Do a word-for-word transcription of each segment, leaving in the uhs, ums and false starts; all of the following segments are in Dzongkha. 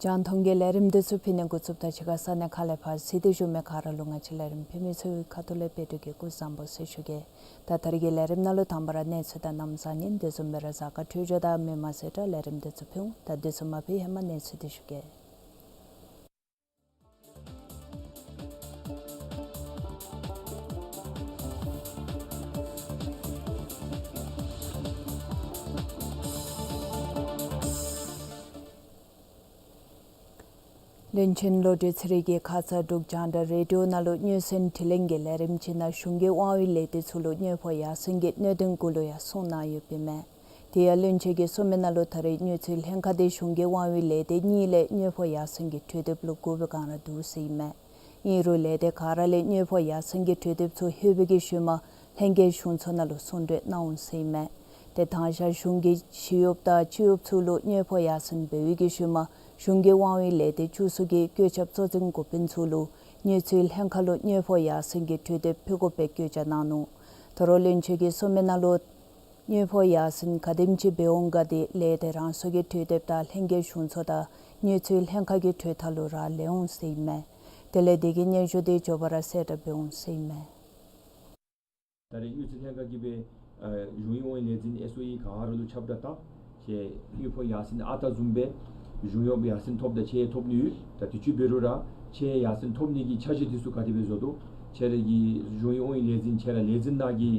རྒྱང་མཐོང་གི་ལས་རིམ་འདི་ཚུ་ཕུལ་ནི་འགོ་བཙུགསཔ་ད་ཕྱི་ཁ་ས་གནས་ཁག་ལས་ཕར་གཟིགས་ཏེ་བཞུགས་མི་ག་ར་ལུ་ང་བཅས་ལས་རིམ་ཕུལ་མི་ཚུ་གི་ཁ་ཐུག་ལས་དཔལ་སྒྲོན་གྱིས་སྐུ་གཟུགས་བཟང་པོ་ཟེར་ཞུ་གེ། ད་ད་རིས་ཀྱི་ལས་རིམ་ནང་ལུ་དང་པ་ར་གནས་ཚུལ་དང་གནམ་བཟང་ངན་དེ་བཟུམ་སྦེ་ར་གཟའ་སྐར་འཕྲོད་སྦྱོར་དང་མི་མང་གསལ་བསྒྲགས་ལས་རིམ་འདི་ཚུ་ཕུལ་འོང་། ད་འདི་ཚུ་མ་ཕུལ་ཧེ་མ་གནས་ཚུལ་འདི་ཞུ་གེ། བློན་ཆེན་བློ་གྲོས་ཚེ་རིང་གིས་ཁ་ཙ་འབྲུག་རྒྱང་བསྒྲགས་རེ་ཌིའོ་ནང་ལུ་སྙན་སེང་དྲི་ལན་གྱི་ལས་རིམ་ཅིག་ནང་གཞུང་གི་དབང་འོག་ལས་སྡེ་ཚུ་ལུ་དངུལ་ཕོགས་ཡར་སེང་གི་གནད་དོན་གུ་ལུ་ཡང་གསུངས་གནང་ཡོདཔ་ཨིན་མས། དེ་ཡང་བློན་ཆེན་གྱིས་གསུངས་མི་ནང་ལུ་ད་རེས་དངུལ་རྩིས་ལྷན་ཁག་འདི་གཞུང་གི་དབང་འོག་ལས་སྡེ་གཉིས་ལས་དངུལ་ཕོགས་ཡར་སེང་གི་གྲོས་འདེབས་ལུ་གུ་བའི་སྒང་ར་འདུག་ཟེར་ཨིན་མས། ཨིན་རུང་ལས་སྡེ་ག་ར་ལས་དངུལ་ཕོགས་ཡར་སེང་གི་གྲོས་འདེབས་ཚུ་ལྷོད་པའི་གི་ཤུལ་མ་ལྷན་རྒྱས་གཞུང་ཚོགས་ནང་ལུ་གསུང་གྲོས་གནང་འོང་ཟེར་ཨིན་མས། ཏེ་དང་ཞག་གཞུང་གི་ཞི་གཡོགཔ་དང་སྤྱི་གཡོགཔ་ཚུ་ལུ་དངུལ་ཕོགས་ཡར་སེང་འབད་བའི་གི་ཤུལ་མ་གཞུང་གི་དབང་འོག་ལས་སྡེ་བཅུ་གསུམ་གྱི་བཀོད་ཁྱབ་གཙོ་འཛིན་འགོ་དཔོན་ཚུ་ལུ་དངུལ་རྩིས་ལྷན་ཁག་ལུ་དངུལ་ཕོགས་ཡར་སེང་གི་གྲོས་འདེབས་ཕུལ་དགོ་པའི་བཀོད་རྒྱ་གནང་ནུག། ད་རུང་བློན་ཆེན་གྱིས་གསུངས་མི་ནང་ལུ་དངུལ་ཕོགས་ཡར་སེང་ག་དེམ་ཅིག་འབད་འོང་ག་དེ་ལས་སྡེ་རང་སོ་གི་གྲོས་འདེབས་དང་ལྷན་རྒྱས་གཞུང་ཚོགས་དང་དངུལ་རྩིས་ལྷན་ཁག་གི་གྲོས་ཐག་ལུ་རག་ལས་འོང་ཟེར་ཨིན་མས། དེ་ལས་དེ་གི་སྙན་ཞུ་དེ་མགྱོགས་པ་ར་གསལ་བསྒྲགས་འབད་འོང་ཟེར་ཨིན་མས། ད་རེས་དངུལ་རྩིས་ལྷན་ཁག་གིས་སྦེ་ཨ་གཞུང་གི་དབང་འོག་ལས་འཛིན་ཨེསི་ཨོ་ཨི་ག་ར་ལུ་ཁྱབ་བསྒྲགས་བཏང་། ཁྱེད་དངུལ་ཕོགས་ཡར་སེང་ཨ་རྟག་བཟུམ་སྦེ་གཞུང་གཡོགཔ་ཡར་སེང་ཐོབ་ད་ཁྱེད་ཐོབ་ནི་ཡོད། ད་དུས་ཅི་འབད་རུང་ར་ཁྱེད་ཡར་སེང་ཐོབ་ནི་གི་འཆར་གཞི་དེ་ཚུ་ག་དེ་སྦེ་བཟོ་དོ། ཁྱེད་ར་གི་གཞུང་གི་དབང་འོག་ལས་འཛིན་ཁྱེད་ར་ལས་འཛིན་ནང་གི་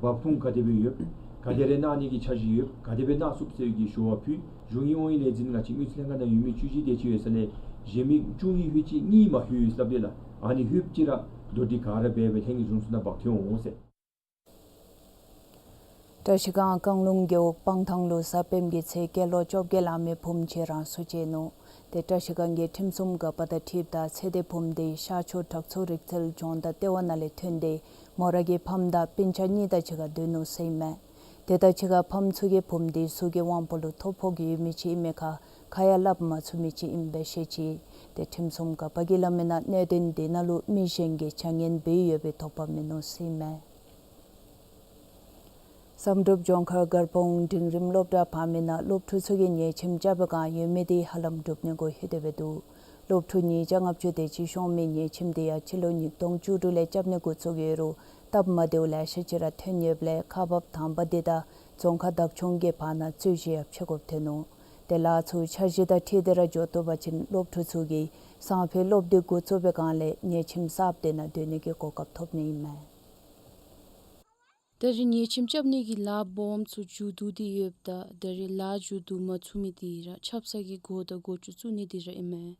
འབབ་ཁུངས་ག་དེ་སྦེ་ཡོད། ག་དེ་རེ་གནང་ནི་གི་འཆར་གཞི་ཡོད། ག་དེ་སྦེ་གནང་ཚུགས་ཟེར་གྱི་ཞུ་བ་ཕུལ། གཞུང་གི་དབང་འོག་ལས་འཛིན་ང་བཅས་དངུལ་རྩིས་ལྷན་ཁག་ནང་ཡོད་མི་བཅུ་བཞི་དེ་ཅིག་ཡོད་ས་ལས་གཞན་མི་བཅུ་གཉིས་ལྷོད་ཅི་གཉིས་མ་ལྷོད་ཡོད་ཟེར་སླབ་ཡི་ལགས། ཨ་ནི་ལྷོད་ཅི་ར་མདོར་བསྡུས་ག་ར་འབད་སྦེ་ལྷན་རྒྱས་གཞུང་ཚོགས་ནང་འབག་འཐོན་འོང་ཟེར། བཀྲ་ཤིས་སྒང་བཀང་ལུང་རྒེད་འོག་སྤང་ཐང་ལུ་གཟའ་སྤེནམ་གི་ཚེ་སྐྱེས་ལོ་བཅོ་བརྒྱད་ལང་མི་བུམོ་ཅིག་རང་སྲོག་བཅད་ནུག། ཏེ་བཀྲ་ཤིས་སྒང་གི་ཁྲིམས་སྲུང་འགག་པ་དང་འཁྲིལཝ་ད་ཚེ་འདས་བུམོ་དེ་ཤར་ཕྱོགས་བྲག་མཚོ་རིག་རྩལ་ལྗོངས་མཐའ་ལྟེ་བ་ནང་ལས་ཐོན་ཏེ་མོ་ར་གི་ཕམ་དང་སྤུན་ཆ་གཉིས་དང་གཅིག་ཁར་སྡོད་ནུག་ཟེར་ཨིན་མས། དེ་དང་གཅིག་ཁར་ཕམ་ཚུ་གིས་བུམོ་དེ་གཟུགས་ཀྱི་དབང་པོ་ལུ་ཐོ་ཕོག་ཡོད་མི་ཅིག་ཨིན་མི་ཁར་ཁ་ཡང་སླབ་མ་ཚུགས་མི་ཅིག་ཨིན་པས་བཤད་ཅི། ཏེ་ཁྲིམས་སྲུང་འགག་པ་གིས་སླབ་མི་ནང་གནད་དོན་དེ་ནང་ལུ་མི་གཞན་གྱིས་བྱ་ངན་འབད་ཡོད་པའི་དོགས་པ་མིན་ནུག་ཟེར་ཨིན་མས། བསམ་གྲུབ་ལྗོངས་མཁར་དཀར་སྤུངས་འབྲིང་རིམ་སློབ་གྲྭ་ཕར་མི་ནང་སློབ་ཕྲུག་ཚུ་གིས་ཉལ་ཁྱིམ་རྐྱབ་པའི་བསྒང་ཡོད་མི་དེ་ཧ་ལམ་གྲུབ་ནི་གུ་ལྷོད་དེ་སྦེ་འདུག། སློབ་ཕྲུག་ཉིས་བརྒྱ་ལྔ་བཅུ་དེ་ཅིག་ཤོང་མི་ཉལ་ཁྱིམ་དེ་ཡང་སྤྱི་ལོ་ཉིས་སྟོང་བཅུ་དྲུག་ལས་རྐྱབ་ནི་འགོ་བཙུགས་ཡོད་རུང་སྟབས་མ་བདེཝ་ལེ་ཤ་ཅིག་ར་ཐོན་ཡོདཔ་ལས་ཁག་འབག་དང་པ་དེ་དང་རྫོང་ཁག་བདག་སྐྱོང་གི་བར་ན་རྩོད་གཞི་ཡང་འཕྱད་དགོཔ་ཐོན་ནུག། དེ་ལཱ་ཚུ་འཆར་གཞི་དང་འཁྲིལ་ཏེ་ར་འགྱོ་བཏུབ་པ་ཅིན་སློབ་ཕྲུག་ཚུ་གིས་སང་ཕོད་སློབ་དེ་འགོ་བཙུགས་པའི་བསྒང་ལས་ཉལ་ཁྱིམ་གསརཔ་དེ་ནང་སྡོད་ནི་གི་གོ་སྐབས་ཐོབ་ནི་ཨིན་མས། ད་རེས་ཉལ་ཁྱིམ་རྐྱབ་ནི་གི་ལཱ་སྦོམ་ཚུ་མཇུག་བསྡུ་སྟེ་ཡོདཔ་ད་ད་རེས་ལཱ་མཇུག་བསྡུ་མ་ཚུགས་མི་དེ་ར་ཆབ་གསང་གི་སྒོ་དང་སྒོ་ཅུང་བཙུགས་ནི་དེ་ར་ཨིན་མས།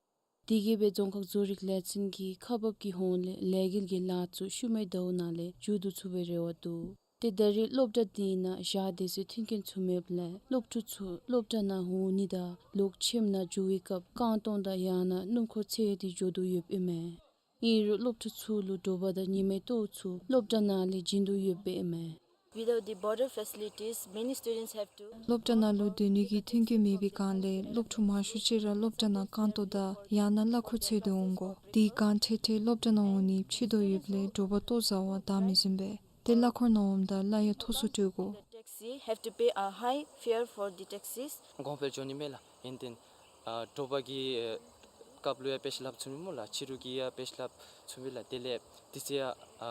དེ་གིས་སྦེ་རྫོང་ཁག་བཟོ་རིག་ལས་ཚན་གྱིས་ཁག་འབག་གི་ཧོངས་ལས་ལས་འགུལ་གྱི་ལཱ་ཚུ་ཤུལ་མའི་ཟླཝ་ནང་ལས་མཇུག་བསྡུ་ཚུགས་པའི་རེ་བ་འདུག། ཏེ་ད་རེས་སློབ་གྲྭ་དེ་ནང་ཞག་དེ་ཚེ་མཐུན་རྐྱེན་ཚུ་མེདཔ་ལས་སློབ་ཕྲུག་ཚུ་སློབ་གྲྭ་ནང་འོང་ནི་དང་ལོག་ཁྱིམ་ནང་འགྱོ་བའི་སྐབས་རྐང་སྟོང་དང་ཡང་ན་སྣུམ་འཁོར་འཚོལ་ཏེ་འགྱོ་དོ་ཡོདཔ་ཨིན་མས། ཨིན་རུང་སློབ་ཕྲུག་ཚུ་ལུ་དྲོ་པ་དང་ཉི་མའི་ལྟོ་ཚུ་སློབ་གྲྭ་ནང་ལས་བྱིན་དོ་ཡོདཔ་ཨིན་མས། Without the border facilities, many students have to སློབ་གྲྭ་ནང་ལུ་སྡོད་ནི་གི་མཐུན་རྐྱེན་མེད་པའི་བསྒང་ལས་སློབ་ཕྲུག་མང་ཤོས་ཅིག་ར་སློབ་གྲྭ་ནང་རྐང་སྟོང་དང་ཡང་ན་གླ་འཁོར་འཚོལ་ཏེ་འོང་དགོ། དེ་གང་ཐད་ཐད་སློབ་གྲྭ་ནང་འོང་ནི་ཕྱི་དོག་ཡོདཔ་ལས་དྲོ་པ་ལྟོ་བཟའ་བར་བདའ་མི་ཟུན་པས། ཏེ་གླ་འཁོར་ནང་འོངམ་ད་གླ་ཡང་མཐོ་སུ་སྤྲོད་དགོ། Taxi have to pay a high fare for the taxis. གོང་འཕེལ་འགྱོ་ནི་མས་ལགས། ཨིན་ཏེ་ཨ་དྲོ་པ་གི་ཨ་སྐབས་ལུ་ཡང་དཔེ་ཆ་ལྷབ་ཚུགས་ནི་སྨོ་ལགས། ཕྱི་རུ་གི་ཡང་དཔེ་ཆ་ལྷབ་ཚུགས་པས་ལགས། དེ་ལས་དུས་ཚོད་ཡང་ཨ་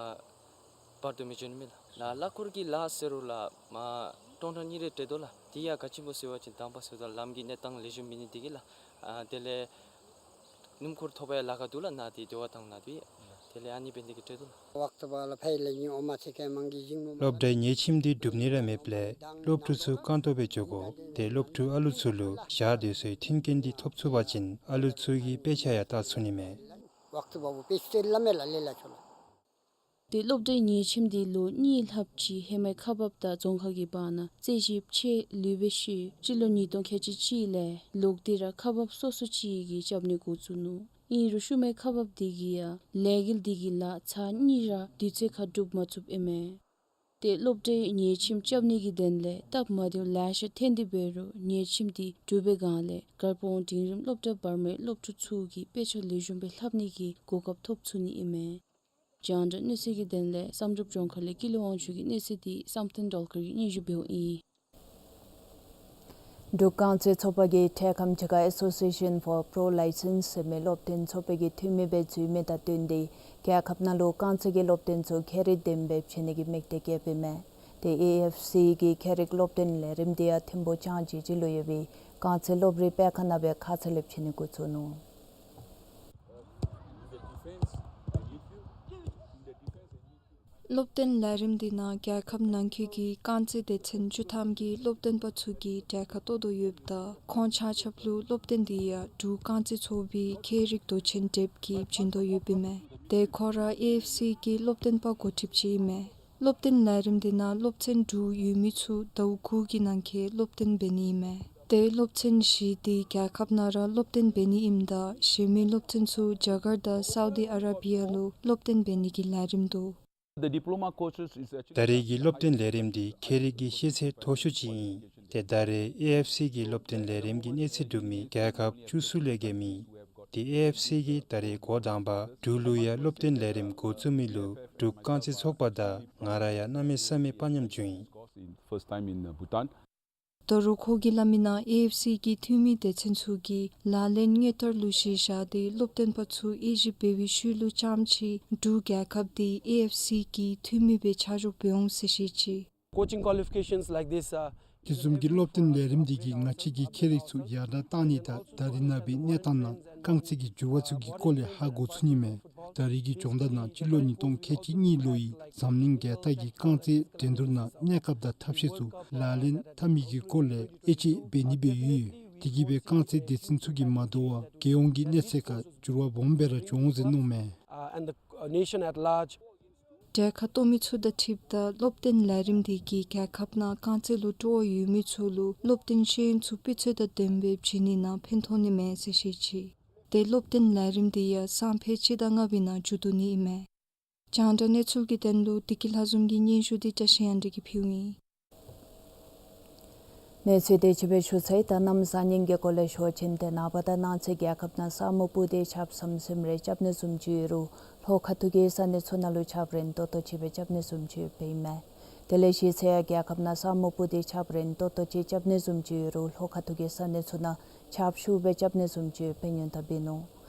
བར་དུ་མི་འགྱོ་ནི་མས་ལགས། ལགས་གླ་འཁོར་གྱི་ལཱ་ཟེར་རུང་ལགས་མ་སྟོང་ཕྲག་གཉིས་རེ་སྤྲོད་དོ་ལགས། དེ་ཡང་ག་ཅི་སྨོ་ཟེར་བ་ཅིན་དང་པ་ཟེརཝ་ད་ལམ་གྱི་གནས་སྟངས་ལེགས་ཤོམ་མེད་ནི་དེ་གིས་ལགས། ཨ་དེ་ལས་སྣུམ་འཁོར་ཐོབ་པར་ཡང་ལཱ་ཁག་འདུག་ལགས། ནཱ་དེ་སྡེ་བ་ཐང་ནང་དེ། དེ་ལས་ཨ་ནི་འབད་ནི་དེ་གིས་སྤྲོད་དོ་ལགས། ཝཀཊ་བ་ལ་ཕའི་ལེ་ཉི་ཨོ་མ་ཚེ་ཁེ་མང་གི་ཞིང་ནུ་སློབ་གྲྭའི་ཉལ་ཁྱིམ་འདི་སྒྲུབ་ནི་ར་མེདཔ་ལས་སློབ་ཕྲུག་ཚུ་རྐང་སྟོང་སྦེ་འགྱོ་དགོ། ཏེ་སློབ་ཕྲུག་ཨ་ལུ་ཚུ་ལུ་ཞག་དེ་ཚེ་མཐུན་རྐྱེན་འདི་ཐོབ་ཚུགས་པ་ཅིན་ཨ་ལུ་ཚུ་གི་དཔེ་ཆ་ཡང་བལྟ་ཚུགས་ནི་མས། ཝཀཊ་བ་བུ་པེ་ཤི་ཏེ་ལ་མེ་ལ་ལེ་ལ་ཆོ་ལ། ཏེ་སློབ་གྲྭའི་ཉལ་ཁྱིམ་འདི་ལོ་གཉིས་ལྷགཔ་ཅིག་ཧེ་མའི་ཁག་འབགཔ་དང་རྫོང་ཁག་གི་བར་ན་རྩོད་གཞི་ཕྱེ་ལུས་པའི་ཤུལ་སྤྱི་ལོ་ཉིས་སྟོང་ཁལ་གཅིག་གཅིག་ལས་ལོག་སྟེ་ར་ཁག་འབགཔ་སོ་སོ་ཅིག་གིས་རྐྱབ་ནི་འགོ་བཙུགས་ནུག། ཨིན་རུང་ཤུལ་མའི་ཁག་འབགཔ་དེ་གིས་ཡང་ལས་འགུལ་དེ་གི་ལཱ་ཚར་གཉིས་ར་དུས་ཚོད་ཁར་སྒྲུབ་མ་ཚུགསཔ་ཨིན་མས། ཏེ་སློབ་གྲྭའི་ཉལ་ཁྱིམ་རྐྱབ་ནི་གི་དོན་ལས་སྟབས་མ་བདེཝ་ལེ་ཤ་ཐོན་ཏེ་འབད་རུང་ཉལ་ཁྱིམ་དེ་གྲུབ་པའི་སྒང་ལས་དཀར་སྤུངས་འབྲིང་རིམ་སློབ་གྲྭ་བར་མའི་སློབ་ཕྲུག་ཚུ་གིས་དཔེ་ཆ་ལེགས་ཤོམ་སྦེ་ལྷབ་ནི་གི་གོ་སྐབས་ཐོབ་ཚུགས་ནི་ཨིན་མས། རྒྱང་བསྒྲགས་གནས་ཚུལ་གྱི་དོན་ལས་བསམ་གྲུབ་ལྗོངས་མཁར་ལས་ཀུན་ལེགས་དབང་ཕྱུག་གི་གནས་ཚུལ་འདི་བསམ་གཏན་སྒྲོལ་དཀར་གྱིས་སྙན་ཞུ་འབདཝ་ཨིན། འབྲུག་རྐང་རྩེད་ཚོགས་པ་གིས་འཕྲལ་ཁམས་ཅིག་ཁར་Association for Pro License ཟེར་མི་སློབ་སྟོན་ཚོགས་པའི་འཐུས་མི་སྦེ་འཛུལ་མི་དང་བསྟུན་ཏེ་རྒྱལ་ཁབ་ནང་ལུ་རྐང་རྩེད་ཀྱི་སློབ་སྟོན་ཚུ་ཁྱད་རིག་ལྡན་པ་སྦེ་བྱིན་ནི་གི་དམིགས་གཏད་བསྐྱེདཔ་ཨིན་མས། ཏེ་ཨེ་ཨེཕ་སི་གི་ཁྱད་རིག་སློབ་སྟོན་ལས་རིམ་དེ་ཡང་ཐིམ་ཕུག་ལྕང་སྦྱིས་སྦྱིས་ལུ་ཡོད་པའི་རྐང་རྩེད་སློབ་རའི་སྤེལ་ཁང་ནང་སྦེ་ཁ་ཙ་ལས་བྱིན་ནི་འགོ་བཙུགས་ནུག། སློབ་སྟོན་ལས་རིམ་འདི་ནང་རྒྱལ་ཁབ་ནང་འཁོད་ཀྱི་རྐང་རྩེད་སྡེ་ཚན་བཅུ་ཐམ་གྱི་སློབ་སྟོན་པ་ཚུ་གིས་གྲལ་ཁར་གཏོགས་དོ་ཡོདཔ་ད་ཁོང་ཆ་ཁྱབ་ལུ་སློབ་སྟོན་འདི་ཡང་འབྲུག་རྐང་རྩེད་ཚོགས་པའི་ཁྱད་རིག་མདོ་ཆེན་དེབ་ཀྱིས་བྱིན་དོ་ཡོདཔ་ཨིན་མས། ཏེ་ཁོ་ར་ཨེ་ཨེཕ་སི་གི་སློབ་སྟོན་པ་འགོ་ཁྲིདཔ་ཅིག་ཨིན་མས། སློབ་སྟོན་ལས་རིམ་འདི་ནང་སློབ་ཚན་དྲུག་ཡོད་མི་ཚུ་ཟླཝ་དགུ་གི་ནང་འཁོད་སློབ་སྟོན་འབད་ནི་ཨིན་མས། ཏེ་སློབ་ཚན་བཞི་འདི་རྒྱལ་ཁབ་ནང་ར་སློབ་སྟོན་འབད་ནི་ཨིནམ་ད་གཞན་མི་སློབ་ཚན་ཚུ་རྒྱ་གར་དང་སའུ་དི་ཨ་ར་བི་ཡ་ལུ་སློབ་སྟོན་འབད་ནི་གི་ལས་རིམ་འདུག། The diploma courses is actually ད་རེས་ཀྱི་སློབ་སྟོན་ལས་རིམ་འདི་ཁྱད་རིག་གི་ཤེས་ཚད་མཐོ་ཤོས་ཅིག་ཨིན། ཏེ་ད་རེས་ཨེ་ཨེཕ་སི་གི་སློབ་སྟོན་ལས་རིམ་གྱི་གནས་ཚད་སྒྲུབ་མི་རྒྱལ་ཁབ་བཅུ་གསུམ་ལས་བརྒལ་མེད། ཏེ་ཨེ་ཨེཕ་སི་གིས་ད་རེས་འགོ་དང་པ་འབྲུག་ལུ་ཡང་སློབ་སྟོན་ལས་རིམ་འགོ་བཙུགས་མི་ལུ་འབྲུག་རྐང་རྩེད་ཚོགས་པ་དང་ང་ར་ཡང་གནམ་མེད་ས་མེད་དཔའ་ཉམས་བྱུང་ཡི། First time in, uh, Bhutan. ད་རུང་ཁོ་གིས་སླབ་མིའི་ནང་ཨེ་ཨེཕ་སི་གི་འཐུས་མི་སྡེ་ཚན་ཚུ་གིས་ལག་ལེན་དངོས་བསྟར་ལུ་གཞི་བཞག་སྟེ་སློབ་སྟོན་པ་ཚུ་དབྱེ་ཞིབ་འབད་བའི་ཤུལ་ལུ་རྐྱངམ་ཅིག་འབྲུག་རྒྱལ་ཁབ་འདི་ཨེ་ཨེཕ་སི་གི་འཐུས་མི་སྦེ་ཆ་འཇོག་འབད་འོང་ཟེར་བཤད་ཅི། Coaching qualifications like this, uh, དེ་བཟུམ་གྱི་སློབ་སྟོན་ལས་རིམ་འདི་གིས་ང་བཅས་ཀྱི་ཁྱད་རིག་ཚུ་ཡར་དྲག་གཏང་ནི་དང་ད་རེས་ནངས་པའི་གནས་སྟངས་ནང་རྐང་རྩེད་ཀྱི་འགྱུར་བ་ཚུ་གི་སྐོར་ལས་ཧ་གོ་ཚུགས་ནི་མས། ད་རེས་ཀྱི་སྦྱོང་བརྡར་ནང་སྤྱི་ལོ་ཉིས་སྟོང་ཁལ་གཅིག་གཉིས་ལོའི་འཛམ་གླིང་རྒྱལ་སྟག་གི་རྐང་རྩེད་འགྲན་བསྡུར་ནང་གནས་སྐབས་དང་ཐབས་ཤེས་ཚུ་ལག་ལེན་འཐབ་མི་གི་སྐོར་ལས་དབྱེ་དཔྱད་འབད་ནི་སྦེ་ཡོད། དེ་གིས་སྦེ་རྐང་རྩེད་སྡེ་ཚན་ཚུ་གིས་མ་དོ་བར་རྒྱལ་ཡོངས་ཀྱི་གནས་ཚད་ཁར་འགྱུར་བ་སྦོམ་སྦེ་ར་འགྱོ་འོང་ཟེར་མནོཝ་མས། Uh, and the, uh, nation at large. གྲལ་ཁར་གཏོགས་མི་ཚུ་དང་འཁྲིལཝ་ད་སློབ་སྟོན་ལས་རིམ་འདི་གིས་རྒྱལ་ཁབ་ནང་རྐང་རྩེད་ལུ་སྤྲོ་བ་ཡོད་མི་ཚུ་ལུ་སློབ་སྟོན་ཤེས་ཡོན་ཚུ་སྤུས་ཚད་དང་ལྡནམ་སྦེ་བྱིན་ནི་ནང་ཕན་ཐོགས་ནི་མས་ཟེར་བཤད་ཅི། ཏེ་སློབ་སྟོན་ལས་རིམ་འདི་ཡང་སང་ཕོད་སྤྱི་ཟླ་ལྔ་པའི་ནང་མཇུག་བསྡུ་ནི་ཨིན་མས། རྒྱང་བསྒྲགས་གནས་ཚུལ་གྱི་དོན་ལུ་བདེ་སྐྱིད་ལྷ་འཛོམས་ཀྱི་སྙན་ཞུ་འདི་བཀྲ་ཤིས་དབྱངས་སྒྲོན་གྱིས་ཕུལཝ་ཨིན། གནས་ཚུལ་འདི་ཅིག་སྦེ་ཞུ་ཚར་ཡི། ད་གནམ་གཤིས་ཉིན་གྱི་སྐོར་ལས་ཞུ་བ་ཅིན་ཏེ་ནངས་པ་དང་གནངས་ཚེ་རྒྱལ་ཁབ་ནང་ས་སྨུག་སྤུབས་ཏེ་ཆརཔ་ཟམ་ཟིམ་རེ་རྐྱབ་ནི་བཟུམ་ཅིག་ཡོད་རུང་ལྷོ་ཁ་ཐུག་གི་ས་གནས་ཚུ་ནང་ལུ་ཆརཔ་རན་ཏོག་ཏོ་ཅིག་སྦེ་རྐྱབ་ནི་བཟུམ་ཅིག་ཡོདཔ་ཨིན་མས། དེ་ལས་གཞེས་ཚེ་ཡང་རྒྱལ་ཁབ་ནང་ས་སྨུག་སྤུབས་ཏེ་ཆརཔ་རན་ཏོག་ཏོ་ཅིག་རྐྱབ་ནི་བཟུམ་ཅིག་ཡོད་རུང་ལྷོ་ཁ་ཐུག་གི་ས་གནས་ཚུ་ནང་ཆརཔ་ཤུགས་སྦེ་རྐྱབ་ནི་བཟུམ་ཅིག་ཡོདཔ་སྙན་ཐག་འབད་ནུག།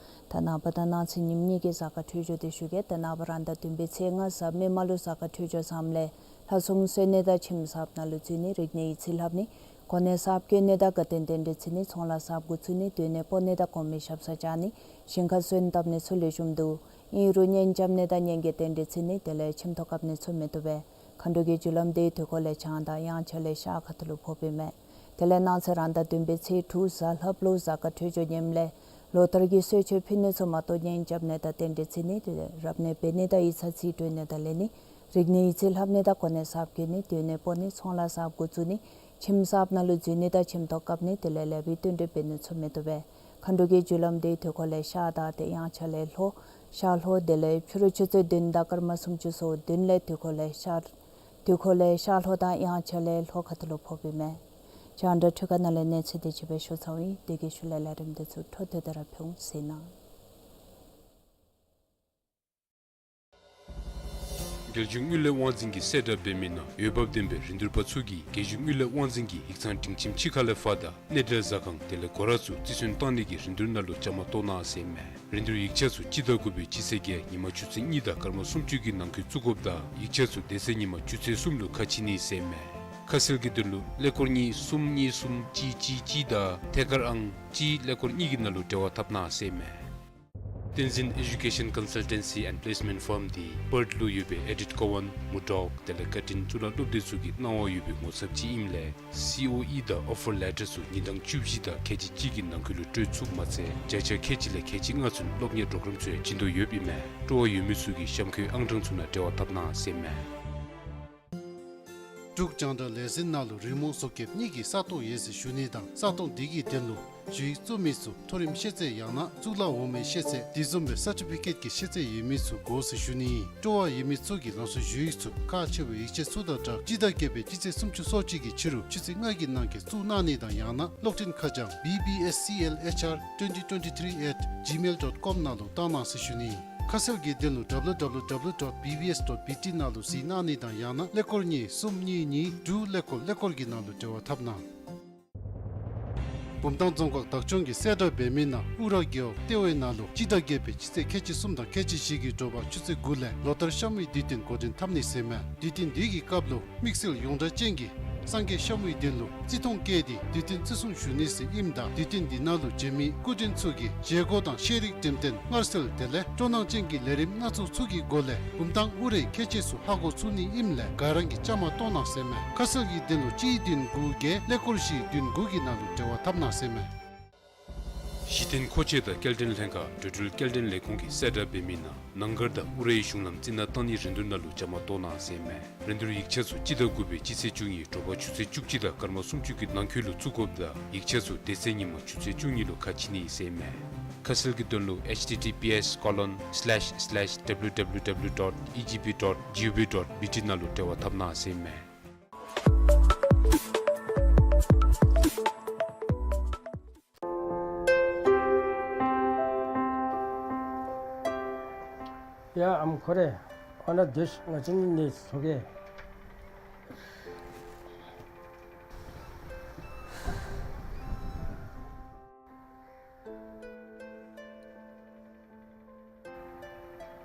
ད་ནངས་པ་དང་གནངས་ཚེ་ཉིནམ་གཉིས་ཀྱི་གཟའ་སྐར་འཕྲོད་སྦྱོར་འདི་ཞུ་གེ། ད་ནངས་པ་རང་ཟླ་བདུན་པའི་ཚེས་ལྔ་གཟའ་མིག་དམར་ལུ་གཟའ་སྐར་འཕྲོད་སྦྱོར་བཟངམ་ལས་ལྷ་སྲུང་གསོལ་ནི་དང་ཁྱིམ་གསརཔ་ནང་ལུ་འཛུལ་ནི། རིག་གནས་ཡིག་རྩིས་ལྷབ་ནི། གོ་གནས་གསརཔ་བསྐོ་ནི་དང་དགའ་སྟོན་རྟེན་འབྲེལ་བརྩི་ནི། ཚོང་ལཱ་གསརཔ་འགོ་བཙུགས་ནི། སྡོད་གནས་སྤོ་ནི་དང་གོང་མའི་ཞབས་སར་བཅར་ནི། ཞིང་ཁར་སོན་བཏབ་ནི་ཚུ་ལེགས་ཤོམ་འདུག། ཨིན་རུང་གཉེན་རྐྱབ་ནི་དང་གཉེན་གྱི་རྟེན་འབྲེལ་བརྩི་ནི་དེ་ལས་ཁྱིམ་ཐོག་བཀབ་ནི་ཚུ་མི་བཏུབ་པས། མཁའ་འགྲོ་གི་རྒྱུ་ལམ་འདི་དུས་འཁོར་ལས་བྱང་དང་དབྱངས་འཆར་ལས་ཤར་ཁ་ཐུག་ལུ་ཕོགཔ་ཨིན་མས། དེ་ལས་གནངས་ཚེ་རང་ཟླ་བདུན་པའི་ཚེས་དྲུག་གཟའ་ལྷགཔ་ལུ་གཟའ་སྐར་འཕྲོད་སྦྱོར་ངནམ་ལས་ལོ་ལྟར་གྱི་གསོལ་མཆོད་ཕུལ་ནི་ཚུ་མ་གཏོགས་གཉེན་རྐྱབ་ནི་དང་རྟེན་འབྲེལ་བརྩི་ནི་དེ་ལས་རབ་གནས་འབད་ནི་དང་ཡིག་ཚང་རྩིས་སྤྲོད་ནི་དང་ལེན་ནི། རིག་གནས་ཡིག་རྩིས་ལྷབ་ནི་དང་གོ་གནས་གསརཔ་བསྐོ་ནི། སྡོད་གནས་སྤོ་ནི། ཚོང་ལཱ་གསརཔ་འགོ་བཙུགས་ནི། ཁྱིམ་གསརཔ་ནང་ལུ་འཛུལ་ནི་དང་ཁྱིམ་ཐོག་བཀབ་ནི་དེ་ལས་ལེགས་པའི་བསྟུན་གྲོས་འབད་ནི་ཚུ་མི་བཏུབ་པས། མཁའ་འགྲོ་གི་རྒྱུ་ལམ་འདི་དུས་འཁོར་ལས་ཤར་དང་ཏེ་དབྱངས་འཆར་ལས་ལྷོ། ཤར་ལྷོ། དེ་ལས་ཕྱི་རུ་ཆུ་ཚོད་བདུན་དང་སྐར་མ་སུམ་ཅུ་སོ་བདུན་ལས་དུས་འཁོར་ལས་ཤར། དུས་འཁོར་ལས་ཤར་ལྷོ་དང་དབྱངས་འཆར་ལས་ལྷོ་ཁ་ཐུག་ལུ་ཕོགཔ་ཨིན་མས། རྒྱང་བསྒྲགས་འཕྲུལ་ཁང་ནང་ལས་གནས་ཚུལ་འདི་ཅིག་སྦེ་ཞུ་ཚརཝ་ཨིན། དེ་གི་ཤུལ་ལས་ལས་རིམ་འདི་ཚུ་འཕྲོ་མཐུད་དེ་ར་ཕུལ་འོང་ཟེར་ན། རྒྱལ་གཞུང་དངུལ་ལས་དབང་འཛིན་གྱིས་གསལ་བསྒྲགས་འབད་མི་ནང་འོས་འབབ་ལྡན་པའི་རིན་བསྡུར་པ་ཚུ་གིས་རྒྱལ་གཞུང་དངུལ་ལས་དབང་འཛིན་གྱི་ཡིག་ཚང་སྒྲིང་ཁྱིམ་ཕྱི་ཁ་ལས་ཕར་དང་གནས་འབྲེལ་ཟ་ཁང་དེ་ལས་སྒོ་ར་ཚུ་རྩིས་སོན་བཏང་ནི་གི་རིན་བསྡུར་ནང་ལུ་བཅའ་མར་གཏོགས་གནང་ཟེར་ཨིན་མས། རིན་བསྡུར་ཡིག་ཆ་ཚུ་སྤྱི་ཟླ་དགུ་པའི་སྤྱི་ཚེས་བརྒྱད་ཉིནམ་ཆུ་ཚོད་གཉིས་དང་སྐར་མ་སུམ་ཅུ་གི་ནང་འཁོད་བཙུགས་དགོཔ་དང་ཡིག་ཆ་ཚུ་དེ་ཚེ་ཉིནམ་ཆུ་ཚོད་གསུམ་ལུ་ཁ་ཕྱེ་ནི་ཟེར་ཨིན་མས། ཁ་གསལ་གྱི་དོན་ལུ་ཀླད་ཀོར་གཉིས་གསུམ་གཉིས་གསུམ་གཅིག་གཅིག་གཅིག་དང་ཐད་ཀར་ཨང་གཅིག་ཀླད་ཀོར་གཉིས་ཀྱི་ནང་ལུ་འབྲེལ་བ་འཐབ་གནང་ཟེར་ཨིན་མས། བསྟན་འཛིན་Education Consultancy and Placement Firm འདི་པརཐ་ལུ་ཡོད་པའི་ཨེ་ཌིཊ་ཀོ་ཝཱན་མུར་ཌོག་དེ་ལས་ཀར་ཊིན་གཙུག་ལག་སློབ་སྡེ་ཚུ་གི་གནང་བ་ཡོད་པའི་ངོ་ཚབ་ཅིག་ཨིནམ་ལས་སི་ཨོ་ཨི་དང་ཨོ་ཕར་ལེ་ཊར་ཚུ་ཉིན་གྲངས་བཅུ་བཞི་དང་ཁལ་གཅིག་གཅིག་གི་ནང་འཁོད་ལུ་སྤྲོད་ཚུགསཔ་མ་ཚད་བརྒྱ་ཆ་ཁལ་གཅིག་ལས་ཁལ་གཅིག་ལྔ་ཚུན་སློབ་གཉེར་པོརོ་གརམ་ཚུ་ཡང་བྱིན་དོ་ཡོདཔ་ཨིན་མས། སྤྲོ་བ་ཡོད་མི་ཚུ་གིས་གཤམ་འཁོད་ཨང་གྲངས་ཚུ་ནང་འབྲེལ་བ་འཐབ་གནང་ཟེར་མས། འབྲུག་རྒྱང་བསྒྲགས་ལས་འཛིན་ནང་ལུ་རི་མོ་བཟོ་མཁན་གཉིས་ཀྱི་ས་སྟོང་ཡོད་ཟེར་ཞུ་ནི་དང་ས་སྟོང་འདི་གི་དོན་ལུ་ཞུ་ཡིག་བཙུགས་མི་ཚུ་མཐོ་རིམ་ཤེས་ཚད་ཡང་ན་གཙུག་ལག་འོག་མའི་ཤེས་ཚད་དེ་བཟུམ་སྦེ་སར་ཊི་ཕི་ཀེཊ་ཀྱི་ཤེས་ཚད་ཡོད་མི་ཚུ་དགོ་ཟེར་ཞུ་ནི། སྤྲོ་བ་ཡོད་མི་ཚུ་གིས་ལམ་སང་ཞུ་ཡིག་ཚུ་ཁག་ཆེ་བའི་ཡིག་ཆ་ཚུ་དང་སྦྲགས་སྤྱི་ཟླ་བརྒྱད་པའི་སྤྱི་ཚེས་སུམ་ཅུ་སོ་གཅིག་གི་ཕྱི་རུ་ཆུ་ཚོད་ལྔ་གི་ནང་འཁོད་བཙུགས་གནང་ནི་དང་ཡང་ན་གློག་འཕྲིན་ཁ་བྱང་B B S C L H R twenty twenty-three at gmail dot com ནང་ལུ་བཏང་གནང་ཟེར་ཞུ་ནི། ཁ་གསལ་གྱི་དོན་ལུ་W W W dot B B S dot B T ནང་ལུ་གཟིགས་གནང་ནི་དང་ཡང་ན་ཀླད་ཀོར་གཉིས་གསུམ་གཉིས་གཉིས་དྲུག་ཀླད་ཀོར་ཀླད་ཀོར་གྱི་ནང་ལུ་འབྲེལ་བ་འཐབ་གནང་། བུམ་ཐང་རྫོང་ཁག་བདག་སྐྱོང་གིས་གསལ་བསྒྲགས་འབད་མི་ནང་ཨུ་ར་རྒེད་འོག་ལྟེ་བའི་ནང་ལུ་སྤྱི་ཟླ་བརྒྱད་པའི་སྤྱི་ཚེས་ཁལ་གཅིག་གསུམ་དང་ཁལ་གཅིག་བཞི་གི་དྲོ་པ་ཆུ་ཚོད་དགུ་ལས་ལོ་ལྟར་གཤམ་མོའི་དུས་སྟོན་འགོ་འདྲེན་འཐབ་ནི་ཟེར་མས། དུས་སྟོན་འདི་གི་སྐབས་ལུ་དམིགས་བསལ་ཡོངས་གྲགས་ཅན་གྱི་སངས་རྒྱས་གཤམ་མོའི་དོན་ལུ་བརྩི་མཐོང་བསྐྱེད་དེ་དུས་སྟོན་བརྩི་སྲུང་ཞུ་ནི་ཟེར་ཨིནམ་ད་དུས་སྟོན་འདི་ནང་ལུ་འབྱོན་མི་སྐུ་མགྲོན་ཚུ་གིས་བཞེས་སྒོ་དང་ཤེས་རིག་འགྲེམས་སྟོན་མངར་ཟས་དེ་ལས་སྤྲོ་སྣང་ཅན་གྱི་ལས་རིམ་སྣ་ཚོགས་ཚུ་གི་སྒོ་ལས་བུམ་ཐང་ཨུ་རའི་ཁྱད་ཆོས་ཚུ་ཧ་གོ་ཚུགས་ནི་ཨིནམ་ལས་ག་ར་གིས་བཅའ་མར་གཏོགས་གནང་ཟེར་མས། ཁ་གསལ་གྱི་དོན་ལུ་གཅིག་བདུན་དགུ་བརྒྱད་ཀླད་ཀོར་བཞི་བདུན་དགུ་གི་ནང་ལུ་འབྲེལ་བ་འཐབ་གནང་ཟེར་མས། གཞི་རྟེན་མཁོ་ཆས་དང་སྐྱེལ་འདྲེན་ལྷན་ཁག་འགྲོ་འགྲུལ་སྐྱེལ་འདྲེན་ལས་ཁུངས་ཀྱིས་གསལ་བསྒྲགས་འབད་མི་ནང་ནང་སྒར་དང་ཨུ་རའི་གཞུང་ལམ་རྩི་ནག་བཏང་ནིའི་རིན་བསྡུར་ནང་ལུ་བཅའ་མར་གཏོགས་གནང་ཟེར་མས། རིན་བསྡུར་ཡིག་ཆ་ཚུ་སྤྱི་ཟླ་དགུ་པའི་སྤྱི་ཚེས་བཅུ་གཉིས་དྲོ་པ་ཆུ་ཚོད་བཅུ་གཅིག་དང་སྐར་མ་སུམ་ཅུ་གི་ནང་འཁོད་ལུ་བཙུགས་དགོཔ་དང་ཡིག་ཆ་ཚུ་དེ་ཚེ་ཉིན་མ་ཆུ་ཚོད་བཅུ་གཉིས་ལུ་ཁ་ཕྱེ་ནི་ཟེར་མས། ཁ་གསལ་གྱི་དོན་ལུ་H T T P S colon slash slash W W W dot E G P dot G O V dot B T ནང་ལུ་འབྲེལ་བ་འཐབ་གནང་ཟེར་མས། ཡ་ཨམ་ཁོ་རེ། ཨ་ན་དེ་ང་བཅས་ནི་ནི་སོ་གེ།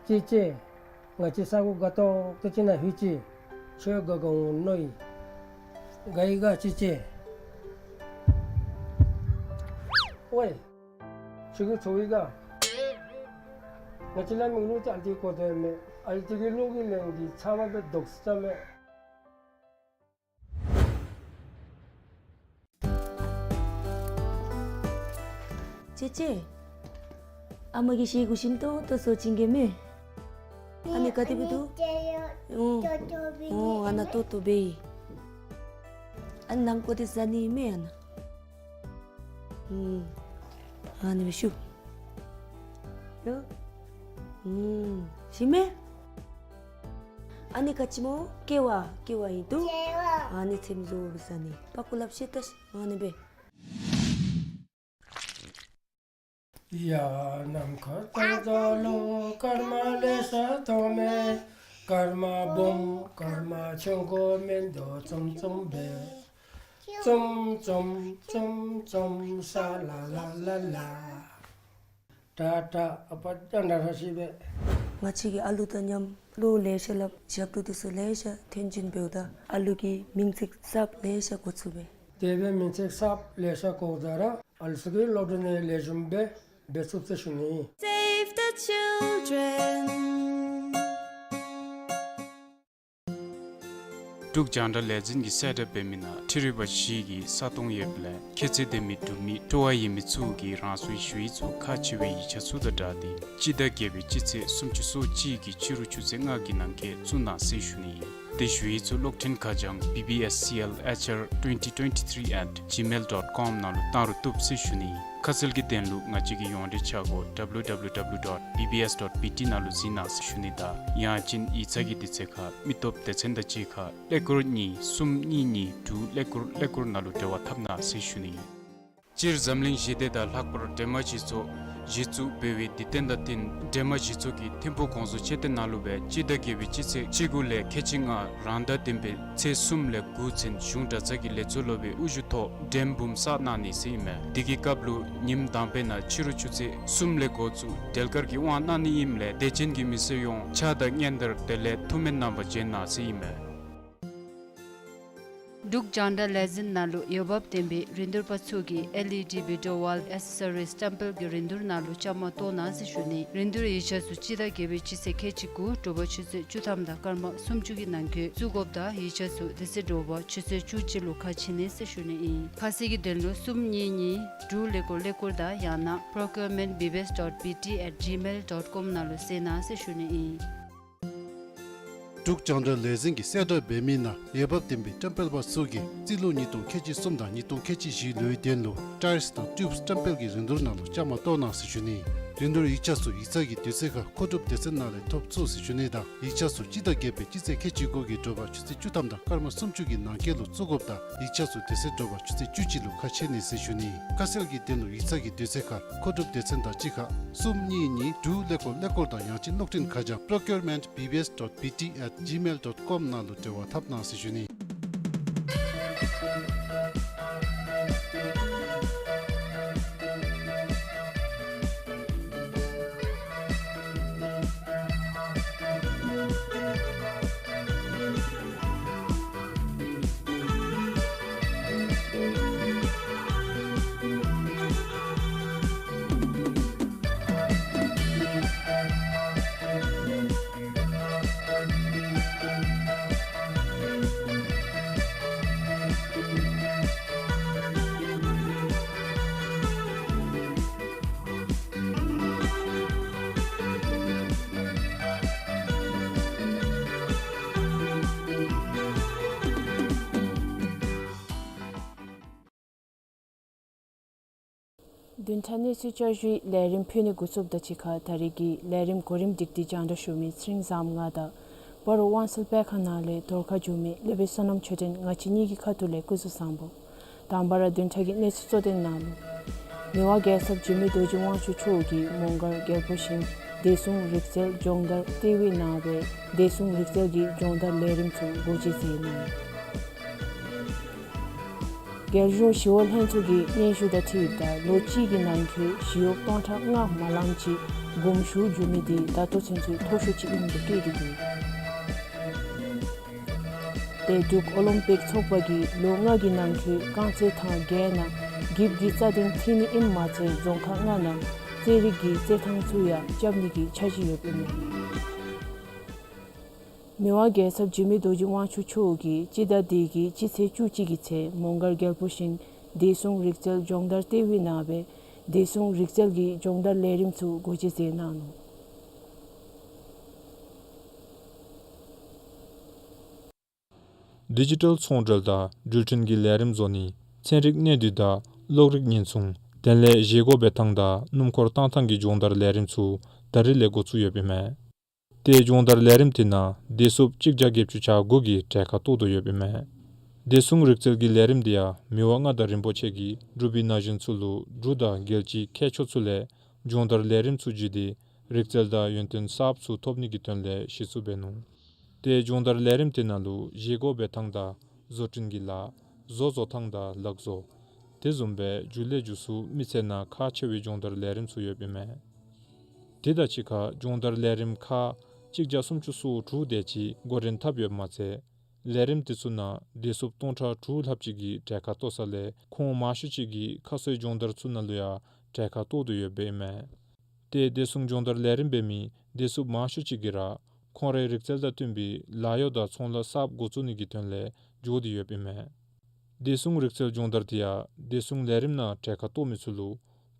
ཅི་ཅི། ང་བཅས་ས་གོ་དགའ་ཏོག་ཏོ་ཅིག་ནང་ལྷོད་ཅི། ཁྱོད་དགའ་དགའ་འོང་མནོ་ཡི། དགའ་ཡི་ག་ཅི་ཅི། ཝའི། ཁྱོད་ཀྱིས་ཚོར་ཡི་ག། ང་བཅས་ལ་མིག་ལུ་ཅིག་ཨ་ཙི་གོ་དོ་ཡོད་མས། ཨ་ཙི་གི་ལུག་གི་ལན་འདི་ཚ་བ་སྦེ་དོག་ས་མས། ཅེ་ཅེ། ཨ་མ་གིས་ཤེལ་སྒོ་ཞིམ་ཏོང་ཏོ་བཟོ་བྱིན་གེ་མས། ཨ་ནི་ག་དེ་སྦེ་འདུག། ཨ་ནི་ཅེ་ཡོ། ཨོ། ཏོག་ཏོ་སྦེ། ཨོ། ཨ་ནཱ་ཏོག་ཏོ་སྦེ། ཨ་ནི་ནམ་མཁའ་འདི་ཟ་ནི་མས་ཨ་ནཱ། ཨུམ། ཨ་ནི་སྦེ་ཞུ། ལོ། ཨུམ། ཞིམ་མས། ཨ་ནི་ག་ཅི་སྨོ། ཀེ་བ། ཀེ་བ་ཨིན་འདུག། ཀེ་བ། ཨ་ནི་ཚེམ་བཟོ་སྦེ་ཟ་ནི། པག་ཀོ་ལགཔ་བཤེད་ད་ཤིག། ཨ་ནི་སྦེ། ཡ་ནམ་མཁའ་ལྟར་རྫོགས་ལུ་སྐར་མ་ལེ་ཤ་མཐོང་མས། སྐར་མ་སྦོམ་སྐར་མ་ཆུང་ཀུ་མིན་འདུག་ཙུམ་ཙུམ་སྦེ། ཙུམ་ཙུམ་ཙུམ་ཙུམ་ས་ལ་ལ་ལ་ལ། ཏ་ཏ། ཨ་པ་ད་ན་ར་ཤི་སྦེ། ང་བཅས་ཀྱིས་ཨ་ལུ་དང་མཉམ་བློ་ལེ་ཤ་སླབ་ཞབས་ཏོག་འདི་ཚུ་ལེ་ཤ་ཐོན་བྱིན་འབདཝ་ད་ཨ་ལུ་གིས་མིང་ཚིག་གསརཔ་ལེ་ཤ་གོ་ཚུགས་པས། དེ་སྦེ་མིང་ཚིག་གསརཔ་ལེ་ཤ་གོཝ་ད་ར་ཨ་ལུ་ཚུ་གིས་སློབ་གྲྭ་ནང་ལེགས་ཤོམ་སྦེ་འབད་ཚུགས་ཟེར་ཞུ་ནི། Save the children. འབྲུག་རྒྱང་བསྒྲགས་ལས་འཛིན་གྱིས་གསལ་བསྒྲགས་འབད་མི་ནང་འཕྲུལ་རིག་པ་བཞི་གི་ས་སྟོང་ཡོདཔ་ལས་ཁྱད་ཚད་ལྡན་མི་འབྲུག་མི་སྤྲོ་བ་ཡོད་མི་ཚུ་གིས་རང་སོའི་ཞུ་ཡིག་ཚུ་ཁག་ཆེ་བའི་ཡིག་ཆ་ཚུ་དང་སྦྲགས་ཏེ་སྤྱི་ཟླ་བརྒྱད་པའི་སྤྱི་ཚེས་སུམ་ཅུ་སོ་གཅིག་གི་ཕྱི་རུ་ཆུ་ཚོད་ལྔ་གི་ནང་འཁོད་བཙུགས་གནང་ཟེར་ཞུ་ནི་ཨིན། དེ་ཞུ་ཡིག་ཚུ་གློག་འཕྲིན་ཁ་བྱང་B B S C L H R twenty twenty-three at gmail dot com ནང་ལུ་བཏང་རུང་བཏུབ་ཟེར་ཞུ་ནི་ཨིན། ཁ་གསལ་གྱི་དོན་ལུ་ང་བཅས་ཀྱི་ཡོངས་འབྲེལ་ཆ་སྒོ་W W W dot B B S dot B T ནང་ལུ་གཟིགས་གནང་ཟེར་ཞུ་ནི་དང་ཡང་ཅིན་ཡིག་ཚང་གི་དུས་ཚོད་ཁར་མི་སྟོབས་སྡེ་ཚན་དང་གཅིག་ཁར་ཀླད་ཀོར་གཉིས་གསུམ་གཉིས་གཉིས་དྲུག་ཀླད་ཀོར་ཀླད་ཀོར་ནང་ལུ་འབྲེལ་བ་འཐབ་གནང་ཟེར་ཞུ་ནི་ཨིན། སྤྱིར་འཛམ་གླིང་ཞི་བདེ་དང་ལྷག་པར་སྒྲོལ་མ་སྤྱི་ཚོགས་གཞི་བཙུགས་འབད་བའི་དུས་སྟོན་དང་བསྟུན་སྒྲོལ་མ་སྤྱི་ཚོགས་ཀྱི་ཐིམ་ཕུག་གོང་བཟོ་མཆོད་རྟེན་ནང་ལུ་སྦེ་སྤྱི་ཟླ་བརྒྱད་པའི་སྤྱི་ཚེས་བཅུ་དགུ་ལས་ཁལ་གཅིག་ལྔ་རང་ཟླ་བདུན་པའི་ཚེས་གསུམ་ལས་དགུ་ཚུན་གཞུང་གྲྭ་ཚང་གི་ལས་ཚོགས་སློབ་དཔོན་དབུ་བཞུགས་ཐོག་སྒྲོལ་འབུམ་བསགས་གནང་ནི་ཟེར་ཨིན་མས། དེ་གི་སྐབས་ལུ་ཉིནམ་དང་པའི་ནང་ཕྱི་རུ་ཆུ་ཚོད་གསུམ་ལས་འགོ་བཙུགས་སྒྲོལ་དཀར་གྱི་དབང་གནང་ནི་ཨིནམ་ལས་དད་ཅན་གྱི་མི་སེར་ཡོངས་ཕྱག་དང་སྙན་དར་དེ་ལས་ཐུགས་སྨོན་གནང་བར་བྱོན་གནང་ཟེར་ཨིན་མས། འབྲུག་རྒྱང་བསྒྲགས་ལས་འཛིན་ནང་ལུ་འོས་འབབ་ལྡན་པའི་རིན་བསྡུར་པ་ཚུ་གིས་ཨེལ་ཨི་ཌི་བི་ཌི་ཡོ་ཝཱལ་ཨེག་སེ་སོ་རིས་ཊེམ་པལ་གྱི་རིན་བསྡུར་ནང་ལུ་བཅའ་མར་གཏོགས་གནང་ཟེར་ཞུ་ནི། རིན་བསྡུར་ཡིག་ཆ་ཚུ་སྤྱི་ཟླ་བརྒྱད་པའི་སྤྱི་ཚེས་ཁལ་གཅིག་དགུ་དྲོ་པ་ཆུ་ཚོད་བཅུ་ཐམ་དང་སྐར་མ་སུམ་ཅུ་གི་ནང་འཁོད་བཙུགས་དགོཔ་དང་ཡིག་ཆ་ཚུ་དེ་ཚེ་དྲོ་པ་ཆུ་ཚོད་བཅུ་གཅིག་ལུ་ཁ་ཕྱེ་ནི་ཟེར་ཞུ་ནི་ཨིན། ཁ་གསལ་གྱི་དོན་ལུ་གསུམ་གཉིས་གཉིས་དྲུག་ཀླད་ཀོར་ཀླད་ཀོར་དང་ཡང་ན་procurement B B S dot B T at gmail dot com ནང་ལུ་གསལ་གནང་ཟེར་ཞུ་ནི་ཨིན། འབྲུག་རྒྱང་བསྒྲགས་ལས་འཛིན་གྱིས་གསལ་བསྒྲགས་འབད་མི་ནང་འོས་འབབ་ལྡན་པའི་ཊེམ་པལ་པ་ཚུ་གིས་རྩིས་ལོ་ཉིས་སྟོང་ཁལ་གཅིག་གསུམ་དང་ཉིས་སྟོང་ཁལ་གཅིག་བཞི་ལོའི་དོན་ལུ་ཊའིརསི་དང་ཊིའུབསི་ཊེམ་པལ་གྱི་རིན་བསྡུར་ནང་ལུ་བཅའ་མར་གཏོགས་གནང་ཟེར་ཞུ་ནི། རིན་བསྡུར་ཡིག་ཆ་ཚུ་ཡིག་ཚང་གི་དུས་ཚོད་ཁར་མཁོ་སྒྲུབ་སྡེ་ཚན་ནང་ལས་ཐོབ་ཚུགས་ཟེར་ཞུ་ནི་དང་ཡིག་ཆ་ཚུ་སྤྱི་ཟླ་བརྒྱད་པའི་སྤྱི་ཚེས་ཁལ་གཅིག་དགུ་གི་དྲོ་པ་ཆུ་ཚོད་བཅུ་ཐམ་དང་སྐར་མ་སུམ་ཅུ་གི་ནང་འཁོད་ལུ་བཙུགས་དགོཔ་དང་ཡིག་ཆ་ཚུ་དེ་ཚེ་དྲོ་པ་ཆུ་ཚོད་བཅུ་གཅིག་ལུ་ཁ་ཕྱེ་ནི་ཟེར་ཞུ་ནི། ཁ་གསལ་གྱི་དོན་ལུ་ཡིག་ཚང་གི་དུས་ཚོད་ཁར་མཁོ་སྒྲུབ་སྡེ་ཚན་དང་གཅིག་ཁར་གསུམ་གཉིས་གཉིས་དྲུག་ཀླད་ཀོར་ཀླད་ཀོར་དང་ཡང་ཅིན་གློག་འཕྲིན་ཁ་བྱང་procurement B B S dot B T at gmail dot com ནང་ལུ་འབྲེལ་བ་འཐབ་གནང་ཟེར་ཞུ་ནི། བདུན་ཕྲག་གནས་ཚུལ་བསྐྱར་ཞུའི་ལས་རིམ་ཕུལ་ནི་འགོ་བཙུགསཔ་དང་གཅིག་ཁར་ད་རེས་ཀྱི་ལས་རིམ་གོ་རིམ་སྒྲིག་སྟེ་རྒྱང་བསྒྲགས་ཞུ་མི་ཚེ་རིང་བཟངམོ་ང་དང་སྤ་རོ་དབང་གསལ་དཔེ་ཁང་ནང་ལས་རྫོང་ཁ་བསྒྱུར་མི་ལེགས་པའི་བསོད་ནམས་ཆོས་སྒྲོན་ང་བཅས་གཉིས་ཀྱི་ཁ་ཐུག་ལས་སྐུ་གཟུགས་བཟང་པོ། དང་པ་ར་བདུན་ཕྲག་གི་གནས་ཚུལ་གཙོ་དོན་ནང་ལུ། མི་དབང་རྒྱལ་ཚབ་འཇིགས་མེད་རྡོ་རྗེ་དབང་ཕྱུག་མཆོག་གིས་མོང་སྒར་རྒྱལ་པོ་ཞིང་བདེ་སྲུང་རིག་རྩལ་སྦྱོང་བརྡར་ལྟེ་བའི་ནང་སྦེ་བདེ་སྲུང་རིག་རྩལ་གྱི་སྦྱོང་བརྡར་ལས་རིམ་ཚུ་སྒོ་འབྱེད་མཛད་གནང་ཡི། རྒྱལ་གཞུང་ཞི་གཡོག་ལྷན་ཚོགས་ཀྱི་སྙན་ཞུ་དང་འཁྲིལཝ་ད་ལོ་གཅིག་གི་ནང་འཁོད་ཞི་གཡོག་སྟོང་ཕྲག་ལྔ་མ་ལངམ་ཅིག་དགོངས་ཞུ་འབྱོན་མི་དེ་ད་ལྟོ་ཚུན་ཚོད་མཐོ་ཤོས་ཅིག་ཨིནམ་སྦེ་བཀོད་དེ་འདུག། ཏེ་འབྲུག་ཨོ་ལིམ་པིག་ཚོགས་པ་གིས་ལོ་ལྔ་གི་ནང་འཁོད་རྐང་རྩེད་ཐང་བརྒྱད་ནང་འགྱིབ་ཀྱི་རྩ་འདི་འཐིང་ནི་ཨིནམ་མ་ཚད་རྫོང་ཁག་ལྔ་ནང་རྩེད་རིགས་ཀྱི་རྩེད་ཐང་ཚུ་ཡང་རྐྱབ་ནི་གི་འཆར་གཞི་ཡོདཔ་ཨིན་མས། མི་དབང་རྒྱལ་ཚབ་འཇིགས་མེད་རྡོ་རྗེ་དབང་ཕྱུག་མཆོག་གིས་སྤྱི་ཟླ་འདི་གི་སྤྱི་ཚེས་བཅུ་གཅིག་གི་ཚེ་མོང་སྒར་རྒྱལ་པོ་ཞིང་བདེ་སྲུང་རིག་རྩལ་སྦྱོང་བརྡར་ལྟེ་བའི་ནང་སྦེ་བདེ་སྲུང་རིག་རྩལ་གྱི་སྦྱོང་བརྡར་ལས་རིམ་ཚུ་སྒོ་འབྱེད་མཛད་གནང་ནུག། ཌི་ཇི་ཊལ་ཚོང་འབྲེལ་དང་འགྲུལ་འཕྲིན་གྱི་ལས་རིམ་བཟོ་ནི། ཚན་རིག་གནས་སྡུད་དང་གློག་རིག་བརྙན་ཐུང་། དེ་ལས་བཞེས་སྒོ་འབད་ཐངས་དང་སྣུམ་འཁོར་བཏང་ཐངས་ཀྱི་སྦྱོང་བརྡར་ལས་རིམ་ཚུ་ད་རིས་ལས་འགོ་བཙུགས་ཡོདཔ་ཨིན་མས། ཏེ་སྦྱོང་བརྡར་ལས་རིམ་དེ་ནང་བདེ་སྲུངཔ་གཅིག་བརྒྱ་བརྒྱད་ཅུ་གྱ་དགུ་གིས་གྲལ་ཁར་གཏོགས་དོ་ཡོདཔ་ཨིན་མས། བདེ་སྲུང་རིག་རྩལ་གྱི་ལས་རིམ་དེ་ཡང་མི་དབང་མངའ་བདག་རིན་པོ་ཆེ་གིས་འབྲུག་པའི་ན་གཞོན་ཚུ་ལུ་འབྲུག་དང་རྒྱལ་སྤྱིའི་མཁས་མཆོག་ཚུ་ལས་སྦྱོང་བརྡར་ལས་རིམ་ཚུ་བརྒྱུད་དེ་རིག་རྩལ་དང་ཡོན་ཏན་གསརཔ་ཚུ་ཐོབ་ནི་གི་དོན་ལས་གཞི་བཙུགས་འབད་ནུག། ཏེ་སྦྱོང་བརྡར་ལས་རིམ་དེ་ནང་ལུ་བཞེས་སྒོ་འབད་ཐངས་དང་བཟོ་སྐྲུན་གྱི་ལཱ། བཟོ་བཟོ་ཐངས་དང་ལག་བཟོ། དེ་བཟུམ་སྦེ་མཇུག་ལས་མཇུག་སུ་མི་ཚེ་ནང་ཁག་ཆེ་བའི་སྦྱོང་བརྡར་ལས་རིམ་ཚུ་ཡོདཔ་ཨིན་མས། དེ་དང་གཅིག་ཁར་སྦྱོང་བརྡར་ལས་རིམ་ཁག་གཅིག་བརྒྱ་སུམ་ཅུ་སོ་དྲུག་དེ་ཅིག་འགོ་འདྲེན་འཐབ་ཡོདཔ་མ་ཚད་ལས་རིམ་དེ་ཚུ་ནང་བདེ་སྲུངཔ་སྟོང་ཕྲག་དྲུག་ལྷགཔ་ཅིག་གིས་གྲལ་ཁར་གཏོགས་ས་ལས་ཁོང་མང་ཤོས་ཅིག་གིས་ཁ་གསོའི་སྦྱོང་བརྡར་ཚུ་ནང་ལུ་ཡང་གྲལ་ཁར་གཏོགས་དོ་ཡོདཔ་ཨིན་མས། ཏེ་བདེ་སྲུང་སྦྱོང་བརྡར་ལས་རིམ་འབད་མི་བདེ་སྲུངཔ་མང་ཤོས་ཅིག་གིས་ར་ཁོང་རའི་རིག་རྩལ་དང་བསྟུན་པའི་ལཱ་གཡོག་དང་ཚོང་ལཱ་གསརཔ་འགོ་བཙུགས་ནི་གི་དོན་ལས་འགྱོ་སྟེ་ཡོདཔ་ཨིན་མས། བདེ་སྲུང་རིག་རྩལ་སྦྱོང་བརྡར་དེ་ཡང་བདེ་སྲུང་ལས་རིམ་ནང་གྲལ་ཁར་གཏོགས་མི་ཚུ་ལུ་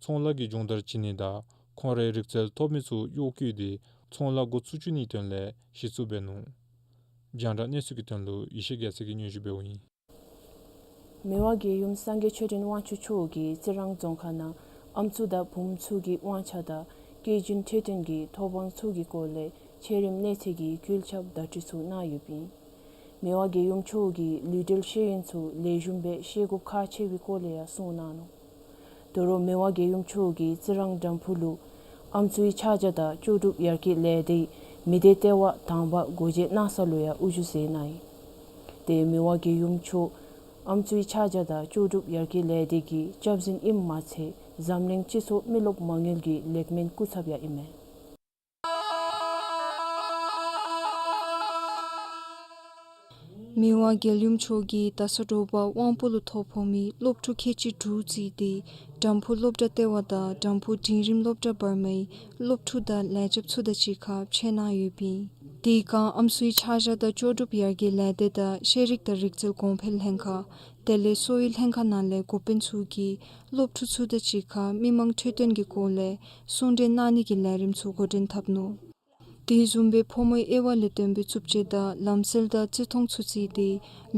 ཚོང་ལཱ་གི་སྦྱོང་བརྡར་བྱིན་ནི་དང་ཁོང་རའི་རིག་རྩལ་ཐོབ་མི་ཚུ་གཡོག་བཀོལ་ཏེ་ཚོང་ལཱ་འགོ་བཙུགས་བཅུག་ནིའི་དོན་ལས་གཞི་བཙུགས་འབད་ནུག། རྒྱང་བསྒྲགས་གནས་ཚུལ་གྱི་དོན་ལུ་ཡེ་ཤེས་རྒྱལ་མཚན་གྱིས་སྙན་ཞུ་འབདཝ་ཨིན། མི་དབང་རྒྱལ་ཡུམ་སངས་རྒྱས་ཆོས་སྒྲོན་དབང་ཕྱུག་མཆོག་གིས་རྩི་རང་རྫོང་ཁག་ནང་ཨམ་སྲུ་དང་བུམོ་ཚུ་གི་དབང་ཆ་དང་སྐྱེ་རྒྱུན་འཕྲོད་བསྟེན་གྱི་ཐོབ་དབང་ཚུ་གི་སྐོར་ལས་ཆེ་རིམ་གནས་ཚད་ཀྱི་འགུལ་སྐྱོད་བརྡ་སྤྲོད་ཚུ་གནང་ཡོདཔ་ཨིན། མི་དབང་རྒྱལ་ཡུམ་མཆོག་གིས་ལུས་འབྲེལ་ཤེས་ཡོན་ཚུ་ལེགས་ཤོམ་སྦེ་ཤེས་དགོཔ་ཁག་ཆེ་བའི་སྐོར་ལས་ཡང་གསུངས་གནང་ནུག། དོ་རུང་མི་དབང་རྒྱལ་ཡུམ་མཆོག་གིས་རྩི་རང་དམ་ཕུ་ལུ་ཨམ་སྲུའི་ཕྱག་རྒྱ་དང་ལྕོགས་གྲུབ་ཡར་རྒྱས་ལས་སྡེའི་མི་སྡེ་ལྟེ་བ་དང་པ་སྒོ་འབྱེད་གནང་ས་ལུ་ཡང་དབུ་བཞུགས་མཛད་གནང་ཡི། ཏེ་མི་དབང་རྒྱལ་ཡུམ་མཆོག་ཨམ་སྲུའི་ཕྱག་རྒྱ་དང་ལྕོགས་གྲུབ་ཡར་རྒྱས་ལས་སྡེ་གི་སྐྱབས་འཛིན་ཨིནམ་མ་ཚད་འཛམ་གླིང་སྤྱི་ཚོགས་མི་རློབས་མ་དངུལ་གྱི་ལེགས་སྨན་སྐུ་ཚབ་ཡང་ཨིན་མས། མི་དབང་རྒྱལ་ཡུམ་མཆོག་གིས་ད་ས་དྲོ་པ་དབང་པོ་ལུ་ཐོ་ཕོག་མི་སློབ་ཕྲུག་ཁལ་གཅིག་དྲུག་བརྩིས་ཏེ་དྲམ་ཕུག་སློབ་གྲྭ་ལྟེ་བ་དང་དྲམ་ཕུག་འབྲིང་རིམ་སློབ་གྲྭ་བར་མའི་སློབ་ཕྲུག་དང་ལས་བྱེདཔ་ཚུ་དང་གཅིག་ཁར་ཕྱད་གནང་ཡོདཔ་ཨིན། དེ་སྒང་ཨམ་སྲུའི་ཆ་བཞག་དང་ལྕོགས་གྲུབ་ཡར་རྒྱས་ལས་སྡེ་དང་ཤེས་རིག་དང་རིག་རྩལ་གོང་འཕེལ་ལྷན་ཁག་དེ་ལས་གསོ་བའི་ལྷན་ཁག་ནང་ལས་འགོ་དཔོན་ཚུ་གིས་སློབ་ཕྲུག་ཚུ་དང་གཅིག་ཁར་མི་མང་འཕྲོད་བསྟེན་གྱི་སྐོར་ལས་གསུང་གྲོས་གནང་ནི་གི་ལས་རིམ་ཚུ་འགོ་འདྲེན་འཐབ་ནུག། དེ་བཟུམ་སྦེ་ཕོ་མོའི་དབྱེ་བ་ལས་བརྟེན་པའི་རྩུབ་སྤྱོད་དང་ལམ་སྲོལ་དང་བརྩི་མཐོང་ཚུ་བརྩིས་ཏེ་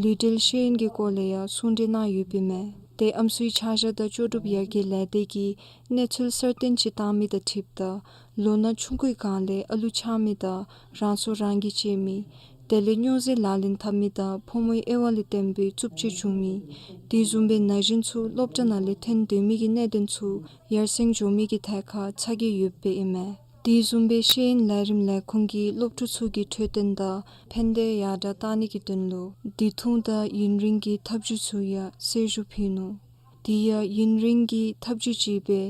ལུས་འབྲེལ་ཤེས་ཡོན་གྱི་སྐོར་ལས་ཡང་གསུང་གྲོས་གནང་ཡོདཔ་ཨིན་མས། དེ་ཨམ་སྲུའི་ཆ་བཞག་དང་ལྕོགས་གྲུབ་ཡར་རྒྱས་ལས་སྡེ་གིས་གནས་ཚུལ་གསར་བཏོན་ཅིག་བཏང་མི་དང་འཁྲིལཝ་ད་ལོ་ན་ཆུང་ཀུའི་སྒང་ལས་ཨ་ལུ་ཆགས་མི་དང་རང་སྲོག་རང་གིས་བཅད་མི་དེ་ལས་སྨྱོ་རྫས་ལག་ལེན་འཐབ་མི་དང་ཕོ་མོའི་དབྱེ་བ་ལས་བརྟེན་པའི་རྩུབ་སྤྱོད་བྱུང་མི་དེ་བཟུམ་སྦེ་ན་གཞོན་ཚུ་སློབ་གྲྭ་ནང་ལས་ཐོན་སྡོད་མི་གི་གནད་དོན་ཚུ་ཡར་སེང་འགྱོ་མི་གི་ཐད་ཁར་ཚ་གྱང་ཡོདཔ་ཨིན་མས། དེ་བཟུམ་སྦེ་ཤེས་ཡོན་ལས་རིམ་ལས་ཁུངས་ཀྱིས་སློབ་ཕྲུག་ཚུ་གི་འཕྲོད་བསྟེན་དང་ཕན་བདེ་ཡར་དྲག་གཏང་ནི་གི་དོན་ལུ་དུས་ཐུང་དང་ཡུན་རིང་གི་ཐབས་བྱུས་ཚུ་ཡང་གསལ་ཞུ་ཕུལ་ནུག། དེ་ཡང་ཡུན་རིང་གི་ཐབས་བྱུས་ཅིག་སྦེ་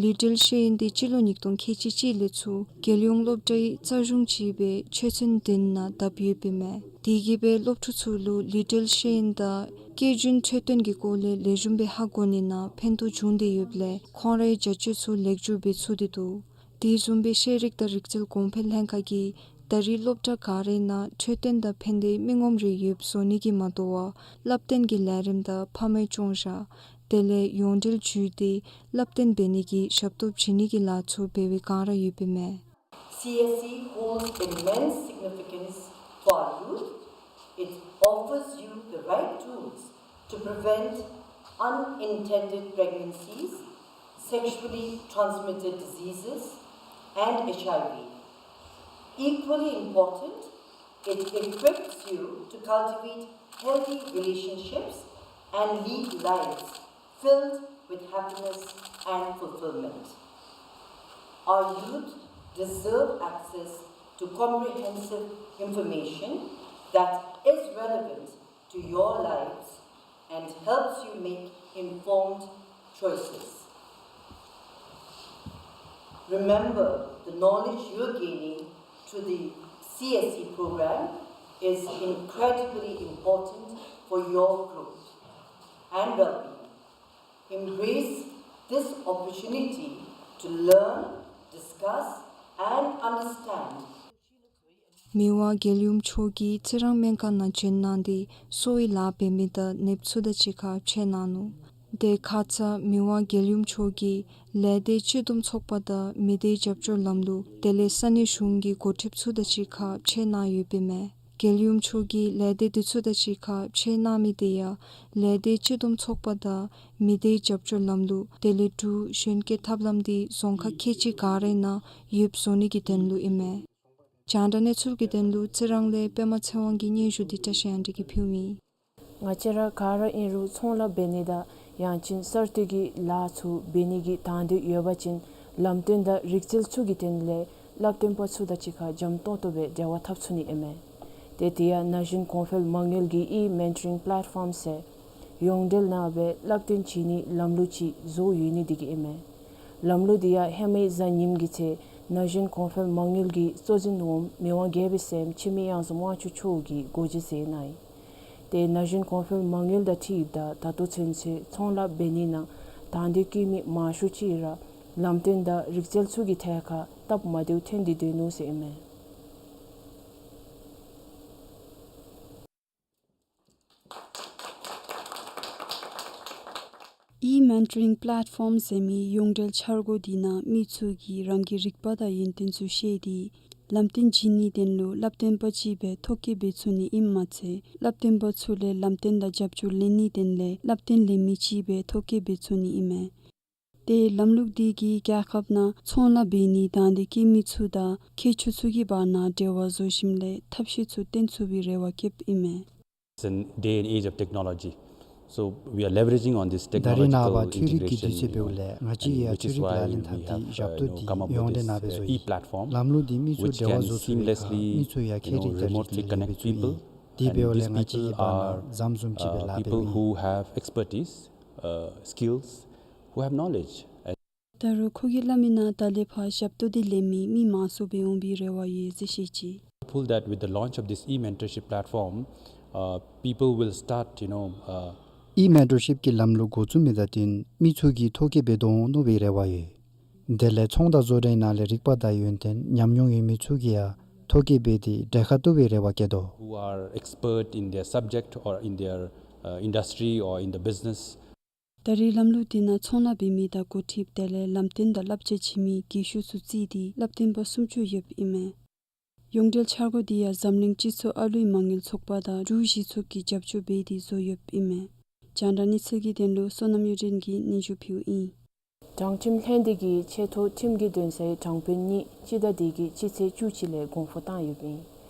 ལུས་འབྲེལ་ཤེས་ཡོན་དེ་སྤྱི་ལོ་ཉིས་སྟོང་ཁལ་གཅིག་གཅིག་ལས་ཚུར་རྒྱལ་ཡོངས་སློབ་གྲྭའི་རྩ་གཞུང་ཅིག་སྦེ་ཆོས་ཚན་བདུན་ནང་དར་ཡོདཔ་ཨིན་མས། དེ་གིས་སྦེ་སློབ་ཕྲུག་ཚུ་ལུ་ལུས་འབྲེལ་ཤེས་ཡོན་དང་སྐྱེ་རྒྱུན་འཕྲོད་བསྟེན་གྱི་སྐོར་ལས་ལེགས་ཤོམ་སྦེ་ཧ་གོ་ནི་ནང་ཕན་ཐོགས་བྱུང་སྟེ་ཡོདཔ་ལས་ཁོང་རའི་བྱ་སྤྱོད་ཚུ་ལེགས་བཅོས་འབད་ཚུགས་ཏེ་འདུག། དེ་བཟུམ་སྦེ་ཤེས་རིག་དང་རིག་རྩལ་གོང་འཕེལ་ལྷན་ཁག་གིས་ད་རེས་སློབ་གྲྭ་ག་རའི་ནང་འཕྲོད་བསྟེན་དང་ཕན་བདེའི་མི་ངོམ་རེ་ཡོདཔ་བཟོ་ནི་གིས་མ་དོ་བར་བསླབ་སྟོན་གྱི་ལས་རིམ་དང་ཕ་མའི་སྐྱོང་བཞག་དེ་ལས་ཡོངས་འབྲེལ་བརྒྱུད་དེ་བསླབ་སྟོན་འབད་ནི་གི་ཞབས་ཏོག་བྱིན་ནི་གི་ལཱ་ཚུ་འབད་བའི་བསྒང་ར་ཡོདཔ་ཨིན་མས། C S C holds immense significance for our youth. It offers you the right tools to prevent unintended pregnancies, sexually transmitted diseases, and H I V. Equally important, it equips you to cultivate healthy relationships and lead lives filled with happiness and fulfillment. Our youth deserve access to comprehensive information that is relevant to your lives and helps you make informed choices. Remember, the knowledge you're gaining through the C S C program is incredibly important for your growth and well-being. Embrace this opportunity to learn, discuss, and understand མི་དབང་རྒྱལ་ཡུམ་མཆོག་གིས་ཚེ་རིང་སྨན་ཁང་ནང་བྱོན་གནང་སྟེ་གསོ་བའི་ལཱ་འབད་མི་དང་ནདཔ་ཚུ་དང་གཅིག་ཁར་ཕྱད་གནང་ནུག། དེ་ཁ་ཙ་མི་དབང་རྒྱལ་ཡུམ་མཆོག་གིས་ལས་སྡེ་སྤྱི་བསྡོམས་ཚོགས་པ་དང་མི་སྡེའི་རྒྱབ་སྐྱོར་ལམ་ལུགས་དེ་ལས་ས་གནས་གཞུང་གི་འགོ་ཁྲིདཔ་ཚུ་དང་གཅིག་ཁར་ཕྱད་གནང་ཡོདཔ་ཨིན་མས། རྒྱལ་ཡུམ་མཆོག་གིས་ལས་སྡེ་དེ་ཚུ་དང་གཅིག་ཁར་ཕྱད་གནང་མི་དེ་ཡང་ལས་སྡེ་སྤྱི་བསྡོམས་ཚོགས་པ་དང་མི་སྡེའི་རྒྱབ་སྐྱོར་ལམ་ལུགས་དེ་ལས་འབྲུག་གཞོན་སྐྱེས་ཐབས་ལམ་དེ་རྫོང་ཁག་ཁལ་གཅིག་ག་རའི་ནང་ཡོདཔ་བཟོ་ནི་གི་དོན་ལུ་ཨིན་མས། རྒྱང་བསྒྲགས་གནས་ཚུལ་གྱི་དོན་ལུ་རྩི་རང་ལས་པདྨ་ཚེ་དབང་གི་སྙན་ཞུ་འདི་བཀྲ་ཤིས་དབང་འདུས་ཀྱིས་ཕུལཝ་ཨིན། ང་བཅས་ར་ག་ར་ཨིན་རུང་ཚོང་ལཱ་འབད་ནི་དང་ཡང་ཅིན་གསར་གཏོད་ཀྱི་ལཱ་ཚུ་འབད་ནི་གི་དང་འདོད་ཡོད་པ་ཅིན་ལམ་སྟོན་དང་རིག་རྩལ་ཚུ་གི་དོན་ལས་བསླབ་སྟོན་པ་ཚུ་དང་གཅིག་ཁར་འཇམ་ཏོང་ཏོ་སྦེ་འབྲེལ་བ་འཐབ་ཚུགས་ནི་ཨིན་མས། ཏེ་དེ་ཡང་ན་གཞོན་གོང་འཕེལ་མ་དངུལ་གྱི་ཨི་མེན་ཊོ་རིང་པ་ལེཊ་ཕོརམ་ཟེར་ཡོངས་འབྲེལ་ནང་སྦེ་བསླབ་སྟོན་བྱིན་ནིའི་ལམ་ལུགས་ཅིག་བཟོ་ཡོད་ནི་དེ་གིས་ཨིན་མས། ལམ་ལུགས་དེ་ཡང་ཧེ་མའི་གཟའ་ཉིམ་གི་ཚེ་ན་གཞོན་གོང་འཕེལ་མ་དངུལ་གྱི་གཙོ་འཛིན་འོགམ་མི་དབང་རྒྱལ་པོའི་སྲསམོ་འཆི་མེད་གཡང་འཛོམས་དབང་ཕྱུག་མཆོག་གིས་འགོ་འབྱེད་མཛད་གནང་ཡི། ཏེ་ན་གཞོན་གོང་འཕེལ་མ་དངུལ་དང་འཁྲིལཝ་ད་ད་ལྟོ་ཚུན་ཚོད་ཚོང་ལཱ་འབད་ནི་ནང་དང་འདོད་བསྐྱེད་མི་མང་ཤོས་ཅིག་ར་ལམ་སྟོན་དང་རིག་རྩལ་ཚུ་གི་ཐད་ཁར་སྟབས་མ་བདེཝ་ཐོན་ཏེ་སྡོད་ནུག་ཟེར་ཨིན་མས། ཨི་མེན་ཊོ་རིང་པ་ལེཊ་ཕོརམ་ཟེར་མི་ཡོངས་འབྲེལ་འཆར་སྒོ་འདི་ནང་མི་ཚུ་གིས་རང་གི་རིག་པ་དང་ཡོན་ཏན་ཚུ་ཤེས་ཏེ་ལམ་སྟོན་བྱིན་ནིའི་དོན་ལུ་བསླབ་སྟོན་པ་ཅིག་སྦེ་ཐོ་བཀོད་འབད་ཚུགས་ནི་ཨིནམ་མ་ཚད་བསླབ་སྟོན་པ་ཚུ་ལས་ལམ་སྟོན་དང་རྒྱབ་སྐྱོར་ལེན་ནིའི་དོན་ལས་བསླབ་སྟོན་ལེན་མི་ཅིག་སྦེ་ཐོ་བཀོད་འབད་ཚུགས་ནི་ཨིན་མས། ཏེ་ལམ་ལུགས་འདི་གིས་རྒྱལ་ཁབ་ནང་ཚོང་ལཱ་འབད་ནིའི་དང་འདོད་བསྐྱེད་མི་ཚུ་དང་མཁས་མཆོག་ཚུ་གི་བར་ན་འབྲེལ་བ་བཟོ་ཞིནམ་ལས་ཐབས་ཤེས་ཚུ་བཏོན་ཚུགས་པའི་རེ་བ་བསྐྱེདཔ་ཨིན་མས། It's a day and age of technology. So we are leveraging on this technological integration, you know, and which is why we have, uh, you know, come up with this, uh, e-platform, which can seamlessly, you know, remotely connect people. And these people are, uh, people who have expertise, uh, skills, who have knowledge. ད་རུང་ཁོ་གིས་སླབ་མི་ནང་ད་ལས་ཕར་ཞབས་ཏོག་འདི་ལེན་མི་མི་མང་སུ་སྦེ་འོང་བའི་རེ་བ་ཡོད་ཟེར་བཤད་ཅི། Hopeful that with the launch of this e-mentorship platform, Uh, people will start, you know, uh, ཨི་མེ་ཊོར་ཤིཔ་ཀྱི་ལམ་ལུགས་འགོ་བཙུགས་མི་དང་བསྟུན་མི་ཚུ་གིས་ཐོ་བཀོད་འབད་དོ་འོང་མནོ་བའི་རེ་བ་ཡོད། དེ་ལས་ཚོང་དང་བཟོ་གྲྭའི་ནང་ལས་རིག་པ་དང་ཡོན་ཏན་ཉམས་མྱོང་ཡོད་མི་ཚུ་གིས་ཡང་ཐོ་བཀོད་འབད་དེ་གྲལ་ཁར་གཏོགས་པའི་རེ་བ་བསྐྱེད་དོ། Who are expert in their subject or in their, uh, industry or in the business. ད་རེས་ལམ་ལུགས་འདི་ནང་ཚོང་ལཱ་འབད་མི་དང་འགོ་ཁྲིདཔ་དེ་ལས་ལམ་སྟོན་དང་བསླབ་བྱ་བྱིན་མི་རྒན་ཤོས་ཚུ་བརྩིས་ཏེ་བསླབ་སྟོན་པ་སུམ་ཅུ་ཡོདཔ་ཨིན་མས། ཡོངས་འབྲེལ་འཆར་སྒོ་འདི་ཡང་འཛམ་གླིང་སྤྱི་ཚོགས་ཨ་ལུའི་མ་དངུལ་ཚོགས་པ་དང་འབྲུག་གཞི་ཚོགས་ཀྱིས་རྒྱབ་སྐྱོར་འབད་དེ་བཟོ་ཡོདཔ་ཨིན་མས། རྒྱང་བསྒྲགས་གནས་ཚུལ་གྱི་དོན་ལུ་བསོད་ནམས་གཡུ་སྒྲོན་གྱིས་སྙན་ཞུ་ཕུལཝ་ཨིན། དྲང་ཁྲིམས་ལྷན་སྡེ་གིས་ཆེ་མཐོ་ཁྲིམས་ཀྱི་འདུན་སའི་དྲང་དཔོན་གཉིས་སྤྱི་ཟླ་འདི་གི་སྤྱི་ཚེས་བཅུ་གཅིག་ལས་དགོངས་དཔོག་བཏང་ཡོདཔ་ཨིན།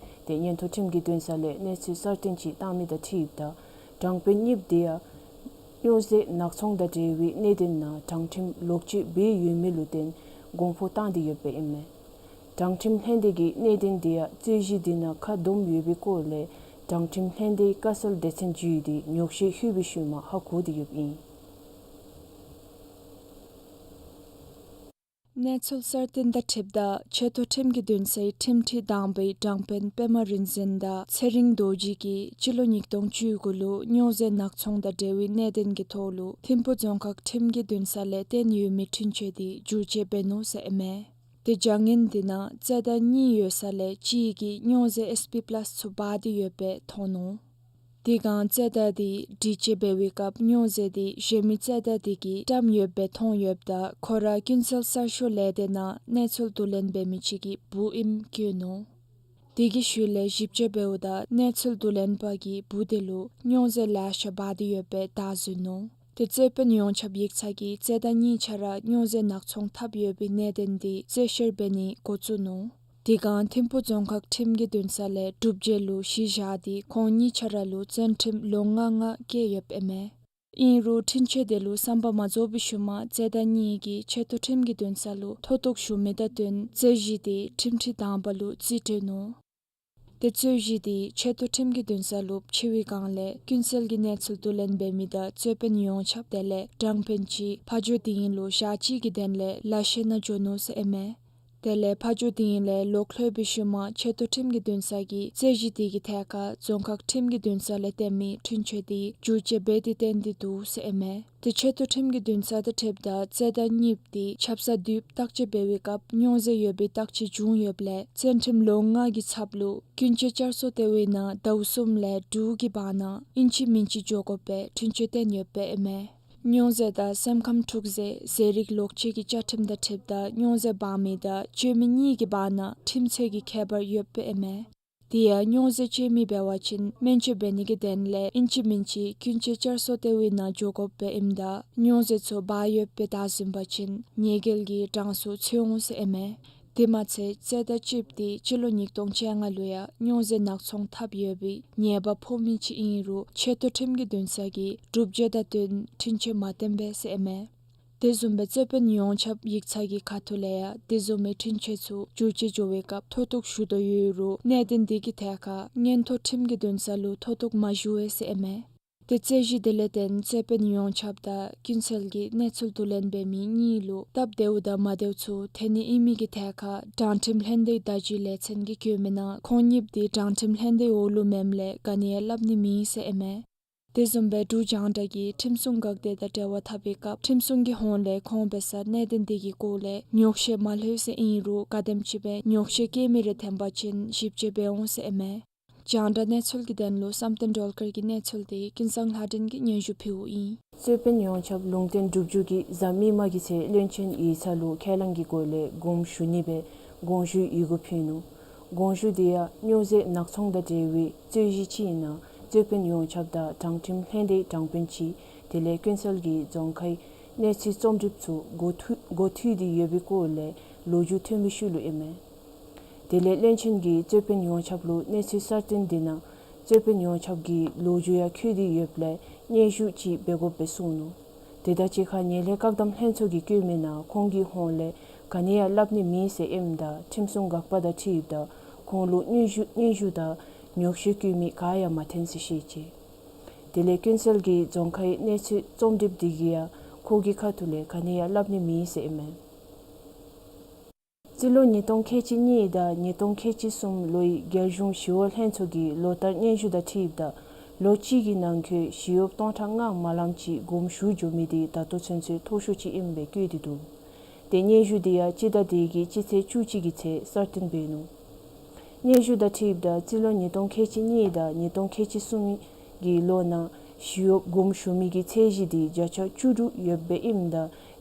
དེ་ཉེན་རྟོག་ཁྲིམས་ཀྱི་འདུན་ས་ལས་གནས་ཚུལ་གསར་བཏོན་ཅིག་བཏང་མི་དང་འཁྲིལཝ་ད་དྲང་དཔོན་གཉིསཔོ་དེ་ཡང་སྨྱོ་རྫས་ནག་ཚོང་དང་འབྲེལ་བའི་གནད་དོན་ནང་དྲང་ཁྲིམས་ལོག་སྤྱོད་འབད་ཡོད་མི་ལུ་བརྟེན་དགོངས་དཔོག་བཏང་སྟེ་ཡོདཔ་ཨིན་མས། དྲང་ཁྲིམས་ལྷན་སྡེ་གིས་གནད་དོན་དེ་ཡང་རྩོད་གཞི་དེ་ནང་ཁ་བསྡོམས་ཡོད་པའི་སྐོར་ལས་དྲང་ཁྲིམས་ལྷན་སྡེའི་བཀའ་སྲོལ་སྡེ་ཚན་བརྒྱུད་དེ་ཉོག་བཤད་ཞུ་བའི་ཤུལ་མ་ཧ་གོ་སྟེ་ཡོདཔ་ཨིན། གནས་ཚུལ་གསར་བཏོན་དང་འཁྲིལཝ་ད་ཆེ་མཐོ་ཁྲིམས་ཀྱི་འདུན་སའི་ཁྲིམས་ཁྲི་དང་པའི་དྲང་དཔོན་པདྨ་རིག་འཛིན་དང་ཚེ་རིང་རྡོ་རྗེ་གིས་སྤྱི་ལོ་ཉིས་སྟོང་བཅུ་དགུ་ལུ་སྨྱོ་རྫས་ནག་ཚོང་དང་འབྲེལ་བའི་གནད་དོན་གྱི་ཐོག་ལུ་ཐིམ་ཕུ་རྫོང་ཁག་ཁྲིམས་ཀྱི་འདུན་ས་ལས་བཏོན་ཡོད་མི་འཁྲུན་ཆོད་དེ་བསྒྱུར་བཅོས་འབད་ནུག་ཟེར་ཨིན་མས། དེ་བྱ་ངན་དེ་ནང་རྩེད་ཟླ་གཉིས་ཡོད་ས་ལས་གཅིག་གིས་སྨྱོ་རྫས་ཨེས་པི་པ་ལཱསི་ཚུ་འབག་སྟེ་ཡོདཔ་སྦེ་མཐོང་ནུག། དེ་སྒང་རྩེད་ཟླ་དེ་སྒྲིག་བཅོས་འབད་བའི་སྐབས་སྨྱོ་རྫས་དེ་གཞན་མི་རྩེད་ཟླ་དེ་གིས་བཀྲམ་ཡོདཔ་སྦེ་མཐོང་ཡོདཔ་ད་ཁོ་ར་ཀུན་གསལ་གསར་ཤོག་ལས་སྡེ་ནང་གནས་ཚུལ་བསྡུ་ལེན་འབད་མི་ཅིག་གི་བུ་ཨིནམ་བཀོད་ནུག། དེ་གི་ཤུལ་ལས་ཞིབ་དཔྱད་འབདཝ་ད་གནས་ཚུལ་བསྡུ་ལེན་པ་གིས་བུ་དེ་ལུ་སྨྱོ་རྫས་ལེ་ཤ་འབག་སྟེ་ཡོདཔ་སྦེ་བདའ་ཟུན་ནུག། དེ་རྩོད་དཔོན་ཡོངས་ཁྱབ་ཡིག་ཚང་གིས་རྩེད་ཟླ་གཉིས་ཆ་ར་སྨྱོ་རྫས་ནག་ཚོང་འཐབ་ཡོད་པའི་གནད་དོན་དེ་རྩོད་བཤེར་འབད་ནི་འགོ་བཙུགས་ནུག། དེ་སྒང་ཐིམ་ཕུ་རྫོང་ཁག་ཁྲིམས་ཀྱི་འདུན་ས་ལས་སྒྲུབ་བྱེད་ལུ་གཞི་བཞག་སྟེ་ཁོང་གཉིས་ཆ་ར་ལུ་བཙོན་ཁྲིམས་ལོ་ལྔ་ལྔ་བཀལ་ཡོདཔ་ཨིན་མས། ཨིན་རུང་འཁྲུན་ཆོད་དེ་ལུ་བསམ་པ་མ་རྫོགས་པའི་ཤུལ་མ་རྩེད་ཟླ་གཉིས་ཀྱིས་ཆེ་མཐོ་ཁྲིམས་ཀྱི་འདུན་ས་ལུ་མཐོ་གཏུགས་ཞུ་མི་དང་བསྟུན་རྩོད་གཞི་དེ་ཁྲིམས་ཁྲི་དང་པ་ལུ་རྩིས་སྤྲོད་ནུག། དེ་རྩོད་གཞི་དེ་ཆེ་མཐོ་ཁྲིམས་ཀྱི་འདུན་ས་ལུ་འཁྱིད་པའི་སྒང་ལས་ཀུན་གསལ་གྱི་གནས་ཚུལ་བསྡུ་ལེན་འབད་མི་དང་རྩོད་དཔོན་ཡོངས་ཁྱབ་དེ་ལས་དྲང་དཔོན་གཅིག་ཕ་ཇོ་དིང་ལུ་ཞག་གཅིག་གི་དོན་ལས་ལ་ཤས་ནང་འགྱོ་ནུག་ཟེར་ཨིན་མས། དེ་ལས་ཕ་ཇོ་དིང་ལས་ལོག་ལྷོད་པའི་ཤུལ་མ་ཆེ་མཐོ་ཁྲིམས་ཀྱི་འདུན་ས་གིས་རྩོད་གཞི་དེ་གི་ཐད་ཁར་རྫོང་ཁག་ཁྲིམས་ཀྱི་འདུན་ས་ལས་བཏོན་མི་འཁྲུན་ཆོད་དེ་བསྒྱུར་བཅོས་འབད་དེ་བཏོན་ཏེ་འདུག་ཟེར་ཨིན་མས། དེ་ཆེ་མཐོ་ཁྲིམས་ཀྱི་འདུན་ས་དང་འཁྲིལཝ་ད་རྩེད་ཟླ་གཉིསཔོ་དེ་ཆབ་གསང་བསྡུ་བརྟག་དཔྱད་འབད་བའི་སྐབས་སྨྱོ་རྫས་ཡོད་པའི་བརྟག་དཔྱད་བྱུང་ཡོདཔ་ལས་བཙོན་ཁྲིམས་ལོ་ལྔ་གི་ཚབ་ལུ་ཀུན་སྤྱོད་བསྐྱར་གསོ་ལྟེ་བའི་ནང་ཟླཝ་གསུམ་ལས་དྲུག་གི་བར་ན་ཨིན་ཅི་མིན་ཅི་འགྱོ་དགོཔ་སྦེ་འཁྲུན་ཆོད་བཏོན་ཡོདཔ་ཨིན་མས། སྨྱོ་རྫས་དང་སེམས་ཁམས་འཁྲུག་རྫས་ཟས་རིགས་ལོག་སྤྱོད་ཀྱི་བཅའ་ཁྲིམས་དང་འཁྲིལཝ་ད་སྨྱོ་རྫས་འབག་མི་དང་སྤྱོད་མི་གཉིས་ཀྱི་བར་ན་ཁྲིམས་ཆད་ཀྱི་ཁྱད་པར་ཡོདཔ་ཨིན་མས། དེ་ཡང་སྨྱོ་རྫས་སྤྱོད་མི་འབད་བ་ཅིན་སྨན་བཅོས་འབད་ནི་གི་དོན་ལས་ཨིན་ཅི་མིན་ཅི་ཀུན་སྤྱོད་བསྐྱར་གསོ་ལྟེ་བའི་ནང་འགྱོ་དགོཔ་སྦེ་ཨིནམ་ད་སྨྱོ་རྫས་ཚུ་འབག་ཡོདཔ་སྦེ་བདའ་ཟུན་པ་ཅིན་ཉེས་འགེལ་གྱི་གྲངས་སུ་ཚུད་འོང་ཟེར་ཨིན་མས། དེ་མ་ཚད་རྩེད་ཟླ་གཅིགཔོ་དེ་སྤྱི་ལོ་ཉིས་སྟོང་བཅོ་ལྔ་ལུ་ཡང་སྨྱོ་རྫས་ནག་ཚོང་འཐབ་ཡོད་པའི་ཉེས་པ་ཕོག་མི་ཅིག་ཨིན་རུང་ཆེ་མཐོ་ཁྲིམས་ཀྱི་འདུན་ས་གིས་བསྒྲུབ་བྱ་དང་བསྟུན་འཁྲུན་ཆོད་མ་བཏོན་པས་ཟེར་ཨིན་མས། དེ་བཟུམ་སྦེ་རྩོད་དཔོན་ཡོངས་ཁྱབ་ཡིག་ཚང་གི་ཁ་ཐུག་ལས་ཡང་དེ་བཟུམ་མའི་འཁྲུན་ཆོད་ཚུ་བསྒྱུར་བཅོས་འགྱོ་བའི་སྐབས་མཐོ་གཏུགས་ཞུ་དོ་ཡོད་རུང་གནད་དོན་དེ་གི་ཐད་ཁར་མངོན་མཐོ་ཁྲིམས་ཀྱི་འདུན་ས་ལུ་མཐོ་གཏུགས་མ་ཞུ་བས་ཟེར་ཨིན་མས། དེ་རྩོད་གཞི་དེ་ལས་བརྟེན་རྩོད་དཔོན་ཡོངས་ཁྱབ་དང་ཀུན་གསལ་གྱི་གནས་ཚུལ་བསྡུ་ལེན་འབད་མི་གཉིས་ལུ་སྟབས་བདེཝ་དང་མ་བདེཝ་ཚུ་ཐོན་ནི་ཨིན་མི་གི་ཐད་ཁར་དྲང་ཁྲིམས་ལྷན་སྡེའི་བརྡ་བརྒྱུད་ལས་ཚན་གྱིས་བཀོད་མི་ནང་ཁོང་གཉིསཔོ་དེ་དྲང་ཁྲིམས་ལྷན་སྡེའི་འོག་ལུ་མེནམ་ལས་ག་ནི་ཡང་སླབ་ནི་མེད་ཟེར་ཨིན་མས། དེ་བཟུམ་སྦེ་འབྲུག་རྒྱང་བསྒྲགས་ཀྱིས་ཁྲིམས་སྲུང་འགག་སྡེ་དང་འབྲེལ་བ་འཐབ་པའི་སྐབས་ཁྲིམས་སྲུང་གི་ཧོངས་ལས་ཁོང་འབད་སར་གནད་དོན་དེ་གི་སྐོར་ལས་ཉོག་བཤད་མ་ལྷོད་ཟེར་ཨིན་རུང་ག་དེམ་ཅིག་སྦེ་ཉོག་བཤད་བཀོད་མི་རེ་ཐོན་པ་ཅིན་ཞིབ་དཔྱད་འབད་འོང་ཟེར་ཨིན་མས། རྒྱང་བསྒྲགས་གནས་ཚུལ་གྱི་དོན་ལུ་བསམ་གཏན་སྒྲོལ་དཀར་གྱི་གནས་ཚུལ་དེ་ཀུན་བཟང་ལྷ་སྒྲོན་གྱིས་སྙན་ཞུ་ཕུལཝ་ཨིན། རྩོད་དཔོན་ཡོངས་ཁྱབ་ལུང་བསྟན་འབྲུག་རྒྱལ་གྱིས་གཟའ་མིག་དམར་གྱི་ཚེ་བློན་ཆེན་ཡིག་ཚང་ལུ་ཁས་བླངས་ཀྱི་སྒོ་ལས་དགོངས་ཞུ་ནི་སྦེ་དགོངས་ཞུའི་ཡི་གུ་ཕུལ་ནུག། དགོངས་ཞུ་དེ་ཡང་སྨྱོ་རྫས་ནག་ཚོང་དང་འབྲེལ་བའི་རྩོད་གཞི་ཅིག་ཨིན་ན་རྩོད་དཔོན་ཡོངས་ཁྱབ་དང་དྲང་ཁྲིམས་ལྷན་སྡེའི་དྲང་དཔོན་ཅིག་དེ་ལས་ཀུན་གསལ་གྱི་རྫོང་ཁའི་གནས་ཚུལ་རྩོམ་སྒྲིགཔ་ཚུ་མགོ་འཐུ་མགོ་འཐུས་ཏེ་ཡོད་པའི་སྐོར་ལས་ལོ་རྒྱུས་ཐོན་པའི་ཤུལ་ལུ་ཨིན་མས། དེ་ལས་བློན་ཆེན་གྱིས་རྩོད་དཔོན་ཡོངས་ཁྱབ་ལུ་གནས་ཚུལ་གསར་བཏོན་དེ་ནང་རྩོད་དཔོན་ཡོངས་ཁྱབ་ཀྱི་ལོ་རྒྱུས་ཡང་འཁོད་དེ་ཡོདཔ་ལས་སྙན་ཞུ་ཅིག་འབད་དགོཔ་སྦེ་གསུངས་ནུག། དེ་དང་གཅིག་ཁར་ངན་ལྷད་བཀག་སྡོམ་ལྷན་ཚོགས་ཀྱིས་བཀོད་མི་ནང་ཁོང་གི་ཧོངས་ལས་ག་ནི་ཡང་སླབ་ནི་མེད་ཟེར་ཨིནམ་ད་ཁྲིམས་སྲུང་འགག་པ་དང་འཁྲིལཝ་ད་ཁོང་ལུ་སྙན་ཞུ་སྙན་ཞུ་དང་ཉོག་བཤད་བཀོད་མི་ག་ཡང་མ་ཐོན་ཟེར་བཤད་ཅི། དེ་ལས་ཀུན་གསལ་གྱི་རྫོང་ཁའི་གནས་ཚུལ་རྩོམ་སྒྲིགཔ་དེ་གིས་ཡང་ཁོ་གི་ཁ་ཐུག་ལས་ག་ནི་ཡང་སླབ་ནི་མེད་ཟེར་ཨིན་མས། སྤྱི་ལོ་ཉིས་སྟོང་ཁལ་གཅིག་གཉིས་དང་ཉིས་སྟོང་ཁལ་གཅིག་གསུམ་ལོའི་རྒྱལ་གཞུང་ཞི་གཡོག་ལྷན་ཚོགས་ཀྱི་ལོ་བསྟར་སྙན་ཞུ་དང་འཁྲིལཝ་ད་ ལོ་གཅིག་གི་ནང་འཁོད་ཞི་གཡོགཔ་སྟོང་ཕྲག་ལྔ་མ་ལམ་ཅིག་དགོངསམ་ཞུ་འགྱོ་མི་དེ་ད་ལྟོ་ཚུན་ཚོད་མཐོ་ཤོས་ཅིག་ཨིནམ་སྦེ་བཀོད་དེ་འདུག། ཏེ་སྙན་ཞུ་དེ་ཡང་སྤྱི་ཟླ་འདི་གི་སྤྱི་ཚེས་བཅུ་གཅིག་གི་ཚེ་གསར་བཏོན་འབད་ནུག། སྙན་ཞུ་དང་འཁྲིལཝ་ད་རྩིས་ལོ་ཉིས་སྟོང་ཁལ་གཅིག་གཉིས་དང་ཉིས་སྟོང་ཁལ་གཅིག་གསུམ་གྱི་ལོ་ནང་ཞི་གཡོགཔ་དགོངསམ་ཞུ་མི་གི་ཚད་གཞི་དེ་བརྒྱ་ཆ་བཅུ་དྲུག་ཡོདཔ་སྦེ་ཨིནམ་ད་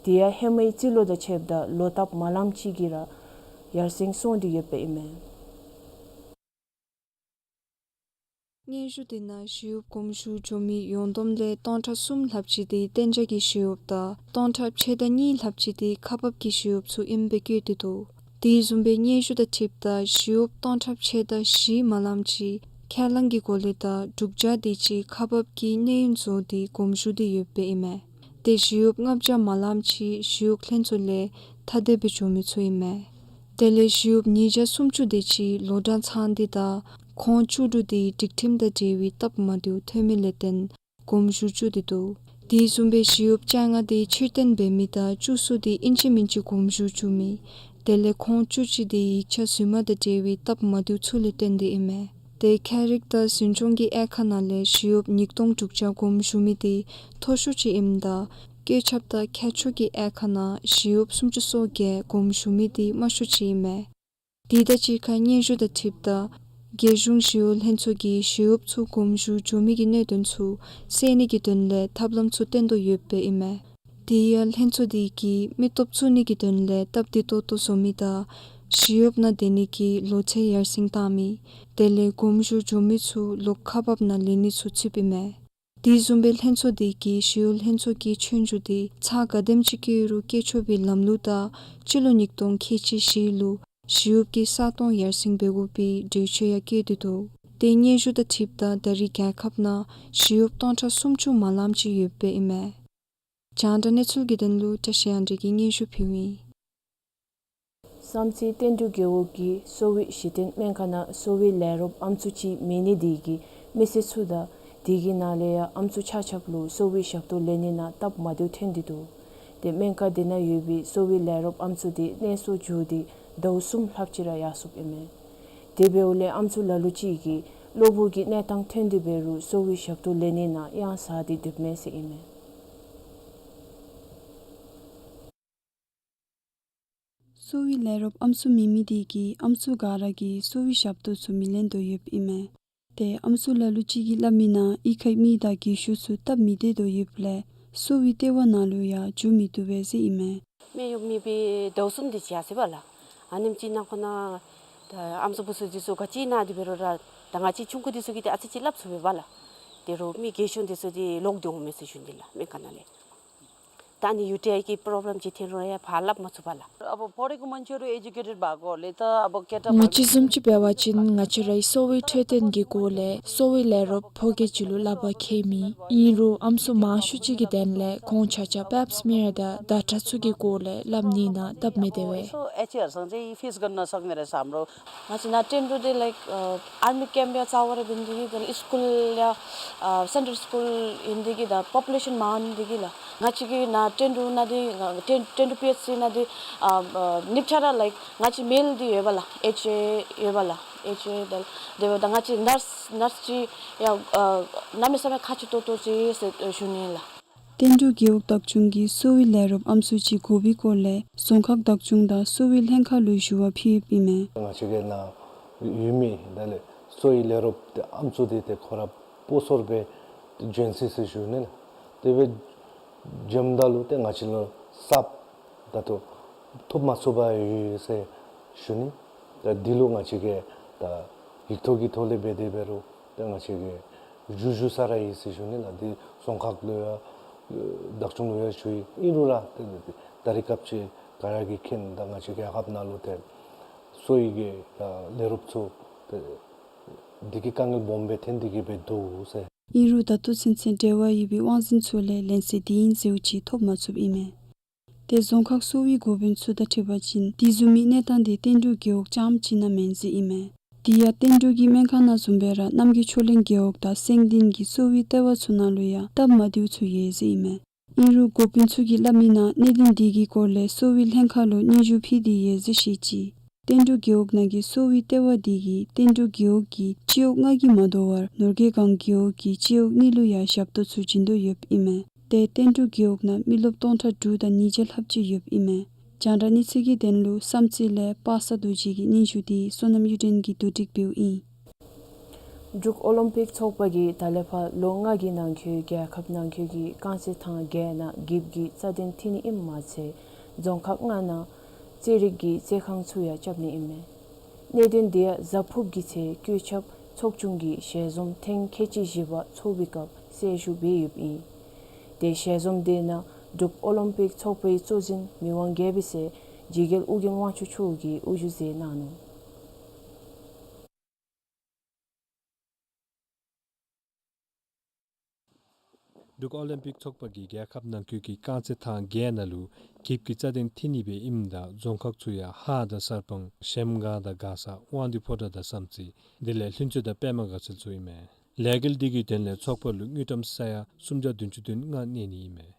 དེ་ཡང་ཧེ་མའི་རྩིས་ལོ་དང་ཕྱདཔ་ད་ལོ་བཏབ་མ་ལམ་ཅིག་གིས་ར་ཡར་སེང་སོང་སྟེ་ཡོདཔ་སྦེ་ཨིན་མས། སྙན་ཞུ་དེ་ནང་ཞི་གཡོགཔ་དགོངསམ་ཞུ་འགྱོ་མི་ཡོངས་བསྡོམས་ལས་སྟོང་ཕྲག་གསུམ་ལྷགཔ་ཅིག་དེ་གཏན་འཇགས་ཀྱི་ཞི་གཡོགཔ་དང་སྟོང་ཕྲག་ཕྱེད་དང་གཉིས་ལྷགཔ་ཅིག་དེ་ཁག་འབག་གི་ཞི་གཡོགཔ་ཚུ་ཨིནམ་སྦེ་བཀོད་དེ་འདུག། དེ་བཟུམ་སྦེ་སྙན་ཞུ་དང་འཁྲིལཝ་ད་ཞི་གཡོགཔ་སྟོང་ཕྲག་ཕྱེད་དང་བཞི་མ་ལམ་ཅིག་ཁས་བླངས་ཀྱི་སྒོ་ལས་དང་སྒྲུབ་བྱ་དེ་ཅིག་ཁག་འབག་གི་གནས་ཡུན་རྫོགས་ཏེ་དགོངསམ་ཞུ་སྟེ་ཡོདཔ་སྦེ་ཨིན་མས། ཏེ་ཞི་གཡོགཔ་ལྔ་བརྒྱ་མ་ལམ་ཅིག་ཞི་གཡོགཔ་ལྷན་ཚོགས་ལས་ཐ་དད་སྦེ་འགྱོ་མི་ཚུ་ཨིན་མས། དེ་ལས་ཞི་གཡོགཔ་ཉིས་བརྒྱ་སུམ་ཅུ་དེ་ཅིག་ལོ་གྲངས་ཚང་སྟེ་དང་ཁོང་བཅུ་དྲུག་དེ་སྒྲིག་ཁྲིམས་དང་འབྲེལ་བའི་སྟབས་མ་བདེཝ་ཐོན་མི་ལས་བརྟེན་དགོངསམ་ཞུ་བཅུག་སྟེ་འདུག། དེ་བཟུམ་སྦེ་ཞི་གཡོགཔ་བཅོ་ལྔ་དེ་ཕྱིར་འཐེན་འབད་མི་དང་བཅུ་གསུམ་དེ་ཨིན་ཅི་མིན་ཅི་དགོངསམ་ཞུ་བཅུག་མི། དེ་ལས་ཁོང་བཅུ་གཅིག་དེ་ཡིག་ཆ་རྫུན་མ་དང་འབྲེལ་བའི་སྟབས་མ་བདེཝ་ཚུ་ལས་བརྟེན་ཏེ་ཨིན་མས། ཏེ་ཁྱད་རིག་དང་འཛིན་སྐྱོང་གི་དབྱེ་ཁག་ནང་ལས་ཞི་གཡོགཔ་ཉིས་སྟོང་དྲུག་བརྒྱ་དགོངསམ་ཞུ་མི་དེ་མཐོ་ཤོས་ཅིག་ཨིནམ་ད་བཀོད་ཁྱབ་དང་ཁྱད་ཆོས་ཀྱི་དབྱེ་ཁག་ནང་ཞི་གཡོགཔ་སུམ་ཅུ་སོ་བརྒྱད་དགོངསམ་ཞུ་མི་དེ་དམའ་ཤོས་ཅིག་ཨིན་མས། དེ་དང་གཅིག་ཁར་སྙན་ཞུ་དང་འཁྲིལཝ་ད་རྒྱལ་གཞུང་ཞི་གཡོག་ལྷན་ཚོགས་ཀྱིས་ཞི་གཡོགཔ་ཚུ་དགོངསམ་ཞུ་འགྱོ་མི་གི་གནད་དོན་ཚུ་སེལ་ནི་གི་དོན་ལས་ཐབས་ལམ་ཚུ་བཏོན་དོ་ཡོདཔ་སྦེ་ཨིན་མས། དེ་ཡང་ལྷན་ཚོགས་དེ་གིས་མི་སྟོབས་བཙུགས་ནི་གི་དོན་ལས་སྟབས་བདེ་ཏོག་ཏོ་བཟོ་མི་དང་ཞི་གཡོགཔ་ནང་སྡོད་ནི་གི་ལོ་ཚད་ཡར་སེང་བཏང་མི། དེ་ལས་དགོངསམ་ཞུ་འགྱོ་མི་ཚུ་ལོག་ཁག་འབག་ནང་ལེན་ནི་ཚུ་ཚུདཔ་ཨིན་མས། དེ་བཟུམ་སྦེ་ལྷན་ཚོགས་དེ་གིས་ཞི་གཡོག་ལྷན་ཚོགས་ཀྱི་ཆོས་རྒྱུགས་དེ་ཚར་ག་དེམ་ཅིག་བསྐྱལ་རུང་བསྐྱལ་ཆོག་པའི་ལམ་ལུགས་དང་སྤྱི་ལོ་ཉིས་སྟོང་ཁལ་གཅིག་བཞི་ལུ་ཞི་གཡོགཔ་གི་ས་སྟོང་ཡར་སེང་འབད་དགོ་པའི་གྲོས་ཆོད་ཡང་བཀོད་དེ་འདུག། ཏེ་སྙན་ཞུ་དང་འཁྲིལཝ་ད་ད་རེས་རྒྱལ་ཁབ་ནང་ཞི་གཡོགཔ་སྟོང་ཕྲག་སུམ་ཅུ་མ་ལམ་ཅིག་ཡོདཔ་སྦེ་ཨིན་མས། རྒྱང་བསྒྲགས་གནས་ཚུལ་གྱི་དོན་ལུ་བཀྲ་ཤིས་དབང་འདུས་ཀྱིས་སྙན་ཞུ་ཕུལཝ་ཨིན། བསམ་རྩེ་བསྟན་འབྲུག་རྒེད་འོག་གི་གསོ་བའི་གཞི་རྟེན་སྨན་ཁང་ནང་གསོ་བའི་ལས་རོགསཔ་ཨམ་སྲུ་ཅིག་མེད་ནི་དེ་གིས་མི་སེར་ཚུ་དང་དེ་གི་ནང་ལས་ཡང་ཨམ་སྲུ་ཆ་ཁྱབ་ལུ་གསོ་བའི་ཞབས་ཏོག་ལེན་ནི་ནང་སྟབས་མ་བདེཝ་ཐོན་ཏེ་འདུག། ཏེ་སྨན་ཁང་དེ་ནང་ཡོད་པའི་གསོ་བའི་ལས་རོགསཔ་ཨམ་སྲུ་དེ་གནས་སོར་འགྱོ་སྟེ་ཟླཝ་གསུམ་ལྷགཔ་ཅིག་ར་ཡར་སོཔ་ཨིན་མས། དེ་འབདཝ་ལས་ཨམ་སྲུ་ལ་ལུ་ཅིག་གིས་གློ་བུར་གྱི་གནས་སྟངས་ཐོན་ཏེ་འབད་རུང་གསོ་བའི་ཞབས་ཏོག་ལེན་ནི་ནང་གཡང་ཟ་སྟེ་སྡོདཔ་མས་ཟེར་ཨིན་མས། གསོ་བའི་ལས་རོགསཔ་ཨམ་སྲུ་མེད་མི་དེ་གིས་ཨམ་སྲུ་ག་ར་གིས་གསོ་བའི་ཞབས་ཏོག་ཚུ་མི་ལེན་དོ་ཡོདཔ་ཨིན་མས། ཏེ་ཨམ་སྲུ་ལ་ལུ་ཅིག་གིས་སླབ་མི་ནང་གཡུས་ཁའི་མི་དང་རྒས་ཤོས་ཚུ་སྟབས་མི་བདེ་དོ་ཡོདཔ་ལས་གསོ་བའི་ལྟེ་བ་ནང་ལུ་ཡང་འགྱོ་མི་བཏུབ་པས་ཟེར་ཨིན་མས། སྨན་གཡོགཔ་མེད་པའི་ཟླཝ་གསུམ་དེ་ཅིག་ཡར་སོ་ཡི་པ་ལགས། ཨ་ནེམ་ཅིག་ནང་འཁོད་ནང་ད་ཨམ་སྲུ་བུ་ཚུ་འདི་ཚུ་ག་ཅི་ཨིན་ན་དེ་འབད་རུང་ར་ད་ང་བཅས་ཆུང་ཀུ་འདི་ཚུ་གིས་ཏེ་ཨ་ཙི་ཅིག་སླབ་ཚུགས་པས་པ་ལགས། དེ་རུང་མི་རྒས་ཤོས་འདི་ཚུ་ཏེ་ལོག་སྟེ་འོང་མས་ཟེར་ཞུ་ནི་ལགས་སྨན་ཁང་ནང་ལས། ད་ཨ་ནི་ཡུ་ཊི་ཨའི་གི་པོརོབ་ལེམ་ཅིག་ཐོན་རུང་ཡང་ཕར་སླབ་མ་ཚུགས་པས་ལགས། अब पढेको मान्छेहरू एजुकेटेड भएको हुनाले त अब केटा ང་བཅས་བཟུམ་ཅིག་འབད་བ་ཅིན་ང་བཅས་རའི་གསོ་བའི་འཕྲོད་བསྟེན་གྱི་སྐོར་ལས་གསོ་བའི་ལས་རོགསཔ་ཕོ་རྒས་ཅིག་ལུ་སླབ་པར་མཁས་མེད། ཨིན་རུང་ཨམ་སྲུ་མང་ཤོས་ཅིག་གི་དོན་ལས་ཁོང་ཆ་ཁྱབ་པེབ་སི་མིར་དང་བརྡ་དྲག་ཚུ་གི་སྐོར་ལས་སླབ་ནི་ནང་སྟབས་མི་བདེ་བས། यसो एचएहरूसँग चाहिँ फेस गर्न नसक्ने रहेछ हाम्रो। ང་བཅས་ནཱ་ཀྲེན་ཀྲུག་འདི་ལའིཀ་ཨ་ཨར་མི་ཀེམཔ་ཡང་རྩ་བ་ར་འབད་ནི་དེ་གིས་དེ་ལས་སི་ཀུལ་ཡང་ཨ་སེན་ཊར་སི་ཀུལ་ཨིན་ནི་དེ་གིས་དང་པོ་པུ་ལེ་ཤཱན་མང་ནི་དེ་གིས་ལགས། ང་བཅས་ཀྱི་ནཱ་ཀྲེན་ཀྲུག་ནང་འདི་ཀྲེན་ཀྲེན་ཀྲུག་པི་ཨེཆ་སི་ནང་འདི་ཨ་ཨ་གཉིས་ཆ་ར་ལའིཀ་ང་བཅས་མེལ་འདི་ཡོད་པས་ལགས། ཨེཆ་ཨེ་ཡོད་པས་ལགས། ཨེཆ་ཨེ་དེ་ལས་དེ་འབདཝ་ད་ང་བཅས་ནརསི་ནརསི་ཅིག་ཡང་ཨ་གནམ་མེད་ས་མེད་ཁག་ཆེ་ཏོག་ཏོ་ཅིག་ཟེར་ཞུ་ནི་ལགས། བསྟན་འབྲུག་རྒེད་འོག་བདག་སྐྱོང་གིས་གསོ་བའི་ལས་རོགསཔ་ཨམ་སྲུ་ཅིག་དགོ་པའི་སྐོར་ལས་རྫོང་ཁག་བདག་སྐྱོང་དང་གསོ་བའི་ལྷན་ཁག་ལུ་ཞུ་བ་ཕུལ་ཡོདཔ་ཨིན་མས། ང་བཅས་ཀྱི་ནཱ་ཡོད་མི་དེ་ལས་གསོ་བའི་ལས་རོགསཔ་དེ་ཨམ་སྲུ་དེ་ཏེ་ཁོ་ར་སྤོ་སོར་སྦེ་བྱོན་ཅི་ཟེར་ཞུ་ནི་ལགས། དེ་སྦེ་བྱོནམ་ད་ལུ་ཏེ་ང་བཅས་ལུ་གསརཔ་ད་ལྟོ་ཐོབ་མ་ཚུགས་པར་ཡོད་ཟེར་ཞུ་ནི། ད་འདི་ལུ་ང་བཅས་ཀྱིས་ད་ཡིག་ཐོག་གི་ཐོག་ལས་འབད་དེ་འབད་རུང་ད་ང་བཅས་ཀྱིས་ཞུ་ཞུ་ས་ར་ཡོད་ཟེར་ཞུ་ནི་ལགས། འདི་རྫོང་ཁག་ལུ་ཡང་བདག་སྐྱོང་ལུ་ཡང་ཞུ་ཡི། ཨིན་རུང་ར་ཏེ་ད་རེས་སྐབས་ཅིག་ག་ར་གིས་མཁྱེན་ད་ང་བཅས་རྒྱལ་ཁབ་ནང་ལུ་ཏེ་གསོ་བའི་གི་ལས་རོགསཔ་ཚུ་ཏེ་འདི་གི་དཀའ་ངལ་སྦོམ་སྦེ་ཐོན་ཏེ་གི་སྦེ་འདུག་ཟེར། ཨིན་རུང་ད་ལྟོ་ཚུན་ཚོད་འབྲེལ་བ་ཡོད་པའི་དབང་འཛིན་ཚུ་ལས་ལན་གསལ་དེ་ཨིན་ཟེརཝ་ཅིག་ཐོབ་མ་ཚུགསཔ་ཨིན་མས། ཏེ་རྫོང་ཁག་གསོ་བའི་འགོ་དཔོན་ཚུ་དང་འཁྲིལ་བ་ཅིན་དེ་བཟུམ་མའི་གནས་སྟངས་དེ་བསྟན་འབྲུག་རྒེད་འོག་རྐྱངམ་ཅིག་ནང་མེན་ཟེར་ཨིན་མས། དེ་ཡང་བསྟན་འབྲུག་གི་སྨན་ཁང་ནང་བཟུམ་སྦེ་ར་རྣམ་རྒྱལ་ཕྱོགས་གླིང་རྒེད་འོག་དང་སེང་ལྡེང་གི་གསོ་བའི་ལྟེ་བ་ཚུ་ནང་ལུ་ཡང་སྟབས་མ་བདེཝ་ཚུ་ཡོད་ཟེར་ཨིན་མས། ཨིན་རུང་འགོ་དཔོན་ཚུ་གིས་སླབ་མི་ནང་གནད་དོན་དེ་གི་སྐོར་ལས་གསོ་བའི་ལྷན་ཁག་ལུ་སྙན་ཞུ་ཕུལ་ཏེ་ཡོད་ཟེར་བཤད་ཅི། བསྟན་འབྲུག་རྒེད་འོག་ནང་གི་གསོ་བའི་ལྟེ་བ་འདི་གིས་བསྟན་འབྲུག་རྒེད་འོག་གི་སྤྱི་འོག་ལྔ་གིས་མ་དོ་བར་ནོར་རྒྱས་སྒང་རྒེད་འོག་གི་སྤྱི་འོག་གཉིས་ལུ་ཡང་ཞབས་ཏོག་ཚུ་བྱིན་དོ་ཡོདཔ་ཨིན་མས། ཏེ་བསྟན་འབྲུག་རྒེད་འོག་ནང་མི་རློབས་སྟོང་ཕྲག་དྲུག་དང་ཉིས་བརྒྱ་ལྷགཔ་ཅིག་ཡོདཔ་ཨིན་མས། རྒྱང་བསྒྲགས་གནས་ཚུལ་གྱི་དོན་ལུ་བསམ་རྩེ་ལས་པ་སངས་རྡོ་རྗེ་གི་སྙན་ཞུ་འདི་བསོད་ནམས་གཡུ་སྒྲོན་གྱིས་བསྡུ་སྒྲིག་འབདཝ་ཨིན། འབྲུག་ཨོ་ལིམ་པིག་ཚོགས་པ་གིས་ད་ལས་ཕར་ལོ་ལྔ་གི་ནང་འཁོད་རྒྱལ་ཁབ་ནང་འཁོད་ཀྱི་རྐང་རྩེད་ཐང་བརྒྱད་ནང་འགྱིབ་ཀྱི་རྩ་འགེངས་འཐེན་ནི་ཨིནམ་མ་ཚད་རྫོང་ཁག་ལྔ་ནང་རྩེད་རིགས་ཀྱི་རྩེད་ཁང་ཚུ་ཡང་རྐྱབ་ནི་ཨིན་མས། གནད་དོན་འདི་ཡང་གཟའ་ཕུརཔ་གི་ཚེ་བཀོད་ཁྱབ་ཚོགས་ཆུང་གིས་ཞལ་འཛོམས་ཐེངས་ཁལ་གཅིག་བཞི་པ་ཚོགས་པའི་སྐབས་གསལ་ཞུ་འབད་ཡོདཔ་ཨིན། ཏེ་ཞལ་འཛོམས་དེ་ནང་འབྲུག་ཨོ་ལིམ་པིག་ཚོགས་པའི་གཙོ་འཛིན་མི་དབང་རྒྱལ་པོའི་སྲས་འཇིགས་རྒྱལ་ཨོ་རྒྱན་དབང་ཕྱུག་མཆོག་གིས་དབུ་བཞུགས་མཛད་གནང་ནུག། འབྲུག་ཨོ་ལིམ་པིག་ཚོགས་པ་གིས་རྒྱལ་ཁབ་ནང་འཁོད་ཀྱི་རྐང་རྩེད་ཐང་བརྒྱད་ནང་ལུ་འགྱིབ་ཀྱི་རྩ་འགེངས་འཐེན་ནི་སྦེ་ཨིནམ་ད་རྫོང་ཁག་ཚུ་ཡང་ཧཱ་དང་གསར་སྤང་གཞལམ་སྒང་དང་མགར་ས་དབང་འདུས་ཕོ་བྲང་དང་བསམ་རྩེ་དེ་ལས་ལྷུན་རྩེ་དང་པདྨ་དགའ་ཚལ་ཚུ་ཨིན་མས། ལས་འགུལ་འདི་གི་དོན་ལས་ཚོགས་པ་ལུ་དངུལ་ཀྲམ་ས་ཡ་སུམ་བརྒྱ་བདུན་ཅུ་དོན་ལྔ་གནས་ནི་ཨིན་མས།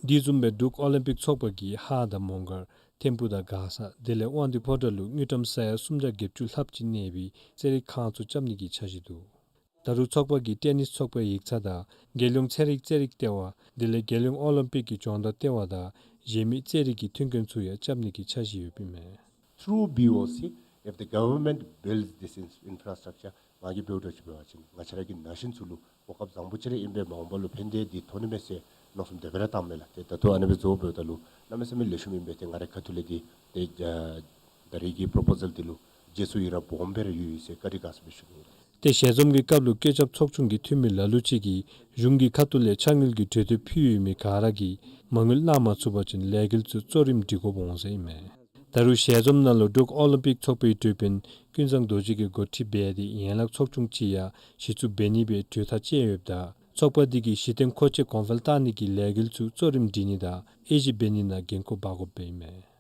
དེ་བཟུམ་སྦེ་འབྲུག་ཨོ་ལིམ་པིག་ཚོགས་པ་གིས་ཧཱ་དང་མོང་སྒར་ཐིམ་ཕུ་དང་མགར་ས་དེ་ལས་དབང་འདུས་ཕོ་བྲང་ལུ་དངུལ་ཀྲམ་ས་ཡ་སུམ་བརྒྱ་བརྒྱད་ཅུ་ལྷགཔ་ཅིག་གནས་པའི་རྩེད་རིགས་ཁང་ཚུ་རྐྱབ་ནི་གི་འཆར་གཞི་འདུག། ད་རུང་ཚོགས་པ་གིས་ཏེ་ནིས་ཚོགས་པའི་ཡིག་ཚང་དང་རྒྱལ་ཡོངས་ཚན་རིག་རྩེད་རིགས་ལྟེ་བ་དེ་ལས་རྒྱལ་ཡོངས་ཨོ་ལིམ་པིག་གི་སྦྱོང་བརྡར་ལྟེ་བ་དང་གཞན་མི་རྩེད་རིགས་ཀྱི་མཐུན་རྐྱེན་ཚུ་ཡང་རྐྱབ་ནི་གི་འཆར་གཞི་ཡོདཔ་ཨིན་མས། Through B O C, if the government builds this in- infrastructure, ང་གིས་འབདཝ་འདྲཝ་ཅིག་འབད་བ་ཅིན་ང་བཅས་ར་གི་ན་གཞོན་ཚུ་ལུ་གོ་སྐབས་བཟང་པོ་ཅིག་ར་ཨིན་པས། མ་འོངས་པ་ལུ་ཕན་བདེ་འདི་ཐོབ་ནི་མས་ཟེར་མནོ་བསམ་དེ་སྦེ་ར་བཏངམ་མས་ལགས། ཏེ་ད་ལྟོ་ཨ་ནི་སྦེ་བཟོ་འབདཝ་ད་ལུ་གནམ་མེད་ས་མེད་ལེགས་ཤོམ་ཨིན་པས། ཏེ་ང་རའི་ཁ་ཐུག་ལས་འདི་ཏེ་ཨ་ད་རེས་ཀྱི་པོརོ་པོ་ཟཱལ་འདི་ལུ་རྗེས་སུ་ཡི་རང་སྦོམ་སྦེ་ར་ཡོད་ཡོད་ཟེར་བཀའ་དྲིན་དགའ་ཚོར་སྦེ་ཞུ་ནི་ཨིན་ལགས། ཏེ་ཞལ་འཛོམས་ཀྱི་སྐབས་ལུ་བཀོད་ཁྱབ་ཚོགས་ཆུང་གི་འཐུས་མི་ལ་ལུ་ཅིག་གིས་གཞུང་གི་ཁ་ཐུག་ལས་ཕྱག་དངུལ་གྱི་གྲོས་འདེབས་ཕུལ་ཡོད་མི་ག་ར་གིས་མ་དངུལ་གནང་མ་ཚུགས་པ་ཅིན་ལས་འགུལ་ཚུ་གཙོ་རིམ་སྒྲིག་དགོཔ་འོང་ཟེར་ཨིན་མས། ད་རུང་ཞལ་འཛོམས་ནང་ལུ་འབྲུག་ཨོ་ལིམ་པིག་ཚོགས་པའི་གྲོས་དཔོན་ཀུན་བཟང་རྡོ་རྗེ་གིས་འགོ་ཁྲིད་འབད་དེ་ཡན་ལག་ཚོགས་ཆུང་ཅིག་ཡང་གཞི་བཙུགས་འབད་ནི་སྦེ་གྲོས་ཐག་བཅད་ཡོདཔ་ད་ཚོགས་པ་འདི་གིས་གཞི་རྟེན་མཁོ་ཆས་གོང་འཕེལ་བཏང་ནི་གི་ལས་འགུལ་ཚུ་གཙོ་རིམ་སྒྲིག་ནི་དང་དབྱེ་ཞིབ་འབད་ནི་ནང་འགན་ཁུར་འབག་དགོཔ་སྦེ་ཨིན་མས།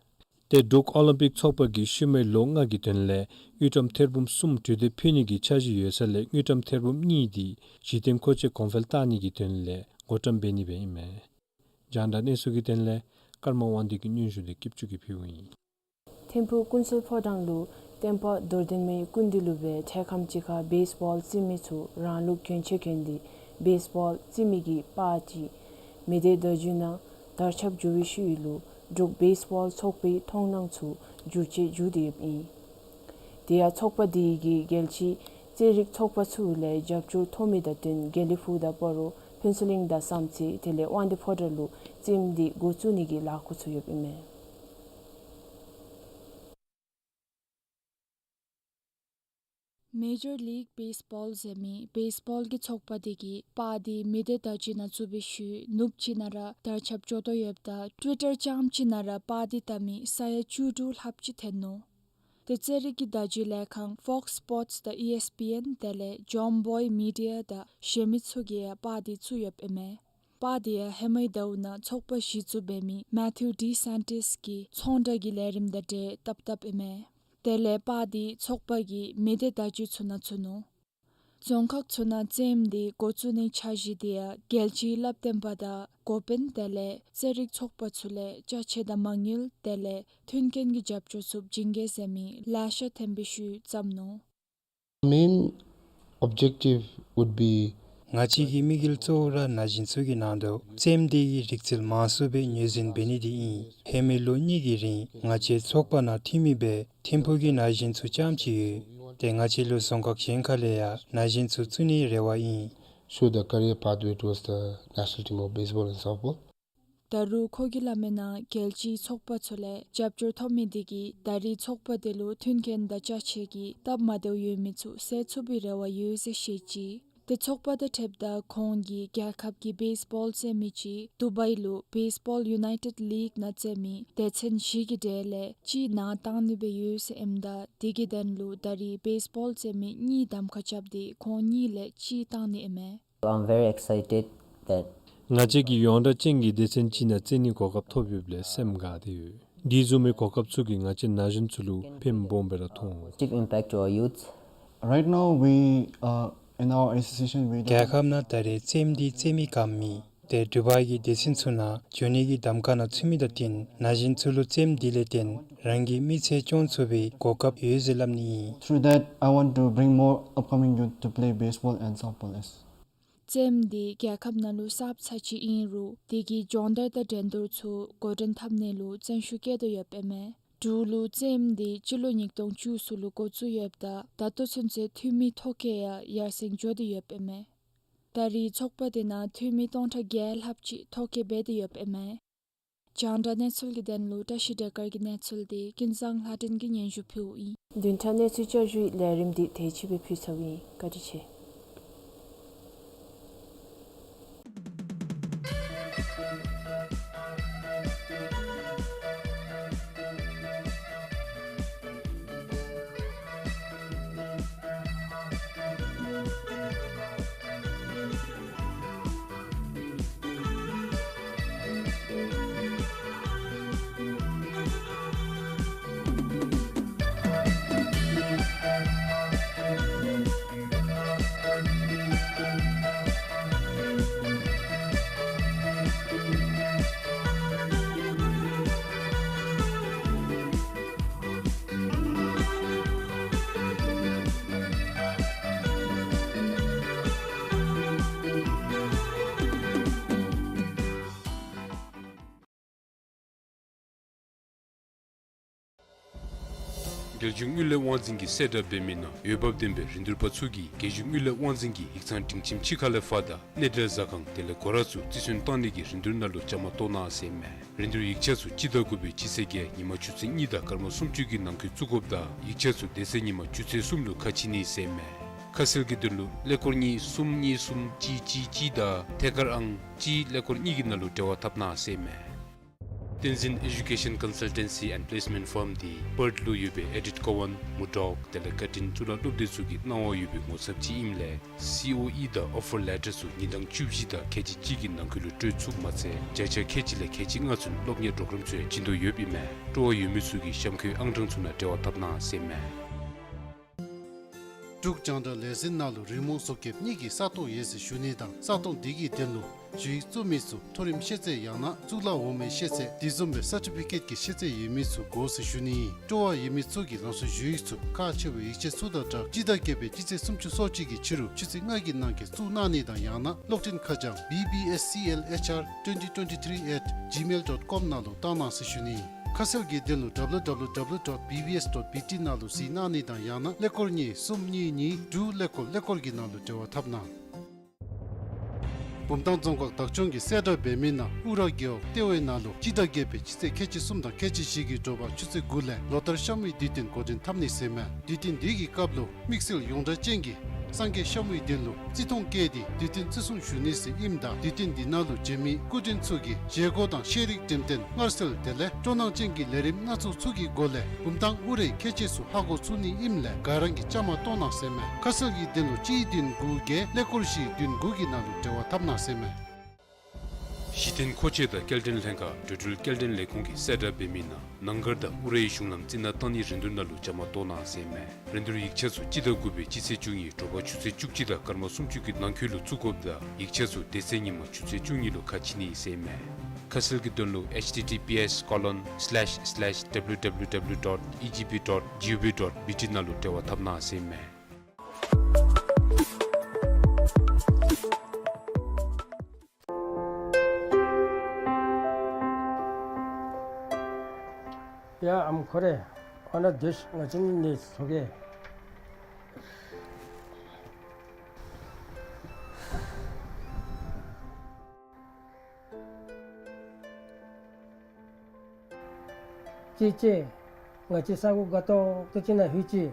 ཏེ་འབྲུག་ཨོ་ལིམ་པིག་ཚོགས་པ་གིས་ཤུལ་མའི་ལོ་ལྔ་གི་དོན་ལས་དངུལ་ཀྲམ་ཐེར་འབུམ་གསུམ་གྲོས་འདེབས་ཕུལ་ནི་གི་འཆར་གཞི་ཡོད་ས་ལས་དངུལ་ཀྲམ་ཐེར་འབུམ་གཉིས་འདི་གཞི་རྟེན་མཁོ་ཆས་གོང་འཕེལ་བཏང་ནི་གི་དོན་ལས་བགོ་བཀྲམ་འབད་ནི་སྦེ་ཨིན་མས། རྒྱང་བསྒྲགས་གནས་ཚུལ་གྱི་དོན་ལས་ཀརྨ་དབང་འདུས་ཀྱི་སྙན་ཞུ་འདི་སྐྱིད་ཆུ་གིས་ཕུལཝ་ཨིན། ཐིམ་ཕུ་ཀུན་གསལ་ཕོ་བྲང་ལུ་བསྟན་པ་རྡོར་གདན་མའི་སྐུ་མདུན་ལུ་སྦེ་འཕྲལ་ཁམས་ཅིག་ཁར་བེསི་བཱོལ་རྩེད་མི་ཚུ་རང་ལུགས་གྱོན་ཆས་གྱོན་ཏེ་བེསི་བཱོལ་རྩེད་མི་གི་པར་ཅིག་མི་སྡེ་བརྡ་བརྒྱུད་ནང་དར་ཁྱབ་འགྱོ་བའི་ཤུལ་ལུ་འབྲུག་བེསི་བཱོལ་ཚོགས་པའི་མཐོང་སྣང་ཚུ་འགྱུར་བཅོས་འགྱོ་སྟེ་ཡོདཔ་ཨིན། དེ་ཡང་ཚོགས་པ་འདི་གིས་རྒྱལ་སྤྱིའི་རྩེད་རིགས་ཚོགས་པ་ཚུ་ལས་རྒྱབ་སྐྱོར་ཐོབ་མི་དང་བསྟུན་དགེ་ལེགས་ཕུག་དང་སྤ་རོ་ཕུན་ཚོགས་གླིང་དང་བསམ་རྩེ་དེ་ལས་དབང་འདུས་ཕོ་བྲང་ལུ་རྩེདམོ་འདི་འགོ་བཙུགས་ནི་གི་ལཱ་འགོ་ཚུགས་ཡོདཔ་ཨིན་མས། མེ་ཇར་ལིག་བེསི་བཱོལ་ཟེར་མི་བེསི་བཱོལ་གྱི་ཚོགས་པ་འདི་གིས་པར་འདི་མི་སྡེ་བརྡ་བརྒྱུད་ནང་བཙུགས་པའི་ཤུལ་ནུབ་ཅིག་ནང་ར་དར་ཁྱབ་འགྱོ་དོ་ཡོདཔ་ད་ཊུ་ཝི་ཊར་རྐྱངམ་ཅིག་ནང་ར་པར་འདི་བལྟ་མི་ས་ཡ་བཅུ་དྲུག་ལྷགཔ་ཅིག་ཐོན་ནུག། ཏེ་རྩེད་རིགས་ཀྱི་བརྡ་བརྒྱུད་ལས་ཁང་ཕོགསི་སི་པོརཊསི་དང་ཨི་ཨེསི་པི་ཨེན་དེ་ལས་ཇོམ་བོའི་མི་ཌི་ཡ་དང་གཞན་མི་ཚུ་གིས་ཡང་པར་འདི་བཙུགས་ཡོདཔ་ཨིན་མས། པར་འདི་ཡང་ཧེ་མའི་ཟླཝ་ནང་ཚོགས་པ་གཞི་བཙུགས་འབད་མི་མེ་ཐིའུ་ཌི་སེན་ཊིས་ཀྱི་ཚོང་བསྒྲགས་ཀྱི་ལས་རིམ་དང་འབྲེལ་བཏབ་བཏབཔ་ཨིན་མས། དེ་ལས་པར་འདི་ཚོགས་པ་གི་མི་སྡེ་བརྡ་བརྒྱུད་ཚུ་ནང་ཚུད་ནུག། རྫོང་ཁག་ཚུ་ནང་རྩེདམོ་འདི་འགོ་བཙུགས་ནིའི་འཆར་གཞི་འདི་ཡང་རྒྱལ་སྤྱིའི་བསླབ་སྟོན་པ་དང་འགོ་དཔོན་དེ་ལས་རྩེད་རིགས་ཚོགས་པ་ཚུ་ལས་ཅ་ཆས་དང་མ་དངུལ་དེ་ལས་མཐུན་རྐྱེན་གྱི་རྒྱབ་སྐྱོར་ཚུ་བྱིན་གེ་ཟེར་མི་ལེ་ཤ་ཐོན་པའི་ཤུལ་བརྩམས་ནུག། Main objective would be ང་བཅས་ཀྱི་དམིགས་ཡུལ་གཙོ་བོ་ར་ན་གཞོན་ཚུ་གི་ནང་དུ་རྩེདམོ་འདི་གི་རིག་རྩལ་མང་སུ་སྦེ་ངོས་འཛིན་འབད་ནི་འདི་ཨིན། ཧེ་མའི་ལོ་གཉིས་ཀྱི་རིང་ང་བཅས་ཚོགས་པ་ནང་འཐུས་མི་སྦེ་ཐིམ་ཕུག་གི་ན་གཞོན་ཚུ་རྐྱངམ་ཅིག་ཡོད། ཏེ་ང་བཅས་ལུ་རྫོང་ཁག་གཞན་ཁ་ལས་ཡང་ན་གཞོན་ཚུ་བཙུགས་ནིའི་རེ་བ་ཨིན། Show the career pathway towards the national team of baseball and softball. ད་རུང་ཁོ་གིས་སླབ་མིའི་ནང་རྒྱལ་སྤྱིའི་ཚོགས་པ་ཚུ་ལས་རྒྱབ་སྐྱོར་ཐོབ་མི་འདི་གིས་ད་རེས་ཚོགས་པ་འདི་ལུ་མཐུན་རྐྱེན་དང་ཅ་ཆས་ཀྱི་སྟབས་མ་བདེཝ་ཡོད་མི་ཚུ་སེལ་ཚུགས་པའི་རེ་བ་ཡོད་ཟེར་བཤད་ཅི། ཏེ་ཚོགས་པ་དང་འཁྲིལཝ་ད་ཁོང་གིས་རྒྱལ་ཁབ་ཀྱི་བེསི་བཱོལ་རྩེད་མི་ཅིག་དུ་བའི་ལུ་བེསི་བཱོལ་ཡུ་ནའི་ཊེཌ་ལིག་ནང་རྩེད་མི་སྡེ་ཚན་བཞི་གི་གྲས་ལས་གཅིག་ནང་བཏང་ནི་སྦེ་ཡོད་ཟེར་ཨིནམ་ད་དེ་གི་དོན་ལུ་ད་རེས་བེསི་བཱོལ་རྩེད་མི་གཉིས་གདམ་ཁ་རྐྱབ་སྟེ་ཁོང་གཉིས་ལས་གཅིག་བཏང་ནི་ཨིན་མས། I'm very excited that ང་བཅས་ཀྱིས་ཡོངས་གྲགས་ཅན་གྱི་སྡེ་ཚན་ཅིག་ནང་རྩེད་ནིའི་གོ་སྐབས་ཐོབ་ཡོདཔ་ལས་སེམས་དགའ་སྟེ་ཡོད། འདི་བཟུམ་མའི་གོ་སྐབས་ཚུ་གིས་ང་བཅས་ན་གཞོན་ཚུ་ལུ་ཕན་སྦོམ་སྦེ་ར་ཐོགས་འོང་། Positive impact to our youth. Right now, we, uh, in our association, we རྒྱལ་ཁབ་ནང་ད་རེས་རྩེདམོ་འདི་རྩེད་མི་ག་མེད། ཏེ་འབྲུག་པ་གིས་སྡེ་ཚན་ཚུ་ནང་འགྱོ་ནི་གི་གདམ་ཁ་ནང་ཚུད་མི་དང་བསྟུན་ན་གཞོན་ཚུ་ལུ་རྩེདམོ་འདི་ལས་བརྟེན་རང་གི་མི་ཚེ་སྐྱོང་ཚུགས་པའི་གོ་སྐབས་ཡོད་ཟེར་སླབ་ནི་ཨིན། Through that, I want to bring more upcoming youth to play baseball and softball as རྩེདམོ་འདི་རྒྱལ་ཁབ་ནང་ལུ་གསརཔ་ཚར་གཅིག་ཨིན་རུང་དེ་གིས་སྦྱོང་བརྡར་དང་འགྲན་བསྡུར་ཚུ་འགོ་འདྲེན་འཐབ་ནི་ལུ་བརྩོན་ཤུགས་བསྐྱེད་དོ་ཡོདཔ་ཨིན་མས། འབྲུག་ལུ་རྩེདམོ་འདི་སྤྱི་ལོ་ཉིས་སྟོང་བཅུ་གསུམ་ལུ་འགོ་བཙུགས་ཡོདཔ་ད་ད་ལྟོ་ཚུན་ཚོད་འཐུས་མི་ཐོ་བཀོད་ཡང་ཡར་སེང་འགྱོ་སྟེ་ཡོདཔ་ཨིན་མས། ད་རེས་ཚོགས་པ་འདི་ནང་འཐུས་མི་སྟོང་ཕྲག་བརྒྱད་ལྷགཔ་ཅིག་ཐོ་བཀོད་འབད་དེ་ཡོདཔ་ཨིན་མས། རྒྱང་བསྒྲགས་གནས་ཚུལ་གྱི་དོན་ལུ་བཀྲ་ཤིས་བདེ་དཀར་གྱི་གནས་ཚུལ་འདི་ཀུན་བཟང་ལྷ་སྒྲོན་གྱིས་སྙན་ཞུ་ཕུལཝ་ཨིན། བདུན་ཕྲག་གནས་ཚུལ་བསྐྱར་ཞུའི་ལས་རིམ་འདི་དེ་ཅིག་སྦེ་ཕུལ་ཚརཝ་ཨིན། བཀའ་དྲིན་ཆེ། རྒྱལ་གཞུང་དངུལ་ལས་དབང་འཛིན་གྱིས་གསལ་བསྒྲགས་འབད་མི་ནང་འོས་འབབ་ལྡན་པའི་རིན་བསྡུར་པ་ཚུ་གིས་རྒྱལ་གཞུང་དངུལ་ལས་དབང་འཛིན་གྱི་ཡིག་ཚང་སྒྲིང་ཁྱིམ་ཕྱི་ཁ་ལས་ཕར་དང་གནས་འབྲེལ་ཟ་ཁང་དེ་ལས་སྒོ་ར་ཚུ་རྩིས་ཚོད་བཏང་ནི་གི་རིན་བསྡུར་ནང་ལུ་བཅའ་མར་གཏོགས་གནང་ཟེར་ཨིན་མས། རིན་བསྡུར་ཡིག་ཆ་ཚུ་སྤྱི་ཟླ་དགུ་པའི་སྤྱི་ཚེས་བརྒྱད་ཉིན་མ་ཆུ་ཚོད་གཉིས་དང་སྐར་མ་སུམ་ཅུ་གི་ནང་འཁོད་བཙུགས་དགོཔ་དང་ཡིག་ཆ་ཚུ་དེ་ཚེ་ཉིན་མ་ཆུ་ཚོད་གསུམ་ལུ་ཁ་ཕྱེ་ནི་ཟེར་ཨིན་མས། ཁ་གསལ་གྱི་དོན་ལུ་ཀླད་ཀོར་གཉིས་གསུམ་གཉིས་གསུམ་གཅིག་གཅིག་གཅིག་དང་ཐད་ཀར་ཨང་གཅིག་ཀླད་ཀོར་གཉིས་ཀྱི་ནང་ལུ་འབྲེལ་བ་འཐབ་གནང་ཟེར་ཨིན་མས། བསྟན་འཛིན་Education Consultancy and Placement Firm འདི་པརཐ་ལུ་ཡོད་པའི་ཨེ་ཌིཐ་ཀོ་ཝཱན་མུར་ཌོག་དེ་ལས་ཀར་ཊིན་གཙུག་ལག་སློབ་སྡེ་ཚུ་གི་གནང་བ་ཡོད་པའི་ངོ་ཚབ་ཅིག་ཨིནམ་ལས་སི་ཨོ་ཨི་དང་ཨོ་ཕར་ལེ་ཊར་ཚུ་ཉིན་གྲངས་བཅུ་བཞི་དང་ཁལ་གཅིག་གཅིག་གི་ནང་འཁོད་ལུ་སྤྲོད་ཚུགསཔ་མ་ཚད་བརྒྱ་ཆ་ཁལ་གཅིག་ལས་ཁལ་གཅིག་ལྔ་ཚུན་སློབ་གཉེར་པོརོ་གརམ་ཚུ་ཡང་བྱིན་དོ་ཡོདཔ་ཨིན་མས། སྤྲོ་བ་ཡོད་མི་ཚུ་གིས་གཤམ་འཁོད་ཨང་གྲངས་ཚུ་ནང་འབྲེལ་བ་འཐབ་གནང་ཟེར་ཨིན་མས། འབྲུག་རྒྱང་བསྒྲགས་ལས་འཛིན་ནང་ལུ་རི་མོ་བཟོ་མཁསཔ་གཉིས་ཀྱི་ས་སྟོང་ཡོད་ཟེར་ཞུ་ནི་དང་ས་སྟོང་དེ་གི་དོན་ལུ་ཞུ་ཡིག་བཙུགས་མི་ཚུ་མཐོ་རིམ་ཤེས་ཚད་ཡང་ན་གཙུག་ལག་འོག་མའི་ཤེས་ཚད་དེ་བཟུམ་སྦེ་སར་ཊི་ཕི་ཀེཊ་ཀྱི་ཤེས་ཚད་ཡོད་མི་ཚུ་དགོ་ཟེར་ཞུ་ནི་ཨིན། སྤྲོ་བ་ཡོད་མི་ཚུ་གིས་ལམ་སང་ཞུ་ཡིག་ཚུ་ཁག་ཆེ་བའི་ཡིག་ཆ་ཚུ་དང་སྦྲགས་སྤྱི་ཟླ་བརྒྱད་པའི་སྤྱི་ཚེས་སུམ་ཅུ་སོ་གཅིག་གི་ཕྱི་རུ་ཆུ་ཚོད་ལྔ་གི་ནང་འཁོད་བཙུགས་གནང་ནི་དང་ཡང་ན་གློག་འཕྲིན་ཁ་བྱང་B B S C L H R twenty twenty-three at gmail dot com ནང་ལུ་བཏང་གནང་ཟེར་ཞུ་ནི་ཨིན། ཁ་གསལ་གྱི་དོན་ལུ་W W W dot B B S dot B T ནང་ལུ་གཟིགས་གནང་ནི་དང་ཡང་ན་ཀླད་ཀོར་གཉིས་གསུམ་གཉིས་གཉིས་དྲུག་ཀླད་ཀོར་ཀླད་ཀོར་གྱི་ནང་ལུ་འབྲེལ་བ་འཐབ་གནང་། བུམ་ཐང་རྫོང་ཁག་བདག་སྐྱོང་གིས་གསལ་བསྒྲགས་འབད་མི་ནང་ཨུ་ར་རྒེད་འོག་ལྟེ་བའི་ནང་ལུ་སྤྱི་ཟླ་བརྒྱད་པའི་སྤྱི་ཚེས་ཁལ་གཅིག་གསུམ་དང་ཁལ་གཅིག་བཞི་གི་དྲོ་པ་ཆུ་ཚོད་དགུ་ལས་ལོ་ལྟར་གཤམ་མུའི་དུས་སྟོན་འགོ་འདྲེན་འཐབ་ནི་ཟེར་ཨིན་མས། དུས་སྟོན་དེ་གི་སྐབས་ལུ་དམིགས་བསལ་ཡོངས་གྲགས་ཅན་གྱི་སངས་རྒྱས་ཤམ་བུའི་དོན་ལུ་རྩིས་མཐོང་བཀལ་ཏེ་དུས་སྟོན་བརྩི་སྲུང་ཞུ་ནི་ཟེར་ཨིནམ་ད་དུས་སྟོན་འདི་ནང་ལུ་འབྱོན་མི་སྐུ་མགྲོན་ཚུ་གིས་བཞེས་སྒོ་དང་ཤེས་རིག་འགྲེམས་སྟོན་མངར་ཟས་དེ་ལས་སྤྲོ་སྣང་ཅན་གྱི་ལས་རིམ་སྣ་ཚོགས་ཚུ་གི་སྒོ་ལས་བུམ་ཐང་ཨུ་རའི་ཁྱད་ཆོས་ཚུ་ཧ་གོ་ཚུགས་ནི་ཨིནམ་ལས་ག་ར་གིས་བཅའ་མར་གཏོགས་གནང་ཟེར་ཨིན་མས། ཁ་གསལ་གྱི་དོན་ལུ་གཅིག་བདུན་དགུ་བརྒྱད་ཀླད་ཀོར་བཞི་བདུན་དགུ་གི་ནང་ལུ་འབྲེལ་བ་འཐབ་གནང་ཟེར་ཨིན་མས། གཞི་རྟེན་མཁོ་ཆས་དང་སྐྱེལ་འདྲེན་ལྷན་ཁག་འགྲོ་འགྲུལ་སྐྱེལ་འདྲེན་ལས་ཁུངས་ཀྱིས་གསལ་བསྒྲགས་འབད་མི་ནང་ནང་སྒར་དང་ཨུ་རའི་གཞུང་ལམ་རྩི་ནག་བཏང་ནིའི་རིན་བསྡུར་ནང་ལུ་བཅའ་མར་གཏོགས་གནང་ཟེར་ཨིན་མས། རིན་བསྡུར་ཡིག་ཆ་ཚུ་སྤྱི་ཟླ་དགུ་པའི་སྤྱི་ཚེས་བཅུ་གཉིས་དྲོ་པ་ཆུ་ཚོད་བཅུ་གཅིག་དང་སྐར་མ་སུམ་ཅུ་གི་ནང་འཁོད་ལུ་བཙུགས་དགོཔ་དང་ཡིག་ཆ་ཚུ་དེ་ཚེ་ཉིན་མ་ཆུ་ཚོད་བཅུ་གཉིས་ལུ་ཁ་ཕྱེ་ནི་ཟེར་ཨིན་མས། ཁ་གསལ་གྱི་དོན་ལུ H T T P S colon slash slash W W W dot E G P dot G O V dot B T ནང་ལུ་འབྲེལ་བ་འཐབ་གནང་ཟེར་ཨིན་མས། ཡ་ཨམ་ཁོ་རེ། ཨ་ནཱ་སྡོད་ཤིག། ང་བཅས་ནི་ནི་ཚོགས་ཀྱི། ཅེ་ཅེ། ང་བཅས་ས་གོ་དགའ་ཏོག་ཏོ་ཅིག་ནང་ལྷོད་ཅི།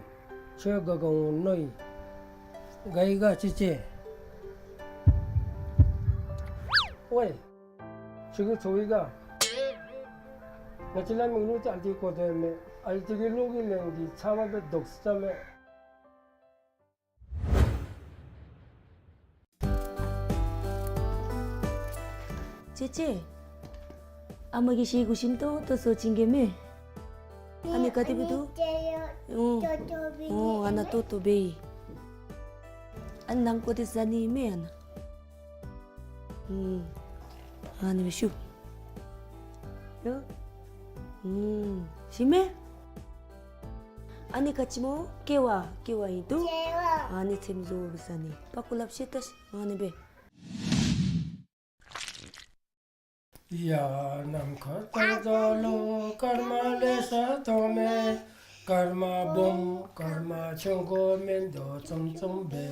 ཁྱོད་དགའ་དགའ་འོང་མནོ་ཡི། དགའ་ཡི་ག་ཅེ་ཅེ། ཝའེ། ཁྱོད་ཀྱིས་ཚོར་ཡི་ག། ང་བཅས་ལ་མིག་ལུ་ཅིག་ཨ་ཙི་གོ་དོ་མས། ཨ་ཙི་གི་ལོག་གི་ལན་གྱི་ཚབ་མ་སྦེ་དོགས་ས་མས། ཅེ་ཅེ། ཨ་མ་གིས་ཤེལ་སྒོ་ཞིམ་ཏོང་ཏོ་བཟོ་བྱིན་གེ་མས། ཨ་ནི་ག་དེ་སྦེ་འདུག། ཨོ། ཨོ་ཨ་ནཱ་ཏོག་ཏོ་སྦེ་ཨིན། ཨ་ནི་ནམ་གོ་དེ་ཟ་ནི་མས་ཨ་ནཱ། ཨུམ། ཨ་ནི་སྦེ་ཞུ། ཡ། ཨུམ། ཤེས་མས། ཨ་ནི་ག་ཅི་སྨོ། ཀེ་བ། ཀེ་བ་ཨིན་འདུག། ཀེ་བ། ཨ་ནི་ཚེམ་བཟོ་བའི་ས་ནི་པག་ཀོ་ལགཔ་བཤེད་ད་ཤིག། ཨ་ནི་སྦེ། ཡ། ནམ་མཁའ་ལྟར་རྒྱལ་ལོ། སྐར་མ་ལེ་ཤ་མཐོང་མས། སྐར་མ་སྦོམ་སྐར་མ་ཆུང་ཀུ་མིན་འདུག། ཙུམ་ཙུམ་སྦེ།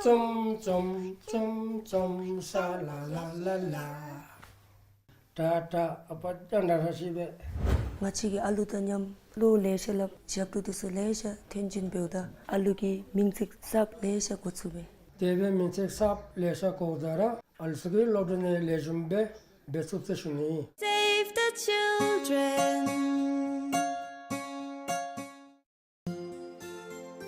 ཙུམ་ཙུམ་ཙུམ་ཙུམ་ས་ལ་ལ་ལ་ལ། ཏ་ཏ། ཨ་པ་ཏ་ན་ར་ཤི་བེ། ང་བཅས་ཀྱིས་ཨ་ལུ་དང་མཉམ་བློ་ལེ་ཤ་སླབ། ཞབས་ཏོག་འདི་ཚུ་ལེ་ཤ་ཐོན་སྐྱེད་འབདཝ་ད་ཨ་ལུ་གི་མིང་ཚིག་གསརཔ་ལེ་ཤ་གོ་ཚུགས་པས། དེ་སྦེ་མིང་ཚིག་གསརཔ་ལེ་ཤ་གོཝ་ད་ར་ཨ་ལུ་ཚུ་གི་སློབ་གྲྭ་ནང་ལེགས་ཤོམ་སྦེ་འབད་ཚུགས་ཟེར་ཞུ་ནི། Save the children.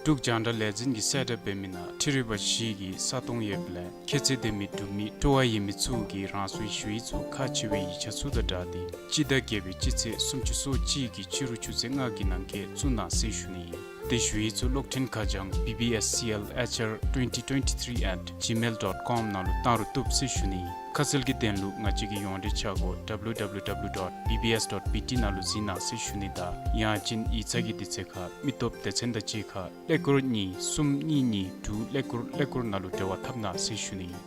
འབྲུག་རྒྱང་བསྒྲགས་ལས་འཛིན་གྱིས་གསལ་བསྒྲགས་འབད་མི་ནང་འཕྲུལ་རིག་པ་བཞི་གི་ས་སྟོང་ཡོདཔ་ལས་ཁྱད་ཚད་ལྡན་མི་འབྲུག་མི་སྤྲོ་བ་ཡོད་མི་ཚུ་གིས་རང་སོའི་ཞུ་ཡིག་ཚུ་ཁག་ཆེ་བའི་ཡིག་ཆ་ཚུ་དང་སྦྲགས་ཏེ་སྤྱི་ཟླ་བརྒྱད་པའི་སྤྱི་ཚེས་སུམ་ཅུ་སོ་གཅིག་གི་ཕྱི་རུ་ཆུ་ཚོད་ལྔ་གི་ནང་འཁོད་བཙུགས་གནང་ཟེར་ཞུ་ནི་ཨིན། དེ་ཞུ་ཡིག་ཚུ་གློག་འཕྲིན་ཁ་བྱང་B B S C L H R twenty twenty-three at gmail dot com ནང་ལུ་བཏང་རུང་བཏུབ་ཟེར་ཞུ་ནི་ཨིན། ཁ་གསལ་གྱི་དོན་ལུ་ང་བཅས་ཀྱི་ཡོངས་འབྲེལ་ཆ་སྒོ་W W W dot B B S dot B T ནང་ལུ་གཟིགས་གནང་ཟེར་ཞུ་ནི་དང་ཡང་ཅིན་ཡིག་ཚང་གི་དུས་ཚོད་ཁར་མི་སྟོབས་སྡེ་ཚན་དང་གཅིག་ཁར་ཀླད་ཀོར་གཉིས་གསུམ་གཉིས་གཉིས་དྲུག་ཀླད་ཀོར་ཀླད་ཀོར་ནང་ལུ་འབྲེལ་བ་འཐབ་གནང་ཟེར་ཞུ་ནི་ཨིན།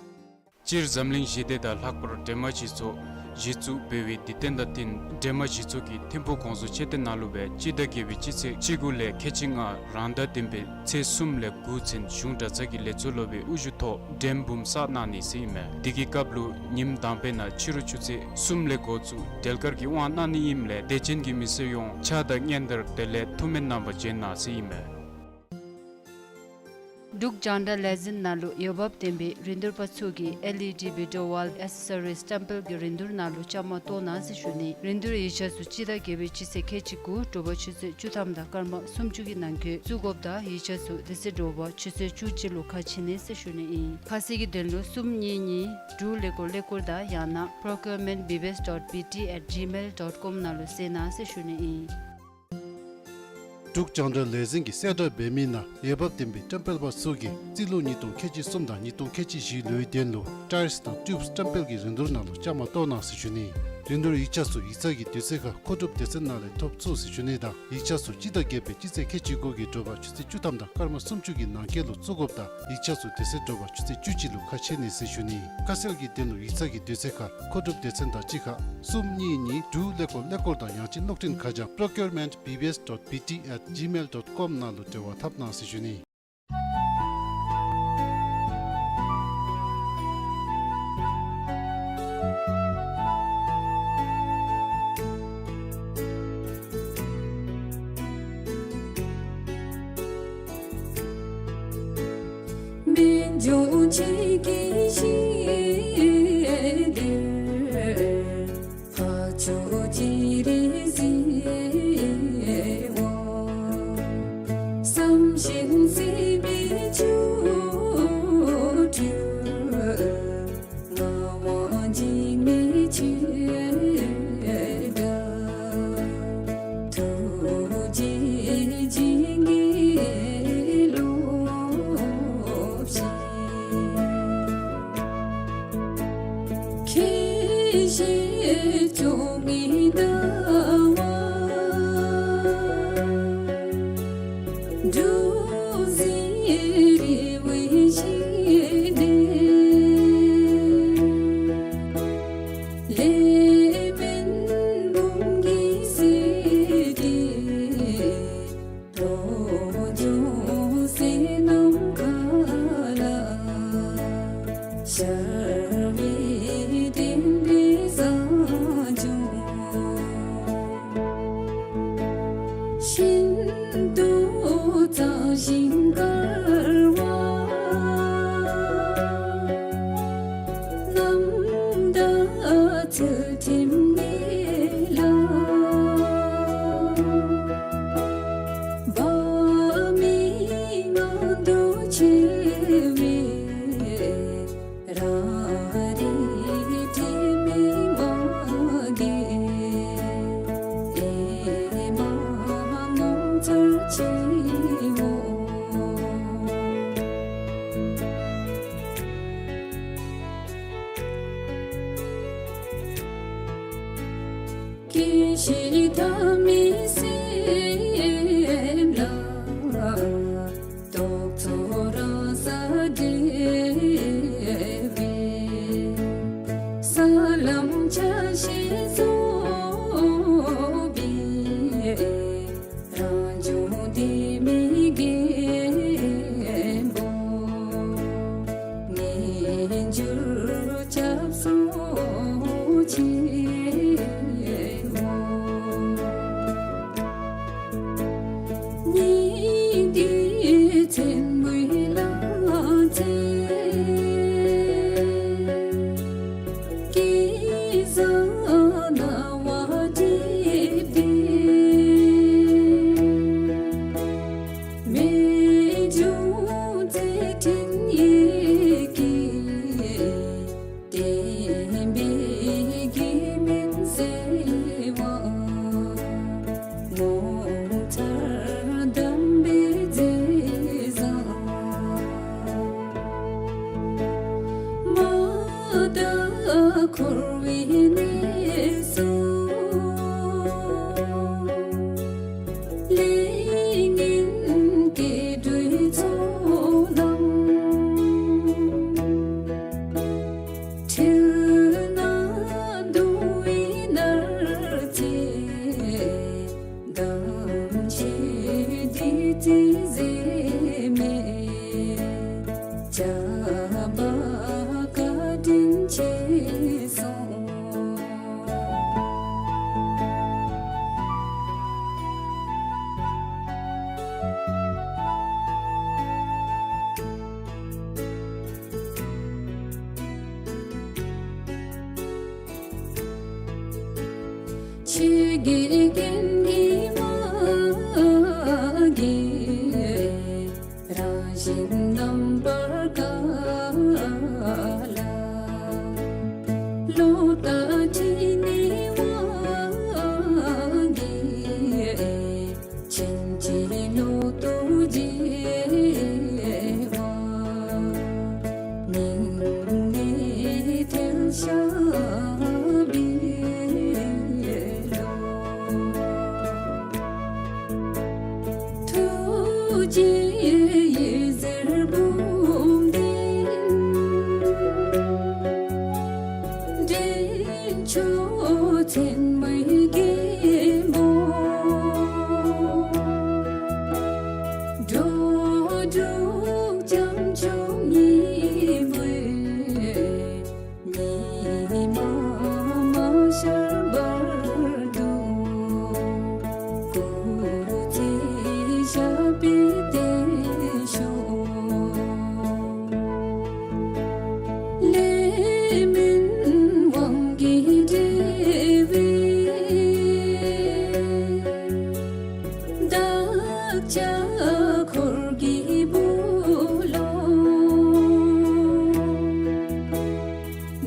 སྤྱིར་འཛམ་གླིང་ཞི་བདེ་དང་ལྷག་པར་སྒྲོལ་མ་སྤྱི་ཚོགས་གཞི་བཙུགས་འབད་བའི་དུས་སྟོན་དང་བསྟུན་སྒྲོལ་མ་སྤྱི་ཚོགས་ཀྱི་ཐིམ་ཕུག་གོང་བཟོ་མཆོད་རྟེན་ནང་ལུ་སྦེ་སྤྱི་ཟླ་བརྒྱད་པའི་སྤྱི་ཚེས་བཅུ་དགུ་ལས་ཁལ་གཅིག་ལྔ་རང་ཟླ་བདུན་པའི་ཚེས་གསུམ་ལས་དགུ་ཚུན་གཞུང་གྲྭ་ཚང་གི་ལས་ཚོགས་སློབ་དཔོན་དབུ་བཞུགས་ཐོག་སྒྲོལ་མ་འབུམ་བསགས་གནང་ནི་ཟེར་ཨིན་མས། དེ་གི་སྐབས་ལུ་ཉིནམ་དང་པའི་ནང་ཕྱི་རུ་ཆུ་ཚོད་གསུམ་ལས་འགོ་བཙུགས་སྒྲོལ་དཀར་གྱི་དབང་གནང་ནི་ཨིནམ་ལས་དད་ཅན་གྱི་མི་སེར་ཡོངས་ཕྱག་དང་སྙན་དར་དེ་ལས་ཐུགས་སྨོན་རྣམ་པ་བྱོན་གནང་ཟེར་ཨིན་མས། འབྲུག་རྒྱང་བསྒྲགས་ལས་འཛིན་ནང་ལུ་འོས་འབབ་ལྡན་པའི་རིན་བསྡུར་པ་ཚུ་གིས་L E D video wall accessories སྤྲམ་སྤེལ་གྱི་རིན་བསྡུར་ནང་ལུ་བཅའ་མར་གཏོགས་གནང་ཟེར་ཞུ་ནི། རིན་བསྡུར་ཡིག་ཆ་ཚུ་སྤྱི་ཟླ་བརྒྱད་པའི་སྤྱི་ཚེས་ཁལ་གཅིག་དགུ་དྲོ་པ་ཆུ་ཚོད་བཅུ་ཐམ་དང་སྐར་མ་སུམ་ཅུ་གི་ནང་འཁོད་བཙུགས་དགོཔ་དང་ཡིག་ཆ་ཚུ་དེ་ཚེ་དྲོ་པ་ཆུ་ཚོད་བཅུ་གཅིག་ལུ་ཁ་ཕྱེ་ནི་ཟེར་ཞུ་ནི་ཨིན། ཁ་གསལ་གྱི་དོན་ལུ་གསུམ་གཉིས་གཉིས་དྲུག་ཀླད་ཀོར་ཀླད་ཀོར་དང་ཡང་ན procurement B B S dot B T at gmail dot com ནང་ལུ་གཟིགས་གནང་ཟེར་ཞུ་ནི་ཨིན། འབྲུག་རྒྱང་བསྒྲགས་ལས་འཛིན་གྱིས་གསལ་བསྒྲགས་འབད་མི་ནང་འོས་འབབ་ལྡན་པའི་སྤྲམ་སྤེལ་པ་ཚུ་གིས་རྩིས་ལོ་ཉིས་སྟོང་ཁལ་གཅིག་གསུམ་དང་ཉིས་སྟོང་ཁལ་གཅིག་བཞི་ལོའི་དོན་ལུ་ཊའིརསི་དང་ཊིའུབསི་སྤྲམ་སྤེལ་གྱི་རིན་བསྡུར་ནང་ལུ་བཅའ་མར་གཏོགས་གནང་ཟེར་ཞུ་ནི། རིན་བསྡུར་ཡིག་ཆ་ཚུ་ཡིག་ཚང་གི་དུས་ཚོད་ཁར་མཁོ་སྒྲུབ་སྡེ་ཚན་ནང་ལས་ཐོབ་ཚུགས་ཟེར་ཞུ་ནི་དང་ཡིག་ཆ་ཚུ་སྤྱི་ཟླ་བརྒྱད་པའི་སྤྱི་ཚེས་ཁལ་གཅིག་དགུ་གི་དྲོ་པ་ཆུ་ཚོད་བཅུ་ཐམ་དང་སྐར་མ་སུམ་ཅུ་གི་ནང་འཁོད་ལུ་བཙུགས་དགོཔ་དང་ཡིག་ཆ་ཚུ་དེ་ཚེ་དྲོ་པ་ཆུ་ཚོད་བཅུ་གཅིག་ལུ་ཁ་ཕྱེ་ནི་ཟེར་ཞུ་ནི། ཁ་གསལ་གྱི་དོན་ལུ་ཡིག་ཚང་གི་དུས་ཚོད་ཁར་མཁོ་སྒྲུབ་སྡེ་ཚན་དང་གཅིག་ཁར་གསུམ་གཉིས་གཉིས་དྲུག་ཀླད་ཀོར་ཀླད་ཀོར་དང་ཡང་ཅིན་གློག་འཕྲིན་ཁ་བྱང་procurement B B S dot B T at gmail dot com ནང་ལུ་འབྲེལ་བ་འཐབ་གནང་ཟེར་ཞུ་ནི། སྐྱེ་ཤི་མཐའ་མེད་སེམས་ལ། རྟོག་ཚོགས་རང་སར་འདྲེས་པའི། ས་ལམ་ཆ་ཤས་རྫོགས་པའི། རང་བྱུང་བདེན་མེད་རྒན་པོ། ངེས་འབྱུང་སྐྱབས་སུ་མཆིའོ། ཉི་ཟླའི་མཚན་མོའི་ལང་ཚོ། སྐལ་བཟང་སྣང་བ་སྒྲིབ་པའི། རྨད་བྱུང་མཛད་འཕྲིན་ཡི་གེ། བསྟན་པའི་གེགས་མེད་གསལ་བ། ངོ་མཚར་གདམས་པའི་མཛད་བཟང་། མ་དག་འཁོར་བའི་གནས་སུ། ལས་ངན་སྐྱེ་འགྲོའི་ཚོགས་རྣམས། འཁྲུལ་སྣང་གདུང་བའི་ནར་འཚེ། དམ་ཆོས་བདུད་རྩིའི་ཟེར་མེད། ཇ་བག་བཀའ་དྲིན་ཆེ་གསུངས། ཆོས་ཀྱི་རྒྱན་གྱིས་མ་གོས། རང་བཞིན་རྣམ་པར་དཀར་ལ། ལོག་ལྟ་སྤྲིན་ནི་དབང་གིས། ཕྱིན་ཅི་ལོག་ཏུ་འབྱེད་པ། སྙིང་ནས་ཐལ་བྱ་བའི་བློ། ཐུགས་རྗེའི་འོད་ཟེར་འབུམ་ལྡན། འདྲེན་མཆོག་མཚན་མོའི་རྒན་པོ། འགྲོ་དྲུག་བྱང་ཆུབ་སྙིང་པོའི། ཉི་མ་མ་ཤར་བར་དུ། སྐུ་ཚེ་ཞབས་པད་བརྟན་ཤོག། ལས་སྨོན་དབང་གིས་འབྲེལ་བའི། བདག་ཅག་འཁོར་གྱི་བུ་སློབ།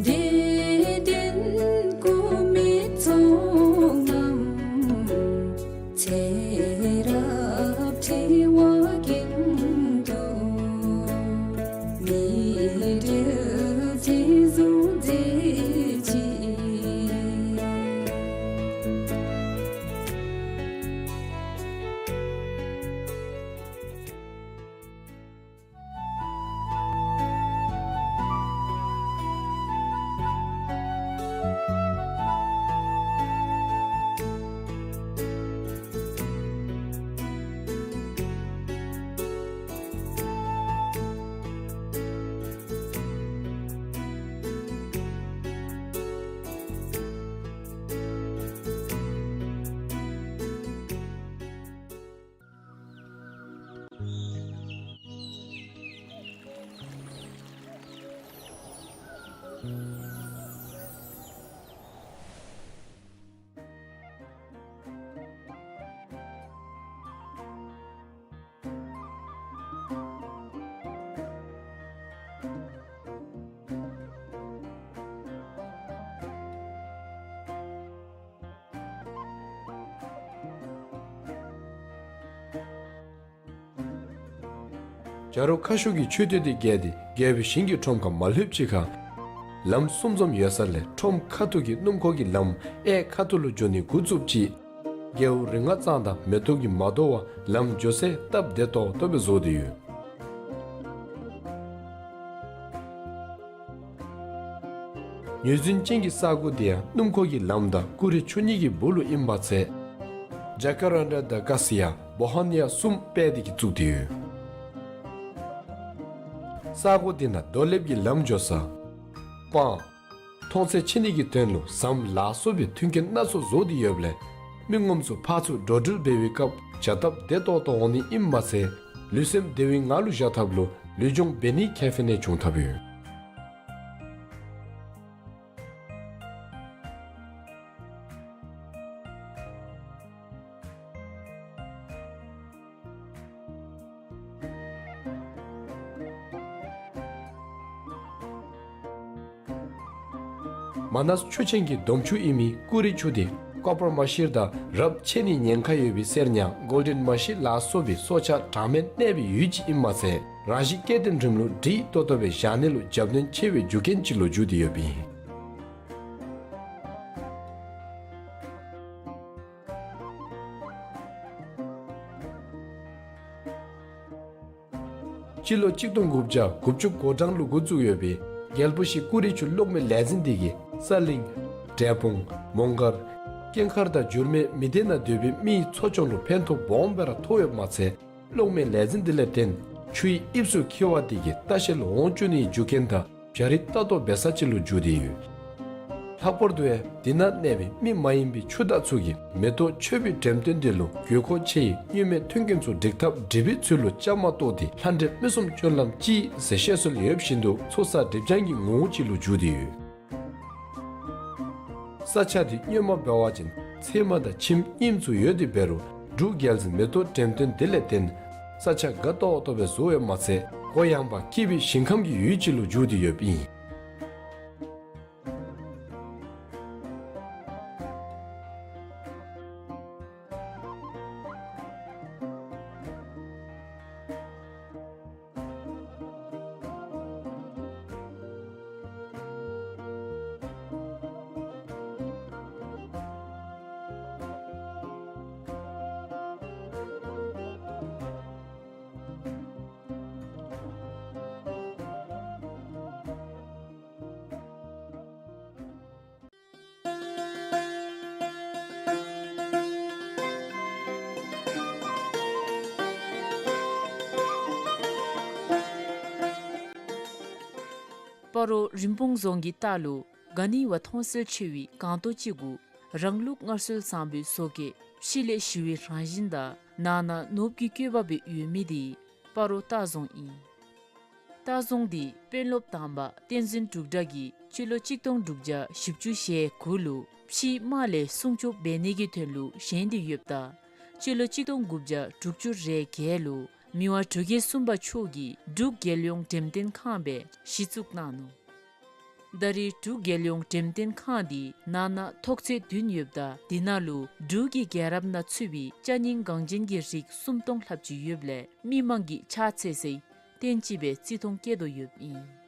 དད་ལྡན་སྐུ་མི་ཚོགས་རྣམས། ཚེ་རབས་འཁྲི་བ་ཀུན་ཏུ། མི་འབྲལ་བརྩེ་གཟུགས་མཛད་ཅིང་། བྱ་རོག་ཁ་ཤོར་གྱི་མཆོད་རྟེན་དེ་བརྒལ་ཏེ་རྒྱལ་པོའི་ཞིང་གི་ཁྲོམ་ཁར་མ་ལྷོདཔ་ཅིག་ཁར། ལམ་གསུམ་འཛོམས་ཡོད་ས་ལས་ཁྲོམ་ཁ་ཐུག་གི་སྣུམ་འཁོར་གྱི་ལམ་གཡས་ཁ་ཐུག་ལུ་འགྱོ་ནི་འགོ་བཙུགསཔ་ཅིག་རྒེད་འོག་རིག་སྔགས་ཚང་དང་མེ་ཏོག་གིས་མ་དོ་བར་ལམ་འགྱོ་སའི་སྟབས་བདེ་ཏོག་ཏོ་སྦེ་བཟོ་སྟེ་ཡོད། ངོས་འཛིན་ཅན་གྱི་ས་གོ་དེ་ཡང་སྣུམ་འཁོར་གྱི་ལམ་དང་ཀུ་རེ་ཆུ་གཉིས་ཀྱི་སྦུག་ལུ་ཨིན་པ་ཚེ་ཇ་ཀ་རན་ཌ་དང་ཀ་སི་ཡ་བོ་ཧ་ནི་ཡ་གསུམ་སྤེལ་ཏེ་གིས་བཙུགས་ཏེ་ཡོད། ས་གོ་དེ་ནང་རྡོ་ལེབ་ཀྱི་ལམ་འགྱོ་ས་སྤང་མཐོང་ཚད་ཆེ་ནི་གི་དོན་ལུ་ཟམ་ལ་སོགས་པའི་མཐུན་རྐྱེན་སྣ་ཚོགས་བཟོ་སྟེ་ཡོདཔ་ལས་མི་ངོམ་ཚུ་ཕར་ཚུར་འགྲོ་འགྲུལ་འབད་བའི་སྐབས་བྱ་སྟབས་བདེ་ཏོག་ཏོ་འོང་ནི་ཨིནམ་མ་ཚད་ལུས་སེམས་བདེ་བའི་ངང་ལུ་བཞག་ཐབས་ལུ་ལུས་སྦྱོང་འབད་ནིའི་ཁེ་ཕན་ཡང་བྱུང་ཐབས་ཡོད། མ་ནས་ཆུ་ཆེན་གྱི་སྡོམ་ཆུ་ཨིན་མི་ཀུ་རེ་ཆུ་དེ་ཀོ་པར་མ་ཤིར་དང་རབས་ཆད་ནིའི་ཉེན་ཁ་ཡོད་པའི་གསེར་ཉ་གོལ་ཌེན་མ་ཤིར་ལ་སོགས་པའི་སྲོག་ཆགས་གྲངས་མེད་གནས་པའི་ཡུལ་ཅིག་ཨིནམ་མ་ཚད་རང་བཞིན་སྐྱེ་ལྡན་རིམ་ལུགས་སྒྲིག་ཏོག་ཏོ་སྦེ་བཞག་ནི་ལུ་རྒྱབ་རྟེན་ཆེ་བའི་རྒྱུ་རྐྱེན་ཅིག་ལུ་གྱུར་ཏེ་ཡོདཔ་ཨིན། སྤྱི་ལོ་གཅིག་སྟོང་དགུ་བརྒྱ་དགུ་བཅུ་གོ་གྲངས་ལུ་འགོ་བཙུགས་ཡོད་པའི་རྒྱལ་པོ་གཞི་ཀུ་རེ་ཆུ་གློག་མེ་ལས་འཛིན་དེ་གིས་ས་གླིང་འབྲས་སྤུངས་མོང་སྒར་ཀེང་མཁར་དང་འགྱུར་མེད་མི་སྡེ་ནང་སྡོད་པའི་མི་ཚོ་ཆུང་ལུ་ཕན་ཐོགས་སྦོམ་སྦེ་ར་ཐོབ་ཡོདཔ་མ་ཚད་གློག་མེ་ལས་འཛིན་དེ་ལས་བརྟེན་ཆུའི་དབྱིབས་སུ་འཁྱིལ་བ་དེ་གིས་ལྟ་བཤལ་ལུ་འོང་བཅུག་ནིའི་རྒྱུ་རྐྱེན་དང་བྱ་རིགས་ལྟ་རྟོག་འབད་ས་ཅིག་ལུ་གྱུར་ཏེ་ཡོད། ལྷག་པར་དུ་ཡང་དེ་ནང་གནས་པའི་མི་མ་ཡིན་པའི་ཆུ་བདག་ཚུ་གིས་མེ་ཏོག་མཆོད་པའི་འགྲེམས་སྟོན་དེ་ལུ་དགོས་མཁོ་ཆེའི་མྱུལ་མའི་མཐུན་རྐྱེན་ཚུ་སྒྲིག་ཐབས་སྒྲིག་པའི་ཚུལ་ལུ་བཅའ་མར་གཏོགས་ཏེ་ལྷ་འདྲེ་མི་གསུམ་སྤྱོད་ལམ་གཅིག་ཟེར་བཤད་སྲོལ་ཡོད་བཞིན་དུ་ཚོགས་བསགས་སྒྲིབ་སྦྱང་གི་ངོ་བོ་ཅིག་ལུ་གྱུར་ཏེ་ཡོད། ས་ཆ་དེ་སྨྱོན་མ་འབད་བ་ཅིན་ཚེར་མ་དང་ཁྱིམ་རྙིངམ་ཚུ་ཡོད་དེ་འབད་རུང་འབྲུག་རྒྱལ་བཙུན་མེ་ཏོག་འགྲེམས་སྟོན་དེ་ལས་བརྟེན་ས་ཆ་དགའ་ཏོག་ཏོ་སྦེ་བཟོ་བའི་མ་ཚད་གུ་ཡངས་པ་སྐྱིད་པའི་ཞིང་ཁམས་ཀྱི་ཡུལ་ཅིག་ལུ་གྱུར་ཏེ་ཡོདཔ་ཨིན། སྤ་རོ་རིན་སྤུངས་རྫོང་གི་ལྟག་ལུ་ག་ནི་བ་མཐོང་གསལ་ཆེ་བའི་སྒང་ཏོག་ཅིག་གུ་རང་ལུགས་སྔར་སྲོལ་བཟང་པོའི་བཟོ་བཀོད་ཕྱི་ལས་ཞི་བའི་རང་བཞིན་དང་ནང་ན་ནོར་བུ་གི་བཀོད་པ་སྦེ་ཡོད་མི་དེ་སྤ་རོ་ལྟ་རྫོང་ཨིན། ལྟ་རྫོང་འདི་དཔོན་སློབ་དང་པ་བསྟན་འཛིན་འབྲུག་གྲགས་ཀྱིས་སྤྱི་ལོ་གཅིག་སྟོང་དྲུག་བརྒྱ་བཞི་བཅུ་ཞེ་དགུ་ལུ་ཕྱིའི་དམག་ལས་སྲུང་སྐྱོབ་འབད་ནི་གི་དོན་ལུ་བཞེངས་ཏེ་ཡོདཔ་ད་སྤྱི་ལོ་གཅིག་སྟོང་དགུ་བརྒྱ་དྲུག་ཅུ་རེ་བརྒྱད་ལུ་མི་དབང་འབྲུག་རྒྱལ་གསུམ་པ་མཆོག་གིས་འབྲུག་རྒྱལ་ཡོངས་འགྲེམས་སྟོན་ཁང་སྦེ་གཞི་བཙུགས་གནང་ནུག། ད་རེས་འབྲུག་རྒྱལ་ཡོངས་འགྲེམས་སྟོན་ཁང་འདི་ནང་ན་ཐོག་ཚད་བདུན་ཡོདཔ་ད་དེ་ནང་ལུ་འབྲུག་གི་རྒྱལ་རབས་ནང་ཚུད་པའི་ཅ་རྙིང་འགངས་ཅན་གྱི་རིགས་སུམ་སྟོང་ལྷགཔ་ཅིག་ཡོདཔ་ལས་མི་མང་གིས་ཕྱག་འཚལ་སའི་རྟེན་ཅིག་སྦེ་བརྩི་མཐོང་བསྐྱེད་དོ་ཡོདཔ་ཨིན།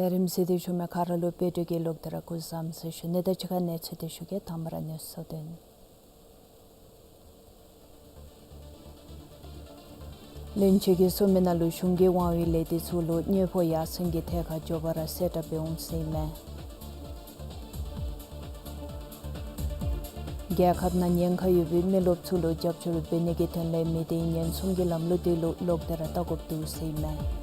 ལས་རིམ་གཟིགས་ཏེ་བཞུགས་མི་ག་ར་ལུ་དཔལ་འབྱོར་གྱི་ལོག་སྟེ་ར་སྐུ་གཟུགས་བཟང་ཟེར་ཞུ་ནི་དང་གཅིག་ཁར་གནས་ཚུལ་དེ་ཞུ་གེ། དང་པ་ར་གནས་ཚུལ་དོན། བློན་ཆེན་གྱིས་གསུངས་མི་ནང་ལུ་གཞུང་གི་དབང་བའི་ལས་སྡེ་ཚུ་ལུ་དངུལ་ཕོགས་ཡར་སེང་གི་ཐད་ཁར་མགྱོགས་པ་ར་གསལ་བསྒྲགས་འབད་འོང་ཟེར་ཨིན་མས། རྒྱལ་ཁབ་ནང་ཉེན་ཁ་ཡོད་པའི་མི་རློབས་ཚུ་ལུ་རྒྱབ་སྐྱོར་འབད་ནི་གི་དོན་ལས་མི་སྡེའི་ཉེན་སྲུང་གི་ལམ་ལུགས་དེ་ལུ་ལོག་སྟེ་ར་བལྟ་དགོཔ་འདུག་ཟེར་ཨིན་མས།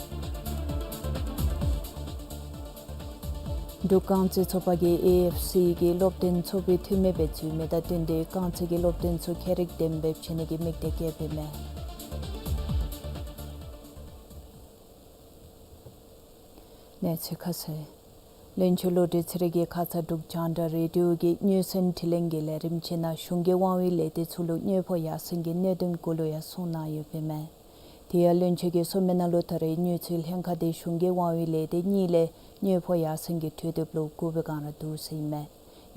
འབྲུག་རྐང་རྩེད་ཚོགས་པ་གིས་ཨེ་ཨེཕ་སི་གི་སློབ་སྟོན་ཚོགས་པའི་འཐུས་མི་སྦེ་བཙུགས་མི་དང་བསྟུན་ཏེ་རྐང་རྩེད་ཀྱི་སློབ་སྟོན་ཚུ་ཁེ་རེག་ལྡན་སྦེ་བྱིན་ནི་གི་དམིགས་གཏད་བསྐྱེདཔ་ཨིན་མས། གནས་ཚུལ་ཁ་གསལ། བློན་ཆེན་བློ་གྲོས་ཚེ་རིང་གིས་ཁ་ཙ་འབྲུག་རྒྱང་བསྒྲགས་རེ་ཌིའོ་གི་སྙན་གསན་དྲི་ལན་གྱི་ལས་རིམ་ཅིག་ནང་གཞུང་གི་དབང་བའི་ལས་སྡེ་ཚུ་ལུ་དངུལ་ཕོགས་ཡར་སེང་གི་གནད་དོན་གུ་ལུ་ཡང་གསུངས་གནང་ཡོདཔ་ཨིན་མས། དེ་ཡང་བློན་ཆེན་གྱིས་གསུངས་མི་ནང་ལུ་ད་རེས་དངུལ་རྩིས་ལྷན་ཁག་འདི་གཞུང་གི་དབང་འོག་ལས་སྡེ་གཉིས་ལས་དངུལ་ཕོགས་ཡར་སེང་གི་གྲོས་འདེབས་ལུ་བསྒུགས་པའི་བསྒང་ར་འདུག་ཟེར་ཨིན་མས།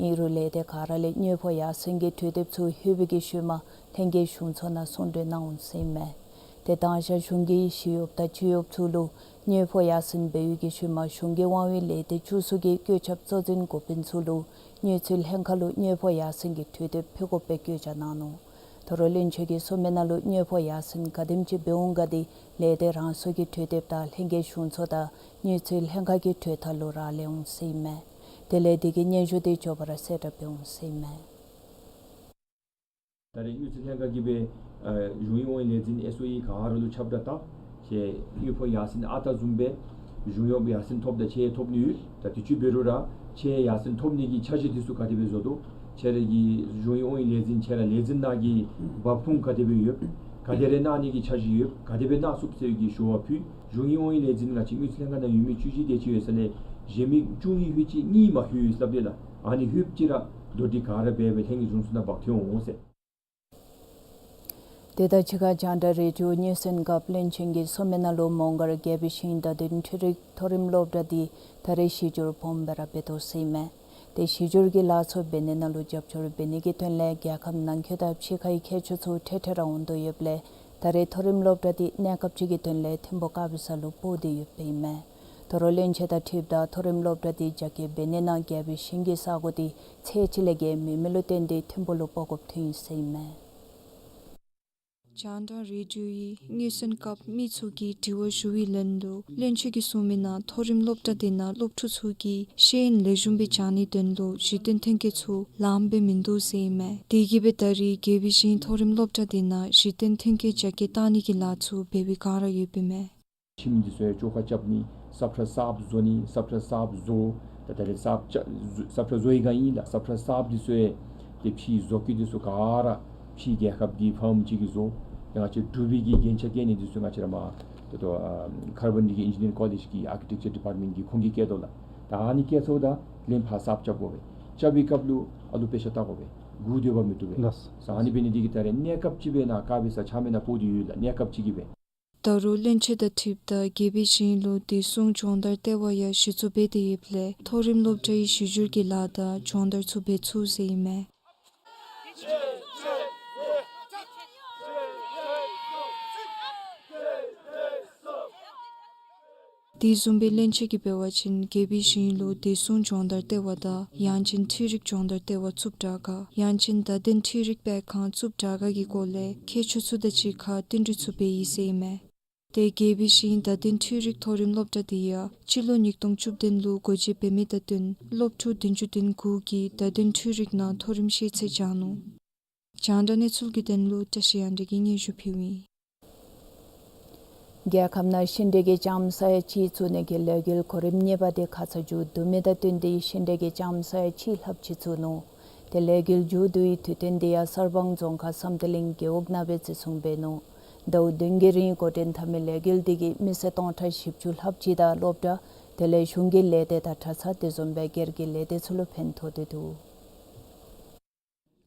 ཨིན་རུང་ལས་སྡེ་ག་ར་ལས་དངུལ་ཕོགས་ཡར་སེང་གི་གྲོས་འདེབས་ཚུ་ལྷོད་པའི་གི་ཤུལ་མ་ལྷན་རྒྱས་གཞུང་ཚོགས་ནང་གསུང་གྲོས་གནང་འོང་ཟེར་ཨིན་མས། ཏེ་དང་ཞག་གཞུང་གི་ཞི་གཡོགཔ་དང་སྤྱི་གཡོགཔ་ཚུ་ལུ་དངུལ་ཕོགས་ཡར་སེང་འབད་བའི་གི་ཤུལ་མ་གཞུང་གི་དབང་འོག་ལས་སྡེ་བཅུ་གསུམ་གྱི་བཀོད་ཁྱབ་གཙོ་འཛིན་འགོ་དཔོན་ཚུ་ལུ་དངུལ་རྩིས་ལྷན་ཁག་ལུ་དངུལ་ཕོགས་ཡར་སེང་གི་གྲོས་འདེབས་ཕུལ་དགོ་པའི་བཀོད་རྒྱ་གནང་ནུག། ད་རུང་བློན་ཆེན་གྱིས་གསུངས་མི་ནང་ལུ་དངུལ་ཕོགས་ཡར་སེང་ག་དེམ་ཅིག་འབད་འོང་ག་འདི་ལས་སྡེ་རང་སོའི་གི་གྲོས་འདེབས་དང་ལྷན་རྒྱས་གཞུང་ཚོགས་དང་དངུལ་རྩིས་ལྷན་ཁག་གི་གྲོས་ཐག་ལུ་རག་ལས་འོང་ཟེར་ཨིན་མས། དེ་ལས་དེ་གི་སྙན་ཞུ་འདི་མགྱོགས་པ་ར་གསལ་བསྒྲགས་འབད་འོང་ཟེར་ཨིན་མས། ད་རེས་དངུལ་རྩིས་ལྷན་ཁག་གིས་སྦེ་ཨ་གཞུང་གི་དབང་འོག་ལས་འཛིན་ཨེསི་ཨོ་ཨི་ག་ར་ལུ་ཁྱབ་བསྒྲགས་བཏང་། ཁྱེད་དངུལ་ཕོགས་ཡར་སེང་ཨ་རྟག་བཟུམ་སྦེ་གཞུང་གཡོགཔ་ཡར་སེང་ཐོབ་དང་ཁྱེད་ཐོབ་ནི་ཡོད། ད་དུས་ཅི་འབད་རུང་ར་ཁྱེད་ཡར་སེང་ཐོབ་ནི་གི་འཆར་གཞི་འདི་ཚུ་ག་དེ་སྦེ་བཟོ་དོ། ཁྱེད་ར་གི་གཞུང་གི་དབང་འོག་ལས་འཛིན་ཁྱེད་ར་ལས་འཛིན་ནང་གི་འབབ་ཁུངས་ག་དེ་སྦེ་ཡོད། ག་དེ་རེ་གནང་ནི་གི་འཆར་གཞི་ཡོད། ག་དེ་སྦེ་གནང་ཚུགས་ཟེར་བའི་གི་ཞུ་བ་ཕུལ། གཞུང་གི་དབང་འོག་ལས་འཛིན་ང་བཅས་དངུལ་རྩིས་ལྷན་ཁག་ནང་ཡོད་མི་བཅུ་བཞི་དེ་ཅིག་ཡོད་ས་ལས་གཞན་མི་བཅུ་གཉིས་ལྷོད་ཅི་གཉིས་མ་ལྷོད་ཡོད་ཟེར་སླབ་དེས་ལགས། ཨ་ནི་ལྷོད་ཅི་ར་མདོར་བསྡུས་ག་ར་འབད་སྦེ་ལྷན་རྒྱས་གཞུང་ཚོགས་ནང་འབག་འཐོན་འོང་ཟེར། དེ་དང་གཅིག་ཁར་རྒྱང་བསྒྲགས་རེ་ཌིའོ་དངུལ་སེང་སྐབས་བློན་ཆེན་གྱིས་གསུངས་མི་ནང་ལུ་མོང་སྒར་རྒྱལ་པོའི་ཞིང་བརྡ་དོན་འཕྲུལ་རིག་མཐོ་རིམ་སློབ་གྲྭ་འདི་ད་རེས་གཞི་སྒྱུར་སྦོམ་སྦེ་ར་འབད་དོ་ཟེར་ཨིན་མས། ཏེ་གཞི་སྒྱུར་གྱི་ལཱ་ཚུ་འབད་ནི་ནང་ལུ་རྒྱབ་སྐྱོར་འབད་ནི་གི་དོན་ལས་རྒྱལ་ཁབ་ནང་འཁོད་དང་ཕྱི་ཁའི་མཁས་མཆོག་ཚུ་ཐེངས་ཐེངས་ར་འོང་དོ་ཡོདཔ་ལས་ད་རེས་མཐོ་རིམ་སློབ་གྲྭ་འདི་གནས་སྐབས་ཅིག་གི་དོན་ལས་ཐིམ་ཕུག་དཀར་སྦི་ས་ལུ་སྤོ་སྟེ་ཡོདཔ་ཨིན་མས། ད་རུང་བློན་ཆེན་དང་འཁྲིལཝ་ད་མཐོ་རིམ་སློབ་གྲྭ་འདི་རྒྱ་སྐྱེད་འབད་ནི་ནང་རྒྱལ་པོའི་ཞིང་གི་ས་གོ་འདི་ཚད་ཅིག་ལས་བརྒལ་མེད་མི་ལུ་བརྟེན་ཏེ་ཐིམ་ཕུག་ལུ་སྤོ་དགོཔ་ཐོན་ཡི་ཟེར་ཨིན་མས། རྒྱང་བསྒྲགས་རེ་ཌིའོ་ཡི་དངུལ་སེང་སྐབས་མི་ཚུ་གིས་དྲི་བ་ཞུ་བའི་ལན་ལུ་བློན་ཆེན་གྱིས་གསུངས་མི་ནང་མཐོ་རིམ་སློབ་གྲྭ་དེ་ནང་སློབ་ཕྲུག་ཚུ་གིས་ཤེས་ཡོན་ལེགས་ཤོམ་སྦེ་སྦྱང་ནིའི་དོན་ལུ་གཞི་རྟེན་ཐོན་སྐྱེད་ཚུ་ལངམ་སྦེ་མིན་འདུག་ཟེར་ཨིན་མས། དེ་གིས་སྦེ་ད་རེས་རྒྱལ་པོའི་ཞིང་མཐོ་རིམ་སློབ་གྲྭ་དེ་ནང་གཞི་རྟེན་ཐོན་སྐྱེད་རྒྱ་སྐྱེད་གཏང་ནི་གི་ལཱ་ཚུ་འབད་བའི་བསྒང་ར་ཡོདཔ་ཨིན་མས། ཁྱིམ་འདི་ཚུ་ཡང་བཅོ་ཁ་རྐྱབ་ནི་ས་ཁྲ་གསརཔ་བཟོ་ནི་ས་ཁྲ་གསརཔ་བཟོ། ད་ད་རེས་ས་ཁྲ་གསརཔ་བཟོ་བའི་བསྒང་ཨིན་ལགས། ས་ཁྲ་གསརཔ་འདི་ཚུ་ཡང་ཏེ་ཕྱི་བཟོ་བཀོད་འདི་ཚུ་ག་ར་ཕྱི་རྒྱལ་ཁབ་ཀྱི་ཕརམ་ཅིག་གིས་བཟོ། ཏེ་ང་བཅས་འབྲུག་པའི་གི་རྒྱན་ཆ་བཀལ་ནི་འདི་ཚུ་ང་བཅས་ར་མར་ཏེ་ཏེ་ཨ་ཁར་བཱན་རི་གི་ཨིན་ཇི་ནི་ཡརིང་ཀོ་ལེཇ་གི་ཨར་ཀི་ཊེག་ཅར་ཌི་པཱརཊ་མེནཊ་གིས་ཁོང་གིས་བཀལ་དོ་ལགས། ད་ཨ་ནི་བཀལ་ཚརཝ་ད་ལན་ཕར་གསརཔ་རྐྱབ་དགོ་པས། རྐྱབ་པའི་སྐབས་ལུ་ཨ་ལུ་དཔེ་ཆ་བལྟ་དགོ་པས། སྒུག་སྡོད་པ་མི་བཏུབ་པས། ལགས། ས་ཨ་ནི་འབད་ནི་འདི་གིས་ད་རེས་གནས་སྐབས་ཅིག་སྦེ་ནཱ་དཀར་སྦི་ས་ཆ་མེད་ནང་སྤོ་སྟེ་ཡོད་ལགས། གནས་སྐབས་ཅིག་གིས་སྦེ། ད་རུང་བློན་ཆེན་དང་འཁྲིལཝ་ད་རྒྱལ་པོའི་ཞིང་ལུ་བདེ་སྲུང་སྦྱོང་བརྡར་ལྟེ་བ་ཡང་གཞི་བཙུགས་འབད་དེ་ཡོདཔ་ལས་མཐོ་རིམ་སློབ་གྲྭའི་གཞི་སྒྱུར་གྱི་ལཱ་དང་སྦྱོང་བརྡར་ཚུ་འབད་ཚུགས་ཟེར་ཨིན་མས། དེ་བཟུམ་སྦེ་བློན་ཆེན་གྱིས་འབད་བ་ཅིན་རྒྱལ་པོའི་ཞིང་ལུ་བདེ་སྲུང་སྦྱོང་བརྡར་ལྟེ་བ་དང་ཡང་ཅིན་འཕྲུལ་རིག་སྦྱོང་བརྡར་ལྟེ་བ་བཙུགས་དྲག་ག་ཡང་ཅིན་བརྡ་དོན་འཕྲུལ་རིག་སྤེལ་ཁང་བཙུགས་དྲག་ག་གི་སྐོར་ལས་མཁས་མཆོག་ཚུ་དང་གཅིག་ཁར་བསྟུན་གྲོས་ཚུ་འབད་ཡི་ཟེར་ཨིན་མས། ཏེ་རྒྱལ་པོའི་ཞིང་བརྡ་དོན་འཕྲུལ་རིག་མཐོ་རིམ་སློབ་གྲྭ་དེ་ཡང་སྤྱི་ལོ་ཉིས་སྟོང་བཅུ་བདུན་ལུ་སྒོ་འབྱེད་འབད་མི་དང་བསྟུན་སློབ་ཕྲུག་བདུན་ཅུ་དོན་དགུ་གིས་བརྡ་དོན་འཕྲུལ་རིག་ནང་མཐོ་རིམ་ཤེས་ཚད་སྦྱངས་ནུག། རྒྱང་བསྒྲགས་གནས་ཚུལ་གྱི་དོན་ལུ་བཀྲ་ཤིས་དབྱངས་སྒྲོན་གྱིས་སྙན་ཞུ་ཕུལཝ་ཨིན། རྒྱལ་ཁབ་ནང་ཤིང་འབྲས་ཀྱི་ལྕངམ་ས་ཡ་གཅིག་བཙུགས་ནི་གི་ལས་འགུལ་གོ་རིམ་གཉིས་པ་དེ་ཁ་ཙ་མཇུག་བསྡུ་མི་དང་བསྟུན་ཏེ་ཤིང་འབྲས་ཀྱི་ལྕངམ་ས་ཡ་གཅིག་ལྷགཔ་ཅིག་བཙུགས་ནུག། ཏེ་ལས་འགུལ་མཇུག་བསྡུ་བའི་དུས་སྟོན་དེ་ཡང་གསར་སྤང་རྫོང་ཁག་བསམ་གཏན་གླིང་རྒེད་འོག་ནང་སྦེ་བརྩི་སྲུང་འབད་ནུག། ཟླཝ་བདུན་གྱི་རིང་འགོ་འདྲེན་འཐབ་མི་ལས་འགུལ་དེ་གིས་མི་སེར་སྟོང་ཕྲག་བཞི་བཅུ་ལྷགཔ་ཅིག་དང་སློབ་གྲྭ་དེ་ལས་གཞུང་གི་ལས་སྡེ་དང་གྲྭ་ཚང་དེ་བཟུམ་སྦེ་སྒེར་གྱི་ལས་སྡེ་ཚུ་ལུ་ཕན་ཐོགས་ཏེ་འདུག།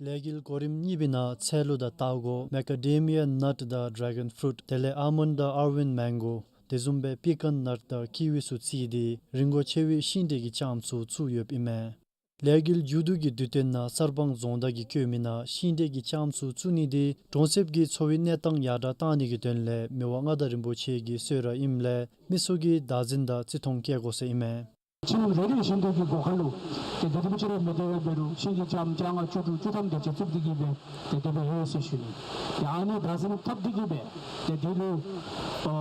ལས་འགུལ་གོ་རིམ་གཉིས་པའི་ནང་ཚལ་ལུ་དང་སྟག་སྒོ་མེ་ཀ་ཌེ་མི་ཡ་ནཊ་དང་ཌེ་གཱོན་ཕུ་རུཊ་དེ་ལས་ཨཱལ་མོནཌ་དང་ཨར་ཝིན་མེང་གོ་དེ་བཟུམ་སྦེ་པི་ཀཱན་ནཊ་དང་ཀི་ཝི་ཚུ་བརྩིས་ཏེ་རིན་གོང་ཆེ་བའི་ཤིང་འབྲས་ཀྱི་ལྕངམ་ཚུ་བཙུགས་ཡོདཔ་ཨིན་མས། ལས་འགུལ་མཇུག་བསྡུ་གི་དུས་སྟོན་ནང་གསར་སྤང་རྫོང་བདག་གིས་བཀོད་མི་ནང་ཤིང་འབྲས་ཀྱི་ལྕངམ་ཚུ་བཙུགས་ནི་དེ་གྲོང་གསེབ་ཀྱི་འཚོ་བའི་གནས་སྟངས་ཡར་དྲག་གཏང་ནི་གི་དོན་ལས་མི་དབང་མངའ་བདག་རིན་པོ་ཆེ་གི་གསོལ་རས་ཨིནམ་ལས་མི་སོ་གིས་བདག་འཛིན་དང་བརྩི་མཐོང་བསྐྱེད་དགོ་ཟེར་ཨིན་མས། ཁྱིམ་རེ་རེ་བཞིན་དུ་གི་སྒོ་ཁ་ལུ་ཏེ་དེ་རིམ་ཅིག་ར་མི་བདེ་བ་འབད་རུང་ཤིང་གི་ལྕངམ་བརྒྱ་ལྔ་བཅུ་དྲུག་བཅུ་ཐམ་དེ་ཅིག་བཙུགས་ཏེ་གི་སྦེ་ཏེ་དེ་སྦེ་ཡོད་ཟེར་ཞུ་ནི། ཏེ་ཨ་ནི་བདག་འཛིན་འཐབ་སྟེ་གི་སྦེ་ཏེ་དེ་ལུ་ཨ་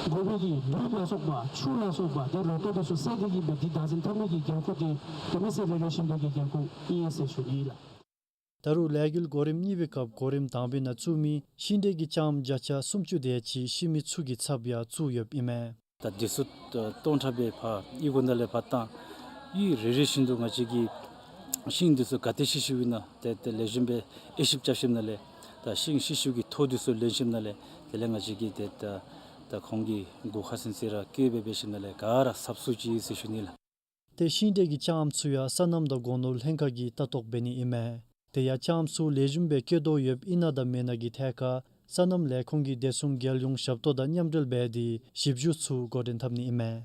དགོ་པའི་གི་ལུད་ལ་སོགས་པ་ཆུ་ལ་སོགས་པ་ཏེ་ལོ་ཐོག་དེ་ཚུ་བསལ་ཏེ་གི་སྦེ་འདི་བདག་འཛིན་འཐབ་མི་གི་འགན་ཁུར་འདི་ཏེ་མི་སེར་རེ་རེ་བཞིན་དུ་གི་འགན་ཁུར་ཨིན་ཟེར་ཞུ་ནི་ལགས། ད་རུང་ལས་འགུལ་གོ་རིམ་གཉིས་པའི་སྐབས་གོ་རིམ་དང་པའི་ནང་བཙུགས་མི་ཤིང་འབྲས་ཀྱི་ལྕངམ་བརྒྱ་ཆ་སུམ་ཅུ་དེ་ཅིག་ཤི་མི་ཚུ་གི་ཚབ་ཡང་བཙུགས་ཡོདཔ་ཨིན་མས། ད་དེ་ཚུ་སྟོང་ཕྲག་སྦེ་ཕར་གཡུས་སྒོ་ནང་ལས་ཕར་བཏང་། གཡུས་རེ་རེ་བཞིན་དུ་ང་བཅས་ཀྱིས་ཤིང་འདི་ཚུ་ག་ཏེ་ཤི་ཤིཝ་ཨིན་ན་ཏེ་ཏེ་ལེགས་ཤོམ་སྦེ་དབྱེ་ཞིབ་རྐྱབ་ཞིནམ་ལས་ད་ཤིང་ཤི་ཤིཝ་གི་ཐོ་འདི་ཚུ་ལེན་ཞིནམ་ལས་དེ་ལས་ང་བཅས་ཀྱིས་ཏེ་ད་ད་ཁོང་གི་སྒོ་ཁར་ཚུན་ཚོད་ར་བཀོད་སྦེ་འབད་ཞིནམ་ལས་ག་ར་གསབ་ཚུགས་ཅི་ཟེར་ཞུ་ནི་ལགས། ཏེ་ཤིང་འབྲས་ཀྱི་ལྕངམ་ཚུ་ཡང་སོ་ནམ་དང་སྒོ་ནོར་ལྷན་ཁག་གིས་ལྟ་རྟོག་འབད་ནི་ཨིན་མས། དེ་ཡང་ལྕངམ་ཚུ་ལེགས་ཤོམ་སྦེ་སྐྱེ་དོ་ཡོདཔ་ཨིན་ན་དང་མེན་ན་གི་ཐད་ཁར་ སོ་ནམ་ལས་ཁུངས་ཀྱིས་བདེ་སྲུང་རྒྱལ་ཡོངས་ཞབས་ཏོག་དང་མཉམ་འབྲེལ་འབད་དེ་ཞིབ་ཞུ་ཚུ་འགོ་འདྲེན་འཐབ་ནི་ཨིན་མས།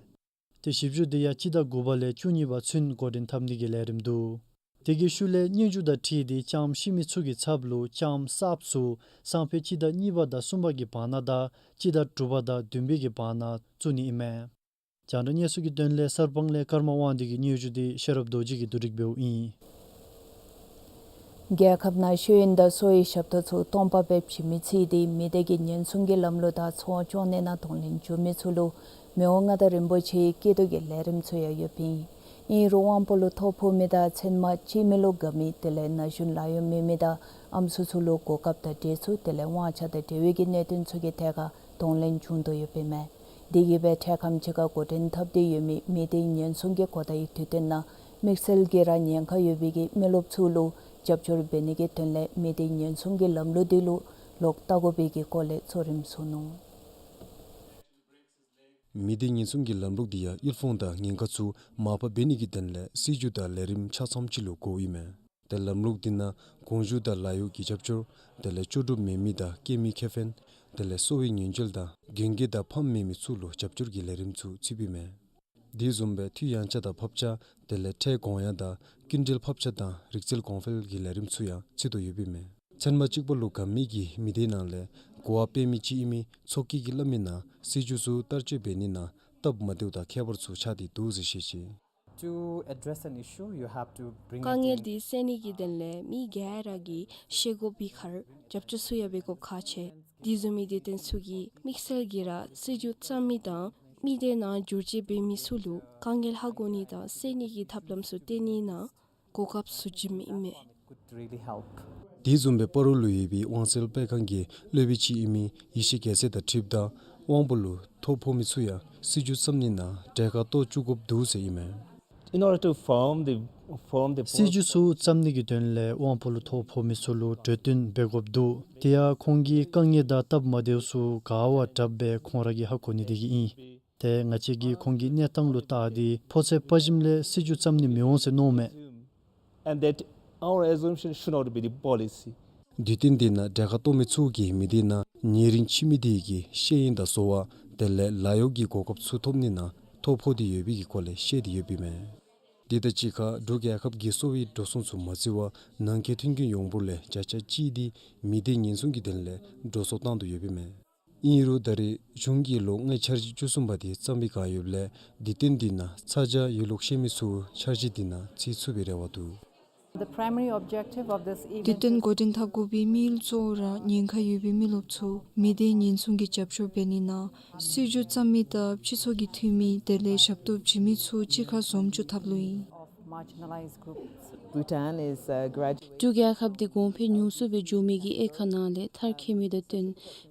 ཏེ་ཞིབ་ཞུ་དེ་ཡང་སྤྱི་ཟླ་དགུ་པ་ལས་བཅུ་གཉིས་པ་ཚུན་འགོ་འདྲེན་འཐབ་ནི་གི་ལས་རིམ་འདུག། དེ་གི་ཤུལ་ལས་སྙན་ཞུ་དང་འཁྲིལ་ཏེ་ལྕམ་ཤི་མི་ཚུ་གི་ཚབ་ལུ་ལྕམ་གསརཔ་ཚུ་སང་ཕོད་སྤྱི་ཟླ་གཉིས་པ་དང་གསུམ་པ་གི་བར་ན་དང་སྤྱི་ཟླ་དྲུག་པ་དང་བདུན་པའི་གི་བར་ན་བཙུགས་ནི་ཨིན་མས། རྒྱང་བསྒྲགས་གནས་ཚུལ་གྱི་དོན་ལས་གསར་སྤང་ལས་ཀརྨ་དབང་འདུས་ཀྱི་སྙན་ཞུ་དེ་ཤེས་རབ་རྡོ་རྗེ་གིས་བསྡུ་སྒྲིག་འབདཝ་ཨིན། རྒྱལ་ཁབ་ནང་ཤེས་ཡོན་དང་གསོ་བའི་ཞབས་ཏོག་ཚུ་སྟོང་པ་སྦེ་བྱིན་མི་ཚུ་དེ་མི་སྡེ་གི་ཉེན་སྲུང་གི་ལམ་ལུགས་དང་ཚོང་སྐྱོང་ནི་ནང་གདོང་ལེན་འབྱུང་མི་ཚུ་ལུ་མི་དབང་མངའ་བདག་རིན་པོ་ཆེའི་སྐྱིད་སྡུག་གི་ལས་རིམ་ཚུ་ཡང་ཡོདཔ་ཨིན། ཨིན་རུང་དབང་པོ་ལུ་ཐོ་ཕོག་མི་དང་མཚན་མ་ཅིག་མི་ལུ་དགའ་མི་དེ་ལས་ན་གཞོན་ལཱ་གཡོག་མེད་མི་དང་ཨམ་སྲུ་ཚུ་ལུ་གོ་སྐབས་དང་འབྲེལ་ཚུལ་དེ་ལས་དབང་ཆ་དང་འབྲེལ་བའི་གི་གནད་དོན་ཚུ་གི་ཐད་ཁར་གདོང་ལེན་འབྱུང་དོ་ཡོདཔ་ཨིན་མས། དེ་གིས་སྦེ་འཕྲལ་ཁམས་ཅིག་ཁར་འགོ་འདྲེན་འཐབ་སྟེ་ཡོད་མི་མི་སྡེ་ཉེན་སྲུང་གི་གོ་བརྡའི་དུས་སྟོན་ནང་དམིགས་བསལ་གྱིས་ར་ཉེན་ཁ་ཡོད་པའི་གི་མི་རློབས་ཚུ་ལུ་རྒྱབ་སྐྱོར་འབད་ནི་གི་དོན་ལས་མི་སྡེ་ཉེན་སྲུང་གི་ལམ་ལུགས་དེ་ལུ་ལོག་ལྟ་དགོ་པའི་གི་སྐོར་ལས་གཙོ་རིམ་བཟུང་ནུག། མི་སྡེ་ཉེན་སྲུང་གི་ལམ་ལུགས་དེ་ཡང་དབུལ་ཕོངས་དང་ཉེན་ཁ་ཚུ་མར་ཕབ་འབད་ནི་གི་དོན་ལས་སྲིད་བྱུས་དང་ལས་རིམ་ཆ་ཚང་ཅིག་ལུ་གོཝ་ཨིན་མས། ཏེ་ལམ་ལུགས་འདི་ནང་གོང་ཞུ་དང་ལཱ་གཡོག་གི་རྒྱབ་སྐྱོར་དེ་ལས་ལྕོགས་གྲུབ་མེད་མི་དང་སྐྱེས་མི་ཁེ་ཕན་དེ་ལས་གསོ་བའི་ཉེན་བཅོལ་དང་རྒན་གྱི་དང་ཕམ་མེད་མི་ཚུ་ལུ་རྒྱབ་སྐྱོར་གྱི་ལས་རིམ་ཚུ་ཚུདཔ་ཨིན་མས། དེ་བཟུམ་སྦེ་འཐུས་ཡང་ཆ་དང་ཕབ་ཆ་དེ་ལས་ཁྲལ་དགོངས་ཡངས་དང་སྐྱིན་འགྲུལ་ཕབ་ཆ་དང་རིག་རྩལ་གོང་འཕེལ་གྱི་ལས་རིམ་ཚུ་ཡང་ཚུད་དོ་ཡོདཔ་ཨིན་མས། ཚུན་མ་གཅིག་པ་ལུ་དགའ་མི་གི་མི་སྡེ་ནང་ལས་གོ་བ་སྤེལ་མི་ཅིག་ཨིན་མི་ཚོགས་སྐྱིད་ཀྱིས་སླབ་མིའི་ནང་སྲིད་བྱུས་ཚུ་བསྟར་སྤྱོད་འབད་ནི་ནང་སྟབས་མ་བདེཝ་དང་ཁྱད་པར་ཚུ་ཆགས་ཏེ་འདུག་ཟེར་བཤད་ཅི། To address an issue, you have to bring it in. དཀའ་ངལ་འདི་སེལ་ནི་གི་དོན་ལས་མི་ག་ར་གིས་ཤེས་དགོ་པའི་ཁར་རྒྱབ་སྐྱོར་ཚུ་ཡང་འབད་དགོཔ་ཁག་ཆེ། དེ་བཟུམ་མའི་སྡེ་ཚན་ཚུ་གིས་དམིགས་བསལ་གྱིས་ར་སྲིད་བྱུས་བརྩམ་མི་དང་མི་སྡེ་ནང་བསྒྱུར་བཅོས་འབད་མི་ཚུ་ལུ་དཀའ་ངལ་ཧ་གོ་ནི་དང་སེལ་ནི་གི་ཐབས་ལམ་ཚུ་སྟོན་ནི་ནང་གོ་སྐབས་ཚུ་བྱིནམ་ཨིན་མས། དེ་བཟུམ་སྦེ་སྤ་རོ་ལུ་ཡོད་པའི་དབང་སེལ་སྤེལ་ཁང་གི་སློབ་དཔོན་ཅིག་ཨིན་མི་ཡེ་ཤེས་རྒྱལ་མཚན་དང་འཁྲིལཝ་ད་དབང་པོ་ལུ་ཐོ་ཕོག་མི་ཚུ་ཡང་སྲིད་བྱུས་བརྩམ་ནི་ནང་གྲལ་ཁར་གཏོགས་བཅུག་དགོཔ་འདུག་ཟེར་ཨིན་མས། In order to form the, form the སྲིད་བྱུས་ཚུ་བརྩམ་ནི་གི་དོན་ལས་དབང་པོ་ལུ་ཐོ་ཕོག་མི་ཚུ་ལུ་གྲོས་བསྟུན་འབད་དགོཔ་འདུག། དེ་ཡང་ཁོང་གི་དཀའ་ངལ་དང་སྟབས་མ་བདེཝ་ཚུ་ག་བ་དྲགཔ་སྦེ་ཁོང་ར་གིས་ཧ་གོ་ནི་དེ་གིས་ཨིན། ཏེ་ང་བཅས་ཀྱིས་ཁོང་གི་གནས་སྟངས་ལུ་བལྟ་སྟེ་ཕོ་ཚོད་དཔའ་ཞུམ་ལས་སྲིད་བྱུས་བརྩམ་ནི་མི་འོང་ཟེར་མནོཝ་མས། And that our assumption should not be the policy. དུས་སྟོན་འདི་ནང་གྲལ་ཁར་གཏོགས་མི་ཚུ་གིས་མི་སྡེ་ནང་ཉེ་རིང་ཕྱི་མི་དེ་གི་ཤེས་ཡོན་དང་གསོ་བ་དེ་ལས་ལཱ་གཡོག་གི་གོ་སྐབས་ཚུ་ཐོབ་ནི་ནང་ཐོ་ཕོག་སྟེ་ཡོད་པའི་གི་སྐོར་ལས་བཤད་དེ་ཡོདཔ་ཨིན་མས། དེ་དང་གཅིག་ཁར་འབྲུག་རྒྱལ་ཁབ་ཀྱི་གསོ་བའི་འགྲོ་སོང་ཚུ་མ་བརྩི་བར་ནང་འཁོད་མཐུན་རྐྱེན་ཡོངས་འབོར་ལས་བརྒྱ་ཆ་གཅིག་དེ་མི་སྡེ་ཉེན་སྲུང་གི་དོན་ལས་འགྲོ་སོང་བཏང་དོ་ཡོདཔ་ཨིན་མས། ཨིན་རུང་ད་རེས་གཞུང་གིས་ལོ་ལྔའི་འཆར་གཞི་བཅུ་གསུམ་པ་དེ་བརྩམས་པའི་སྒང་ཡོདཔ་ལས་དུས་སྟོན་འདི་ནང་ཚ་གྱང་ཡོད་ལུགས་ཤེས་མི་ཚུ་འཆར་གཞི་འདི་ནང་བརྩི་ཚུགས་པའི་རེ་བ་འདུག། The primary objective of this event དུས་སྟོན་འགོ་འདྲེན་འཐབ་དགོ་པའི་དམིགས་ཡུལ་གཙོ་བོ་ར་ཉེན་ཁ་ཡོད་པའི་མི་རློབས་ཚུ་མི་སྡེ་ཉེན་སྲུང་གི་རྒྱབ་སྐྱོར་འབད་ནི་ནང་སྲིད་བྱུས་བརྩམ་མི་དང་སྤྱི་ཚོགས་ཀྱི་འཐུས་མི་དེ་ལས་ཞབས་ཏོག་བྱིན་མི་ཚུ་གཅིག་ཁར་འཛོམས་བཅུག་ཐབས་ལུ་ཨིན། Marginalized groups. Bhutan is, uh, gradu- འབྲུག་རྒྱལ་ཁབ་འདི་གོང་འཕེལ་ཉུང་སུ་སྦེ་འགྱོ་མི་གི་དབྱེ་ཁག་ནང་ལས་མཐར་འཁྱོལ་མི་དང་བསྟུན་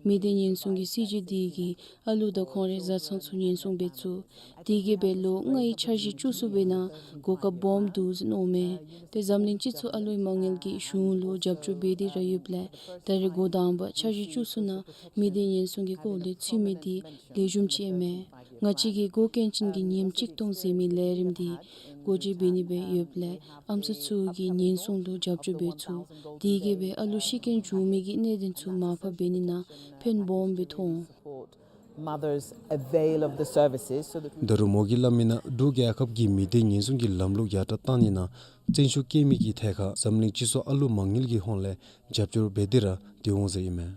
མི་སྡེ་ཉེན་སྲུང་གི་སྲིད་བྱུས་འདི་གིས་ཨ་ལུ་དང་ཁོང་རའི་བཟའ་ཚང་ཚུ་ཉེན་སྲུང་འབད་ཚུགས། དེ་གིས་སྦེ་ལོ་ལྔའི་འཆར་གཞི་བཅུ་གསུམ་པའི་ནང་གོ་སྐབས་སྦོམ་འདུག་ཟེར་མནོཝ་མས། ཏེ་འཛམ་གླིང་སྤྱི་ཚོགས་ཨ་ལུའི་མ་དངུལ་གྱིས་གཞུང་ལུ་རྒྱབ་སྐྱོར་འབད་དེ་ར་ཡོདཔ་ལས་ད་རེས་འགོ་དང་པ་འཆར་གཞི་བཅུ་གསུམ་ནང་མི་སྡེ་ཉེན་སྲུང་གི་སྐོར་ལས་ཚུད་མི་འདི་ལེགས་ཤོམ་ཅིག་ཨིན་མས། ང་བཅས་ཀྱིས་འགོ་ཀུན་ཅན་གྱི་ཉིནམ་གཅིག་སྟོང་ཟེར་མི་ལས་རིམ་འདི་འགོ་འབྱེད་འབད་ནི་སྦེ་ཡོདཔ་ལས་ཨམ་སྲུ་ཚུ་གིས་ཉེན་སྲུང་ལུ་རྒྱབ་སྐྱོར་འབད་ཚུགས། དེ་གིས་སྦེ་ཨ་ལུ་ཤི་རྐྱེན་བྱུང་མི་གི་གནད་དོན་ཚུ་མར་ཕབ་འབད་ནི་ནང་ཕན་སྦོམ་སྦེ་ཐོགས་འོང་། Mothers avail of the services so that we ད་རུང་མོ་གིས་སླབ་མིའི་ནང་འབྲུག་རྒྱལ་ཁབ་ཀྱིས་མི་སྡེ་ཉེན་སྲུང་གི་ལམ་ལུགས་ཡར་དྲག་བཏང་ནི་ནང་བརྩོན་ཤུགས་བསྐྱེད་མི་གི་ཐད་ཁར་འཛམ་གླིང་སྤྱི་ཚོགས་ཨ་ལུ་མ་དངུལ་གྱི་ཧོངས་ལས་རྒྱབ་སྐྱོར་འབད་དེ་ར་སྡོད་འོང་ཟེར་ཨིན་མས།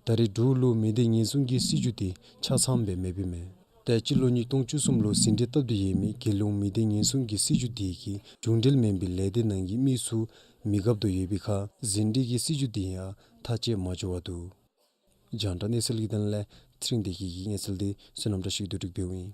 ད་རེས་འབྲུག་ལུ་མི་སྡེ་ཉེན་སྲུང་གི་སྲིད་བྱུས་དེ་ཆ་ཚང་སྦེ་མེདཔ་ཨིན་མས། ཏེ་སྤྱི་ལོ་ཉིས་སྟོང་བཅུ་གསུམ་ལུ་ཟིན་བྲིས་བཏབ་སྟེ་ཡོད་མི་རྒྱལ་ཡོངས་མི་སྡེ་ཉེན་སྲུང་གི་སྲིད་བྱུས་དེ་གིས་གཞུང་འབྲེལ་མེན་པའི་ལས་སྡེ་ནང་གི་མི་ཚུ་མི་རྒཔ་དོ་ཡོད་པའི་ཁར་ཟིན་བྲིས་ཀྱི་སྲིད་བྱུས་དེ་ཡང་ཐག་བཅད་མ་ཚུགས་པར་འདུག། རྒྱང་བསྒྲགས་གནས་ཚུལ་གྱི་དོན་ལས་ཚེ་རིང་བདེ་སྐྱིད་ཀྱིས་གནས་ཚུལ་དེ་བསོད་ནམས་བཀྲ་ཤིས་ཀྱིས་བསྡུ་སྒྲིག་འབདཝ་ཨིན།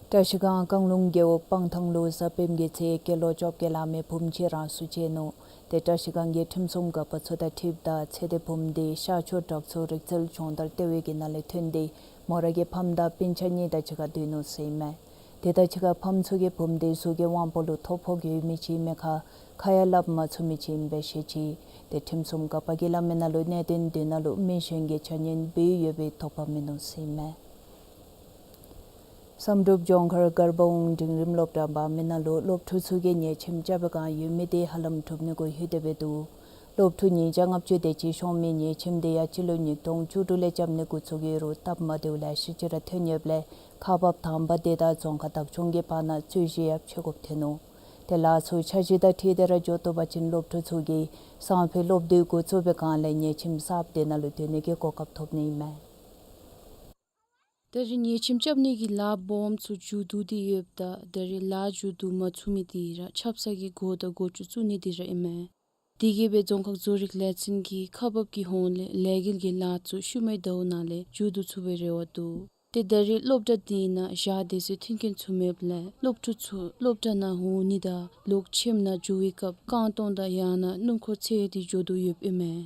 བཀྲིས་སྒང་བཀང་ལུང་རྒེད་འོག་སྤང་ཐང་ལུ་གཟའ་སྤེནམ་གི་ཚེས་སྐྱེས་ལོ་བཅོ་བརྒྱད་ལང་མི་བུམོ་ཅིག་རང་སྲོག་བཅད་ནུག། ཏེ་བཀྲིས་སྒང་གི་ཁྲིམས་སྲུང་འགག་པ་ཚུ་དང་འཁྲིལཝ་ད་ཚེ་འདས་བུམོ་དེ་ཤར་ཕྱོགས་དྲག་ཚུ་རིག་རྩལ་སྦྱོང་བརྡར་ལྟེ་བའི་ནང་ལས་ཐོན་ཏེ་མོ་རའི་ཕམ་དང་སྤུན་ཆ་གཉིས་དང་གཅིག་ཁར་སྡོད་ནུག་ཟེར་ཨིན་མས། དེ་དང་གཅིག་ཁར་ཕམ་ཚུ་གིས་བུམོ་དེ་གཟུགས་ཀྱི་དབང་པོ་ལུ་ཐོ་ཕོག་ཡོད་མི་ཅིག་ཨིན་མི་ཁར་ཁ་ཡང་སླབ་མ་ཚུགས་མི་ཅིག་ཨིན་པས་ཟེར་བཤད་ཅི། ཏེ་ཁྲིམས་སྲུང་འགག་པ་གིས་སླབ་མིའི་ནང་ལུ་གནད་དོན་དེ་ནང་ལུ་མི་གཞན་གྱིས་ཆ་མཉམ་འབད་ཡོད་པའི་དོགས་པ་མིན་ནུག་ཟེར་ཨིན་མས། བསམ་གྲུབ་ལྗོངས་མཁར་དཀར་སྦུག་འབྲིང་རིམ་སློབ་གྲྭ་འབག་མིའི་ནང་ལུ་སློབ་ཕྲུག་ཚུ་གིས་ཉལ་ཁྱིམ་རྐྱབ་པའི་སྒང་ཡོད་མི་དེ་ཧ་ལམ་གྲུབ་ནི་གུ་ལྷོད་དེ་སྦེ་འདུག། སློབ་ཕྲུག་ཉིས་བརྒྱ་ལྔ་བཅུ་དེ་ཅིག་ཤོང་མི་ཉལ་ཁྱིམ་དེ་ཡང་སྤྱི་ལོ་ཉིས་སྟོང་བཅུ་དྲུག་ལས་རྐྱབ་ནི་འགོ་བཙུགས་ཡོད་རུང་སྟབས་མ་བདེཝ་ལེ་ཤ་ཅིག་ར་ཐོན་ཡོདཔ་ལས་ཁག་འབག་དང་པ་དེ་དང་རྫོང་ཁག་བདག་སྐྱོང་གི་བར་ན་རྩོད་གཞི་ཡང་ཕྱེ་དགོཔ་ཐོན་ནུག། ཏེ་ལཱ་ཚུ་འཆར་གཞི་དང་འཁྲིལ་ཏེ་ར་འགྱོ་བཏུབ་པ་ཅིན་སློབ་ཕྲུག་ཚུ་གིས་སང་ཕོད་སློབ་དུས་འགོ་བཙུགས་པའི་སྒང་ལས་ཉལ་ཁྱིམ་གསརཔ་དེ་ནང་ལུ་སྡོད་ནི་གི་གོ་སྐབས་ཐོབ་ནི་ཨིན་མས། ད་རེས་ཉལ་ཁྱིམ་རྐྱབ་ནི་གི་ལཱ་སྦོམ་ཚུ་མཇུག་བསྡུ་སྟེ་ཡོདཔ་ད་ད་རེས་ལཱ་མཇུག་བསྡུ་མ་ཚུགས་མི་དེ་ར་ཆབ་གསང་གི་སྒོ་དང་སྒོ་ཅུང་བཙུགས་ནི་དེ་ར་ཨིན་མས། དེ་གིས་སྦེ་རྫོང་ཁག་བཟོ་རིག་ལས་ཚན་གྱིས་ཁག་འབག་གི་ཧོངས་ལས་ལས་འགུལ་གྱི་ལཱ་ཚུ་ཤུལ་མའི་ཟླཝ་ནང་ལས་མཇུག་བསྡུ་ཚུགས་པའི་རེ་བ་འདུག། ཏེ་ད་རེས་སློབ་གྲྭ་དེ་ནང་ཞག་སྡོད་སའི་མཐུན་རྐྱེན་ཚུ་མེདཔ་ལས་སློབ་ཕྲུག་ཚུ་སློབ་གྲྭ་ནང་འོང་ནི་དང་ལོག་ཁྱིམ་ནང་འགྱོ་བའི་སྐབས་རྐང་སྟོང་དང་ཡང་ན་སྣུམ་འཁོར་འཚོལ་ཏེ་འགྱོ་དོ་ཡོདཔ་ཨིན་མས།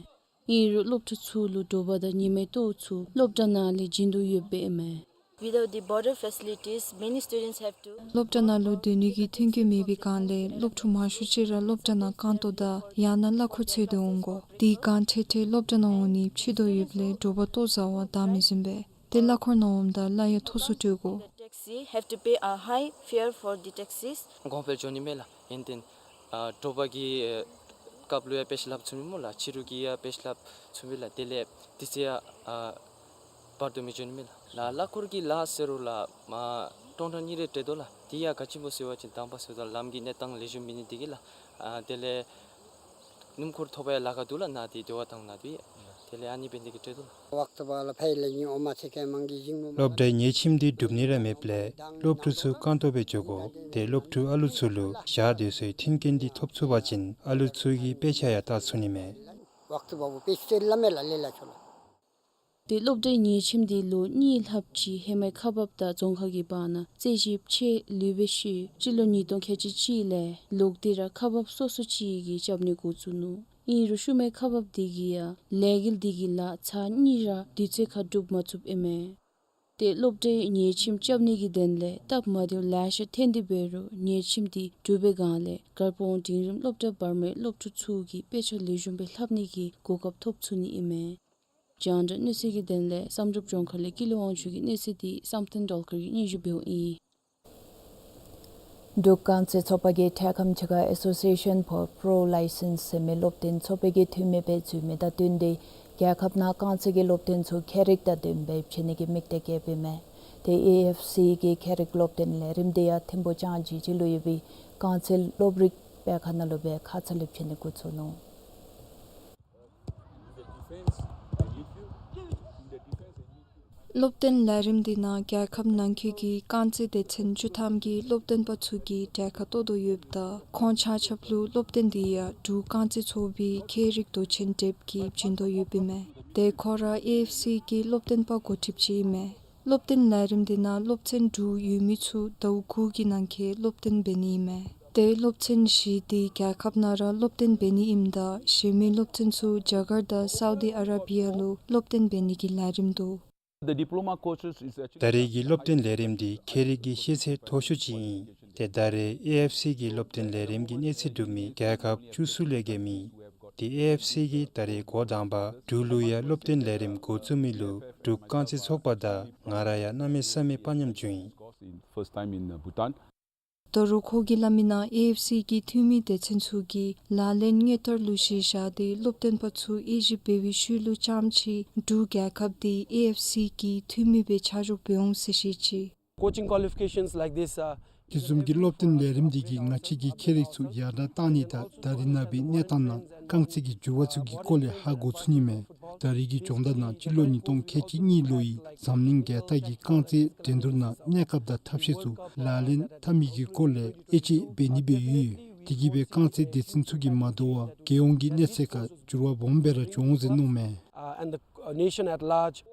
ཨིན་རུང་སློབ་ཕྲུག་ཚུ་ལུ་དྲོ་པ་དང་ཉི་མའི་ལྟོ་ཚུ་སློབ་གྲྭ་ནང་ལས་བྱིན་དོ་ཡོདཔ་ཨིན་མས། Without the border facilities, many students have to སློབ་གྲྭ་ནང་ལུ་སྡོད་ནི་གི་མཐུན་རྐྱེན་མེད་པའི་སྒང་ལས་སློབ་ཕྲུག་མང་ཤོས་ཅིག་ར་སློབ་གྲྭ་ནང་རྐང་སྟོང་དང་ཡང་ན་གླ་འཁོར་འཚོལ་ཏེ་འོང་དགོ། དེ་སྒང་ཐད་ཐད་སློབ་གྲྭ་ནང་འོང་ནི་ཕྱི་དོག་ཡོདཔ་ལས་དྲོ་པ་ལྟོ་བཟའ་བར་བདའ་མི་ཟུན་པས། ཏེ་གླ་འཁོར་ནང་འོངམ་ད་གླ་ཡང་མཐོ་སུ་སྤྲོད་དགོ། Taxi have to pay a high fare for the taxis. གོང་འཕེལ་འགྱོ་ནི་མས་ལགས། ཨིན་ཏེ་ཨ་དྲོ་པ་གི་ཨ་སྐབས་ལུ་ཡང་དཔེ་ཆ་ལྷབ་ཚུགས་མི་སྨོ་ལགས། ཕྱི་རུ་གི་ཡང་དཔེ་ཆ་ལྷབ་ཚུགས་མི་ལགས། དེ་ལས་དུས་ཚོད་ཡང་ཨ་བར་དུ་མི་འགྱོ་ནི་མས་ལགས། ལགས་གླ་འཁོར་གྱི་ལཱ་ཟེར་རུང་ལགས་མ་སྟོང་ཕྲག་གཉིས་རེ་སྤྲོད་དོ་ལགས། དེ་ཡང་ག་ཅི་སྨོ་ཟེར་བ་ཅིན་དང་པ་ཟེརཝ་ད་ལམ་གྱི་གནས་སྟངས་ལེགས་ཤོམ་མེད་ནི་དེ་གིས་ལགས། ཨ་དེ་ལས་སྣུམ་འཁོར་ཐོབ་པར་ཡང་ལཱ་ཁག་འདུག་ལགས། ནཱ་དེ་སྡེ་བ་ཐང་ནང་འདི་དེ་ལས་ཨ་ནི་འབད་ནི་དེ་གིས་སྤྲོད་དོ་ལགས། ཝཀྟ་བ་ལ་ཕའི་ལ་ཉི་འོ་མ་ཚེ་ཁའི་མང་གི་ཞིང་མོ་མ། སློབ་གྲྭའི་ཉལ་ཁྱིམ་འདི་སྒྲུབ་ནི་ར་མེདཔ་ལས་སློབ་ཕྲུག་ཚུ་རྐང་སྟོང་སྦེ་འགྱོ་དགོ། ཏེ་སློབ་ཕྲུག་ཨ་ལུ་ཚུ་ལུ་ཞག་སྡོད་སའི་མཐུན་རྐྱེན་འདི་ཐོབ་ཚུགས་པ་ཅིན་ཨ་ལུ་ཚུ་གི་དཔེ་ཆ་ཡང་བལྟ་ཚུགས་ནི་མས། ཝཀྟ་བ་བུ་དཔེ་ཆ་ལ་མེ་ལ་ལེ་ལ་ཆོ་ལ། ཏེ་སློབ་གྲྭའི་ཉལ་ཁྱིམ་འདི་ལོ་གཉིས་ལྷགཔ་ཅིག་ཧེ་མའི་ཁག་འབགཔ་དང་རྫོང་ཁག་གི་བར་ན་རྩོད་གཞི་ཕྱེ་ལུས་པའི་ཤུལ་སྤྱི་ལོ་ཉིས་སྟོང་ཁལ་གཅིག་གཅིག་ལས་ལོག་སྟེ་ར་ཁག་འབགཔ་སོ་སོ་ཅིག་གིས་རྐྱབ་ནི་འགོ་བཙུགས་ནུག། ཨིན་རུང་ཤུལ་མའི་ཁག་འབགཔ་དེ་གིས་ཡང་ལས་འགུལ་དེ་གི་ལཱ་ཚར་གཉིས་ར་དུས་ཚོད་ཁར་སྒྲུབ་མ་ཚུགསཔ་ཨིན་མས། ཏེ་སློབ་གྲྭའི་ཉལ་ཁྱིམ་རྐྱབ་ནི་གི་དོན་ལས་སྟབས་མ་བདེཝ་ལེ་ཤ་ཐོན་ཏེ་འབད་རུང་ཉལ་ཁྱིམ་དེ་གྲུབ་པའི་སྒང་ལས་དཀར་སྤོང་འབྲིང་རིམ་སློབ་གྲྭ་བར་མའི་སློབ་ཕྲུག་ཚུ་གིས་དཔེ་ཆ་ལེགས་ཤོམ་སྦེ་ལྷབ་ནི་གི་གོ་སྐབས་ཐོབ་ཚུགས་ནི་ཨིན་མས། རྒྱང་བསྒྲགས་གནས་ཚུལ་གྱི་དོན་ལས་བསམ་གྲུབ་ལྗོངས་མཁར་ལས་ཀུན་ལེགས་དབང་ཕྱུག་གི་གནས་ཚུལ་འདི་བསམ་གཏན་སྒྲོལ་དཀར་གྱིས་སྙན་ཞུ་འབདཝ་ཨིན། འབྲུག་རྐང་རྩེད་ཚོགས་པ་གིས་འཕྲལ་ཁམས་ཕྱི་ཁར་Association for Pro License ཟེར་མི་སློབ་སྟོན་ཚོགས་པའི་གི་འཐུས་མི་སྦེ་འཛུལ་མི་དང་བསྟུན་ཏེ་རྒྱལ་ཁབ་ནང་རྐང་རྩེད་ཀྱི་སློབ་སྟོན་ཚུ་ཁྱད་རིག་དང་ལྡནམ་སྦེ་བྱིན་ནི་གི་དམིགས་གཏད་བསྐྱེདཔ་ཨིན་མས། ཏེ་ཨེ་ཨེཕ་སི་གི་ཁྱད་རིག་སློབ་སྟོན་ལས་རིམ་དེ་ཡང་ཐིམ་ཕུག་ལྕང་སྦྱིས་སྦྱིས་ལུ་ཡོད་པའི་རྐང་རྩེད་སློབ་རིག་སྤེལ་ཁང་ནང་ལུ་སྦེ་ཁ་ཙ་ལས་བྱིན་ནི་འགོ་བཙུགས་ནུག། སློབ་སྟོན་ལས་རིམ་འདི་ནང་རྒྱལ་ཁབ་ནང་འཁོད་ཀྱི་རྐང་རྩེད་སྡེ་ཚན་བཅུ་ཐམ་གྱི་སློབ་སྟོན་པ་ཚུ་གིས་གྲལ་ཁར་གཏོགས་དོ་ཡོདཔ་ད་ཁོང་ཆ་ཁྱབ་ལུ་སློབ་སྟོན་འདི་ཡང་འབྲུག་རྐང་རྩེད་ཚོགས་པའི་ཁྱད་རིག་མདོ་ཆེན་དེབ་ཀྱིས་བྱིན་དོ་ཡོདཔ་ཨིན་མས། ཏེ་ཁོ་ར་ཨེ་ཨེཕ་སི་གི་སློབ་སྟོན་པ་འགོ་ཁྲིདཔ་ཅིག་ཨིན་མས། སློབ་སྟོན་ལས་རིམ་འདི་ནང་སློབ་ཚན་དྲུག་ཡོད་མི་ཚུ་ཟླཝ་དགུ་གི་ནང་འཁོད་སློབ་སྟོན་འབད་ནི་ཨིན་མས། ཏེ་སློབ་ཚན་བཞི་འདི་རྒྱལ་ཁབ་ནང་ར་སློབ་སྟོན་འབད་ནི་ཨིནམ་ད་གཞན་མི་སློབ་ཚན་ཚུ་རྒྱ་གར་དང་སའུ་དི་ཨ་ར་བི་ཡ་ལུ་སློབ་སྟོན་འབད་ནི་གི་ལས་རིམ་འདུག། The diploma courses is actually ད་རེས་ཀྱི་སློབ་སྟོན་ལས་རིམ་འདི་ཁྱད་རིག་གི་ཤེས་ཚད་མཐོ་ཤོས་ཅིག་ཨིན། ཏེ་ད་རེས་ཨེ་ཨེཕ་སི་གི་སློབ་སྟོན་ལས་རིམ་གྱི་གནས་ཚད་སྒྲུབ་མི་རྒྱལ་ཁབ་བཅུ་གསུམ་ལས་བརྒལ་མེད། ཏེ་ཨེ་ཨེཕ་སི་གིས་ད་རེས་འགོ་དང་པ་འབྲུག་ལུ་ཡང་སློབ་སྟོན་ལས་རིམ་འགོ་བཙུགས་མི་ལུ་འབྲུག་རྐང་རྩེད་ཚོགས་པ་དང་ང་ར་ཡང་གནམ་མེད་ས་མེད་དཔའ་ཉམས་བྱུང་ཡི། First time in uh, Bhutan. ད་རུང་ཁོ་གིས་སླབ་མིའི་ནང་ཨེ་ཨེཕ་སི་གི་འཐུས་མི་སྡེ་ཚན་ཚུ་གིས་ལག་ལེན་དངོས་བསྟར་ལུ་གཞི་བཞག་སྟེ་སློབ་སྟོན་པ་ཚུ་དབྱེ་ཞིབ་འབད་བའི་ཤུལ་ལུ་རྐྱངམ་ཅིག་འབྲུག་རྒྱལ་ཁབ་འདི་ཨེ་ཨེཕ་སི་གི་འཐུས་མི་སྦེ་ཆ་འཇོག་འབད་འོང་ཟེར་བཤད་ཅི། Coaching qualifications like this, uh, དེ་བཟུམ་གྱི་སློབ་སྟོན་ལས་རིམ་འདི་གིས་ང་བཅས་ཀྱི་ཁྱད་རིག་ཚུ་ཡར་དྲག་གཏང་ནི་དང་ད་རེས་ནངས་པའི་གནས་སྟངས་ནང་རྐང་རྩེད་ཀྱི་འགྱུར་བ་ཚུ་གི་སྐོར་ལས་ཧ་གོ་ཚུགས་ནི་མས། ད་རེས་ཀྱི་སྦྱོང་བརྡར་ནང་སྤྱི་ལོ་ཉིས་སྟོང་ཁལ་གཅིག་གཉིས་ལོའི་འཛམ་གླིང་རྒྱལ་སྟག་གི་རྐང་རྩེད་འགྲན་བསྡུར་ནང་གནས་སྐབས་དང་ཐབས་ཤེས་ཚུ་ལག་ལེན་འཐབ་མི་གི་སྐོར་ལས་དབྱེ་དཔྱད་འབད་ནི་སྦེ་ཡོད། དེ་གིས་སྦེ་རྐང་རྩེད་སྡེ་ཚན་ཚུ་གིས་མ་དོ་བར་རྒྱལ་ཡོངས་ཀྱི་གནས་ཚད་ཁར་འགྱུར་བ་སྦོམ་སྦེ་ར་འགྱོ་འོང་ཟེར་མནོཝ་མས། Uh, and the uh, nation at large.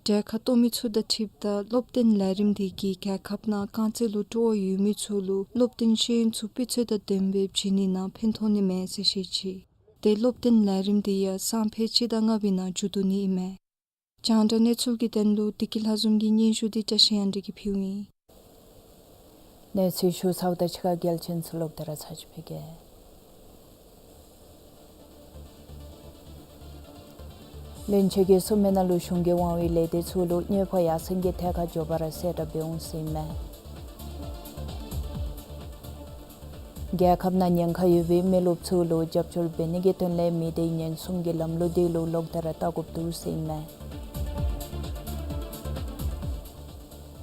གྲལ་ཁར་གཏོགས་མི་ཚུ་དང་འཁྲིལཝ་ད་སློབ་སྟོན་ལས་རིམ་འདི་གིས་རྒྱལ་ཁབ་ནང་རྐང་རྩེད་ལུ་སྤྲོ་བ་ཡོད་མི་ཚུ་ལུ་སློབ་སྟོན་ཤེས་ཡོན་ཚུ་སྤུས་ཚད་དང་ལྡནམ་སྦེ་བྱིན་ནི་ནང་ཕན་ཐོགས་ནི་མས་ཟེར་བཤད་ཅི། ཏེ་སློབ་སྟོན་ལས་རིམ་འདི་ཡང་སང་ཕོད་སྤྱི་ཟླ་ལྔ་པའི་ནང་མཇུག་བསྡུ་ནི་ཨིན་མས། རྒྱང་བསྒྲགས་གནས་ཚུལ་གྱི་དོན་ལུ་བདེ་སྐྱིད་ལྷ་འཛོམས་ཀྱི་སྙན་ཞུ་འདི་བཀྲ་ཤིས་དབྱངས་སྒྲོན་གྱིས་ཕུལཝ་ཨིན། གནས་ཚུལ་ཞུ་ཚརཝ་ད་ཕྱི་ཁ་གལ་ཆེན་ཚུ་ལོག་སྟེ་ར་ཚར་ཅིག་ཕུལ་གེ། བློན་ཆེན་གྱིས་གསུངས་མིའི་ནང་ལུ་གཞུང་གི་དབང་བའི་ལས་སྡེ་ཚུ་ལུ་དངུལ་ཕོགས་ཡར་སེང་གི་ཐད་ཁར་མགྱོགས་པ་ར་གསལ་བསྒྲགས་འབད་འོང་ཟེར་ཨིན་མས། རྒྱལ་ཁབ་ནང་ཉེན་ཁ་ཡོད་པའི་མི་རློབས་ཚུ་ལུ་རྒྱབ་སྐྱོར་འབད་ནི་གི་དོན་ལས་མི་སྡེ་ཉེན་སྲུང་གི་ལམ་ལུགས་དེ་ལུ་ལོག་སྟེ་ར་བལྟ་དགོཔ་འདུག་ཟེར་ཨིན་མས།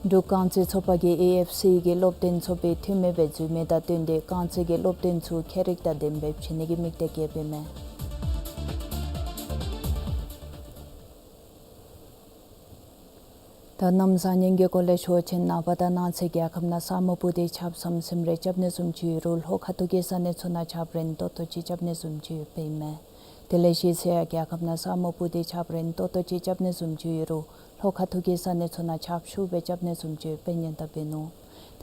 འབྲུག་རྐང་རྩེད་ཚོགས་པ་གིས་ཨེ་ཨེཕ་སི་གི་སློབ་སྟོན་ཚོགས་པའི་འཐུས་མི་སྦེ་འཛུལ་མི་དང་བསྟུན་ཏེ་རྐང་རྩེད་ཀྱི་སློབ་སྟོན་ཚུ་ཁྱད་རིག་དང་ལྡནམ་སྦེ་བྱིན་ནི་གི་དམིགས་གཏད་བསྐྱེདཔ་ཨིན་མས། ད་གནམ་བཟང་ངན་གྱི་སྐོར་ལས་ཞུ་བ་ཅིན་ནངས་པ་དང་གནངས་ཚེ་རྒྱལ་ཁབ་ནང་ས་སྨུག་སྤུབས་ཏེ་ཆརཔ་ཟམ་ཟིམ་རེ་རྐྱབ་ནི་བཟུམ་ཅིག་ཡོད་རུང་ལྷོ་ཁ་ཐུག་གི་ས་གནས་ཚུ་ནང་ཆརཔ་རན་ཏོག་ཏོ་ཅིག་རྐྱབ་ནི་བཟུམ་ཅིག་ཡོདཔ་ཨིན་མས། དེ་ལས་གཞེས་ཚེ་ཡང་རྒྱལ་ཁབ་ནང་ས་སྨུག་སྤུབས་ཏེ་ཆརཔ་རན་ཏོག་ཏོ་ཅིག་རྐྱབ་ནི་བཟུམ་ཅིག་ཡོད་རུང་ལྷོ་ཁ་ཐུག་གི་ས་གནས་ཚུ་ནང་ཆརཔ་ཤུགས་སྦེ་རྐྱབ་ནི་བཟུམ་ཅིག་ཡོདཔ་ཨིན་མནོཝ་ད་འབད་ནུག།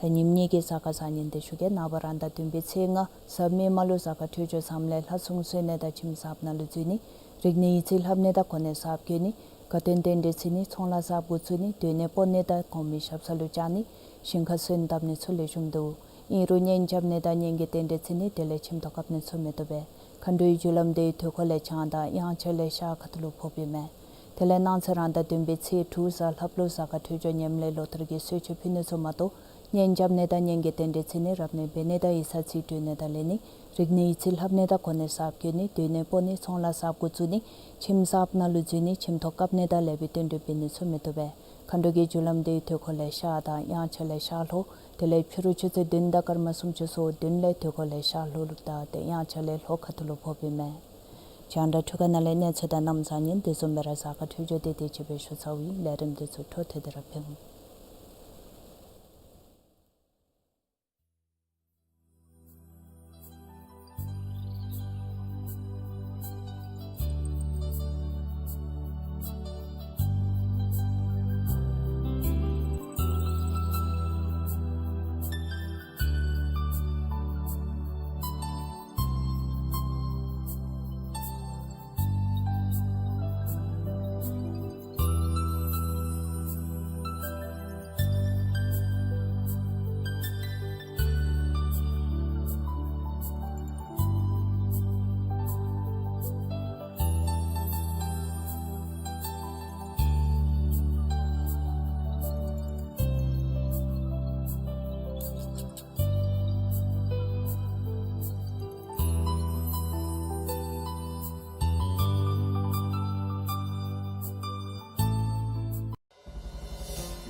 ད་ཉིནམ་གཉིས་ཀྱི་གཟའ་སྐར་བཟང་ངན་དེ་ཞུ་གེ། ནངས་པ་རང་ཟླ་བདུན་པའི་ཚེས་ལྔ་གཟའ་མིག་དམར་ལུ་གཟའ་སྐར་འཕྲོད་སྦྱོར་བཟངམ་ལས་ལྷ་སྲུང་གསོལ་ནི་དང་ཁྱིམ་གསརཔ་ནང་ལུ་འཛུལ་ནི། རིག་གནས་ཡིག་རྩིས་ལྷབ་ནི་དང་གོ་གནས་གསརཔ་བསྐོ་ནི། དགའ་སྟོན་རྟེན་འབྲེལ་བརྩི་ནི། ཚོང་ལཱ་གསརཔ་འགོ་བཙུགས་ནི། སྡོད་གནས་སྤོ་ནི་དང་གོང་མའི་ཞབས་ས་ལུ་བཅར་ནི། ཞིང་ཁ་སོན་བཏབ་ནི་ཚུ་ལེགས་ཤོམ་འདུག། ཨིན་རུང་གཉེན་རྐྱབ་ནི་དང་གཉེན་གྱི་རྟེན་འབྲེལ་བརྩི་ནི་དེ་ལས་ཁྱིམ་ཐོག་བཀབ་ནི་ཚུ་མི་བཏུབ་པས། མཁའ་འགྲོའི་རྒྱུ་ལམ་དེ་དུས་འཁོར་ལས་བྱང་དང་དབྱངས་འཆར་ལས་ཤར་ཁ་ཐུག་ལུ་ཕོགཔ་ཨིན་མས། དེ་ལས་གནངས་ཚེ་རང་ཟླ་བདུན་པའི་ཚེས་དྲུག་གཟའ་ལྷགཔ་ལུ་གཟའ་སྐར་འཕྲོད་སྦྱོར་ཉམས་ལས་ལོ་ཐར་གྱི་གསོལ་མཆོད་ཕུལ་ནི་ཚུ་མ་གཏོགས་གཉེན་རྐྱབ་ནི་དང་གཉེན་གྱི་རྟེན་འབྲེལ་བརྩི་ནི། རབ་གནས་འབད་ནི་དང་ཡིག་ཚང་རྩིས་སྤྲོད་ནི་དང་ལེན་ནི། རིག་གནས་ཡིག་རྩིས་ལྷབ་ནི་དང་གོ་གནས་གསརཔ་བསྐོ་ནི། སྡོད་གནས་སྤོ་ནི། ཚོང་ལཱ་གསརཔ་འགོ་བཙུགས་ནི། ཁྱིམ་གསརཔ་ནང་ལུ་འཛུལ་ནི། ཁྱིམ་ཐོག་བཀབ་ནི་དང་ལེགས་པའི་རྟེན་འབྲེལ་འབད་ནི་ཚུ་མི་བཏུབ་པས། མཁའ་འགྲོ་གི་རྒྱུ་ལམ་དེ་དུས་འཁོར་ལས་ཤར་དང་དབྱངས་འཆར་ལས་ཤར་ལྷོ། དེ་ལས་ཕྱི་རུ་ཆུ་ཚོད་བདུན་དང་སྐར་མ་སུམ་ཅུ་སོ་བདུན་ལས་དུས་འཁོར་ལས་ཤར་ལྷོ་ལུ་དང་དེ་དབྱངས་འཆར་ལས་ལྷོ་ཁ་ཐུག་ལུ་ཕོགཔ་ཨིན་མས། རྒྱང་བསྒྲགས་འཕྲུལ་ཁང་ནང་ལས་གནས་ཚུལ་དང་གནམ་བཟང་ངན་དེ་བཟུམ་སྦེ་ར་གཟའ་སྐར་འཕྲོད་སྦྱོར་དེ་དེ་ཅིག་སྦེ་ཞུ་ཚརཝ་ཨིན། ལས་རིམ་དེ་ཚུ་འཕྲོ་མཐུད་དེ་ར་ཕུལ་འོང་།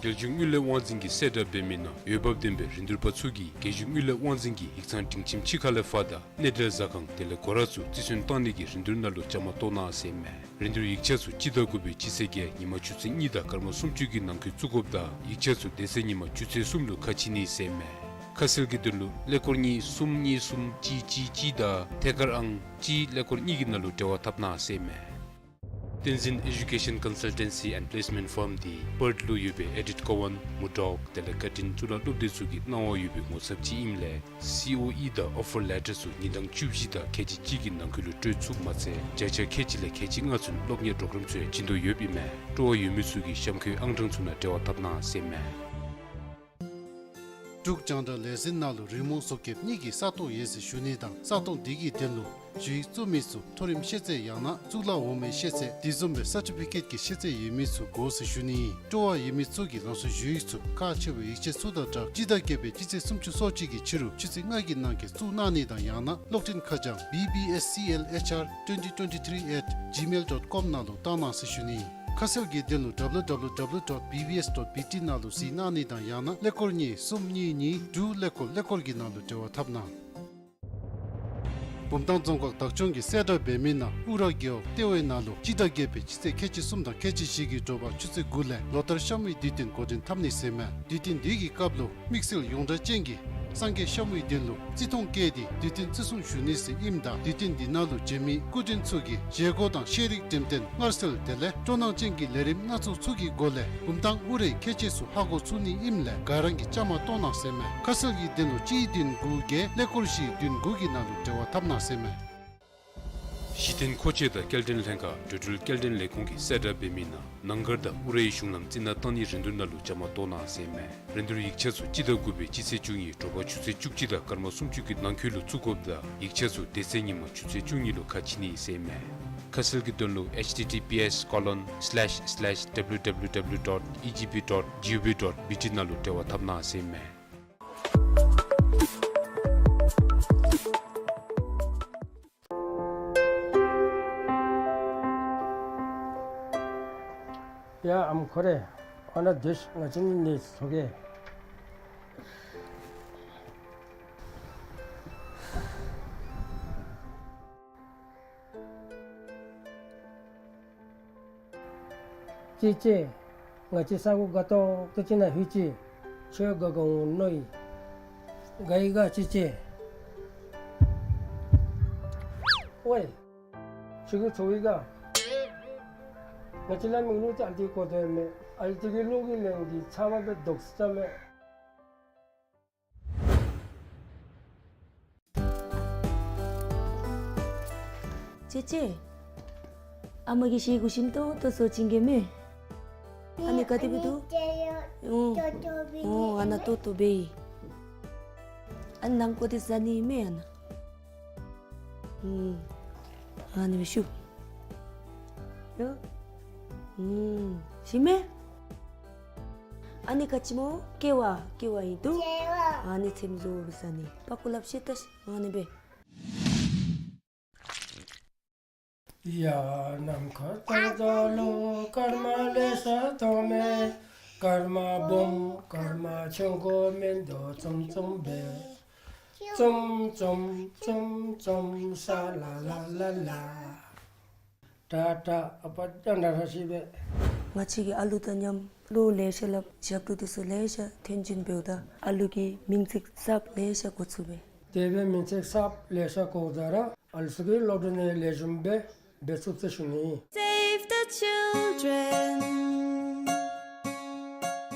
རྒྱལ་གཞུང་དངུལ་ལས་དབང་འཛིན་གྱི་གསལ་བསྒྲགས་འབད་མི་ནང་འོས་འབབ་ལྡན་པའི་རིན་བསྡུར་པ་ཚུ་གིས་རྒྱལ་གཞུང་དངུལ་ལས་དབང་འཛིན་གྱི་ཡིག་ཚང་སྒྲིང་ཁྱིམ་ཕྱི་ཁ་ལས་ཕར་དང་གནས་འབྲེལ་ཟ་ཁང་དེ་ལས་སྒོ་ར་ཚུ་བརྩི་སྲུང་གཏང་ནི་གི་རིན་བསྡུར་ནང་ལུ་བཅའ་མར་གཏོགས་གནང་ཟེར་མས། རིན་བསྡུར་ཡིག་ཆ་ཚུ་སྤྱི་ཟླ་དགུ་པའི་སྤྱི་ཚེས་བརྒྱད་ཉིན་མ་ཆུ་ཚོད་གཉིས་དང་སྐར་མ་སུམ་ཅུ་གི་ནང་འཁོད་བཙུགས་དགོཔ་དང་ཡིག་ཆ་ཚུ་དེ་ཚེ་ཉིན་མ་ཆུ་ཚོད་གསུམ་ལུ་ཁ་ཕྱེ་ནི་ཟེར་མས། ཁ་གསལ་གྱི་དོན་ལུ་ཀླད་ཀོར་གཉིས་གསུམ་གཉིས་གསུམ་གཅིག་གཅིག་གཅིག་དང་ཐད་ཀར་ཨང་གཅིག་ཀླད་ཀོར་གཉིས་ཀྱི་ནང་ལུ་འབྲེལ་བ་འཐབ་གནང་ཟེར་མས། བསྟན་འཛིན་Education Consultancy and Placement Firm དེ་པརཐ་ལུ་ཡོད་པའི་ཨེ་ཌིཊ་ཀོ་ཝན་མུར་ཌོག་དེ་ལས་བཀའ་དྲིན་གཙུག་ལག་སློབ་སྡེ་ཚུ་གི་གནང་བ་ཡོད་པའི་ངོ་ཚབ་ཅིག་ཨིནམ་ལས་སི་ཨོ་ཨི་དང་ཨོ་ཕར་ལེ་ཊར་ཚུ་ཉིན་གྲངས་བཅུ་བཞི་དང་ཁལ་གཅིག་གཅིག་གི་ནང་འཁོད་ལུ་སྤྲོད་ཚུགསཔ་མ་ཚད་བརྒྱ་ཆ་ཁལ་གཅིག་ལས་ཁལ་གཅིག་ལྔ་ཚུན་སློབ་གཉེར་པོརོ་གརམ་ཚུ་ཡང་བྱིན་དོ་ཡོདཔ་ཨིན་མས། སྤྲོ་བ་ཡོད་མི་ཚུ་གིས་གཤམ་འཁོད་ཨང་གྲངས་ཚུ་ནང་འབྲེལ་བ་འཐབ་གནང་ཟེར་མས། འབྲུག་རྒྱང་བསྒྲགས་ལས་འཛིན་ནང་ལུ་རི་མོ་བཟོ་མཁསཔ་གཉིས་ཀྱི་ས་སྟོང་ཡོད་ཟེར་ཞུ་ནི་དང་ས་སྟོང་དེ་གི་དོན་ལུ་ཞུ་ཡིག་བཙུགས་མི་ཚུ་མཐོ་རིམ་ཤེས་ཚད་ཡང་ན་གཙུག་ལག་འོག་མའི་ཤེས་ཚད་དེ་བཟུམ་སྦེ་སར་ཊི་ཕི་ཀེཊ་ཀྱི་ཤེས་ཚད་ཡོད་མི་ཚུ་དགོ་ཟེར་ཞུ་ནི་ཨིན། སྤྲོ་བ་ཡོད་མི་ཚུ་གིས་ལམ་སང་ཞུ་ཡིག་ཚུ་ཁག་ཆེ་བའི་ཡིག་ཆ་ཚུ་དང་སྦྲགས་སྤྱི་ཟླ་བརྒྱད་པའི་སྤྱི་ཚེས་སུམ་ཅུ་སོ་གཅིག་གི་ཕྱི་རུ་ཆུ་ཚོད་ལྔ་གི་ནང་འཁོད་བཙུགས་གནང་ནི་དང་ཡང་ན་གློག་འཕྲིན་ཁ་བྱང་B B S C L H R twenty twenty-three at gmail dot com ནང་ལུ་བཏང་གནང་ཟེར་ཞུ་ནི་ཨིན། ཁ་གསལ་གྱི་དོན་ལུ་W W W dot B B S dot B T ནང་ལུ་གཟིགས་གནང་ནི་དང་ཡང་ན་ཀླད་ཀོར་གཉིས་གསུམ་གཉིས་གཉིས་དྲུག་ཀླད་ཀོར་ཀླད་ཀོར་གྱི་ནང་ལུ་འབྲེལ་བ་འཐབ་གནང་། བུམ་ཐང་རྫོང་ཁག་བདག་སྐྱོང་གི་གསལ་བསྒྲགས་འབད་མི་ནང་ཨུ་ར་རྒེད་འོག་ལྟེ་བའི་ནང་ལུ་སྤྱི་ཟླ་བརྒྱད་པའི་སྤྱི་ཚེས་ཁལ་གཅིག་གསུམ་དང་ཁལ་གཅིག་བཞི་གི་དྲོ་པ་ཆུ་ཚོད་དགུ་ལས་ལོ་ལྟར་ཤ་མུའི་དུས་སྟོན་འགོ་འདྲེན་འཐབ་ནི་ཟེར་མས། དུས་སྟོན་དེ་གི་སྐབས་ལུ་དམིགས་བསལ་ཡོངས་གྲགས་ཅན་གྱི་སངས་རྒྱས་ཤ་མུའི་དོན་ལུ་བརྩི་མཐོང་བསྐྱེད་དེ་དུས་སྟོན་བརྩི་སྲུང་ཞུ་ནི་ཟེར་ཨིནམ་ད་དུས་སྟོན་འདི་ནང་ལུ་བྱོན་མི་སྐུ་མགྲོན་ཚུ་གིས་བཞེས་སྒོ་དང་ཤེས་རིག་འགྲེམས་སྟོན་སྔར་སྲོལ་དེ་ལས་སྤྲོ་སྣང་ཅན་གྱི་ལས་རིམ་སྣ་ཚོགས་ཚུ་གི་སྒོ་ལས་བུམ་ཐང་ཨུ་རའི་ཁྱད་ཆོས་ཚུ་ཧ་གོ་ཚུགས་ནི་ཨིནམ་ལས་ག་ར་གིས་བཅའ་མར་གཏོགས་གནང་ཟེར་མས། ཁ་གསལ་གྱི་དོན་ལུ་གཅིག་བདུན་དགུ་བརྒྱད་ཀླད་ཀོར་བཞི་བདུན་དགུ་གི་ནང་ལུ་འབྲེལ་བ་འཐབ་གནང་ཟེར་མས། གཞི་རྟེན་མཁོ་ཆས་དང་སྐྱེལ་འདྲེན་ལྷན་ཁག་འགྲོ་འགྲུལ་སྐྱེལ་འདྲེན་ལས་ཁུངས་ཀྱི་གསལ་བསྒྲགས་འབད་མི་ནང་ནང་སྒར་དང་ཨུ་རའི་གཞུང་ལམ་རྩི་ནག་བཏང་ནིའི་རིན་བསྡུར་ནང་ལུ་བཅའ་མར་གཏོགས་གནང་ཟེར་མས། རིན་བསྡུར་ཡིག་ཆ་ཚུ་སྤྱི་ཟླ་དགུ་པའི་སྤྱི་ཚེས་བཅུ་གཉིས་དྲོ་པ་ཆུ་ཚོད་བཅུ་གཅིག་དང་སྐར་མ་སུམ་ཅུ་གི་ནང་འཁོད་ལུ་བཙུགས་དགོཔ་དང་ཡིག་ཆ་ཚུ་དེ་ཚེ་ཉིན་མ་ཆུ་ཚོད་བཅུ་གཉིས་ལུ་ཁ་ཕྱེ་ནི་ཟེར་མས། ཁ་གསལ་གྱི་དོན་ལུ H T T P S colon slash slash W W W dot E G P dot G O V dot B T ནང་ལུ་འབྲེལ་བ་འཐབ་གནང་ཟེར་མས། ཡ་ཨམ་ཁོ་རེ། ཨ་ནཱ་སྡོད་ཤིག། ང་བཅས་གཉིས་ནི་ཚོགས་ཀྱི། ཅེ་ཅེ། ང་བཅས་ས་གོ་དགའ་ཏོག་ཏོ་ཅིག་ནང་ལྷོད་ཅི། ཁྱོད་དགའ་དགའ་འོང་མནོ་ཡི། དགའ་ཡི་ག་ཅེ་ཅེ། ཝའི། ཁྱོད་ཀྱིས་ཚོར་ཡི་ག། ང་བཅས་ལ་མིག་ལུ་ཅིག་ཨ་ལྟོ་གོ་དོ་མས། ཨ་ལྟོ་གི་ལོག་གི་ལན་འདི་ཚབ་མ་འབད་དོགས་ས་མས། ཅེ་ཅེ། ཨ་མ་གིས་ཤེལ་གུ་ཞིམ་ཏོང་ཏོ་བཟོ་བྱིན་གེ་མས། ཨ་ནི་ག་དེ་སྦེ་འདུག། ཨོ། ཨོ་ཨ་ནཱ་ཏོག་ཏོ་སྦེ་ཨིན། ཨ་ནི་ནང་ཀོ་དེ་ཟ་ནི་མས་ཨ་ནཱ། ཨུམ། ཨ་ནི་སྦེ་བཤུ། ཡ། ཨུམ། ཞིམ་མས། ཨ་ནི་ག་ཅི་སྨོ། ཀེ་བ། ཀེ་བ་ཨིན་འདུག། ཨ་ནི་ཚེམ་བཟོ་སྦེ་ཟ་ནི། པག་ཀོ་ལགཔ་བཤེད་ད་ཤིག། ཨ་ནི་སྦེ། ཡ་ནམ་མཁའ་ལྟར་འཛམ་གླིང་སྐར་མ་ལེ་ཤ་མཐོང་མས། སྐར་མ་སྦོམ་སྐར་མ་ཆུང་ཀུ་མིན་འདུག། ཙུམ་ཙུམ་སྦེ། ཙུམ་ཙུམ་ཙུམ་ཙུམ་ཤ་ལ་ལ་ལ་ལ། ཏ་ཏ། ཨ་པ་ཏ་ན་ར་ཤི་སྦེ། ང་བཅས་ཀྱིས་ཨ་ལུ་དང་མཉམ་གླུ་ལེ་ཤ་སླབ། ཞབས་བྲོ་འདི་ཚུ་ལེ་ཤ་འཐེན་བྱིན་འབདཝ་ད་ཨ་ལུ་གིས་མིང་ཚིག་གསརཔ་ལེ་ཤ་གོ་ཚུགས་པས། དེ་སྦེ་མིང་ཚིག་གསརཔ་ལེ་ཤ་གོཝ་ད་ར་ཨ་ལུ་ཚུ་གི་སློབ་གྲྭ་ནང་ལེགས་ཤོམ་སྦེ་འབད་ཚུགས་ཟེར་ཞུ་ནི། Save the children.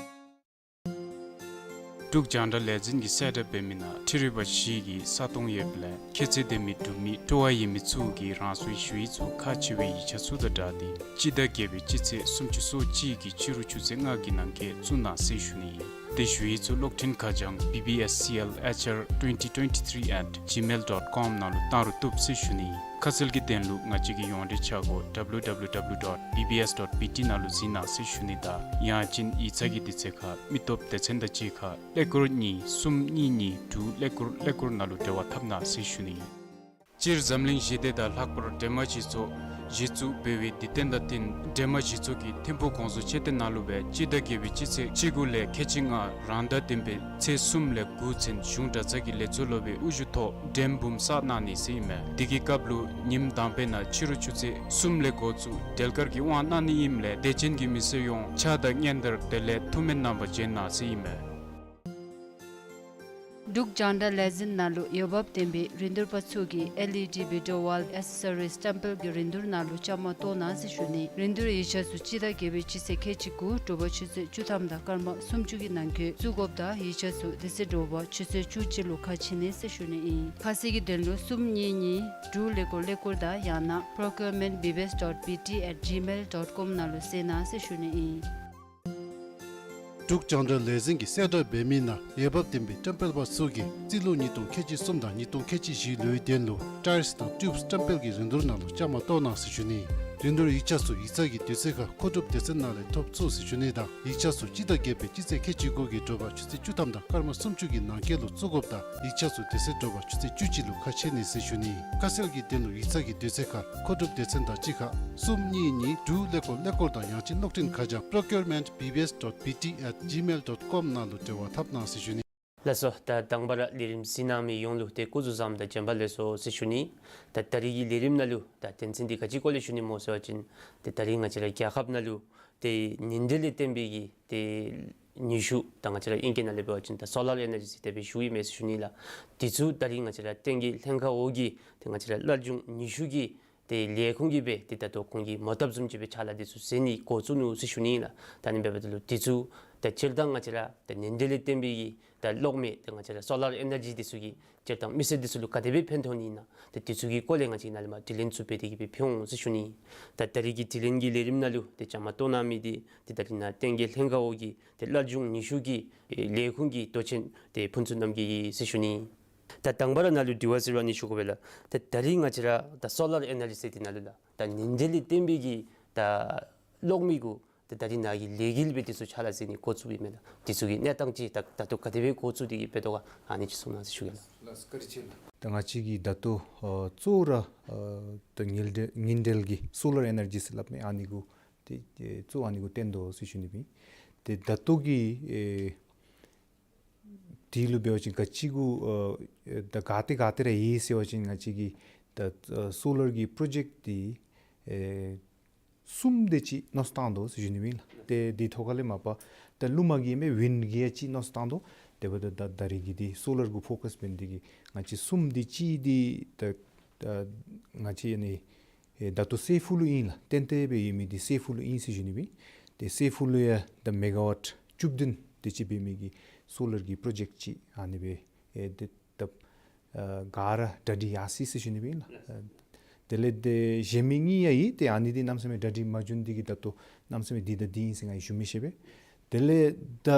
འབྲུག་རྒྱང་བསྒྲགས་ལས་འཛིན་གྱིས་གསལ་བསྒྲགས་འབད་མི་ནང་འཕྲུལ་རིག་པ་བཞི་གི་ས་སྟོང་ཡོདཔ་ལས་ཁྱད་ཚད་ལྡན་མི་འབྲུག་མི་སྤྲོ་བ་ཡོད་མི་ཚུ་གིས་རང་སོའི་ཞུ་ཡིག་ཚུ་ཁག་ཆེ་བའི་ཡིག་ཆ་ཚུ་དང་སྦྲགས་ཏེ་སྤྱི་ཟླ་བརྒྱད་པའི་སྤྱི་ཚེས་སུམ་ཅུ་སོ་གཅིག་གི་ཕྱི་རུ་ཆུ་ཚོད་ལྔ་གི་ནང་འཁོད་བཙུགས་གནང་ཟེར་ཞུ་ནི་ཨིན། དེ་ཞུ་ཡིག་ཚུ་གློག་འཕྲིན་ཁ་བྱང་B B S C L H R twenty twenty-three at gmail dot com ནང་ལུ་བཏང་རུང་བཏུབ་ཟེར་ཞུ་ནི་ཨིན། ཁ་གསལ་གྱི་དོན་ལུ་ང་བཅས་ཀྱི་ཡོངས་འབྲེལ་ཆ་སྒོ་W W W dot B B S dot B T ནང་ལུ་གཟིགས་གནང་ཟེར་ཞུ་ནི་དང་ཡང་ཅིན་ཡིག་ཚང་གི་དུས་ཚོད་ཁར་མི་སྟོབས་སྡེ་ཚན་དང་གཅིག་ཁར་ཀླད་ཀོར་གཉིས་གསུམ་གཉིས་གཉིས་དྲུག་ཀླད་ཀོར་ཀླད་ཀོར་ནང་ལུ་འབྲེལ་བ་འཐབ་གནང་ཟེར་ཞུ་ནི་ཨིན། སྤྱིར་འཛམ་གླིང་ཞི་བདེ་དང་ལྷག་པར་སྒྲོལ་མ་སྤྱི་ཚོགས་གཞི་བཙུགས་འབད་བའི་དུས་སྟོན་དང་བསྟུན་སྒྲོལ་མ་སྤྱི་ཚོགས་ཀྱི་ཐིམ་ཕུག་གོང་བཟོ་མཆོད་རྟེན་ནང་ལུ་སྦེ་སྤྱི་ཟླ་བརྒྱད་པའི་སྤྱི་ཚེས་བཅུ་དགུ་ལས་ཁལ་གཅིག་ལྔ་རང་ཟླ་བདུན་པའི་ཚེས་གསུམ་ལས་དགུ་ཚུན་གཞུང་གྲྭ་ཚང་གི་ལས་ཚོགས་སློབ་དཔོན་དབུ་བཞུགས་ཐོག་འགྲེམས་འབུམ་བསགས་གནང་ནི་ཟེར་ཨིན་མས། དེ་གི་སྐབས་ལུ་ཉིནམ་དང་པའི་ནང་ཕྱི་རུ་ཆུ་ཚོད་གསུམ་ལས་འགོ་བཙུགས་འབྲེལ་དཀར་གྱི་དབང་གནང་ནི་ཨིནམ་ལས་དད་ཅན་གྱི་མི་སེར་ཡོངས་ཕྱག་དང་སྙན་དར་དེ་ལས་ཐུགས་སྨོན་གནང་བར་བྱོན་གནང་ཟེར་ཨིན་མས། འབྲུག་རྒྱང་བསྒྲགས་ལས་འཛིན་ནང་ལུ་འོས་འབབ་ལྡན་པའི་རིན་བསྡུར་པ་ཚུ་གིས་L E D video wall accessories སྟེམ་པེལ་གྱི་རིན་བསྡུར་ནང་ལུ་བཅའ་མར་གཏོགས་གནང་ཟེར་ཞུ་ནི། རིན་བསྡུར་ཡིག་ཆ་ཚུ་སྤྱི་ཟླ་བརྒྱད་པའི་སྤྱི་ཚེས་ཁལ་གཅིག་དགུ་དྲོ་པ་ཆུ་ཚོད་བཅུ་ཐམ་དང་སྐར་མ་སུམ་ཅུ་གི་ནང་འཁོད་བཙུགས་དགོཔ་དང་ཡིག་ཆ་ཚུ་དེ་ཚེ་དྲོ་པ་ཆུ་ཚོད་བཅུ་གཅིག་ལུ་ཁ་ཕྱེ་ནི་ཟེར་ཞུ་ནི་ཨིན། ཁ་གསལ་གྱི་དོན་ལུ་གསུམ་གཉིས་གཉིས་དྲུག་ཀླད་ཀོར་ཀླད་ཀོར་དང་ཡང་ན་procurement B B S dot B T at gmail dot com ནང་ལུ་གཟིགས་གནང་ཟེར་ཞུ་ནི་ཨིན། འབྲུག་རྒྱང་བསྒྲགས་ལས་འཛིན་གྱིས་གསལ་བསྒྲགས་འབད་མི་ནང་འོས་འབབ་ལྡན་པའི་སྟེམ་པེལ་པ་ཚུ་གིས་རྩིས་ལོ་ཉིས་སྟོང་ཁལ་གཅིག་གསུམ་དང་ཉིས་སྟོང་ཁལ་གཅིག་བཞིའི་ལོའི་དོན་ལུ་ཊའིརསི་དང་ཊིའུབ་སི་སྟེམ་པེལ་གྱི་རིན་བསྡུར་ནང་ལུ་བཅའ་མར་གཏོགས་གནང་ཟེར་ཞུ་ནི། རིན་བསྡུར་ཡིག་ཆ་ཚུ་ཡིག་ཚང་གི་དུས་ཚོད་ཁར་མཁོ་སྒྲུབ་སྡེ་ཚན་ནང་ལས་ཐོབ་ཚུགས་ཟེར་ཞུ་ནི་དང་ཡིག་ཆ་ཚུ་སྤྱི་ཟླ་བརྒྱད་པའི་སྤྱི་ཚེས་ཁལ་གཅིག་དགུ་གི་དྲོ་པ་ཆུ་ཚོད་བཅུ་ཐམ་དང་སྐར་མ་སུམ་ཅུ་གི་ནང་འཁོད་ལུ་བཙུགས་དགོཔ་དང་ཡིག་ཆ་ཚུ་དེ་ཚེ་དྲོ་པ་ཆུ་ཚོད་བཅུ་གཅིག་ལུ་ཁ་ཕྱེ་ནི་ཟེར་ཞུ་ནི། ཁ་གསལ་གྱི་དོན་ལུ་ཡིག་ཚང་གི་དུས་ཚོད་ཁར་མཁོ་སྒྲུབ་སྡེ་ཚན་དང་གཅིག་ཁར་གསུམ་གཉིས་གཉིས་དྲུག་ཀླད་ཀོར་ཀླད་ཀོར་དང་ཡང་ཅིན་གློག་འཕྲིན་ཁ་བྱང་procurement B B S dot B T at gmail dot com ནང་ལུ་འབྲེལ་བ་འཐབ་གནང་ཟེར་ཞུ་ནི། ལགས་སོ། ད་དང་པ་ར་ལས་རིམ་གཟིགས་གནང་མི་ཡོངས་ལུ་ཏེ་སྐུ་གཟུགས་བཟང་དང་བྱོན་པ་ལེགས་སོ་ཟེར་ཞུ་ནི། ད་ད་རིས་ཀྱི་ལས་རིམ་ནང་ལུ་ད་དོན་ཚན་འདི་ག་ཅི་སྐོར་ལས་ཞུ་ནི་སྨོ་ཟེར་བ་ཅིན་ཏེ་ད་རིས་ང་བཅས་ར་རྒྱལ་ཁབ་ནང་ལུ་ཏེ་ཉིན་དྲོད་ལས་བརྟེན་པའི་གི་ཏེ་ནུས་ཤུགས་དང་ང་བཅས་ར་ཨིང་སྐད་ནང་ལས་འབད་བ་ཅིན་ད་སོ་ལར་ཨེ་ནར་ཇི་ཟེར་དེ་སྦེ་ཞུཝ་ཨིན་མས་ཟེར་ཞུ་ནི་ལགས། དེ་ཚུ་ད་རིས་ང་བཅས་ར་བསྟན་རྒྱས་ལྷན་ཁག་འོག་གི་ཏེ་ང་བཅས་ར་སླར་འབྱུང་ནུས་ཤུགས་ཀྱི་ཏེ་ལས་ཁུངས་ཀྱིས་སྦེ་ཏེ་ད་ལྟོ་ཁོང་གིས་མོ་བཏབ་བཟུམ་ཅིག་སྦེ་ཕྱག་ལཱ་འདི་ཚུ་མཛད་ནི་འགོ་བཙུགས་ནུག་ཟེར་ཞུ་ནི་ཨིན་ལགས། ད་ཨ་ནི་འབདཝ་ད་ལུ་དེ་ཚུ་ད་སྤྱིར་བཏང་ང་བཅས་ར་ད་ཉིན་དྲོད་ལས་བརྟེན་པའི་གི་ད་གློག་མེ་ད་ང་བཅས་ར་སོ་ལར་ཨེ་ནར་ཇི་འདི་ཚུ་གིས་སྤྱིར་བཏང་མི་སེར་འདི་ཚུ་ལུ་ག་དེ་སྦེ་ཕན་ཐོགས་ནི་ཨིན་ན་ད་དེ་ཚུ་གི་སྐོར་ལས་ང་བཅས་ནཱ་ལས་མར་དྲི་ལན་ཚུ་འབད་དེ་གི་སྦེ་ཕུལ་འོང་ཟེར་ཞུ་ནི། ད་ད་རིས་ཀྱི་དྲི་ལན་གྱི་ལས་རིམ་ནང་ལུ་ཏེ་བཅའ་མར་གཏོགས་གནང་མི་འདི་ཏེ་ད་རིས་ནཱ་བསྟན་རྒྱས་ལྷན་ཁག་འོག་གི་ཏེ་སླར་འབྱུང་ནུས་ཤུགས་ཀྱི་ལས་ཁུངས་ཀྱི་མདོ་ཆེན་ཏེ་ཕུན་ཚོགས་རྣམ་རྒྱལ་ཨིན་ཟེར་ཞུ་ནི། ད་དང་པ་ར་ནཱ་ལུ་དྲི་བ་ཟེར་བ་ནི་ཞུ་དགོ་པས་ལགས། ད་ད་རིས་ང་བཅས་ར་ད་སོ་ལར་ཨེ་ནར་ཇི་ཟེར་འདི་ནང་ལུ་ལགས་ད་ཉིན་དྲོད་ལས་བརྟེན་པའི་གི་ད་གློག་མེ་གུ་ད་ད་རིས་ནཱ་གིས་ལས་འགུལ་སྦེ་འདི་ཚུ་ཕྱག་ལཱ་མཛད་ནི་འགོ་བཙུགསཔ་ཨིན་མས་ལགས། འདི་ཚུ་གི་གནས་སྟངས་ཅིག་ད་ད་ལྟོ་ག་དེ་སྦེ་འགོ་བཙུགས་ཏེ་གི་འབད་དོ་ག་ཨ་ནི་ཅིག་གསུང་གནང་ཟེར་ཞུ་གེ་ལགས། ལགས་བཀའ་དྲིན་ཆེ་ལགས། ད་ང་བཅས་ཀྱིས་ད་ལྟོ་ཨ་གཙོ་བོ་ར་ཨ་ད་ཉིན་དྲོད་ཉིན་དྲོད་ཀྱི་སོ་ལར་ཨེ་ནར་ཇི་ཟེར་སླབ་མི་ཨ་ནི་གུ་ ཏེ་ཨེ་གཙོ་ཨ་ནི་གུ་བརྟེན་དོ་ཟེར་ཞུ་ནི་ཨིན། ཏེ་ད་ལྟོ་གི་ཨེ་དེ་ལུ་འབད་བ་ཅིན་ག་ཅི་གུ་ཨེ་ད་ག་ཏེ་ག་ཏེ་ར་ཡོད་ཟེར་བ་ཅིན་ང་བཅས་ཀྱིས་ད་ཨེ་སོ་ལར་གྱི་པྲོ་ཇེཀཊ་འདི་ཨེ་གསུམ་དེ་ཅིག་མནོ་བསམ་བཏང་དོ་ཟེར་ཞུ་ནི་ཨིན་ལགས། ཏེ་དེ་ཐོག་ཁ་ལས་མ་པ་ད་རླུང་མ་གི་མེན་ཝིནཌ་གི་ཡང་ཅིག་མནོ་བསམ་བཏང་དོ། དེ་འབདཝ་ད་ད་ད་རིས་ཀྱི་འདི་སོ་ལར་གུ་ཕོ་ཀཱས་འབད་ནི་འདི་གིས་ང་བཅས་གསུམ་འདི་ཅིག་འདི་ད་ད་ང་བཅས་ཨ་ནི་ཨེ་ད་ལྟོ་སེ་ཕུལ་ལུ་ཨིན་ལགས། ཏན་ཏན་སྦེ་ཡོད་མི་འདི་སེ་ཕུལ་ལུ་ཨིན་ཟེར་ཞུ་ནི་ཨིན། ཏེ་སེ་ཕུལ་ལུ་ཡང་ད་མེ་ག་ཝཊ་བཅུ་བདུན་དེ་ཅིག་འབད་མི་གི་སོ་ལར་གྱི་པྲོ་ཇེཀཊ་ཅིག་ཨ་ནི་སྦེ་ཨེ་ཏེ་ད་ཨ་ག་ར་གྲ་སྒྲིག་ཡར་སོ་ཡི་ཟེར་ཞུ་ནི་ཨིན་ལགས། ཨ་དེ་ལས་ཏེ་གཞན་མི་གཉིས་ཡང་ཡོད། ཏེ་ཨ་ནི་འདི་གནམ་མེད་ས་མེད་གྲ་སྒྲིག་མ་བྱུང་འདི་གིས་ད་ལྟོ་གནམ་མེད་ས་མེད་འདི་དང་འདི་ཨིན་ཟེར་ང་གིས་ཞུ་མི་ཤེས་པས། དེ་ལས་ད་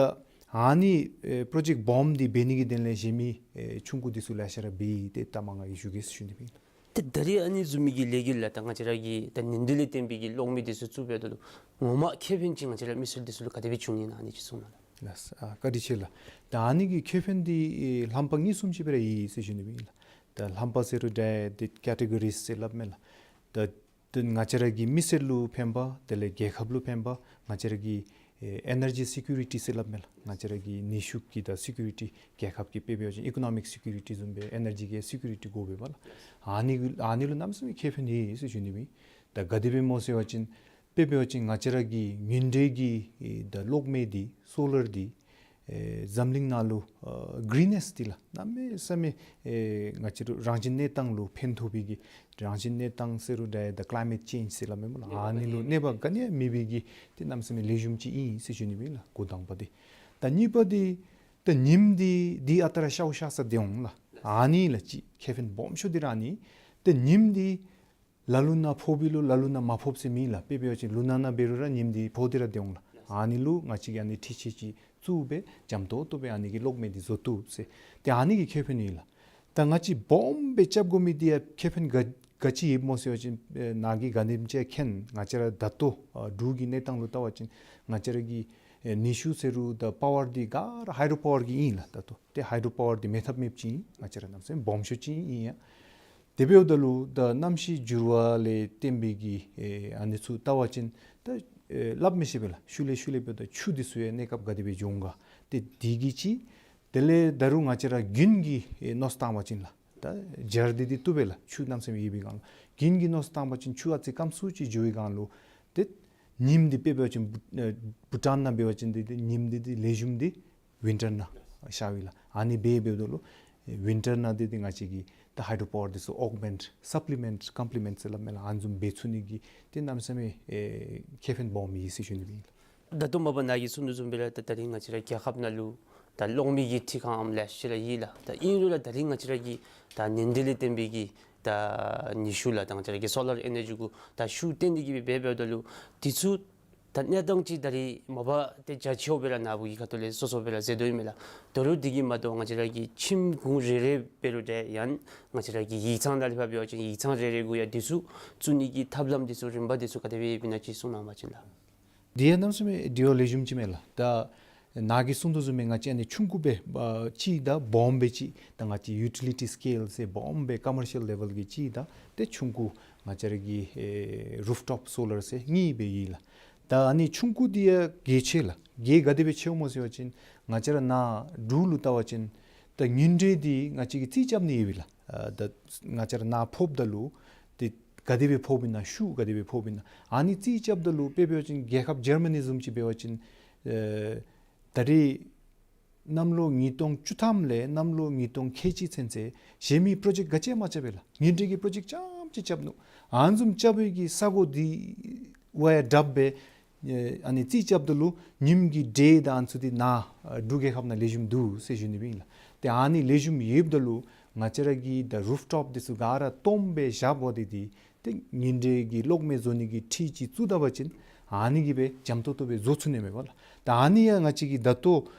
ཨ་ནི་ཨེ་པྲོ་ཇེཀཊ་སྦོམ་འདི་འབད་ནི་གི་དོན་ལས་གཞན་མི་ཨེ་ཆུང་ཀུ་འདི་ཚུ་ལེ་ཤ་ར་འབད་ཡི། ཏེ་ད་མ་ང་གིས་ཞུ་གེ་ཟེར་ཞུ་ནི་ཨིན་ལགས། ཏེ་ད་རིས་ཨ་ནི་བཟུམ་མའི་གི་ལས་འགུལ་ལགས་ད་ང་བཅས་ར་གི་ད་ནན་ཏན་ལས་བརྟེན་པའི་གི་གློག་མེ་འདི་ཚུ་བཙུགས་འབདཝ་ད་ལུ་ངོ་མ་ཁེ་ཕན་ཅིག་ང་བཅས་ར་མི་སེར་འདི་ཚུ་ལུ་ག་དེ་སྦེ་བྱུང་ཡི་ན་ཨ་ནི་ཅིག་གསུང་གནང་ལགས། ལགས་སོ། ཨ་བཀའ་དྲིན་ཆེ་ལགས། ད་ཨ་ནི་གི་ཁེ་ཕན་འདི་ཨེ་ལྷམ་པ་གཉིས་གསུམ་ཅིག་སྦེ་ར་ཡོད་ཟེར་ཞུ་ནི་ཨིན་ལགས། ད་ལྷམ་པ་ཟེར་རུང་འདྲ་ཏེ་ཀེ་ཊི་གོ་རིས་ཟེར་སླབ་མས་ལགས། ད་ཏེ་ང་བཅས་ར་གི་མི་སེར་ལུ་ཕན་པ་དེ་ལས་རྒྱལ་ཁབ་ལུ་ཕན་པ་ང་བཅས་ར་གི་ཨེ་ཨེ་ནར་ཇི་སི་ཀུ་རི་ཊི་ཟེར་སླབ་མས་ལགས། ང་བཅས་ར་གི་ནུས་ཤུགས་ཀྱི་ད་སི་ཀུ་རི་ཊི་རྒྱལ་ཁབ་ཀྱི་དཔེ་འབད་བ་ཅིན་ཨི་ཀོ་ནོ་མིག་སི་ཀུ་རི་ཊི་བཟུམ་སྦེ་ཨེ་ནར་ཇི་གི་སི་ཀུ་རི་ཊི་དགོ་པས་པ་ལགས། ཨ་ནི་ཨ་ནི་ལུ་གནམ་མེད་ས་མེད་ཁེ་ཕན་ཡོད་ཟེར་ཞུ་ནི་ཨིན། ད་ག་དེ་སྦེ་སྨོ་ཟེར་བ་ཅིན་དཔེ་འབད་བ་ཅིན་ང་བཅས་ར་གི་ཉིན་རེ་གི་ཨེ་ད་གློག་མེ་འདི་སོ་ལར་འདི་ཨེ་འཛམ་གླིང་ནང་ལུ་ཨ་གི་རིན་ནེསི་འདི་ལགས་གནམ་མེད་ས་མེད་ཨེ་ང་བཅས་ར་རང་བཞིན་གནས་སྟངས་ལུ་ཕན་ཐོགས་པའི་གི་རང་བཞིན་གནས་སྟངས་ཟེར་རུང་འདྲ་ད་ཀ་ལའི་མེཊ་ཅེནཇ་ཟེར་སླབ་མས་སྨོ་ལགས། ཨ་ནི་ལུ་གནོད་པ་ག་ནི་ཡང་མེད་པའི་གི་ཏེ་གནམ་མེད་ས་མེད་ལེགས་ཤོམ་ཅིག་ཨིན་ཟེར་ཞུ་ནི་ཨིན་ལགས། འགོ་དང་པ་འདི། ད་གཉིས་པ་འདི་ད་ཉིམ་འདི་འདི་ཨ་རྟག་ར་ཤརཝ་ཤར་ས་སྡོད་འོང་ལགས། ཨ་ནི་ལགས་ཅིག་ཁེ་ཕན་སྦོམ་ཤོས་འདི་ར་ཨ་ནི། ད་ཉིམ་འདི་ལ་ལུ་ནང་ཕོགཔ་ལུ་ལ་ལུ་ནང་མ་ཕོགཔ་ཟེར་མེད་ལགས། དཔེ་འབད་བ་ཅིན་ལུང་ནག་ནང་འབད་རུང་ར་ཉིམ་འདི་ཕོག་སྟེ་ར་སྡོད་འོང་ལགས། ཨ་ནི་ལུ་ང་བཅས་ཀྱིས་ཨ་ནི་འཕྲུལ་ཆས་ཅིག་བཙུགས་སྦེ་འཇམ་ཏོག་ཏོ་སྦེ་ཨ་ནི་གི་གློག་མེ་འདི་བཟོ་བཏུབ་ཟེར། ཏེ་ཨ་ནི་གི་ཁེ་ཕན་ཨིན་ལགས། ད་ང་བཅས་སྦོམ་སྦེ་རྐྱབ་དགོ་མི་འདི་ཡང་ཁེ་ཕན་ག་ག་ཅི་ཡོདཔ་སྨོ་ཟེར་བ་ཅིན་ཨེ་ནཱ་གིས་ག་དེམ་ཅིག་མཁྱེན། ང་བཅས་ར་ད་ལྟོ་ཨ་འབྲུག་གི་གནས་སྟངས་ལུ་བལྟ་བ་ཅིན་ང་བཅས་ར་གི་ཨེ་ནུས་ཤུགས་ཟེར་རུང་ད་པ་ཝར་འདི་ག་ར་ཧའི་ཌྲོ་པ་ཝར་གྱི་ཨིན་ལགས། ད་ལྟོ་ཏེ་ཧའི་ཌྲོ་པ་ཝར་འདི་མེད་ཐབས་མེདཔ་ཅིག་ཨིན། ང་བཅས་ར་གནམ་མེད་ས་མེད་སྦོམ་ཤོས་ཅིག་ཨིན་ཡ། དེ་འབདཝ་ད་ལུ་ད་གནམ་གཤིས་འགྱུར་བ་ལས་བརྟེན་པའི་གི་ཨེ་ཨ་ནི་ཚུ་བལྟ་བ་ཅིན་ད་ཨེ་སླབ་མི་ཤེས་པས་ལགས། ཤུལ་ལས་ཤུལ་ལས་འབདཝ་ད་ཆུ་འདི་ཚུ་ཡང་གནས་སྐབས་ག་དེ་སྦེ་འགྱོ་འོང་ག། ཏེ་འདི་གི་ཅིག་དེ་ལས་ད་རུང་ང་བཅས་ར་དགུན་གྱི་ཨེ་མནོ་བསམ་བཏང་བ་ཅིན་ལགས་ད་འཇར་འདི་འདི་བཏུབ་པས་ལགས། ཆུ་གནམ་མེད་ས་མེད་ཡོད་པའི་སྒང་ལུ། དགུན་གྱི་མནོ་བསམ་བཏང་བ་ཅིན་ཆུ་ཨ་ཙི་སྐམ་སུ་ཅིག་འགྱོ་བའི་སྒང་ལུ་ཏེ་ཉིམ་འདི་དཔེ་འབད་བ་ཅིན་བུ་ཨེ་བྷུ་ཊཱན་ནང་འབད་བ་ཅིན་འདི་འདི་ཉིམ་འདི་འདི་ལེགས་ཤོམ་འདི་ཝིན་ཊར་ནང་ཤར་བས་ལགས། ཨ་ནི་འབད་འབདཝ་ད་ལུ་ཝིན་ཊར་ནང་འདི་འདི་ང་བཅས་ཀྱིས་ད་ཧའི་ཌྲོ་པ་ཝར་འདི་ཚུ་ཨོག་མེནཊ་སབ་ལི་མེནཊ་ཀོམ་པི་ལི་མེནཊ་ཟེར་སླབ་མས་ལགས། ཨ་ནི་བཟུམ་འབད་ཚུགས་ནི་གི་ཏེ་གནམ་མེད་ས་མེད་ཨེ་ཁེ་ཕན་སྦོམ་ཨིན་ཟེར་ཞུ་ནི་ཨིན་ལགས། ད་ལྟོ་མ་པ་ནཱ་གིས་གསུང་དོ་བཟུམ་སྦེ་ར་ད་ད་རིས་ང་བཅས་ར་རྒྱལ་ཁབ་ནང་ལུ་ད་གློག་མེ་གི་འཕྲུལ་ཁང་ལེ་ཤ་ར་ཡོད་ལགས། ད་ཨིན་རུང་ར་ད་རིས་ང་བཅས་ར་གི་ད་ནན་ཏན་ལས་བརྟེན་པའི་གི་ད་ནུས་ཤུགས་ལགས་ད་ང་བཅས་ར་གི་སོ་ལར་ཨེ་ནར་ཇི་གུ་ད་ཤུགས་བཏོན་ཏེ་གི་སྦེ་འབད་འབདཝ་ད་ལུ་འདི་ཚུ་ད་གནས་སྟངས་ཅིག་ད་རིས་མ་པ་ཏེ་རྒྱ་ཆེཝ་སྦེ་ར་ནཱ་བུ་གི་ཁ་ཐུག་ལས་སོ་སོ་སྦེ་ར་ཟེར་དོ་ཨིན་མས་ལགས། ད་རུང་འདི་གིས་མ་དོ་ང་བཅས་ར་གི་ཁྱིམ་གུང་རེ་རེ་འབད་རུང་ཏེ་ཡང་ང་བཅས་ར་གི་ཡིག་ཚང་ནང་ལས་ཕར་འབད་བ་ཅིན་ཡིག་ཚང་རེ་རེ་གུ་ཡང་འདི་ཚུ་བཙུགས་ནི་གི་ཐབས་ལམ་འདི་ཚུ་རིམ་པ་འདི་ཚུ་ག་དེ་སྦེ་ཡོདཔ་ཨིན་ན་ཅིག་གསུང་གནང་བ་ཅིན་ལགས། འདི་ཡང་གནམ་མེད་ས་མེད་དྲི་བ་ལེགས་ཤོམ་ཅིག་མས་ལགས། ད་ནཱ་གིས་གསུང་དོ་བཟུམ་སྦེ་ང་བཅས་ཨ་ནི་ཆུང་ཀུ་སྦེ་ཨ་ཅིག་དང་སྦོམ་སྦེ་ཅིག་ད་ང་བཅས་ཡུ་ཊི་ལི་ཊི་སི་ཀེལ་ཟེར་སྦོམ་སྦེ་ཀོ་མར་ཤལ་ལེ་བཱལ་གྱི་ཅིག་དང་ཏེ་ཆུང་ཀུ་ང་བཅས་ར་གི་ཨེ་རུཕ་ཊོཔ་སོ་ལར་ཟེར་གཉིས་སྦེ་ཡོད་ལགས། ད་ཨ་ནི་ཆུང་ཀུ་འདི་ཡང་གལ་ཆེ་ལགས། གལ་ག་དེ་སྦེ་ཆེཝ་སྨོ་ཟེར་བ་ཅིན་ང་བཅས་ར་ནཱ་འབྲུག་ལུ་བལྟ་བ་ཅིན་ད་ཉིན་རེ་འདི་ང་བཅས་ཀྱིས་རྩིས་རྐྱབ་ནི་ཡོད་པས་ལགས། ཨ་ད་ང་བཅས་ར་ནཱ་ཕོགཔ་ད་ལུ་ཏེ་ག་དེ་སྦེ་ཕོགཔ་ཨིན་ན་ཤུགས་ག་དེ་སྦེ་ཕོགཔ་ཨིན་ན་ཨ་ནི་རྩིས་རྐྱབ་ད་ལུ་དཔེ་འབད་བ་ཅིན་རྒྱལ་ཁབ་འཇར་མ་ནི་བཟུམ་ཅིག་འབད་བ་ཅིན་ཨེ་ད་རེས་གནམ་ལོ་ཉིས་སྟོང་བཅུ་ཐམ་ལས་གནམ་ལོ་ཉིས་སྟོང་ཁལ་གཅིག་ཚུན་ཚོད་གཞན་མི་པྲོ་ཇེཀཊ་ག་ཅི་ཡང་མ་རྐྱབ་པས་ལགས། ཉིན་རེ་གི་པྲོ་ཇེཀཊ་རྐྱངམ་ཅིག་རྐྱབ་ནུག། ཨ་ནི་བཟུམ་རྐྱབ་པའི་གི་ས་གོ་འདི་བ་ཡང་དྲགཔ་སྦེ་ཨེ་ཨ་ནི་རྩིས་རྐྱབ་ད་ལུ་ཉིམ་གྱི་དྲོད་དང་ཨ་ནི་ཚུ་འདི་ནཱ་ཨ་འབྲུག་རྒྱལ་ཁབ་ནང་ལེགས་ཤོམ་འདུག་ཟེར་ཞུ་ནི་ཨིན་ལགས། ཏེ་ཨ་ནི་ལེགས་ཤོམ་ཡོདཔ་ད་ལུ་ང་བཅས་ར་གི་ད་རུཕ་ཊོཔ་འདི་ཚུ་ག་ར་སྟོངམ་སྦེ་བཞག་དགོ་སྟེ་འདི་ཏེ་ཉིན་རེ་གི་གློག་མེ་བཟོ་ནི་གི་འཕྲུལ་ཅིག་བཙུགས་ད་པ་ཅིན་ཨ་ནི་གིས་སྦེ་འཇམ་ཏོག་ཏོ་སྦེ་བཟོ་ཚུགས་ནི་མས་པ་ལགས། ད་ཨ་ནི་ཡང་ང་བཅས་ཀྱིས་ད་ལྟོ་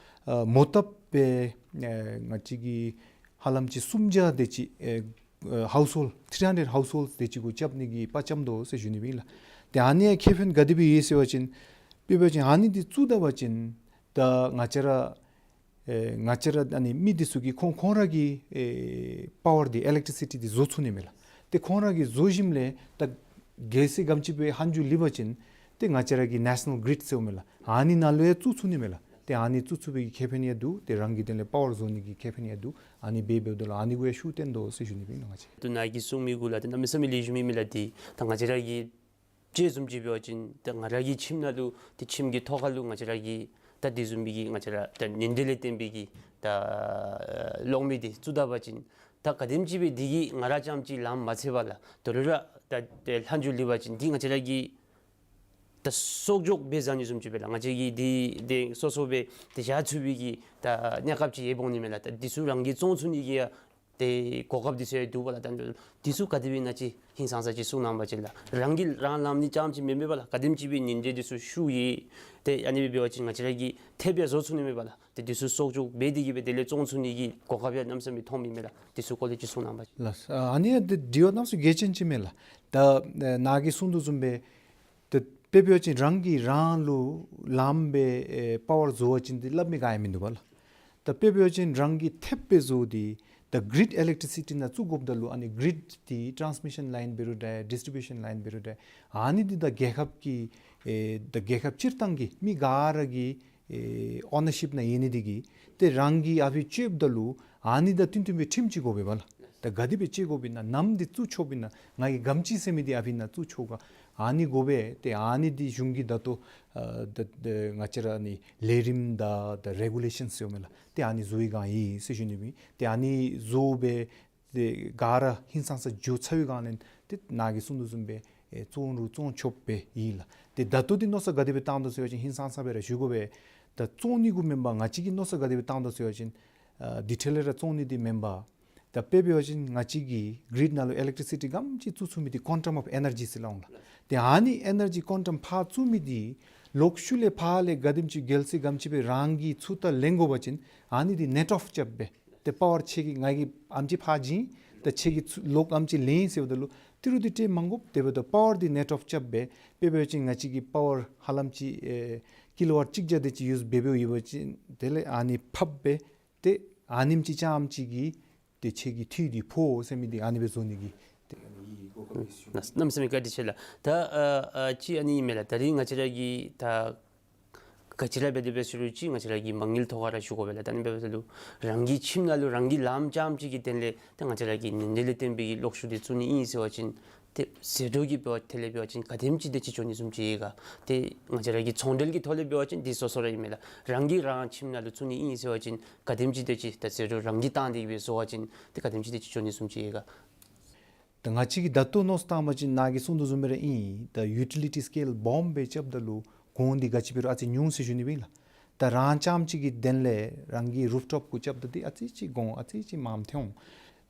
ཨ་མོ་བཏབ་སྦེ་ཨེ་ང་བཅས་ཀྱིས་ཧ་ལམ་ཅིག་སུམ་བརྒྱ་དེ་ཅིག་ཨེ་ཨེ་ཧའུསི་ཧོལཌ་ཐིརི་ཧན་ཌེཌ་ཧའུསི་ཧོལཌ་དེ་ཅིག་གུ་རྐྱབ་ནི་གི་དཔའ་བཅམ་དོ་ཟེར་ཞུ་ནི་ཨིན་ལགས། ཏེ་ཨ་ནི་ཡང་ཁེ་ཕན་ག་དེ་སྦེ་ཡོད་ཟེར་བ་ཅིན་དཔེ་འབད་བ་ཅིན་ཨ་ནི་འདི་བཙུགས་ད་པ་ཅིན་ད་ང་བཅས་ར་ཨེ་ང་བཅས་ར་ཨ་ནི་མི་འདི་ཚུ་གིས་ཁོང་ཁོང་ར་གིས་ཨེ་པ་ཝར་འདི་ཨི་ལེག་ཊི་སི་ཊི་འདི་བཟོ་ཚུགས་ནི་མས་ལགས། ཏེ་ཁོང་ར་གིས་བཟོ་ཞིནམ་ལས་ད་གལ་སྲིད་ག་དེམ་ཅིག་སྦེ་ཧན་ཇུ་ལུས་པ་ཅིན་ ཏེ་ང་བཅས་ར་གི་ནེ་ཤ་ནཱལ་གིརིཌ་ཟེརཝ་མས་ལགས། ཨ་ནི་ནང་ལུ་ཡང་བཙུགས་ཚུགས་ནི་མས་ལགས། ཏེ་ཨ་ནི་བཙུགས་ཚུགས་པའི་གི་ཁེ་ཕན་ཡང་འདུག། ཏེ་རང་གི་དོན་ལས་པ་ཝར་བཟོ་ནི་གི་ཁེ་ཕན་ཡང་འདུག། ཨ་ནི་འབད་འབདཝ་ད་ལུ་ཨ་ནི་གུ་ཡང་ཤུགས་བཏོན་དོ་ཟེར་ཞུ་ནི་ཨིན་ལགས། ང་བཅས་ད་ནཱ་གིས་གསུངས་མི་གུ་ལགས་ཏེ་གནམ་མེད་ས་མེད་ལེགས་ཤོམ་ཨིན་མས་ལགས། ཏེ་ད་ང་བཅས་ར་གི་དཔྱེ་བཟུམ་ཅིག་འབད་བ་ཅིན་ད་ང་ར་གི་ཁྱིམ་ནང་ལུ་ཏེ་ཁྱིམ་གྱི་ཐོག་ཁ་ལུ་ང་བཅས་ར་གི་ད་དེ་བཟུམ་མའི་གི་ང་བཅས་ར་ད་ཉེན་འབྲེལ་ལས་བརྟེན་པའི་གི་ད་གློག་མེ་དེ་བཙུགས་ད་པ་ཅིན་ད་ག་དེམ་ཅིག་སྦེ་དེ་གིས་ང་ར་རྐྱངམ་གཅིག་ལངམ་མ་ཚད་པར་ལགས་ད་རུང་ར་ད་ཏེ་ལྷག་འཕྲོ་ལུས་པ་ཅིན་ཏེ་ང་བཅས་ར་གི་ད་གསོག་འཇོག་འབད་བཟའ་ནི་བཟུམ་ཅིག་སྦེ་ལགས། ང་བཅས་ཀྱིས་འདི་འདི་སོ་སོ་སྦེ་ཏེ་བཞག་ཚུགས་པའི་གི་ད་གནས་སྐབས་ཅིག་ཡོདཔ་འོང་ནི་མས་ལགས། ད་འདི་ཚུ་རང་གིས་བཙོང་ཚུགས་ནི་གི་ཡང་ཏེ་གོ་སྐབས་འདི་ཚུ་ཡང་འདུག་པ་ལགས། ད་འདི་ཚུ་ག་དེ་སྦེ་ཨིན་ན་ཅིག་ཧིང་སངས་ས་ཅིག་གསུང་གནང་བ་ཅིན་ལགས། རང་གིས་རང་ལངམ་ནི་རྐྱངམ་ཅིག་མེན་མས་པ་ལགས། ག་དེམ་ཅིག་སྦེ་ཉེན་འབྲེལ་འདི་ཚུ་ཞུ་ཡི། ཏེ་ཨ་ནི་སྦེ་འབད་བ་ཅིན་ང་བཅས་ར་གིས་ཐེབས་ཡང་བཟོ་ཚུགས་ནི་མས་པ་ལགས། ཏེ་འདི་ཚུ་གསོག་འཇོག་འབད་དེ་གིས་སྦེ་དེ་ལས་བཙོང་ཚུགས་ནི་གི་གོ་སྐབས་ཡང་གནམ་མེད་ས་མེད་མཐོངམ་ཨིན་མས་ལགས། འདི་ཚུ་སྐོར་ལས་ཅིག་གསུང་གནང་བ་ཅིན། ལགས། ཨ་ནི་ཡང་འདི་དྲི་བ་གནམ་མེད་ས་མེད་གལ་ཆེན་ཅིག་མས་ལགས། ད་ནཱ་གིས་གསུང་དོ་བཟུམ་སྦེ་ཏེ་དཔེ་འབད་བ་ཅིན་རང་གིས་རང་ལུ་ལངམ་སྦེ་ཨེ་པ་ཝར་བཟོ་བ་ཅིན་ཏེ་སླབ་མི་ག་ཡང་མིན་འདུག་པ་ལགས། ད་དཔེ་འབད་བ་ཅིན་རང་གིས་ཐེབས་སྦེ་བཟོ་སྟེ་ད་གིརིཌ་ཨི་ལེག་ཊི་སི་ཊི་ནང་བཙུགས་དགོཔ་ད་ལུ་ཨ་ནི་གིརིཌ་འདི་ཊཱནསི་མི་ཤཱན་ལའིན་འབད་རུང་འདྲ་ཌིསི་ཊི་བིའུ་ཤཱན་ལའིན་འབད་རུང་འདྲ་ཨ་ནི་འདི་ད་རྒྱལ་ཁབ་ཀྱི་ཨེ་ད་རྒྱལ་ཁབ་སྤྱིར་བཏང་གི་མི་ག་ར་གི་ཨེ་ཨོ་ནར་ཤིཔ་ནང་ཡོད་ནི་འདི་གིས་ཏེ་རང་གིས་ཨ་ཕི་སྤྱོདཔ་ད་ལུ་ཨ་ནི་དང་བསྟུན་བསྟུན་པའི་ཁྲིམས་ཅིག་དགོ་པས་པ་ལགས། ད་ག་དེ་སྦེ་སྤྱོད་དགོཔ་ཨིན་ན་ནམ་འདི་བཙུགས་ཆོགཔ་ཨིན་ན་ང་གིས་ག་དེམ་ཅིག་ཟེར་མི་འདི་ཨ་ཕི་ནང་བཙུགས་ཆོག་ག་ཨ་ནི་དགོ་པས། ཏེ་ཨ་ནི་འདི་གཞུང་གིས་ད་ལྟོ་ཨ་ད་ད་ང་བཅས་ར་ཨ་ནི་ལས་རིམ་དང་ད་རེ་གུ་ལེ་ཤཱནསི་ཟེརཝ་མས་ལགས། ཏེ་ཨ་ནི་བཟོ་བའི་སྒང་ཨིན་ཟེར་ཞུ་ནི་ཨིན། ཏེ་ཨ་ནི་བཟོ་སྦེ་ཏེ་ག་ར་ཧིང་སངས་ས་འགྱོ་ཚར་བའི་སྒང་ལས་ཏེ་ནཱ་གིས་གསུང་དོ་བཟུམ་སྦེ་ཨེ་བཙོང་རུང་བཙོང་ཆོགཔ་སྦེ་ཨིན་ལགས། ཏེ་ད་ལྟོ་འདི་མནོ་བསམ་ག་དེ་སྦེ་བཏང་དོ་ཟེར་བ་ཅིན་ཧིང་སངས་ས་སྦེ་ར་ཞུ་དགོ་པས། ད་བཙོང་ནི་གུ་མེན་པར་ང་བཅས་ཀྱིས་མནོ་བསམ་ག་དེ་སྦེ་བཏང་དོ་ཟེར་བ་ཅིན་ཨ་དེ་འཕྲལ་ལས་ར་བཙོང་ནི་འདི་མེན་པར་ད་དཔེ་འབད་བ་ཅིན་ང་བཅས་ཀྱི་གིརིཌ་ནང་ལུ་ཨི་ལེག་ཊི་སི་ཊི་ག་དེམ་ཅིག་བཙུགས་ཚུགས་མི་འདི་ཀོན་ཊམ་ཨོཕ་ཨེ་ནར་ཇི་ཟེར་སླབ་འོང་ལགས། ཏེ་ཨ་ནི་ཨེ་ནར་ཇི་ཀོན་ཊམ་ཕར་བཙུགས་མི་འདི་ལོག་ཤུལ་ལས་ཕར་ལས་ག་དེམ་ཅིག་རྒྱལ་སྲིད་ག་དེམ་ཅིག་སྦེ་རང་གིས་ཚུར་ད་ལེན་དགོ་པ་ཅིན་ཨ་ནི་འདི་ནེཊ་ཨོཕ་རྐྱབ་སྦེ་ཏེ་པ་ཝར་ཁྱེད་ཀྱིས་ང་གིས་ཨེམ་ཅིག་ཕར་བྱིན་ད་ཁྱེད་ཀྱིས་ཚུར་ལོག་ཨེམ་ཅིག་ལེན་ཟེརཝ་ད་ལུ་ཏི་རུ་འདི་སྤྲོད་མ་དགོཔ། དེ་འབདཝ་ད་པ་ཝར་འདི་ནེཊ་ཨོཕ་རྐྱབ་སྦེ་དཔེ་འབད་བ་ཅིན་ང་བཅས་ཀྱིས་པ་ཝར་ཧ་ལམ་ཅིག་ཨེ་ཀི་ལོ་ཝཊ་གཅིག་བརྒྱ་དེ་ཅིག་ཡུསི་འབད་འབདཝ་ཡོད་པ་ཅིན་དེ་ལས་ཨ་ནི་ཕབ་སྦེ་ཏེ་ཨ་ནེམ་ཅིག་རྐྱངམ་ཅིག་གིས་ཏེ་ཁྱེད་ཀྱི་འཐུས་འདི་ཕོག་ཟེར་མི་འདི་ཨ་ནི་སྦེ་བཟོ་ནི་གི་ཏེ་གནམ་མེད་ས་མེད་བཀའ་དྲིན་ཆེ་ལགས། ད་ཨ་ཨ་ཅིག་ཨ་ནི་ཨིན་མས་ལགས། ད་རིས་ང་བཅས་ར་གིས་ད་ག་ཅི་ར་འབད་དེ་འབད་ཟེར་རུང་ཅིག་ང་བཅས་ར་གིས་མ་དངུལ་ཐོག་ཁར་ར་ཞུ་དགོ་པས་ལགས། ད་ཨ་ནི་འབདཝ་ད་ལུ་རང་གི་ཁྱིམ་ནང་ལུ་རང་གིས་ལངམ་རྐྱངམ་ཅིག་གི་དོན་ལས་ད་ང་བཅས་ར་གིས་ཉེན་འབྲེལ་ལས་བརྟེན་པའི་གི་གློག་ཤུགས་འདི་བཙུགས་ནི་ཨིན་ཟེར་བ་ཅིན་ཏེ་ཟད་འགྲོ་གི་འབད་བ་ཐད་ལས་འབད་བ་ཅིན་ག་དེམ་ཅིག་དེ་ཅིག་འགྱོ་ནི་བཟུམ་ཅིག་ཡོད་ག། ཏེ་ང་བཅས་ར་གི་ཚོང་འབྲེལ་གྱི་ཐོག་ལས་འབད་བ་ཅིན་འདི་སོ་སོ་ར་ཨིན་མས་ལགས། རང་གིས་རང་ཁྱིམ་ནང་ལུ་བཙུགས་ནི་ཨིན་ཟེར་བ་ཅིན་ག་དེམ་ཅིག་དེ་ཅིག་ད་ཟད་འགྲོ་རང་གིས་བཏང་སྟེ་གི་སྦེ་བཟོ་བ་ཅིན་ཏེ་ག་དེམ་ཅིག་དེ་ཅིག་འགྱོ་ནི་བཟུམ་ཅིག་ཡོད་ག། ད་ང་བཅས་ཀྱིས་ད་ལྟོ་མནོ་བསམ་བཏང་བ་ཅིན་ནཱ་གིས་གསུང་དོ་བཟུམ་སྦེ་ར་ཨིན། ད་ཡུ་ཊི་ལི་ཊི་སི་ཀེལ་སྦོམ་སྦེ་རྐྱབ་ད་ལུ་གོང་འདི་ག་ཅི་འབད་རུང་ཨ་ཙི་ཉུང་ཟེར་ཞུ་ནི་ཨིན་ལགས། ད་རང་རྐྱངམ་ཅིག་གི་དོན་ལས་རང་གི་རུཕ་ཊོཔ་གུ་རྐྱབ་ད་འདི་ཨ་ཙི་ཅིག་གོང་ཨ་ཙི་ཅིག་དམའམ་ཐོན་འོང་།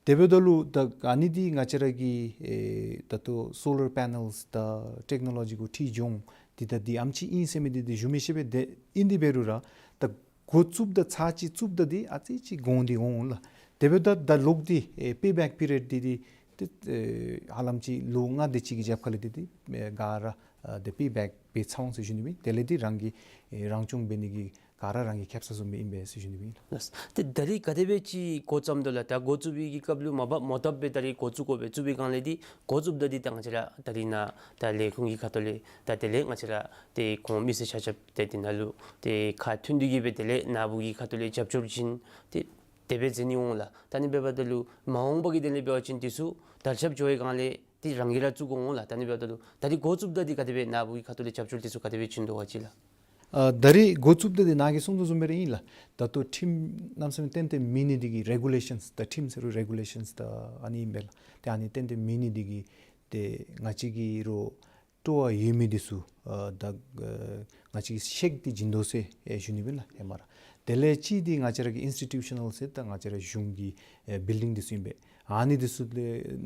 དེ་འབདཝ་ད་ལུ་ད་ཨ་ནི་འདི་ང་བཅས་ར་གི་ཨེ་ད་ལྟོ་སོ་ལར་པེ་ནེལསི་དང་ཊེཀ་ནོ་ལོ་ཇི་གུ་ཁྲིད་འགྱོ་འོང་། འདི་ད་འདི་ཨེམ་ཅིག་ཨིན་ཟེར་མི་འདི་འདི་ཞུ་མི་ཤེས་པས། དེ་ཨིན་དེ་འབད་རུང་ར་ད་འགོ་བཙུགསཔ་ད་ཚར་གཅིག་བཙུགསཔ་ད་འདི་ཨ་ཙི་ཅིག་གོང་འདི་འོང་ལགས། དེ་འབདཝ་ད་ད་ལོག་འདི་ཨེ་པེ་བེཀ་པི་རི་ཡཌ་འདི་འདི་ཏེ་ཨེ་ཧ་ལམ་ཅིག་ལོ་ལྔ་དེ་ཅིག་གི་རྒྱབ་ཁ་ལས་འདི་འདི་ཨེ་ག་ར་ཨ་ཏེ་པེ་བེཀ་འབད་ཚར་འོང་ཟེར་ཞུ་ནི་ཨིན། དེ་ལས་འདི་རང་གིས་ཨེ་རང་སྐྱོང་འབད་ནི་གི་ག་ར་རང་གི་ཁེབ་ས་བཟུམ་སྦེ་ཨིན་པས་ཟེར་ཞུ་ནི་ཨིན་ལགས། ཏེ་ད་རིས་ག་དེ་སྦེ་ཅིག་འགོ་བརྩམ་དོ་ལགས། ད་འགོ་བཙུགས་པའི་གི་སྐབས་ལུ་མ་པ་མོ་བཏབ་སྦེ་ད་རིས་འགོ་བཙུགས་དགོ་པས། བཙུགས་པའི་སྒང་ལས་འདི་འགོ་བཙུགསཔ་ད་འདི་ད་ང་བཅས་ར་ད་རིས་ནཱ་ད་ལས་ཁུངས་ཀྱི་ཁ་ཐུག་ལས་ད་དེ་ལས་ང་བཅས་ར་ཏེ་ཁོང་མི་སེར་ཆ་ཁྱབ་ཏེ་འདི་ནང་ལུ་ཏེ་ཁ་མཐུན་ཏེ་གི་སྦེ་དེ་ལས་ནཱ་བུ་གི་ཁ་ཐུག་ལས་རྒྱབ་སྐྱོར་བྱིན་ཏེ་དེ་སྦེ་མཛད་ནི་འོང་ལགས། ད་ཨ་ནི་འབདཝ་ད་ལུ་མ་འོངས་པ་གི་དོན་ལས་འབད་བ་ཅིན་འདི་ཚུ་དར་ཁྱབ་འགྱོ་བའི་སྒང་ལས་ཏེ་རང་གིས་ར་བཙུགས་དགོ་འོང་ལགས། ད་ཨ་ནི་འབདཝ་ད་ལུ་ད་རིས་འགོ་བཙུགསཔ་ད་འདི་ག་དེ་སྦེ་ནཱ་བུ་གི་ཁ་ཐུག་ལས་རྒྱབ་སྐྱོར་འདི་ཚུ་ག་དེ་སྦེ་བྱིན་དོ་ག་ཅིག་ལགས། ཨ་ད་རིས་འགོ་བཙུགསཔ་ད་འདི་ནཱ་གིས་གསུང་དོ་བཟུམ་སྦེ་ར་ཨིན་ལགས། ད་ལྟོ་ཁྲིམས་གནམ་མེད་ས་མེད་ཏན་ཏན་མེད་ནི་འདི་གིས་རེ་གུ་ལེ་ཤཱནསི་ད་ཁྲིམས་ཟེར་རུང་རེ་གུ་ལེ་ཤཱནསི་ད་ཨ་ནི་ཨིན་པས་ལགས། ཏེ་ཨ་ནི་ཏན་ཏན་མེད་ནི་འདི་གིས་ཏེ་ང་བཅས་ཀྱི་རོགས་སྤྲོ་བ་ཡོད་མི་འདི་ཚུ་ཨ་ད་ཨ་ང་བཅས་ཀྱིས་གཤེགས་ཏེ་བྱིན་དོ་ཟེར་ཨེ་ཞུ་ནི་ཨིན་ལགས་ཧེ་མ་ར། དེ་ལས་གཅིག་འདི་ང་བཅས་ར་གི་ཨིནསི་ཊི་ཊུ་ཤ་ནཱལ་ཟེར་ད་ང་བཅས་ར་གཞུང་གི་ཨེ་བིལ་ཌིང་འདི་ཚུ་ཨིན་པས། ཨ་ནི་འདི་ཚུ་ལས་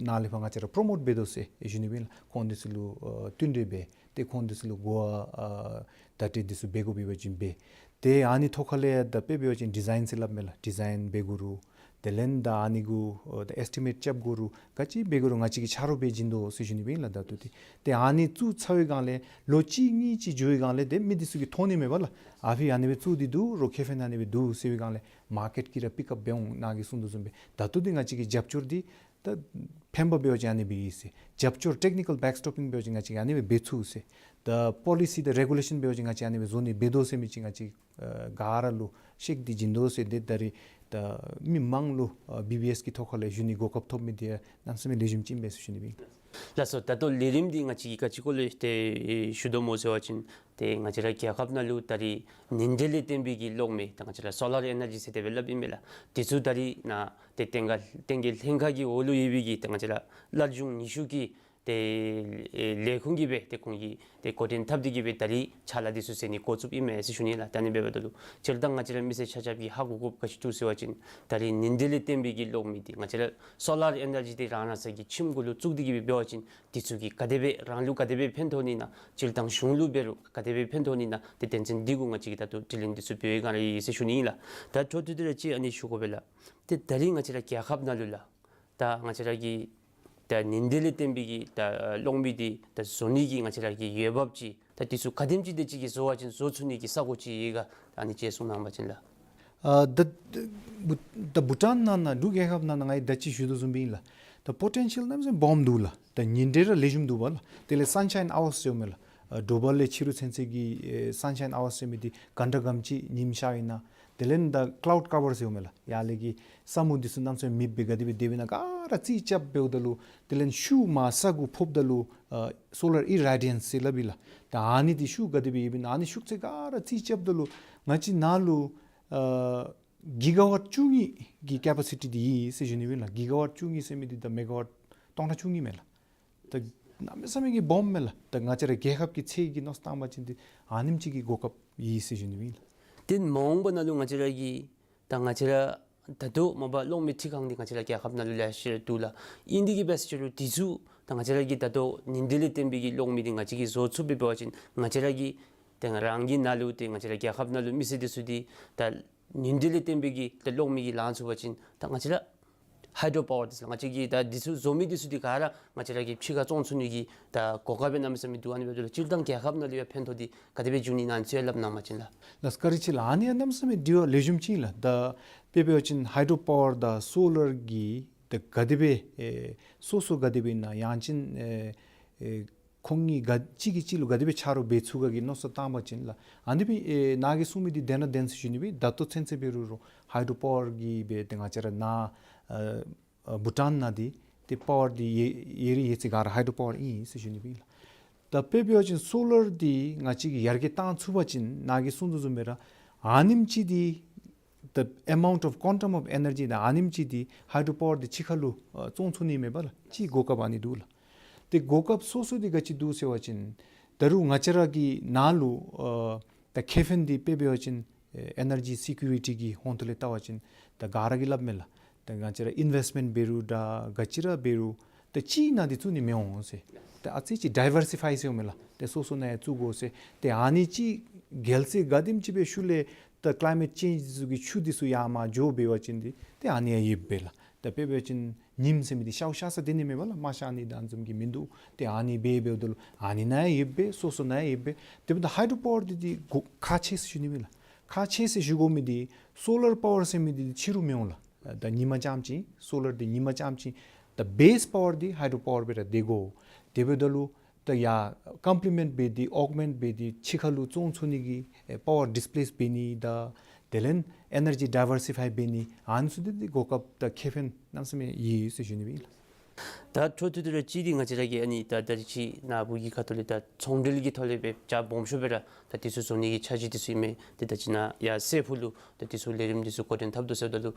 ནཱ་ལས་ཕར་ང་བཅས་ར་པྲོ་མོཊ་འབད་དོ་ཟེར་ཨེ་ཞུ་ནི་ཨིན་ལགས། ཁོང་འདི་ཚུ་ལུ་ཨ་བསྟུན་གྲོས་འབད་ཏེ་ཁོང་འདི་ཚུ་ལུ་གོ་བ་ཨ་བརྡ་སྤྲོད་འདི་ཚུ་འབད་དགོཔ་འབད་བ་ཅིན་འབད། ཏེ་ཨ་ནི་ཐོག་ཁ་ལས་ད་དཔེ་འབད་བ་ཅིན་ཌི་ཛའིན་ཟེར་སླབ་མས་ལགས། ཌི་ཛའིན་འབད་དགོ་རུང་དེ་ལས་ད་ཨ་ནི་གུ་ཨ་ད་ཨེསི་ཊི་མེཊ་རྐྱབ་དགོ་རུང་ག་ཅི་འབད་དགོ་རུང་ང་བཅས་ཀྱིས་ཆ་རོགས་འབད་བྱིན་དོ་ཟེར་ཞུ་ནི་ཨིན་ལགས། ད་ལྟོ་འདི་ཏེ་ཨ་ནི་བཙུགས་ཚར་བའི་སྒང་ལས་ལོ་གཅིག་གཉིས་ཅིག་འགྱོ་བའི་སྒང་ལས་ཏེ་མི་འདི་ཚུ་གིས་མཐོང་ནི་མས་པ་ལགས། ཨ་ཕི་ཨ་ནི་སྦེ་བཙུགས་ཏེ་འདུག། རོགས་ཁེ་ཕན་ཨ་ནི་སྦེ་འདུག་ཟེར་བའི་སྒང་ལས་མར་ཀེཊ་ཀྱིས་ར་པིག་ཨཔ་འབད་འོང་། ནཱ་གིས་གསུང་དོ་བཟུམ་སྦེ་ད་ལྟོ་འདི་ང་བཅས་ཀྱི་རྒྱབ་སྐྱོར་འདི་ ད་ཕན་པ་འབད་བ་ཅིན་ཨ་ནི་སྦེ་ཡོད་ཟེར། རྒྱབ་སྐྱོར་ཊེཀ་ནི་ཀཱལ་བེཀ་སི་ཊོ་པིང་འབད་བ་ཅིན་ང་བཅས་ཨ་ནི་སྦེ་འབད་ཚུགས་ཟེར། ད་པོ་ལི་སི་དང་རེ་གུ་ལེ་ཤཱན་འབད་བ་ཅིན་ང་བཅས་ཨ་ནི་སྦེ་བཟོ་ནི་འབད་དོ་ཟེར་མི་ཅིག་ང་བཅས་ཨ་ག་ར་ལུ་བཤད་དེ་བྱིན་དོ་ཟེར། ཏེ་ད་རིས་ད་མི་མང་ལུ་ཨ་བི་བི་ཨེསི་གི་ཐོག་ཁ་ལས་ཞུ་ནི་གོ་སྐབས་ཐོབ་མི་འདི་ཡང་གནམ་མེད་ས་མེད་ལེགས་ཤོམ་ཅིག་ཨིན་པས་ཟེར་ཞུ་ནི་ཨིན། ལགས་སོ། ད་ལྟོ་ལས་རིམ་འདི་ང་བཅས་ཀྱིས་ག་ཅི་སྐོར་ལས་ཏེ་ཞུ་དོ་སྨོ་ཟེར་བ་ཅིན་ཏེ་ང་བཅས་ར་རྒྱལ་ཁབ་ནང་ལུ་ད་རིས་ཉིན་དྲོད་ལས་བརྟེན་པའི་གི་གློག་མེ་ད་ང་བཅས་ར་སོ་ལར་ཨེ་ནར་ཇི་ཟེར་དེ་སྦེ་སླབ་ཨིན་མས་ལགས། དེ་ཚུ་ད་རིས་ནཱ་ཏེ་བསྟན་རྒྱས་བསྟན་རྒྱས་ལྷན་ཁག་གི་འོག་ལུ་ཡོད་པའི་གི་ཏེ་ང་བཅས་ར་སླར་འབྱུང་ནུས་ཤུགས་ཀྱི་ཏེ་ཨེ་ལས་ཁུངས་ཀྱིས་སྦེ་ཏེ་ཁོང་གིས་ཏེ་འགོ་འདྲེན་འཐབ་སྟེ་གིས་སྦེ་ད་རིས་ཕྱག་ལཱ་འདི་ཚུ་མཛད་ནི་འགོ་བཙུགསཔ་ཨིན་མས་ཟེར་ཞུ་ནི་ལགས། ད་ཨ་ནི་འབདཝ་ད་ལུ་སྤྱིར་བཏང་ང་བཅས་ར་མི་སེར་ཆ་ཁྱབ་ཀྱིས་ཧ་གོ་དགོཔ་ག་ཅི་འདུག་ཟེར་བ་ཅིན་ད་རིས་ཉིན་དྲོད་ལས་བརྟེན་པའི་གི་གློག་མེ་འདི་ང་བཅས་ར་སོ་ལར་ཨེ་ནར་ཇི་འདི་རང་རང་སོའི་གི་ཁྱིམ་གུ་ལུ་བཙུགས་ཏེ་གིས་སྦེ་འབད་བ་ཅིན་འདི་ཚུ་གིས་ག་དེ་སྦེ་རང་ལུ་ག་དེ་སྦེ་ཕན་ཐོགས་ནི་ཨིན་ན། སྤྱིར་བཏང་གཞུང་ལུ་འབད་རུང་ག་དེ་སྦེ་ཕན་ཐོགས་ནི་ཨིན་ན། ཏེ་དོན་ཚན་འདི་གུ་ང་བཅས་ཀྱིས་ད་ལྟོ་དྲི་ལན་འདི་ཚུ་འབད་བའི་སྒང་ར་ཨིན་ཟེར་ཞུ་ནི་ཨིན་ལགས། ད་འཕྲོ་མཐུད་དེ་ར་ཅིག་ཨ་ནི་ཞུ་དགོ་པས་ལགས། ཏེ་ད་རིས་ང་བཅས་ར་རྒྱལ་ཁབ་ནང་ལུ་ལགས། ད་ང་བཅས་ར་གི་ད་ཉིན་དྲོད་ལས་བརྟེན་པའི་གི་ད་གློག་མེ་འདི་ད་བཟོ་ནི་གི་ང་བཅས་ར་གི་འོས་འབབ་ཅིག་ད་འདི་ཚུ་ག་དེམ་ཅིག་དེ་ཅིག་གིས་བཟོ་བ་ཅིན་བཟོ་ཚུགས་ནི་གི་ས་གོ་ཅིག་ཡོད་ག། ད་ཨ་ནི་ཅིག་གསུང་གནང་བ་ཅིན་ལགས། ཨ་ད་ད་བུ་ད་བུ་ཊཱན་ནང་ན་འབྲུག་རྒྱལ་ཁབ་ནང་ན་ང་གིས་ད་ཅི་ཞུ་དོ་བཟུམ་སྦེ་ཨིན་ལགས། ད་པོ་ཊེན་ཤཱལ་གནམ་མེད་ས་མེད་སྦོམ་འདུག་ལགས། ད་ཉིན་དྲོད་ར་ལེགས་ཤོམ་འདུག་པ་ལགས། དེ་ལས་སན་ཤའིན་ཨའུརསི་ཟེརཝ་མས་ལགས། ཨ་དྲོ་པ་ལས་ཕྱི་རུ་ཚུན་ཚོད་ཀྱི་ཨེ་སན་ཤའིན་ཨའུརསི་ཟེར་མི་འདི་ག་འདྲ་གམ་ཅིག་ཉིམ་ཤར་ཨིན་ན། དེ་ལས་ད་ཀ་ལའུཌ་ཀ་བར་ཟེརཝ་མས་ལགས། ཡར་ལས་ཀྱི་ས་སྨུག་འདི་ཚུ་གནམ་མེད་ས་མེད་མེདཔ་སྦེ་ག་དེ་སྦེ་སྡོདཔ་ཨིན་ན་ག་ར་རྩིས་རྐྱབ་འབདཝ་ད་ལུ་དེ་ལས་ཤུགས་མར་ས་གུ་ཕོགཔ་ད་ལུ་ཨ་སོ་ལར་ཨི་རེ་ཌི་ཡེནསི་ཟེར་སླབ་ཨིན་ལགས། ད་ཨ་ནི་འདི་ཤུགས་ག་དེ་སྦེ་ཡོདཔ་ཨིན་ན་ཨ་ནི་ཤུགས་ཚད་ག་ར་རྩིས་རྐྱབ་ད་ལུ་ང་བཅས་ནཱ་ལུ་ཨ་གི་ག་ཝཊ་བཅུ་གཉིས་ཀྱི་ཀེ་པ་སི་ཊི་འདི་ཡོད་ཟེར་ཞུ་ནི་ཨིན་ལགས། གི་ག་ཝཊ་བཅུ་གཉིས་ཟེར་མི་འདི་ད་མེ་ག་ཝཊ་སྟོང་ཕྲག་བཅུ་གཉིས་མས་ལགས། ད་གནམ་མེད་ས་མེད་ཀྱི་སྦོམ་མས་ལགས། ད་ང་བཅས་ར་རྒྱལ་ཁབ་ཀྱི་ཚད་ཀྱིས་མནོ་བསམ་བཏང་བ་ཅིན་འདི་ཨ་ནེམ་ཅིག་གི་གོ་སྐབས་ཡོད་ཟེར་ཞུ་ནི་ཨིན་ལགས། ཏེ་མ་འོངས་པ་ནང་ལུ་ང་བཅས་ར་གི་ད་ང་བཅས་ར་ད་ལྟོ་མ་པ་གློག་མེ་འཕྲུལ་ཁང་འདི་ང་བཅས་ར་རྒྱལ་ཁབ་ནང་ལུ་ལེ་ཤ་ར་འདུག་ལགས། ཨིན་དེ་གིས་འབད་ཟེར་ཅི་རུང་འདི་ཚུ་ད་ང་བཅས་ར་གི་ད་ལྟོ་ཉིན་དྲོད་ལས་བརྟེན་པའི་གི་གློག་མེ་འདི་ང་བཅས་ཀྱིས་བཟོ་ཚུགས་པའི་འབད་བ་ཅིན་ང་བཅས་ར་གི་ཏེ་ང་རང་གི་ནང་ལུ་ཏེ་ང་བཅས་ར་རྒྱལ་ཁབ་ནང་ལུ་མི་སེར་འདི་ཚུ་འདི་ད་ཉིན་དྲོད་ལས་བརྟེན་པའི་གི་ད་གློག་མེ་གི་ལང་ཚུགས་པ་ཅིན་ད་ང་བཅས་ར་ཧའི་ཌོ་པ་ཝར་འདི་ཚུ་ལགས། ང་བཅས་ཀྱིས་ད་འདི་ཚུ་བཟོ་མི་འདི་ཚུ་འདི་ག་ར་ང་བཅས་ར་གི་ཕྱི་ཁར་བཙོང་ཚུགས་ནི་གི་ད་གོ་སྐབས་སྦེ་གནམ་མེད་ས་མེད་འདུག། ཨ་ནི་འབདཝ་ད་ལུ་སྤྱིར་བཏང་རྒྱལ་ཁབ་ནང་ལུ་ཡང་ཕན་ཐོགས་འདི་ག་དེ་སྦེ་འབྱུང་ནི་ཨིན་ན་ཨ་ནི་ཚུ་ཡང་སླབ་གནང་བ་ཅིན་ལགས། ལགས་བཀའ་དྲིན་ཆེ་ལགས། ཨ་ནི་ཡང་གནམ་མེད་ས་མེད་དྲི་བ་ལེགས་ཤོམ་ཅིག་ཨིན་ལགས། ད་དཔེ་འབད་བ་ཅིན་ཧའི་ཌོ་པ་ཝར་དང་སོ་ལར་གྱིས་ད་ག་དེ་སྦེ་ཨེ་སོ་སོ་ག་དེ་སྦེ་ཨིན་ན་ཡང་ཅིན་ཨེ་ཨེ་ཁོང་གཉིས་ག་གཅིག་གིས་གཅིག་ལུ་ག་དེ་སྦེ་ཆ་རོགས་འབད་ཚུགས་ག་གི་མནོ་བསམ་བཏང་བ་ཅིན་ལགས། ཨ་ནི་སྦེ་ཨེ་ནཱ་གིས་གསུངས་མི་འདི་བདེན་ར་བདེན་ཟེར་ཞུ་ནི་སྦེ། ད་ལྟོ་ཚུན་ཚོད་འབད་རུང་རུང་ཧའི་ཌོ་པ་ཝར་གྱིས་སྦེ་ཏེ་ང་བཅས་ར་ནཱ་ཨ་ཨ་བུ་ཊཱན་ནང་འདི་ཏེ་པ་ཝར་འདི་ཡོད་ཡོད་རིགས་ཡོད་ཚད་ག་ར་ཧའི་ཌོ་པ་ཝར་ཨིན་ཟེར་ཞུ་ནི་སྦེ་ཨིན་ལགས། ད་དཔེ་འབད་བ་ཅིན་སོ་ལར་འདི་ང་བཅས་ཀྱིས་ཡར་རྒྱས་བཏང་ཚུགས་པ་ཅིན་ནཱ་གིས་གསུངས་དོ་བཟུམ་སྦེ་ར་ཨ་ནེམ་ཅིག་འདི་the amount of quantum of energy ད་ཨ་ནེམ་ཅིག་འདི་ཧའི་ཌོ་པ་ཝར་འདི་ཕྱི་ཁ་ལུ་ཨ་བཙོང་ཚུགས་ནི་མས་པ་ལགས། ཅིག་གོ་སྐབས་ཨ་ནི་འདུག་ལགས། ཏེ་གོ་སྐབས་སོ་སོ་འདི་ག་ཅི་འདུག་ཟེར་བ་ཅིན་ད་རུང་ང་བཅས་ར་གི་ནཱ་ལུ་ཨ་ད་ཁེ་ཕན་འདི་དཔེ་འབད་བ་ཅིན་ཨེ་ཨེ་ནར་ཇི་སི་ཀུ་རི་ཊི་གི་ཧོང་ཐོག་ལས་བལྟ་བ་ཅིན་ད་ག་ར་གིས་སླབ་མས་ལགས། ད་ང་བཅས་ར་ཨིན་ཝེསཊ་མེནཊ་འབད་རུང་ད་ག་ཅི་ར་འབད་རུང་ད་གཅིག་ནང་འདི་བཙུགས་ནི་མི་འོང་ཟེར། ད་ཨ་ཙི་ཅིག་ཌའི་ཝར་སི་ཕའི་ཟེརཝ་མས་ལགས། ད་སོ་སོ་ནང་ཡང་བཙུགས་དགོ་ཟེར། ཏེ་ཨ་ནི་ཅིག་རྒྱལ་སྲིད་ག་དེམ་ཅིག་སྦེ་ཤུལ་ལས་ད་ཀ་ལའི་མེཊ་ཅེནཇ་འདི་ཚུ་གི་ཆུ་འདི་ཚུ་ཡར་མར་འགྱོ་འབད་བ་ཅིན་འདི་ཏེ་ཨ་ནི་ཡང་ཡོདཔ་སྦེ་ལགས། ད་དཔེ་འབད་བ་ཅིན་ཉིམ་ཟེར་མི་འདི་ཤརཝ་ཤར་ས་སྡོད་ནི་མས་པ་ལགས། མར་ཤར་ནི་ད་ཨ་ནི་བཟུམ་གྱི་མིན་འདུག། ཏེ་ཨ་ནི་སྦེ་འབདཝ་ད་ལུ་ཨ་ནི་ནང་ཡང་ཡོདཔ་སྦེ་སོ་སོ་ནང་ཡང་ཡོདཔ་སྦེ། དེ་འབདཝ་ད་ཧའི་ཌོ་པ་ཝར་འདི་འདི་གོ་ཁག་ཆེ་ཟེར་ཞུ་ནི་མས་ལགས། ཁག་ཆེ་ཟེར་ཞུ་དགོ་མི་འདི་སོ་ལར་པ་ཝར་ཟེར་མི་འདི་འདི་ཕྱི་རུ་མི་འོང་ལགས། ད་ཉིམ་རྐྱངམ་ཅིག་སོ་ལར་འདི་ཉིམ་རྐྱངམ་ཅིག། ད་བེསི་པ་ཝར་འདི་ཧའི་ཌོ་པ་ཝར་སྦེ་ར་སྡོད་དགོ། དེ་འབདཝ་ད་ལུ་ད་ཡར་ཀོམ་པི་ལི་མེནཊ་འབད་དེ་ཨོག་མེནཊ་འབད་དེ་ཕྱི་ཁ་ལུ་བཙོང་ཚུགས་ནི་གི་ཨེ་པ་ཝར་ཌིསི་པི་ལེསི་འབད་ནི་དང་དེ་ལས་ཨེ་ནར་ཇི་ཌའི་ཝར་སི་ཕའི་འབད་ནི་ཨ་ནི་ཚུ་འདི་འདི་གོ་སྐབས་དང་ཁེ་ཕན་གནམ་མེད་ས་མེད་ཡོད་ཟེར་ཞུ་ནི་སྦེ་ཨིན་ལགས། ད་འཕྲོ་མཐུད་དེ་ར་ཅིག་འདི་ང་བཅས་ར་གི་ཨ་ནི་ད་ད་རིས་ཅིག་ནཱ་བུ་གི་ཁ་ཐུག་ལས་ད་ཚོང་འབྲེལ་གྱི་ཐོག་ལས་སྦེ་རྒྱ་སྦོམ་ཤོས་སྦེ་ར་ད་འདི་ཚུ་བཟོ་ནི་གི་འཆར་གཞི་འདི་ཚུ་ཨིན་མས། ཏེ་ད་ཅི་ནཱ་ཡར་སྲས་ཕུག་ལུ་ད་འདི་ཚུ་ལས་རིམ་འདི་ཚུ་འགོ་འདྲེན་འཐབ་དོ་ཟེརཝ་ད་ལུ་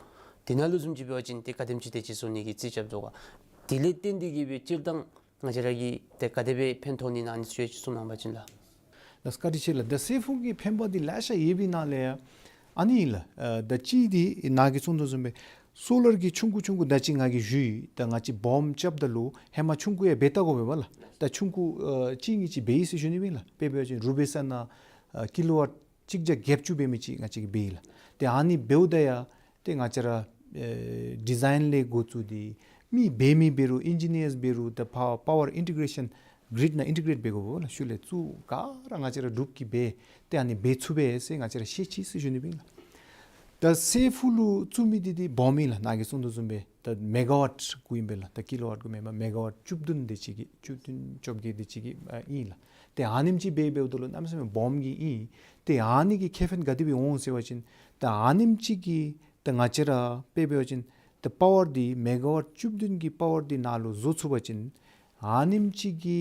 དེ་ནང་ལུ་བཟུམ་ཅིག་འབད་བ་ཅིན་ཏེ་ག་དེམ་ཅིག་དེ་ཅིག་བཟོ་ནི་གི་རྩིས་རྐྱབ་དོ་ག། དེ་ལས་བརྟེན་ཏེ་གིས་སྦེ་སྤྱིར་བཏང་ང་བཅས་ར་གི་ཏེ་ག་དེ་སྦེ་ཕན་ཐོགས་ནི་ཨིན་ན་ཨ་ནི་ཚུ་ཡང་ཅིག་གསུང་གནང་བ་ཅིན་ལགས། ལགས་བཀའ་དྲིན་ཆེ་ལགས། ད་སྲས་ཕུག་གི་ཕན་པ་འདི་ལེ་ཤ་ཡོད་པའི་ནང་ལས་ཨ་ནི་ལགས། ཨ་ད་ཅིག་འདི་ནཱ་གིས་གསུང་དོ་བཟུམ་སྦེ་སོ་ལར་གྱི་ཆུང་ཀུ་ཆུང་ཀུ་ད་ཅི་ང་གིས་ཞུ་ཡི། ད་ང་བཅས་སྦོམ་རྐྱབ་ད་ལུ་ཧེ་མ་ཆུང་ཀུ་ཡང་འབད་བལྟ་དགོ་པས་པ་ལགས། ད་ཆུང་ཀུ་ཨ་གཅིག་གཉིས་ཅིག་འབད་ཡི་ཟེར་ཞུ་ནི་སྦེ་ལགས། དཔེ་འབད་བ་ཅིན་རུ་སྦལ་ས་ནང་ཨ་ཀི་ལོ་ཝཊ་གཅིག་བརྒྱ་བརྒྱད་ཅུ་འབད་མི་ཅིག་ང་བཅས་ཀྱིས་འབད་ཡི་ལགས། ཏེ་ཨ་ནི་འབདཝ་ད་ཡང་ཏེ་ང་བཅས་ར་ཨེ་ཌི་ཛའིན་ལས་འགོ་བཙུགས་ཏེ་མི་འབད་མི་འབད་རུང་ཨིན་ཇི་ནི་ཡརསི་འབད་རུང་ད་པ་ཝར་པ་ཝར་ཨིན་ཊི་གེ་རེ་ཤཱན་གི་རིཌ་ནང་ཨིན་ཊི་གེ་རེཊ་འབད་དགོ་པས་ལགས། ཤུལ་ལས་བཙུགས་ག་ར་ང་བཅས་ར་འབྲུག་གིས་འབད་ཏེ་ཨ་ནི་འབད་ཚུགས་པས་ཟེར་ང་བཅས་ར་ཤེས་ཅི་ཟེར་ཞུ་ནི་སྦེ་ཨིན་ལགས། ད་སའི་ཧྥུ་ལུ་བཙུགས་མི་འདི་འདི་སྦོམ་ཨིན་ལགས། ནཱ་གིས་གསུངས་དོ་བཟུམ་སྦེ་ད་མེ་ག་ཝཊ་གུ་ཨིན་པས་ལགས། ད་ཀི་ལོ་ཝཊ་གུ་མེན་པར་མེ་ག་ཝཊ་བཅུ་བདུན་དེ་ཅིག་གི་བཅུ་བདུན་བཅོ་བརྒྱད་དེ་ཅིག་གི་ཨ་ཨིན་ལགས། ཏེ་ཨ་ནེམ་ཅིག་འབད་འབདཝ་ད་ལུ་གནམ་མེད་ས་མེད་སྦོམ་གྱི་ཨིན། ཏེ་ཨ་ནི་གི་ཁེ་ཕན་ག་དེ་སྦེ་འོང་ཟེར་བ་ཅིན་ད་ཨ་ནེམ་ཅིག་གི་ད་ང་བཅས་ར་དཔེ་འབད་བ་ཅིན་ད་པ་ཝར་འདི་མེ་ག་ཝཊ་བཅུ་བདུན་གྱི་པ་ཝར་འདི་ནཱ་ལུ་བཟོ་ཚུགས་པ་ཅིན་ཨ་ནེམ་ཅིག་གི་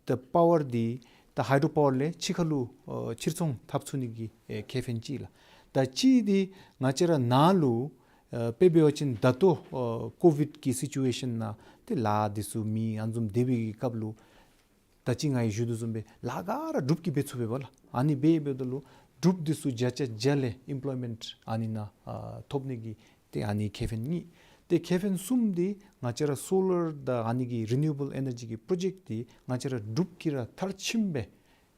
ད་པ་ཝར་འདི་ད་ཧའི་ཌྲོ་པ་ཝར་ལས་ཕྱི་ཁ་ལུ་ཨ་ཕྱིར་ཚོང་འཐབ་ཚུགས་ནི་གི་ཨེ་ཁེ་ཕན་ཅིག་ལགས། ད་གཅིག་འདི་ང་བཅས་ར་ནཱ་ལུ་ཨ་དཔེ་འབད་བ་ཅིན་ད་ལྟོ་ཨ་ཀོ་ཝིཌ་ཀྱི་སི་ཅུ་ཝེ་ཤཱན་ནང་ཏེ་ལཱ་འདི་ཚུ་མེད་ཨ་ནི་བཟུམ་སྡོད་པའི་གི་སྐབས་ལུ་ད་ཅི་ང་གིས་ཞུ་དོ་བཟུམ་སྦེ་ལཱ་ག་ར་འབྲུགཔ་གིས་འབད་ཚུགས་པས་པ་ལགས། ཨ་ནི་འབད་འབདཝ་ད་ལུ་འབྲུགཔ་འདི་ཚུ་བརྒྱ་ཆ་བརྒྱ་ལས་ཨེམ་པོལོའི་མེནཊ་ཨ་ནི་ནང་ཨ་ཐོབ་ནི་གི་ཏེ་ཨ་ནི་ཁེ་ཕན་གཉིས། ཏེ་ཁེ་ཕན་གསུམ་འདི་ང་བཅས་ར་སོ་ལར་དང་ཨ་ནི་གི་རི་ནིའུ་ཨེ་བཱལ་ཨེ་ནར་ཇི་གི་པྲོ་ཇེཀཊ་འདི་ང་བཅས་ར་འབྲུགཔ་གིས་ར་མཐར་ཕྱིནམ་སྦེ་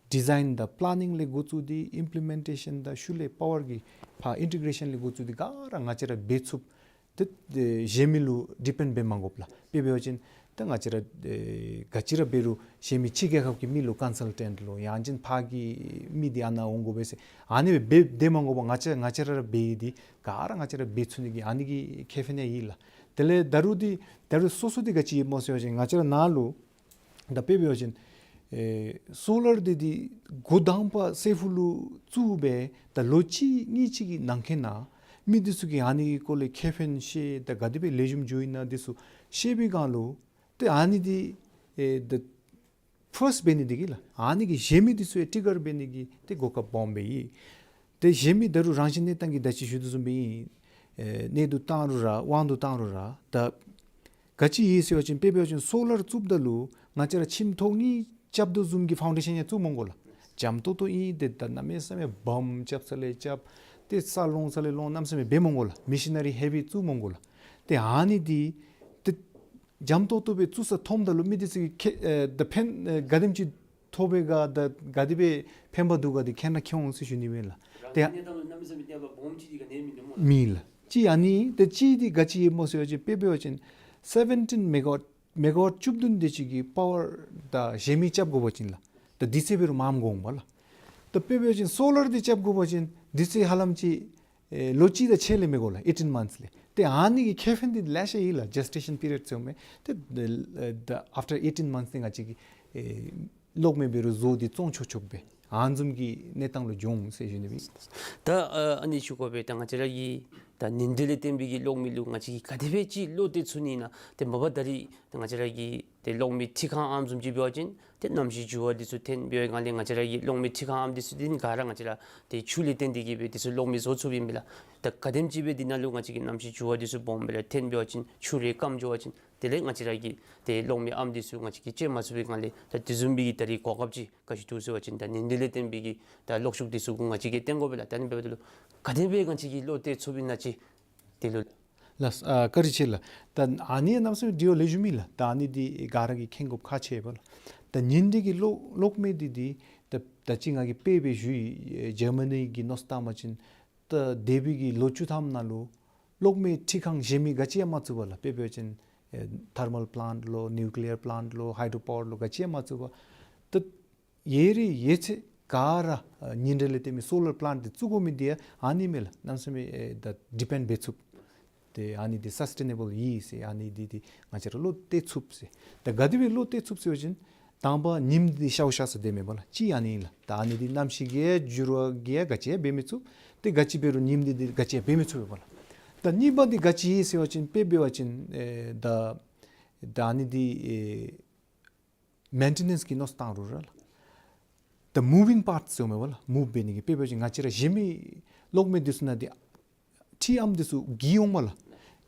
ཌི་ཟའིན་དང་པ་ལེ་ནིང་ལས་འགོ་བཙུགས་ཏེ་ཨིམ་པི་ལི་མེན་ཊེ་ཤཱན་དང་ཤུལ་ལས་པ་ཝར་གྱི་ཕར་ཨིན་ཊི་གེ་རེ་ཤཱན་ལས་འགོ་བཙུགས་ཏེ་ག་ར་ང་བཅས་ར་འབད་ཚུགསཔ། ཏེ་ཨེ་གཞན་མི་ལུ་ཌི་པེནཌ་འབད་མ་དགོཔ་ལགས། དཔེ་འབད་བ་ཅིན་ད་ང་བཅས་ར་ཨེ་ག་ཅི་ར་འབད་རུང་གཞན་མི་ཕྱི་རྒྱལ་ཁབ་ཀྱི་མི་ལུ་ཀོན་སཱལ་ཊེནཊ་ལུ་ཡང་ཅིན་ཕར་གྱི་མི་འདི་ཨ་ནཱ་འོང་དགོ་པས་ཟེར་ཨ་ནི་སྦེ་འབད་མ་དགོ་པར་ང་བཅས་ང་བཅས་ར་ར་འབད་ཡི་འདི་ག་ར་ང་བཅས་ར་འབད་ཚུགས་ནི་གི་ཨ་ནི་གི་ཁེ་ཕན་ཡང་ཨིན་ལགས། དེ་ལས་ད་རུང་འདི་ད་རུང་སོ་སོ་འདི་ག་ཅི་ཨིན་སྨོ་ཟེར་བ་ཅིན་ང་བཅས་ར་ནཱ་ལུ་ད་དཔེ་འབད་བ་ཅིན་ཨེ་སོ་ལར་འདི་འདི་འགོ་དང་པ་སའི་ཧྥུ་ལུ་བཙུགས་སྦེ་ད་ལོ་གཅིག་གཉིས་ཅིག་གི་ནང་འཁོད་ནང་མི་འདི་ཚུ་གིས་ཨ་ནི་གི་སྐོར་ལས་ཁེ་ཕན་ཤེས་ད་ག་དེ་སྦེ་ལེགས་ཤོམ་འགྱོ་ཡི་ན་འདི་ཚུ་ཤེས་པའི་སྒང་ལུ་ཏེ་ཨ་ནི་འདི་ཨེ་ད་ཕརསཊ་འབད་ནི་འདི་གིས་ལགས། ཨ་ནི་གིས་གཞན་མི་འདི་ཚུ་ཡང་ཊི་གར་འབད་ནི་གི་ཏེ་གོ་སྐབས་སྦོམ་སྦེ་ཨིན། ཏེ་གཞན་མི་ད་རུང་རང་བཞིན་གནས་སྟངས་ཀྱི་ད་ཅི་ཞུ་དོ་བཟུམ་སྦེ་ཨིན། ཨེ་གནས་དུ་བཏང་རུང་ར་དབང་དུ་བཏང་རུང་ར་ད་ག་ཅི་ཨིན་ཟེར་བ་ཅིན་དཔེ་འབད་བ་ཅིན་སོ་ལར་བཙུགསཔ་ད་ལུ་ང་བཅས་ར་ཁྱིམ་ཐོག་གཉིས་རྐྱབ་དོ་བཟུམ་གྱི་ཕའུན་ཌེ་ཤཱན་ཡང་བཙུགས་མི་དགོ་ལགས། འཇམ་ཏོང་ཏོ་ཨིན། ཏེ་ད་གནམ་མེད་ས་མེད་བམ་རྐྱབ་ས་ལས་རྐྱབ་ཏེ་ས་སློང་ས་ལས་སློང་གནམ་མེད་ས་མེད་འབད་མི་དགོ་ལགས། མེ་ཤི་ན་རི་ཧེ་བི་བཙུགས་མི་དགོ་ལགས། ཏེ་ཨ་ནི་འདི་ཏེ་འཇམ་ཏོང་ཏོ་སྦེ་བཙུགས་ས་མཐོངམ་ད་ལུ་མི་འདི་ཚུ་གིས་ཁེ་ཨེ་ད་ཕན་ཨེ་ག་དེམ་ཅིག་ཐོབ་པས་ག་ད་ག་དེ་སྦེ་ཕན་པ་འདུག་ག་འདི་ཁྱེད་ར་མཁྱེན་འོང་ཟེར་ཞུ་ནི་ཨིན་ལགས། ཏེ་ཨ་ནི་ད་ལུ་གནམ་མེད་ས་མེད་ཏེ་ཡ་བ་སྦོམ་ཅིག་འདི་ག་ནི་མིན་འདུག་སྨོ་ལགས། མེད་ལགས། གཅིག་ཨ་ནི་ཏེ་གཅིག་འདི་ག་ཅི་ཨིན་སྨོ་ཟེར་བ་ཅིན་དཔེ་འབད་བ་ཅིན་སེ་བེན་ཊིན་མེ་ག་ཝཊ་མེ་ག་ཝཊ་བཅུ་བདུན་དེ་ཅིག་གི་པ་ཝར་ད་གཞན་མི་རྐྱབ་དགོ་པ་ཅིན་ལགས། ད་དུས་ཚོད་འབད་རུང་མངམ་འགོར་འོང་པ་ལགས། ད་དཔེ་འབད་བ་ཅིན་སོ་ལར་འདི་རྐྱབ་དགོ་པ་ཅིན་དུས་ཚོད་ཧ་ལམ་ཅིག་ཨེ་ལོ་གཅིག་དང་ཕྱེད་ལས་མི་འགོར་ལགས། ཨེ་ཊིན་མཱནཐསི་ལས། ཏེ་ཨ་ནི་གི་ཁེ་ཕན་འདི་ལེ་ཤ་ཡོད་ལགས། ཇེས་ཊེ་ཤཱན་པི་རི་ཡོཌ་ཟེར་མི་ཏེ་ཨེ་ད་ཨཕ་ཊར་ཨེ་ཊིན་མཱནཐསི་ཏེ་ང་བཅས་ཀྱིས་ཨེ་གློག་མེ་འབད་རུང་བཟོ་སྟེ་བཙོང་ཆོག་ཆོག་པས། ཨ་ནི་བཟུམ་གྱི་གནས་སྟངས་ལུ་འགྱོ་འོང་ཟེར་ཞུ་ནི་ཨིན། ད་ཨ་ཨ་ནི་ཞུ་དགོ་པས། ད་ང་བཅས་ར་གི་ད་ཉིན་དེ་ལས་བརྟེན་པའི་གི་གློག་མེ་ལུ་ང་བཅས་ཀྱིས་ག་དེ་སྦེ་ཅིག་བློ་གཏད་ཚུགས་ནི་ཨིན་ན། ཏེ་མ་པ་ད་རིས་ད་ང་བཅས་ར་གི་ཏེ་གློག་མེ་འཕྲུལ་ཁང་ཨ་ནི་བཟུམ་ཅིག་འབད་བ་ཅིན་ཏེ་གནམ་གཤིས་འགྱུར་བ་འདི་ཚུ་ཐོན་པའི་སྒང་ལས་ང་བཅས་ར་གི་གློག་མེ་འཕྲུལ་ཁང་ཨ་ནི་འདི་ཚུ་འདི་ནི་ག་ར་ང་བཅས་ར་ཏེ་ཆུ་ལས་བརྟེན་ཏེ་གིས་སྦེ་འདི་ཚུ་གློག་མེ་བཟོ་ཚུགསཔ་ཨིན་པས་ལགས། ད་ག་དེམ་ཅིག་སྦེ་འདི་ནང་ལུ་ང་བཅས་ཀྱི་གནམ་གཤིས་འགྱུར་བ་འདི་ཚུ་སྦོམ་སྦེ་ར་ཐོན་འབད་བ་ཅིན་ཆུ་རེ་སྐམ་འགྱོ་བ་ཅིན་དེ་ལས་ང་བཅས་ར་གི་ཏེ་གློག་མེ་ཨ་ནི་འདི་ཚུ་ང་བཅས་ཀྱིས་སྤྱོད་མ་ཚུགས་པའི་སྒང་ལས་ད་དེ་བཟུམ་སྦེ་གི་ད་རིས་གོ་སྐབས་ཅིག་ག་ཅི་འདུག་ཟེར་བ་ཅིན་ད་ཉིན་དེ་ལས་བརྟེན་པའི་གི་ད་གློག་ཤུགས་འདི་ཚུ་གུ་ང་བཅས་ཀྱིས་བརྟེན་དགོ་པས་ལགས། ད་ཨ་ནི་འབདཝ་ད་ལུ་ག་དེ་སྦེ་ང་བཅས་ཀྱིས་བློ་གཏད་ཚུགསཔ་ཨིན་ན་ཅིག་དེ་ལུ་ལགས། ཨ་བཀའ་དྲིན་ཆེ་ལགས། ད་ཨ་ནི་གནམ་མེད་ས་མེད་དྲི་བ་ལེགས་ཤོམ་ཨིན་ལགས། ད་ཨ་ནི་འདི་ག་ར་གིས་མཁྱེན་དགོཔ་ཁག་ཆེ་བས་ལགས། ད་ཉིན་དེ་གི་གློག་གློག་མེ་འདི་འདི་ད་ད་ཅི་ང་གིས་དཔེ་སྦེ་ཞུ་ཡི། ཇར་མ་ནི་གི་མནོ་བསམ་བཏང་བ་ཅིན་ད་འདས་པའི་གི་ལོ་བཅུ་ཐམ་ནང་ལུ་གློག་མེ་འཕྲུལ་ཁང་གཞན་མི་ག་ཅི་ཡང་མ་བཙུགས་པས་ལགས། དཔེ་འབད་བ་ཅིན་ཨེ་ཐར་མལ་པ་ལེནཊ་ལོ་ནིའུ་ཀི་ལི་ཡར་པ་ལེནཊ་ལོ་ཧའི་ཌྲོ་པ་ཝར་ལོ་ག་ཅི་ཡང་མ་བཙུགས་པས། ད་ཡོད་རིགས་ཡོད་ཚད་ག་ར་ཨ་ཉིན་རེ་ལས་བརྟེན་མི་སོ་ལར་པ་ལེནཊ་འདི་བཙུགས་དགོ་མི་འདི་ཡང་ཨ་ནི་མས་ལགས། གནམ་མེད་ས་མེད་ཨེ་ད་ཌི་པེནཌ་འབད་ཚུགསཔ། ཏེ་ཨ་ནི་འདི་སཱསི་ཊེ་ནེ་བཱལ་ཨིན་ཟེར་ཨ་ནི་འདི་འདི་ང་བཅས་ར་བློ་གཏད་ཚུགསཔ་ཟེར། ད་ག་དེ་སྦེ་བློ་གཏད་ཚུགསཔ་ཟེར་བ་ཅིན་དང་པ་ཉིམ་འདི་ཤཝ་ཤ་ས་སྡོད་མི་མས་ལགས། གཅིག་ཨ་ནི་ཨིན་ལགས། ད་ཨ་ནི་འདི་གནམ་གཤིས་ཀྱི་འགྱུར་བ་གིས་ཡང་ག་ཅི་ཡང་འབད་མི་ཚུགས། ཏེ་ག་ཅི་འབད་རུང་ཉིམ་འདི་འདི་ག་ཅི་ཡང་འབད་མི་ཚུགས་པས་ལགས། ད་གཉིས་པ་འདི་ག་ཅི་ཨིན་ཟེར་བ་ཅིན་དཔེ་འབད་བ་ཅིན་ཨེ་ད་ད་ཨ་ནི་འདི་ཨེ་མེན་ཊེ་ནེནསི་གི་མནོ་བསམ་བཏང་རུང་ར་ལགས། ད་མུ་བིང་པཱརཊསི་ཟེར་མི་པ་ལགས། མུབ་འབད་ནི་གི་དཔེ་འབད་བ་ཅིན་ང་བཅས་ར་གཞན་མི་གློག་མེ་འདི་ཚུ་ནང་འདི་འཕྲུལ་ཨམ་འདི་ཚུ་འགྱིར་འོང་པ་ལགས།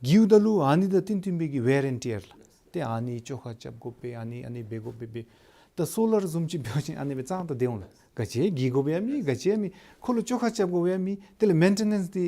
འགྱིརཝ་ད་ལུ་ཨ་ནི་དང་བསྟུན་བསྟུན་པའི་གི་ཝེར་ཨེནཌ་ཊི་ཡར་ལགས། ཏེ་ཨ་ནི་བཅོ་ཁ་རྐྱབ་དགོ་པས། ཨ་ནི་ཨ་ནི་འབད་དགོ་པས་འབད། ད་སོ་ལར་བཟུམ་ཅིག་འབད་བ་ཅིན་ཨ་ནི་སྦེ་གཙང་ཏོག་ཏོ་སྡོད་འོང་ལགས། ག་ཅི་འགྱིར་དགོཔ་ཡང་མེད། ག་ཅི་ཡང་མེད། ཁོ་ལུ་བཅོ་ཁ་རྐྱབ་དགོཔ་ཡང་མེད། དེ་ལས་མེན་ཊེ་ནེནསི་འདི་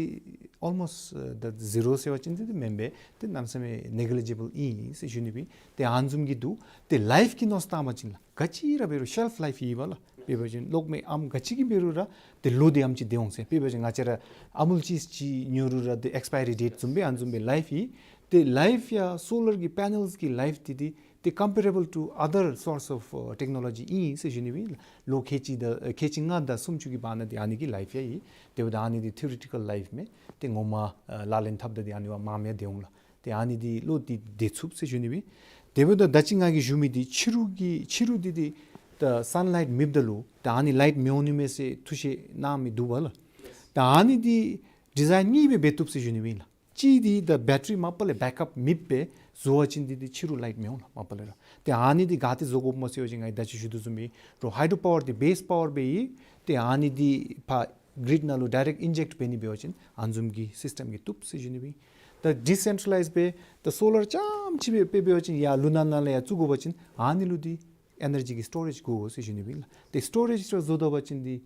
ཨོལ་མོསཊི་ཨེ་ད་ཟི་རོ་ཟེར་བ་ཅིན་འདི་འདི་མེན་པས། ཏེ་གནམ་མེད་ས་མེད་ནེག་ལི་ཇི་བཱལ་ཨིན་ཟེར་ཞུ་ནི་སྦེ། ཏེ་ཨ་ནི་བཟུམ་གྱི་འདུག། ཏེ་ལའིཕ་གི་མནོ་བསམ་བཏང་བ་ཅིན་ལགས། ག་ཅི་ར་འབད་རུང་ཤེལཕ་ལའིཕ་ཡོད་པས་ལགས། དཔེ་འབད་བ་ཅིན་གློག་མེ་ཨམ་ག་ཅི་གིས་འབད་རུང་ར་ཏེ་ལོ་འདི་ཨམ་ཅིག་སྡོད་འོང་ཟེར། དཔེ་འབད་བ་ཅིན་ང་བཅས་ར་ཨ་མུལ་ཅིསི་ཅིག་ཉོ་རུང་ར་ཏེ་ཨེགསི་པའི་རི་ཌེཊ་བཟུམ་སྦེ་ཨ་ནི་བཟུམ་སྦེ་ལའིཕ་ཡོད། ཏེ་ལའིཕ་ཡང་སོ་ལར་གྱི་པེ་ནེལསི་གི་ལའིཕ་འདི་འདི་ ཏེ་comparable to other source of, ཨ་technology ཨིན་ཟེར་ཞུ་ནི་སྦེ་ཨིན་ལགས། ལོ་ཁལ་གཅིག་དང་ཨ་ཁལ་གཅིག་ལྔ་དང་སུམ་ཅུ་གི་བར་ན་འདི་ཨ་ནི་གི་ལའིཕ་ཡང་ཨིན། དེ་འབདཝ་ད་ཨ་ནི་འདི་ཐི་ཡོ་རི་ཊི་ཀལ་ལའིཕ་མས། ཏེ་ངོ་མ་ཨ་ལག་ལེན་འཐབ་ད་འདི་ཨ་ནི་བ་མངམ་ཡང་སྡོད་འོང་ལགས། ཏེ་ཨ་ནི་འདི་བློ་འདི་བདེ་ཚུགས་ཟེར་ཞུ་ནི་སྦེ་ཨིན། དེ་འབདཝ་ད་ད་ཅི་ང་གིས་ཞུ་མི་འདི་ཕྱི་རུ་གི་ཕྱི་རུ་འདི་འདི་ད་སན་ལའིཊ་མེདཔ་ད་ལུ་ད་ཨ་ནི་ལའིཊ་མི་འོང་ནི་མས་ཟེར་ཐུགས་བཞེད་གནང་མི་འདུག་པ་ལགས། ད་ཨ་ནི་འདི་ཌི་ཛའིན་གཉིས་སྦེ་འབད་བཏུབ་ཟེར་ཞུ་ནི་སྦེ་ཨིན་ལགས། གཅིག་འདི་ད་བེ་ཊ་རི་མ་པ་ལས་བེཀ་ཨཔ་མེདཔ་སྦེ་བཟོ་བ་ཅིན་འདི་འདི་ཕྱི་རུ་ལའིཊ་མི་འོང་ལགས་མ་པ་ལས་ར། ཏེ་ཨ་ནི་འདི་ག་ཏེ་བཟོ་དགོཔ་སྨོ་ཟེར་བ་ཅིན་ང་གིས་ད་ཅི་ཞུ་དོ་བཟུམ་སྦེ་རོགས་ཧའི་ཌྲོ་པ་ཝར་འདི་བེསི་པ་ཝར་སྦེ་ཡི། ཏེ་ཨ་ནི་འདི་ཕར་གི་རིཌ་ནང་ལུ་ཌའི་རེཀཊ་ཨིན་ཇེཀཊ་འབད་ནི་འབད་བ་ཅིན་ཨ་ནི་བཟུམ་གྱི་སིསི་ཊེམ་གྱིས་བཏུབ་ཟེར་ཞུ་ནི་སྦེ་ཨིན། ད་ཌི་སེན་ཊྲ་ལའིཛ་སྦེ་ད་སོ་ལར་རྐྱངམ་ཅིག་སྦེ་དཔེ་འབད་བ་ཅིན་ཡར་ལུང་ནག་ནང་ལས་ཡར་བཙུགས་དགོ་པ་ཅིན་ཨ་ནི་ལུ་འདི་ཨེ་ནར་ཇི་གི་སི་ཊོ་རེཇ་དགོ་ཟེར་ཞུ་ནི་སྦེ་ཨིན་ལགས། ཏེ་སི་ཊོ་རེཇ་ར་བཟོ་ད་པ་ཅིན་འདི་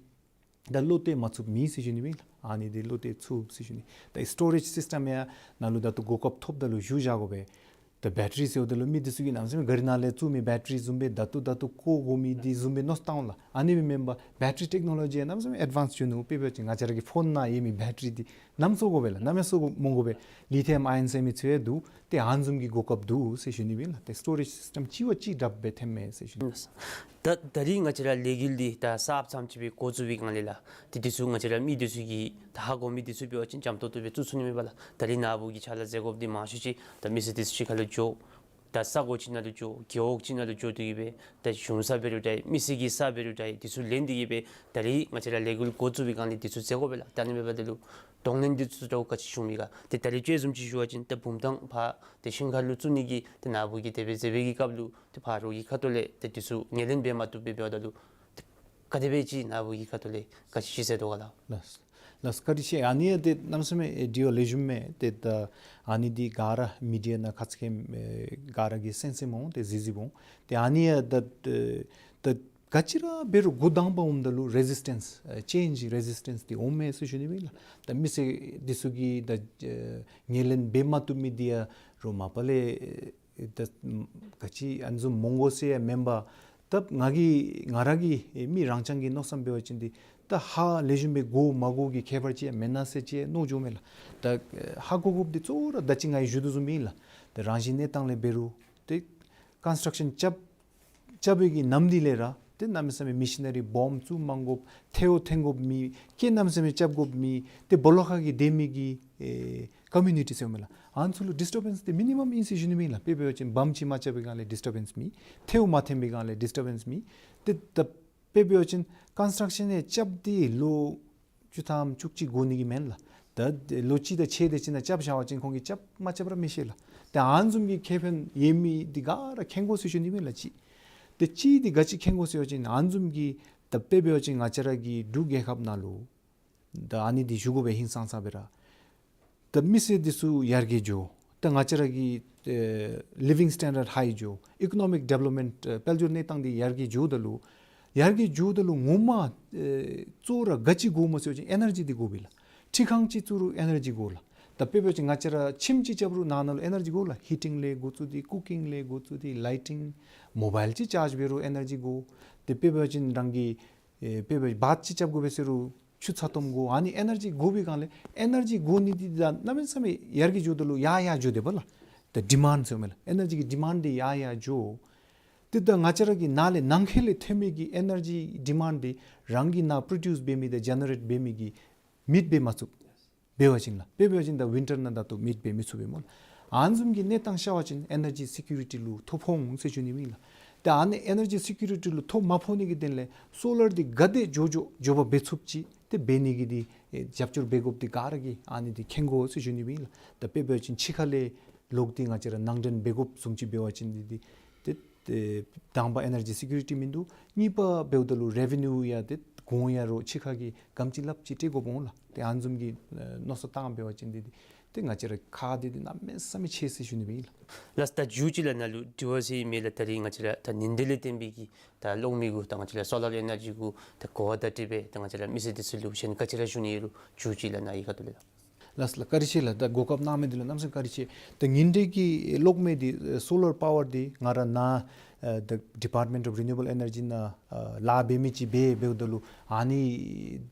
ད་བློ་གཏད་མ་ཚུགསཔ་མེད་ཟེར་ཞུ་ནི་སྦེ་ཨིན་ལགས། ཨ་ནི་འདི་བློ་གཏད་ཚུགས་ཟེར་ཞུ་ནི། ད་སི་ཊོ་རེཇ་སིསི་ཊེམ་ཡང་ནཱ་ལུ་ད་ལྟོ་གོ་སྐབས་ཐོབ་ད་ལུ་ཞུ་བཞག་དགོ་པས། ད་བེ་ཊ་རི་ཟེརཝ་ད་ལུ་མི་འདི་ཚུ་གིས་གནམ་མེད་ས་མེད་གཱ་རི་ནང་ལས་བཙུགས་མི་བེ་ཊ་རི་བཟུམ་སྦེ་ད་ལྟོ་ད་ལྟོ་བཀོ་དགོ་མི་འདི་བཟུམ་སྦེ་མནོ་བསམ་བཏང་འོང་ལགས། ཨ་ནི་སྦེ་མེན་པར་བེ་ཊ་རི་ཊེག་ནོ་ལོ་ཇི་ཡང་གནམ་མེད་ས་མེད་ཨེཌ་ཝཱནསི་བྱུང་ནུག། དཔེ་འབད་བ་ཅིན་ང་བཅས་ར་གི་ཕོན་ནང་ཡོད་མི་བེ་ཊ་རི་འདི་ནམ་བཟོ་དགོ་པས་ལགས། ནམ་ཡང་བཟོ་དགོ་མི་དགོ་པས། ལི་ཐི་ཡམ་ཨའི་ཡོན་ཟེར་མི་ཚུ་ཡང་འདུག། ཏེ་ཨ་ནི་བཟུམ་གྱི་གོ་སྐབས་འདུག་ཟེར་ཞུ་ནི་སྦེ་ཨིན་ལགས། ཏེ་སི་ཊོ་རེཇ་སིསི་ཊེམ་གཅིག་བ་གཅིག་དྲགཔ་སྦེ་ཐོནམ་མས་ཟེར་ཞུ་ནི། ད་ད་རིས་ང་བཅས་ར་ལས་འགུལ་འདི་ད་གསརཔ་ཙམ་ཅིག་སྦེ་འགོ་བཙུགས་པའི་སྒང་ལས་ལགས། ཏེ་འདི་ཚུ་ང་བཅས་ར་མི་འདི་ཚུ་གིས་ད་ཧ་གོ་མི་འདི་ཚུ་འབད་བ་ཅིན་འཇམ་ཏོང་ཏོ་སྦེ་བཙུགས་ཚུགས་ནི་མས་པ་ལགས། ད་རིས་ནཱ་བུ་གིས་ཕྱག་ལཱ་མཛད་དགོཔ་འདི་མང་ཤོས་ཅིག་ད་མི་སེར་འདི་ཚུ་ཕྱི་ཁ་ལུ་འགྱོ། ད་ས་གོ་ཅིག་ནང་ལུ་འགྱོ། རྒེད་འོག་ཅིག་ནང་ལུ་འགྱོ་སྟེ་གིས་སྦེ་ད་གཞུང་ས་འབད་རུང་འདྲ་མི་སེར་གྱི་ས་འབད་རུང་འདྲ་འདི་ཚུ་ལེན་ཏེ་གིས་སྦེ་ད་རིས་ང་བཅས་ར་ལས་འགུལ་འགོ་བཙུགས་པའི་སྒང་ལས་འདི་ཚུ་མཛད་དགོ་པས་ལགས། ད་ཨ་ནི་མེན་པ་ད་ལུ་གདོང་ལེན་འདི་ཚུ་ད་ག་ཅི་བྱུང་མི་ག། ཏེ་ད་རིས་དཔྱེ་བཟུམ་ཅིག་ཞུ་བ་ཅིན་ད་བུམ་ཐང་ཕར་ཏེ་ཤིང་མཁར་ལུ་བཙུགས་ནི་གི་ཏེ་ནཱ་བུ་གིས་དེ་སྦེ་མཛད་པའི་གི་སྐབས་ལུ་ཏེ་ཕར་རོགས་ཀྱི་ཁ་ཐུག་ལས་ཏེ་འདི་ཚུ་ངོས་ལེན་འབད་མ་བཏུབ་སྦེ་འབདཝ་ད་ལུ་ཏེ་ག་དེ་སྦེ་ཅིག་ནཱ་བུ་གི་ཁ་ཐུག་ལས་ག་ཅི་ཅིག་ཟེར་དོ་ག་ལགས། ལགས་ལགས་བཀའ་དྲིན་ཆེ། ཨ་ནི་ཡང་ཏེ་གནམ་མེད་ས་མེད་ཨེ་དྲི་བ་ལེགས་ཤོམ་མས། ཏེ་ད་ཨ་ནི་འདི་ག་ར་མི་ཌི་ཡ་ནང་ཁ་ཙ་ཁེ་ཨེ་ག་ར་གིས་གསན་གསནམ་འོང་ཏེ་གཟིགས་གཟིགསཔ་འོང་། ཏེ་ཨ་ནི་ཡང་ད་ད་ག་ཅི་ར་འབད་རུང་འགོ་དང་པ་འོངམ་ད་ལུ་རེ་ཛིས་ཊེནསི་ཨེ་ཅེནཇ་རེ་ཛིས་ཊེནསི་འདི་འོངམ་མས་ཟེར་ཞུ་ནི་སྦེ་ཨིན་ལགས། ད་མི་སེར་འདི་ཚུ་གིས་ད་ཨེ་ངོས་ལེན་འབད་མ་བཏུབ་མི་འདི་ཡང་རོགས་མ་པ་ལས་ཨེ་ད་ག་ཅི་ཨ་ནི་བཟུམ་འོང་དགོ་ཟེར་ཡང་མེན་པར་ད་ང་གིས་ང་ར་གི་ཨེ་མི་རང་རྐྱང་གི་མནོ་བསམ་འབད་བ་ཅིན་འདི་ད་ཧ་ལས་ཞུ་མི་དགོ་མ་དགོ་གི་ཁྱད་པར་ཅིག་ཡང་མེན་ན་ཟེར་ཅིག་མནོ་འགྱོཝ་མས་ལགས། ད་ཨེ་ཧ་གོ་དགོཔ་འདི་གཙོ་བོ་ར་ད་ཅི་ང་གིས་ཞུ་དོ་བཟུམ་ཨིན་ལགས། ད་རང་བཞིན་གནས་སྟངས་ལས་འབད་རུང་ཏེ་ཀོན་སི་ཊྲག་ཤཱན་རྐྱབ་རྐྱབ་པའི་གི་ནམ་དུས་ལས་ར་ཏེ་གནམ་མེད་ས་མེད་མེ་ཤི་ནི་རི་སྦོམ་བཙུགས་མ་དགོཔ་ཐལཝ་འཐེན་དགོཔ་མེད། སྐད་གནམ་མེད་ས་མེད་རྐྱབ་དགོཔ་མེད། ཏེ་སྦོ་ལོགས་ཁ་གི་སྡོད་མི་གི་ཨེ་ཀོ་མིའུ་ནི་ཊི་ཟེརཝ་མས་ལགས། ཨ་ནི་ཚུ་ལུ་ཌིསི་ཊར་བེནསི་འདི་མི་ནི་མམ་ཨིན་ཟེར་ཞུ་ནི་སྦེ་ཨིན་ལགས། དཔེ་འབད་བ་ཅིན་བམ་ཅིག་མ་རྐྱབ་པའི་སྒང་ལས་ཌིསི་ཊར་བེནསི་མེད། ཐལཝ་མ་འཐེན་པའི་སྒང་ལས་ཌིསི་ཊར་བེནསི་མེད། ཏེ་ད་དཔེ་འབད་བ་ཅིན་ཀོན་སི་ཊྲག་ཤཱན་ཡང་རྐྱབ་སྟེ་ལོ་བཅུ་ཐམ་བཅུ་གཅིག་འགོར་ནི་གི་མེན་ལགས། ད་ལོ་གཅིག་དང་ཕྱེད་དེ་ཅིག་ནང་རྐྱབ་བཞག་པ་ཅིན་ཁོང་གིས་རྐྱབ་མ་རྐྱབ་ར་མི་ཤེས་ལགས། ཏེ་ཨ་ནི་བཟུམ་གྱི་ཁེ་ཕན་ཡོད་མི་འདི་ག་ར་མཁྱེན་དགོ་ཟེར་ཞུ་ནི་སྦེ་ཨིན་ལགས། གཅིག་ཏེ་གཅིག་འདི་ག་ཅི་མཁྱེན་དགོ་ཟེར་བ་ཅིན་ཨ་ནི་བཟུམ་གྱི་ད་དཔེ་འབད་བ་ཅིན་ང་བཅས་ར་གི་འབྲུག་རྒྱལ་ཁབ་ནང་ལུ་ད་ཨ་ནི་འདི་ཞུ་དགོ་པས། ཧིང་སངས་ས་སྦེ་ར་ད་མི་སེར་འདི་ཚུ་ཡར་རྒྱས་འགྱོ། ད་ང་བཅས་ར་གི་ཨེ་ལི་ཝིང་སི་ཊེན་ཌརཌ་ཧའི་འགྱོ། ཨི་ཀོ་ནོ་མིག་ཌི་ཝེ་ལོབ་མེནཊ་ཨེ་དཔལ་འབྱོར་གནས་སྟངས་འདི་ཡར་རྒྱས་འགྱོཝ་ད་ལུ་ཡར་རྒྱས་འགྱོཝ་ད་ལུ་ངོ་མ་ཨེ་གཙོ་བོ་ར་ག་ཅི་དགོཔ་སྨོ་ཟེར་བ་ཅིན་ཨེ་ནར་ཇི་འདི་དགོ་པས་ལགས། ཁྲི་ཁང་ཅིག་བཙུགས་རུང་ཨེ་ནར་ཇི་དགོ་ལགས། ད་དཔེ་འབད་བ་ཅིན་ང་བཅས་ར་ཁྱིམ་ཅིག་རྐྱབ་རུང་ནང་ན་ལུ་ཨེ་ནར་ཇི་དགོ་ལགས། ཧི་ཊིང་ལས་འགོ་བཙུགས་ཏེ་ཀུ་ཀིང་ལས་འགོ་བཙུགས་ཏེ་ལའི་ཊིང་མོ་བཱའིལ་ཅིག་ཅཱརཇ་འབད་རུང་ཨེ་ནར་ཇི་དགོ། ཏེ་དཔེ་འབད་བ་ཅིན་རང་གི་ཨེ་དཔེ་འབད་བ་བཱཐ་ཅིག་རྐྱབ་དགོ་པས་ཟེར་རུང་ཆུ་ཚ་ཏོམ་དགོ། ཨ་ནི་ཨེ་ནར་ཇི་དགོ་པའི་སྒང་ལས་ཨེ་ནར་ཇི་དགོ་ནི་འདི་ད་གནམ་མེད་ས་མེད་ཡར་རྒྱས་འགྱོཝ་ད་ལུ་ཡར་ཡར་འགྱོ་དེས་པ་ལགས། ད་ཌི་མཱནཌ་ཟེརཝ་མས་ལགས། ཨེ་ནར་ཇི་གི་ཌི་མཱནཌ་འདི་ཡར་ཡར་འགྱོ། ཏེ་ད་ང་བཅས་ར་གི་ནཱ་ལས་ནང་འཁོད་ལས་ཐོན་མི་གི་ཨེ་ནར་ཇི་ཌི་མཱནཌ་འདི་རང་གི་ནཱ་པྲོ་ཌིའུསི་འབད་མི་དང་ཇེ་ནེ་རེཊ་འབད་མི་གིས་མེདཔ་འབད་མ་ཚུགས། འབད་བ་ཅིན་ལགས། དཔེ་འབད་བ་ཅིན་ད་ཝིན་ཊར་ནང་ད་ལྟོ་མེདཔ་འབད་མི་ཚུགས་པས་སྨོ་ལགས། ཨ་ནི་བཟུམ་གྱི་གནས་སྟངས་ཤར་བ་ཅིན་ཨེ་ནར་ཇི་སི་ཀིའུ་རི་ཊི་ལུ་ཐོ་ཕོག་འོང་ཟེར་ཞུ་ནི་སྦེ་ཨིན་ལགས། ཏེ་ཨ་ནི་ཨེ་ནར་ཇི་སི་ཀིའུ་རི་ཊི་ལུ་ཐོ་མ་ཕོག་ནི་གི་དོན་ལས་སོ་ལར་འདི་ག་དེ་མགྱོགས་མགྱོགས་མགྱོགས་པ་འབད་ཚུགསཔ་ཅིག་ཏེ་འབད་ནི་གི་འདི་ཨེ་རྒྱབ་སྐྱོར་འབད་དགོཔ་འདི་ག་ར་གིས་ཨ་ནི་འདི་མཁྱེན་དགོ་ཟེར་ཞུ་ནི་སྦེ་ཨིན་ལགས། ད་དཔེ་འབད་བ་ཅིན་ཕྱི་ཁ་ལས་གློག་འདི་ང་བཅས་ར་ནང་འདྲེན་འབད་དགོཔ་བཟུམ་ཅིག་འབད་བ་ཅིན་འདི་འདི་ཏེ་ཏེ་དང་པ་ཨེ་ནར་ཇི་སི་ཀིའུ་རི་ཊི་མིན་འདུག། གཉིས་པ་འབདཝ་ད་ལུ་རེ་ཝི་ནིའུ་ཡང་ཏེ་གོང་ཡར་རོགས་ཕྱི་ཁ་གི་གམ་ཅིག་ལགཔ་ཅིག་སྤྲོད་དགོཔ་འོང་ལགས། ཏེ་ཨ་ནི་བཟུམ་གྱི་ཨེ་མནོ་བསམ་བཏང་འབད་བ་ཅིན་འདི་འདི་ཏེ་ང་བཅས་ར་ཁག་འདི་འདི་གནམ་མེད་ས་མེད་ཆེ་ཟེར་ཞུ་ནི་སྦེ་ཨིན་ལགས། ལགས་ད་མཇུག་ཅིག་ལགས་ནཱ་ལུ་དྲི་བ་ཟེར་མེད་ལགས། ད་རིས་ང་བཅས་ར་ད་ཉིན་དེ་ལས་བརྟེན་པའི་གི་ད་གློག་མེ་གུ་ད་ང་བཅས་ར་སོ་ལར་ཨེ་ནར་ཇི་གུ་ད་གོ་བ་བརྡ་སྤྲོད་སྦེ་ད་ང་བཅས་ར་མི་སེར་འདི་ཚུ་ལུ་གཞན་ག་ཅི་ར་ཞུ་ནི་ཡོད་རུང་མཇུག་ཅིག་ལགས་ནཱ་གི་ཁ་ཐུག་ལས་ལགས། ལགས་ལགས་བཀའ་དྲིན་ཆེ་ལགས། ད་གོ་སྐབས་གནང་མི་འདི་ལུ་གནམ་མེད་ས་མེད་བཀའ་དྲིན་ཆེ། ད་ཉིན་དེ་གི་གློག་མེ་འདི་ཨེ་སོ་ལར་པ་ཝར་འདི་ང་ར་ནཱ་ཨེ་ད་ཌི་པཱརཊ་མེནཊ་ཨོཕ་རི་ནིའུ་ཨེབལ་ཨེ་ནར་ཇི་ནང་ཨེ་ལཱ་འབད་མི་ཅིག་འབད་འབདཝ་ད་ལུ་ཨ་ནི་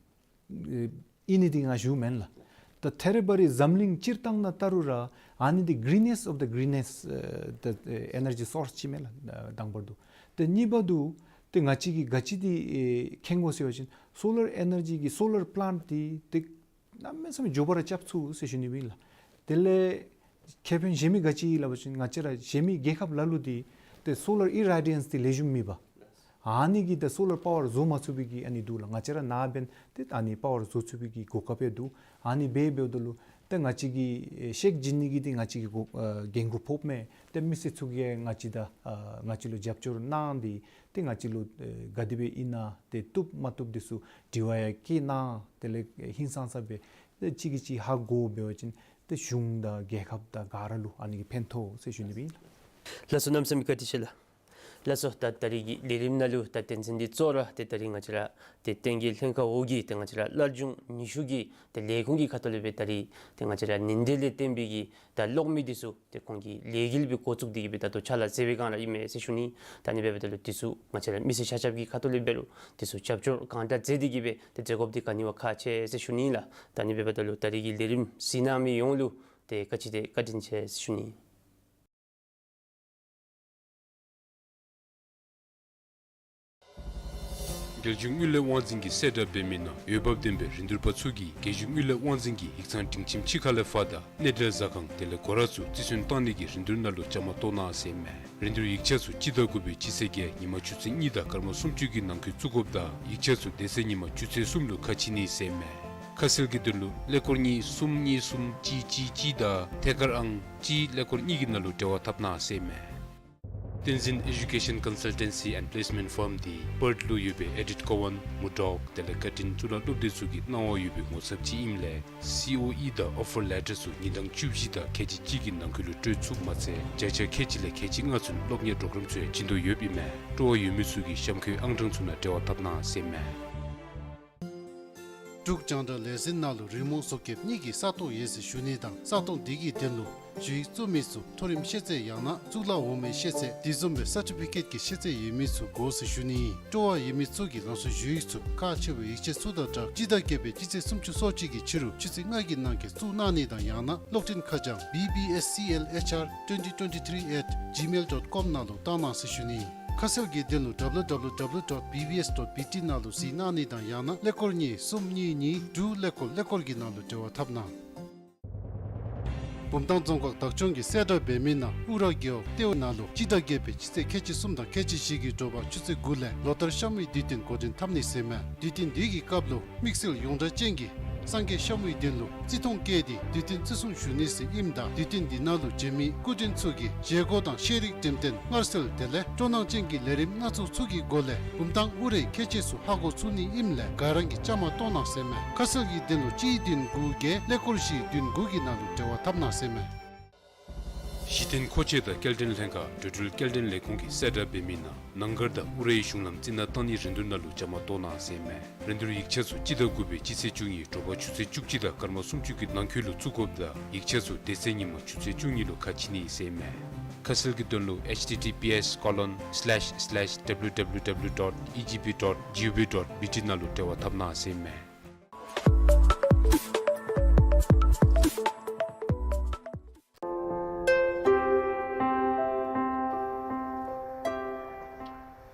ཨེ་ཨིན་ནི་འདི་ང་ཞུཝ་མེན་ལགས། ད་ཐེ་རེ་བ་རི་འཛམ་གླིང་སྤྱིར་བཏང་ནང་ལྟ་རུང་ར་ཨ་ནི་འདི་greenest of the greenest ཨེ་ད་ཨེ་ཨེ་ནར་ཇི་སོརསི་ཅིག་མས་ལགས། ཨེ་དང་པོ་འདུག། ཏེ་གཉིས་པ་འདུག། ཏེ་ང་བཅས་ཀྱིས་ག་ཅི་འདི་ཨེ་མཁྱེན་དགོ་ཟེར་བ་ཅིན་སོ་ལར་ཨེ་ནར་ཇི་གི་སོ་ལར་པ་ལེནཊ་འདི་ཏེ་གནམ་མེད་ས་མེད་མགྱོགས་པ་ར་རྐྱབ་ཚུགས་ཟེར་ཞུ་ནི་ཨིན་ལགས། དེ་ལས་ཁེ་ཕན་གཞན་མི་ག་ཅི་ལབ་པ་ཅིན་ང་བཅས་ར་གཞན་མི་རྒྱལ་ཁབ་ལ་ལུ་འདི་ཏེ་སོ་ལར་ཨི་རེ་ཌི་ཡནསི་འདི་ལེགས་ཤོམ་མེད་པས། ཨ་ནི་གིས་ད་སོ་ལར་པ་ཝར་བཟོ་མ་ཚུགས་པའི་གི་ཨ་ནི་འདུག་ལགས། ང་བཅས་ར་ནཱ་འབདན་ཏེ་ཨ་ནི་པ་ཝར་བཟོ་ཚུགས་པའི་གི་གོ་སྐབས་ཡང་འདུག། ཨ་ནི་འབད་འབདཝ་ད་ལུ་ཏེ་ང་བཅས་ཀྱིས་ཨེ་ཤེག་བྱིན་ནི་གི་འདི་ང་བཅས་ཀྱིས་གོ་ཨ་འགན་ཁུར་ཕོགཔ་མས། ཏེ་མི་སེར་ཚུ་གིས་ང་བཅས་དང་ཨ་ང་བཅས་ལུ་རྒྱབ་སྐྱོར་གནང་སྟེ་ཏེ་ང་བཅས་ལུ་ཨེ་ག་དེ་སྦེ་ཨིན་ན་ཏེ་བཏུབ་མ་བཏུབ་འདི་ཚུ་དྲི་བ་ཡང་བཀོད་གནང་། དེ་ལས་ཧིང་སངས་ས་སྦེ་ཏེ་གཅིག་གིས་གཅིག་ཧ་གོ་འབད་བ་ཅིན་ཏེ་གཞུང་དང་རྒྱལ་ཁབ་དང་ག་ར་ལུ་ཨ་ནི་གིས་ཕན་ཐོགས་ཟེར་ཞུ་ནི་ཨིན། ལགས་སོ། གནམ་མེད་ས་མེད་བཀའ་དྲིན་ཆེ་ལགས། ལགས་སོ། ད་ད་རིས་ཀྱི་ལས་རིམ་ནང་ལུ་ད་བསྟན་འཛིན་འདི་གཙོ་བོ་ར་ཏེ་ད་རིས་ང་བཅས་ར་ཏེ་བསྟན་རྒྱས་ལྷན་ཁག་འོག་གི་ཏེ་ང་བཅས་ར་སླར་འབྱུང་ནུས་ཤུགས་ཀྱི་ཏེ་ལས་ཁུངས་ཀྱི་ཁ་ཐུག་ལས་སྦེ་ད་རིས་ཏེ་ང་བཅས་ར་ནན་ཏན་ལས་བརྟེན་པའི་གི་ད་གློག་མེ་འདི་ཚུ་ཏེ་ཁོང་གིས་ལས་འགུལ་སྦེ་འགོ་བཙུགས་ཏེ་གི་སྦེ་ད་ལྟོ་ཕྱག་ལཱ་མཛད་པའི་སྒང་ར་ཨིན་མས་ཟེར་ཞུ་ནི། ད་ཨ་ནི་འབདཝ་ད་ལུ་འདི་ཚུ་ང་བཅས་ར་མི་སེར་ཤ་ཁྱབ་ཀྱི་ཁ་ཐུག་ལས་འབད་རུང་འདི་ཚུ་རྒྱབ་སྐྱོར་གང་དྲག་མཛད་དེ་གི་སྦེ་ཏེ་མཛད་དགོཔ་འདི་ག་ནི་བ་ཁག་ཆེ་ཟེར་ཞུ་ནི་ལགས། ད་ཨ་ནི་འབདཝ་ད་ལུ་ད་རིས་ཀྱི་ལས་རིམ་གཟིགས་གནང་མི་ཡོངས་ལུ་ཏེ་བཀའ་དྲིན་ཏེ་བཀའ་དྲིན་ཆེ་ཟེར་ཞུ་ནི། རྒྱལ་གཞུང་དངུལ་ལས་དབང་འཛིན་གྱིས་གསལ་བསྒྲགས་འབད་མི་ནང་འོས་འབབ་ལྡན་པའི་རིན་བསྡུར་པ་ཚུ་གིས་རྒྱལ་གཞུང་དངུལ་ལས་དབང་འཛིན་གྱི་ཡིག་ཚང་སྒྲིང་ཁྱིམ་ཕྱི་ཁ་ལས་ཕར་དང་སྣེ་འདྲེན་ཟ་ཁང་དེ་ལས་སྒོ་ར་ཚུ་རྩིས་སོན་བཏང་ནི་གི་རིན་བསྡུར་ནང་ལུ་བཅའ་མར་གཏོགས་གནང་ཟེར་མས། རིན་བསྡུར་ཡིག་ཆ་ཚུ་སྤྱི་ཟླ་དགུ་པའི་སྤྱི་ཚེས་བརྒྱད་ཉིན་མ་ཆུ་ཚོད་གཉིས་དང་སྐར་མ་སུམ་ཅུ་གི་ནང་འཁོད་བཙུགས་དགོཔ་དང་ཡིག་ཆ་ཚུ་དེ་ཚེ་ཉིན་མ་ཆུ་ཚོད་གསུམ་ལུ་ཁ་ཕྱེ་ནི་ཟེར་མས། ཁ་གསལ་གྱི་དོན་ལུ་ཀླད་ཀོར་གཉིས་གསུམ་གཉིས་གསུམ་གཅིག་གཅིག་གཅིག་དང་ཐད་ཀར་ཨང་གཅིག་ཀླད་ཀོར་གཉིས་ཀྱི་ནང་ལུ་འབྲེལ་བ་འཐབ་གནང་ཟེར་མས། བསྟན་འཛིན་Education Consultancy and Placement Firm འདི་པརཐ་ལུ་ཡོད་པའི་ཨེ་ཌིཐ་ཀོ་ཝན་མུར་ཌོག་དེ་ལས་བཀའ་དྲིན་གཙུག་ལག་སློབ་སྡེ་ཚུ་གི་གནང་བ་ཡོད་པའི་ངོ་ཚབ་ཅིག་ཨིནམ་ལས་སི་ཨོ་ཨི་དང་ཨོ་ཕར་ལེ་ཊར་ཚུ་ཉིན་གྲངས་བཅུ་བཞི་དང་ཁལ་གཅིག་གཅིག་གི་ནང་འཁོད་ལུ་སྤྲོད་ཚུགསཔ་མ་ཚད་བརྒྱ་ཆ་ཁལ་གཅིག་ལས་ཁལ་གཅིག་ལྔ་ཚུན་སློབ་གཉེར་གྲོགས་རམ་ཚུ་ཡང་བྱིན་དོ་ཡོདཔ་ཨིན་མས། སྤྲོ་བ་ཡོད་མི་ཚུ་གིས་གཤམ་འཁོད་ཨང་གྲངས་ཚུ་ནང་འབྲེལ་བ་འཐབ་གནང་ཟེར་མས། འབྲུག་རྒྱང་བསྒྲགས་ལས་འཛིན་ནང་ལུ་རི་མོ་བཟོ་མཁསཔ་གཉིས་ཀྱི་ས་སྟོང་ཡོད་ཟེར་ཞུ་ནི་དང་ས་སྟོང་འདི་གི་དོན་ལུ་ཞུ་ཡིག་བཙུགས་མི་ཚུ་མཐོ་རིམ་ཤེས་ཚད་ཡང་ན་གཙུག་ལག་འོག་མའི་ཤེས་ཚད་དེ་བཟུམ་སྦེ་སར་ཊི་ཕི་ཀེཊ་ཀྱི་ཤེས་ཚད་ཡོད་མི་ཚུ་དགོ་ཟེར་ཞུ་ནི། སྤྲོ་བ་ཡོད་མི་ཚུ་གིས་ལམ་སང་ཞུ་ཡིག་ཚུ་ཁག་ཆེ་བའི་ཡིག་ཆ་ཚུ་དང་སྦྲགས་སྤྱི་ཟླ་བརྒྱད་པའི་སྤྱི་ཚེས་སུམ་ཅུ་སོ་གཅིག་གི་ཕྱི་རུ་ཆུ་ཚོད་ལྔ་གི་ནང་འཁོད་བཙུགས་གནང་ནི་དང་ཡང་ན་གློག་འཕྲིན་ཁ་བྱང་B B S C L H R twenty twenty-three at gmail dot com ནང་ལུ་བཏང་གནང་ཟེར་ཞུ་ནི། ཁ་གསལ་གྱི་དོན་ལུ་W W W dot B B S dot B T ནང་ལུ་གཟིགས་གནང་ནི་དང་ཡང་ན་ཀླད་ཀོར་གཉིས་གསུམ་གཉིས་གཉིས་དྲུག་ཀླད་ཀོར་ཀླད་ཀོར་གྱི་ནང་ལུ་འབྲེལ་བ་འཐབ་གནང་། བུམ་ཐང་རྫོང་ཁག་བདག་སྐྱོང་གིས་གསལ་བསྒྲགས་འབད་མི་ནང་ཨུ་ར་རྒེད་འོག་ལྟེ་བ་ནང་ལུ་སྤྱི་ཟླ་བརྒྱད་པའི་སྤྱི་ཚེས་ཁལ་གཅིག་གསུམ་དང་ཁལ་གཅིག་བཞི་གི་དྲོ་པ་ཆུ་ཚོད་དགུ་ལས་ལོ་ལྟར་གཤམ་མུའི་དུས་སྟོན་འགོ་འདྲེན་འཐབ་ནི་ཟེར་མས། དུས་སྟོན་འདི་གི་སྐབས་ལུ་དམིགས་བསལ་ཡོངས་གྲགས་ཅན་གྱི་སངས་རྒྱས་གཤམ་མུའི་གདན་ལུ་བརྩི་མཐོང་བསྐྱེད་དེ་དུས་སྟོན་བརྩི་སྲུང་ཞུ་ནི་ཟེར་ཨིནམ་ད་དུས་སྟོན་འདི་ནང་ལུ་བྱོན་མི་སྐུ་མགྲོན་ཚུ་གིས་བཞེས་སྒོ་དང་ཤེས་རིག་འགྲེམས་སྟོན་མངར་ཟས་དེ་ལས་སྤྲོ་སྣང་ཅན་གྱི་ལས་རིམ་སྣ་ཚོགས་ཚུ་གི་སྒོ་ལས་བུམ་ཐང་ཨུ་རའི་ཁྱད་ཆོས་ཚུ་ཧ་གོ་ཚུགས་ནི་ཨིནམ་ལས་ག་ར་གིས་བཅའ་མར་གཏོགས་གནང་ཟེར་མས། ཁ་གསལ་གྱི་དོན་ལུ་གཅིག་བདུན་དགུ་བརྒྱད་ཀླད་ཀོར་བཞི་བདུན་དགུ་གི་ནང་ལུ་འབྲེལ་བ་འཐབ་གནང་ཟེར་མས། གཞི་རྟེན་མཁོ་ཆས་དང་སྐྱེལ་འདྲེན་ལྷན་ཁག་འགྲོ་འགྲུལ་སྐྱེལ་འདྲེན་ལས་ཁུངས་ཀྱིས་གསལ་བསྒྲགས་འབད་མི་ནང་ནང་སྒར་དང་ཨུ་རའི་གཞུང་ལམ་རྩི་ནག་བཏང་ནིའི་རིན་བསྡུར་ནང་ལུ་བཅའ་མར་གཏོགས་གནང་ཟེར་མས། རིན་བསྡུར་ཡིག་ཆ་ཚུ་སྤྱི་ཟླ་དགུ་པའི་སྤྱི་ཚེས་བཅུ་གཉིས་དྲོ་པ་ཆུ་ཚོད་བཅུ་གཅིག་དང་སྐར་མ་སུམ་ཅུ་གི་ནང་འཁོད་ལུ་བཙུགས་དགོཔ་དང་ཡིག་ཆ་ཚུ་དེ་ཚེ་ཉིན་མ་ཆུ་ཚོད་བཅུ་གཉིས་ལུ་ཁ་ཕྱེ་ནི་ཟེར་མས། ཁ་གསལ་གྱི་དོན་ལུ་H T T P S colon slash slash W W W dot E G P dot G O V dot B T ནང་ལུ་འབྲེལ་བ་འཐབ་གནང་ཟེར་མས།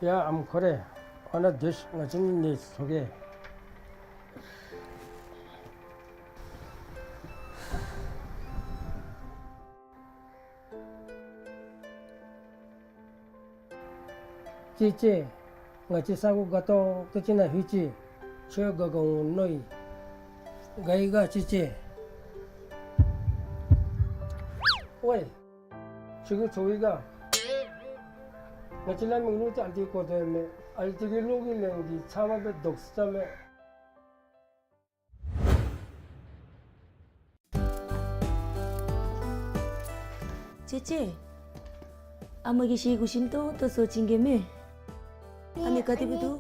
ཡ་ཨམ་ཁོ་རེ། ཨ་ན་དེ་ང་ཅིན་ནི་སོ་གེ། ཅེ་ཅེ། ང་བཅས་ས་གོ་དགའ་ཏོག་ཏོ་ཅིག་ནང་ལྷོད་ཅི། ཁྱོད་དགའ་དགའ་འོང་མནོ་ཡི། དགའ་ཡི་ག་ཅེ་ཅེ། ཝའི། ཁྱོད་ཀྱིས་ཚོར་ཡི་ག། ང་བཅས་ལ་མིག་ལུ་ཅིག་ཨ་ལྟོ་གོ་དོ་ཡོད་མས། ཨ་ལྟོ་གི་ལུག་གི་ལན་འདི་ཚབ་མ་སྦེ་དོགས་ས་མས། ཅེ་ཅེ། ཨ་མ་གིས་ཤེལ་སྒོ་ཞིམ་ཏོང་ཏོ་བཟོ་བྱིན་གེ་མས། ཨ་ནི་ག་དེ་སྦེ་འདུག།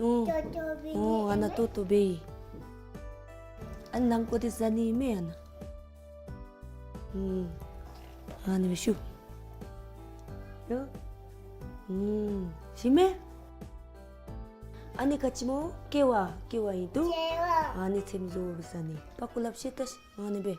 ཨོ། ཨོ་ཨ་ན་ཏོག་ཏོ་སྦེ་ཨིན། ཨ་ནི་ནང་ཀོ་དེ་ཟ་ནི་མས་ཨ་ན། ཨུམ། ཨ་ནི་སྦེ་ཞུ། ཡོ། ཨུམ། ཞིམ་མས། ཨ་ནི་ག་ཅི་སྨོ། ཀེ་བ། ཀེ་བ་ཨིན་འདུག། ཀེ་བ། ཨ་ནི་ཚེམ་བཟོ་བཟའ་ནི། པགས་ཀོ་ལགཔ་བཤེད་ད་ཤིག། ཨ་ནི་སྦེ།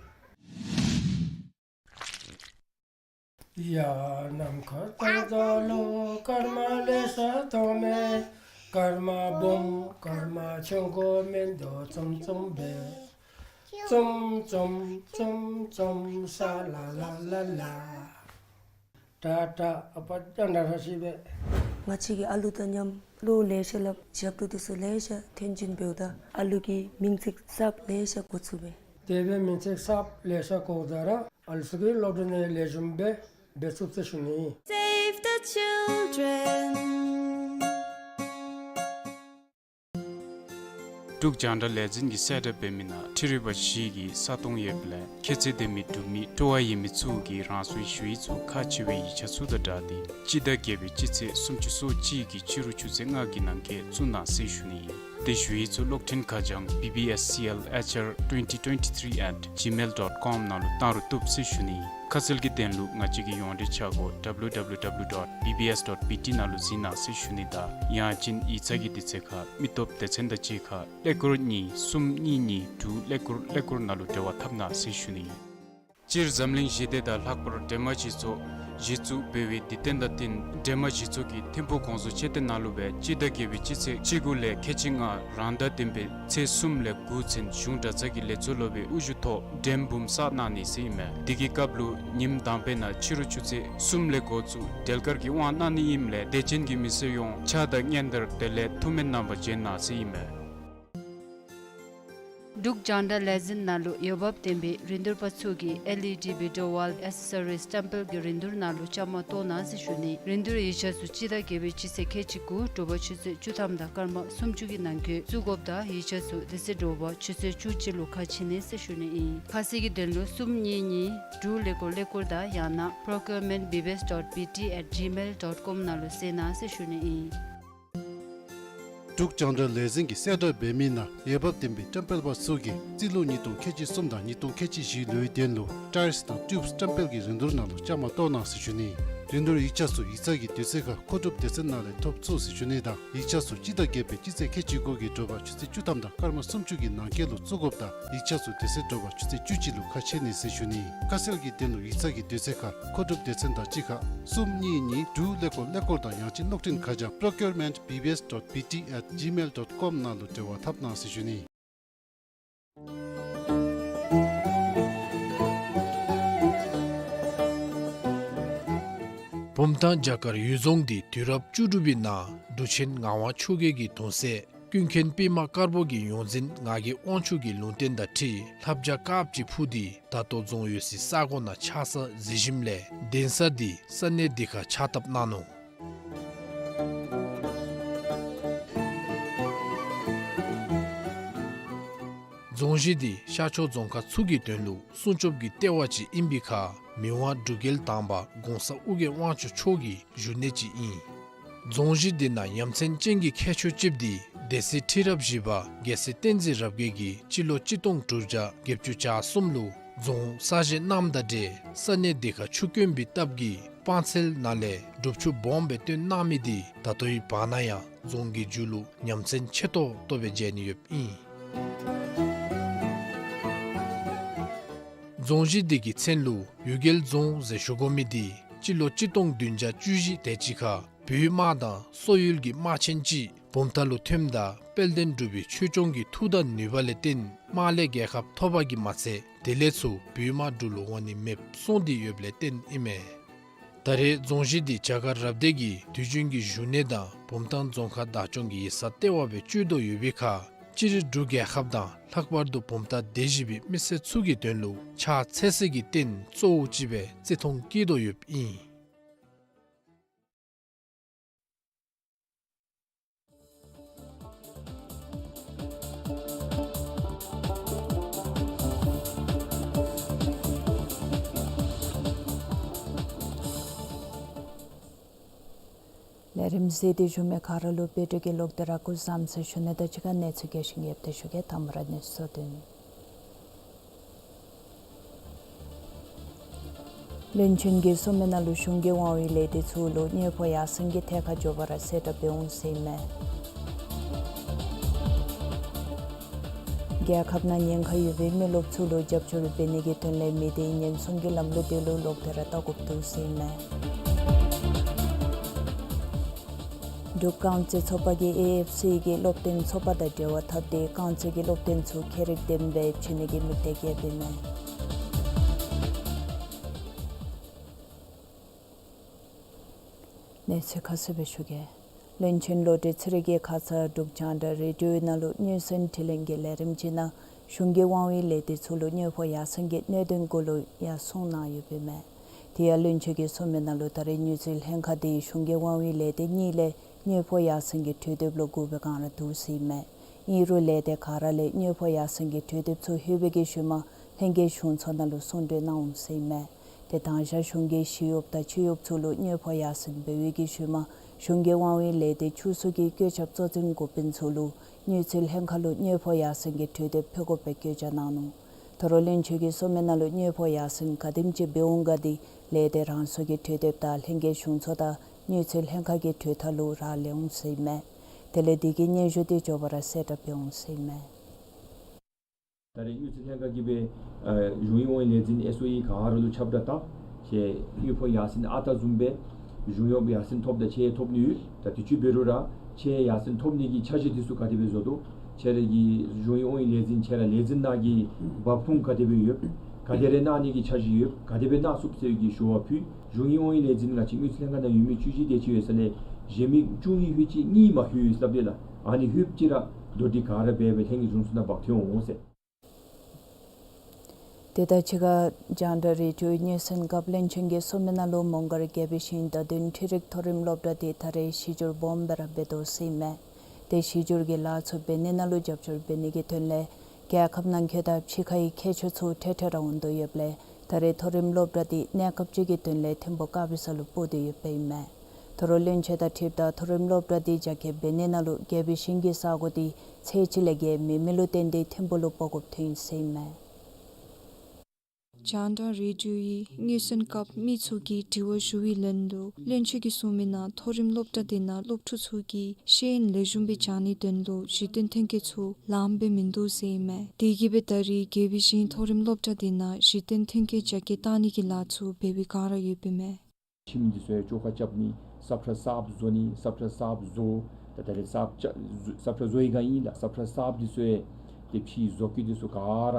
ཏྲ་ཏྲ། ཨ་པ་ཏྲ་ཏྲ་ཧྲ་ཤི་སྦེ། ང་བཅས་ཀྱིས་ཨ་ལུ་དང་མཉམ་བློ་ལེ་ཤ་སླབ་ཞབས་ཏོག་འདི་ཚུ་ལེ་ཤ་ཐོན་སྦྱིན་འབདཝ་ད་ཨ་ལུ་གི་མིང་ཚིག་གསརཔ་ལེ་ཤ་གོ་ཚུགས་པས། དེ་སྦེ་མིང་ཚིག་གསརཔ་ལེ་ཤ་གོཝ་ད་ར་ཨ་ལུ་ཚུ་གིས་སློབ་གྲྭ་ནང་ལེགས་ཤོམ་སྦེ་འབད་ཚུགས་ཟེར་ཞུ་ནི། Save the children. འབྲུག་རྒྱང་བསྒྲགས་ལས་འཛིན་གྱིས་གསལ་བསྒྲགས་འབད་མི་ནང་འཕྲུལ་རིག་པ་བཞི་གི་ས་སྟོང་ཡོདཔ་ལས་ཁྱད་ཚད་ལྡན་མི་འབྲུག་མི་སྤྲོ་བ་ཡོད་མི་ཚུ་གིས་རང་སོའི་ཞུ་ཡིག་ཚུ་ཁག་ཆེ་བའི་ཡིག་ཆ་ཚུ་དང་སྦྲགས་ཏེ་སྤྱི་ཟླ་བརྒྱད་པའི་སྤྱི་ཚེས་སུམ་ཅུ་སོ་གཅིག་གི་ཕྱི་རུ་ཆུ་ཚོད་ལྔ་གི་ནང་འཁོད་བཙུགས་གནང་ཟེར་ཞུ་ནི་ཨིན། དེ་ཞུ་ཡིག་ཚུ་གློག་འཕྲིན་ཁ་བྱང་B B S C L H R twenty twenty-three at gmail dot com ནང་ལུ་བཏང་རུང་བཏུབ་ཟེར་ཞུ་ནི་ཨིན། ཁ་གསལ་གྱི་དོན་ལུ་ང་བཅས་ཀྱི་ཡོངས་འབྲེལ་ཆ་སྒོ་W W W dot B B S dot B T ནང་ལུ་གཟིགས་གནང་ཟེར་ཞུ་ནི་དང་ཡང་ཅིན་ཡིག་ཚང་གི་དུས་ཚོད་ཁར་མི་སྟོབས་སྡེ་ཚན་དང་གཅིག་ཁར་ཀླད་ཀོར་གཉིས་གསུམ་གཉིས་གཉིས་དྲུག་ཀླད་ཀོར་ཀླད་ཀོར་ནང་ལུ་འབྲེལ་བ་འཐབ་གནང་ཟེར་ཞུ་ནི་ཨིན། སྤྱིར་འཛམ་གླིང་ཞི་བདེ་དང་ལྷག་པར་སྒྲོལ་མ་སྤྱི་ཚོགས་གཞི་བཙུགས་འབད་བའི་དུས་སྟོན་དང་བསྟུན་སྒྲོལ་མ་སྤྱི་ཚོགས་ཀྱི་ཐིམ་ཕུག་གོང་བཟོ་མཆོད་རྟེན་ནང་ལུ་སྦེ་སྤྱི་ཟླ་བརྒྱད་པའི་སྤྱི་ཚེས་བཅུ་དགུ་ལས་ཁལ་གཅིག་ལྔ་རང་ཟླ་བདུན་པའི་ཚེས་གསུམ་ལས་དགུ་ཚུན་གཞུང་གྲྭ་ཚང་གི་ལས་ཚོགས་སློབ་དཔོན་དབུ་བཞུགས་ཐོག་སྒྲོལ་མ་འབུམ་གསར་གནང་ནི་ཟེར་ཨིན་མས། དེ་གི་སྐབས་ལུ་ཉིནམ་དང་པའི་ནང་ཕྱི་རུ་ཆུ་ཚོད་གསུམ་ལས་འགོ་བཙུགས་སྒྲོལ་དཀར་གྱི་དབང་གནང་ནི་ཨིནམ་ལས་དད་ཅན་གྱི་མི་སེར་ཡོངས་ཕྱག་དང་སྙན་དར་དེ་ལས་ཐུགས་སྨོན་གནང་བར་བྱོན་གནང་ཟེར་ཨིན་མས། འབྲུག་རྒྱང་བསྒྲགས་ལས་འཛིན་ནང་ལུ་འོས་འབབ་ལྡན་པའི་རིན་བསྡུར་པ་ཚུ་གིས་L E D video wall accessories སྟེམ་པེལ་གྱི་རིན་བསྡུར་ནང་ལུ་བཅའ་མར་གཏོགས་གནང་ཟེར་ཞུ་ནི། རིན་བསྡུར་ཡིག་ཆ་ཚུ་སྤྱི་ཟླ་བརྒྱད་པའི་སྤྱི་ཚེས་ཁལ་གཅིག་དགུ་དྲོ་པ་ཆུ་ཚོད་བཅུ་ཐམ་དང་སྐར་མ་སུམ་ཅུ་གི་ནང་འཁོད་བཙུགས་དགོཔ་དང་ཡིག་ཆ་ཚུ་དེ་ཚེ་དྲོ་པ་ཆུ་ཚོད་བཅུ་གཅིག་ལུ་ཁ་ཕྱེ་ནི་ཟེར་ཞུ་ནི་ཨིན། ཁ་གསལ་གྱི་དོན་ལུ་གསུམ་གཉིས་གཉིས་དྲུག་ཀླད་ཀོར་ཀླད་ཀོར་དང་ཡང་ན procurement B B S dot B T at gmail dot com ནང་ལུ་གཟིགས་གནང་ཟེར་ཞུ་ནི་ཨིན། འབྲུག་རྒྱང་བསྒྲགས་ལས་འཛིན་གྱིས་གསལ་བསྒྲགས་འབད་མི་ནང་འོས་འབབ་ལྡན་པའི་སྟེམ་པེལ་པ་ཚུ་གིས་རྩིས་ལོ་ཉིས་སྟོང་ཁལ་གཅིག་གསུམ་དང་ཉིས་སྟོང་ཁལ་གཅིག་བཞི་ལོའི་དོན་ལུ་ཊའིརསི་དང་ཊིའུབ་སི་སྟེམ་པེལ་གྱི་རིན་བསྡུར་ནང་ལུ་བཅའ་མར་གཏོགས་གནང་ཟེར་ཞུ་ནི། རིན་བསྡུར་ཡིག་ཆ་ཚུ་ཡིག་ཚང་གི་དུས་ཚོད་ཁར་མཁོ་སྒྲུབ་སྡེ་ཚན་ནང་ལས་ཐོབ་ཚུགས་ཟེར་ཞུ་ནི་དང་ཡིག་ཆ་ཚུ་སྤྱི་ཟླ་བརྒྱད་པའི་སྤྱི་ཚེས་ཁལ་གཅིག་དགུ་གི་དྲོ་པ་ཆུ་ཚོད་བཅུ་ཐམ་དང་སྐར་མ་སུམ་ཅུ་གི་ནང་འཁོད་ལུ་བཙུགས་དགོཔ་དང་ཡིག་ཆ་ཚུ་དེ་ཚེ་དྲོ་པ་ཆུ་ཚོད་བཅུ་གཅིག་ལུ་ཁ་ཕྱེ་ནི་ཟེར་ཞུ་ནི། ཁ་གསལ་གྱི་དོན་ལུ་ཡིག་ཚང་གི་དུས་ཚོད་ཁར་མཁོ་སྒྲུབ་སྡེ་ཚན་དང་གཅིག་ཁར་གསུམ་གཉིས་གཉིས་དྲུག་ཀླད་ཀོར་ཀླད་ཀོར་དང་ཡང་ཅིན་གློག་འཕྲིན་ཁ་བྱང་procurement B B S dot B T at gmail dot com ནང་ལུ་འབྲེལ་བ་འཐབ་གནང་ཟེར་ཞུ་ནི། བུམ་ཐང་བྱ་དཀར་གཡུལ་རྫོང་འདི་དུས་རབས་བཅུ་དྲུག་པའི་ནང་འབྲུག་ཆེན་ངག་དབང་ཆོས་རྒྱལ་གྱི་གདུང་སྲས་ཀུན་མཁྱེན་པདྨ་དཀར་པོ་གི་ཡོངས་འཛིན་ངག་གི་དབང་ཕྱུག་གི་ལུང་བསྟན་དང་འཁྲིལ་ལྷ་བྱ་དཀརཔོ་ཅིག་འཕུར་ཏེ་ད་ལྟོ་རྫོང་ཡོད་སའི་ས་གོ་ནང་ཆགས་ས་གཟིགས་ཞིནམ་ལས་གདན་ས་འདི་ས་གནས་འདི་ཁར་ཕྱག་བཏབ་གནང་ནུག། རྫོང་གཞི་འདི་ཤར་ཕྱོགས་རྫོང་ཁག་ཚུ་གི་དོན་ལུ་སྲུང་སྐྱོབ་ཀྱི་ལྟེ་བ་ཅིག་ཨིན་པའི་ཁར་མི་དབང་འབྲུག་རྒྱལ་དང་པ་གོང་ས་ཨོ་རྒྱན་དབང་ཕྱུག་མཆོག་གི་བཞུགས་གནས་ཅིག་ཨིན། རྫོང་གཞི་འདི་ནང་ཡ་མཚན་ཅན་གྱི་ཁྱད་ཆོས་ཅིག་འདི་སྡེ་སྲིད་ཁྲི་རབས་བཞི་པ་རྒྱལ་སྲས་བསྟན་འཛིན་རབ་རྒྱས་ཀྱིས་སྤྱི་ལོ་གཅིག་སྟོང་དྲུག་བརྒྱ་བརྒྱད་ཅུ་གྱ་གསུམ་ལུ་རྫོང་གསར་བཞེངས་གནངམ་དང་འབྲེལ་ས་གནས་འདི་ཁར་ཆུ་དཀོན་པའི་སྟབས་ཀྱིས་སྤང་ཚལ་ནང་ལས་སྒྲུབ་ཆུ་སྦོམ་སྦེ་བཏོན་གནང་མི་འདི་ད་ལྟོའི་བར་ན་ཡང་རྫོང་གི་མཇུག་ལུ་ཡ་མཚན་ཆེ་ཏོག་ཏོ་སྦེ་མཇལ་ནི་ཡོདཔ་ཨིན། རྫོང་གཞི་འདི་གི་མཚན་ལུ་གཡུལ་རྒྱལ་རྫོང་ཟེར་ཞུ་དགོ་མི་འདི་སྤྱི་ལོ་གཅིག་སྟོང་བདུན་བརྒྱ་བཅུ་བཞི་དེ་ཅིག་ཁར་བོད་དམག་དང་སོག་ཡུལ་གྱི་དམག་ཆེན་ཅིག་བུམ་ཐང་ལུ་ཐོནམ་ད་དཔལ་ལྡན་འབྲུག་པའི་ཆོས་སྐྱོང་གི་མཐུ་དང་ནུས་པ་ལས་བརྟེན་དམག་ལས་རྒྱལ་ཁ་ཐོབ་པ་གིས་མ་ཚད་དེ་ལས་ཚུར་བོད་དམག་འབྲུག་ལུ་འོང་ནི་མེདཔ་སོང་སྟེ་ཡོདཔ་ལས་བརྟེན་ཨིན་མས། ད་རེས་རྫོང་གཞི་འདི་བྱ་དཀར་རབ་སྡེ་གི་དུས་རྒྱུན་གྱི་བཞུགས་གནས་དང་བུམ་ཐང་རྫོང་ཁག་བདག་སྐྱོང་གི་ཡིག་ཚང་ལྟེ་བ་སྦེ་སྤྱོད་དོ་ཡོད་པའི་ཁར་སྤྱིར་འབྲུག་རྒྱལ་ཁབ་དང་ལྷག་པར་དུ་བུམ་ཐང་སྡེ་བཞི་པའི་མི་སེར་ཚུ་གི་དོན་ལུ་ཕྱག་འཚལ་སའི་རྟེན་གཙོ་བོ་ཅིག་སྦེ་བརྩི་མཐོང་བསྐྱེད་དོ་ཡོདཔ་ཨིན། ལས་རིམ་གཟིགས་ཏེ་བཞུགས་མི་ག་ར་ལུ་བོད་ཕྲུག་གི་ལོག་སྟེ་ར་སྐུ་བཟང་ཟེར་ཞུ་ནི་དང་གཅིག་ཁར་གནས་ཚུལ་རྒྱས་ཤིང་ཡོདཔ་དེ་ཞུ་གེ། དང་པ་ར་གནས་ཚུལ་བསྡུ་ནི། བློན་ཆེན་གྱིས་གསུངས་མི་ནང་ལུ་གཞུང་གི་དབང་བའི་ལས་སྡེ་ཚུ་ལུ་དངུལ་ཕོགས་ཡར་སེང་གི་ཐད་ཁར་མགྱོགས་པ་ར་གསལ་བསྒྲགས་འབད་འོང་ཟེར་ཨིན་མས། རྒྱལ་ཁབ་ནང་ཉེན་ཁ་ཡོད་པའི་མི་རློབས་ཚུ་ལུ་རྒྱབ་སྐྱོར་འབད་ནི་གི་དོན་ལས་མི་སྡེ་ཉེན་སྲུང་གི་ལམ་ལུགས་དེ་ལུ་ལོག་སྟེ་ར་བལྟ་དགོཔ་འདུག་ཟེར་ཨིན་མས། འབྲུག་རྐང་རྩེད་ཚོགས་པ་གིས་ཨེ་ཨེཕ་སི་གི་སློབ་སྟོན་ཚོགས་པ་དང་འབྲེལ་བ་འཐབ་སྟེ་རྐང་རྩེད་ཀྱི་སློབ་སྟོན་ཚུ་ཁྱད་རིག་ལྡན་པའི་ཕྱེ་ནི་གི་དམིགས་གཏད་བསྐྱེདཔ་ཨིན་མས། གནས་ཚུལ་ཁ་གསལ་སྦེ་ཞུ་གེ། བློན་ཆེན་བློ་གྲོས་ཚེ་རིང་གིས་ཁ་ཙ་འབྲུག་རྒྱང་བསྒྲགས་རེ་ཌིའོ་ནང་ལུ་སྙན་གསན་དྲི་ལན་གྱི་ལས་རིམ་ཅིག་ནང་གཞུང་གི་དབང་བའི་ལས་སྡེ་ཚུ་ལུ་དངུལ་ཕོགས་ཡར་སེང་གི་གནད་དོན་གུ་ལུ་ཡང་གསུངས་གནང་ཡོདཔ་ཨིན་མས། དེ་ཡང་བློན་ཆེན་གྱིས་གསུངས་མི་ནང་ལུ་ད་རེས་དངུལ་རྩིས་ལྷན་ཁག་དེ་གཞུང་གི་དབང་བའི་ལས་སྡེ་གཉིས་ལས་དངུལ་ཕོགས་ཡར་སེང་གི་གྲོས་འདེབས་ལུ་བསྒུགས་པའི་བསྒང་ར་འདུག་ཟེར་ཨིན་མས། ཨིན་རུང་ལས་སྡེ་ག་ར་ལས་དངུལ་ཕོགས་ཡར་སེང་གི་གྲོས་འདེབས་ཚུ་ལྷོད་པའི་གི་ཤུལ་མ་ལྷན་རྒྱས་གཞུང་ཚོགས་ནང་ལུ་གསུང་གྲོས་གནང་འོང་ཟེར་ཨིན་མས། དེ་དང་ཞག་གཞུང་གི་ཞི་གཡོགཔ་དང་ཕྱི་གཡོགཔ་ཚུ་ལུ་དངུལ་ཕོགས་ཡར་སེང་འབད་བའི་གི་ཤུལ་མ་གཞུང་གི་དབང་བའི་ལས་སྡེ་ཆུང་སུ་གི་བཀོད་ཁྱབ་གཙོ་འཛིན་འགོ་དཔོན་ཚུ་ལུ་དངུལ་རྩིས་ལྷན་ཁག་ལུ་དངུལ་ཕོགས་ཡར་སེང་གི་གྲོས་འདེབས་ཕུལ་དགོ་པའི་བཀོད་རྒྱ་གནང་ནུག། ད་རུང་བློན་ཆེན་གྱིས་གསུངས་མི་ནང་ལུ་དངུལ་ཕོགས་ཡར་སེང་ག་དེམ་ཅིག་འབད་འོང་ག་དེ་ལས་སྡེ་རང་སོ་གི་གྲོས་འདེབས་དང་ལྷན་རྒྱས་གཞུང་ཚོགས་དང་དངུལ་རྩིས་ལྷན་ཁག་གི་གྲོས་ཐག་ལུ་རག་ལས་འོང་ཟེར་ཨིན་མས། དེ་ལས་དེ་གི་སྙན་ཞུ་དེ་མགྱོགས་པ་ར་གསལ་བསྒྲགས་འབད་འོང་ཟེར་ཨིན་མས། ད་རེས་དངུལ་རྩིས་ལྷན་ཁག་གིས་སྦེ་ཨ་གཞུང་གི་དབང་བའི་ལས་འཛིན་ཨེསི་ཨོ་ཨི་ག་ར་ལུ་ཁྱབ་བསྒྲགས་བཏང་། ཁྱེད་དངུལ་ཕོགས་ཡར་སེང་ཨ་རྟག་བཟུམ་སྦེ་གཞུང་གཡོགཔ་ཡར་སེང་ཐོབ་དང་ཁྱེད་ཐོབ་ནི་ཡོད། ད་དུས་ཅི་འབད་རུང་ར་ཁྱེད་ཡར་སེང་ཐོབ་ནི་གི་འཆར་གཞི་དེ་ཚུ་ག་དེ་སྦེ་བཟོ་དོ། ཁྱེད་ར་གི་གཞུང་གི་དབང་བའི་ལས་འཛིན་ཁྱེད་ར་ལས་འཛིན་ནང་གི་འབབ་ཁུངས་ག་དེ་སྦེ་ཡོད། ག་དེ་རེ་གནང་ནི་གི་འཆར་གཞི་ཡོད། ག་དེ་སྦེ་གནང་ཚུགས་ཟེར་བའི་གི་ཞུ་བ་ཕུལ། གཞུང་གི་དབང་བའི་ལས་འཛིན་ང་བཅས་དངུལ་རྩིས་ལྷན་ཁག་ནང་ཡོད་མི་བཅུ་བཞི་དེ་ཅིག་ཡོད་ས་ལས་གཞན་མི་བཅུ་གཉིས་ལྷོད་ཅི་གཉིས་མ་ལྷོད་ཡོད་ཟེར་སླབ་དེས་ལགས། ཨ་ནི་ལྷོདཔ་ཅིག་ར་མདོར་བསྡུས་ག་ར་འབད་སྦེ་ལྷན་རྒྱས་གཞུང་ཚོགས་ནང་འབག་འཐོན་འོང་ཟེར། དེ་དང་གཅིག་ཁར་རྒྱང་བསྒྲགས་རེ་ཌིའོ་སྙན་གསན་སྐབས་བློན་ཆེན་གྱིས་གསུངས་མི་ནང་ལུ་མོང་སྒར་རྒྱལ་པོའི་ཞིང་བརྡ་དོན་འཕྲུལ་རིག་མཐོ་རིམ་སློབ་གྲྭ་དེ་ད་རེས་གཞི་བསྒྱུར་སྦོམ་སྦེ་ར་འབད་དོ་ཟེར་ཨིན་མས། དེ་གཞི་བསྒྱུར་གྱི་ལཱ་ཚུ་འབད་ནི་ནང་ལུ་རྒྱབ་སྐྱོར་འབད་ནི་གི་དོན་ལས་རྒྱལ་ཁབ་ནང་འཁོད་དང་ཕྱི་ཁའི་མཁས་མཆོག་ཚུ་ཐེངས་ཐེངས་ར་འོང་དོ་ཡོདཔ་ལས་ད་རེས་མཐོ་རིམ་སློབ་གྲྭ་དེ་གནས་སྐབས་ཅིག་གི་དོན་ལས་ཐིམ་ཕུག་དཀར་སྦི་ས་ལུ་སྤོ་སྟེ་ཡོདཔ་ཨིན་མས། ད་རུང་བློན་ཆེན་དང་འཁྲིལཝ་ད་མཐོ་རིམ་སློབ་གྲྭ་དེ་རྒྱ་སྐྱེད་འབད་ནི་ནང་ལུ་རྒྱལ་པོའི་ཞིང་གི་ས་གོ་དེ་ཚད་ཅིག་ལས་བརྒལ་མེད་མི་ལུ་བརྟེན་ཏེ་ཐིམ་ཕུག་ལུ་སྤོ་དགོཔ་ཐོན་ཡི་ཟེར་ཨིན་མས། རྒྱང་བསྒྲགས་རེ་ཌིའོ་ཡི་སྙན་གསན་སྐབས་མི་ཚུ་གིས་དྲི་བ་ཞུ་བའི་ལན་ལུ་བློན་ཆེན་གྱིས་གསུངས་མི་ནང་མཐོ་རིམ་སློབ་གྲྭ་དེ་ནང་སློབ་ཕྲུག་ཚུ་གིས་ཤེས་ཡོན་ལེགས་ཤོམ་སྦེ་སྦྱང་ནིའི་དོན་ལུ་གཞི་རྟེན་མཐུན་རྐྱེན་ཚུ་ལངམ་སྦེ་མིན་འདུག་ཟེར་ཨིན་མས། དེ་གིས་སྦེ་ད་རེས་རྒྱལ་པོའི་ཞིང་མཐོ་རིམ་སློབ་གྲྭ་དེ་ནང་གཞི་རྟེན་མཐུན་རྐྱེན་རྒྱ་སྐྱེད་གཏང་ནི་གི་ལཱ་ཚུ་འབད་བའི་བསྒང་ར་ཡོདཔ་ཨིན་མས། ཁྱིམ་འདི་ཚུ་ཡང་བཅོ་ཁ་རྐྱབ་ནི་སབ་ཁྲ་གསརཔ་བཟོ་ནི་སབ་ཁྲ་གསརཔ་བཟོ། ད་ད་རེས་སབ་ཁྲ་སབ་ཁྲ་བཟོ་བའི་བསྒང་ཨིན་ལགས། སབ་ཁྲ་གསརཔ་འདི་ཚུ་ཡང་ཏེ་ཕྱིའི་བཟོ་བཀོད་འདི་ཚུ་ག་ར་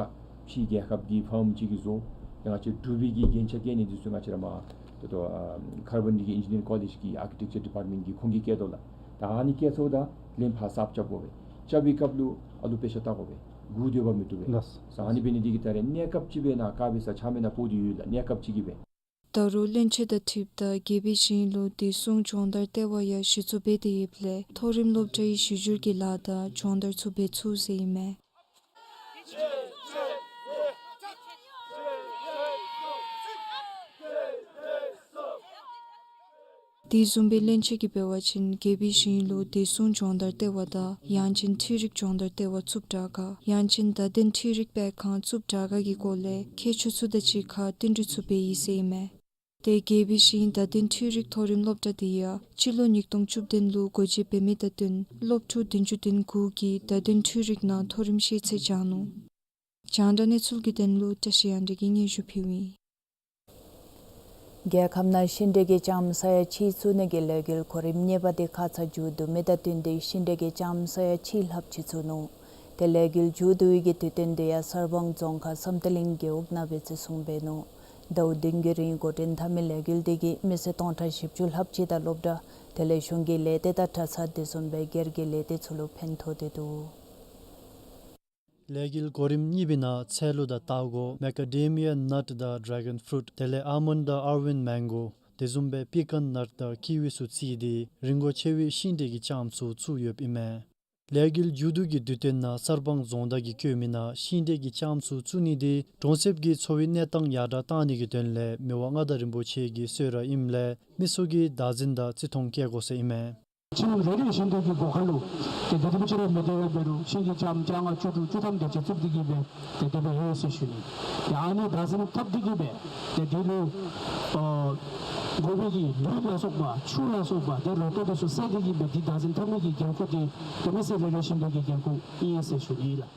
ཕྱིའི་རྒྱལ་ཁབ་ཀྱི་ཕཱརམ་ཅིག་གིས་བཟོ། ཡང་ང་བཅས་འབྲུག་པའི་གི་རྒྱན་ཆ་བཀལ་ནི་འདི་ཚུ་ང་བཅས་ར་མར་ཏེ་ཏོ་ཨ་ཁར་བཱན་རི་གི་ཨིན་ཇི་ནི་ཡརིང་ཀོ་ལེཇ་གི་ཨར་ཀི་ཊེག་ཅར་ཌི་པརཊ་མེནཊ་གིས་ཁོང་གིས་བཀལ་དོ་ལགས། ད་ཨ་ནི་བཀལ་ཚརཝ་ད་ལན་ཕར་གསརཔ་རྐྱབ་དགོ་པས། རྐྱབ་པའི་སྐབས་ལུ་ཨ་ལུ་དཔེ་ཆ་བལྟ་དགོ་པས། སྒུག་སྡོད་པ་མི་བཏུབ་པས། ལགས། ས་ཨ་ནི་འབད་ནི་འདི་གིས་ད་རེས་གནས་སྐབས་ཅིག་སྦེ་ནཱ་དཀར་སྦི་ས་ཆ་མེད་ནང་སྤོ་སྟེ་ཡོད་ལགས། གནས་སྐབས་ཅིག་གི་སྦེ། ད་རུང་བློན་ཆེན་དང་འཁྲིལཝ་ད་རྒྱལ་པོའི་ཞིང་ལུ་བདེ་སྲུང་སྦྱོང་བརྡར་ལྟེ་བ་ཡང་གཞི་བཙུགས་འབད་དེ་ཡོདཔ་ལས་མཐོ་རིམ་སློབ་གྲྭའི་གཞི་བསྒྱུར་གྱི་ལཱ་དང་སྦྱོང་བརྡར་ཚུ་འབད་ཚུགས་ཟེར་ཨིན་མས། དེ་བཟུམ་སྦེ་བློན་ཆེན་གྱིས་འབད་བ་ཅིན་རྒྱལ་པོའི་ཞིང་ལུ་བདེ་སྲུང་སྦྱོང་བརྡར་ལྟེ་བ་དང་ཡང་ཅིན་འཕྲུལ་རིག་སྦྱོང་བརྡར་ལྟེ་བ་བཙུགསཔ་དྲག་ག་ཡང་ཅིན་བརྡ་དོན་འཕྲུལ་རིག་སྤེལ་ཁང་བཙུགསཔ་དྲག་ག་གི་སྐོར་ལས་མཁས་མཆོག་ཚུ་དང་གཅིག་ཁར་བསྟུན་གྲོས་ཚུ་འབད་ཡི་ཟེར་ཨིན་མས། དེ་རྒྱལ་པོའི་ཞིང་བརྡ་དོན་འཕྲུལ་རིག་མཐོ་རིམ་སློབ་གྲྭ་དེ་ཡང་སྤྱི་ལོ་ཉིས་སྟོང་བཅུ་བདུན་ལུ་སྒོ་འབྱེད་འབད་མི་དང་བསྟུན་སློབ་ཕྲུག་བདུན་ཅུ་དོན་དགུ་གིས་བརྡ་དོན་འཕྲུལ་རིག་ནང་མཐོ་རིམ་ཤེས་ཚད་སྦྱངས་ནུག། རྒྱང་བསྒྲགས་གནས་ཚུལ་གྱི་དོན་ལུ་བཀྲ་ཤིས་དབྱངས་སྒྲོན་གྱིས་སྙན་ཞུ་ཕུལཝ་ཨིན། རྒྱལ་ཁབ་ནང་ཤིང་འབྲས་ཀྱི་ལྕངམ་ས་ཡ་གཅིག་བཙུགས་ནི་གི་ལས་འགུལ་གོ་རིམ་གཉིས་པ་དེ་ཁ་ཙ་མཇུག་བསྡུ་མི་དང་བསྟུན་ཏེ་ཤིང་འབྲས་ཀྱི་ལྕངམ་ས་ཡ་གཅིག་ལྷགཔ་ཅིག་བཙུགས་ནུག། དེ་ལས་འགུལ་མཇུག་བསྡུ་བའི་གི་དུས་སྟོན་དེ་ཡང་གསར་སྤང་རྫོང་ཁག་བསམ་གཏན་གླིང་རྒེད་འོག་ནང་སྦེ་བརྩི་སྲུང་འབད་ནུག། ཟླཝ་བདུན་གྱི་རིང་འགོ་འདྲེན་འཐབ་མི་ལས་འགུལ་དེ་གིས་མི་སེར་སྟོང་ཕྲག་བཞི་བཅུ་ལྷགཔ་ཅིག་དང་སློབ་གྲྭ་དེ་ལས་གཞུང་གི་ལས་སྡེ་དང་གྲྭ་ཚང་དེ་བཟུམ་སྦེ་སྒེར་གྱི་ལས་སྡེ་ཚུ་ལུ་ཕན་ཐོགས་ཏེ་འདུག། ལས་འགུལ་གོ་རིམ་གཉིས་པའི་ནང་ཚལ་ལུ་དང་སྟར་གོ་མེ་ཀ་ཌེ་མི་ཡ་ནཊ་དང་ཌྲེ་གཱན་ཕུ་རུཊ་དེ་ལས་ཨཱལ་མོནཌ་དང་ཨར་ཝིན་མེང་གོ་དེ་བཟུམ་སྦེ་པི་ཀཱན་ནཊ་དང་ཀི་ཝི་ཚུ་བརྩིས་ཏེ་རིན་གོང་ཆེ་བའི་ཤིང་འབྲས་ཀྱི་ལྕངམ་ཚུ་བཙུགས་ཡོདཔ་ཨིན་མས། ལས་འགུལ་མཇུག་བསྡུ་གི་དུས་སྟོན་ནང་གསར་སྤང་རྫོང་བདག་གིས་བཀོད་མི་ནང་ཤིང་འབྲས་ཀྱི་ལྕངམ་ཚུ་བཙུགས་ནི་དེ་གྲོང་གསེབ་ཀྱི་འཚོ་བའི་གནས་སྟངས་ཡར་དྲག་གཏང་ནི་གི་དོན་ལས་མི་དབང་མངའ་བདག་རིན་པོ་ཆེ་གི་གསོལ་རས་ཨིནམ་ལས་མི་ཚུ་གིས་བདག་འཛིན་དང་བརྩི་མཐོང་བསྐྱེད་དགོ་ཟེར་ཨིན་མས། ཁྱིམ་རེ་རེ་བཞིན་དུ་གི་སྒོ་ཁར་ལུ་ཏེ་དེ་དེམ་ཅིག་ར་མི་དེ་ར་འབད་རུང་ཤིང་གི་ལྕངམ་བརྒྱ་ལྔ་བཅུ་དྲུག་བཅུ་ཐམ་དེ་ཅིག་བཙུགས་ཏེ་གི་སྦེ་ཏེ་དེ་སྦེ་ཡོད་ཟེར་ཞུ་ནི། ཏེ་ཨ་ནི་བདག་འཛིན་འཐབ་སྟེ་གི་སྦེ་ཏེ་དེ་ལུ་ཨ་དགོ་པའི་གི་ལུད་ལ་སོགས་པ་ཆུ་ལ་སོགས་པ་ཏེ་ལོ་ཐོག་དེ་ཚུ་བསལ་ཏེ་གི་སྦེ་དེ་བདག་འཛིན་འཐབ་ནི་གི་འགན་ཁུར་དེ་ཏེ་མི་སེར་རེ་རེ་བཞིན་དུ་གི་འགན་ཁུར་ཨིན་ཟེར་ཞུ་ནི་ལགས།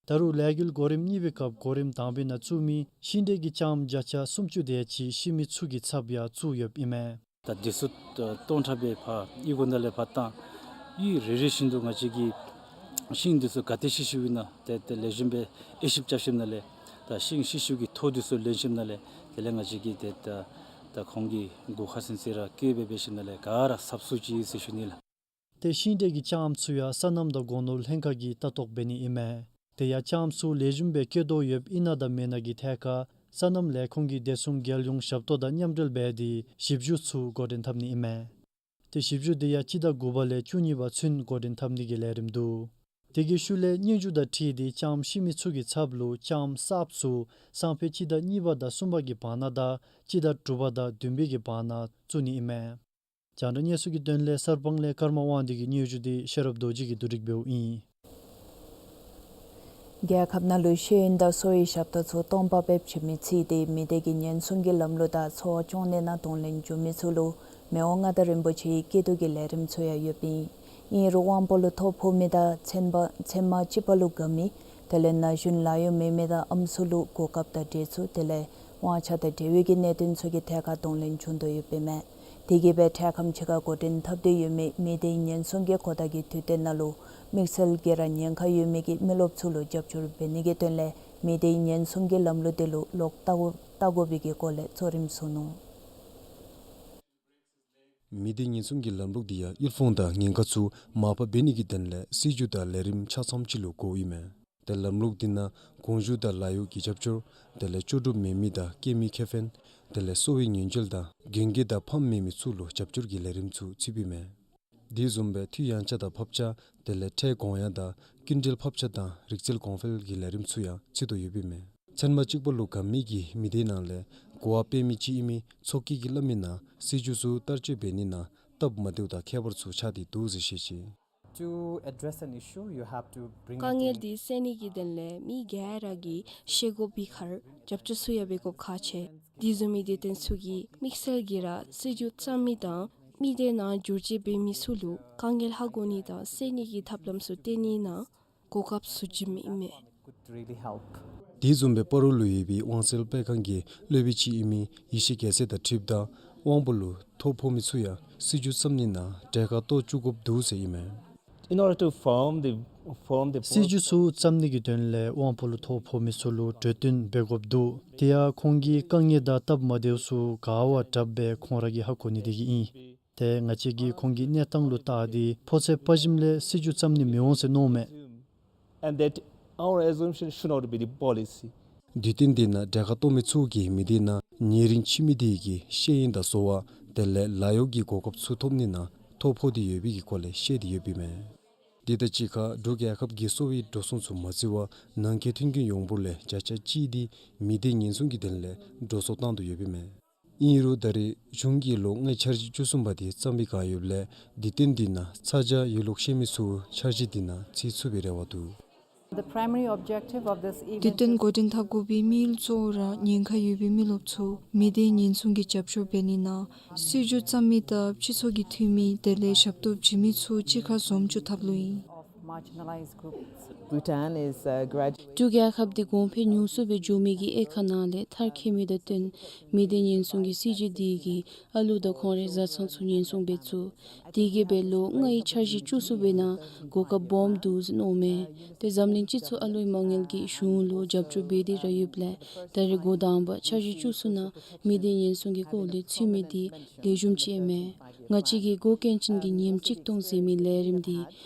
ད་རུང་ལས་འགུལ་གོ་རིམ་གཉིས་པའི་སྐབས་གོ་རིམ་དང་པའི་ནང་བཙུགས་མི་ཤིང་འབྲས་ཀྱི་ལྕངམ་བརྒྱ་ཆ་སུམ་ཅུ་དེ་ཅིག་ཤི་མི་ཚུ་གི་ཚབ་ཡང་བཙུགས་ཡོདཔ་ཨིན་མས། ད་དུས་ཚོད་ཨ་སྟོང་ཕྲག་སྦེ་ཕར་གཡུས་སྒོ་ནང་ལས་ཕར་བཏང་། གཡུས་རེ་རེ་བཞིན་དུ་ང་བཅས་ཀྱིས་ཤིང་འདི་ཚུ་ག་དེ་ཤི་ཤིཝ་ཨིན་ན་ཏེ་ཏེ་ལེགས་ཤོམ་སྦེ་དབྱེ་ཞིབ་རྐྱབ་ཞིནམ་ལས་ད་ཤིང་ཤི་ཤིཝ་གི་ཐོ་འདི་ཚུ་ལེན་ཞིནམ་ལས་དེ་ལས་ང་བཅས་ཀྱིས་ཏེ་ད་ད་ཁོང་གི་སྒོ་ཁ་ཚུན་ཚོད་ར་བཀོད་སྦེ་འབད་ཞིནམ་ལས་ག་ར་གསབ་ཚུགས་ཅི་ཟེར་ཞུ་ནི་ལགས། ཏེ་ཤིང་འབྲས་ཀྱི་ལྕངམ་ཚུ་ཡང་སོ་ནམ་དང་སྒོ་ནོར་ལྷན་ཁག་གིས་ལྟ་རྟོག་འབད་ནི་ཨིན་མས། དེ་ཡང་ལྕངམ་ཚུ་ལེགས་ཤོམ་སྦེ་སྐྱེ་དོ་ཡོདཔ་ཨིན་ན་དང་མེན་ན་གི་ཐད་ཁར་སོ་ནམ་ལས་ཁུངས་ཀྱིས་དེ་བཟུམ་རྒྱལ་ཡོངས་ཞབས་ཏོག་དང་མཉམ་འབྲེལ་འབད་དེ་ཞིབ་འཇུག་ཚུ་འགོ་འདྲེན་འཐབ་ནི་ཨིན་མས། ཏེ་ཞིབ་འཇུག་འདི་ཡང་སྤྱི་ཟླ་དགུ་པ་ལས་བཅུ་གཉིས་པ་ཚུན་འགོ་འདྲེན་འཐབ་ནི་གི་ལས་རིམ་འདུག། དེ་གི་ཤུལ་ལས་སྙན་ཞུ་དང་འཁྲིལ་ཏེ་ལྕངམ་ཤི་མི་ཚུ་གི་ཚབ་ལུ་ལྕངམ་གསརཔ་ཚུ་སང་ཕོད་སྤྱི་ཟླ་གཉིས་པ་དང་གསུམ་པ་གི་བར་ན་དང་སྤྱི་ཟླ་དྲུག་པ་དང་བདུན་པའི་གི་བར་ན་བཙུགས་ནི་ཨིན་མས། རྒྱང་བསྒྲགས་གནས་ཚུལ་གྱི་དོན་ལས་གསར་སྤང་ལས་ཀརྨ་དབང་འདུས་ཀྱི་སྙན་ཞུ་འདི་ཤེས་རབ་རྡོ་རྗེ་གིས་བསྡུ་སྒྲིག་འབདཝ་ཨིན། རྒྱལ་ཁབ་ནང་ལུ་ཤེས་ཡོན་དང་གསོ་བའི་ཞབས་ཏོག་ཚུ་སྟོང་པ་སྦེ་བྱིན་མི་ཚུ་ཏེ་མི་སྡེ་གི་ཉེན་སྲུང་གི་ལམ་ལུགས་དང་འཚོ་བ་སྐྱོང་ནི་ནང་གདོང་ལེན་འབྱུང་མི་ཚུ་ལུ་མི་དབང་མངའ་བདག་རིན་པོ་ཆེའི་སྐྱིད་སྡུག་གི་ལས་རིམ་ཚུ་ཡང་ཡོདཔ་ཨིན། ཨིན་རུང་དབང་པོ་ལུ་ཐོ་ཕོག་མི་དང་མཚན་པ་མཚན་མ་གཅིག་པ་ལུ་རྒ་མི་དེ་ལས་ན་གཞོན་ལཱ་གཡོག་མེད་མི་དང་ཨམ་སྲུ་ལུ་གོ་སྐབས་དང་འབྲེལ་ཚུལ་དེ་ལས་དབང་ཆ་དང་འབྲེལ་བའི་གི་གནད་དོན་ཚུ་གི་ཐད་ཁར་གདོང་ལེན་འབྱུང་དོ་ཡོདཔ་ཨིན་མས། དེ་གིས་སྦེ་འཕྲལ་ཁམས་ཅིག་ཁར་འགོ་འདྲེན་འཐབ་སྟེ་ཡོད་མི་མི་སྡེ་ཉེན་སྲུང་གི་གོ་བརྡ་གི་དུས་སྟོན་ནང་ལུ་དམིགས་བསལ་གྱིས་ར་ཉེན་ཁ་ཡོད་མི་གི་མི་རློབས་ཚུ་ལུ་རྒྱབ་སྐྱོར་འབད་ནི་གི་དོན་ལས་མི་སྡེ་ཉེན་སྲུང་གི་ལམ་ལུགས་དེ་ལུ་ལོག་བལྟ་དགོ་བལྟ་དགོ་པའི་གི་སྐོར་ལས་གཙོ་རིམ་བཟུང་ནུག། མི་སྡེ་ཉེན་སྲུང་གི་ལམ་ལུགས་འདི་ཡང་དབུལ་ཕོངས་དང་ཉེན་ཁ་ཚུ་མར་ཕབ་འབད་ནི་གི་དོན་ལས་སྲིད་བྱུས་དང་ལས་རིམ་ཆ་ཚང་ཅིག་ལུ་གོཝ་ཨིན་མས། ཏེ་ལམ་ལུགས་འདི་ནང་གོང་ཞུ་དང་ལཱ་གཡོག་གི་རྒྱབ་སྐྱོར་དེ་ལས་ལྕོགས་གྲུབ་མེད་མི་དང་སྐྱེས་མི་ཁེ་ཕན་དེ་ལས་གསོ་བའི་ཉེན་བཅོལ་དང་རྒན་རྒས་དང་ཕམ་མེད་མི་ཚུ་ལུ་རྒྱབ་སྐྱོར་གྱི་ལས་རིམ་ཚུ་ཚུདཔ་ཨིན་མས། དེ་བཟུམ་སྦེ་འཐུས་ཡང་ཆ་དང་ཕབ་ཆ་དེ་ལས་ཁྲལ་གོང་ཡང་དང་སྐྱིན་འགྲུལ་ཕབ་ཆ་དང་རིག་རྩལ་གོང་འཕེལ་གྱི་ལས་རིམ་ཚུ་ཡང་ཚུད་དོ་ཡོདཔ་ཨིན་མས། མཚན་མ་གཅིག་པ་ལུ་རྒ་མི་གི་མི་སྡེ་ནང་ལས་གོ་བ་སྤེལ་མི་ཅིག་ཨིན་མི་མཚོ་སྐྱིད་ཀྱིས་སླབ་མི་ནང་སྲིད་བྱུས་ཚུ་བསྟར་སྤྱོད་འབད་ནི་ནང་སྟབས་མ་བདེཝ་དང་ཁྱད་པར་ཚུ་ཆགས་ཏེ་འདུག་ཟེར་བཤད་ཅི། To address an issue, you have to bring དཀའ་ངལ་འདི་སེལ་ནི་གི་དོན་ལས་མི་ག་ར་གིས་ཤེས་དགོ་པའི་ཁར་རྒྱབ་སྐྱོར་ཚུ་ཡང་འབད་དགོཔ་ཁག་ཆེ། དེ་བཟུམ་མའི་སྡེ་ཚན་ཚུ་གིས་དམིགས་བསལ་གྱིས་ར་སྲིད་བྱུས་བརྩམ་མི་དང་མི་སྡེ་ནང་བསྒྱུར་བཅོས་འབད་མི་ཚུ་ལུ་དཀའ་ངལ་ཧ་གོ་ནི་དང་སེལ་ནི་གི་ཐབས་ལམ་ཚུ་སྟོན་ནི་ནང་གོ་སྐབས་ཚུ་བྱིནམ་ཨིན་མས། Could really help. དེ་བཟུམ་སྦེ་སྤ་རོ་ལུ་ཡོད་པའི་དབང་སེལ་སྤེལ་ཁང་གི་སློབ་དཔོན་ཅིག་ཨིན་མི་ཡེ་ཤེས་རྒྱལ་མཚན་དང་འཁྲིལཝ་ད་དབང་པོ་ལུ་ཐོ་ཕོག་མི་ཚུ་ཡང་སྲིད་བྱུས་བརྩམ་ནི་ནང་གྲལ་ཁར་གཏོགས་བཅུག་དགོཔ་འདུག་ཟེར་ཨིན་མས། In order to form the, form the སྲིད་བྱུས་ཚུ་བརྩམ་ནི་གི་དོན་ལས་དབང་པོ་ལུ་ཐོ་ཕོག་མི་ཚུ་ལུ་གྲོས་བསྟུན་འབད་དགོཔ་འདུག། དེ་ཡང་ཁོང་གི་དཀའ་ངལ་དང་སྟབས་མ་བདེཝ་ཚུ་ག་བ་དྲགཔ་སྦེ་ཁོང་ར་གིས་ཧ་གོ་ནི་དེ་གིས་ཨིན། ཏེ་ང་བཅས་ཀྱིས་ཁོང་གི་གནས་སྟངས་ལུ་བལྟ་སྟེ་ཕོ་ཚོད་པ་ཞིམ་ལས་སྲིད་བྱུས་བརྩམ་ནི་མི་འོང་ཟེར་མནོཝ་མས། And that our assumption should not be the policy. དུས་སྟོན་འདི་ནང་གྲལ་ཁར་གཏོགས་མི་ཚུ་གིས་མི་སྡེ་ནང་ཉེ་རིང་ཕྱི་མི་སྡེ་གི་ཤེས་ཡོན་དང་གསོ་བ་དེ་ལས་ལཱ་གཡོག་གི་གོ་སྐབས་ཚུ་ཐོབ་ནི་ནང་ཐོ་ཕོག་སྟེ་ཡོད་པའི་གི་སྐོར་ལས་བཤད་དེ་ཡོདཔ་ཨིན་མས། དེ་དང་གཅིག་ཁར་འབྲུག་རྒྱལ་ཁབ་ཀྱིས་གསོ་བའི་འགྲོ་སོང་ཚུ་མ་བརྩི་བར་ནང་འཁོད་མཐུན་རྐྱེན་ཡོངས་འབོར་ལས་བརྒྱ་ཆ་གཅིག་འདི་མི་སྡེ་ཉེན་སྲུང་གི་དོན་ལས་འགྲོ་སོང་བཏང་དོ་ཡོདཔ་ཨིན་མས། ཨིན་རུང་ད་རེས་གཞུང་གིས་ལོ་ལྔའི་འཆར་གཞི་བཅུ་གསུམ་པ་དེ་བརྩམས་པའི་བསྒང་ཡོདཔ་ལས་དུས་སྟོན་འདི་ནང་ཚ་གྱང་ཡོད་ལུགས་ཤེས་མི་ཚུ་འཆར་གཞི་འདི་ནང་ཚུད་ཚུགས་པའི་རེ་བ་འདུག། The primary objective of this event དུས་སྟོན་འགོ་འདྲེན་འཐབ་དགོ་པའི་དམིགས་ཡུལ་གཙོ་བོ་ར་ཉེན་ཁ་ཡོད་པའི་མི་རློབས་ཚུ་མི་སྡེ་ཉེན་སྲུང་གི་རྒྱབ་སྐྱོར་འབད་ནི་ནང་སྲིད་བྱུས་བརྩམ་མི་དང་སྤྱི་ཚོགས་ཀྱི་འཐུས་མི་དེ་ལས་ཞབས་ཏོག་བྱིན་མི་ཚུ་གཅིག་ཁར་འཛོམས་བཅུག་འཐབ་ལུགས་ཨིན། Of marginalized groups. Bhutan is, uh, gradu- འབྲུག་རྒྱལ་ཁབ་འདི་གོང་འཕེལ་ཉུང་སུ་སྦེ་འགྱོ་མི་གི་དབྱེ་ཁག་ནང་ལས་མཐར་འཁྱོལ་མི་དང་བསྟུན་མི་སྡེ་ཉེན་སྲུང་གི་སྲིད་བྱུས་འདི་གིས་ཨ་ལུ་དང་ཁོང་རའི་བཟའ་ཚང་ཚུ་ཉེན་སྲུང་འབད་ཚུགས། དེ་གིས་སྦེ་ལོ་ལྔའི་འཆར་གཞི་བཅུ་གསུམ་པའི་ནང་གོ་སྐབས་སྦོམ་འདུག་ཟེར་མནོཝ་མས། ཏེ་འཛམ་གླིང་སྤྱི་ཚོགས་ཨ་ལུའི་མ་དངུལ་གྱིས་གཞུང་ལུ་རྒྱབ་སྐྱོར་འབད་དེ་ར་ཡོདཔ་ལས་ད་རེས་འགོ་དང་པ་འཆར་གཞི་བཅུ་གསུམ་ནང་མི་སྡེ་ཉེན་སྲུང་གི་སྐོར་ལས་ཚུད་མི་འདི་ལེགས་ཤོམ་ཅིག་ཨིན་མས། ང་བཅས་ཀྱིས་འགོ་འཁྱིད་ཅན་གྱི་ཉིནམ་གཅིག་སྟོང་ཟེར་མི་ལས་རིམ་འདི་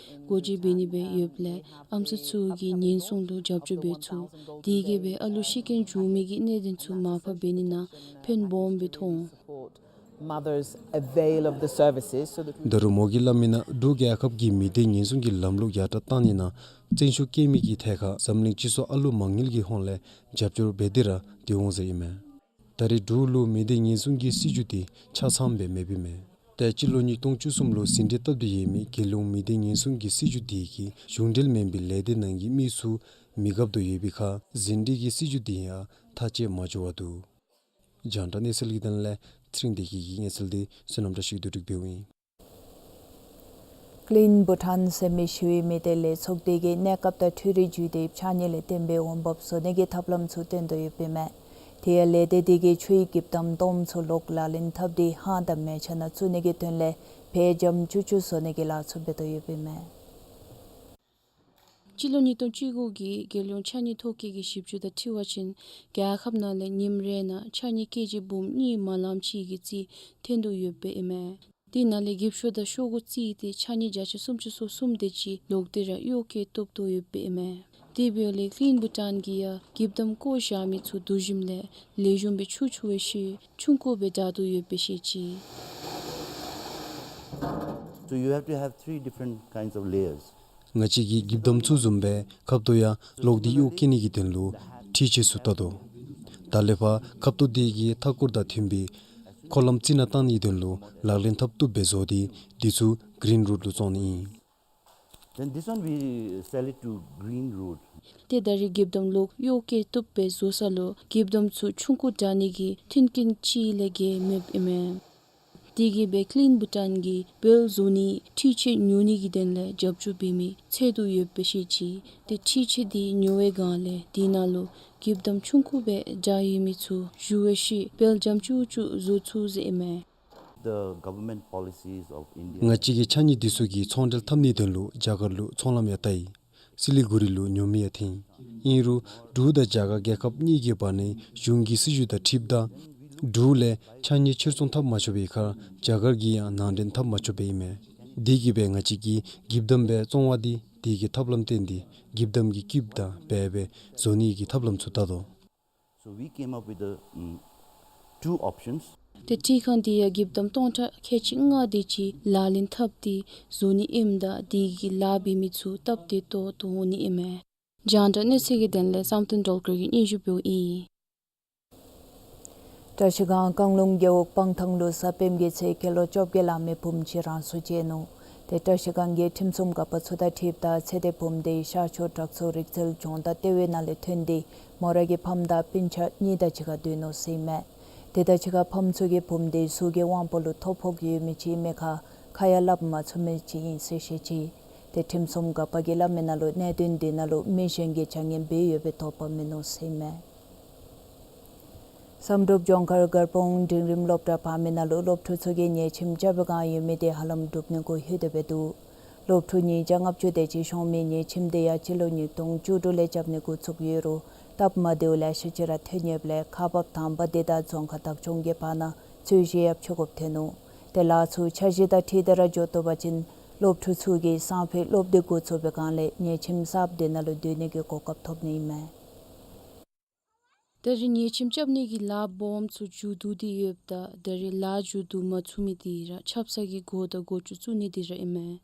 འགོ་འབྱེད་འབད་ནི་སྦེ་ཡོདཔ་ལས་ཨམ་སྲུ་ཚུ་གིས་ཉེན་སྲུང་ལུ་རྒྱབ་སྐྱོར་འབད་ཚུགས། དེ་གིས་སྦེ་ཨ་ལུ་ཤི་རྐྱེན་བྱུང་མི་གི་གནད་དོན་ཚུ་མར་ཕབ་འབད་ནི་ནང་ཕན་སྦོམ་སྦེ་ཐོགས་འོང་། Mothers avail of the services so that we ད་རུང་མོ་གིས་སླབ་མི་ནང་འབྲུག་རྒྱལ་ཁབ་ཀྱིས་མི་སྡེ་ཉེན་སྲུང་གི་ལམ་ལུགས་ཡར་དྲག་བཏང་ནི་ནང་བརྩོན་ཤུགས་བསྐྱེད་མི་གི་ཐད་ཁར་འཛམ་གླིང་སྤྱི་ཚོགས་ཨ་ལུ་མ་དངུལ་གྱི་ཧོངས་ལས་རྒྱབ་སྐྱོར་འབད་དེ་ར་སྡོད་འོང་ཟེར་ཨིན་མས། ད་རེས་འབྲུག་ལུ་མི་སྡེ་ཉེན་སྲུང་གི་སྲིད་བྱུས་འདི་ཆ་ཚང་སྦེ་མེདཔ་ཨིན་མས། ཏེ་སྤྱི་ལོ་ཉིས་སྟོང་བཅུ་གསུམ་ལུ་ཟིན་བྲིས་བཏབ་སྟེ་ཡོད་མི་རྒྱལ་ཡོངས་མི་སྡེ་ཉེན་སྲུང་གི་སྲིད་བྱུས་འདི་གིས་གཞུང་འབྲེལ་མེན་པའི་ལས་སྡེ་ནང་གི་མི་ཚུ་མི་རྒཔ་དོ་ཡོད་པའི་ཁར་ཟིན་བྲིས་ཀྱི་སྲིད་བྱུས་འདི་ཡང་ཐག་བཅད་མ་ཆོགཔ་འདུག། རྒྱང་བསྒྲགས་གནས་ཚུལ་གྱི་དོན་ལས་ཚེ་རིང་བདེ་སྐྱིད་ཀྱི་གནས་ཚུལ་འདི་བསོད་ནམས་བཀྲ་ཤིས་བསྡུ་སྒྲིག་འབདཝ་ཨིན། Clean Bhutan ཟེར་མི་ཞུ་མི་དེ་ལས་ཚོགས་སྡེ་གིས་གནས་སྐབས་དང་འཕྲུལ་རིག་བརྒྱུད་དེ་ཕྱགས་སྙིགས་ལས་བརྟེན་པའི་འོང་འབབ་བཟོ་ནི་གི་ཐབས་ལམ་ཚུ་སྟོན་དོ་ཡོདཔ་ཨིན་མས། དེ་ཡང་ལས་སྡེ་དེ་གིས་ཆུའི་འགྱིབ་དམ་སྟོངམ་ཚུ་ལོག་ལག་ལེན་འཐབ་སྟེ་ཧང་དང་མལ་ཆ་ནང་བཙུགས་ནི་གི་དོན་ལས་ཕད་འཇམ་ཅུག་ཅུ་བཟོ་ནི་གི་ལཱ་ཚུ་འབད་དོ་ཡོདཔ་ཨིན་མས། སྤྱི་ལོ་ཉིས་སྟོང་བཅུ་དགུ་གི་རྒྱལ་ཡོངས་ཕྱགས་སྙིགས་ཐོ་བཀོད་ཀྱི་ཞིབ་འཚོལ་དང་འཁྲིལ་བ་ཅིན་རྒྱལ་ཁབ་ནང་ལས་ཉིནམ་རེ་ནང་ཕྱགས་སྙིགས་ཀེ་ཇི་འབུམ་གཉིས་མ་ལངམ་ཅིག་གི་རྩིས་ཐོན་དོ་ཡོདཔ་ཨིན་མས། དེ་ནང་ལས་འགྱིབ་ཤོག་དང་ཤོག་གུ་བརྩིས་ཏེ་ཕྱགས་སྙིགས་བརྒྱ་ཆ་སུམ་ཅུ་སོ་གསུམ་དེ་ཅིག་ལོག་སྟེ་ར་གཡོག་བཀོལ་བཏུབ་དོ་ཡོདཔ་ཨིན་མས། དེ་འབདཝ་ལས་Clean Bhutan གིས་ཡང་འགྱིབ་དམ་བཀོ་བཞག་མི་ཚུ་བསྡུ་ཞིནམ་ལས་ལེགས་ཤོམ་སྦེ་ཆུ་འཁྱུ་བའི་ཤུལ་ཆུང་ཀུ་སྦེ་བསྒྲིགས་དོ་ཡོདཔ་སྦེ་བཤད་ཅི། So you have to have three different kinds of layers. ང་བཅས་ཀྱིས་འགྱིབ་དམ་ཚུ་བཟུམ་སྦེ་ཁབ་ཏོ་ཡང་ལོག་སྟེ་གཡོག་བཀོལ་ནི་གི་དོན་ལུ་འཕྲུལ་ཆས་ཚུ་བཏགས་དོ། ད་ལས་ཕར་ཁབ་ཏོ་དེ་གི་མཐའ་འཁོར་དང་མཐུན་པའི་འཁོར་ལམ་རྩི་ནག་བཏང་ནིའི་དོན་ལུ་ལག་ལེན་འཐབ་བཏུབ་སྦེ་བཟོ་སྟེ་དེ་ཚུ་Green Road ལུ་བཙོང་ནི་ཨིན། Then this one we sell it to Green Road. ཏེ་ད་རེས་འགྱིབ་དམ་ལོག་གཡོག་བཀོལ་བཏུབ་སྦེ་བཟོ་ས་ལུ་འགྱིབ་དམ་ཚུ་ཆུང་ཀུ་བསྒྲིགས་ནི་གི་མཐུན་རྐྱེན་ཅིག་ལས་བརྒལ་མེདཔ་ཨིན་མས། དེ་གིས་སྦེ་Clean Bhutan གིས་བོད་བཟོ་ནིའི་འཕྲུལ་ཆས་ཉོ་ནི་གི་དོན་ལས་རྒྱབ་སྐྱོར་འབད་མི་འཚོལ་དོ་ཡོདཔ་སྦེ་བཤད་ཅི། ཏེ་འཕྲུལ་ཆས་དེ་ཉོ་བའི་སྒང་ལས་དེ་ནང་ལུ་འགྱིབ་དམ་ཆུང་ཀུ་སྦེ་བསྒྲིགས་ཡོད་མི་ཚུ་ཞུ་བའི་ཤུལ་ཕད་འཇམ་ཅུག་ཅུ་བཟོ་ཚུགས་ཟེར་ཨིན་མས། The government policies of India. ང་བཅས་ཀྱི་ཕྱགས་སྙིགས་དེ་ཚུ་གི་ཚོང་འབྲེལ་འཐབ་ནིའི་དོན་ལུ་རྒྱ་གར་ལུ་ཚོང་ལམ་ཡང་བལྟ་ཡི། སི་ལི་གུ་རི་ལུ་ཉོ་མི་ཡང་ཐོན་ཡི། ཨིན་རུང་འབྲུག་དང་རྒྱ་གར་རྒྱལ་ཁབ་གཉིས་ཀྱི་བར་ན་གཞུང་གི་སྲིད་བྱུས་དང་འཁྲིལཝ་ད་འབྲུག་ལས་ཕྱགས་སྙིགས་ཕྱིར་ཚོང་འཐབ་མ་ཆོགཔ་ཁར་རྒྱ་གར་གྱིས་ཡང་ནང་འདྲེན་འཐབ་མ་ཆོགཔ་ཨིན་མས། དེ་གིས་སྦེ་ང་བཅས་ཀྱིས་འགྱིབ་དམ་སྦེ་བཙོང་བ་དེ་དེ་གི་ཐབས་ལམ་བཏོན་ཏེ་འགྱིབ་དམ་གྱི་སྐུདཔ་དང་འབད་སྦེ་བཟོ་ནི་གི་ཐབས་ལམ་ཚུ་བལྟ་དོ། So we came up with the, mm, two options. ཏེ་འཕྲུལ་ཁང་དེ་ཡང་འགྱིབ་དམ་སྟོང་ཕྲག་ཁལ་གཅིག་ལྔ་དེ་ཅིག་ལག་ལེན་འཐབ་སྟེ་བཟོ་ནི་ཨིནམ་ད་དེ་གི་ལཱ་འབད་མི་ཚུ་སྟབས་བདེ་ཏོག་ཏོ་འོང་ནི་ཨིན་མས། རྒྱང་བསྒྲགས་གནས་ཚུལ་གྱི་དོན་ལས་བསམ་གཏན་སྒྲོལ་དཀར་གྱིས་སྙན་ཞུ་འབདཝ་ཨིན། བཀྲ་ཤིས་སྒང་བཀང་ལུང་རྒེད་འོག་སྤང་ཐང་ལུ་གཟའ་སྤེནམ་གྱི་ཚེ་སྐྱེས་ལོ་བཅོ་བརྒྱད་ལང་མི་བུམོ་ཅིག་རང་སྲོག་བཅད་ནུག། ཏེ་བཀྲ་ཤིས་སྒང་གི་ཁྲིམས་སྲུང་འགག་པ་ཚུ་དང་འཁྲིལཝ་ད་ཚེ་འདས་བུམོ་དེ་ཤར་ཕྱོགས་བྲག་མཚོ་རིག་རྩལ་ལྗོངས་མདའ་ལྟེ་བའི་ནང་ལས་ཐོན་ཏེ་མོ་རའི་ཕམ་དང་སྤུན་ཆ་གཉིས་དང་གཅིག་ཁར་སྡོད་ནུག་ཟེར་ཨིན་མས། དེ་དང་གཅིག་ཁར་ཕམ་ཚུ་གིས་བུམོ་དེ་གཟུགས་ཀྱི་དབང་པོ་ལུ་ཐོ་ཕོག་ཡོད་མི་ཅིག་ཨིན་མི་ཁར་ཁ་ཡང་སླབ་མ་ཚུགས་མི་ཅིག་ཨིན་ཟེར་བཤད་ཅི། ཏེ་ཁྲིམས་སྲུང་འགག་པ་གིས་སླབ་མི་ནང་ལུ་གནད་དོན་དེ་ནང་ལུ་མི་གཞན་གྱིས་བྱ་ངན་འབད་ཡོད་པའི་དོགས་པ་མིན་ནུག་ཟེར་ཨིན་མས། བསམ་གྲུབ་ལྗོངས་མཁར་སྒར་སྤུངས་འབྲིང་རིམ་སློབ་གྲྭ་ཕར་མི་ནང་ལུ་སློབ་ཕྲུག་ཚུ་གིས་ཉལ་ཆིངས་རྐྱབ་པའི་སྒང་ཡོད་མི་དེ་ཧ་ལམ་འགྲུབ་ནི་གུ་ལྷོད་དེ་འབད་འདུག། སློབ་ཕྲུག་ཉིས་བརྒྱ་ལྔ་བཅུ་དེ་ཅིག་ཤོང་མི་ཉལ་ཆིངས་དེ་ཡང་སྤྱི་ལོ་ཉིས་སྟོང་བཅུ་དྲུག་ལས་རྐྱབ་ནི་འགོ་བཙུགས་ཡོད་རུང་སྟབས་མ་བདེཝ་ལེ་ཤ་ཅིག་ར་ཐོན་ཡོདཔ་ལས་ཁག་འབག་དང་པ་དེ་དང་རྫོང་ཁག་བདག་སྐྱོང་གི་བར་ན་རྩོད་གཞི་ཡང་ཕྱེ་དགོཔ་ཐོན་ནུག། ཏེ་ལཱ་ཚུ་འཆར་གཞི་དང་འཁྲིལ་ཏེ་ར་འགྱོ་བཏུབ་པ་ཅིན་སློབ་ཕྲུག་ཚུ་གིས་སང་ཕོད་སློབ་དེབ་འགོ་བཙུགས་པའི་སྒང་ལས་ཉལ་ཆིངས་གསརཔ་དེ་ནང་ལུ་སྡོད་ནི་གི་གོ་སྐབས་ཐོབ་ནི་ཨིན་མས། ད་རེས་ཉལ་ཆིངས་རྐྱབ་ནི་གི་ལཱ་སྦོམ་ཚུ་མཇུག་བསྡུ་སྟེ་ཡོདཔ་ད་ད་རེས་ལཱ་མཇུག་བསྡུ་མ་ཚུགས་མི་དེ་ར་ཆབ་གསང་གི་སྒོ་དང་སྒོ་ཅུང་བཙུགས་ནི་དེ་ར་ཨིན་མས།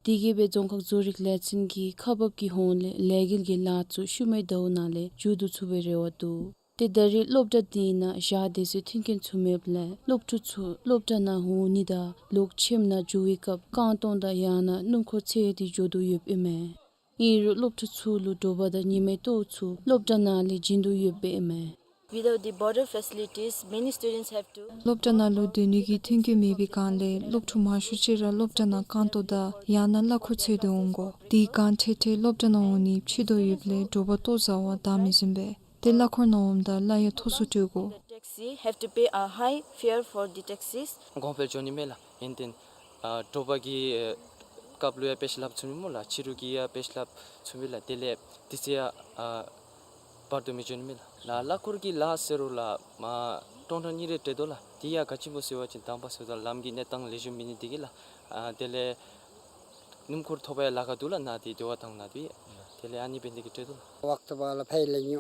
དེ་གིས་སྦེ་རྫོང་ཁག་བཟོ་རིག་ལས་ཚན་གྱི་ཁག་འབག་གི་ཧོངས་ལས་ལས་འགུལ་གྱི་ལཱ་ཚུ་ཤུལ་མའི་ཟླཝ་ནང་ལས་མཇུག་བསྡུ་ཚུགས་པའི་རེ་བ་འདུག། ཏེ་ད་རེས་སློབ་གྲྭ་དེ་ནང་ཞག་སྡོད་སའི་མཐུན་རྐྱེན་ཚུ་མེདཔ་ལས་སློབ་ཕྲུག་ཚུ་སློབ་གྲྭ་ནང་འོང་ནི་དང་ལོག་ཁྱིམ་ནང་འགྱོ་བའི་སྐབས་རྐང་སྟོང་དང་ཡང་ན་སྣུམ་འཁོར་འཚོལ་ཏེ་འགྱོ་དོ་ཡོདཔ་ཨིན་མས། ཨིན་རུང་སློབ་ཕྲུག་ཚུ་ལུ་དྲོ་པ་དང་ཉི་མའི་ལྟོ་ཚུ་སློབ་གྲྭ་ནང་ལས་བྱིན་དོ་ཡོདཔ་ཨིན་མས། Without the border facilities, many students have to. སློབ་གྲྭ་ནང་ལུ་སྡོད་ནི་གི་མཐུན་རྐྱེན་མེད་པའི་སྒང་ལས་སློབ་ཕྲུག་མང་ཤོས་ཅིག་ར་སློབ་གྲྭ་ནང་རྐང་སྟོང་དང་ཡང་ན་གླ་འཁོར་འཚོལ་ཏེ་འོང་དགོ། དེ་གང་ཐད་ཐད་སློབ་གྲྭ་ནང་འོང་ནི་ཕྱི་དོ་ཡོདཔ་ལས་དྲོ་པ་ལྟོ་བཟའ་བར་བདའ་མི་ཟུན་པས། ཏེ་གླ་འཁོར་ནང་འོངམ་ད་གླ་ཡང་མཐོ་སུ་སྤྲོད་དགོ། Taxi have to pay a high fare for the taxis. གོང་འཕེལ་འགྱོ་ནི་མས་ལགས། ཨིན་ཏེ་ཨ་དྲོ་པ་གི་སྐབས་ལུ་ཡང་དཔེ་ཆ་ལྷབ་ཚུགས་མི་སྨོ་ལགས། ཕྱི་རུ་གི་ཡང་དཔེ་ཆ་ལྷབ་ཚུགས་མི་ལགས། དེ་ལས་དུས་ཚོད་ཡང་ཨ་བར་དུ་མི་འགྱོ་ནི་མས་ལགས། ལགས་གླ་འཁོར་གྱི་ལཱ་ཟེར་རུང་ལགས་མ་སྟོང་ཕྲག་གཉིས་རེ་སྤྲོད་དོ་ལགས། དེ་ཡང་ག་ཅི་སྨོ་ཟེར་བ་ཅིན་དང་པ་ཟེརཝ་ད་ལམ་གྱི་གནས་སྟངས་ལེགས་ཤོམ་མེད་ནི་དེ་གིས་ལགས། ཨ་དེ་ལས་སྣུམ་འཁོར་ཐོབ་པར་ཡང་ལཱ་ཁག་འདུག་ལགས། ནཱ་དེ་དེ་བ་ཐང་ནང་དེ་དེ་ལས་ཨ་ནི་འབད་ནི་དེ་གིས་སྤྲོད་དོ་ལགས།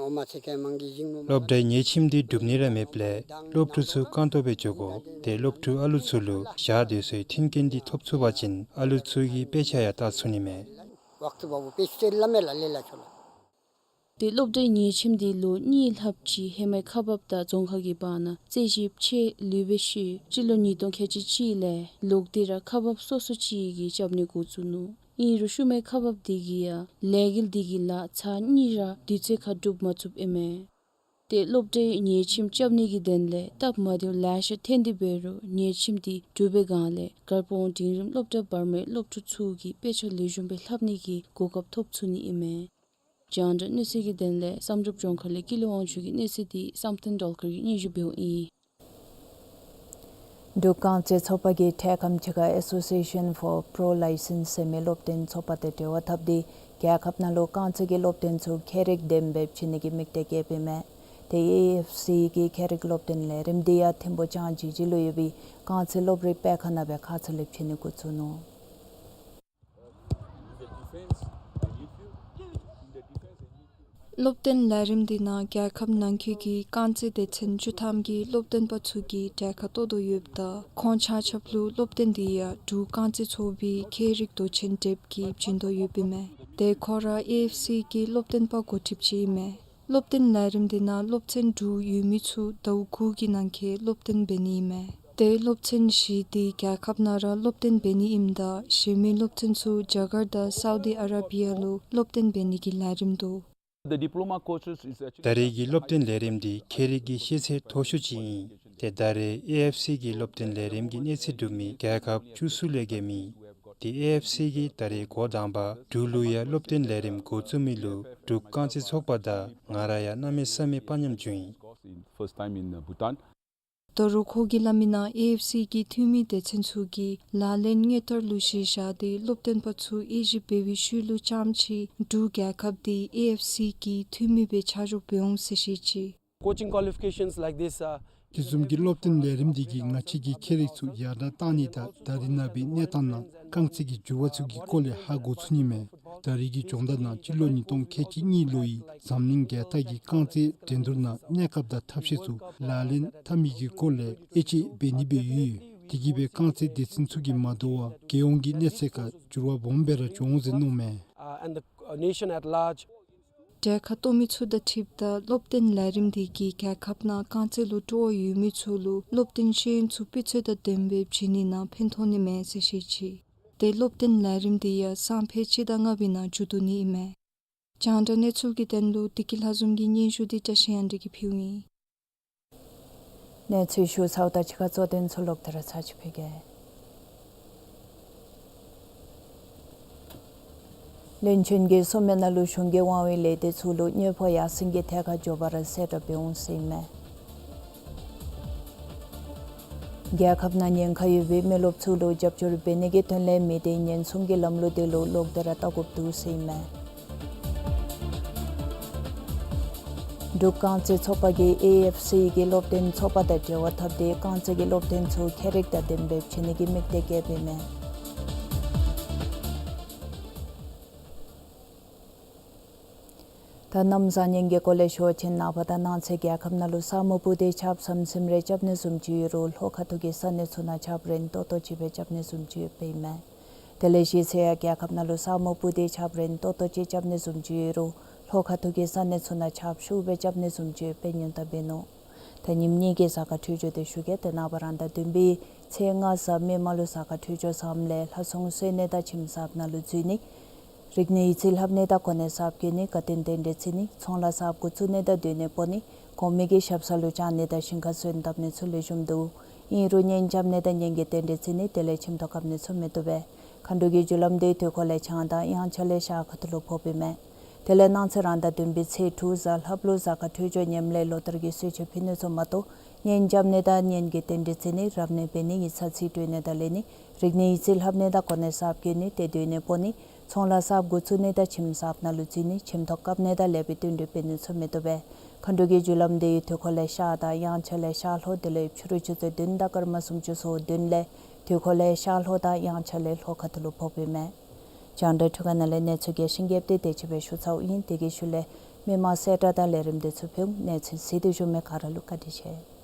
སློབ་གྲྭའི་ཉལ་ཆིངས་དེ་འགྲུབ་ནི་ར་མེདཔ་ལས་སློབ་ཕྲུག་ཚུ་རྐང་སྟོང་སྦེ་འགྱོ་དགོ། ཏེ་སློབ་ཕྲུག་ཨ་ལུ་ཚུ་ལུ་ཞག་སྡོད་སའི་མཐུན་རྐྱེན་དེ་ཐོབ་ཚུགས་པ་ཅིན་ཨ་ལུ་ཚུ་གིས་དཔེ་ཆ་ཡང་བལྟ་ཚུགས་ནི་མས། ཏེ་སློབ་གྲྭའི་ཉལ་ཆིངས་དེ་ལོ་གཉིས་ལྷགཔ་ཅིག་ཧེ་མའི་ཁག་འབག་དང་རྫོང་ཁག་གི་བར་ན་རྩོད་གཞི་ཕྱེ་ལུས་པའི་ཤུལ་སྤྱི་ལོ་ཉིས་སྟོང་ཁལ་གཅིག་གཅིག་ལས་ལོག་སྟེ་ར་ཁག་འབག་སོ་སོ་ཅིག་གིས་རྐྱབ་ནི་འགོ་བཙུགས་ནུག། ཨིན་རུང་ཤུལ་མའི་ཁག་འབག་དེ་གིས་ཡང་ལས་འགུལ་དེ་གི་ལཱ་ཚར་གཉིས་ར་དུས་ཚོད་ཁར་སྒྲུབ་མ་ཚུགསཔ་ཨིན་མས། ཏེ་སློབ་གྲྭའི་ཉལ་ཁྱིམ་རྐྱབ་ནི་གི་དོན་ལས་སྟབས་མ་བདེཝ་ལེ་ཤ་ཐོན་ཏེ་འབད་རུང་ཉལ་ཁྱིམ་འདི་གྲུབ་པའི་སྒང་ལས་དཀར་སྤུངས་འབྲིང་རིམ་སློབ་གྲྭ་བར་མའི་སློབ་ཕྲུག་ཚུ་གིས་དཔེ་ཆ་ལེགས་ཤོམ་སྦེ་ལྷབ་ནི་གི་གོ་སྐབས་ཐོབ་ཚུགས་ནི་ཨིན་མས། རྒྱང་བསྒྲགས་གནས་ཚུལ་གྱི་དོན་ལས་བསམ་གྲུབ་ལྗོངས་མཁར་ལས་ཀུན་ལེགས་དབང་ཕྱུག་གི་གནས་ཚུལ་འདི་བསམ་གཏན་སྒྲོལ་དཀར་གྱིས་སྙན་ཞུ་འབདཝ་ཨིན། འབྲུག་རྐང་རྩེད་ཚོགས་པ་གིས་འཕྲལ་ཁམས་ཅིག་ཁར་Association for Pro License ཟེར་མི་སློབ་སྟོན་ཚོགས་པ་དང་འབྲེལ་བ་འཐབ་སྟེ་རྒྱལ་ཁབ་ནང་ལུ་རྐང་རྩེད་ཀྱི་སློབ་སྟོན་ཚུ་ཁྱད་རིག་ལྡན་པ་སྦེ་བྱིན་ནི་གི་དམིགས་གཏད་བསྐྱེདཔ་ཨིན་མས། ཏེ་ཨེ་ཨེཕ་སི་གི་ཁྱད་རིག་སློབ་སྟོན་ལས་རིམ་འདི་ཡང་ཐིམ་ཕུག་ལྕང་སྦྱིས་སྦྱིས་ལུ་ཡོད་པའི་རྐང་རྩེད་སློབ་རིམ་སྤེལ་ཁང་ནང་སྦེ་ཁ་ཙ་ལས་བྱིན་ནི་འགོ་བཙུགས་ནུག། སློབ་སྟོན་ལས་རིམ་འདི་ནང་རྒྱལ་ཁབ་ནང་འཁོད་ཀྱི་རྐང་རྩེད་སྡེ་ཚན་བཅུ་ཐམ་གྱི་སློབ་སྟོན་པ་ཚུ་གིས་གྲལ་ཁར་གཏོགས་དོ་ཡོདཔ་ད་ཁོང་ཆ་ཁྱབ་ལུ་སློབ་སྟོན་འདི་ཡང་འབྲུག་རྐང་རྩེད་ཚོགས་པའི་ཁྱད་རིག་མདོ་ཆེན་དེབ་ཀྱིས་བྱིན་དོ་ཡོདཔ་ཨིན་མས། ཏེ་ཁོ་ར་ཨེ་ཨེཕ་སི་གི་སློབ་སྟོན་པ་འགོ་ཁྲིདཔ་ཅིག་ཨིན་མས། སློབ་སྟོན་ལས་རིམ་འདི་ནང་སློབ་ཚན་དྲུག་ཡོད་མི་ཚུ་ཟླཝ་དགུ་གི་ནང་འཁོད་སློབ་སྟོན་འབད་ནི་ཨིན་མས། ཏེ་སློབ་ཚན་བཞི་འདི་རྒྱལ་ཁབ་ནང་ར་སློབ་སྟོན་འབད་ནི་ཨིནམ་ད་གཞན་མི་སློབ་ཚན་ཚུ་རྒྱ་གར་དང་སའུ་དི་ཨ་ར་བི་ཡ་ལུ་སློབ་སྟོན་འབད་ནི་གི་ལས་རིམ་འདུག། The diploma courses is actually ད་རེས་ཀྱི་སློབ་སྟོན་ལས་རིམ་འདི་ཁྱད་རིག་གི་ཤེས་ཚད་མཐོ་ཤོས་ཅིག་ཨིན། ཏེ་ད་རེས་ཨེ་ཨེཕ་སི་གི་སློབ་སྟོན་ལས་རིམ་གྱི་གནས་ཚད་གྲུབ་མི་རྒྱལ་ཁབ་བཅུ་གསུམ་ལས་བརྒལ་མེད། ཏེ་ཨེ་ཨེཕ་སི་གིས་ད་རེས་འགོ་དང་པ་འབྲུག་ལུ་ཡང་སློབ་སྟོན་ལས་རིམ་འགོ་བཙུགས་མི་ལུ་འབྲུག་རྐང་རྩེད་ཚོགས་པ་དང་ང་ར་ཡང་གནམ་མེད་ས་མེད་དཔའ་ཉམས་བྱུང་ཡི། First time in, uh, Bhutan. ད་རུང་ཁོ་གིས་སླབ་མིའི་ནང་ཨེ་ཨེཕ་སི་གི་འཐུས་མི་སྡེ་ཚན་ཚུ་གིས་ལག་ལེན་དངོས་བསྟར་ལུ་གཞི་བཞག་སྟེ་སློབ་སྟོན་པ་ཚུ་དབྱེ་ཞིབ་འབད་བའི་ཤུལ་ལུ་རྐྱངམ་ཅིག་འབྲུག་རྒྱལ་ཁབ་འདི་ཨེ་ཨེཕ་སི་གི་འཐུས་མི་སྦེ་ཆ་འཇོག་འབད་འོང་ཟེར་བཤད་ཅི། Coaching qualifications like this, uh, དེ་བཟུམ་གྱི་སློབ་སྟོན་ལས་རིམ་འདི་གིས་ང་བཅས་ཀྱི་ཁྱད་རིག་ཚུ་ཡར་དྲག་གཏང་ནི་དང་ད་རེས་ནངས་པའི་གནས་སྟངས་ནང་རྐང་རྩེད་ཀྱི་འགྱུར་བ་ཚུ་གི་སྐོར་ལས་ཧ་གོ་ཚུགས་ནི་མས། ད་རེས་ཀྱི་སྦྱོང་བརྡར་ནང་སྤྱི་ལོ་ཉིས་སྟོང་ཁལ་གཅིག་གཉིས་ལོའི་འཛམ་གླིང་རྒྱལ་སྟག་གི་རྐང་རྩེད་འགྲན་བསྡུར་ནང་གནས་སྐབས་དང་ཐབས་ཤེས་ཚུ་ལག་ལེན་འཐབ་མི་གི་སྐོར་ལས་དབྱེ་དཔྱད་འབད་ནི་སྦེ་ཡོད། དེ་གིས་སྦེ་རྐང་རྩེད་སྡེ་ཚན་ཚུ་གིས་མ་དོ་བར་རྒྱལ་ཡོངས་ཀྱི་གནས་ཚད་ཁར་འགྱུར་བ་སྦོམ་སྦེ་ར་འགྱོ་འོང་ཟེར་མནོཝ་མས། Uh, and the, uh, nation at large. གྲལ་ཁར་གཏོགས་མི་ཚུ་དང་འཁྲིལཝ་ད་སློབ་སྟོན་ལས་རིམ་འདི་གིས་རྒྱལ་ཁབ་ནང་རྐང་རྩེད་ལུ་སྤྲོ་བ་ཡོད་མི་ཚུ་ལུ་སློབ་སྟོན་ཤེས་ཡོན་ཚུ་སྤུས་ཚད་དང་ལྡནམ་སྦེ་བྱིན་ནི་ནང་ཕན་ཐོགས་ནི་མས་ཟེར་བཤད་ཅི། ཏེ་སློབ་སྟོན་ལས་རིམ་འདི་ཡང་སང་ཕོད་སྤྱི་ཟླ་ལྔ་པའི་ནང་མཇུག་བསྡུ་ནི་ཨིན་མས། རྒྱང་བསྒྲགས་གནས་ཚུལ་གྱི་དོན་ལུ་བདེ་སྐྱིད་ལྷ་འཛོམས་ཀྱི་སྙན་ཞུ་འདི་བཀྲ་ཤིས་དབྱངས་སྒྲོན་གྱིས་ཕུལཝ་ཨིན། གནས་ཚུལ་ཞུ་ཚརཝ་དང་གཅིག་ཁར་གཙོ་དོན་ཚུ་ལོག་སྟེ་ར་ཚར་ཅིག་ཕུལ་གེ། བློན་ཆེན་གྱིས་མཚོ་སྨད་ནང་ལུ་གཞུང་གི་དབང་བའི་ལས་སྡེ་ཚུ་ལུ་དངུལ་ཕོགས་ཡར་སེང་གི་ཐད་ཁར་མགྱོགས་པ་ར་གསལ་བསྒྲགས་འབད་འོང་ཟེར་ཨིན་མས། རྒྱལ་ཁབ་ནང་ཉེན་ཁ་ཡོད་པའི་མི་རློབས་ཚུ་ལུ་རྒྱབ་སྐྱོར་འབད་ནི་གི་དོན་ལས་མི་སྡེ་ཉེན་སྲུང་གི་ལམ་ལུགས་འདི་ལུ་ལོག་སྟེ་ར་བལྟ་དགོཔ་འདུག་ཟེར་ཨིན་མས། འབྲུག་རྐང་རྩེད་ཚོགས་པ་གིས་ཨེ་ཨེཕ་སི་གི་སློབ་སྟོན་ཚོགས་པ་དང་འབྲེལ་བ་འཐབ་སྟེ་རྐང་རྩེད་ཀྱི་སློབ་སྟོན་ཚུ་ཁྱད་རིག་དང་ལྡནམ་སྦེ་བྱིན་ནི་གི་དམིགས་གཏད་བསྐྱེདཔ་ཨིན་མས། ད་གནམ་བཟང་ངན་གྱི་སྐོར་ལས་ཞུ་བ་ཅིན་ནངས་པ་དང་གནངས་ཚེ་རྒྱལ་ཁབ་ནང་ལུ་ས་སྨུག་སྤུབས་ཏེ་ཆརཔ་ཟམ་ཟིམ་རེ་རྐྱབ་ནི་བཟུམ་ཅིག་ཡོད་རུང་ལྷོ་ཁ་ཐུག་གི་ས་གནས་ཚུ་ནང་ཆརཔ་རན་ཏོག་ཏོ་ཅིག་སྦེ་རྐྱབ་ནི་བཟུམ་ཅིག་ཡོདཔ་ཨིན་མས། དེ་ལས་གཞེས་ཚེ་ཡང་རྒྱལ་ཁབ་ནང་ལུ་ས་སྨུག་སྤུབས་ཏེ་ཆརཔ་རན་ཏོག་ཏོ་ཅིག་རྐྱབ་ནི་བཟུམ་ཅིག་ཡོད་རུང་ལྷོ་ཁ་ཐུག་གི་ས་གནས་ཚུ་ནང་ཆརཔ་ཤུགས་སྦེ་རྐྱབ་ནི་བཟུམ་ཅིག་ཡོདཔ་སྦེ་སྙན་དར་འབད་ནུག། ད་ཉིནམ་གཉིས་ཀྱི་གཟའ་སྐར་འཕྲོད་སྦྱོར་འདི་ཞུ་གེ། ཏེ་ནངས་པ་རང་ཟླ་བདུན་པའི་ཚེས་ལྔ་གཟའ་མིག་དམར་ལུ་གཟའ་སྐར་འཕྲོད་སྦྱོར་ཟམ་ལས་ལྷ་སྲུང་གསོལ་ནི་དང་ཁྱིམ་གསརཔ་ནང་ལུ་འཛུལ་ནི། རིག་གནས་ཡིག་རྩིས་ལྷབ་ནི་དང་གོ་གནས་གསརཔ་བསྐོ་ནི། དགའ་སྟོན་རྟེན་འབྲེལ་བརྩི་ནི། ཚོང་ལཱ་གསརཔ་འགོ་བཙུགས་ནི་དང་སྡོད་གནས་སྤོ་ནི། གོང་མའི་གི་ཞབས་སར་ལུ་བཅར་ནི་དང་ཞིང་ཁར་སོན་བཏབ་ནི་ཚུ་ལེགས་ཤོམ་འདུག། ཨིན་རུང་གཉེན་རྐྱབ་ནི་དང་གཉེན་གྱི་རྟེན་འབྲེལ་བརྩི་ནི་དེ་ལས་ཁྱིམ་ཐོག་བཀབ་ནི་ཚུ་མི་བཏུབ་པས། མཁའ་འགྲོ་གི་རྒྱུ་ལམ་འདི་དུས་འཁོར་ལས་བྱང་དང་དབྱངས་འཆར་ལས་ཤར་ཁ་ཐུག་ལུ་ཕོགཔ་ཨིན་མས། དེ་ལས་གནངས་ཚེ་རང་ཟླ་བདུན་པའི་ཚེས་དྲུག་གཟའ་ལྷགཔ་ལུ་གཟའ་སྐར་འཕྲོད་སྦྱོར་ཉམས་ལེན་ལོ་ལྟར་གྱི་གསོལ་མཆོད་ཕུལ་ནི་ཚུ་མ་གཏོགས་གཉེན་རྐྱབ་ནི་དང་གཉེན་གྱི་རྟེན་འབྲེལ་བརྩི་ནི། རབ་གནས་འབད་ནི། ཡིག་ཚང་རྩིས་སྤྲོད་ནི་དང་ལེན་ནི། རིག་གནས་ཡིག་རྩིས་ལྷབ་ནི་དང་གོ་གནས་གསརཔ་བསྐོ་ནི། ཏེ་སྡོད་གནས་སྤོ་ནི། ཚོང་ལཱ་གསརཔ་འགོ་བཙུགས་ནི་དང་ཁྱིམ་གསརཔ་ནང་ལུ་འཛུལ་ནི། ཁྱིམ་ཐོག་བཀབ་ནི་དང་ལེགས་པའི་བསྟུན་གྲོས་འབད་ནི་ཚུ་མི་བཏུབ་པས། མཁའ་འགྲོ་གི་རྒྱུ་ལམ་འདི་དུས་འཁོར་ལས་ཤར་དང་དབྱངས་འཆར་ལས་ཤར་ལྷོ། དེ་ལས་ཕྱི་རུ་ཆུ་ཚོད་བདུན་དང་སྐར་མ་སུམ་ཅུ་སོ་བདུན་ལས་དུས་འཁོར་ལས་ཤར་ལྷོ་དང་དབྱངས་འཆར་ལས་ལྷོ་ཁ་ཐུག་ལུ་ཕོགཔ་ཨིན་མས། རྒྱང་བསྒྲགས་ཁྲི་ཁང་ནང་ལས་གནས་ཚུལ་རྒྱས་ཤིང་རྒྱསཔ་འདི་དེ་ཅིག་སྦེ་ཞུ་ཚརཝ་ཨིན། དེ་གི་ཤུལ་ལས་མི་མང་གསལ་བསྒྲགས་དང་ལས་རིམ་འདི་ཚུ་ཕུལ། གནས་ཚུལ་གཟིགས་ཏེ་བཞུགས་མི་ག་ར་ལུ་བཀའ་དྲིན་ཆེ།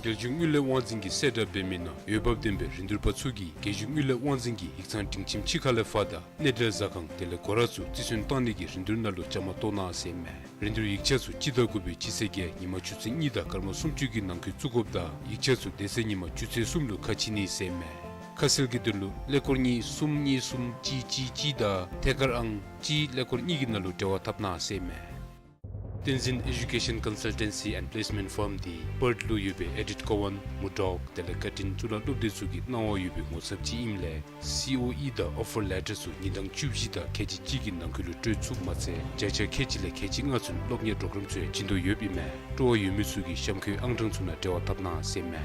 རྒྱལ་གཞུང་དངུལ་ལས་དབང་འཛིན་གྱིས་གསལ་བསྒྲགས་འབད་མི་ནང་འོས་འབབ་ལྡན་པའི་རིན་བསྡུར་པ་ཚུ་གིས་རྒྱལ་གཞུང་དངུལ་ལས་དབང་འཛིན་གྱི་ཡིག་ཚང་སྒྲིང་ཁྱིམ་ཕྱི་ཁ་ལས་ཕར་དང་གནས་འབྲེལ་ཟ་ཁང་དེ་ལས་སྒོ་ར་ཚུ་རྩིས་སོན་བཏང་ནི་གི་རིན་བསྡུར་ནང་ལུ་བཅའ་མར་གཏོགས་གནང་ཟེར་མས། རིན་བསྡུར་ཡིག་ཆ་ཚུ་སྤྱི་ཟླ་དགུ་པའི་སྤྱི་ཚེས་བརྒྱད་ཉིན་མ་ཆུ་ཚོད་གཉིས་དང་སྐར་མ་སུམ་ཅུ་གི་ནང་འཁོད་བཙུགས་དགོཔ་དང་ཡིག་ཆ་ཚུ་དེ་ཚེ་ཉིན་མ་ཆུ་ཚོད་གསུམ་ལུ་ཁ་ཕྱེ་ནི་ཟེར་མས། ཁ་གསལ་གྱི་དོན་ལུ་ཀླད་ཀོར་གཉིས་གསུམ་གཉིས་གསུམ་གཅིག་གཅིག་གཅིག་དང་ཐད་ཀར་ཨང་གཅིག་ཀླད་ཀོར་གཉིས་ཀྱི་ནང་ལུ་འབྲེལ་བ་འཐབ་གནང་ཟེར་མས། བསྟན་འཛིན་Education Consultancy and Placement Firm འདི་པརཐ་ལུ་ཡོད་པའི་ཨེ་ཌིཊ་ཀོ་ཝཱན་མུར་ཌོག་དེ་ལས་ཀར་ཊིན་གཙུག་ལག་སློབ་སྡེ་ཚུ་གི་གནང་བ་ཡོད་པའི་ངོ་ཚབ་ཅིག་ཨིནམ་ལས་སི་ཨོ་ཨི་དང་ཨོ་ཕར་ལེ་ཊར་ཚུ་ཉིན་གྲངས་བཅུ་བཞི་དང་ཁལ་གཅིག་གཅིག་གི་ནང་འཁོད་ལུ་སྤྲོད་ཚུགསཔ་མ་ཚད་བརྒྱ་ཆ་ཁལ་གཅིག་ལས་ཁལ་གཅིག་ལྔ་ཚུན་སློབ་གཉེར་པོརོ་གརམ་ཚུ་ཡང་བྱིན་དོ་ཡོདཔ་ཨིན་མས། སྤྲོ་བ་ཡོད་མི་ཚུ་གིས་གཤམ་འཁོད་ཨང་གྲངས་ཚུ་ནང་འབྲེལ་བ་འཐབ་གནང་ཟེར་མས།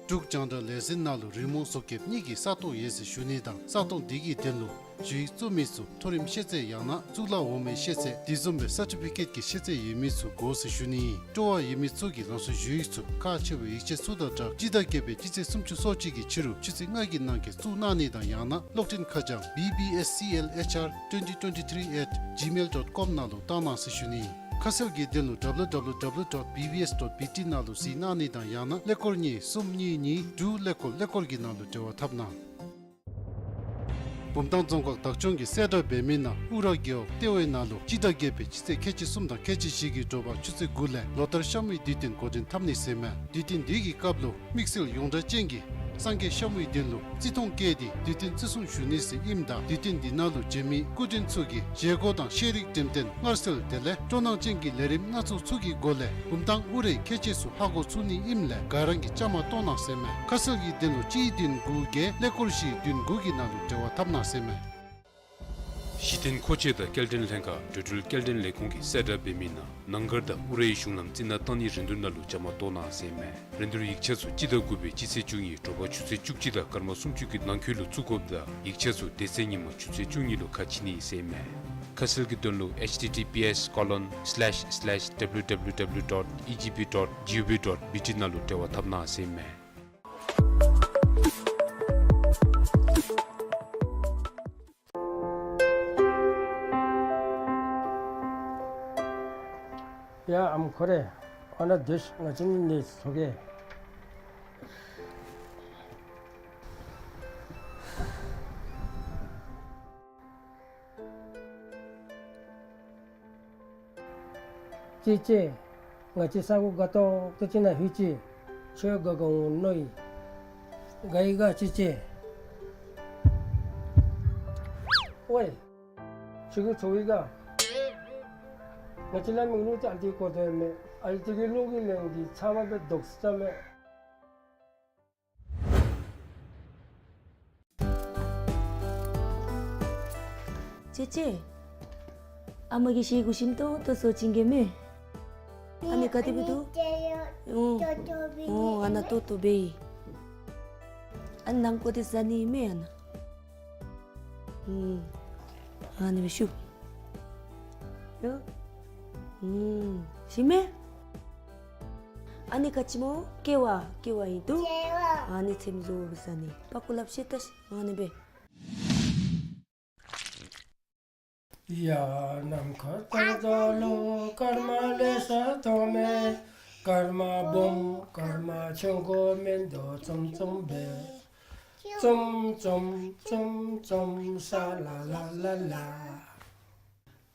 འབྲུག་རྒྱང་བསྒྲགས་ལས་འཛིན་ནང་ལུ་རི་མོ་བཟོ་མཁསཔ་གཉིས་ཀྱི་ས་སྟོང་ཡོད་ཟེར་ཞུ་ནི་དང་ས་སྟོང་དེ་གི་དོན་ལུ་ཞུ་ཡིག་བཙུགས་མི་ཚུ་མཐོ་རིམ་ཤེས་ཚད་ཡང་ན་གཙུག་ལག་འོག་མའི་ཤེས་ཚད་དེ་བཟུམ་སྦེ་སར་ཊི་ཕི་ཀེཊ་ཀྱི་ཤེས་ཚད་ཡོད་མི་ཚུ་དགོ་ཟེར་ཞུ་ནི། སྤྲོ་བ་ཡོད་མི་ཚུ་གིས་རང་སོའི་ཞུ་ཡིག་ཚུ་ཁག་ཆེ་བའི་ཡིག་ཆ་ཚུ་དང་སྦྲགས་སྤྱི་ཟླ་བརྒྱད་པའི་སྤྱི་ཚེས་སུམ་ཅུ་སོ་གཅིག་གི་ཕྱི་རུ་ཆུ་ཚོད་ལྔ་གི་ནང་འཁོད་བཙུགས་གནང་ནི་དང་ཡང་ན་གློག་འཕྲིན་ཁ་བྱང་B B S C L H R twenty twenty-three at gmail dot com ནང་ལུ་བཏང་གནང་ཟེར་ཞུ་ནི། ཁ་གསལ་གྱི་དོན་ལུ W W W dot B B S dot B T ནང་ལུ་གཟིགས་གནང་ནི་དང་ཡང་ན་ཀླད་ཀོར་གཉིས་གསུམ་གཉིས་གཉིས་དྲུག་ཀླད་ཀོར་ཀླད་ཀོར་གྱི་ནང་ལུ་འབྲེལ་བ་འཐབ་གནང་། བུམ་ཐང་རྫོང་ཁག་བདག་སྐྱོང་གིས་གསལ་བསྒྲགས་འབད་མི་ནང་ཨུ་ར་རྒེད་འོག་ལྟེ་བའི་ནང་ལུ་སྤྱི་ཟླ་བརྒྱད་པའི་སྤྱི་ཚེས་ཁལ་གཅིག་གསུམ་དང་ཁལ་གཅིག་བཞི་གི་དྲོ་པ་ཆུ་ཚོད་དགུ་ལས་ལོ་ལྟར་ཤ་མུའི་དུས་སྟོན་འགོ་འདྲེན་འཐབ་ནི་ཟེར་མས། དུས་སྟོན་འདི་གི་སྐབས་ལུ་དམིགས་བསལ་ཡོངས་གྲགས་ཅན་གྱི་སངས་རྒྱས་ཤ་མུའི་དོན་ལུ་བརྩི་མཐོང་བསྐྱེད་དེ་དུས་སྟོན་བརྩི་སྲུང་ཞུ་ནི་ཟེར་ཨིནམ་ད་དུས་སྟོན་འདི་ནང་ལུ་བྱོན་མི་སྐུ་མགྲོན་ཚུ་གིས་བཞེས་སྒོ་དང་ཤེས་རིག་འགྲེམས་སྟོན་མངར་གསོལ་དེ་ལས་སྤྲོ་སྣང་ཅན་གྱི་ལས་རིམ་སྣ་ཚོགས་ཚུ་གི་སྒོ་ལས་བུམ་ཐང་ཨུ་རའི་ཁྱད་ཆོས་ཚུ་ཧ་གོ་ཚུགས་ནི་ཨིནམ་ལས་ག་ར་གིས་བཅའ་མར་གཏོགས་གནང་ཟེར་མས། ཁ་གསལ་གྱི་དོན་ལུ་གཅིག་བདུན་དགུ་བརྒྱད་ཀླད་ཀོར་བཞི་བདུན་དགུ་གི་ནང་ལུ་འབྲེལ་བ་འཐབ་གནང་ཟེར་མས། གཞི་རྟེན་མཁོ་ཆས་དང་སྐྱེལ་འདྲེན་ལྷན་ཁག་འགྲོ་འགྲུལ་སྐྱེལ་འདྲེན་ལས་ཁུངས་ཀྱིས་གསལ་བསྒྲགས་འབད་མི་ནང་ནང་སྒར་དང་ཨུ་རའི་གཞུང་ལམ་རྩི་ནག་བཏང་ནིའི་རིན་བསྡུར་ནང་ལུ་བཅའ་མར་གཏོགས་གནང་ཟེར་མས། རིན་བསྡུར་ཡིག་ཆ་ཚུ་སྤྱི་ཟླ་དགུ་པའི་སྤྱི་ཚེས་བཅུ་གཉིས་དྲོ་པ་ཆུ་ཚོད་བཅུ་གཅིག་དང་སྐར་མ་སུམ་ཅུ་གི་ནང་འཁོད་ལུ་བཙུགས་དགོཔ་དང་ཡིག་ཆ་ཚུ་དེ་ཚེ་ཉིན་མ་ཆུ་ཚོད་བཅུ་གཉིས་ལུ་ཁ་ཕྱེ་ནི་ཟེར་མས། ཁ་གསལ་གྱི་དོན་ལུ H T T P S colon slash slash W W W dot E G P dot G O V dot B T ནང་ལུ་འབྲེལ་བ་འཐབ་གནང་ཟེར་མས། ཡ་ཨམ་ཁོ་རེ། ཨ་ན་དེ་ང་བཅས་ནི་ནི་ཚོ་གེ། ཅེ་ཅེ། ང་བཅས་ས་གོ་དགའ་ཏོག་ཏོ་ཅིག་ནང་ལྷོད་ཅི། ཁྱོད་དགའ་དགའ་འོང་མནོ་ཡི། དགའ་ཡི་ག་ཅེ་ཅེ། ཝའེ། ཁྱོད་ཀྱིས་ཚོར་ཡི་ག། ང་བཅས་ལ་མིག་ལུ་ཅིག་ཨ་ཙི་གོ་དོ་ཡོད་མས། ཨ་ཙི་གི་གློག་གི་ལན་འདི་ཚ་བ་སྦེ་དོག་སི་ཙམ་མས། ཅེ་ཅེ། ཨ་མ་གིས་ཤེ་གུ་ཞིམ་ཏོང་ཏོ་བཟོ་བྱིན་གེ་མས། ཨ་ནི་ག་དེ་སྦེ་འདུག། ཨོ། ཨོ་ཨ་ན་ཏོག་ཏོ་སྦེ་ཨིན། ཨ་ནི་ནང་ཁོག་འདི་ཟ་ནི་མས་ཨ་ན། ཨུམ། ཨ་ནི་སྦེ་ཤུབ། ཡོ། ཨུམ། ཞིམ་མས། ཨ་ནི་ག་ཅི་སྨོ། ཀེ་བ། ཀེ་བ་ཨིན་འདུག། ཨ་ནི་ཚེམ་བཟོ་བཟའ་ནི། པག་ཀོ་ལགཔ་བཤེད་ད་ཤིག། ཨ་ནི་སྦེ། ཡ་ནམ་མཁའ་ལྟར་རྫོགས་ལུ་སྐར་མ་ལེ་ཤ་མཐོང་མས། སྐར་མ་སྦོམ་སྐར་མ་ཆུང་ཀུ་མིན་འདུག་ཙུམ་ཙུམ་སྦེ། ཙུམ་ཙུམ་ཙུམ་ཙུམ་ས་ལ་ལ་ལ་ལ།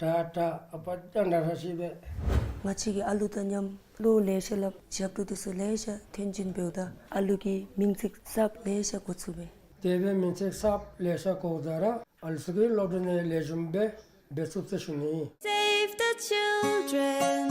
ཏ་ཏ་ཨ་པ་ཏ་ན་ར་ཤི་སྦེ། ང་བཅས་ཀྱིས་ཨ་ལུ་དང་མཉམ་བློ་ལེ་ཤ་སླབ་ཞབས་བྲོ་འདི་ཚུ་ལེ་ཤ་འཐེན་བྱིན་འབདཝ་ད་ཨ་ལུ་གིས་མིང་ཚིག་གསརཔ་ལེ་ཤ་གོ་ཚུགས་པས། དེ་སྦེ་མིང་ཚིག་གསརཔ་ལེ་ཤ་གོཝ་ད་ར་ཨ་ལུ་ཚུ་གིས་སློབ་གྲྭ་ནང་ལེགས་ཤོམ་སྦེ་འབད་ཚུགས་ཟེར་ཞུ་ནི། Save the children.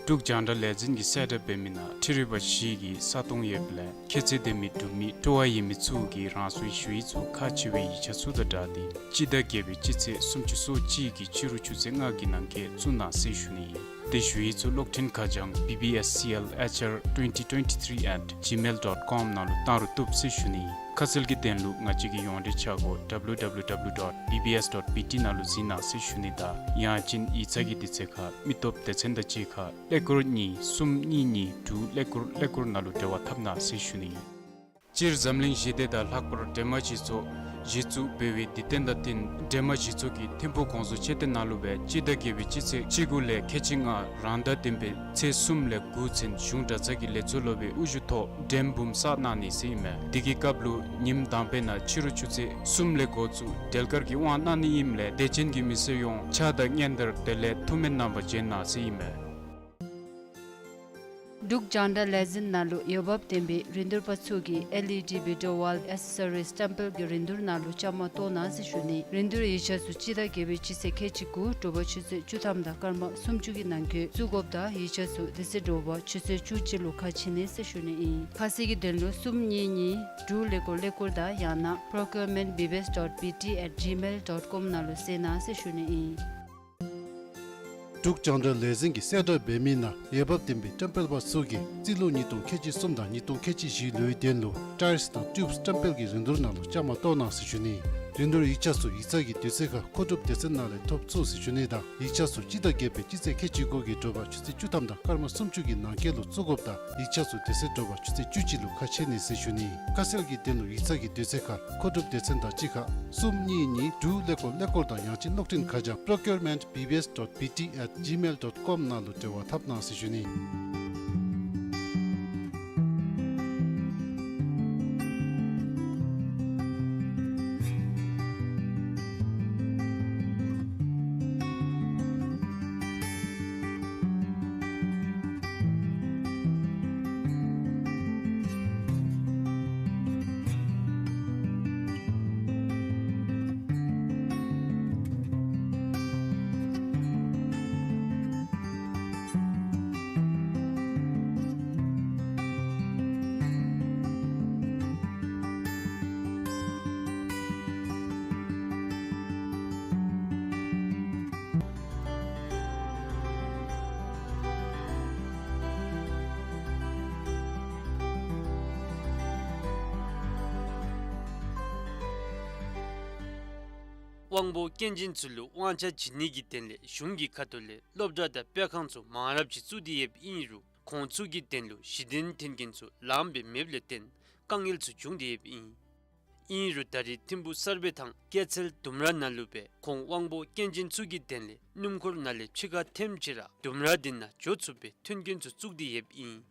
འབྲུག་རྒྱང་བསྒྲགས་ལས་འཛིན་གྱིས་གསལ་བསྒྲགས་འབད་མི་ནང་འཕྲུལ་རིག་པ་བཞི་གི་ས་སྟོང་ཡོདཔ་ལས་ཁྱད་ཚད་ལྡན་མི་འབྲུག་མི་སྤྲོ་བ་ཡོད་མི་ཚུ་གིས་རང་སོའི་ཞུ་ཡིག་ཚུ་ཁག་ཆེ་བའི་ཡིག་ཆ་ཚུ་དང་སྦྲགས་ཏེ་སྤྱི་ཟླ་བརྒྱད་པའི་སྤྱི་ཚེས་སུམ་ཅུ་སོ་གཅིག་གི་ཕྱི་རུ་ཆུ་ཚོད་ལྔ་གི་ནང་འཁོད་བཙུགས་གནང་ཟེར་ཞུ་ནི་ཨིན། དེ་ཞུ་ཡིག་ཚུ་གློག་འཕྲིན་ཁ་བྱང་B B S C L H R twenty twenty-three at gmail dot com ནང་ལུ་བཏང་རུང་བཏུབ་ཟེར་ཞུ་ནི་ཨིན། ཁ་གསལ་གྱི་དོན་ལུ་ང་བཅས་ཀྱི་ཡོངས་འབྲེལ་ཆ་སྒོ་W W W dot B B S dot B T ནང་ལུ་གཟིགས་གནང་ཟེར་ཞུ་ནི་དང་ཡང་ཅིན་ཡིག་ཚང་གི་དུས་ཚོད་ཁར་མི་སྟོབས་སྡེ་ཚན་དང་གཅིག་ཁར་ཀླད་ཀོར་གཉིས་གསུམ་གཉིས་གཉིས་དྲུག་ཀླད་ཀོར་ཀླད་ཀོར་ནང་ལུ་འབྲེལ་བ་འཐབ་གནང་ཟེར་ཞུ་ནི་ཨིན། སྤྱིར་འཛམ་གླིང་ཞི་བདེ་དང་ལྷག་པར་སྒྲོལ་མ་སྤྱི་ཚོགས་གཞི་བཙུགས་འབད་བའི་དུས་སྟོན་དང་བསྟུན་སྒྲོལ་མ་སྤྱི་ཚོགས་ཀྱི་ཐིམ་ཕུག་གོང་ས་མཆོད་རྟེན་ནང་ལུ་སྦེ་སྤྱི་ཟླ་བརྒྱད་པའི་སྤྱི་ཚེས་བཅུ་དགུ་ལས་ཁལ་གཅིག་ལྔ་རང་ཟླ་བདུན་པའི་ཚེས་གསུམ་ལས་དགུ་ཚུན་གཞུང་གྲྭ་ཚང་གི་ལས་ཚོགས་སློབ་དཔོན་དབུ་བཞུགས་ཐོག་སྒྲོལ་འབུམ་བསགས་གནང་ནི་ཟེར་ཨིན་མས། དེ་གི་སྐབས་ལུ་ཉིནམ་དང་པའི་ནང་ཕྱི་རུ་ཆུ་ཚོད་གསུམ་ལས་འགོ་བཙུགས་སྒྲོལ་དཀར་གྱི་དབང་གནང་ནི་ཨིནམ་ལས་དད་ཅན་གྱི་མི་སེར་ཡོངས་ཕྱག་དང་སྙན་དར་དེ་ལས་ཐུགས་སྨོན་གནང་བར་བྱོན་གནང་ཟེར་ཨིན་མས། འབྲུག་རྒྱང་བསྒྲགས་ལས་འཛིན་ནང་ལུ་འོས་འབབ་ལྡན་པའི་རིན་བསྡུར་པ་ཚུ་གིས་ཨེལ་ཨི་ཌི་བི་ཌི་ཨོ་ཝཱལ་ཨེག་སེ་སོ་རིས་སྟེམ་པེལ་གྱི་རིན་བསྡུར་ནང་ལུ་བཅའ་མར་གཏོགས་གནང་ཟེར་ཞུ་ནི། རིན་བསྡུར་ཡིག་ཆ་ཚུ་སྤྱི་ཟླ་བརྒྱད་པའི་སྤྱི་ཚེས་ཁལ་གཅིག་དགུ་དྲོ་པ་ཆུ་ཚོད་བཅུ་ཐམ་དང་སྐར་མ་སུམ་ཅུ་གི་ནང་འཁོད་བཙུགས་དགོཔ་དང་ཡིག་ཆ་ཚུ་དེ་ཚེ་དྲོ་པ་ཆུ་ཚོད་བཅུ་གཅིག་ལུ་ཁ་ཕྱེ་ནི་ཟེར་ཞུ་ནི་ཨིན། ཁ་གསལ་གྱི་དོན་ལུ་གསུམ་གཉིས་གཉིས་དྲུག་ཀླད་ཀོར་ཀླད་ཀོར་དང་ཡང་ན་procurement B B S dot B T at gmail dot com ནང་ལུ་གསལ་གནང་ཟེར་ཞུ་ནི་ཨིན། འབྲུག་རྒྱང་བསྒྲགས་ལས་འཛིན་གྱིས་གསལ་བསྒྲགས་འབད་མི་ནང་འོས་འབབ་ལྡན་པའི་སྟེམ་པེལ་པ་ཚུ་གིས་རྩིས་ལོ་ཉིས་སྟོང་ཁལ་གཅིག་གསུམ་དང་ཉིས་སྟོང་ཁལ་གཅིག་བཞི་ལོའི་དོན་ལུ་ཊའིརསི་དང་ཊིའུབ་སི་སྟེམ་པེལ་གྱི་རིན་བསྡུར་ནང་ལུ་བཅའ་མར་གཏོགས་གནང་ཟེར་ཞུ་ནི། རིན་བསྡུར་ཡིག་ཆ་ཚུ་ཡིག་ཚང་གི་དུས་ཚོད་ཁར་མཁོ་སྒྲུབ་སྡེ་ཚན་ནང་ལས་ཐོབ་ཚུགས་ཟེར་ཞུ་ནི་དང་ཡིག་ཆ་ཚུ་སྤྱི་ཟླ་བརྒྱད་པའི་སྤྱི་ཚེས་ཁལ་གཅིག་དགུ་གི་དྲོ་པ་ཆུ་ཚོད་བཅུ་ཐམ་དང་སྐར་མ་སུམ་ཅུ་གི་ནང་འཁོད་ལུ་བཙུགས་དགོཔ་དང་ཡིག་ཆ་ཚུ་དེ་ཚེ་དྲོ་པ་ཆུ་ཚོད་བཅུ་གཅིག་ལུ་ཁ་ཕྱེ་ནི་ཟེར་ཞུ་ནི། ཁ་གསལ་གྱི་དོན་ལུ་ཡིག་ཚང་གི་དུས་ཚོད་ཁར་མཁོ་སྒྲུབ་སྡེ་ཚན་དང་གཅིག་ཁར་གསུམ་གཉིས་གཉིས་དྲུག་ཀླད་ཀོར་ཀླད་ཀོར་དང་ཡང་ཅིན་གློག་འཕྲིན་ཁ་བྱང་procurement B B S dot B T at gmail dot com ནང་ལུ་འབྲེལ་བ་འཐབ་གནང་ཟེར་ཞུ་ནི། དབང་པོ་སྐྱོན་ཅན་ཚུ་ལུ་དབང་ཆ་བྱིན་ནི་གི་དོན་ལས་གཞུང་གི་ཁ་ཐུག་ལས་སློབ་གྲྭ་དང་སྤེལ་ཁང་ཚུ་མང་རབས་ཅིག་བཙུགས་ཏེ་ཡོདཔ་ཨིན་རུང་ཁོང་ཚུ་གི་དོན་ལུ་གཞི་རྟེན་མཐུན་རྐྱེན་ཚུ་ལངམ་སྦེ་མེདཔ་ལས་བརྟེན་དཀའ་ངལ་ཚུ་བྱུང་སྟེ་ཡོདཔ་ཨིན། ཨིན་རུང་ད་རེས་ཐིམ་ཕུག་གསར་སྦས་དང་སྐྱེད་ཚལ་ལྡུམ་ར་ནང་ལུ་སྦེ་ཁོང་དབང་པོ་སྐྱོན་ཅན་ཚུ་གི་དོན་ལས་སྣུམ་འཁོར་ནང་ལས་ཕྱི་ཁར་འཐོནམ་ཅིག་ར་ལྡུམ་ར་འདི་ནང་འགྱོ་ཚུགསཔ་སྦེ་མཐུན་རྐྱེན་ཚུ་བཙུགས་ཏེ་ཡོདཔ་ཨིན།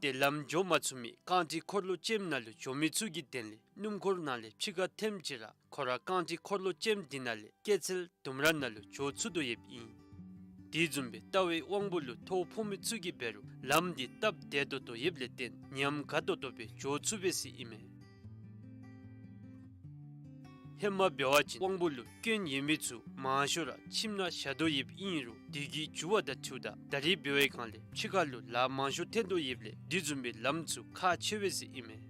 ཏེ་ལམ་འགྱོ་མ་ཚུགས་མི་རྐང་ཁྲི་འཁོར་ལོ་ཅན་ནང་ལུ་འགྱོ་མི་ཚུ་གི་དོན་ལས་སྣུམ་འཁོར་ནང་ལས་ཕྱི་ཁར་འཐོནམ་ཅིག་ར་ཁོ་ར་རྐང་ཁྲི་འཁོར་ལོ་ཅན་འདི་ནང་ལས་སྐྱེད་ཚལ་ལྡུམ་ར་ནང་ལུ་འགྱོ་ཚུགས་དོ་ཡོདཔ་ཨིན། དེ་བཟུམ་སྦེ་རྟ་བའི་དབང་པོ་ལུ་ཐོ་ཕོག་མི་ཚུ་གིས་འབད་རུང་ལམ་འདི་སྟབས་བདེ་ཏོག་ཏོ་ཡོདཔ་ལས་བརྟེན་ཉམས་དགའ་ཏོག་ཏོ་སྦེ་འགྱོ་ཚུགས་པས་ཟེར་ཨིན་མས། ཧེ་མ་འབད་བ་ཅིན་དབང་པོ་ལུ་སྐྱོན་ཡོད་མི་ཚུ་མང་ཤོས་ར་ཁྱིམ་ནང་བཞག་དོ་ཡོདཔ་ཨིན་རུང་དུས་ཀྱི་འགྱུར་བ་དང་འཁྲིལཝ་ད་ད་རེས་འབད་བའི་སྒང་ལས་ཕྱི་ཁ་ལུ་ལཱ་མང་ཤོས་འཐོན་དོ་ཡོདཔ་ལས་དེ་བཟུམ་སྦེ་ལམ་ཚུ་ཁག་ཆེ་བས་ཟེར་ཨིན་མས།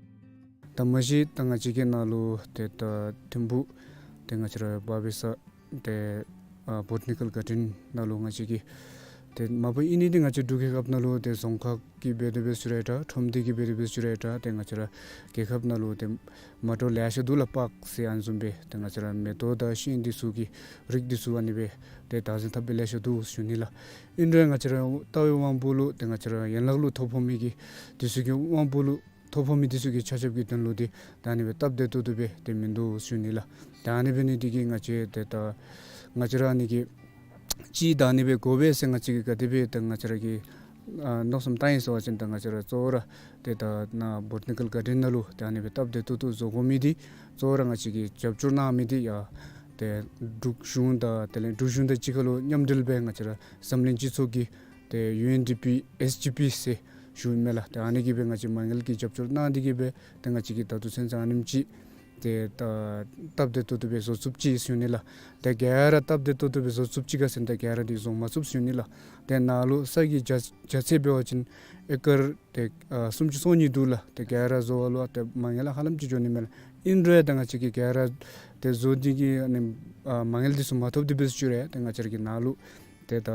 ད་མ་གཞི་ད་ང་བཅས་ཀྱི་ནང་ལུ་ཏེ་ད་ཐིམ་ཕུག་ཏེ་ང་བཅས་ར་བ་བི་ས་ཏེ་ཨ་བོ་ཊ་ནི་ཀལ་གཱར་ཌེན་ནང་ལུ་ང་བཅས་ཀྱི་ཏེ་མ་པ་ཨིན་ནི་འདི་ང་བཅས་འབྲུག་རྒྱལ་ཁབ་ནང་ལུ་ཏེ་རྫོང་ཁག་གིས་འབད་དོ་སྦེ་ཞུ་རུང་འདྲ་ཁྲོམ་སྡེ་གིས་འབད་དོ་སྦེ་ཞུ་རུང་འདྲ་ཏེ་ང་བཅས་ར་རྒྱལ་ཁབ་ནང་ལུ་ཏེ་མ་འདྲཝ་ལེ་ཤ་འདུག་ལགས། པཱརཀ་ཟེར་ཨ་ནི་བཟུམ་སྦེ་ཏེ་ང་བཅས་ར་མེ་ཏོག་དང་ཤིང་འདི་ཚུ་གི་རིགས་འདི་ཚུ་ཨ་ནི་སྦེ་ཏེ་བདག་འཛིན་འཐབ་སྦེ་ལེ་ཤ་འདུག་ཞུ་ནི་ལགས། ཨིན་རུང་ང་བཅས་ར་རྟ་བའི་དབང་པོ་ལུ་ཏེ་ང་བཅས་ར་ཡན་ལག་ལུ་ཐོ་ཕོག་མི་གི་འདི་ཚུ་གི་དབང་པོ་ལུ་ཐོ་ཕོག་མི་འདི་ཚུ་གི་ཆ་ཁྱབ་ཀྱི་དོན་ལུ་འདི་ད་ཨ་ནི་སྦེ་སྟབས་བདེ་ཏོག་ཏོ་སྦེ་ཏེ་མིན་འདུག་ཞུ་ནི་ལགས། ད་ཨ་ནི་འབད་ནི་འདི་གིས་ང་བཅས་ཏེ་ད་ང་བཅས་ར་ཨ་ནི་གི་ཅིག་ད་ཨ་ནི་སྦེ་དགོ་པས་ཟེར་ང་བཅས་ཀྱིས་ག་དེ་སྦེ་ད་ང་བཅས་ར་གིས་ཨ་མནོ་བསམ་བཏང་ཡི་ཟེར་བ་ཅིན་ད་ང་བཅས་ར་གཙོ་བོ་ར་ཏེ་ད་ནཱ་བོ་ཊ་ནི་ཀལ་གཱར་ཌེན་ནང་ལུ་ད་ཨ་ནི་སྦེ་སྟབས་བདེ་ཏོག་ཏོ་བཟོ་དགོ་མི་འདི་གཙོ་བོ་ར་ང་བཅས་ཀྱིས་རྒྱབ་སྐྱོར་གནང་མི་འདི་ཡང་ཏེ་འབྲུག་གཞུང་དང་དེ་ལས་འབྲུག་གཞུང་དང་གཅིག་ཁར་ལུ་མཉམ་འབྲེལ་སྦེ་ང་བཅས་ར་འཛམ་གླིང་སྤྱི་ཚོགས་ཀྱི་ཏེ་ཡུ་ཨེན་ཌི་པི་ཨེས་ཌི་པི་ཟེར་ཞུཝ་མས་ལགས། ཏེ་ཨ་ནི་གིས་སྦེ་ང་བཅས་མ་དངུལ་གྱི་རྒྱབ་སྐྱོར་གནང་སྟེ་གིས་སྦེ་ཏེ་ང་བཅས་ཀྱིས་ད་ལྟོ་ཚུན་ཚོད་ཨ་ནེམ་ཅིག་ཏེ་ད་སྟབས་བདེ་ཏོག་ཏོ་སྦེ་བཟོ་ཚུགསཔ་ཅིག་ཞུ་ནི་ལགས། ཏེ་ག་ར་སྟབས་བདེ་ཏོག་ཏོ་སྦེ་བཟོ་ཚུགསཔ་ཅིག་ག་ཟེར་ན་ཏེ་ག་ར་འདི་བཟོ་མ་ཚུགསཔ་ཞུ་ནི་ལགས། ཏེ་ནཱ་ལུ་ས་གི་རྒྱ་རྒྱ་ཚད་འབད་བ་ཅིན་ཨེ་ཀར་ཏེ་ཨ་སུམ་ཅུ་སོ་གཉིས་འདུག་ལགས། ཏེ་ག་ར་བཟོ་བ་ལུ་ཏེ་མ་དངུལ་ཧ་ལམ་ཅིག་འགྱོ་ནི་མས་ལགས། ཨིན་རུང་ད་ང་བཅས་ཀྱིས་ག་ར་ཏེ་བཟོ་སྟེ་གི་ཨ་ནི་ཨ་མ་དངུལ་འདི་ཚུ་མ་ཐོབ་སྟེ་སྦེ་ཞུ་རུང་ཏེ་ང་བཅས་ཀྱི་ནཱ་ལུ་ཏེ་ད་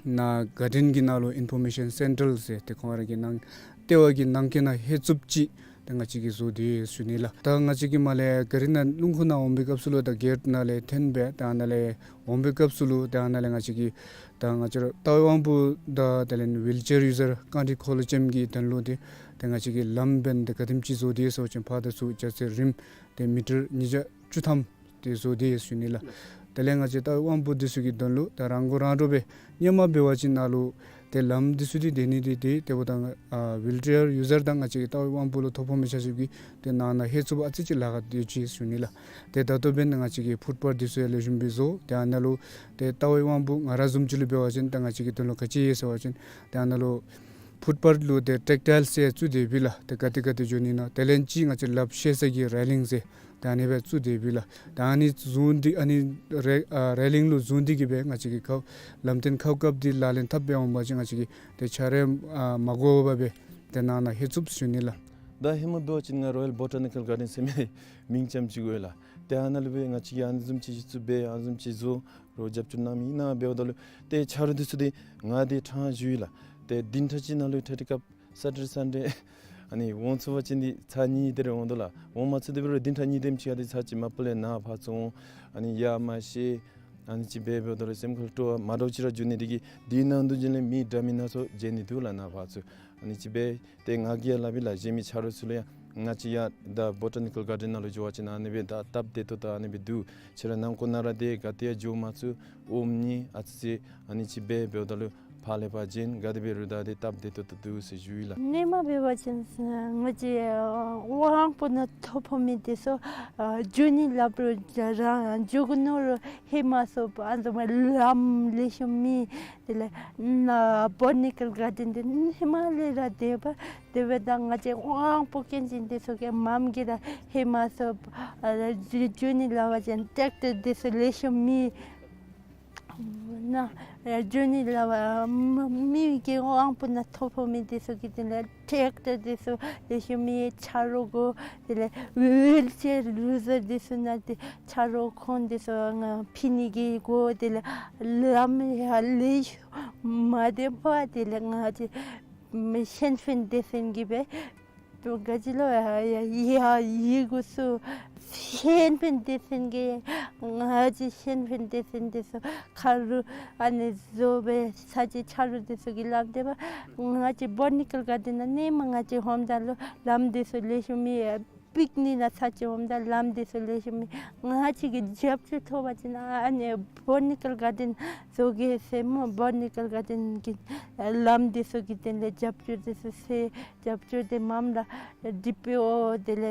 ནཱ་གཱར་ཌེན་གྱི་ནང་ལུ་ཨིན་ཕོར་མེ་ཤཱན་སེན་ཊར་ཟེར་ཏེ་ཁོང་ར་གི་ནང་ལྟེ་བ་གི་ནང་འཁོད་ནང་ལྷོད་ཚུགསཔ་ཅིག་ ད་ང་བཅས་ཀྱིས་བཟོ་སྟེ་ཡོད་ཟེར་ཞུ་ནི་ལགས། ད་ང་བཅས་ཀྱིས་མར་ལས་ག་རི་ནང་སྣུམ་འཁོར་ནང་འོང་པའི་སྐབས་སུ་ལུ་ད་གེཊ་ནང་ལས་འཐོན་སྦེ་ད་ནཱ་ལས་འོང་པའི་སྐབས་སུ་ལུ་ད་ནཱ་ལས་ང་བཅས་ཀྱིས་ད་ང་བཅས་ར་རྟ་དབུས་དབང་པོ་དང་དེ་ལས་ཝིལ་ཅེར་ཡུ་ཟར་རྐང་ཁྲི་འཁོར་ལོ་ཅན་གྱི་དོན་ལུ་ཏེ་ད་ང་བཅས་ཀྱིས་ལམ་འབདན་ད་ག་དེམ་ཅིག་བཟོ་སྟེ་ཡོད་ཟེར་བ་ཅིན་ཕར་དང་ཚུར་རྒྱ་ཚད་རིམ་ཏེ་མི་ཊར་ཉིས་བརྒྱ་བཅུ་ཐམ་ཏེ་བཟོ་སྟེ་ཡོད་ཟེར་ཞུ་ནི་ལགས། དེ་ལས་ང་བཅས་རྟ་དབུས་དབང་པོ་འདི་ཚུ་གི་དོན་ལུ་ད་རང་མགོ་རང་འདྲོངས་སྦེ་སྔོན་མ་འབད་བ་ཅིན་ནཱ་ལུ་ཏེ་ལམ་འདི་ཚུ་འདི་སྡོད་ནི་འདི་ཏེ་དེ་འབདཝ་ད་ཨ་ཝིལ་ཅེར་ཡུ་ཟར་དང་ང་བཅས་ཀྱི་རྟ་དབུས་དབང་པོ་ལུ་ཐོ་ཕོག་མི་ཆ་ཁྱབ་ཀྱིས་ཏེ་ནང་ན་ལྷོད་ཚུགསཔ་ཨ་ཙི་ཅིག་ལཱ་ཁག་སྡོད་ཅི་ཞུ་ནི་ལགས། ཏེ་ད་ལྟོ་འབདན་ང་བཅས་ཀྱིས་ཕུཊ་པཱཐ་འདི་ཚུ་ཡང་ལེགས་ཤོམ་སྦེ་བཟོ། ཏེ་ཨ་ནཱ་ལུ་ཏེ་རྟ་དབུས་དབང་པོ་ང་ར་བཟུམ་ཅིག་ལུ་འབད་བ་ཅིན་ད་ང་བཅས་ཀྱི་དོན་ལུ་ག་ཅི་ཡོད་ཟེར་བ་ཅིན་ད་ཨ་ནཱ་ལུ་ཕུཊ་པཱཐ་ལུ་ཏེ་ཊེག་ཊའིལ་ཟེར་བཙུགས་ཏེ་ཡོད་པས་ལགས། ཏེ་ག་ཏེ་ག་ཏེ་འགྱོ་ནི་ཨིན་ན། དེ་ལས་ཅིག་ང་བཅས་ལགཔ་བཤེད་ས་གི་རེ་ལིང་ཟེར་ད་ཨ་ནི་སྦེ་བཙུགས་ཏེ་ཡོད་པས་ལགས། ད་ཨ་ནི་བཟུང་སྟེ་ཨ་ནི་རེ་ཨ་རེ་ལིང་ལུ་བཟུང་སྟེ་གིས་སྦེ་ང་བཅས་ཀྱིས་ཁ་ལམ་སྟོན་ཁ་བཀབ་སྟེ་ལག་ལེན་འཐབ་སྦེ་འོང་པ་ཅིན་ང་བཅས་ཀྱིས་ཏེ་ཆ་རོགས་ཨ་མ་དགོ་པར་སྦེ་ཏེ་ནང་ན་ལྷོད་ཚུགས་ཟེར་ཞུ་ནི་ལགས། ད་ཧེ་མ་འབད་བ་ཅིན་ང་རོ་ཡལ་བོ་ཊ་ནི་ཀཱལ་གཱར་ཌེན་ཟེར་མི་མིང་ཙམ་ཅིག་གོ་ཡི་ལགས། ཏེ་ཨ་ནཱ་ལུ་སྦེ་ང་བཅས་ཀྱིས་ཨ་ནི་བཟུམ་ཅིག་གཞི་བཙུགས་འབད་ཨ་ནི་བཟུམ་ཅིག་བཟོ་རོགས་རྒྱབ་སྐྱོར་གནང་མི་ཨིན་ན་འབདཝ་ད་ལུ་ཏེ་ཆ་རོགས་འདི་ཚུ་ཏེ་ང་ཏེ་ཕྲང་ཞུ་ཡི་ལགས། ཏེ་བདུན་ཕྲག་གཅིག་ནང་ལུ་ཏེ་ཏེ་སྐབས་སེ་ཊར་ཌེ་སན་ཌེ་ཨ་ནི་འོང་ཚུགས་པ་ཅིན་འདི་ཚར་གཉིས་དེ་རེ་འོང་དོ་ལགས། འོང་མ་ཚུགས་དེ་འབད་རུང་བདུན་ཕྲག་གཉིས་དེམ་ཅིག་ཁར་འདི་ཚར་གཅིག་མ་པ་ལས་ནཱ་ཕར་ཚུར་འོང་ཨ་ནི་ཡ་མ་ཤེས་ཨ་ནི་ཅིག་འབད་འབདཝ་ད་ལུ་སེམས་ཁར་སྤྲོ་བ་མ་འདྲཝ་ཅིག་ར་འགྱོ་ནི་འདི་གིས་འདི་ནང་འདུ་བྱོན་ལས་མི་འདྲ་མིན་སྣ་ཚོགས་མཇལ་ནི་འདུག་ལགས། ནཱ་ཕར་ཚུར་ཨ་ནི་ཅིག་འབད། ཏེ་ང་གིས་ཡང་སླབ་ཡི་ལགས། གཞན་མི་ཆ་རོགས་ཚུ་ལུ་ཡང་ང་བཅས་ཡར་ད་བོ་ཊ་ནི་ཀཱལ་གཱར་ཌེན་ནང་ལུ་འགྱོ་བ་ཅིན་ཨ་ནི་སྦེ་ད་སྟབས་བདེ་ཏོག་ཏོ་ཨ་ནི་སྦེ་འདུག། ཁྱེད་ར་ནང་འཁོད་ནང་ར་ཏེ་ག་ཏེ་ཡང་འགྱོ་མ་ཚུགས་འོང་ནི་ཨ་ཙི་ཨ་ནི་ཅིག་འབད་འབདཝ་ད་ལུ་ཕར་ལས་ཕར་བྱོན་ག་དེ་འབད་རུང་ད་ཏེ་སྟབས་བདེ་ཏོག་ཏོ་འདུག་ཟེར་ཞུ་ཡི་ལགས། སྔོན་མ་འབད་བ་ཅིན་ང་བཅས་དབང་པོ་ནང་ཐོ་ཕོག་མི་འདི་ཚུ་ཨ་འགྱོ་ནི་སླབ་རུང་རང་འགྱོ་དགོ་མནོ་རུང་ལྷོད་མ་ཚུགས་པར་ཨ་ནི་བཟུམ་ལམ་ལེགས་ཤོམ་མེད། དེ་ལས་ནཱ་བོ་ཊ་ནི་ཀཱལ་གཱར་ཌེན་འདི་ཧེ་མ་ལས་ར་དེ་སྦེ་དེ་སྦེ་ད་ང་བཅས་དབང་པོ་སྐྱོན་ཅན་འདི་ཚུ་གིས་མངམ་གིས་ར་ལྷོད་མ་ཚུགས་པར་ཨ་འགྱོ་ནི་སླབ་པ་ཅིན་ཊེག་ཊར་འདི་ཚུ་ལེགས་ཤོམ་མེད། ནཱ་འགྱོ་ནི་སླབ་པ་མི་མི་གི་དབང་པོ་ནང་ཐོ་ཕོག་མི་འདི་ཚུ་གི་དེ་ལས་ཊེག་ཊར་འདི་ཚུ་ལེགས་ཤོམ་མེད། ཆ་རོགས་དགོ། དེ་ལས་ཝིལ་ཅེར་ཡུ་ཟར་འདི་ཚུ་ནང་ཏེ་ཆ་རོགས་ཁོང་འདི་ཚུ་ང་ཕུལ་ནི་གི་དགོ། དེ་ལས་ལམ་ཡང་ལེགས་ཤོམ་མ་བདེ་བར་དེ་ལས་ང་བཅས་ཤན་ཕན་སྡེ་ཚན་གྱིས་སྦེ་ག་ཅི་ལོ་ཡ་ཡ་ཡི་གུ་ཚུ་ཤན་ཕན་སྡེ་ཚན་གྱིས་ང་བཅས་ཤན་ཕན་སྡེ་ཚན་འདི་ཚུ་ཁ་རུ་ཨ་ནི་བཟོ་སྦེ་ཚར་གཅིག་ཆ་རོགས་འདི་ཚུ་གིས་སླབ་སྟེ་སྦེ་ང་བཅས་བོ་ཊ་ནི་ཀཱལ་གཱར་ཌེན་ནང་ཧེ་མ་ང་བཅས་འོངམ་ད་ལུ་ལམ་འདི་ཚུ་ལེགས་ཤོམ་མེད། པིག་ནིག་ནང་ཚར་གཅིག་འོངམ་ད་ལམ་འདི་ཚུ་ལེགས་ཤོམ་མེད། ང་བཅས་ཀྱིས་རྒྱབ་སྐྱོར་ཐོབ་པ་ཅིན་ཨ་ནི་བོ་ཊ་ནི་ཀཱལ་གཱར་ཌེན་བཟོ་གེ་ཟེར་སྨོ། བོ་ཊ་ནི་ཀཱལ་གཱར་ཌེན་གྱི་ལམ་འདི་ཚུ་གི་དོན་ལས་རྒྱབ་སྐྱོར་འདི་ཚུ་ཟེར་རྒྱབ་སྐྱོར་འདི་མངམ་ར་ཌི་པི་ཨོ་དེ་ལས་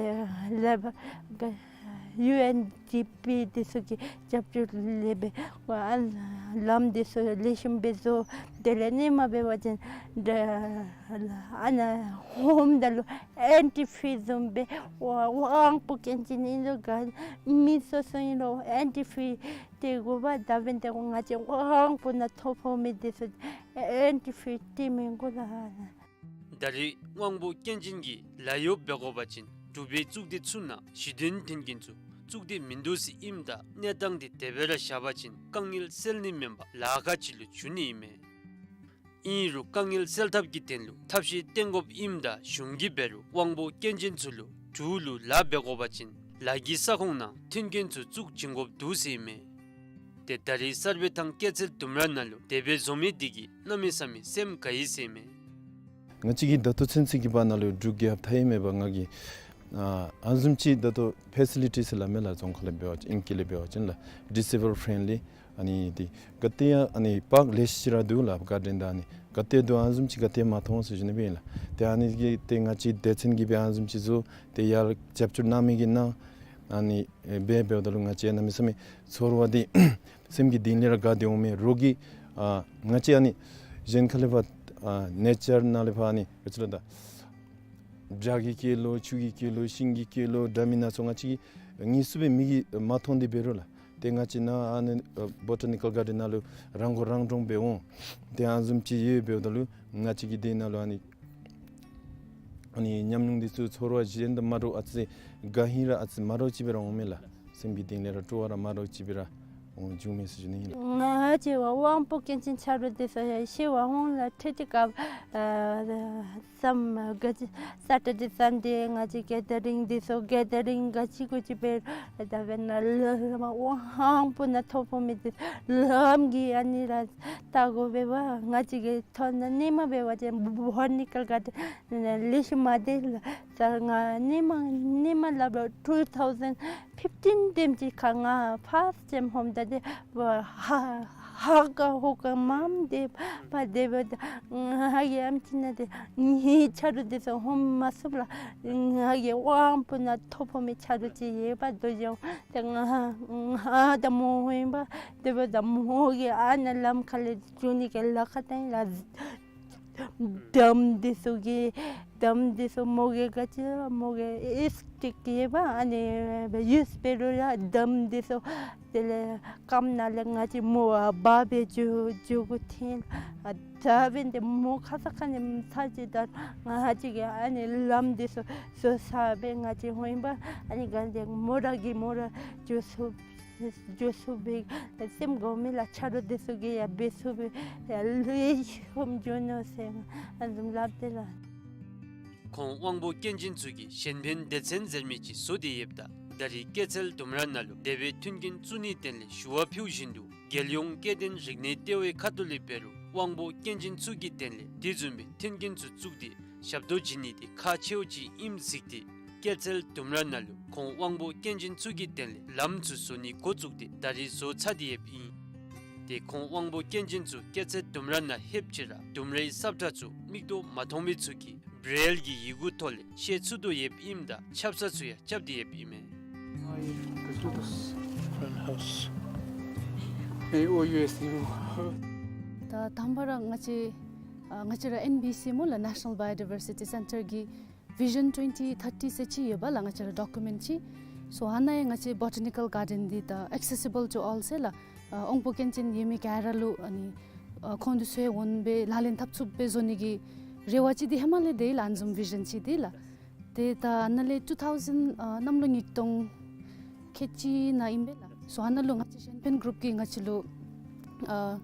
ལས་ཡུ་ཨེན་ཌི་པི་འདི་ཚུ་གི་རྒྱབ་སྐྱོར་ལས་སྦེ་ཨ་ལམ་འདི་ཚུ་ལེགས་ཤོམ་སྦེ་བཟོ། དེ་ལས་ཧེ་མ་འབད་བ་ཅིན་ཨ་ནཱ་འོངམ་ད་ལུ་ཨེན་ཊི་ཕི་བཟུམ་སྦེ་དབང་པོ་སྐྱོན་ཅན་ཨིན་རུང་ག་མི་སོ་སོ་ཨིན་རུང་ཨེན་ཊི་ཕི་སྟེར་དགོ་པས། ད་འབདན་ཏེ་ང་བཅས་དབང་པོ་ནང་ཐོ་ཕོག་མི་འདི་ཚུ་ཨེན་ཊི་ཕི་སྟེར་མི་དགོ་ལགས། ད་རེས་དབང་པོ་སྐྱོན་ཅན་གྱི་ལཱ་གཡོག་འབད་དགོ་པ་ཅིན་འབྲུག་པའི་གཙུག་སྡེ་ཚུ་ནང་གཞི་རྟེན་འཐོན་མཁན་ཚུ་གཙུག་སྡེ་མིན་འདུག་ཟེར་ཨིནམ་ད་གནས་སྟངས་འདི་དེ་སྦེ་ར་བཞག་པ་ཅིན་དཀའ་ངལ་སེལ་ནི་མེན་པར་ལཱ་ཁག་ཅིག་ལུ་འགྱུར་ནི་ཨིན་མས། ཨིན་རུང་དཀའ་ངལ་སེལ་ཐབས་ཀྱི་དོན་ལུ་ཐབས་ཤེས་བཏོན་དགོཔ་ཨིནམ་ད་གཞུང་གིས་འབད་རུང་དབང་པོ་སྐྱོན་ཅན་ཚུ་ལུ་འབྲུག་ལུ་ལཱ་འབད་དགོ་པ་ཅིན་ལཱ་གི་ས་ཁོངས་ནང་འཐོན་མཁན་ཚུ་བཙུགས་བྱིན་དགོཔ་འདུག་ཟེར་ཨིན་མས། ཏེ་ད་རེས་གསར་སྤེལ་ཐང་སྐྱེད་ཚལ་ལྡུམ་ར་ནང་ལུ་དེ་སྦེ་བཟོ་མི་འདི་གིས་གནམ་མེད་ས་མེད་སེམས་དགའ་ཡི་ཟེར་ཨིན་མས། ང་བཅས་ཀྱིས་ད་ལྟོ་ཚུན་ཚོད་ཀྱི་བར་ན་ལུ་འབྲུག་རྒྱལ་ཁབ་མཐའ་དབུས་མེད་པར་ང་གིས་ཨ་ཨ་བཟུམ་ཅིག་ད་ལྟོ་ཕེ་སི་ལི་ཊི་ཟེར་སླབ་མས་ལགས། རྫོང་ཁ་ལས་འབད་བ་ཅིན་ཨིང་སྐད་ལས་འབད་བ་ཅིན་ལགས། ཌི་སེ་བཱལ་ཕྲེན་ལི་ཨ་ནི་འདི་ག་ཏེ་ཡང་ཨ་ནི་པཱརཀ་ལེ་ཤ་ཅིག་ར་འདུག་ལགས། གཱར་ཌེན་དང་ཨ་ནི་ག་ཏེ་འདུག། ཨ་བཟུམ་ཅིག་ག་ཏེ་མ་མཐོང་ཟེར་ཞུ་ནི་སྦེ་ཨིན་ལགས། ཏེ་ཨ་ནི་གི་ཏེ་ང་བཅས་སྡེ་ཚན་གྱིས་སྦེ་ཨ་བཟུམ་ཅིག་བཟོ་སྟེ་ཡར་རྒྱབ་སྐྱོར་གནང་མི་གིས་གནང་ཨ་ནི་འབད་འབདཝ་ད་ལུ་ང་བཅས་གནམ་མེད་ས་མེད་ཚོར་བ་འདི་སེམས་ཀྱི་གཏིང་ལས་ར་དགའ་སྟེ་འོང་མས། རོགས་ཀྱིས་ཨ་ང་བཅས་ཨ་ནི་གཞན་ཁ་ལས་ཕར་ཨ་ནེ་ཅར་ནང་ལས་ཕར་ཨ་ནི་ག་ཅི་ལོ་ད་བྱག་གི་སྐྱེས་ལོ་ཆུ་གི་སྐྱེས་ལོ་ཤིང་གི་སྐྱེས་ལོ་འདྲ་མིན་སྣ་ཚོགས་ང་བཅས་ཀྱིས་དངོས་སུ་སྦེ་མིག་གིས་མ་མཐོང་སྟེ་འབད་རུང་ལགས། ཏེ་ང་བཅས་ནཱ་ཨ་ནི་ཨ་བོ་ཊ་ནི་ཀཱལ་གཱར་ཌེན་ནང་ལུ་རང་མགོ་རང་འདྲོངས་སྦེ་འོང་། ཏེ་ཨ་བཟུམ་ཅིག་ཡོད་འབདཝ་ད་ལུ་ང་བཅས་ཀྱི་དེ་ནང་ལུ་ཨ་ནི་ཨ་ནི་ཉམས་མྱོང་འདི་ཚུ་ཚོར་བ་གཞན་དང་མ་འདྲཝ་ཨ་ཙི་དགའ་ཧིང་ར་ཨ་ཙི་མ་འདྲཝ་ཅིག་སྦེ་ར་འོང་མས་ལགས། སེམས་ཀྱི་གཏིང་ལས་ར་སྤྲོ་བ་ར་མ་འདྲཝ་ཅིག་སྦེ་ར་ འོང་བྱུང་མས་ཟེར་ཞུ་ནི་ཨིན་ལགས། ང་བཅས་པ་དབང་པོ་སྐྱོན་ཅན་ཆ་རོགས་འདི་ཚུ་ཡང་ཤི་བ་འོང་ལགས། ཁྲིད་དེ་སྐབས་ཨ་སམ་ག་ཅི་སེ་ཊར་ཌེ་སན་ཌེ་ང་བཅས་གེ་དར་རིང་འདི་ཚུ་གེ་དར་རིང་ག་ཅི་གུ་ཅི་འབད་ད་འབདན་ལམ་དབང་པོ་ནང་ཐོ་ཕོག་མི་འདི་ལམ་གྱི་ཨ་ནི་ར་ལྟ་དགོ་པས་པ། ང་བཅས་ཀྱི་ཐོ་ནང་ནི་མ་འབད་བ་ཅིན་བོ་ཊ་ནི་ཀལ་གཱར་ཌེན་ལེགས་ཤོམ་མ་སྡོད་ལགས། ད་ང་ནི་མ་ནི་མ་ལགས་པ་ཊུ་ཐའུ་ཟེན་ཕིཕ་ཊིན་དེམ་ཅིག་ཁར་ང་ཕརསཊ་ཊའིམ་ཧོམ་ད་དེ་ཧ་ཧ་ག་ཧོ་ག་མངམ་སྡོད་པ་སྡོདཔ་ད་ང་གི་ཨམ་ཆི་ནང་དེ་ངེའི་ཆ་རོགས་འདི་ཚུ་ཧོམ་མ་ཚུགས་ལགས། ང་གི་དབང་པོ་ནང་ཐོ་ཕོག་མི་ཆ་རོགས་ཅིག་ཡོད་པ་དོ་ཅོག་ཏེ་ང་ང་དང་མོ་ཧོན་པ་སྡོདཔ་ད་མོ་གིས་ཨ་ནཱ་ལམ་ཁ་ལས་འགྱོ་ནི་གི་ལཱ་ཁག་བཏང་ཡི་ལགས། འདམ་འདི་ཚུ་གིས་འདམ་འདི་ཚུ་མོ་གིས་ག་ཅི་མོ་གིས་ཨེ་སི་ཊིག་ཡོད་པ་ཨ་ནི་ཡུས་འབད་རུང་ཡང་འདམ་འདི་ཚུ་དེ་ལས་སྐམ་ནང་ལས་ང་བཅས་མོ་འབག་སྦེ་འགྱོ་འགྱོ་དགོ་ཐོན། ད་འབདན་ཏེ་མོ་ཁ་ཙ་ཁ་ཉིནམ་ཚར་ཅིག་ད་ང་བཅས་ཀྱིས་ཨ་ནི་ལམ་འདི་ཚུ་བཟོ་ཚར་སྦེ་ང་བཅས་འོང་ཡི་པ། ཨ་ནི་ག་དེ་མོ་ར་གིས་མོ་ར་འགྱོ་ཚུགས་འགྱོ་ཚུགས་པའི་སེམས་དགོ་མི་ལགས། ཆ་རོགས་འདི་ཚུ་གིས་ཡང་འབད་ཚུགས་པའི་ཡང་ལེགས་ཤོམ་འགྱོ་ནི་ཟེར་ཨ་ནི་བཟུམ་སླབ་སྟེ་ལགས། ཁོང་དབང་པོ་སྐྱོན་ཅན་ཚུ་གིས་གཞན་ཕན་སྡེ་ཚན་ཟེར་མི་ཅིག་བཟོ་སྟེ་ཡོདཔ་ད་ད་རེས་སྐྱེད་ཚལ་ལྡུམ་ར་ནང་ལུ་དེ་སྦེ་མཐུན་རྐྱེན་བཙུགས་ནིའི་དོན་ལས་ཞུ་བ་ཕུལ་བཞིན་དུ་རྒྱལ་ཡོངས་སྐྱེ་ལྡན་རིག་གནས་ལྟེ་བའི་ཁ་ཐུག་ལས་འབད་རུང་དབང་པོ་སྐྱོན་ཅན་ཚུ་གི་དོན་ལས་དེ་བཟུམ་སྦེ་མཐུན་རྐྱེན་ཚུ་བཙུགས་ཏེ་ཞབས་ཏོག་བྱིན་ནི་དེ་ཁག་ཆེཝ་ཅིག་ཨིནམ་གཟིགས་ཏེ་སྐྱེད་ཚལ་ལྡུམ་ར་ནང་ལུ་ཁོང་དབང་པོ་སྐྱོན་ཅན་ཚུ་གི་དོན་ལས་ལམ་ཚུ་བཟོ་ནི་འགོ་བཙུགས་ཏེ་ད་རེས་བཟོ་ཚར་ཏེ་ཡོདཔ་ཨིན། ཏེ་ཁོང་དབང་པོ་སྐྱོན་ཅན་ཚུ་སྐྱེད་ཚལ་ལྡུམ་ར་ནང་ལྷོདཔ་ཅིག་ར་ལྡུམ་རའི་སབ་ཁྲ་ཚུ་མིག་ཏོ་མ་མཐོང་མི་ཚུ་གིས་བྲེལ་གྱི་ཡི་གུ་ཐོག་ལས་ཤེས་ཚུགས་དོ་ཡོདཔ་ཨིནམ་ད་ཆབ་གསང་ཚུ་ཡང་རྐྱབ་སྟེ་ཡོདཔ་ཨིན་མས། This is front house. A O U S U. ད་དང་པ་ར་ང་བཅས་ཨ་ང་བཅས་ར་ཨེན་བི་སི་སྨོ་ལགས། National Biodiversity Centre གི་Vision twenty thirty ཟེར་ཅིག་ཡོད་པ་ལགས། ང་བཅས་ར་ཌོ་ཀུ་མེནཊ་ཅིག། སོ་ཨ་ནཱ་ཡང་ང་བཅས་བོ་ཊ་ནི་ཀལ་གཱར་ཌེན་འདི་ད་ཨེག་སེ་སི་བཱལ་ཊུ་ཨོལ་ཟེར་ལགས། ཨ་དབང་པོ་སྐྱོན་ཅན་ཡོད་མི་ག་ར་ལུ་ཨ་ནི་ཨ་ཁོང་འདི་ཚུ་ཡང་འོང་སྦེ་ལག་ལེན་འཐབ་ཚུགསཔ་སྦེ་བཟོ་ནི་གི་རེ་བ་ཅིག་འདི་ཧེ་མ་ལས་དེ་ལགས། ཨ་ནི་བཟུམ་བི་ཞཱན་ཅིག་འདི་ལགས། ཏེ་ད་ཨ་ནཱ་ལས་ཊུ་ཐའུ་ཟེན་ཨ་གནམ་ལོ་ཉིས་སྟོང་ཁལ་གཅིག་ནང་ཨིན་པས་ལགས། སོ་ཨ་ནཱ་ལུ་ང་བཅས་གཞན་ཕན་གུ་རུབ་ཀྱིས་ང་བཅས་ལུ་ཨ་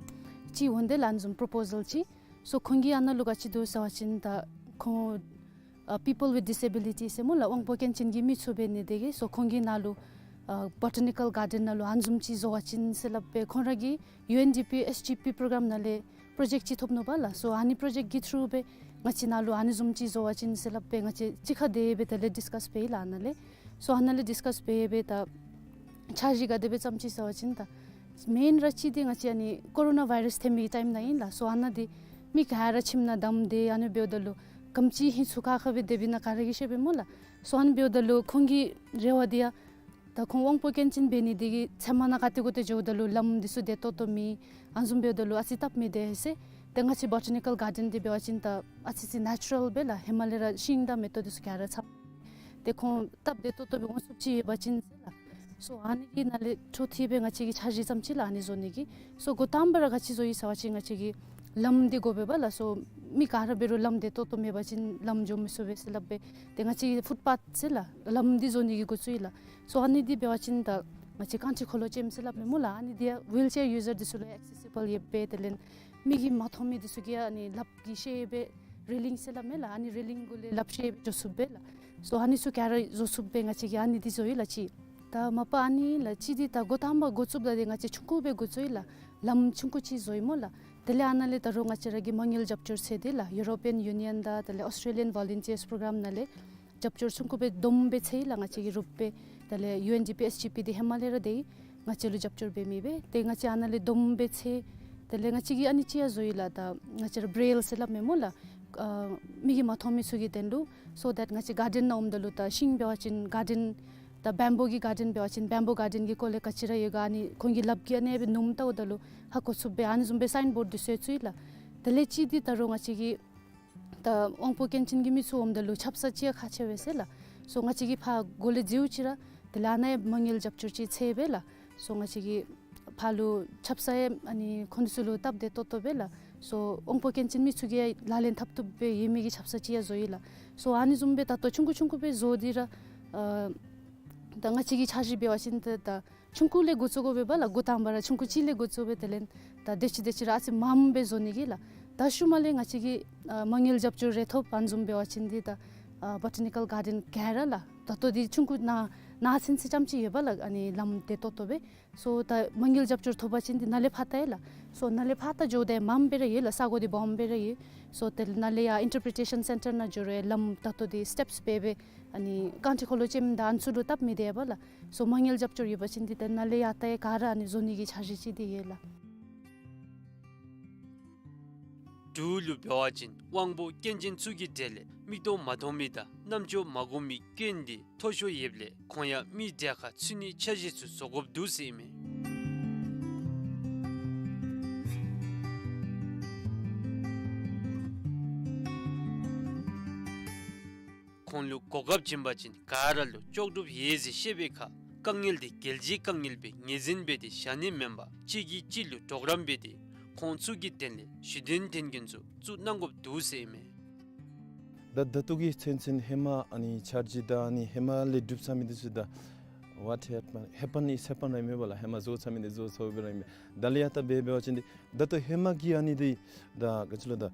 ཅིག་འོང་སྟེ་ལགས། ཨ་ནི་བཟུམ་པོརོ་པོ་ཟཱལ་ཅིག། སོ་ཁོང་གིས་ཨ་ནཱ་ལུ་ག་ཅི་འདུག་ཟེར་བ་ཅིན་ད་ཁོང་ཨ་people with disability ཟེར་སྨོ་ལགས། དབང་པོ་སྐྱོན་ཅན་གྱི་མི་ཚུ་འབད་ནི་དེ་གིས་སོ་ཁོང་གིས་ནཱ་ལུ་ཨ་བོ་ཊ་ནི་ཀལ་གཱར་ཌེན་ནང་ལུ་ཨ་ནི་བཟུམ་ཅིག་བཟོ་བ་ཅིན་ཟེར་སླབ་སྦེ་ཁོང་ར་གིས་ཡུ་ཨེན་ཌི་པི་ཨེསི་ཌི་པི་པོརོ་གརམ་ནང་ལས་པོརོ་ཇེཀཊ་ཅིག་ཐོབ་ནུག་པ་ལགས། སོ་ཨ་ནི་པོརོ་ཇེཀཊ་ཀྱི་ཐུརུ་སྦེ་ང་བཅས་ནཱ་ལུ་ཨ་ནི་བཟུམ་ཅིག་བཟོ་བ་ཅིན་ཟེར་སླབ་སྦེ་ང་བཅས་གཅིག་ཁར་དེ་སྦེ་དེ་ལས་ཌིསི་ཀཱསི་འབད་ཡི་ལགས་ཨ་ནཱ་ལས། སོ་ཨ་ནཱ་ལས་ཌིསི་ཀཱསི་འབད་སྦེ་ད་འཆར་གཞི་ག་དེ་སྦེ་བརྩམས་ཅི་ཟེར་བ་ཅིན་ད་མེན་ར་ཅིག་འདི་ང་བཅས་ཨ་ནི་ཀོ་རོ་ན་བཱའི་རཱསི་ཐོན་མི་ཊའིམ་ནང་ཨིན་ལགས། སོ་ཨ་ནཱ་འདི་མི་ག་ར་ཁྱིམ་ནང་བསྡམས་ཏེ་ཨ་ནི་འབདཝ་ད་ལུ་ག་དེམ་ཅིག་ཧིང་ཚུ་ཁ་ཁ་སྦེ་སྡོདཔ་ཨིན་ན་ག་ར་གིས་ཤེས་པས་སྨོ་ལགས། སོ་ཨ་ནི་འབདཝ་ད་ལུ་ཁོང་གི་རེ་བ་འདི་ཡང་ད་ཁོང་དབང་པོ་སྐྱོན་ཅན་འབད་ནི་དེ་གིས་ཚལ་མ་ནང་ག་ཏེ་གུ་ཏེ་འགྱོཝ་ད་ལུ་ལམ་འདི་ཚུ་བདེ་ཏོག་ཏོ་མེད། ཨ་ནི་བཟུམ་འབདཝ་ད་ལུ་ཨ་ཙི་སྟབས་མི་བདེ་ཟེར། ཏེ་ང་བཅས་བོ་ཊ་ནི་ཀལ་གཱར་ཌེན་འདི་འབད་བ་ཅིན་ད་ཨ་ཙི་ཅིག་ནེ་ཅུ་རཱལ་སྦེ་ལགས། ཧེ་མ་ལས་ར་ཤིང་དང་མེ་ཏོག་འདི་ཚུ་ག་ར་ཚང་། ཏེ་ཁོང་སྟབས་བདེ་ཏོག་ཏོ་སྦེ་འོང་ཚུགསཔ་ཅིག་ཡོད་པ་ཅིན་ཟེར་ལགས། སོ་ཨ་ནི་གི་ནང་ལས་འཕྲོ་མཐུད་སྦེ་ང་བཅས་ཀྱིས་འཆར་གཞི་བརྩམས་ཅི་ལགས་ཨ་ནི་བཟོ་ནི་གི། སོ་འགོ་དང་པ་ར་ག་ཅི་བཟོ་ཡི་ཟེར་བ་ཅིན་ང་བཅས་ཀྱིས་ལམ་འདི་དགོ་པས་པ་ལགས། སོ་མི་ག་ར་འབད་རུང་ལམ་བདེ་ཏོག་ཏོ་མེད་པ་ཅིན་ལམ་འགྱོ་མི་ཚུགས་པས་ཟེར་སླབ་སྦེ་ཏེ་ང་བཅས་ཀྱིས་ཕུཊ་པཱཐ་ཟེར་ལགས་ལམ་འདི་བཟོ་ནི་གི་འགོ་བཙུགས་ཡི་ལགས། སོ་ཨ་ནི་འདི་འབད་བ་ཅིན་ད་ང་བཅས་རྐང་ཁྲི་འཁོར་ལོ་ཅན་ཟེར་སླབ་མས་སྨོ་ལགས། ཨ་ནི་འདི་ཡང་ཝིལ་ཅེར་ཡུ་ཟར་འདི་ཚུ་ལུ་ཨེག་སེ་སི་བཱལ་ཡོད་པས། དེ་ལས་མིག་གིས་མ་མཐོང་མི་འདི་ཚུ་གིས་ཡང་ཨ་ནི་ལགཔ་གིས་ཤེད་སྦེ་རེ་ལིང་ཟེར་སླབ་མས་ལགས། ཨ་ནི་རེ་ལིང་གུ་ལས་ལགཔ་ཤེད་སྦེ་འགྱོ་ཚུགས་པས་ལགས། སོ་ཨ་ནི་ཚུ་ག་ར་བཟོ་ཚུགས་པས། ང་བཅས་ཀྱིས་ཨ་ནི་འདི་བཟོ་ཡི་ལགས་གཅིག། ད་མ་པ་ཨ་ནི་ལགས་གཅིག་འདི་ད་འགོ་དང་པ་འགོ་བཙུགསཔ་ད་འདི་ང་བཅས་ཆུང་ཀུ་སྦེ་འགོ་བཙུགས་ཡི་ལགས། ལམ་ཆུང་ཀུ་ཅིག་བཟོ་ཡི་སྨོ་ལགས། དེ་ལས་ཨ་ནཱ་ལས་ད་རུང་ང་བཅས་ར་གིས་མ་དངུལ་རྒྱབ་སྐྱོར་འཚོལ་ཏེ་ལགས་ཡུ་རོ་པི་ཡཱན་ཡུ་ནི་ཡཱན་དང་དེ་ལས་ཨོསི་ཊྲེ་ལི་ཡཱན་ཝོ་ལུན་ཊིརསི་པོརོ་གརམ་ནང་ལས་རྒྱབ་སྐྱོར་ཆུང་ཀུ་སྦེ་བསྡོམས་སྦེ་འཚོལ་ཡི་ལགས། ང་བཅས་ཀྱི་རུབ་སྦེ་དེ་ལས་ཡུ་ཨེན་ཌི་པི་ཨེསི་ཌི་པི་འདི་ཧེ་མ་ལས་ར་སྡོད་ཡི། ང་བཅས་ལུ་རྒྱབ་སྐྱོར་འབད་མི་སྦེ་ཏེ་ང་བཅས་ཨ་ནཱ་ལས་བསྡོམས་སྦེ་འཚོལ། དེ་ལས་ང་བཅས་ཀྱིས་ཨ་ནི་ཅིག་ཡང་བཟོ་ཡི་ལགས། ད་ང་བཅས་ར་བྲེ་ལ་ཟེར་སླབ་མས་སྨོ་ལགས། ཨ་མིག་གིས་མ་མཐོང་མི་ཚུ་གི་དོན་ལུ། སོ་ཌེཊ་ང་བཅས་གཱར་ཌེན་ནང་འོངམ་ད་ལུ་ད་ཤིང་འབད་བ་ཅིན་གཱར་ཌེན་ད་བེམ་བུ་གི་གཱར་ཌེན་འབད་བ་ཅིན་བེམ་བུ་གཱར་ཌེན་གྱི་སྐོར་ལས་ག་ཅི་ར་ཡོད་ག་ཨ་ནི་ཁོང་གི་ལགཔ་གིས་ཨ་ནི་སྦེ་ནུམ་བལྟཝ་ད་ལུ་ཧ་གོ་ཚུགསཔ་སྦེ་ཨ་ནི་བཟུམ་སྦེ་སའིན་བོཌ་འདི་བཟོ་ཚུགས་ཡི་ལགས། དེ་ལས་གཅིག་འདི་ད་རུང་ང་བཅས་ཀྱིས་ད་དབང་པོ་སྐྱོན་ཅན་གྱི་མི་ཚུ་འོངམ་ད་ལུ་ཆབ་གསང་ཅིག་ཡང་ཁག་ཆེ་བས་ཟེར་ལགས། སོ་ང་བཅས་ཀྱིས་ཕར་སྒོ་ལས་འཛུལཝ་ཅིག་ར་དེ་ལས་ཨ་ནཱ་ཡང་མ་དངུལ་རྒྱབ་སྐྱོར་ཅིག་འཚོལ་སྦེ་ལགས། སོ་ང་བཅས་ཀྱིས་ཕར་ལུ་ཆབ་གསང་ཡང་ཨ་ནི་ཁོང་འདི་ཚུ་ལུ་སྟབས་བདེ་ཏོག་ཏོ་སྦེ་ལགས། སོ་དབང་པོ་སྐྱོན་ཅན་མི་ཚུ་གིས་ཡང་ལག་ལེན་འཐབ་བཏུབ་སྦེ་ཡོད་མི་གི་ཆབ་གསང་ཅིག་ཡང་བཟོ་ཡི་ལགས། སོ་ཨ་ནི་བཟུམ་སྦེ་ད་ལྟོ་ཆུང་ཀུ་ཆུང་ཀུ་སྦེ་བཟོ་སྟེ་ར་ཨ་ད་ང་བཅས་ཀྱི་འཆར་གཞི་འབད་བ་ཅིན་ད་ད་ ཆུང་ཀུ་ལས་འགོ་བཙུགས་དགོ་པས་ལགས། འགོ་དང་པ་ར་ཆུང་ཀུ་ཅིག་ལས་འགོ་བཙུགས་སྦེ་དེ་ལས་ད་དེ་ཅིག་དེ་ཅིག་ར་ཨ་ཙི་མངམ་སྦེ་བཟོ་ནི་གི་ལགས། ད་ཤུལ་མ་ལས་ང་བཅས་ཀྱིས་ཨ་མ་དངུལ་རྒྱབ་སྐྱོར་རེ་ཐོབ་བཟུམ་འབད་བ་ཅིན་འདི་ད་ཨ་བོ་ཊི་ནི་ཀཱལ་གཱར་ཌེན་ག་ར་ལགས། ད་ལྟོ་འདི་ཆུང་ཀུ་ནང་ནང་ཚན་ཚུན་ཙམ་ཅིག་ཡོད་པས་ལགས། ཨ་ནི་ལམ་བདེ་ཏོག་ཏོ་སྦེ། སོ་ད་མ་དངུལ་རྒྱབ་སྐྱོར་ཐོབ་པ་ཅིན་འདི་ནཱ་ལས་ཕར་ལྟ་ཡི་ལགས། སོ་ནཱ་ལས་ཕར་ལྟ་འགྱོཝ་ད་མངམ་སྦེ་ར་ཡོད་ལགས། ས་གོ་འདི་སྦོམ་སྦེ་ར་ཡོད། སོ་དེ་ལས་ནཱ་ལས་ཡར་ཨིན་ཊར་པི་རི་ཊེ་ཤཱན་སེན་ཊར་ནང་འགྱོ་རུང་ལམ་ད་ལྟོ་འདི་སི་ཊེབས་སྦེ་སྦེ་ཨ་ནི་རྐང་ཁྲི་འཁོར་ལོ་ཅན་དང་ཨ་ནི་ཚུ་ལུ་སྟབས་མི་བདེ་བས་ལགས། སོ་མ་དངུལ་རྒྱབ་སྐྱོར་ཡོད་པ་ཅིན་འདི་ད་ནཱ་ལས་ཡར་ལྟ་ཡི་ག་ར་ཨ་ནི་བཟོ་ནི་གི་འཆར་གཞི་ཅིག་འདི་ཡོད་ལགས། འབྲུག་ལུ་འབད་བ་ཅིན་དབང་པོ་སྐྱོན་ཅན་ཚུ་གི་གྲས་ལས་མིག་ཏོ་མ་མཐོང་མི་དང་རྣམ་ཅོ་མ་གོ་མི་སྐྱོན་འདི་མཐོ་ཤོས་ཡོདཔ་ལས་ཁོང་ཡང་མི་གྲལ་ཁར་ཚུད་ནིའི་འཆར་གཞི་ཚུ་བཟོ་དགོཔ་འདུག་ཟེར་ཨིན་མས། ཁོང་ལུ་གོ་སྐབས་བྱིན་པ་ཅིན་ག་ར་ལུ་ལྕོགས་གྲུབ་ཡོད་ཟེར་བཤད་པའི་ཁར་དཀའ་ངལ་འདི་རྒྱལ་སྤྱིའི་དཀའ་ངལ་སྦེ་ངོས་འཛིན་འབད་དེ་བཞག་ནི་མེན་པར་གཅིག་གིས་གཅིག་ལུ་གྲོགས་རམ་འབད་དེ་ཁོང་ཚུ་གི་དོན་ལས་གཞི་རྟེན་འཐོན་མཁན་ཚུ་བཙུགས་གནང་དགོཔ་འདུག་ཟེར་ཨིན་མས། ད་ད་ལྟོ་གི་ཚུན་ཚོད་ཧེ་མ་ཨ་ནི་འཆར་གཞི་དང་ཨ་ནི་ཧེ་མ་ལས་གྲུབ་ཚར་མི་འདི་ཚུ་ད་what happen, happen is happen ར་ཨིན་མས་པ་ལགས། ཧེ་མ་བཟོ་ཚར་མི་འདི་བཟོ་ཚརཝ་སྦེ་ར་ཨིན་མས། ད་ལས་ཡར་ལྟ་འབད་འབད་བ་ཅིན་འདི་ད་ལྟོ་ཧེ་མ་གི་ཨ་ནི་འདི་ད་ག་ཅི་ལོ་ད་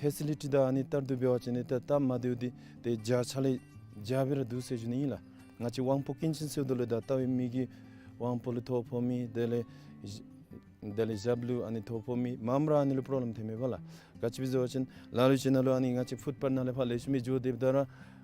ཕེ་སི་ལི་ཊི་དང་ཨ་ནི་ལྟར་དུ་འབད་བ་ཅིན་འདི་ད་སྟབས་མ་བདེཝ་འདི་ཏེ་བརྒྱ་ཆ་ལས་བརྒྱ་སྦེ་ར་འདུག་ཟེར་ཞུ་ནི་ཨིན་ལགས། ང་བཅས་དབང་པོ་སྐྱོན་ཅན་ཟེརཝ་ད་ལུ་ད་ལྟ་བའི་མི་གི་དབང་པོ་ལུ་ཐོ་ཕོག་མི་དེ་ལས་དེ་ལས་ཞབས་ལུ་ཨ་ནི་ཐོ་ཕོག་མི་མངམ་ར་ཨ་ནི་ལུ་པོརོབ་ལེམ་ཐོན་མས་པ་ལགས། ག་ཅི་སྦེ་ཟེར་བ་ཅིན་ལ་ལུ་ཅིག་ནང་ལུ་ཨ་ནི་ང་བཅས་ཕུཊ་པཱཐ་ནང་ལས་ཕར་ལེགས་ཤོམ་སྦེ་འགྱོ་སྡོདཔ་ད་ར་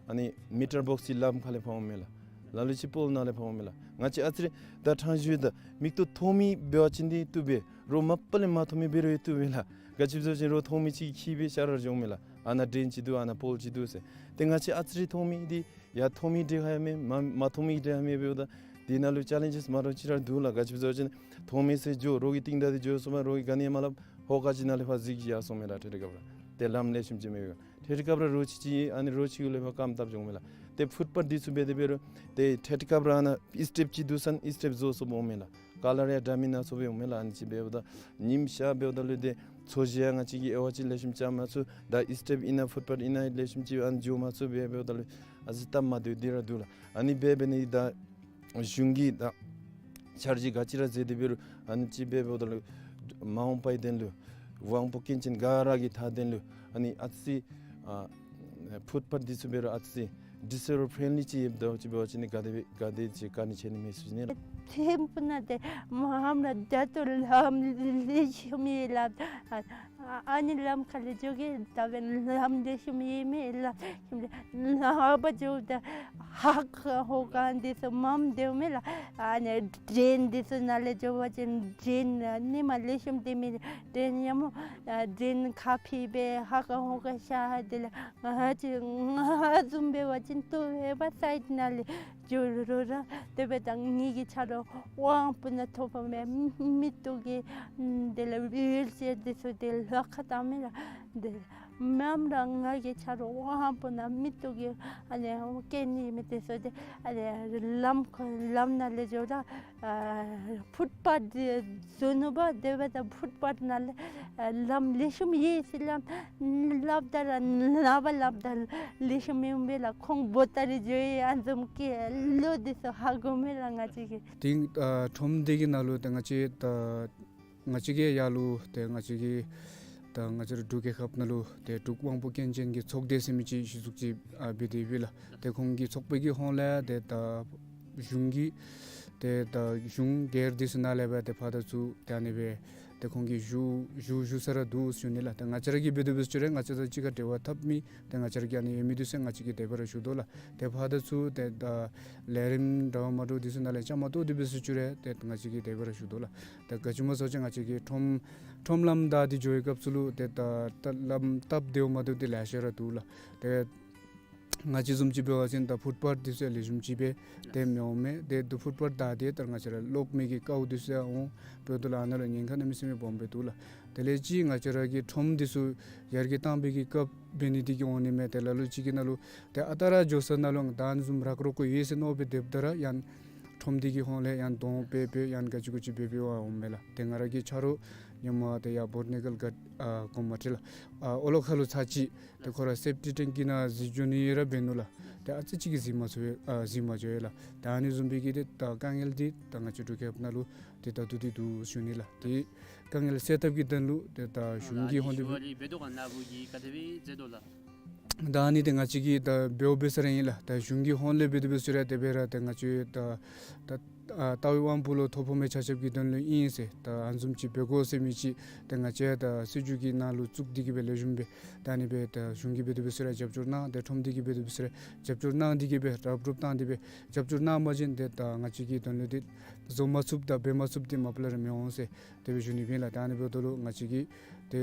ཨ་ནི་མི་ཊར་བོགས་ཅིག་ལམ་ཁ་ལས་ཕར་འོངམ་མས་ལགས། ལ་ལུ་ཅིག་པོལ་ནང་ལས་ཕར་འོངམ་མས་ལགས། ང་བཅས་ཨ་ཙི་རེ་ད་ཕྲང་ཞུ་ད་མིག་ཏོ་མཐོང་མི་འབད་བ་ཅིན་འདི་བཏུབ་པས། རོགས་མ་པ་ལས་མ་མཐོང་མི་འབད་རུང་བཏུབ་པས་ལགས། ག་ཅི་སྦེ་ཟེར་བ་ཅིན་རོགས་མཐོང་མི་ཅིག་ཁྱད་སྦེ་ཤར་ར་འགྱོཝ་མས་ལགས། ཨ་ནཱ་ཌེན་ཅིག་འདུག་ཨ་ནཱ་པོལ་ཅིག་འདུག་ཟེར། ཏེ་ང་བཅས་ཨ་ཙི་རེ་མཐོང་མི་འདི་ཡར་མཐོང་མི་གྲལ་ཁར་ཡང་མེད། མ་མ་མཐོང་མི་གྲལ་ཁར་མེད་འབདཝ་ད་དེ་ནང་ལུ་ཅེ་ལེན་ཇེས་མ་འདྲཝ་ཅིག་ར་འདུག་ལགས། ག་ཅི་སྦེ་ཟེར་བ་ཅིན་མཐོང་མི་ཚུ་འགྱོ་རོགས་ཀྱི་རྟིང་བདའ་སྟེ་འགྱོ་སོངམ་མས། རོགས་ཀྱིས་ག་ནི་ཡང་མ་སླབ། ཧོ་ཀ་ཅིག་ནང་ལས་ཕར་གཟིགས་ཡར་སོངམ་མས་ལགས། ཏེ་དེ་སྐབས་ར་ཏེ་ལམ་ལེགས་ཤོམ་ཅིག་མེད་པས། ཏེ་དེ་སྐབས་ར་རོགས་ཅིག་ཅིག་ཨ་ནི་རོགས་ཅིག་གུ་ལས་ཕར་རྐངམ་བཏབ་འགྱོཝ་མས་ལགས། ཏེ་ཕུཊ་པཱཐ་འདི་ཚུ་འབད་དེ་འབད་རུང་ཏེ་དེ་སྐབས་ར་ཨ་ནཱ་སི་ཊེབ་ཅིག་འདུག་ས་ནང་སི་ཊེབ་བཟོ་སོངམ་འོང་མས་ལགས། ཀ་ལར་ཡང་འདྲ་མིན་སྣ་ཚོགས་སྦེ་འོང་མས་ལགས། ཨ་ནི་ཅིག་འབདཝ་ད་ཉིམ་ཤར་འབདཝ་ད་ལུ་ཏེ་ཚོས་གཞི་ཡང་ང་བཅས་ཀྱིས་དབྱེ་བ་ཅིག་ལེགས་ཤོམ་རྐྱབ་མ་ཚུགས། ད་སི་ཊེབ་ཨིན་ན་ཕུཊ་པཱཐ་ཨིན་ན་ལེགས་ཤོམ་ཅིག་ཨ་ནི་འགྱོ་མ་ཚུགས་སྦེ་འབདཝ་ད་ལུ་ཨ་ཙི་སྟབས་མ་བདེཝ་འདི་ར་འདུག་ལགས། ཨ་ནི་འབད་འབད་ནི་ད་གཞུང་གིས་ད་འཆར་གཞི་ག་ཅི་ར་མཛད་དེ་འབད་རུང་ཨ་ནི་ཅིག་འབད་འབདཝ་ད་ལུ་མ་འོངས་པའི་དོན་ལུ་དབང་པོ་སྐྱོན་ཅན་ག་ར་གི་མཐའ་དོན་ལུ་ཨ་ནི་ཨ་ཙི་ཨ་ཕུཊ་པཱཐ་འདི་ཚུ་འབད་རུང་ཨ་ཙི་ཌིས་ཨེ་བི་ལེབ་ཕྲེན་ལི་ཅིག་ཡོདཔ་ད་ཅིག་འབད་བ་ཅིན་ནི་ག་དེ་སྦེ་ག་དེ་ཅིག་དཀའ་ངལ་འཕྱད་ནི་མས་ཟེར་ཞུ་ནི་ལགས། ཐེམ་པུ་ན་ཏེ་མངམ་ར་ད་ལྟོ་ལམ་ལེགས་ཤོམ་ཡོད་ལགས། ཨ་ཨ་ནི་ལམ་ཁ་ལས་འགྱོ་གེ། ད་འབདན་ལམ་ལེགས་ཤོམ་ཡོད་མེད་ལགས། ལམ་ནང་ཕར་འགྱོཝ་ད་ཧ་ཀ་ཧོ་ཀ་འདི་ཚུ་མངམ་སྡོདཔ་མས་ལགས། ཨ་ནི་ཌྲེན་འདི་ཚུ་ནང་ལས་འགྱོ་བ་ཅིན་ཌྲེན་ནི་མ་ལེགས་ཤོམ་སྡོད་མི་ཌྲེན་ཡང་མོ་ཨ་ཌྲེན་ཁ་ཕྱེ་སྦེ་ཧ་ཀ་ཧོ་ཀ་ཤར་དེ་ལས་ང་བཅས་ང་བཟུམ་འབད་བ་ཅིན་ཏོ་ཧེ་བ་སའིཌ་ནང་ལས་འགྱོ་རུང་ར་དེ་འབདཝ་ད་ངེ་གི་ཆ་རོགས་དབང་པོ་ནང་ཐོ་ཕོག་མི་མི་ཏོ་གི་དེ་ལས་ཝིལ་ཅེར་འདི་ཚུ་ཏེ་ལོག་ཁར་བཏང་མི་ལགས། དེ་མངམ་ར་ང་གི་ཆ་རོགས་དབང་པོ་ནང་མི་ཏོ་གི་ཨ་ནི་སྐྱོན་ཡོད་མི་འདི་ཚུ་ཏེ་ཨ་ནི་ལམ་ཁ་ལམ་ནང་ལས་འགྱོཝ་ད་ཨ་ཕུཊ་པཱཐ་འདི་བཟོ་ནུག་པ། དེ་འབདཝ་ད་ཕུཊ་པཱཐ་ནང་ལས་ཨ་ལམ་ལེགས་ཤོམ་ཡོད་ཟེར་སླབ་སླབ་ད་ར་ནངས་པ་སླབ་ད་ལེགས་ཤོམ་ཡོདཔ་མས་ལགས། ཁོང་བོ་ད་རེ་འགྱོ་ཡི་ཨ་ནི་བཟུམ་གྱི་བློ་འདི་ཚུ་ཧ་གོ་མས་ལགས་ང་བཅས་ཀྱིས། ཏེ་ཨ་ཁྲོམ་འདི་གི་ནང་ལུ་ཏེ་ང་བཅས་ད་ང་བཅས་ཀྱིས་ཡར་ལུ་ཏེ་ང་བཅས་ཀྱི་ད་ང་བཅས་ར་འབྲུག་རྒྱལ་ཁབ་ནང་ལུ་ཏེ་འབྲུག་དབང་པོ་སྐྱོན་ཅན་གྱི་ཚོགས་སྡེ་ཟེར་མི་ཅིག་གཞི་བཙུགས་ཅིག་ཨ་འབད་དེ་ཡོད་ལགས། ཏེ་ཁོང་གི་ཚོགས་པའི་གི་ཧོངས་ལས་ཏེ་ད་གཞུང་གི་ཏེ་ད་གཞུང་སྒེར་འདི་ཚུ་ནང་ལས་སྦེ་ཏེ་ཕར་དང་ཚུར་ཏེ་ཨ་ནི་སྦེ་ཏེ་ཁོང་གིས་ཞུ་ཞུ་ཞུ་ས་ར་འདུག་ཟེར་ཞུ་ནི་ལགས། ཏེ་ང་བཅས་ར་གིས་འབད་དོ་འབད་ཟེར་ཅི་རུང་ང་བཅས་དང་གཅིག་ཁར་འབྲེལ་བ་འཐབ་མི་ཏེ་ང་བཅས་ར་གི་ཨ་ནི་ཡོད་མི་འདི་ཚུ་ང་བཅས་ཀྱིས་དེ་སྦེ་ར་ཞུ་དོ་ལགས། ཏེ་ཕར་དང་ཚུར་ཏེ་ད་ལས་རིམ་འདྲཝ་མ་འདྲཝ་འདི་ཚུ་ནང་ལས་བཅའ་མར་གཏོགས་ཏེ་འབད་ཟེར་ཅི་རུང་ཏེ་ང་བཅས་ཀྱིས་དེ་སྦེ་ར་ཞུ་དོ་ལགས། ཏེ་ག་ཅི་སྨོ་ཟེར་བ་ཅིན་ང་བཅས་ཀྱི་ཁྲོམ་ཁྲོམ་ལམ་བདའ་སྟེ་འགྱོ་བའི་སྐབས་སུ་ལུ་ཏེ་ད་ད་ལམ་སྟབས་བདེཝ་མ་བདེཝ་འདི་ལེ་ཤ་ར་འདུག་ལགས། ཏེ་ང་བཅས་བཟུམ་ཅིག་འབད་བ་ཅིན་ད་ཕུཊ་པཱཐ་འདི་ཚུ་ལེགས་ཤོམ་ཅིག་སྦེ་ཏེ་མི་འོང་མས། ཏེ་ད་ཕུཊ་པཱཐ་བདའ་སྟེ་ད་ང་བཅས་ར་ལོག་མི་གི་དཀའཝ་འདི་ཚུ་ཡང་འོང་། འབདཝ་ད་ལུ་ཨ་ནཱ་ལུ་ཉེན་ཁ་གནམ་མེད་ས་མེད་སྦོམ་སྦེ་འདུག་ལགས། དེ་ལས་ཅིག་ང་བཅས་ར་གི་ཁྲོམ་འདི་ཚུ་ཡར་རྒྱས་བཏང་བའི་གི་སྐབས་འབད་ནི་འདི་གིས་འོང་ནི་མས། ཏེ་ལ་ལུ་ཅིག་གི་ནང་ལུ་ཏེ་ཨ་རྟག་ར་འགྱོ་ས་ནང་ལུ་ད་ཨ་ནི་བཟུམ་རག་རོག་གུ་ཡོད་ཟེར་མནོ་སྦེ་སྡོདཔ་ད་ར་ཡང་ཁྲོམ་འདི་གི་ཧོངས་ལས་ཡང་གདོང་སྦེ་སྦེ་ཡང་ག་ཅི་གུ་ཅི་སྦེ་སྦེ་འོང་འོངམ་མས་ལགས། ཏེ་ང་ར་གི་ཆ་རོགས་ ཧེ་མ་ཏེ་ཡར་བོ་ཊ་ནི་ཀལ་གཱར་ཨ་གོང་མ་ཁྲི་ལགས་ཨ་ཨོ་ལོ་ཁ་ལུ་ཚར་ཅིག་ཏེ་ཁོ་ར་སེཕ་ཊི་ཊེང་ཀི་ནང་གཟིགས་འགྱོ་ནི་ར་འབད་ནུག་ལགས། ཏེ་ཨ་ཙི་ཅིག་གིས་གཟིགས་མ་ཚུགས་པས་ཨ་གཟིགས་མ་འགྱོ་བས་ལགས། ཏེ་ཨ་ནི་བཟུམ་སྦེ་གི་ཏེ་ད་དཀའ་ངལ་འདི་ད་ང་བཅས་འབྲུག་རྒྱལ་ཁབ་ནང་ལུ་ཏེ་ད་ལྟོ་འདི་འདུག་ཞུ་ནི་ལགས། ཏེ་དཀའ་ངལ་སེལ་ཐབས་ཀྱི་དོན་ལུ་ཏེ་ད་གཞུང་གི་ཧོངས་ལས་འབད་དོ་ག་ནཱ་བུ་གིས་ག་དེ་སྦེ་མཛད་དོ་ལགས། ད་ཨ་ནི་ཏེ་ང་བཅས་ཀྱིས་ད་འབདཝ་འབད་ས་ར་ཨིན་ལགས། ད་གཞུང་གི་ཧོངས་ལས་འབད་དེ་འབད་ས་ར་དེ་སྦེ་ར་ཏེ་ང་བཅས་ད་ད་ལྟ་བའི་དབང་པོ་ལུ་ཐོ་ཕོག་མི་ཆ་ཁྱབ་ཀྱི་དོན་ལུ་ཨིན་ཟེར་ད་ཨ་ནི་བཟུམ་ཅིག་འབད་དགོ་ཟེར་མི་ཅིག་ཏེ་ང་བཅས་ད་སྲིད་བྱུས་ཀྱི་ནང་ལུ་བཙུགས་ཏེ་གི་སྦེ་ལེགས་ཤོམ་སྦེ་ད་ཨ་ནི་སྦེ་ད་གཞུང་གིས་འབད་དེ་འབད་ས་ར་རྒྱབ་སྐྱོར་གནང་། ཏེ་ཁྲོམ་སྡེ་གིས་འབད་དེ་འབད་ས་ར་རྒྱབ་སྐྱོར་གནང་སྟེ་གི་སྦེ་རུབ་རུབ་བཏང་སྟེ་སྦེ་རྒྱབ་སྐྱོར་གནང་པ་ཅིན་ཏེ་ད་ང་བཅས་ཀྱི་དོན་ལུ་ཏེ་བཟོ་མ་ཚུགསཔ་དང་འབད་མ་ཚུགསཔ་འདི་མ་པ་ལས་ར་མི་འོང་ཟེར་དེ་སྦེ་ཞུ་ནི་ཨིན་ལགས། ད་ཨ་ནི་འབདཝ་ད་ལུ་ང་བཅས་ཀྱིས་ཏེ་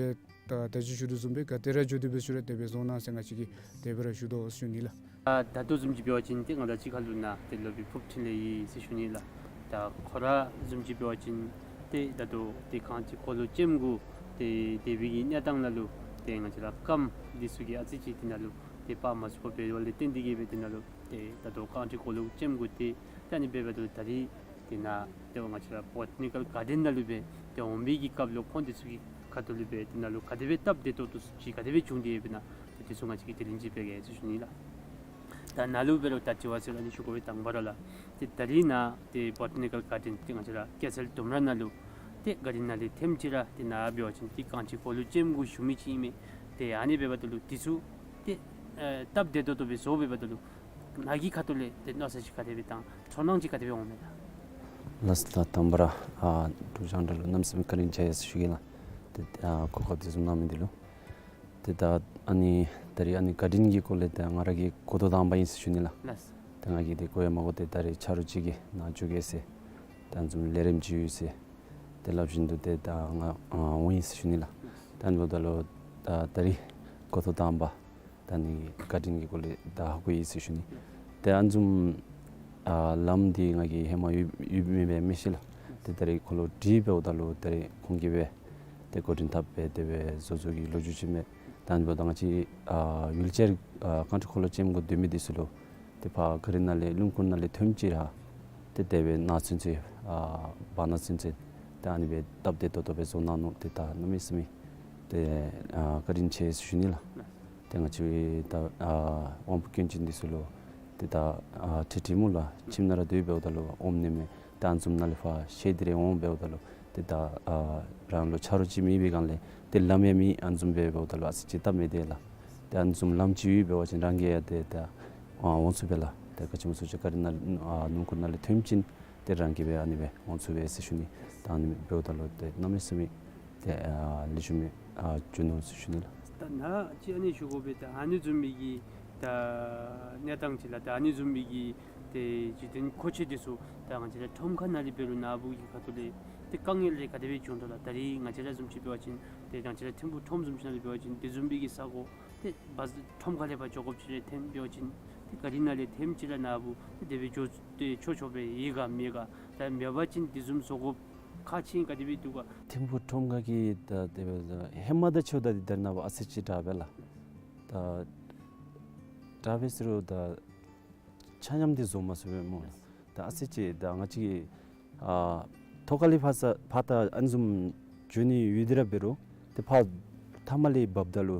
ད་ད་ཅི་ཞུ་དོ་བཟུམ་སྦེ་ག་ཏེ་ར་འགྱོ་དེ་འབད་ས་ར་དེ་སྦེ་བཟོ་གནང་ཟེར་ང་བཅས་ཀྱིས་དེ་སྦེ་ར་ཞུ་དོ་ཟེར་ཞུ་ནི་ལགས། ཨ་ད་ལྟོ་བཟུམ་ཅིག་འབད་བ་ཅིན་ཏེ་ང་བཅས་ཁ་ལུ་ནཱ་ཏེ་སློབ་དཔོན་ཕུབ་འཕྲིན་ལས་ཡོད་ཟེར་ཞུ་ནི་ལགས། ད་ཁོ་ར་བཟུམ་ཅིག་འབད་བ་ཅིན་ཏེ་ད་ལྟོ་ཏེ་གང་ཅི་འཁོར་ལོ་ཅན་གུ་ཏེ་དེ་སྦེ་གི་གནས་སྟངས་ནང་ལུ་ཏེ་ང་བཅས་ར་སྐམ་འདི་ཚུ་གིས་ཨ་ཙི་ཅིག་དེ་ནང་ལུ་ཏེ་འབག་མ་ཚུགས་པར་འབདཝ་ལས་བརྟེན་ཏེ་གི་སྦེ་དེ་ནང་ལུ་ཏེ་ད་ལྟོ་གང་ཅི་འཁོར་ལོ་ཅན་གུ་ཏེ་ད་ཨ་ནི་སྦེ་འབདཝ་ད་ད་རིས་དེ་ནང་ཏེ་ང་བཅས་ར་བོ་ཊ་ནི་ཀལ་གཱར་ཌེན་ནང་ལུ་སྦེ་ཏེ་འོང་བའི་གི་སྐབས་ལུ་ཁོང་འདི་ཚུ་གི་ཁ་ཐུག་ལུ་སྦེ་དེ་ནང་ལུ་ག་དེ་སྦེ་སྟབས་བདེ་ཏོག་ཏོ་ཅིག་ག་དེ་སྦེ་བྱུང་སྟེ་ཡོདཔ་ཨིན་ན་ཏེ་དེ་ཚུ་ང་བཅས་ཀྱིས་དྲི་ལན་ཅིག་འབད་གེ་ཟེར་ཞུ་ནི་ལགས། ད་ནཱ་ལུ་འབད་རུང་ད་དྲི་བ་ཟེར་ཨ་ནི་ཞུ་དགོ་པའི་དང་པ་ར་ལགས། ཏེ་ད་རིས་ནཱ་ཏེ་བོ་ཊ་ནི་ཀལ་གཱར་ཌེན་ཏེ་ང་བཅས་ར་སྐྱེད་ཚལ་ལྡུམ་ར་ནང་ལུ་ཏེ་གཱར་ཌེན་ནང་ལས་ཐེངས་ཅིག་ར་ཏེ་ནཱ་འབད་བ་ཅིན་ཏེ་གང་ཅི་འཁོར་ལོ་ཅན་གུ་བཞུགས་མི་ཅིག་ཨིན་མས། ཏེ་ཨ་ནི་འབདཝ་ད་ལུ་དེ་ཚུ་ཏེ་ཨེ་སྟབས་བདེ་ཏོག་ཏོ་སྦེ་བཟོ་འབདཝ་ད་ལུ་ནཱ་གི་ཁ་ཐུག་ལས་ཏེ་མནོ་བསམ་ཅིག་ག་དེ་སྦེ་དང་ཚོར་སྣང་ཅིག་ག་དེ་སྦེ་འོང་མས་ལགས། ལགས་སོ། ད་དང་པ་ར་ཨ་འབྲུག་རྒྱང་བསྒྲགས་ལུ་གནམ་མེད་ས་མེད་བཀའ་དྲིན་ཆེ་ཟེར་ཞུ་གེ་ལགས། ཏེ་ཨ་གོ་སྐབས་དེ་བཟུམ་གནང་མི་འདི་ལུ། ཏེ་ད་ཨ་ནི་ད་རིས་ཨ་ནི་གཱར་ཌེན་གྱི་སྐོར་ལས་ཏེ་ང་ར་གིས་གོ་ཐོས་དང་པ་ཨིན་ཟེར་ཞུ་ནི་ལགས། ལགས། ཏེ་ང་གིས་ཏེ་གོ་ཡང་མ་གོ་སྟེ་ད་རིས་ཆ་རོགས་ཅིག་གིས་ནཱ་འགྱོ་གེ་ཟེར་ཏེ་ཨ་ནི་བཟུམ་ལས་རིམ་ཅིག་ཡོད་ཟེར་ཏེ་སླབ་བཞིན་དུ་ཏེ་ད་ང་ཨ་འོང་ཡི་ཟེར་ཞུ་ནི་ལགས། ད་ཨ་ནི་འབདཝ་ད་ལུ་ད་ད་རིས་གོ་ཐོས་དང་པ་ད་ཨ་ནི་གཱར་ཌེན་གྱི་སྐོར་ལས་ད་ཧ་གོ་ཡི་ཟེར་ཞུ་ནི། ཏེ་ཨ་ནི་བཟུམ་ཨ་ལམ་འདི་ང་གིས་ཧེ་མ་ཡོད་ཡོད་མེད་སྦེ་མི་ཤེས་ལགས། ཏེ་ད་རིས་ཁོ་ལུ་དྲིས་འབདཝ་ད་ལུ་ད་རིས་ཁོང་གིས་སྦེ་ཏེ་འགོ་འདྲེན་འཐབ་སྦེ་དེ་སྦེ་བཟོ་བཟོ་གི་ལོ་རྒྱུས་ཅིག་མས། ད་ཨ་ནི་འབདཝ་ད་ང་བཅས་ཨ་ཝིལ་ཅེར་ཨ་གང་ཅི་འཁོར་ལོ་ཅན་གུ་སྡོད་མི་འདི་ཚུ་ལུ་ཏེ་ཕར་གཱར་ཌེན་ནང་ལས་ལུང་ཁུག་ནང་ལས་ཐོནམ་ཅིག་ར་ཏེ་དེ་སྦེ་ནཱ་ཚུན་ཚོད་ཨ་བར་ན་ཚུན་ཚོད་ཏེ་ཨ་ནི་སྦེ་སྟབས་བདེ་ཏོག་ཏོ་སྦེ་བཟོ་གནང་ནུག། ཏེ་ད་གནམ་མེད་ས་མེད་ཏེ་ཨ་བཀའ་དྲིན་ཆེ་ཟེར་ཞུ་ནི་ལགས། ཏེ་ང་བཅས་ད་ཨ་དབང་པོ་སྐྱོན་ཅན་འདི་ཚུ་ལུ་ཏེ་ད་ཨ་ཁྲིད་ཁྲིད་མི་ལགས་ཁྱིམ་ནང་ར་སྡོད་འབདཝ་ད་ལུ་འོང་ནི་མས། ཏེ་ཨ་ནི་བཟུམ་ནཱ་ལས་ཕར་བཤལ་ཏེ་ར་འོང་འབདཝ་ད་ལུ་ཏེ་ད་ཨ་རང་ལུ་ཆ་རོགས་ཅིག་མེད་པའི་སྒང་ལས་ཏེ་ལམ་ཡང་མེད། ཨ་ནི་བཟུམ་སྦེ་འབདཝ་ད་ལུ་ཨ་ཙི་ཅིག་སྟབས་མི་བདེ་ལགས། ཏེ་ཨ་ནི་བཟུམ་ལམ་ཅིག་ཡོད་འབད་བ་ཅིན་རང་གིས་ཡང་ཏེ་ད་ཨ་འོང་ཚུགས་པས་ལགས། ཏེ་ག་ཅི་སྨོ་ཟེར་བ་ཅིན་གཱར་ཌེན་ནང་ཨ་ལུང་ཁུག་ནང་ལས་ཐོནམ་ཅིག་ཏེ་རང་གིས་སྦེ་ཨ་ནི་སྦེ་འོང་ཚུགས་པས་ཟེར་ཞུ་ནི། ད་ཨ་ནི་འབདཝ་ད་ལུ་ཏེ་གནམ་མེད་ས་མེད་ཏེ་ཨ་ལེགས་ཤོམ་སྦེ་ཨ་བྱུང་ནུག་ཟེར་ཞུ་ནི་ལགས། ད་ནཱ་ཅིག་ཨ་ནི་ཞུ་དགོ་པས། ད་ཨ་ནི་བཟུམ་མའི་གི་ད་གནས་སྟངས་ཅིག་ལགས། ད་ཨ་ནི་བཟུམ་མའི་གི་ཏེ་འཇིག་རྟེན་མཁོ་ཆས་འདི་ཚུ་ད་ང་བཅས་ར་ཁྲོམ་ཁ་ནང་ལས་འབད་རུང་ནཱ་བུ་གི་ཁ་ཐུག་ལས་ཏེ་དཀའ་ངལ་རེ་ག་དེ་སྦེ་བྱུང་དོ་ལགས། ད་རིས་ང་བཅས་ར་བཟུམ་ཅིག་འབད་བ་ཅིན་ཏེ་ང་བཅས་ར་ཐིམ་ཕུག་ཁྲོམ་བཟུམ་ཅིག་ནང་ལས་འབད་བ་ཅིན་དེ་བཟུམ་མའི་གི་ས་གོ་ཏེ་བ་ཁྲོམ་ཁ་ལས་ཕར་འགྱོ་དགོཔ་ཅིག་རེ་ཐོན་འབད་བ་ཅིན་ཏེ་གཱར་ཌེན་ནང་ལས་ཐོནམ་ཅིག་ར་ནཱ་བུ་ཏེ་དེ་སྦེ་འགྱོ་སྟེ་ཆོག་ཆོག་སྦེ་ཡོད་ག་མེད་ག། ད་མེད་པ་ཅིན་དེ་བཟུམ་བཟོ་དགོཔ་ཁག་ཆེ་ག་དེ་སྦེ་འདུག་ག། ཐིམ་ཕུག་ཁྲོམ་ཁ་གི་ད་དེ་སྦེ་ཧེ་མ་དང་ཕྱདཔ་ད་འདི་ད་ནཱ་བུ་ཨ་ཙི་ཅིག་དྲག་པས་ལགས། ད་དྲག་པས་ཟེར་རུང་ད་ཆ་མཉམ་འདི་བཟོ་མ་ཚུགས་པས་སྨོ་ལགས། ད་ཨ་ཙི་ཅིག་ད་ང་བཅས་ཀྱི་ཨ་ཐོག་ཁ་ལས་ཕར་ས་ཕར་ད་ཨ་ནི་བཟུམ་འགྱོ་ནི་ཡོད་དེ་ར་འབད་རུང་ཏེ་ཕར་མཐའ་མ་ལས་འབབ་ད་ལུ་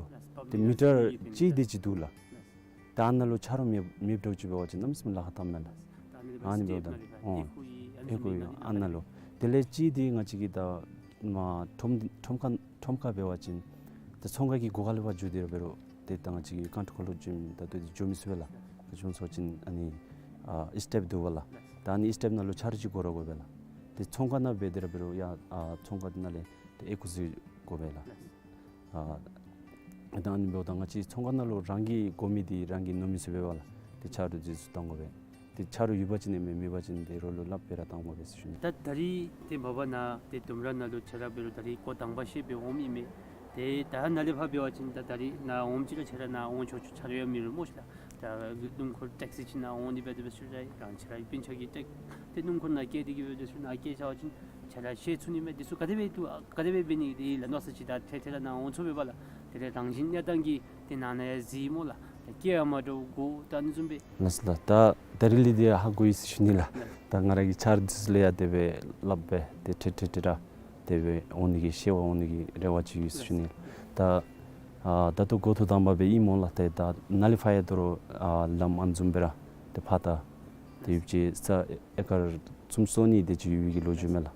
ཏེ་མི་ཊར་གཅིག་དེ་ཅིག་འདུག་ལགས། ད་ཨ་ནཱ་ལུ་ཆ་རོགས་མེད་མེདཔ་འདྲཝ་ཅིག་འབད་བ་ཅིན་གནམ་མེད་ས་མེད་ལཱ་ཁག་བཏངམ་མས་ལགས། ཨ་ནི་འབདཝ་ད་ཨོ་ཨེ་ཁུ་ཨ་ནཱ་ལུ་དེ་ལས་གཅིག་དེ་ང་བཅས་ཀྱི་ད་མར་ཁྲོམ་ཁྲོམ་ཁ་ཁྲོམ་ཁ་འབད་བ་ཅིན་ད་ཚོང་ཁང་གི་སྒོ་ཁ་ལས་ཕར་འགྱོ་སྟེ་ར་འབད་རུང་ཏེ་ད་ང་བཅས་ཀྱི་གང་ཅི་འཁོར་ལོ་ཅན་ད་ལྟོ་འདི་འགྱོ་མི་ཚུགས་པས་ལགས། ག་ཅི་སྨོ་ཟེར་བ་ཅིན་ཨ་ནི་ཨ་ཨིསི་ཊེབ་འདུག་པ་ལགས། ད་ཨ་ནི་ཨིསི་ཊེབ་ནང་ལུ་ཆ་རོགས་ཅིག་དགོ་ར་དགོ་པས་ལགས། ཏེ་ཚོང་ཁང་ནང་འབད་དེ་ར་འབད་རུང་ཡང་ཨ་ཚོང་ཁང་འདི་ནང་ལས་ཏེ་ཨེ་ཁུ་ཟེར་དགོ་པས་ལགས། ཨ་ད་ཨ་ནི་འབདཝ་ད་ང་བཅས་ཚོང་ཁང་ནང་ལུ་རང་གིས་དགོ་མི་འདི་རང་གིས་ནོར་མི་ཚུགས་པས་པ་ལགས། ཏེ་ཆ་རོགས་འདི་ཚུ་བཏང་དགོ་པས། ཏེ་ཆ་རོགས་ཡོད་པ་ཅིན་ཨིན་མས། མེད་པ་ཅིན་ཏེ་རོགས་ལུ་སླབ་སྦེ་ར་བཏང་དགོ་པས་ཟེར་ཞུ་ནི། ད་ད་རིས་ཏེ་མ་པ་ནཱ་ཏེ་ལྡུམ་ར་ནང་ལུ་ཁྱོད་ར་འབད་རུང་ད་རིས་སྐོར་དང་པ་ཤེས་སྦེ་འོངམ་ཨིན་མས། ཏེ་ད་ནཱ་ལས་ཕར་འབད་བ་ཅིན་ད་ད་རིས་ནཱ་འོངམ་ཅིག་ར་ཁྱོད་ར་ནཱ་འོང་ཆོག་ཆོག་ཆ་རོགས་ཡང་མེད་རུང་སྨོ་ཤིག་ལགས། ད་སྣུམ་འཁོར་ཊེག་སི་ཅིག་ནང་འོང་ནི་འབད་དེ་འབད་ས་ར་རང་ཁྱོད་ར་སྤུན་ཆ་གི་ཊེག་ཏེ་སྣུམ་འཁོར་ནང་བསྐྱལ་ཏེ་གི་འབད་དེ་འབད་ས་ར་ནཱ་བསྐྱལ་ཚར་བ་ཅིན་ཁྱོད་ར་ཤེས་ཚུགས་ནི་མས། འདི་ཚུ་ག་དེ་སྦེ་འདུག་ག་དེ་སྦེ་འབད་ནི་འདི་ལགས། མནོ་བསམ་ཅིག་ད་ཐེ་ཐེ་ར་ནཱ་འོང་ཚུགས་པས་པ་ལགས། དེ་ལས་རང་བཞིན་གནས་སྟངས་ཀྱིས་ཏེ་ནང་ན་ཡང་གཟིགས་སྨོ་ལགས། ད་སྐད་ཡང་མ་འདྲཝ་གོ། ད་ཨ་ནི་བཟུམ་སྦེ། ལགས་སོ་ལགས། ད་ད་རིས་ལས་འདི་ཧ་གོ་ཡི་ཟེར་ཞུ་ནི་ལགས། ལགས། ད་ང་ར་གིས་ཆ་རོགས་འདི་ཚུ་ལུ་ཡང་དེ་སྦེ་སླབ་སྦེ་ཏེ་ཐེ་ཐེ་ཐེ་ར་ དེ་སྦེ་འོང་ནི་གི་ཤེས་པ་འོང་ནི་གི་རེ་བ་ཅིག་ཡོད་ཟེར་ཞུ་ནི། ད་ཨ་ད་ལྟོ་འགོ་ཐོག་དང་པ་སྦེ་ཨིན་སྨོ་ལགས། ཏེ་ད་ནཱ་ལས་ཕར་ཡང་དོ་རུང་ཨ་ལམ་ཨ་ནི་བཟུམ་སྦེ་ར་ཏེ་ཕར་ད་ཏེ་ཡོདཔ་ཅིག་ས་ཨེ་ཀར་ཚུན་སོ་གཉིས་དེ་ཅིག་ཡོད་པའི་གི་ལོ་རྒྱུས་མས་ལགས།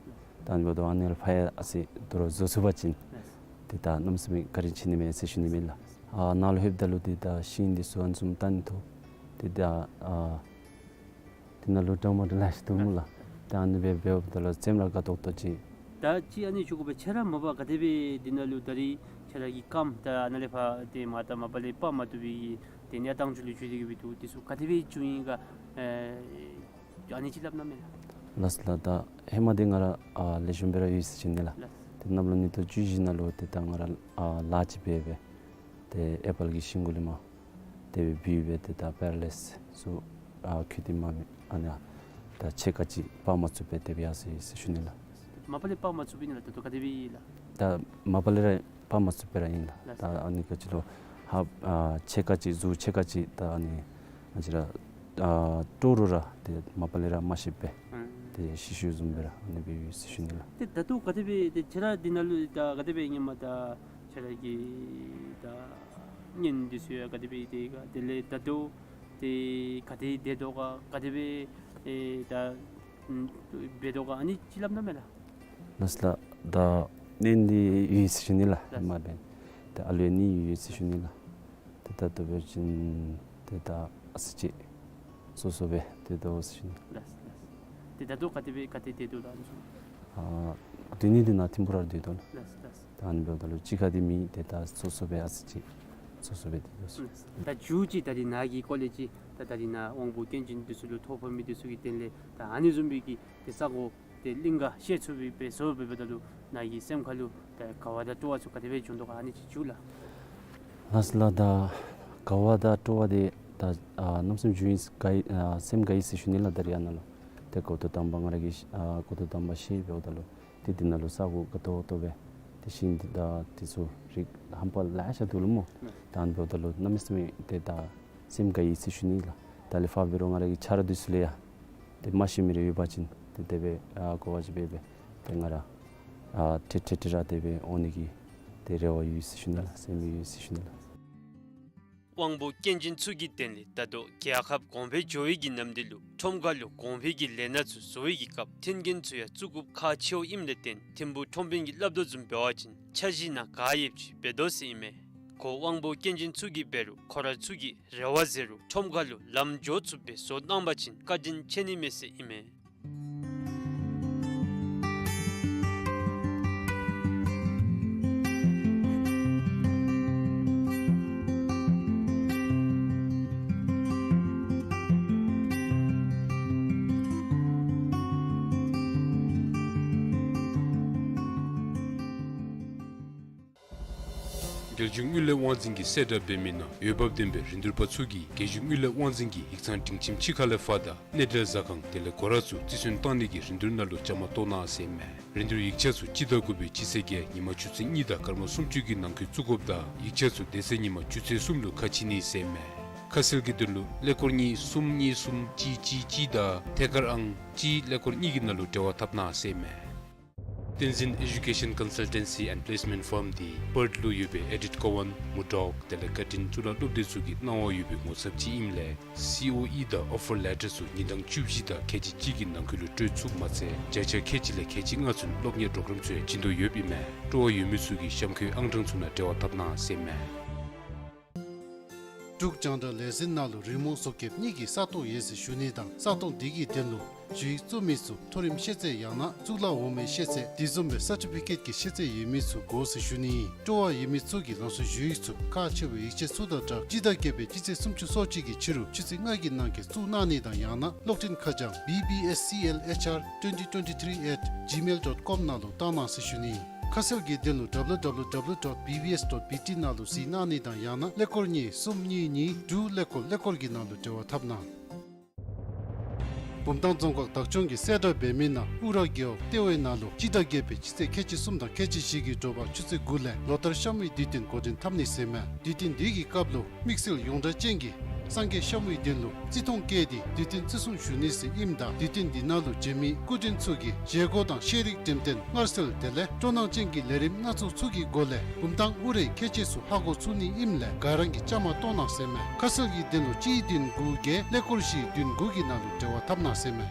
ད་ཨ་ནི་འབདཝ་ད་ཨ་ནི་ལས་ཕར་ཡང་ཨ་ཙི་དོ་རུང་བཟོ་ཚུགས་པ་ཅིན་ཏེ་ད་གནམ་མེད་ས་མེད་བཀའ་དྲིན་ཆེ་ནི་མས་ཟེར་ཞུ་ནི་མས་ལགས། ཨ་ནཱ་ལུ་ལྷོདཔ་ད་ལུ་ཏེ་ད་ཤིང་འདི་ཚུ་ཨ་ནི་བཟུམ་བལྟ་ནི་ཐོབ། ཏེ་ད་ཨ་དེ་ནང་ལུ་འདྲ་མ་འདྲ་ལེ་ཤ་འདུག་སྨོ་ལགས། ད་ཨ་ནི་སྦེ་འབདཝ་ད་ལུ་སེམས་ར་དགའ་ཏོག་ཏོ་ཅིག། ད་ཅི་ཨ་ནི་ཞུ་དགོ་པས། ཁྱོད་ར་མ་པ་ག་དེ་སྦེ་འདི་ནང་ལུ་ད་རིས་ཁྱོད་ར་གི་རྐངམ་ད་ཨ་ནཱ་ལས་ཕར་ཏེ་མར་ད་མ་པ་ལས་སྤར་མ་བཏུབ་པའི་གི་ཏེ་གནས་སྟངས་ཅིག་ལུ་འགྱུར་ཏེ་གི་སྦེ་འདུག། དེ་ཚུ་ག་དེ་སྦེ་བྱུང་ཡི་ག། ཨ་ནི་ཅིག་སླབ་གནང་མས་ལགས། ལགས་ལགས། ད་ཧེ་མ་འདི་ང་ར་ཨ་ལེགས་ཤོམ་སྦེ་ར་ཡོད་ཟེར་ཞུ་ནི་ལགས། ལགས། ཏེ་གནམ་ལོ་ཉིས་སྟོང་བཅུ་བཞི་ནང་ལུ་ཏེ་ད་ང་ར་ཨ་ལཱ་ཅིག་འབད་སྦེ་ཏེ་ཨེ་པཱལ་གྱི་ཤིང་གུ་ལས་མར་དེ་སྦེ་བུད་སྦེ་ཏེ་ད་པེ་ར་ལའིཛ་ཚུ་ཨ་ཁུ་དེ་མ་མི་ཨ་ནི་ཨ་ད་ཕྱེད་ཀ་ཅིག་སྤར་མ་ཚུགས་པར་དེ་སྦེ་ཡར་སོ་ཡི་ཟེར་ཞུ་ནི་ལགས། མ་པ་ལས་སྤར་མ་ཚུགས་པའི་ནི་ལགས། ད་ལྟོ་ག་དེ་སྦེ་ཡོད་ལགས། ད་མ་པ་ལས་ར་སྤར་མ་ཚུགས་པར་ར་ཨིན་ལགས། ལགས། ད་ཨ་ནི་ག་ཅི་ལོ་ཧ་ཨ་ཕྱེད་ཀ་ཅིག་གཟུགས་ཕྱེད་ཀ་ཅིག་ད་ཨ་ནི་ཨ་ཅི་ར་ཨ་ཏོག་རུ་ར་ཏེ་མ་པ་ལས་ར་མ་ཤེས་པར་ཨང་ཏེ་ཤི་ཤིཝ་བཟུམ་སྦེ་ར་ཨ་ནི་སྦེ་ཡོད་ཟེར་ཞུ་ནི་ལགས། ཏེ་ད་ལྟོ་ག་དེ་སྦེ་ཏེ་ཁྱོད་ར་འདི་ནང་ལུ་ད་ག་དེ་སྦེ་ཨིན་མས། ད་ཁྱོད་ར་གི་ད་གཉེན་འདི་ཚུ་ཡང་ག་དེ་སྦེ་ཏེ་ག་དེ་ལས་ད་ལྟོ་ཏེ་ག་དེ་སྡོད་དོ་ག་ག་དེ་སྦེ་ཨེ་ད་ཨམ་འབད་དོ་ག་ཨ་ནི་ཅིག་སླབ་གནང་མས་ལགས། ལགས་ལགས། ད་གཉེན་འདི་ཡོད་ཟེར་ཞུ་ནི་ལགས། ལགས། མ་འབད་ཏེ་ཨ་ལུ་གཉིས་ཡོད་ཟེར་ཞུ་ནི་ལགས། ཏེ་ད་ལྟོ་འབད་བ་ཅིན་ཏེ་ད་ཨ་ཙི་ཅིག་སོ་སོ་སྦེ་སྡོད་དོ་ཟེར་ཞུ་ནི། ལགས་ལགས། ཏེ་ད་ལྟོ་ག་དེ་སྦེ་ག་དེ་སྡོད་དོ་ལགས་ཨ་ནི་ཚུ། ཨ་སྡོད་ནི་འདི་ནཱ་ཐིམ་ཕུ་ར་སྡོད་དོ་ལགས། ལགས་ལགས། ད་ཨ་ནི་འབདཝ་ད་ལུ་གཅིག་ཁར་འདི་མེད། ཏེ་ད་སོ་སོ་སྦེ་ཨ་ཙི་ཅིག་སོ་སོ་སྦེ་སྡོད་དོ་ཟེར། ལགས། ད་མཇུག་ཅིག་ད་རིས་ནཱ་གི་སྐོར་ལས་ཅིག་ད་ད་རིས་ནཱ་དབང་པོ་སྐྱོན་ཅན་འདི་ཚུ་ལུ་ཐོ་ཕོག་མི་འདི་ཚུ་གི་དོན་ལས་ད་ཨ་ནི་བཟུམ་སྦེ་གི་ཏེ་ས་གོ་ཏེ་གླིང་ག་བཤད་ཚུགས་པའི་སྦེ་བཟོ་འབད་འབདཝ་ད་ལུ་ནཱ་གི་སེམས་ཁ་ལུ་ད་དགའ་བ་དང་སྤྲོ་བ་ཚུ་ག་དེ་སྦེ་བྱུང་དོ་ག་ཨ་ནི་ཅིག་ཞུ་ལགས། ལགས་ལགས། ད་དགའ་བ་དང་སྤྲོ་བ་འདི་ད་ཨ་གནམ་མེད་ས་མེད་བྱུང་ཡི། དགའ་ཡི་ཨ་སེམས་དགའ་ཡི་ཟེར་ཞུ་ནི་ལགས། ད་རིས་ཨ་ནཱ་ལུ་ཏེ་འགོ་ཐོག་དང་པ་ང་ར་གིས་ཨ་འགོ་ཐོག་དང་པ་ཤེས་འབདཝ་ད་ལུ་ཏེ་འདི་ནང་ལུ་ས་གོ་དགའ་ཏོག་ཏོ་སྦེ་ཏེ་ཤིང་འདི་དང་འདི་ཚུ་རིགས་ཧམ་པ་ལེ་ཤ་འདུག་ལོ་སྨོ། ད་ཨ་ནི་འབདཝ་ད་ལུ་གནམ་མེད་ས་མེད་ཏེ་ད་སེམས་དགའ་ཡི་ཟེར་ཞུ་ནི་ལགས། ད་ལས་ཕར་འབད་རུང་ང་ར་གི་ཆ་རོགས་འདི་ཚུ་ལས་ཡང་ཏེ་མ་ཤེས་མི་རེ་ཡོད་པ་ཅིན་ཏེ་དེ་སྦེ་ཨ་གོ་བ་ཅིག་འབད་སྦེ་ཏེ་ང་ར་ཨ་ཏེ་ཏེ་ཏེ་ར་དེ་སྦེ་འོང་ནི་གི་ཏེ་རེ་བ་ཡོད་ཟེར་ཞུ་ནི་ལགས། སེམས་ཡོད་ཟེར་ཞུ་ནི་ལགས། དབང་པོ་སྐྱོན་ཅན་ཚུ་གི་དོན་ལས་ད་ལྟོ་རྒྱལ་ཁབ་གོང་འཕེལ་འགྱོ་བའི་གི་ནམ་དུས་ལུ་ཁྲོམ་ཁ་ལུ་གོང་འཕེལ་གྱི་ལས་སྣ་ཚུ་བཟོ་བའི་གི་སྐབས་མཐུན་རྐྱེན་ཚུ་ཡང་བཙུགས་དགོཔ་ཁག་ཆེཝ་ཨིནམ་ལས་བརྟེན་ཐིམ་ཕུག་ཁྲོམ་དཔོན་གྱིས་སླབ་དོ་བཟུམ་འབད་བ་ཅིན་འཆར་གཞི་ནང་ག་ཡོདཔ་ཅིག་འབད་དོ་ཟེར་ཨིན་མས། ཁོ་དབང་པོ་སྐྱོན་ཅན་ཚུ་གིས་འབད་རུང་ཁོ་ར་ཚུ་གི་རེ་བ་ཟེར་རུང་ཁྲོམ་ཁ་ལུ་ལམ་འགྱོ་ཚུགསཔ་སྦེ་བཟོ་གནང་པ་ཅིན་བཀའ་དྲིན་ཆེ་ནི་མས་ཟེར་ཨིན་མས། རྒྱལ་གཞུང་དངུལ་ལས་དབང་འཛིན་གྱིས་གསལ་བསྒྲགས་འབད་མི་ནང་འོས་འབབ་ལྡན་པའི་རིན་བསྡུར་པ་ཚུ་གིས་རྒྱལ་གཞུང་དངུལ་ལས་དབང་འཛིན་གྱི་ཡིག་ཚང་སྒྲིང་ཁྱིམ་ཕྱི་ཁ་ལས་ཕར་དང་གནས་འབྲེལ་ཟ་ཁང་དེ་ལས་སྒོ་ར་ཚུ་རྩིས་སོན་བཏང་ནི་གི་རིན་བསྡུར་ནང་ལུ་བཅའ་མར་གཏོགས་གནང་ཟེར་ཨིན་མས། རིན་བསྡུར་ཡིག་ཆ་ཚུ་སྤྱི་ཟླ་དགུ་པའི་སྤྱི་ཚེས་བརྒྱད་ཉིན་མ་ཆུ་ཚོད་གཉིས་དང་སྐར་མ་སུམ་ཅུ་གི་ནང་འཁོད་བཙུགས་དགོཔ་དང་ཡིག་ཆ་ཚུ་དེ་ཚེ་ཉིན་མ་ཆུ་ཚོད་གསུམ་ལུ་ཁ་ཕྱེ་ནི་ཟེར་ཨིན་མས། ཁ་གསལ་གྱི་དོན་ལུ་ཀླད་ཀོར་གཉིས་གསུམ་གཉིས་གསུམ་གཅིག་གཅིག་གཅིག་དང་ཐད་ཀར་ཨང་གཅིག་ཀླད་ཀོར་གཉིས་ཀྱི་ནང་ལུ་འབྲེལ་བ་འཐབ་གནང་ཟེར་ཨིན་མས། བསྟན་འཛིན་Education Consultancy and Placement Firm འདི་པརཐ་ལུ་ཡོད་པའི་ཨེ་ཌིཐ་ཀོ་ཝཱན་མུར་ཌོག་དེ་ལས་ཀར་ཊིན་གཙུག་ལག་སློབ་སྡེ་ཚུ་གི་གནང་བ་ཡོད་པའི་ངོ་ཚབ་ཅིག་ཨིནམ་ལས་སི་ཨོ་ཨི་དང་ཨོ་ཕར་ལེ་ཊར་ཚུ་ཉིན་གྲངས་བཅུ་བཞི་དང་ཁལ་གཅིག་གཅིག་གི་ནང་འཁོད་ལུ་སྤྲོད་ཚུགསཔ་མ་ཚད་བརྒྱ་ཆ་ཁལ་གཅིག་ལས་ཁལ་གཅིག་ལྔ་ཚུན་སློབ་གཉེར་གྲོགས་རམ་ཚུ་ཡང་བྱིན་དོ་ཡོདཔ་ཨིན་མས། སྤྲོ་བ་ཡོད་མི་ཚུ་གིས་གཤམ་འཁོད་ཨང་གྲངས་ཚུ་ནང་འབྲེལ་བ་འཐབ་གནང་ཟེར་ཨིན་མས། འབྲུག་རྒྱང་བསྒྲགས་ལས་འཛིན་ནང་ལུ་རི་མོ་བཟོ་མཁསཔ་གཉིས་ཀྱི་ས་སྟོང་ཡོད་ཟེར་ཞུ་ནི་དང་ས་སྟོང་འདི་གི་དོན་ལུ་ཞུ་ཡིག་བཙུགས་མི་ཚུ་མཐོ་རིམ་ཤེས་ཚད་ཡང་ན་གཙུག་ལག་འོག་མའི་ཤེས་ཚད་དེ་བཟུམ་སྦེ་སར་ཊི་ཕི་ཀེཊ་ཀྱི་ཤེས་ཚད་ཡོད་མི་ཚུ་དགོ་ཟེར་ཞུ་ནི། སྤྲོ་བ་ཡོད་མི་ཚུ་གིས་ལམ་སང་ཞུ་ཡིག་ཚུ་ཁག་ཆེ་བའི་ཡིག་ཆ་ཚུ་དང་སྦྲགས་སྤྱི་ཟླ་བརྒྱད་པའི་སྤྱི་ཚེས་སུམ་ཅུ་སོ་གཅིག་གི་ཕྱི་རུ་ཆུ་ཚོད་ལྔ་གི་ནང་འཁོད་བཙུགས་གནང་ནི་དང་ཡང་ན་གློག་འཕྲིན་ཁ་བྱང་B B S C L H R twenty twenty-three at gmail dot com ནང་ལུ་བཏང་གནང་ཟེར་ཞུ་ནི། ཁ་གསལ་གྱི་དོན་ལུ་W W W dot B B S dot B T ནང་ལུ་གཟིགས་གནང་ནི་དང་ཡང་ན་ཀླད་ཀོར་གཉིས་གསུམ་གཉིས་གཉིས་དྲུག་ཀླད་ཀོར་ཀླད་ཀོར་གྱི་ནང་ལུ་འབྲེལ་བ་འཐབ་གནང་། བུམ་ཐང་རྫོང་ཁག་བདག་སྐྱོང་གིས་གསལ་བསྒྲགས་འབད་མི་ནང་ཨུ་ར་རྒེད་འོག་ལྟེ་བའི་ནང་ལུ་སྤྱི་ཟླ་བརྒྱད་པའི་སྤྱི་ཚེས་ཁལ་གཅིག་གསུམ་དང་ཁལ་གཅིག་བཞི་གི་དྲོ་པ་ཆུ་ཚོད་དགུ་ལས་ལོ་ལྟར་གཤམ་མི་དུས་སྟོན་འགོ་འདྲེན་འཐབ་ནི་ཟེར་ཨིན་མས། དུས་སྟོན་འདི་གི་སྐབས་ལུ་དམིགས་བསལ་ཡོངས་གྲགས་ཅན་གྱི་ སངས་རྒྱས་ཤམ་བུའི་གདན་ལུ་བརྩི་མཐོང་བསྐྱེད་དེ་དུས་སྟོན་བརྩི་སྲུང་ཞུ་ནི་ཟེར་ཨིནམ་ད་དུས་སྟོན་འདི་ནང་ལུ་འབྱོན་མི་སྐུ་མགྲོན་ཚུ་གིས་བཞེས་སྒོ་དང་ཤེས་རིག་འགྲེམས་སྟོན་མངར་ཟས་དེ་ལས་སྤྲོ་སྣང་ཅན་གྱི་ལས་རིམ་སྣ་ཚོགས་ཚུ་གི་སྒོ་ལས་བུམ་ཐང་ཨུ་རའི་ཁྱད་ཆོས་ཚུ་ཧ་གོ་ཚུགས་ནི་ཨིནམ་ལས་ག་ར་གིས་བཅའ་མར་གཏོགས་གནང་ཟེར་མས། ཁ་གསལ་གྱི་དོན་ལུ་གཅིག་བདུན་དགུ་བརྒྱད་ཀླད་ཀོར་བཞི་བདུན་དགུ་གི་ནང་ལུ་འབྲེལ་བ་འཐབ་གནང་ཟེར་མས།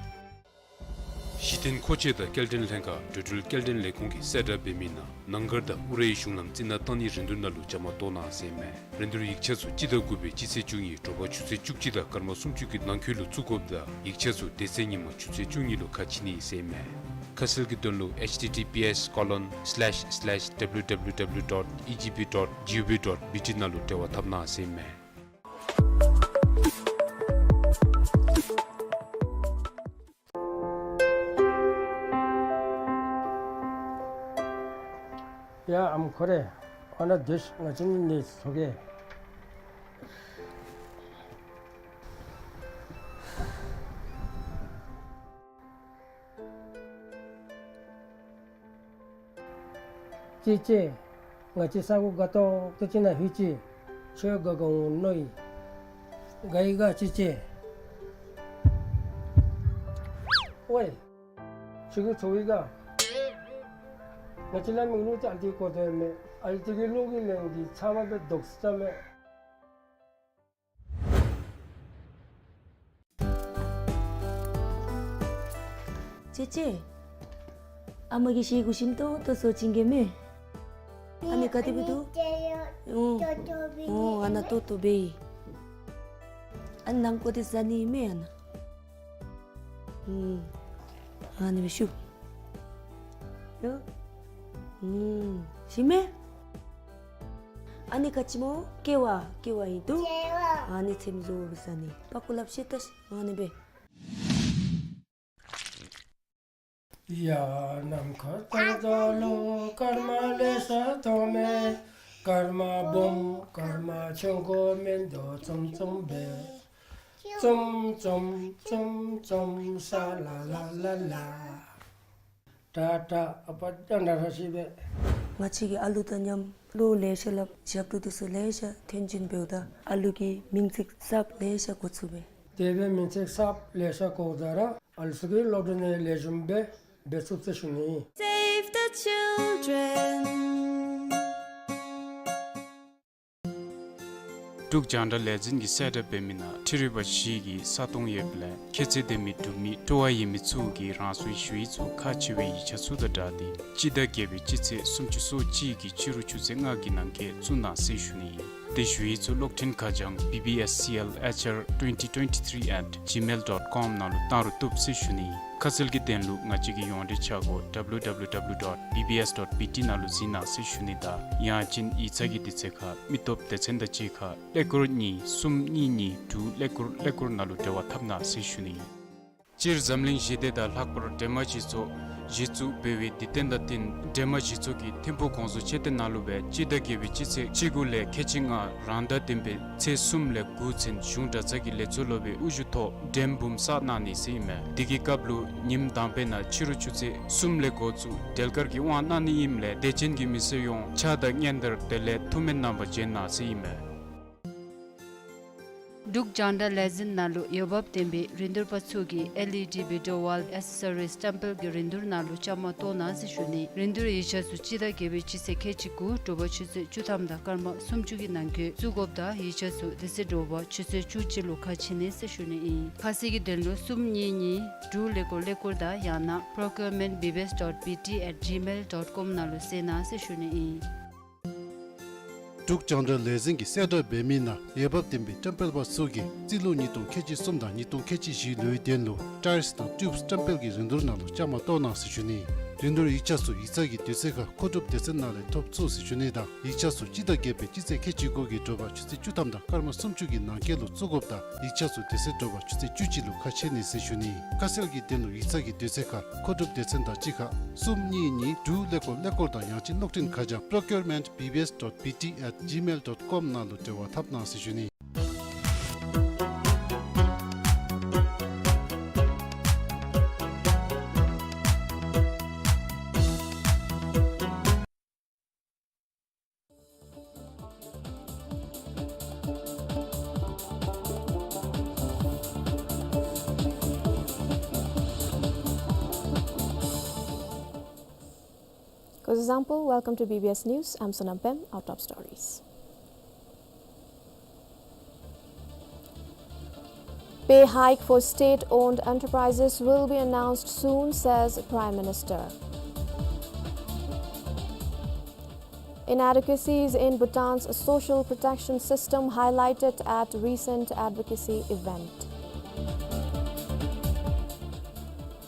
གཞི་རྟེན་མཁོ་ཆས་དང་སྐྱེལ་འདྲེན་ལྷན་ཁག་འགྲོ་འགྲུལ་སྐྱེལ་འདྲེན་ལས་ཁུངས་ཀྱིས་གསལ་བསྒྲགས་འབད་མི་ནང་ནང་སྒར་དང་ཨུ་རའི་གཞུང་ལམ་རྩི་ནག་བཏང་ནི་རིན་བསྡུར་ནང་ལུ་བཅའ་མར་གཏོགས་གནང་ཟེར་མས། རིན་བསྡུར་ཡིག་ཆ་ཚུ་སྤྱི་ཟླ་དགུ་པའི་སྤྱི་ཚེས་བཅུ་གཉིས་དྲོ་པ་ཆུ་ཚོད་བཅུ་གཅིག་དང་སྐར་མ་སུམ་ཅུ་གི་ནང་འཁོད་ལུ་བཙུགས་དགོཔ་དང་ཡིག་ཆ་ཚུ་དེ་ཚེ་ཉིན་མ་ཆུ་ཚོད་བཅུ་གཉིས་ལུ་ཁ་ཕྱེ་ནི་ཟེར་མས། ཁ་གསལ་གྱི་དོན་ལུ་H T T P S colon slash slash W W W dot E G P dot G O V dot B T ནང་ལུ་འབྲེལ་བ་འཐབ་གནང་ཟེར་མས། ཡ་ཨམ་ཁོ་རེ། ཨ་ན་དེ་ང་བཅས་ནི་ཚོ་གེ། ཅི་ཅི། ང་བཅས་ས་གོ་དགའ་ཏོག་ཏོ་ཅིག་ནང་ལྷོད་ཅི། ཁྱོད་དགའ་དགའ་འོང་མནོ་ཡི། དགའ་ཡི་ག་ཅི་ཅི། ཝའི། ཁྱོད་ཀྱིས་ཚོར་ཡི་ག། ང་བཅས་ལ་མིག་ལུ་ཅིག་ཨ་ལྟོ་གི་གོ་དོན་མེད། ཨ་ལྟོ་གི་གློག་གི་ལན་གྱིས་ཚབ་མ་སྦེ་དོགས་ས་མེད། ཅེ་ཅེ། ཨ་མ་གིས་ཤེལ་སྒོ་ཞིམ་ཏོང་ཏོ་བཟོ་བྱིན་གེ་མེ། ཨ་ནི་ག་དེ་སྦེ་འདུག། ཨོ། ཨོ་ཨ་ན་ཏོག་ཏོ་སྦེ། ཨ་ནི་ནང་ཀོ་དེ་ཟ་ནི་མེ་ཨ་ན། ཨུམ། ཨ་ནི་སྦེ་ཤུབ། ཡ། ཨུམ། ཞིམ་མེ། ཨ་ནི་ག་ཅི་སྨོ། ཀེ་བ། ཀེ་བ་ཨིན་འདུག། ཨ་ནི་ཚེམ་བཟོ་སྦེ་ཟ་ནི། པག་ཀོ་ལགཔ་ཤེས་ད་ཤ། ཨ་ནི་སྦེ། ཡ་ནམ་མཁའ་ལྟར་རྒྱལ་ལོ་སྐར་མ་ལེ་ཤ་མཐོང་མས། སྐར་མ་སྦོམ་སྐར་མ་ཆུང་ཀུ་མིན་འདུག་ཙུམ་ཙུམ་སྦེ། ཙུམ་ཙུམ་ཙུམ་ཙུམ་ས་ལ་ལ་ལ་ལ། ཏ་ཏ་ཨ་པ་ཏ་ན་ར་ཤི་བེ། ང་བཅས་ཀྱིས་ཨ་ལུ་དང་མཉམ་གླུ་ལེ་ཤ་སླབ་ཞབས་ཏོག་འདི་ཚུ་ལེ་ཤ་ཐོན་བྱིན་འབདཝ་ད་ཨ་ལུ་གི་མིང་ཚིག་གསརཔ་ལེ་ཤ་གོ་ཚུགས་པས། དེ་སྦེ་མིང་ཚིག་གསརཔ་ལེ་ཤ་གོཝ་ད་ར་ཨ་ལུ་ཚུ་གི་སློབ་གྲྭ་ནང་ལེགས་ཤོམ་སྦེ་འབད་ཚུགས་ཟེར་ཞུ་ནི། Save the children. འབྲུག་རྒྱང་བསྒྲགས་ལས་འཛིན་གྱིས་གསལ་བསྒྲགས་འབད་མི་ནང་འཕྲུལ་རིག་པ་བཞི་གི་ས་སྟོང་ཡོདཔ་ལས་ཁྱད་ཚད་ལྡན་མི་འབྲུག་མི་སྤྲོ་བ་ཡོད་མི་ཚུ་གིས་རང་སོའི་ཞུ་ཡིག་ཚུ་ཁག་ཆེ་བའི་ཡིག་ཆ་ཚུ་དང་སྦྲགས་ཏེ་སྤྱི་ཟླ་བརྒྱད་པའི་སྤྱི་ཚེས་སུམ་ཅུ་སོ་གཅིག་གི་ཕྱི་རུ་ཆུ་ཚོད་ལྔ་གི་ནང་འཁོད་བཙུགས་གནང་ཟེར་ཞུ་ནི་ཨིན། དེ་ཞུ་ཡིག་ཚུ་གློག་འཕྲིན་ཁ་བྱང་B B S C L H R twenty twenty-three at gmail dot com ནང་ལུ་བཏང་རུང་བཏུབ་ཟེར་ཞུ་ནི་ཨིན། ཁ་གསལ་གྱི་དོན་ལུ་ང་བཅས་ཀྱི་ཡོངས་འབྲེལ་ཆ་སྒོ་W W W dot B B S dot B T ནང་ལུ་གཟིགས་གནང་ཟེར་ཞུ་ནི་དང་ཡང་ཅིན་ཡིག་ཚང་གི་དུས་ཚོད་ཁར་མི་སྟོབས་སྡེ་ཚན་དང་གཅིག་ཁར་ཀླད་ཀོར་གཉིས་གསུམ་གཉིས་གཉིས་དྲུག་ཀླད་ཀོར་ཀླད་ཀོར་ནང་ལུ་འབྲེལ་བ་འཐབ་གནང་ཟེར་ཞུ་ནི་ཨིན། སྤྱིར་འཛམ་གླིང་ཞི་བདེ་དང་ལྷག་པར་སྒྲོལ་མ་སྤྱི་ཚོགས་གཞི་བཙུགས་འབད་བའི་དུས་སྟོན་དང་བསྟུན་སྒྲོལ་མ་སྤྱི་ཚོགས་ཀྱི་ཐིམ་ཕུག་གོང་ས་མཆོག་གདན་ནང་ལུ་སྦེ་སྤྱི་ཟླ་བརྒྱད་པའི་སྤྱི་ཚེས་བཅུ་དགུ་ལས་ཁལ་གཅིག་ལྔ་རང་ཟླ་བདུན་པའི་ཚེས་གསུམ་ལས་དགུ་ཚུན་གཞུང་གྲྭ་ཚང་གི་ལས་ཚོགས་སློབ་དཔོན་དབུ་བཞུགས་ཐོག་སྒྲོལ་མ་འབུམ་བསགས་གནང་ནི་ཟེར་ཨིན་མས། དེ་གི་སྐབས་ལུ་ཉིནམ་དང་པའི་ནང་ཕྱི་རུ་ཆུ་ཚོད་གསུམ་ལས་འགོ་བཙུགས་སྒྲོལ་དཀར་གྱི་དབང་གནང་ནི་ཨིནམ་ལས་དད་ཅན་གྱི་མི་སེར་ཡོངས་ཕྱག་དང་སྙན་དར་དེ་ལས་ཐུགས་སྨོན་གནང་པར་བྱོན་གནང་ཟེར་ཨིན་མས། འབྲུག་རྒྱང་བསྒྲགས་ལས་འཛིན་ནང་ལུ་འོས་འབབ་ལྡན་པའི་རིན་བསྡུར་པ་ཚུ་གིས་L E D video wall accessories སྟོན་པའི་གི་རིན་བསྡུར་ནང་ལུ་བཅའ་མར་གཏོགས་གནང་ཟེར་ཞུ་ནི། རིན་བསྡུར་ཡིག་ཆ་ཚུ་སྤྱི་ཟླ་བརྒྱད་པའི་སྤྱི་ཚེས་ཁལ་གཅིག་དགུ་དྲོ་པ་ཆུ་ཚོད་བཅུ་ཐམ་དང་སྐར་མ་སུམ་ཅུ་གི་ནང་འཁོད་བཙུགས་དགོཔ་དང་ཡིག་ཆ་ཚུ་དེ་ཚེ་དྲོ་པ་ཆུ་ཚོད་བཅུ་གཅིག་ལུ་ཁ་ཕྱེ་ནི་ཟེར་ཞུ་ནི་ཨིན། ཁ་གསལ་གྱི་དོན་ལུ་གསུམ་གཉིས་གཉིས་དྲུག་ཀླད་ཀོར་ཀླད་ཀོར་དང་ཡང་ན་procurement B B S dot B T at gmail dot com ནང་ལུ་གཟིགས་གནང་ཟེར་ཞུ་ནི་ཨིན། འབྲུག་རྒྱང་བསྒྲགས་ལས་འཛིན་གྱིས་གསལ་བསྒྲགས་འབད་མི་ནང་འོས་འབབ་ལྡན་པའི་བཀྲམ་སྤེལ་པ་ཚུ་གིས་རྩིས་ལོ་ཉིས་སྟོང་ཁལ་གཅིག་གསུམ་དང་ཉིས་སྟོང་ཁལ་གཅིག་བཞི་ལོའི་དོན་ལུ་ཊའིརསི་དང་ཊིའུབསི་བཀྲམ་སྤེལ་གྱི་རིན་བསྡུར་ནང་ལུ་བཅའ་མར་གཏོགས་གནང་ཟེར་ཞུ་ནི། རིན་བསྡུར་ཡིག་ཆ་ཚུ་ཡིག་ཚང་གི་དུས་ཚོད་ཁར་མཁོ་སྒྲུབ་སྡེ་ཚན་ནང་ལས་ཐོབ་ཚུགས་ཟེར་ཞུ་ནི་དང་ཡིག་ཆ་ཚུ་སྤྱི་ཟླ་བརྒྱད་པའི་སྤྱི་ཚེས་ཁལ་གཅིག་དགུ་གི་དྲོ་པ་ཆུ་ཚོད་བཅུ་ཐམ་དང་སྐར་མ་སུམ་ཅུ་གི་ནང་འཁོད་ལུ་བཙུགས་དགོཔ་དང་ཡིག་ཆ་ཚུ་དེ་ཚེ་དྲོ་པ་ཆུ་ཚོད་བཅུ་གཅིག་ལུ་ཁ་ཕྱེ་ནི་ཟེར་ཞུ་ནི། ཁ་གསལ་གྱི་དོན་ལུ་ཡིག་ཚང་གི་དུས་ཚོད་ཁར་མཁོ་སྒྲུབ་སྡེ་ཚན་དང་གཅིག་ཁར་གསུམ་གཉིས་གཉིས་དྲུག་ཀླད་ཀོར་ཀླད་ཀོར་དང་ཡང་ཅིན་གློག་འཕྲིན་ཁ་བྱང་procurement B B S dot B T at gmail dot com ནང་ལུ་འབྲེལ་བ་འཐབ་གནང་ཟེར་ཞུ་ནི། This is Ampo. Welcome to B B S News. I'm Sonam Pem. Our top stories. Pay hike for state-owned enterprises will be announced soon, says Prime Minister. Inadequacies in Bhutan's social protection system highlighted at recent advocacy event.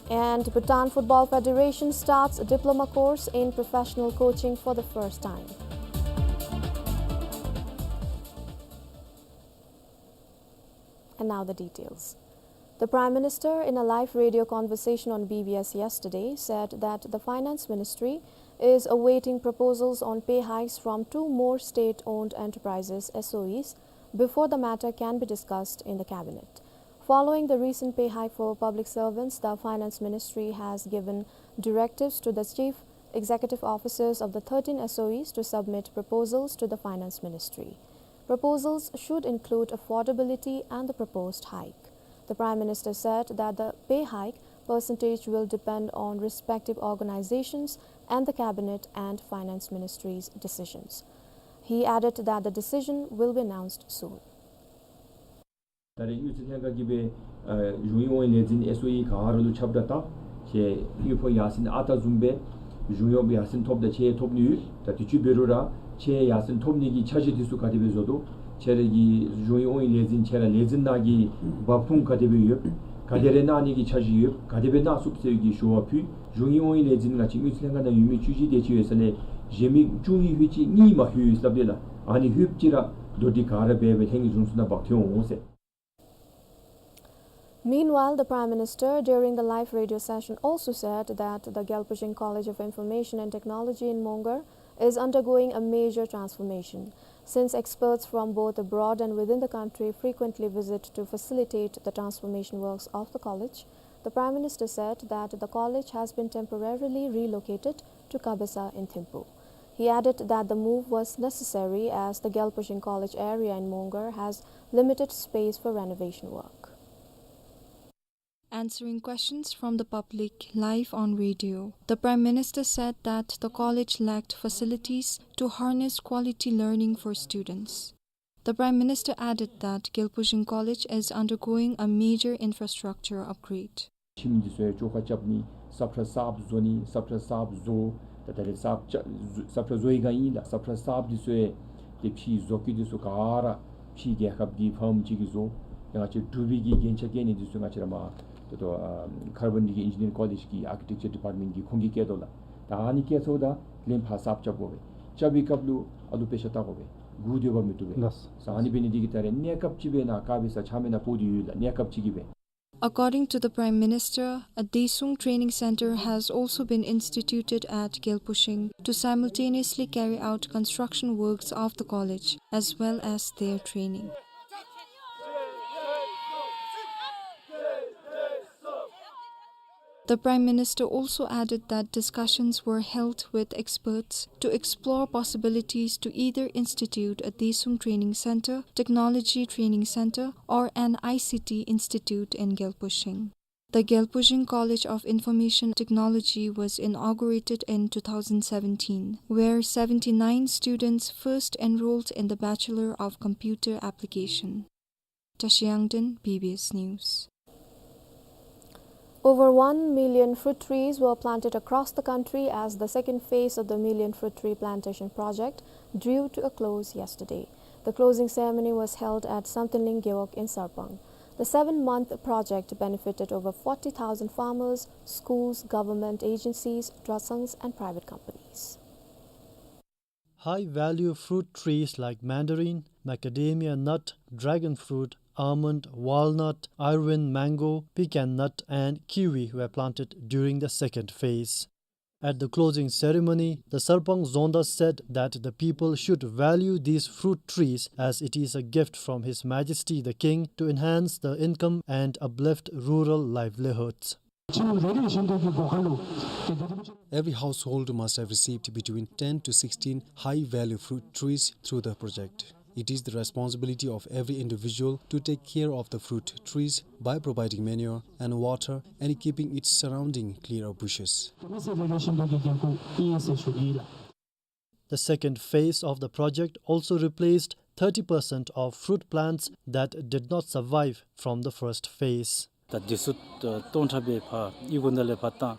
And Bhutan Football Federation starts a diploma course in professional coaching for the first time. And now the details. The Prime Minister, in a live radio conversation on B B S yesterday, said that the Finance Ministry is awaiting proposals on pay hikes from two more state-owned enterprises, S O Es, before the matter can be discussed in the cabinet. Following the recent pay hike for public servants, the Finance Ministry has given directives to the chief executive officers of the thirteen S O Es to submit proposals to the Finance Ministry. Proposals should include affordability and the proposed hike. The Prime Minister said that the pay hike percentage will depend on respective organizations and the cabinet and finance ministries' decisions. He added that the decision will be announced soon. ད་རེས་དངུལ་རྩིས་ལྷན་ཁག་གིས་སྦེ་ཨ་གཞུང་གཡོག་དབང་ལས་འཛིན་S O Es་ག་ར་ལུ་ཁྱབ་བསྒྲགས་བཏང་། ཁྱེད་དངུལ་ཕོགས་ཡར་སེང་ཨ་རྟག་བཟུམ་སྦེ་གཞུང་གཡོག་ཡར་སེང་ཐོབ་ད་ཁྱེད་ཐོབ་ནི་ཡོད། ད་དུས་ཅི་འབད་རུང་ར་ཁྱེད་ཡར་སེང་ཐོབ་ནི་གི་འཆར་གཞི་འདི་ཚུ་ག་དེ་སྦེ་བཟོ་དོ། ཁྱེད་ར་གི་གཞུང་གཡོག་དབང་ལས་འཛིན་ཁྱེད་ར་ལས་འཛིན་ནང་གི་འབབ་ཁུངས་ག་དེ་སྦེ་ཡོད། ག་དེ་རེ་གནང་ནི་གི་འཆར་གཞི་ཡོད། ག་དེ་སྦེ་གནང་ཚུགས་ཟེར་གྱི་ཞུ་བ་ཕུལ། གཞུང་གཡོག་དབང་ལས་འཛིན་ང་བཅས་དངུལ་རྩིས་ལྷན་ཁག་ནང་ཡོད་མི་བཅུ་བཞི་དེ་ཅིག་ཡོད་ས་ལས་གཞན་མི་བཅུ་གཉིས་ལྷོད་ཅིག་གཉིས་མ་ལྷོད་ཡོད་ཟེར་སླབ་ཡོད་ལགས། ཨ་ནི་ལྷོདཔ་ཅིག་ར་མདོར་བསྡུས་ག་ར་འབད་སྦེ་ལྷན་རྒྱས་གཞུང་ཚོགས་ནང་འབག་འཐོན་འོང་ཟེར། Meanwhile, the Prime Minister, during the live radio session, also said that the Gyalpo Shing College of Information and Technology in Mongar is undergoing a major transformation. Since experts from both abroad and within the country frequently visit to facilitate the transformation works of the college, the Prime Minister said that the college has been temporarily relocated to Kabesa in Thimphu. He added that the move was necessary as the Gyalpo Shing College area in Mongar has limited space for renovation work. Answering questions from the public live on radio, the Prime Minister said that the college lacked facilities to harness quality learning for students. The Prime Minister added that Gyalpo Shing College is undergoing a major infrastructure upgrade. ཁྱིམ་འདི་ཚུ་ཡང་བཅོ་ཁ་རྐྱབ་ནི་སབ་ཁྲ་གསརཔ་བཟོ་ནི་སབ་ཁྲ་གསརཔ་བཟོ། ད་ད་རེས་སབ་ཁྲ་སབ་ཁྲ་བཟོ་བའི་སྒང་ཨིན་ལགས། སབ་ཁྲ་གསརཔ་འདི་ཚུ་ཡང་ཏེ་ཕྱི་བཟོ་བཀོད་འདི་ཚུ་ག་ར་ཕྱི་རྒྱལ་ཁབ་ཀྱི་ཕརམ་ཅིག་གིས་བཟོ། ཡང་ང་བཅས་འབྲུག་པའི་གི་རྒྱན་ཆ་བཀལ་ནི་འདི་ཚུ་ང་བཅས་ར་མར་ད་ལྟོ་ཨ་ཁར་བོ་ནི་ཊིཀ་ཨིན་ཇི་ནི་ཡརིང་ཀོ་ལེཇ་གི་ཨར་ཀི་ཊེཀ་ཅར་ཌི་པརཊ་མེནཊ་གིས་ཁོང་གིས་བཀལ་དོ་ལགས། ད་ཨ་ནི་བཀལ་ཚརཝ་ད་ལན་ཕར་གསརཔ་རྐྱབ་དགོ་པས། རྐྱབ་པའི་སྐབས་ལུ་ཨ་ལུ་དཔེ་ཆ་བལྟ་དགོ་པས། སྒུག་སྡོད་པ་མི་བཏུབ་པས། ལགས། ས་ཨ་ནི་འབད་ནི་འདི་གིས་ད་རེས་གནས་སྐབས་ཅིག་སྦེ་ནཱ་དཀར་སྦི་ས་ཆ་མེད་ནཱ་སྤོ་སྟེ་ཡོད་ལགས། གནས་སྐབས་ཅིག་གིས་སྦེ། According to the Prime Minister, a Daesung Training Center has also been instituted at Gyalpo Shing to simultaneously carry out construction works of the college as well as their training. The Prime Minister also added that discussions were held with experts to explore possibilities to either institute a Daesung Training Center, Technology Training Center, or an I C T institute in Gyalpo Shing. The Gyalpo Shing College of Information Technology was inaugurated in two thousand seventeen, where seventy-nine students first enrolled in the Bachelor of Computer Application. Tashi Yangden, B B S News. Over one million fruit trees were planted across the country as the second phase of the Million Fruit Tree Plantation Project drew to a close yesterday. The closing ceremony was held at Samtenling Gewog in Sarpang. The seven-month project benefited over forty thousand farmers, schools, government agencies, trust funds, and private companies. High-value fruit trees like mandarin, macadamia nut, dragon fruit, almond, walnut, Irvine mango, pecan nut, and kiwi were planted during the second phase. At the closing ceremony, the Sarpang Zonda said that the people should value these fruit trees as it is a gift from His Majesty the King to enhance the income and uplift rural livelihoods. Every household must have received between ten to sixteen high-value fruit trees through the project. It is the responsibility of every individual to take care of the fruit trees by providing manure and water and keeping its surrounding clear of bushes. The second phase of the project also replaced thirty percent of fruit plants that did not survive from the first phase. ད་དེ་ཚུ་ད་སྟོང་ཕྲག་སྦེ་ཕར་ཡུལ་གུང་དག་ལས་ཕར་བཏང་།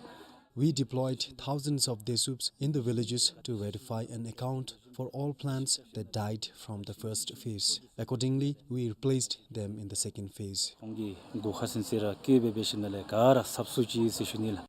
We deployed thousands of desups in the villages to verify and account for all plants that died from the first phase. Accordingly, we replaced them in the second phase. ཁོང་གི་སྒོ་ཁ་ཚུན་ཚོད་ར་བཀོད་སྦེ་འབད་ཞིནམ་ལས་ག་ར་སབ་སུ་ཅིག་ཟེར་ཞུ་ནི་ལགས།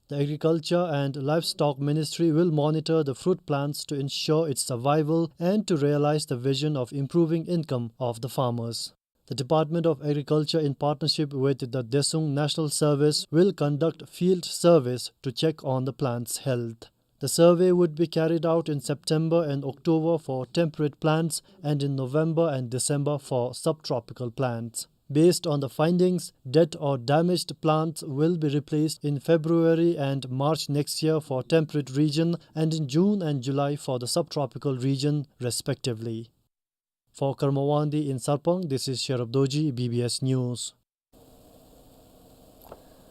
The Agriculture and Livestock Ministry will monitor the fruit plants to ensure its survival and to realize the vision of improving income of the farmers. The Department of Agriculture, in partnership with the Desung National Service, will conduct field surveys to check on the plants' health. The survey would be carried out in September and October for temperate plants and in November and December for subtropical plants. Based on the findings, dead or damaged plants will be replaced in February and March next year for temperate region and in June and July for the subtropical region, respectively. For Karma Wangdi in Sarpang, this is Sherab Dorji, B B S News.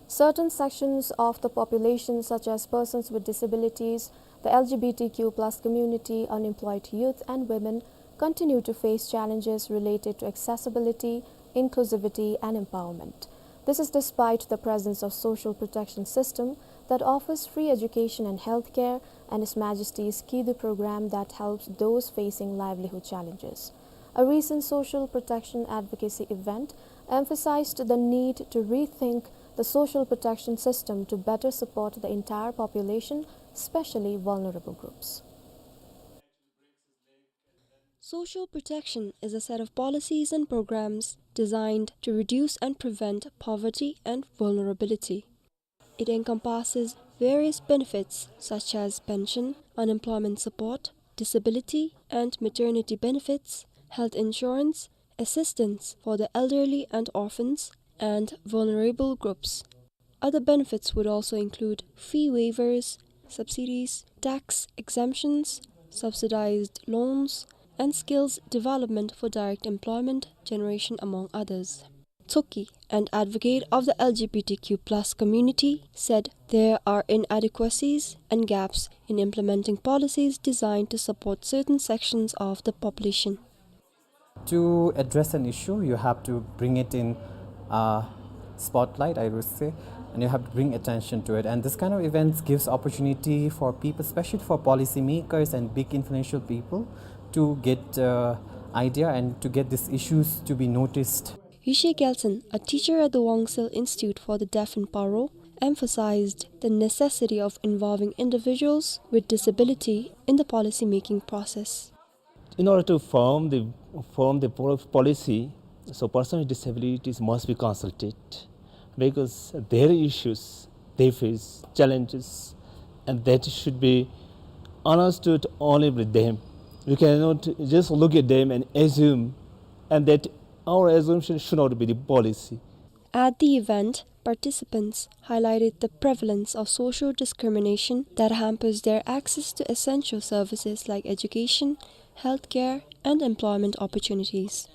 Certain sections of the population, such as persons with disabilities, the L G B T Q plus community, unemployed youth, and women, continue to face challenges related to accessibility, inclusivity, and empowerment. This is despite the presence of social protection system that offers free education and healthcare, and His Majesty's Kidu program that helps those facing livelihood challenges. A recent social protection advocacy event emphasized the need to rethink the social protection system to better support the entire population, especially vulnerable groups. Social protection is a set of policies and programs designed to reduce and prevent poverty and vulnerability. It encompasses various benefits such as pension, unemployment support, disability and maternity benefits, health insurance, assistance for the elderly and orphans, and vulnerable groups. Other benefits would also include fee waivers, subsidies, tax exemptions, subsidized loans, and skills development for direct employment generation, among others. Tsoki, an advocate of the L G B T Q plus community, said there are inadequacies and gaps in implementing policies designed to support certain sections of the population. To address an issue, you have to bring it in, uh, spotlight, I would say, and you have to bring attention to it. And this kind of events gives opportunity for people, especially for policymakers and big influential people, to get, uh, idea and to get these issues to be noticed. Yushe Gyaltsen, a teacher at the Wangsil Institute for the Deaf and Paro, emphasized the necessity of involving individuals with disability in the policy-making process. In order to form the, form the pol-, policy, so persons with disabilities must be consulted because their issues, they face challenges, and that should be understood only with them. We cannot just look at them and assume, and that our assumption should not be the policy. At the event, participants highlighted the prevalence of social discrimination that hampers their access to essential services like education, healthcare, and employment opportunities.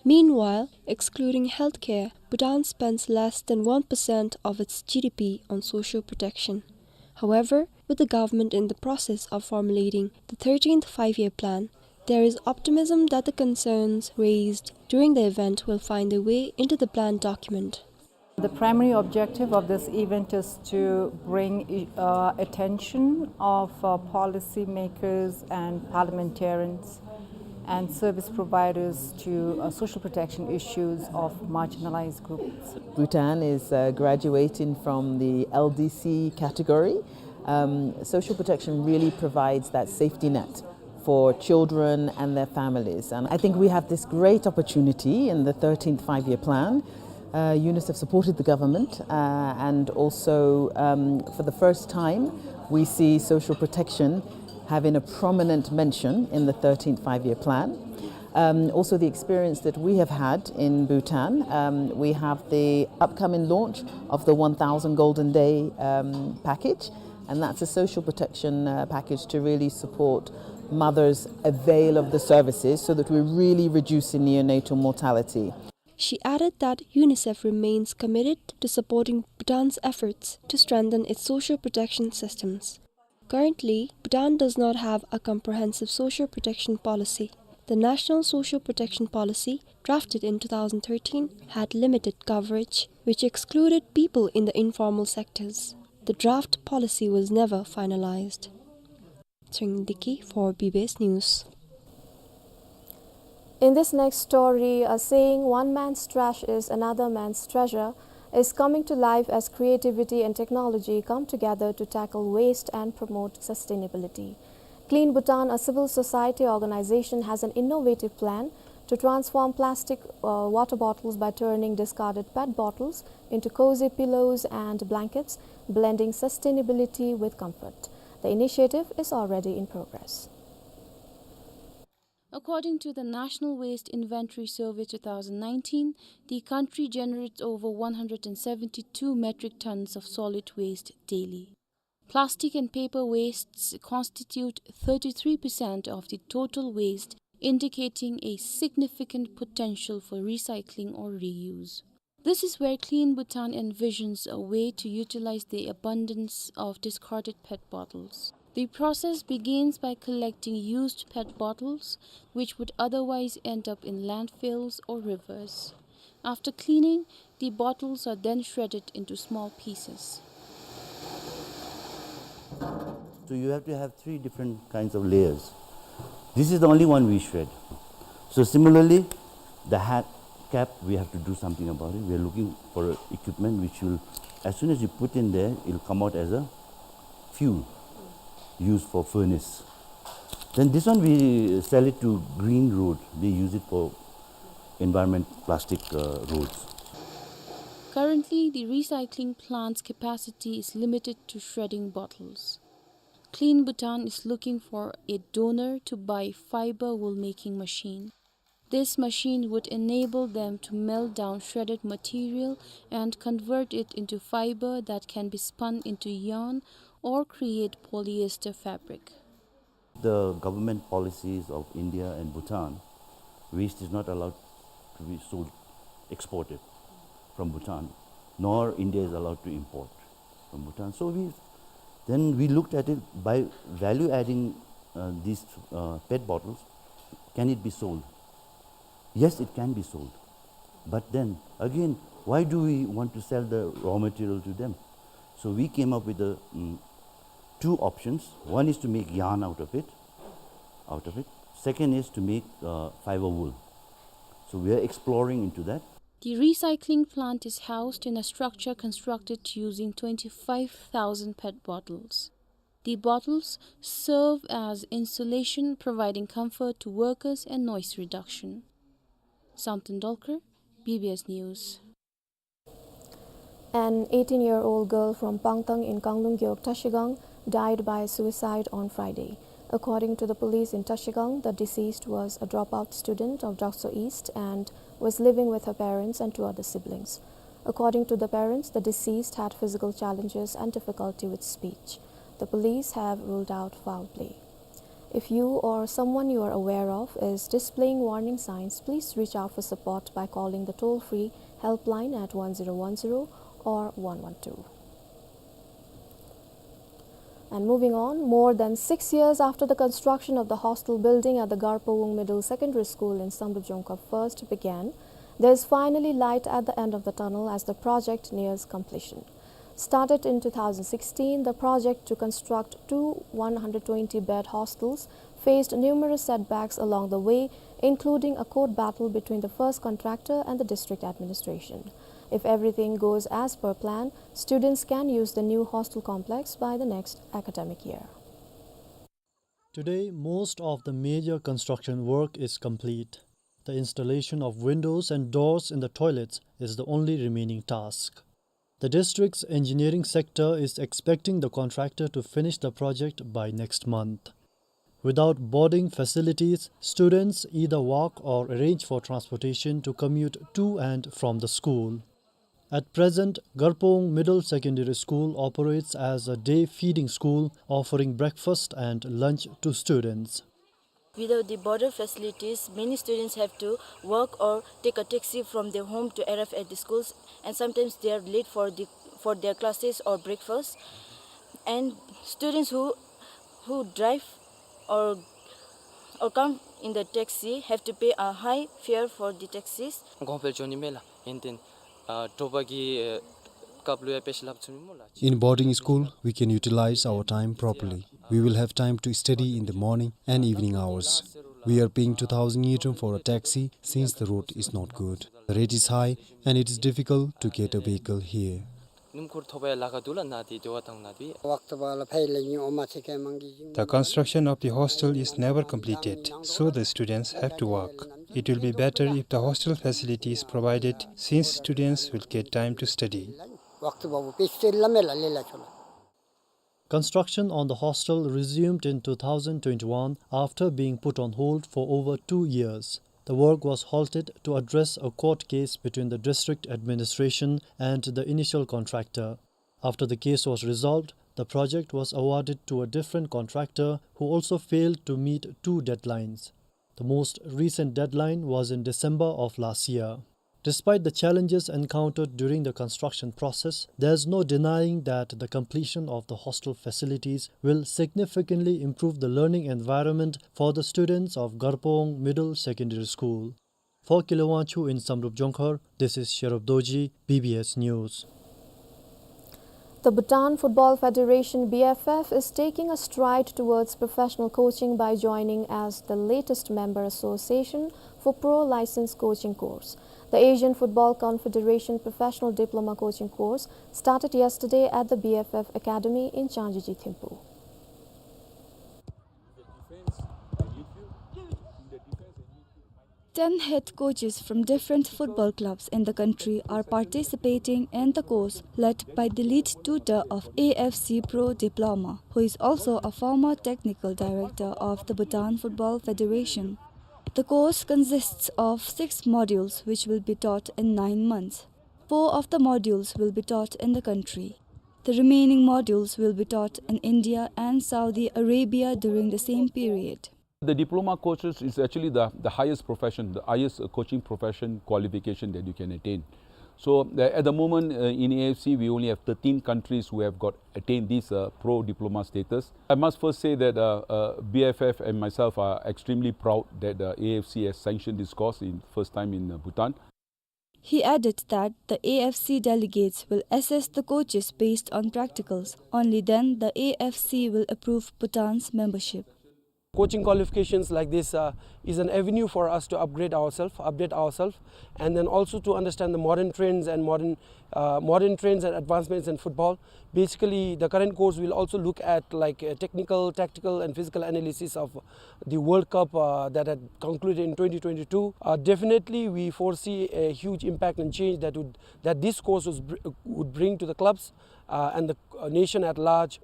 Meanwhile, excluding healthcare, Bhutan spends less than one percent of its G D P on social protection. However, with the government in the process of formulating the thirteenth Five-Year Plan, there is optimism that the concerns raised during the event will find their way into the plan document. The primary objective of this event is to bring, uh, attention of, uh, policymakers and parliamentarians and service providers to, uh, social protection issues of marginalized groups. Bhutan is, uh, graduating from the L D C category. Um, social protection really provides that safety net for children and their families. And I think we have this great opportunity in the thirteenth Five-Year Plan. Uh, UNICEF supported the government, uh, and also, um, for the first time, we see social protection having a prominent mention in the thirteenth Five-Year Plan. Um, also, the experience that we have had in Bhutan, um, we have the upcoming launch of the one thousand Golden Day, um, package, and that's a social protection, uh, package to really support mothers avail of the services so that we're really reducing neonatal mortality. She added that UNICEF remains committed to supporting Bhutan's efforts to strengthen its social protection systems. Currently, Bhutan does not have a comprehensive social protection policy. The National Social Protection Policy, drafted in two thousand thirteen, had limited coverage, which excluded people in the informal sectors. The draft policy was never finalized. Tshering Deki for B B S News. In this next story, a saying, "One man's trash is another man's treasure," is coming to life as creativity and technology come together to tackle waste and promote sustainability. Clean Bhutan, a civil society organization, has an innovative plan to transform plastic, uh, water bottles by turning discarded pet bottles into cozy pillows and blankets, blending sustainability with comfort. The initiative is already in progress. According to the National Waste Inventory Survey two thousand nineteen, the country generates over one hundred and seventy-two metric tons of solid waste daily. Plastic and paper wastes constitute thirty-three percent of the total waste, indicating a significant potential for recycling or reuse. This is where Clean Bhutan envisions a way to utilize the abundance of discarded pet bottles. The process begins by collecting used pet bottles, which would otherwise end up in landfills or rivers. After cleaning, the bottles are then shredded into small pieces. So you have to have three different kinds of layers. This is the only one we shred. So similarly, the hat cap, we have to do something about it. We are looking for a equipment which will, as soon as you put in there, it'll come out as a fuel used for furnace. Then this one we sell it to Green Road. They use it for environment plastic, uh, roads. Currently, the recycling plant's capacity is limited to shredding bottles. Clean Bhutan is looking for a donor to buy fiber wool making machine. This machine would enable them to melt down shredded material and convert it into fiber that can be spun into yarn or create polyester fabric. The government policies of India and Bhutan, waste is not allowed to be sold, exported from Bhutan, nor India is allowed to import from Bhutan. So we, then we looked at it by value adding, uh, these, uh, pet bottles. Can it be sold? Yes, it can be sold. But then again, why do we want to sell the raw material to them? So we came up with the, mm, two options. One is to make yarn out of it, out of it. Second is to make, uh, fiber wool. So we are exploring into that. The recycling plant is housed in a structure constructed using twenty-five thousand pet bottles. The bottles serve as insulation, providing comfort to workers and noise reduction. Samten Dolkar, B B S News. An eighteen-year-old girl from Pangtang in Kangdung Gewog Trashigang died by suicide on Friday. According to the police in Trashigang, the deceased was a dropout student of Dokso East and was living with her parents and two other siblings. According to the parents, the deceased had physical challenges and difficulty with speech. The police have ruled out foul play. If you or someone you are aware of is displaying warning signs, please reach out for support by calling the toll-free helpline at one zero one zero or one one two. And moving on, more than six years after the construction of the hostel building at the Garpawung Middle Secondary School in Samdrup Jongkhap First began, there is finally light at the end of the tunnel as the project nears completion. Started in two thousand sixteen, the project to construct two one hundred twenty bed hostels faced numerous setbacks along the way, including a court battle between the first contractor and the district administration. If everything goes as per plan, students can use the new hostel complex by the next academic year. Today, most of the major construction work is complete. The installation of windows and doors in the toilets is the only remaining task. The district's engineering sector is expecting the contractor to finish the project by next month. Without boarding facilities, students either walk or arrange for transportation to commute to and from the school. At present, Garpawung Middle Secondary School operates as a day feeding school, offering breakfast and lunch to students. Without the border facilities, many students have to walk or take a taxi from their home to arrive at the schools, and sometimes they are late for the, for their classes or breakfast. And students who, who drive or, or come in the taxi have to pay a high fare for the taxis. གོང་འཕེལ་འགྱོ་ནི་མས་ལགས། ཨིན་ཏེ་ཨ་དྲོ་པ་གི་ཨ་སྐབས་ལུ་ཡང་དཔེ་ཅིག་སླབ་ཚུགས་ནི་སྨོ་ལགས། In boarding school, we can utilize our time properly. We will have time to study in the morning and evening hours. We are paying two thousand ngultrum for a taxi since the road is not good. The rate is high and it is difficult to get a vehicle here. སྣུམ་འཁོར་ཐོབ་པར་ལཱ་ཁག་འདུག་ལགས། ནཱ་འདི་དེ་བ་དང་ནཱ་འདི། The construction of the hostel is never completed, so the students have to walk. It will be better if the hostel facility is provided, since students will get time to study. Construction on the hostel resumed in two thousand twenty-one after being put on hold for over two years. The work was halted to address a court case between the district administration and the initial contractor. After the case was resolved, the project was awarded to a different contractor who also failed to meet two deadlines. The most recent deadline was in December of last year. Despite the challenges encountered during the construction process, there is no denying that the completion of the hostel facilities will significantly improve the learning environment for the students of Garpong Middle Secondary School. For Kile Wangchuk in Samdrup Jongkhar, this is Sherub Dorji, B B S News. The Bhutan Football Federation, B F F, is taking a stride towards professional coaching by joining as the latest member association for pro license coaching course. The Asian Football Confederation Professional Diploma Coaching Course started yesterday at the B F F Academy in Changjijiu Thimphu. Ten head coaches from different football clubs in the country are participating in the course led by the lead tutor of A F C Pro Diploma, who is also a former technical director of the Bhutan Football Federation. The course consists of six modules which will be taught in nine months. Four of the modules will be taught in the country. The remaining modules will be taught in India and Saudi Arabia during the same period. The diploma courses is actually the, the highest profession, the highest, uh, coaching profession qualification that you can attain. So, uh, at the moment, uh, in A F C, we only have thirteen countries who have got attained this, uh, pro diploma status. I must first say that, uh, uh, B F F and myself are extremely proud that, uh, A F C has sanctioned this course in first time in, uh, Bhutan. He added that the A F C delegates will assess the coaches based on practicals. Only then the A F C will approve Bhutan's membership. Coaching qualifications like this, uh, is an avenue for us to upgrade ourselves, update ourselves, and then also to understand the modern trends and modern, uh, modern trends and advancements in football. Basically, the current course will also look at, like, uh, technical, tactical, and physical analysis of the World Cup, uh, that had concluded in twenty twenty-two. Uh, definitely, we foresee a huge impact and change that would, that this course was br-, would bring to the clubs, uh, and the, uh, nation at large.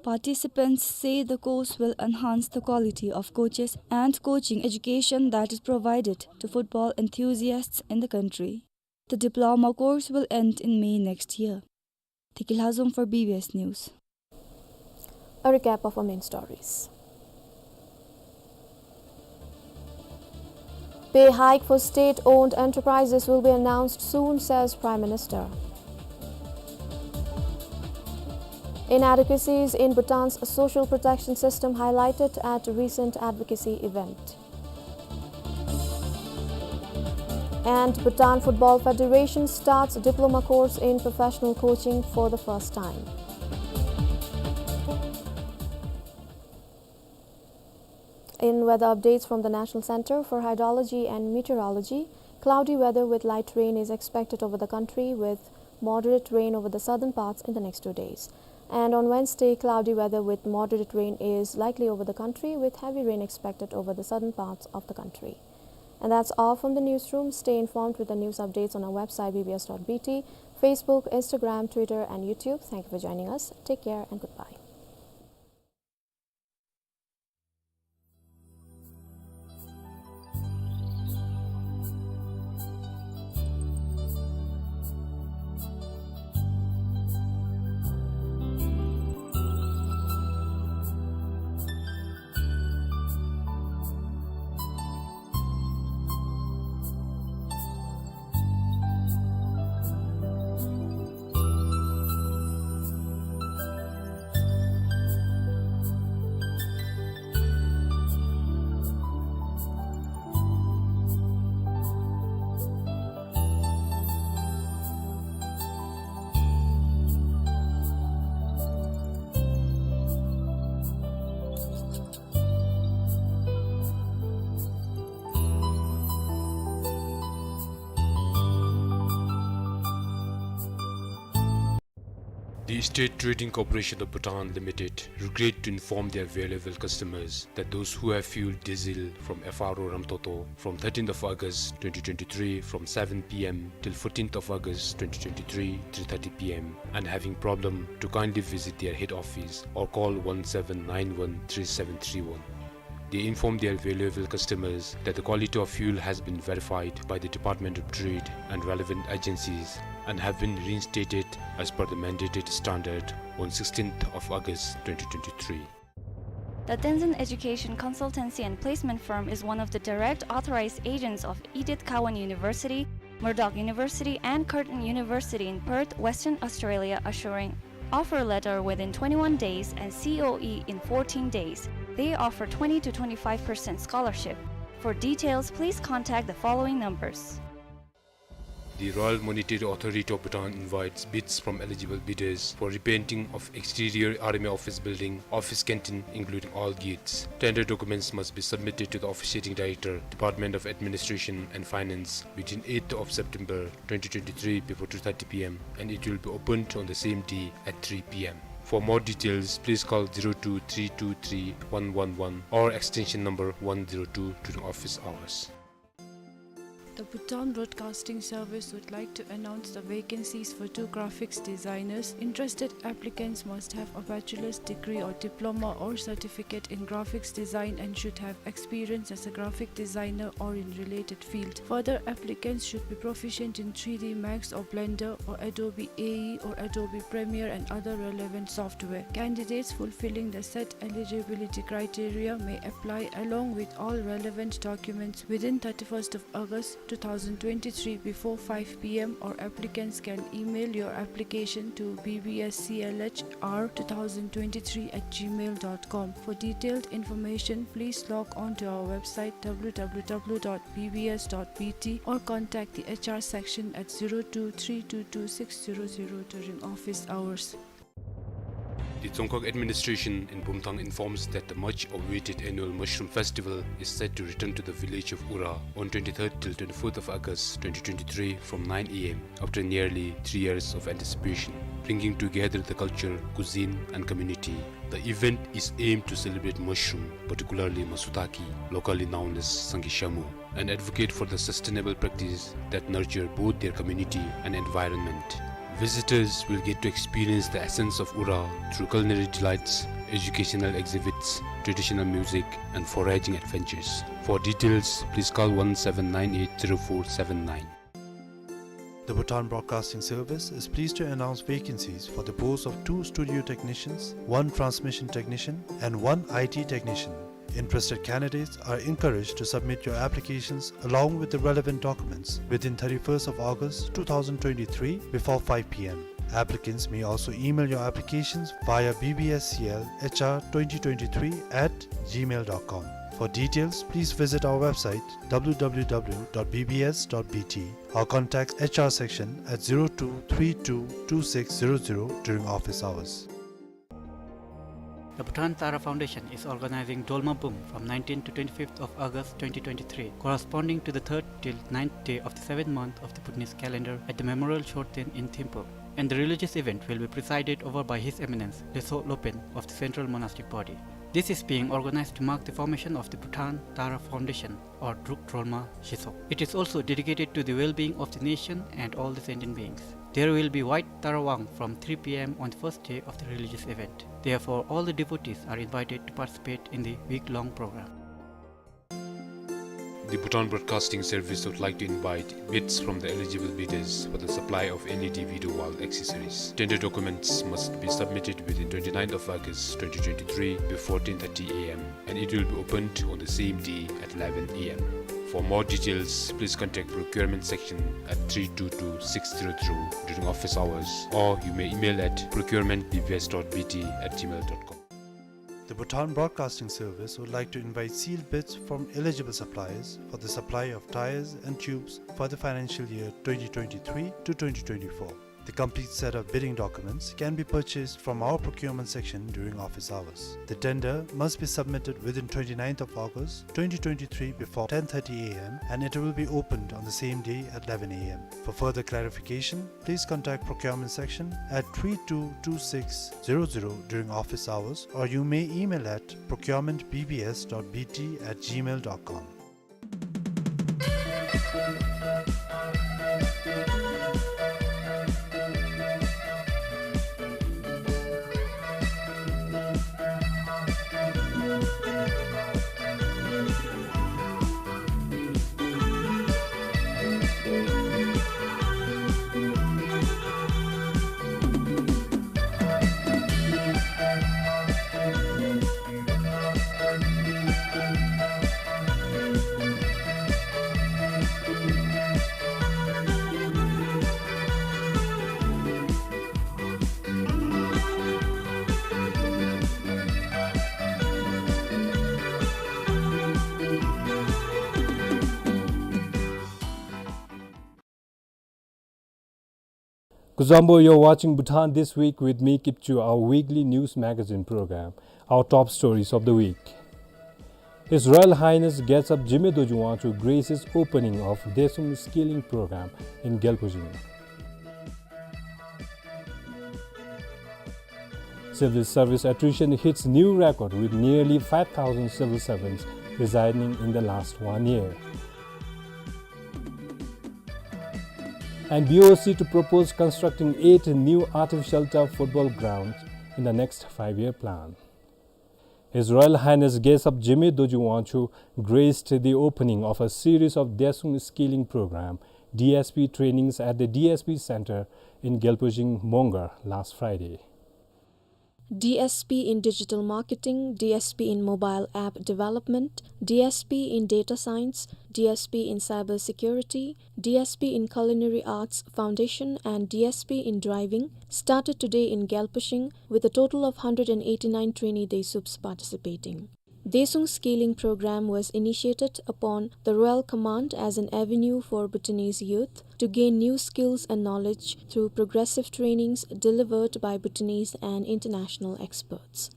Participants say the course will enhance the quality of coaches and coaching education that is provided to football enthusiasts in the country. The diploma course will end in May next year. Tiki Lhazom for B B S News. A recap of our main stories. Pay hike for state-owned enterprises will be announced soon, says Prime Minister. Inadequacies in Bhutan's social protection system highlighted at recent advocacy event. And Bhutan Football Federation starts diploma course in professional coaching for the first time. In weather updates from the National Center for Hydrology and Meteorology, cloudy weather with light rain is expected over the country, with moderate rain over the southern parts in the next two days. And on Wednesday, cloudy weather with moderate rain is likely over the country, with heavy rain expected over the southern parts of the country. And that's all from the newsroom. Stay informed with the news updates on our website, B B S dot B T, Facebook, Instagram, Twitter, and YouTube. Thank you for joining us. Take care and goodbye. The State Trading Corporation of Bhutan Limited regret to inform their valuable customers that those who have fueled diesel from F R O Ramtoto from thirteenth of August twenty twenty-three from seven P M till fourteenth of August twenty twenty-three three thirty P M and having problem to kindly visit their head office or call one seven nine one three seven three one. They inform their valuable customers that the quality of fuel has been verified by the Department of Trade and relevant agencies and have been reinstated as per the mandated standard on sixteenth of August twenty twenty-three. The Tenzin Education Consultancy and Placement Firm is one of the direct authorized agents of Edith Cowan University, Murdoch University, and Curtin University in Perth, Western Australia, assuring offer letter within twenty-one days and C O E in fourteen days. They offer twenty to twenty-five percent scholarship. For details, please contact the following numbers. The Royal Monetary Authority of Bhutan invites bids from eligible bidders for repainting of exterior Army Office Building, office canteen, including all gates. Tender documents must be submitted to the Officiating Director, Department of Administration and Finance, within eighth of September twenty twenty-three before two thirty P M, and it will be opened on the same day at three P M. For more details, please call zero two three two three one one one or extension number one zero two during office hours. The Bhutan Broadcasting Service would like to announce the vacancies for two graphics designers. Interested applicants must have a bachelor's degree or diploma or certificate in graphics design and should have experience as a graphic designer or in related field. Further, applicants should be proficient in three D Max or Blender or Adobe A E or Adobe Premiere and other relevant software. Candidates fulfilling the set eligibility criteria may apply along with all relevant documents within thirty-first of August two thousand twenty-three before five P M, or applicants can email your application to B B S C L H R two thousand twenty-three at gmail dot com. For detailed information, please log on to our website W W W dot B B S dot B T or contact the H R section at zero two three two two six zero zero during office hours. The Dzongkhag administration in Bumthang informs that the much awaited annual Mushroom Festival is set to return to the village of Ura on twenty-third till twenty-fourth of August twenty twenty-three from nine A M after nearly three years of anticipation, bringing together the culture, cuisine, and community. The event is aimed to celebrate mushroom, particularly masutaki, locally known as sangishamu, and advocate for the sustainable practice that nurture both their community and environment. Visitors will get to experience the essence of Ura through culinary delights, educational exhibits, traditional music, and foraging adventures. For details, please call one seven nine eight zero four seven nine. The Bhutan Broadcasting Service is pleased to announce vacancies for the post of two studio technicians, one transmission technician, and one I T technician. Interested candidates are encouraged to submit your applications along with the relevant documents within thirty-first of August two thousand twenty-three before five P M. Applicants may also email your applications via B B S C L H R twenty twenty-three at gmail dot com. For details, please visit our website W W W dot B B S dot B T or contact H R section at zero two three two two six zero zero during office hours. The Bhutan Tara Foundation is organizing Dolma Bum from nineteenth to twenty-fifth of August twenty twenty-three, corresponding to the third till ninth day of the seventh month of the Bhutanese calendar at the Memorial Chorten in Thimphu. And the religious event will be presided over by His Eminence Leytshog Lopen of the Central Monastic Body. This is being organized to mark the formation of the Bhutan Tara Foundation, or Druk Drolma Shitsog. It is also dedicated to the well-being of the nation and all the sentient beings. There will be White Tara Wang from three P M on the first day of the religious event. Therefore, all the devotees are invited to participate in the week-long program. The Bhutan Broadcasting Service would like to invite bids from the eligible bidders for the supply of L E D video wall accessories. Tender documents must be submitted within twenty-ninth of August twenty twenty-three before ten thirty A M, and it will be opened on the same day at eleven A M. For more details, please contact procurement section at three two two six zero zero during office hours, or you may email at procurement B B S dot B T at gmail dot com. The Bhutan Broadcasting Service would like to invite sealed bids from eligible suppliers for the supply of tyres and tubes for the financial year twenty twenty-three to twenty twenty-four. The complete set of bidding documents can be purchased from our procurement section during office hours. The tender must be submitted within twenty-ninth of August twenty twenty-three before ten thirty A M, and it will be opened on the same day at eleven A M. For further clarification, please contact procurement section at three two two six zero zero during office hours, or you may email at procurement B B S dot B T at gmail dot com. Kuzuzangpo, you're watching Bhutan This Week with me, Kipchu, our weekly news magazine program. Our top stories of the week. His Royal Highness Gyaltsab Jigme Dorji Wangchuck graces opening of Daesung Skilling Program in Gyalpo Jing. Civil service attrition hits new record with nearly five thousand civil servants resigning in the last one year. And B O C to propose constructing eight new artificial turf football grounds in the next five-year plan. His Royal Highness Gyaltsab Jigme Dorji Wangchuck graced the opening of a series of Daesung Skilling Program, D S P, trainings at the D S P Center in Gyalpo Jing, Mongar last Friday. D S P in digital marketing, D S P in mobile app development, D S P in data science, D S P in cyber security, D S P in culinary arts foundation, and D S P in driving started today in Gyalpo Jing, with a total of hundred and eighty-nine trainee Daesups participating. Daesung Skilling Program was initiated upon the Royal Command as an avenue for Bhutanese youth to gain new skills and knowledge through progressive trainings delivered by Bhutanese and international experts.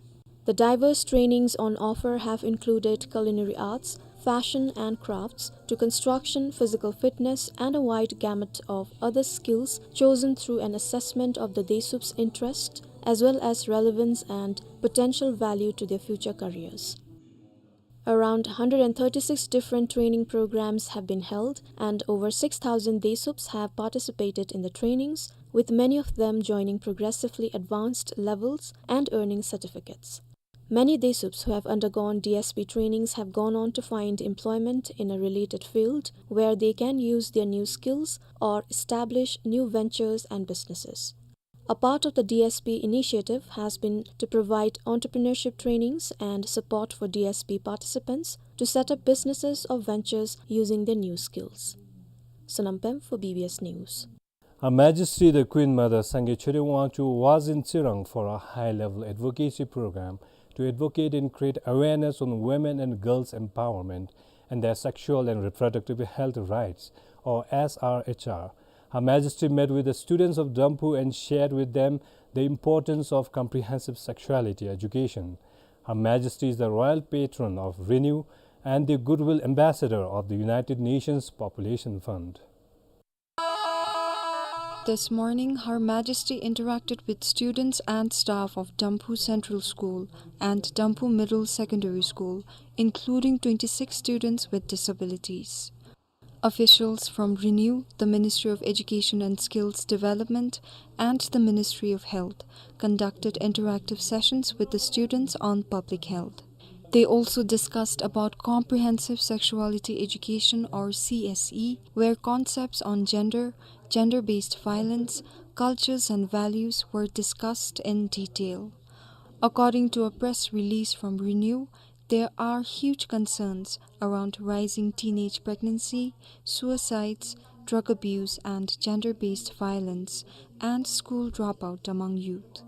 The diverse trainings on offer have included culinary arts, fashion and crafts, to construction, physical fitness, and a wide gamut of other skills chosen through an assessment of the Daesup's interest as well as relevance and potential value to their future careers. Around hundred and thirty-six different training programs have been held, and over six thousand Daesups have participated in the trainings, with many of them joining progressively advanced levels and earning certificates. Many Daesups who have undergone D S P trainings have gone on to find employment in a related field where they can use their new skills or establish new ventures and businesses. A part of the D S P initiative has been to provide entrepreneurship trainings and support for D S P participants to set up businesses or ventures using their new skills. Sonam Pem for B B S News. Her Majesty the Queen Mother Sangay Choden Wangchuck was in Tsirang for a high-level advocacy program to advocate and create awareness on women and girls' empowerment and their sexual and reproductive health rights, or S R H R. Her Majesty met with the students of Damphu and shared with them the importance of comprehensive sexuality education. Her Majesty is the royal patron of Renew and the Goodwill Ambassador of the United Nations Population Fund. This morning, Her Majesty interacted with students and staff of Damphu Central School and Damphu Middle Secondary School, including twenty-six students with disabilities. Officials from Renew, the Ministry of Education and Skills Development, and the Ministry of Health conducted interactive sessions with the students on public health. They also discussed about comprehensive sexuality education, or C S E, where concepts on gender, gender-based violence, cultures and values were discussed in detail. According to a press release from Renew, there are huge concerns around rising teenage pregnancy, suicides, drug abuse and gender-based violence, and school dropout among youth.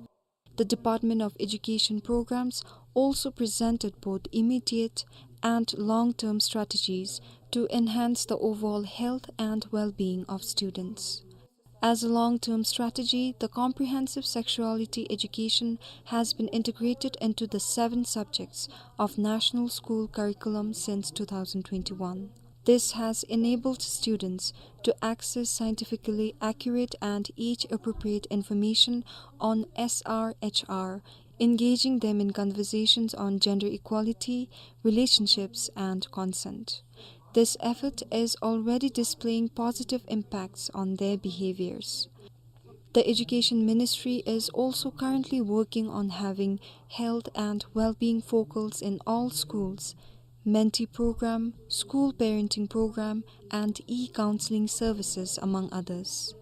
The Department of Education programs also presented both immediate and long-term strategies to enhance the overall health and well-being of students. As a long-term strategy, the comprehensive sexuality education has been integrated into the seven subjects of National School Curriculum since two thousand twenty-one. This has enabled students to access scientifically accurate and age-appropriate information on S R H R, engaging them in conversations on gender equality, relationships, and consent. This effort is already displaying positive impacts on their behaviors. The Education Ministry is also currently working on having health and well-being focals in all schools, Mentee program, school parenting program, and e-counseling services, among others.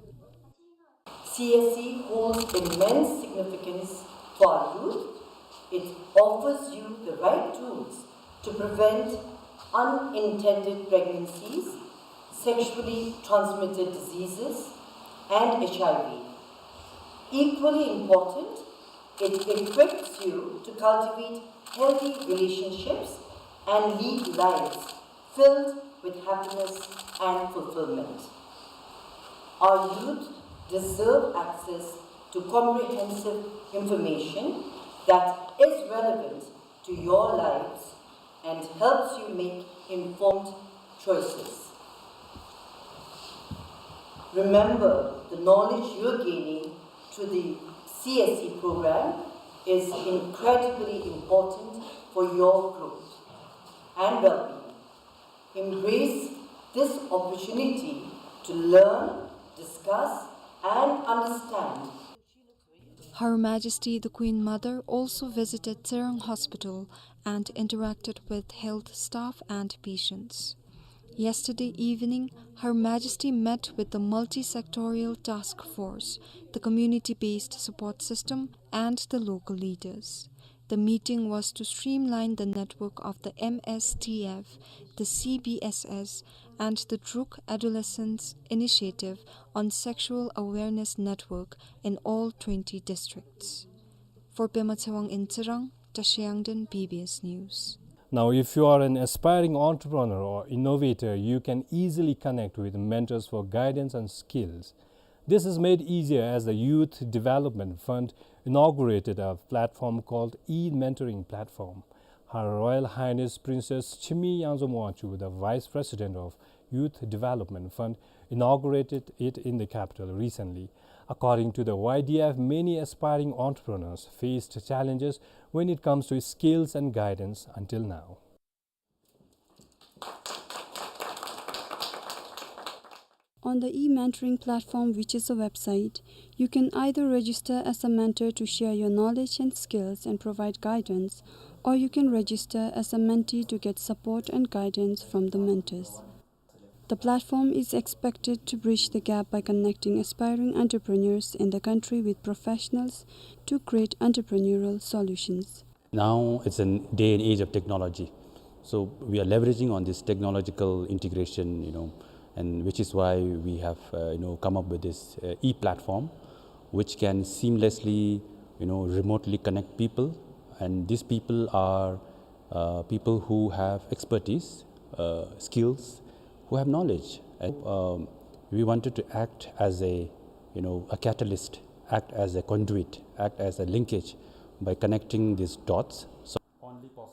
C S E holds immense significance for our youth. It offers you the right tools to prevent unintended pregnancies, sexually transmitted diseases, and H I V. Equally important, it equips you to cultivate healthy relationships and lead lives filled with happiness and fulfillment. Our youth deserve access to comprehensive information that is relevant to your lives and helps you make informed choices. Remember, the knowledge you're gaining through the C S E program is incredibly important for your growth and well-being. Embrace this opportunity to learn, discuss, and understand. Her Majesty the Queen Mother also visited Tsirang Hospital and interacted with health staff and patients. Yesterday evening, Her Majesty met with the multi-sectorial task force, the community-based support system, and the local leaders. The meeting was to streamline the network of the M S T F, the C B S S, and the Druk Adolescence Initiative on Sexual Awareness Network in all twenty districts. For Pema Tsewang in Tsirang, Tashi Yangden, B B S News. Now, if you are an aspiring entrepreneur or innovator, you can easily connect with mentors for guidance and skills. This is made easier as the Youth Development Fund inaugurated a platform called e-Mentoring Platform. Her Royal Highness Princess Chimi Yangzom Wangchuck, the Vice President of Youth Development Fund, inaugurated it in the capital recently. According to the Y D F, many aspiring entrepreneurs faced challenges when it comes to skills and guidance until now. On the e-mentoring platform, which is a website, you can either register as a mentor to share your knowledge and skills and provide guidance, or you can register as a mentee to get support and guidance from the mentors. The platform is expected to bridge the gap by connecting aspiring entrepreneurs in the country with professionals to create entrepreneurial solutions. Now it's a day and age of technology. So we are leveraging on this technological integration, you know, and which is why we have, uh, you know, come up with this, uh, e-platform, which can seamlessly, you know, remotely connect people. And these people are, uh, people who have expertise, uh, skills, who have knowledge. And, um, we wanted to act as a, you know, a catalyst, act as a conduit, act as a linkage by connecting these dots. So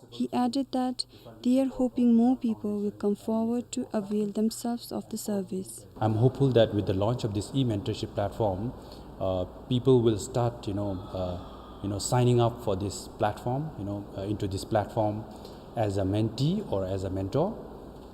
He added that they are hoping more people will come forward to avail themselves of the service. I'm hopeful that with the launch of this e-mentorship platform, uh, people will start, you know, uh, you know, signing up for this platform, you know, uh, into this platform as a mentee or as a mentor.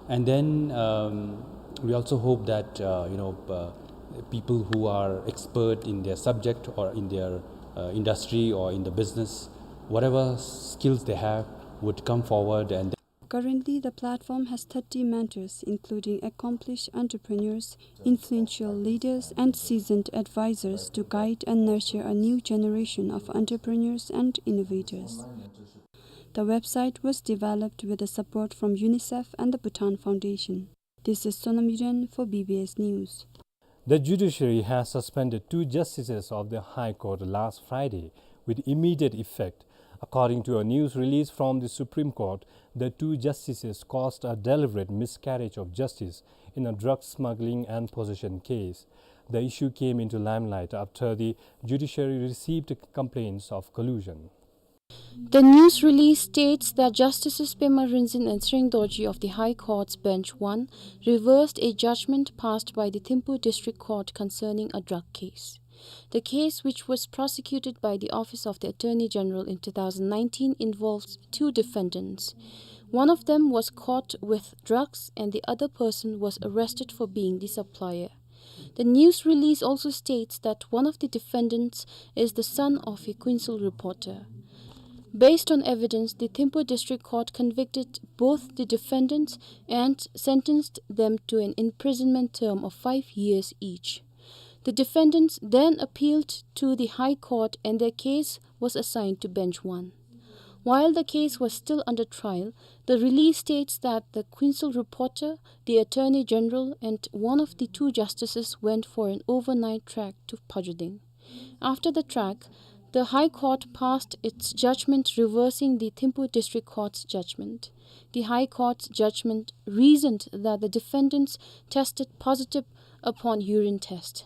And then, um, we also hope that, uh, you know, uh, people who are expert in their subject or in their, uh, industry or in the business, whatever skills they have, would come forward and Currently, the platform has thirty mentors, including accomplished entrepreneurs, influential leaders, and seasoned advisors to guide and nurture a new generation of entrepreneurs and innovators. The website was developed with the support from UNICEF and the Bhutan Foundation. This is Sonam Yuden for B B S News. The judiciary has suspended two justices of the High Court last Friday with immediate effect. According to a news release from the Supreme Court, the two justices caused a deliberate miscarriage of justice in a drug smuggling and possession case. The issue came into limelight after the judiciary received complaints of collusion. The news release states that Justices Pema Rinzin and Tshering Dorji of the High Court's Bench one reversed a judgment passed by the Thimphu District Court concerning a drug case. The case, which was prosecuted by the Office of the Attorney General in two thousand nineteen, involves two defendants. One of them was caught with drugs and the other person was arrested for being the supplier. The news release also states that one of the defendants is the son of a Quinsel reporter. Based on evidence, the Thimphu District Court convicted both the defendants and sentenced them to an imprisonment term of five years each. The defendants then appealed to the High Court and their case was assigned to Bench one. While the case was still under trial, the release states that the Quinsel reporter, the Attorney General, and one of the two justices went for an overnight trek to Phajuding. After the trek, the High Court passed its judgment reversing the Thimphu District Court's judgment. The High Court's judgment reasoned that the defendants tested positive upon urine test.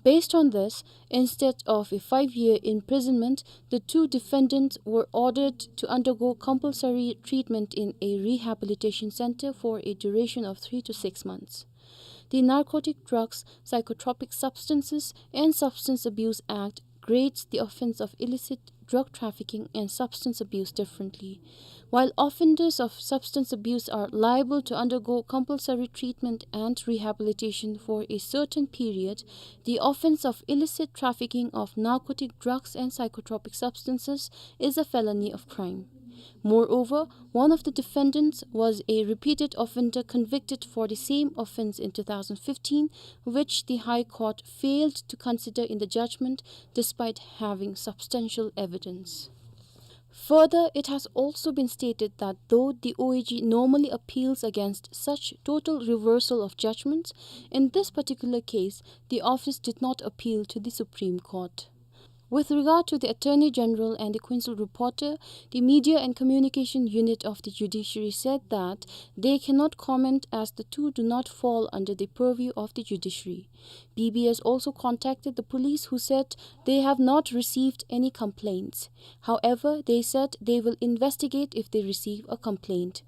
Based on this, instead of a five-year imprisonment, the two defendants were ordered to undergo compulsory treatment in a rehabilitation center for a duration of three to six months. The Narcotic Drugs, Psychotropic Substances, and Substance Abuse Act grades the offense of illicit drug trafficking and substance abuse differently. While offenders of substance abuse are liable to undergo compulsory treatment and rehabilitation for a certain period, the offense of illicit trafficking of narcotic drugs and psychotropic substances is a felony of crime. Moreover, one of the defendants was a repeated offender convicted for the same offense in two thousand fifteen, which the High Court failed to consider in the judgment despite having substantial evidence. Further, it has also been stated that though the O A G normally appeals against such total reversal of judgments, in this particular case, the office did not appeal to the Supreme Court. With regard to the Attorney General and the Quinsel reporter, the Media and Communication Unit of the Judiciary said that they cannot comment as the two do not fall under the purview of the judiciary. B B S also contacted the police, who said they have not received any complaints. However, they said they will investigate if they receive a complaint.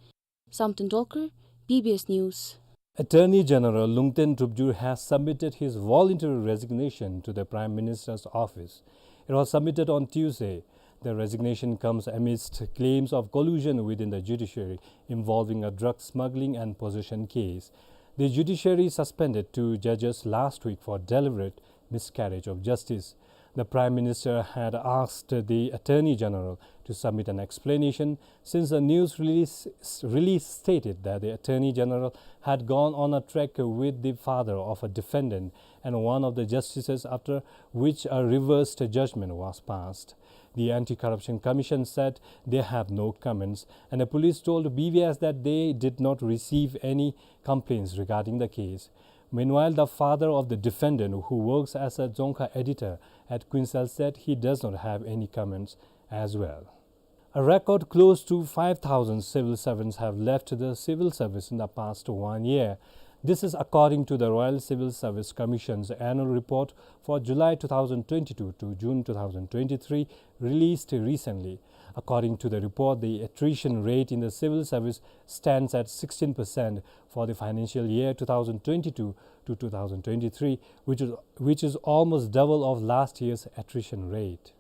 Samten Dolkar, B B S News. Attorney General Lungten Dhrupjur has submitted his voluntary resignation to the Prime Minister's office. It was submitted on Tuesday. The resignation comes amidst claims of collusion within the judiciary involving a drug smuggling and possession case. The judiciary suspended two judges last week for deliberate miscarriage of justice. The Prime Minister had asked the Attorney General to submit an explanation, since a news release, release stated that the Attorney General had gone on a trek with the father of a defendant and one of the justices, after which a reversed judgment was passed. The Anti-Corruption Commission said they have no comments, and the police told B B S that they did not receive any complaints regarding the case. Meanwhile, the father of the defendant, who works as a Dzongkha editor at Quinsel, said he does not have any comments as well. A record close to five thousand civil servants have left the civil service in the past one year. This is according to the Royal Civil Service Commission's annual report for July two thousand twenty-two to June two thousand twenty-three, released recently. According to the report, the attrition rate in the civil service stands at sixteen percent for the financial year two thousand twenty-two to two thousand twenty-three, which is, which is almost double of last year's attrition rate.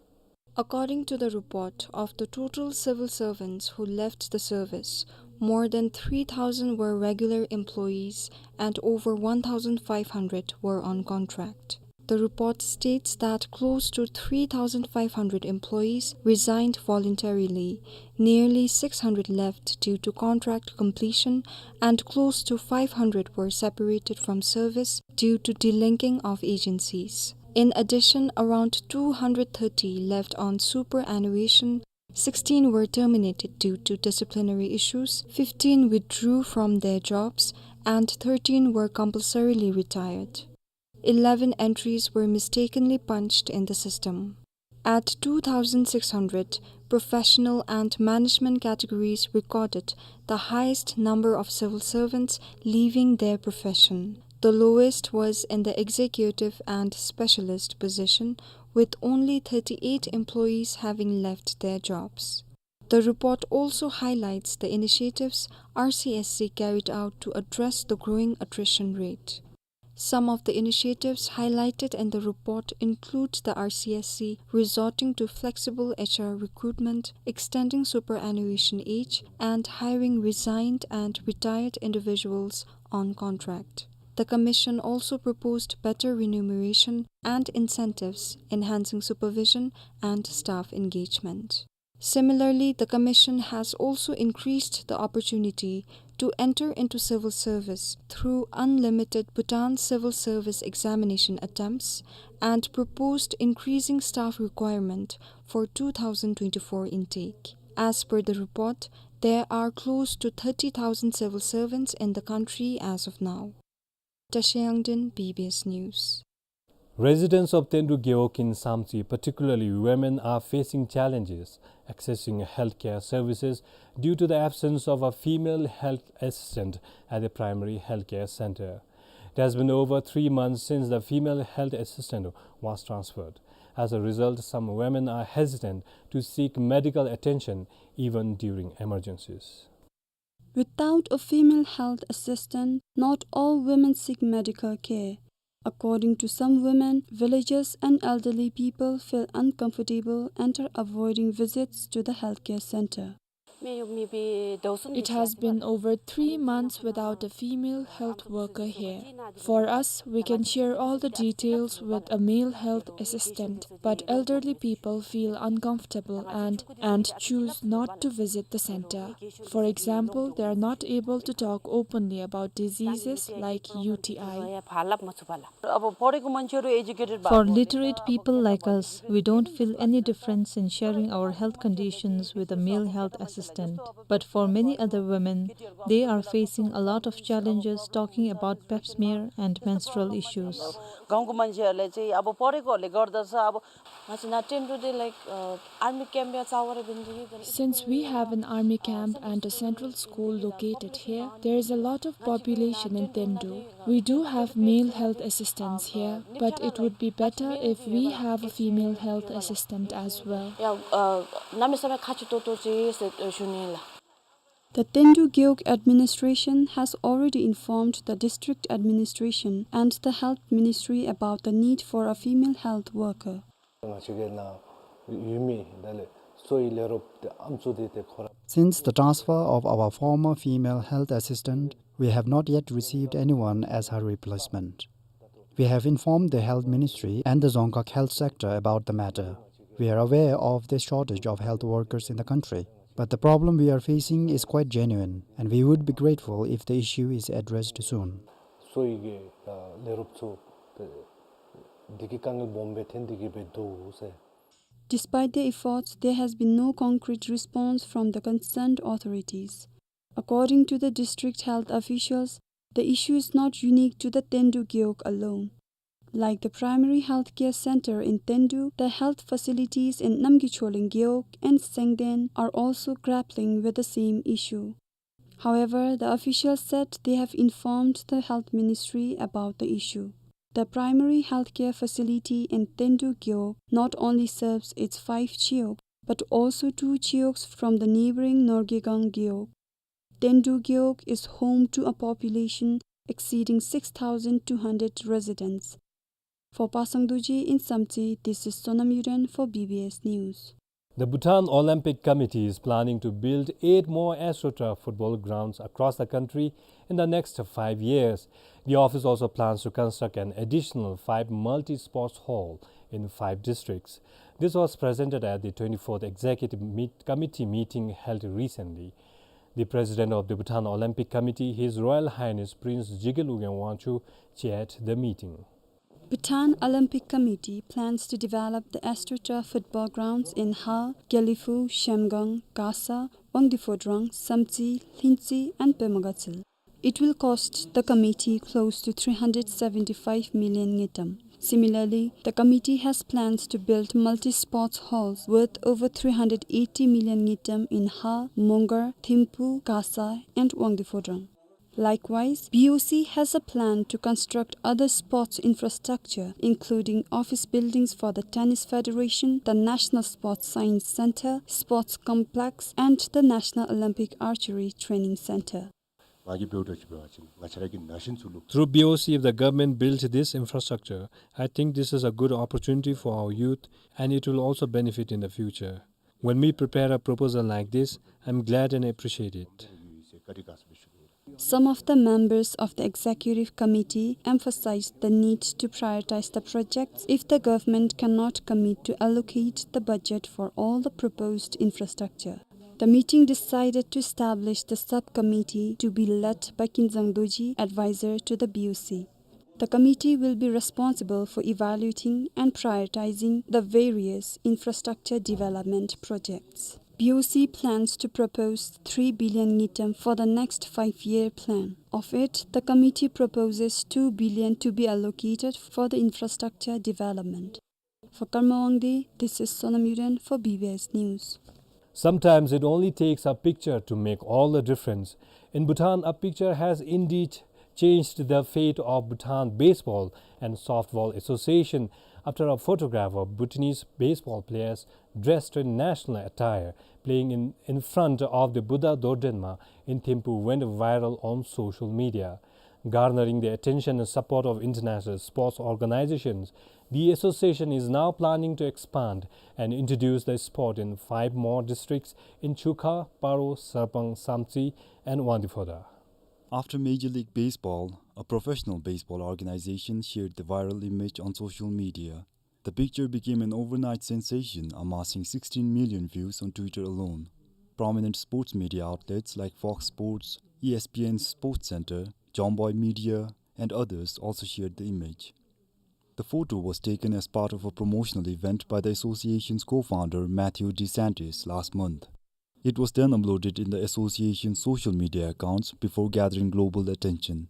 According to the report, of the total civil servants who left the service, more than three thousand were regular employees and over one thousand five hundred were on contract. The report states that close to three thousand five hundred employees resigned voluntarily, nearly six hundred left due to contract completion, and close to five hundred were separated from service due to delinking of agencies. In addition, around two hundred thirty left on superannuation, sixteen were terminated due to disciplinary issues, fifteen withdrew from their jobs, and thirteen were compulsorily retired. Eleven entries were mistakenly punched in the system. At two thousand six hundred, professional and management categories recorded the highest number of civil servants leaving their profession. The lowest was in the executive and specialist position, with only thirty-eight employees having left their jobs. The report also highlights the initiatives R C S C carried out to address the growing attrition rate. Some of the initiatives highlighted in the report include the R C S C resorting to flexible H R recruitment, extending superannuation age, and hiring resigned and retired individuals on contract. The Commission also proposed better remuneration and incentives, enhancing supervision and staff engagement. Similarly, the Commission has also increased the opportunity to enter into civil service through unlimited Bhutan civil service examination attempts and proposed increasing staff requirement for two thousand twenty-four intake. As per the report, there are close to thirty thousand civil servants in the country as of now. Tashi Yangden, B B S News. Residents of Tendu Gewog in Samtse, particularly women, are facing challenges accessing healthcare services due to the absence of a female health assistant at the primary healthcare center. It has been over three months since the female health assistant was transferred. As a result, some women are hesitant to seek medical attention even during emergencies. Without a female health assistant, not all women seek medical care. According to some women, villagers and elderly people feel uncomfortable and are avoiding visits to the healthcare center. It has been over three months without a female health worker here. For us, we can share all the details with a male health assistant, but elderly people feel uncomfortable and, and choose not to visit the center. For example, they are not able to talk openly about diseases like U T I. For literate people like us, we don't feel any difference in sharing our health conditions with a male health assistant. But for many other women, they are facing a lot of challenges talking about pap smear and menstrual issues. गाउँको मान्छेहरूले चाहिँ अब पढेकोहरूले गर्दछ, अब Since we have an army camp and a central school located here, there is a lot of population in Tendu. We do have male health assistants here, but it would be better if we have a female health assistant as well. The Tendu Gewog administration has already informed the district administration and the health ministry about the need for a female health worker. Since the transfer of our former female health assistant, we have not yet received anyone as her replacement. We have informed the health ministry and the Dzongkhag health sector about the matter. We are aware of the shortage of health workers in the country, but the problem we are facing is quite genuine, and we would be grateful if the issue is addressed soon. Despite their efforts, there has been no concrete response from the concerned authorities. According to the district health officials, the issue is not unique to the Tendu Gewog alone. Like the primary healthcare center in Tendu, the health facilities in Namgyicholeng Gewog and Sengden are also grappling with the same issue. However, the officials said they have informed the health ministry about the issue. The primary healthcare facility in Tendu Gewog not only serves its five chiyogs, but also two chiyogs from the neighboring Norgegang Gewog. Tendu Gewog is home to a population exceeding six thousand two hundred residents. For Pasang Dorji in Samtse, this is Sonam Yuden for B B S News. The Bhutan Olympic Committee is planning to build eight more AstroTurf football grounds across the country in the next five years. The office also plans to construct an additional five multi-sports hall in five districts. This was presented at the twenty-fourth Executive Meet-, Committee meeting held recently. The President of the Bhutan Olympic Committee, His Royal Highness Prince Jigme Lobgyen Wangchuck, chaired the meeting. Bhutan Olympic Committee plans to develop the AstroTurf football grounds in Hal, Gelephu, Zhemgang, Gasa, Wangdue Phodrang, Samtse, Lhintsey, and Pema Gatshel. It will cost the committee close to three hundred seventy-five million ngultrum. Similarly, the committee has plans to build multi-sports halls worth over three hundred eighty million ngultrum in Hal, Mongar, Thimphu, Gasa, and Wangdue Phodrang. Likewise, B O C has a plan to construct other sports infrastructure, including office buildings for the Tennis Federation, the National Sports Science Center, Sports Complex, and the National Olympic Archery Training Center. ང་གིས་འབདཝ་ད་ཅིག་འབད་བ་ཅིན་ང་བཅས་ར་གི་ན་གཞོན་ཚུ་ལུ། Through B O C, if the government built this infrastructure, I think this is a good opportunity for our youth and it will also benefit in the future. When we prepare a proposal like this, I'm glad and appreciate it. Some of the members of the executive committee emphasized the need to prioritize the projects if the government cannot commit to allocate the budget for all the proposed infrastructure. The meeting decided to establish the subcommittee to be led by Kinzang Dorji, advisor to the B O C. The committee will be responsible for evaluating and prioritizing the various infrastructure development projects. B O C plans to propose three billion ngultrum for the next five-year plan. Of it, the committee proposes two billion to be allocated for the infrastructure development. For Karma Wangdi, this is Sonam Yuden for B B S News. Sometimes it only takes a picture to make all the difference. In Bhutan, a picture has indeed changed the fate of Bhutan Baseball and Softball Association after a photograph of Bhutanese baseball players dressed in national attire playing in, in front of the Buddha Dorjenma in Thimphu went viral on social media. Garnering the attention and support of international sports organizations, the association is now planning to expand and introduce the sport in five more districts in Chukha, Paro, Sarpang, Samtse, and Wangdue Phodrang. After Major League Baseball, a professional baseball organization shared the viral image on social media. The picture became an overnight sensation, amassing sixteen million views on Twitter alone. Prominent sports media outlets like Fox Sports, E S P N Sports Center, Jomboy Media, and others also shared the image. The photo was taken as part of a promotional event by the association's co-founder Matthew DeSantis last month. It was then uploaded in the association's social media accounts before gathering global attention.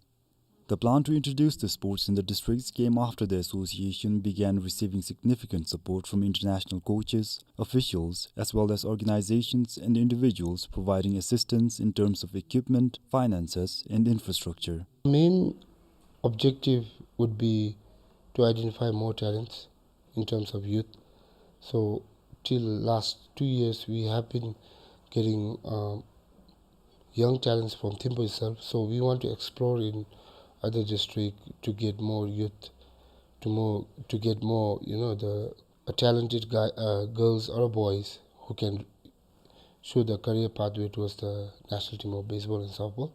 The plan to introduce the sports in the districts came after the association began receiving significant support from international coaches, officials, as well as organizations and individuals providing assistance in terms of equipment, finances, and infrastructure. Main objective would be to identify more talents in terms of youth. So till last two years, we have been getting, um, young talents from Thimphu itself. So we want to explore in other district to get more youth, to more, to get more, you know, the, uh, talented guy, uh, girls or boys who can show the career pathway towards the national team of baseball and softball.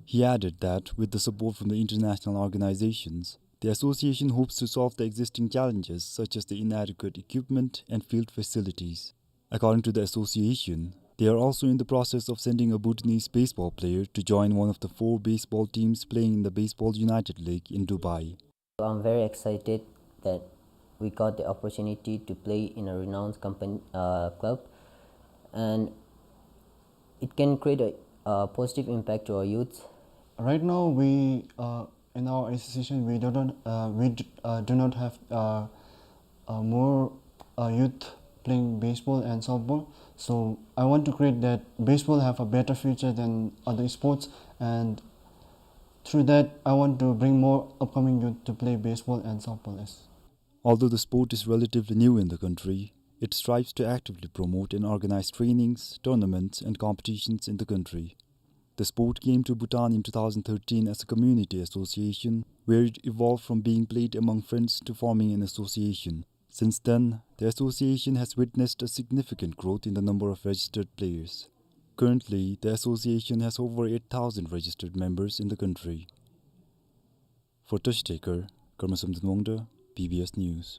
He added that with the support from the international organizations, the association hopes to solve the existing challenges such as the inadequate equipment and field facilities. According to the association, they are also in the process of sending a Bhutanese baseball player to join one of the four baseball teams playing in the Baseball United League in Dubai. I'm very excited that we got the opportunity to play in a renowned company, uh, club, and it can create a, a positive impact to our youth. Right now, we, uh, in our association, we do not, uh, we d-, uh, do not have, uh, uh, more, uh, youth playing baseball and softball. So I want to create that baseball have a better future than other sports, and through that, I want to bring more upcoming youth to play baseball and softball. Yes. Although the sport is relatively new in the country, it strives to actively promote and organize trainings, tournaments, and competitions in the country. The sport came to Bhutan in two thousand thirteen as a community association, where it evolved from being played among friends to forming an association. Since then, the association has witnessed a significant growth in the number of registered players. Currently, the association has over eight thousand registered members in the country. For Toshi Taker, Karma Samten Wangda, B B S News.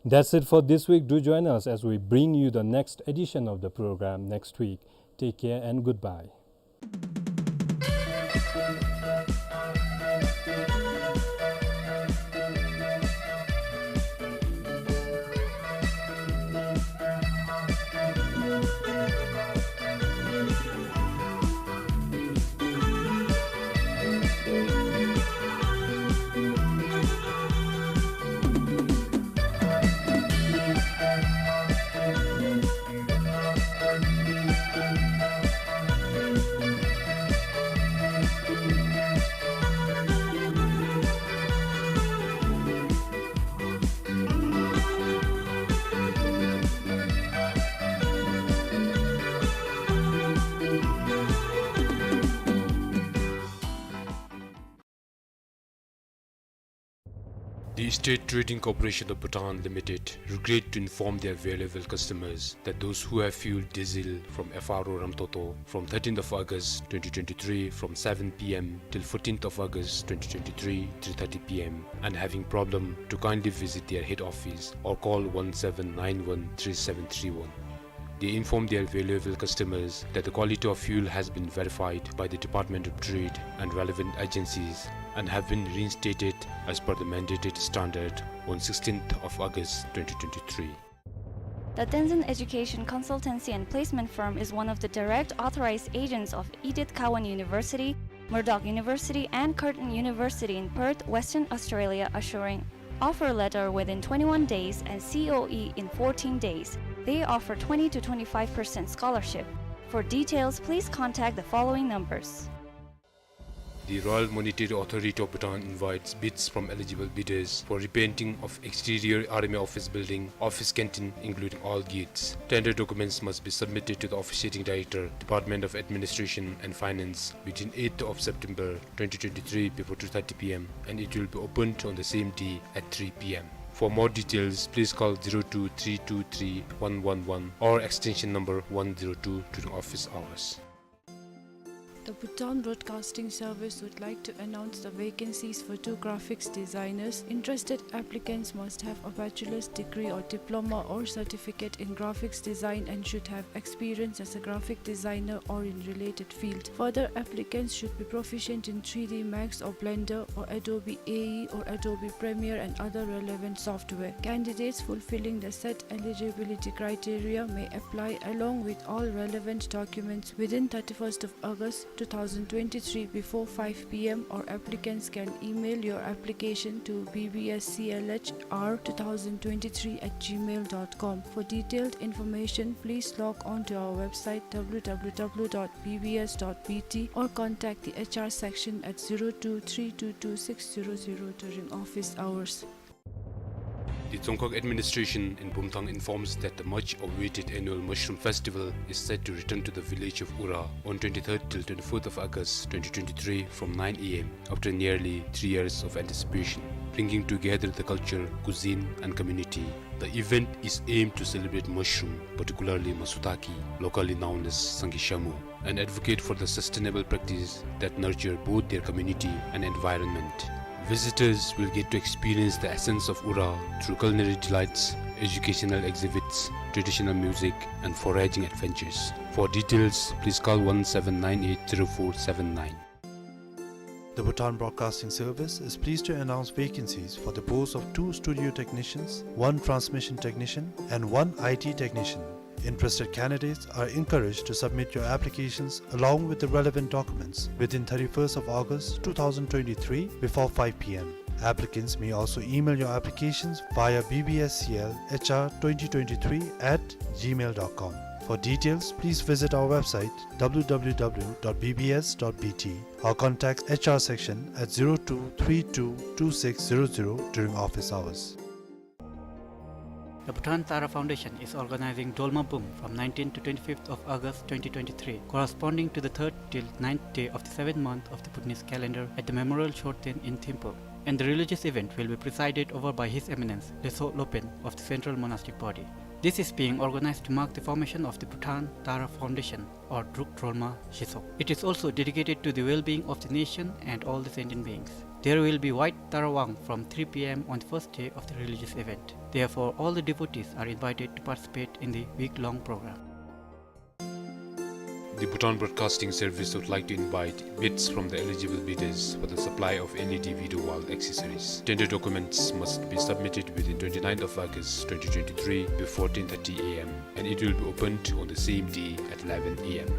That's it for this week. Do join us as we bring you the next edition of the program next week. Take care and goodbye. The State Trading Corporation of Bhutan Limited regret to inform their valuable customers that those who have fueled diesel from F R O Ramtoto from thirteenth of August twenty twenty-three from seven p m till fourteenth of August twenty twenty-three, three thirty p m, and having problem, to kindly visit their head office or call one seven nine one three seven three one. They inform their valuable customers that the quality of fuel has been verified by the Department of Trade and relevant agencies and have been reinstated as per the mandated standard on sixteenth of August twenty twenty-three. The Tenzin Education Consultancy and Placement Firm is one of the direct authorized agents of Edith Cowan University, Murdoch University, and Curtin University in Perth, Western Australia, assuring offer letter within twenty-one days and C O E in fourteen days. They offer twenty to twenty-five percent scholarship. For details, please contact the following numbers. The Royal Monetary Authority of Bhutan invites bids from eligible bidders for repainting of exterior Army Office Building, office canteen, including all gates. Tender documents must be submitted to the Officiating Director, Department of Administration and Finance, within eighth of September twenty twenty-three before two thirty p m, and it will be opened on the same day at three p m. For more details, please call zero two three two three one one one or extension number one zero two during office hours. The Bhutan Broadcasting Service would like to announce the vacancies for two graphics designers. Interested applicants must have a bachelor's degree or diploma or certificate in graphics design and should have experience as a graphic designer or in related field. Further, applicants should be proficient in three D Max or Blender or Adobe A E or Adobe Premiere and other relevant software. Candidates fulfilling the set eligibility criteria may apply along with all relevant documents within thirty-first of August two thousand twenty-three before five p m, or applicants can email your application to B B S C L H R two thousand twenty-three at gmail dot com. For detailed information, please log on to our website w w w dot b b s dot b t or contact the H R section at zero two three two two six zero zero during office hours. The Dzongkhag administration in Bumthang informs that the much awaited annual Mushroom Festival is set to return to the village of Ura on twenty-third till twenty-fourth of August twenty twenty-three from nine a m after nearly three years of anticipation. Bringing together the culture, cuisine, and community, the event is aimed to celebrate mushroom, particularly masutaki, locally known as sangishamu, and advocate for the sustainable practice that nurture both their community and environment. Visitors will get to experience the essence of Ura through culinary delights, educational exhibits, traditional music, and foraging adventures. For details, please call one seven nine eight zero four seven nine. The Bhutan Broadcasting Service is pleased to announce vacancies for the post of two studio technicians, one transmission technician, and one I T technician. Interested candidates are encouraged to submit your applications along with the relevant documents within thirty-first of August two thousand twenty-three before five p m. Applicants may also email your applications via B B S C L H R twenty twenty-three at gmail dot com. For details, please visit our website w w w dot b b s dot b t or contact H R section at zero two three two two six zero zero during office hours. The Bhutan Tara Foundation is organizing Dolma Bum from nineteenth to twenty-fifth of August twenty twenty-three, corresponding to the third till ninth day of the seventh month of the Bhutanese calendar at the Memorial Chorten in Thimphu. And the religious event will be presided over by His Eminence Leytshog Lopen of the Central Monastic Body. This is being organized to mark the formation of the Bhutan Tara Foundation, or Druk Drolma Shesog. It is also dedicated to the well-being of the nation and all the sentient beings. There will be White Tara Wang from three p m on the first day of the religious event. Therefore, all the devotees are invited to participate in the week-long program. The Bhutan Broadcasting Service would like to invite bids from the eligible bidders for the supply of L E D video wall accessories. Tender documents must be submitted within twenty-ninth of August twenty twenty-three before ten thirty a m, and it will be opened on the same day at eleven a m.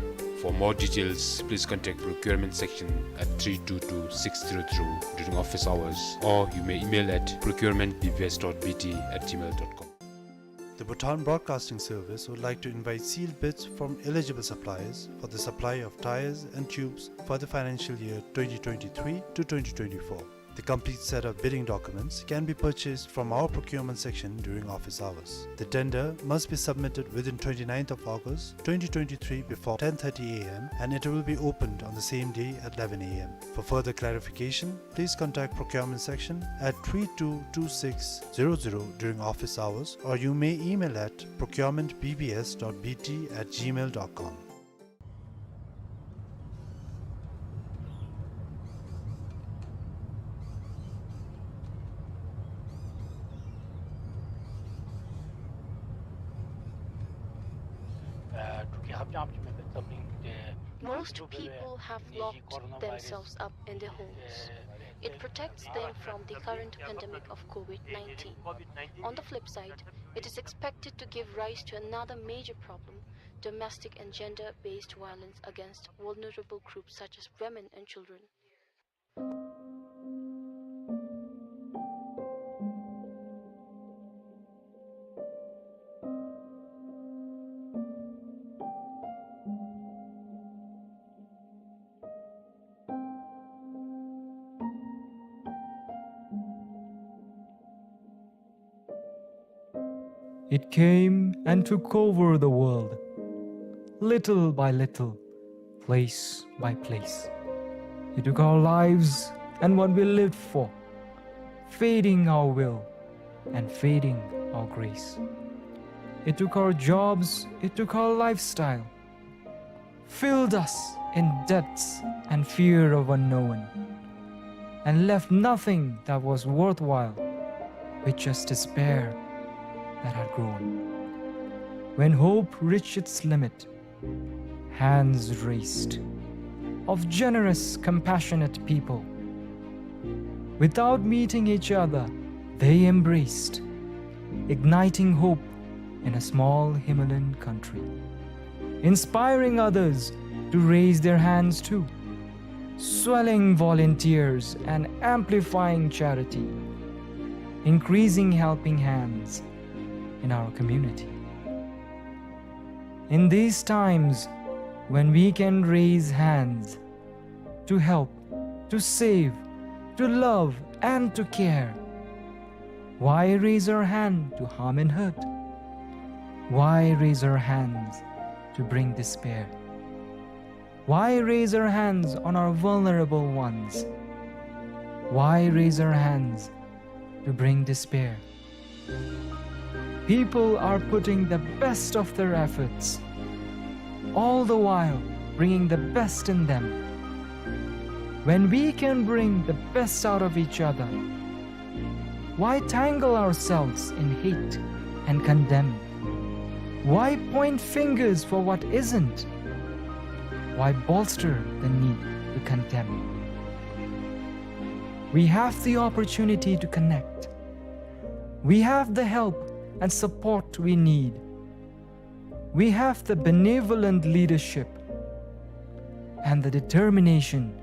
For more details, please contact procurement section at three two two six zero zero during office hours, or you may email at procurement B B S dot B T at gmail dot com. The Bhutan Broadcasting Service would like to invite sealed bids from eligible suppliers for the supply of tyres and tubes for the financial year twenty twenty-three to twenty twenty-four. A complete set of bidding documents can be purchased from our procurement section during office hours. The tender must be submitted within twenty-ninth of August twenty twenty-three before ten thirty a m and it will be opened on the same day at eleven a m. For further clarification, please contact procurement section at three two two six zero zero during office hours, or you may email at procurement B B S dot B T at gmail dot com. Most people have locked themselves up in their homes. It protects them from the current pandemic of COVID nineteen. On the flip side, it is expected to give rise to another major problem, domestic and gender-based violence against vulnerable groups such as women and children. It came and took over the world, little by little, place by place. It took our lives and what we lived for, fading our will and fading our grace. It took our jobs, it took our lifestyle, filled us in debts and fear of unknown, and left nothing that was worthwhile, with just despair that had grown. When hope reached its limit, hands raised of generous, compassionate people. Without meeting each other, they embraced, igniting hope in a small Himalayan country, inspiring others to raise their hands too, swelling volunteers and amplifying charity, increasing helping hands in our community. In these times when we can raise hands to help, to save, to love, and to care, why raise our hand to harm and hurt? Why raise our hands to bring despair? Why raise our hands on our vulnerable ones? Why raise our hands to bring despair? People are putting the best of their efforts, all the while bringing the best in them. When we can bring the best out of each other, why tangle ourselves in hate and condemn? Why point fingers for what isn't? Why bolster the need to condemn? We have the opportunity to connect. We have the help and support we need. We have the benevolent leadership and the determination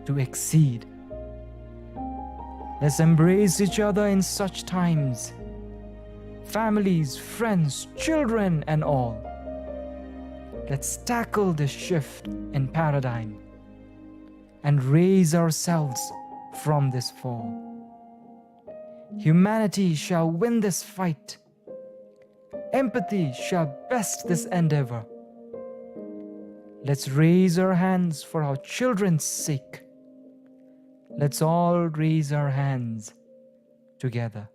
to exceed. Let's embrace each other in such times. Families, friends, children, and all. Let's tackle this shift in paradigm and raise ourselves from this fall. Humanity shall win this fight. Empathy shall best this endeavor. Let's raise our hands for our children's sake. Let's all raise our hands together.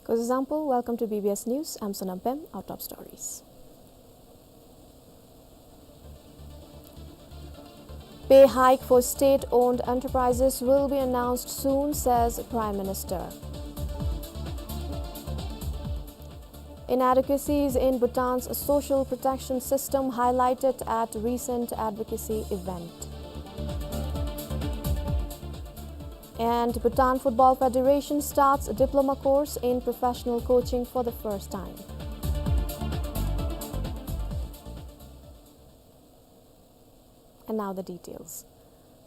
Kozo Zangpo, welcome to B B S News. I'm Sonam Pem. Our top stories. Pay hike for state-owned enterprises will be announced soon, says Prime Minister. Inadequacies in Bhutan's social protection system highlighted at recent advocacy event. And Bhutan Football Federation starts a diploma course in professional coaching for the first time. And now the details.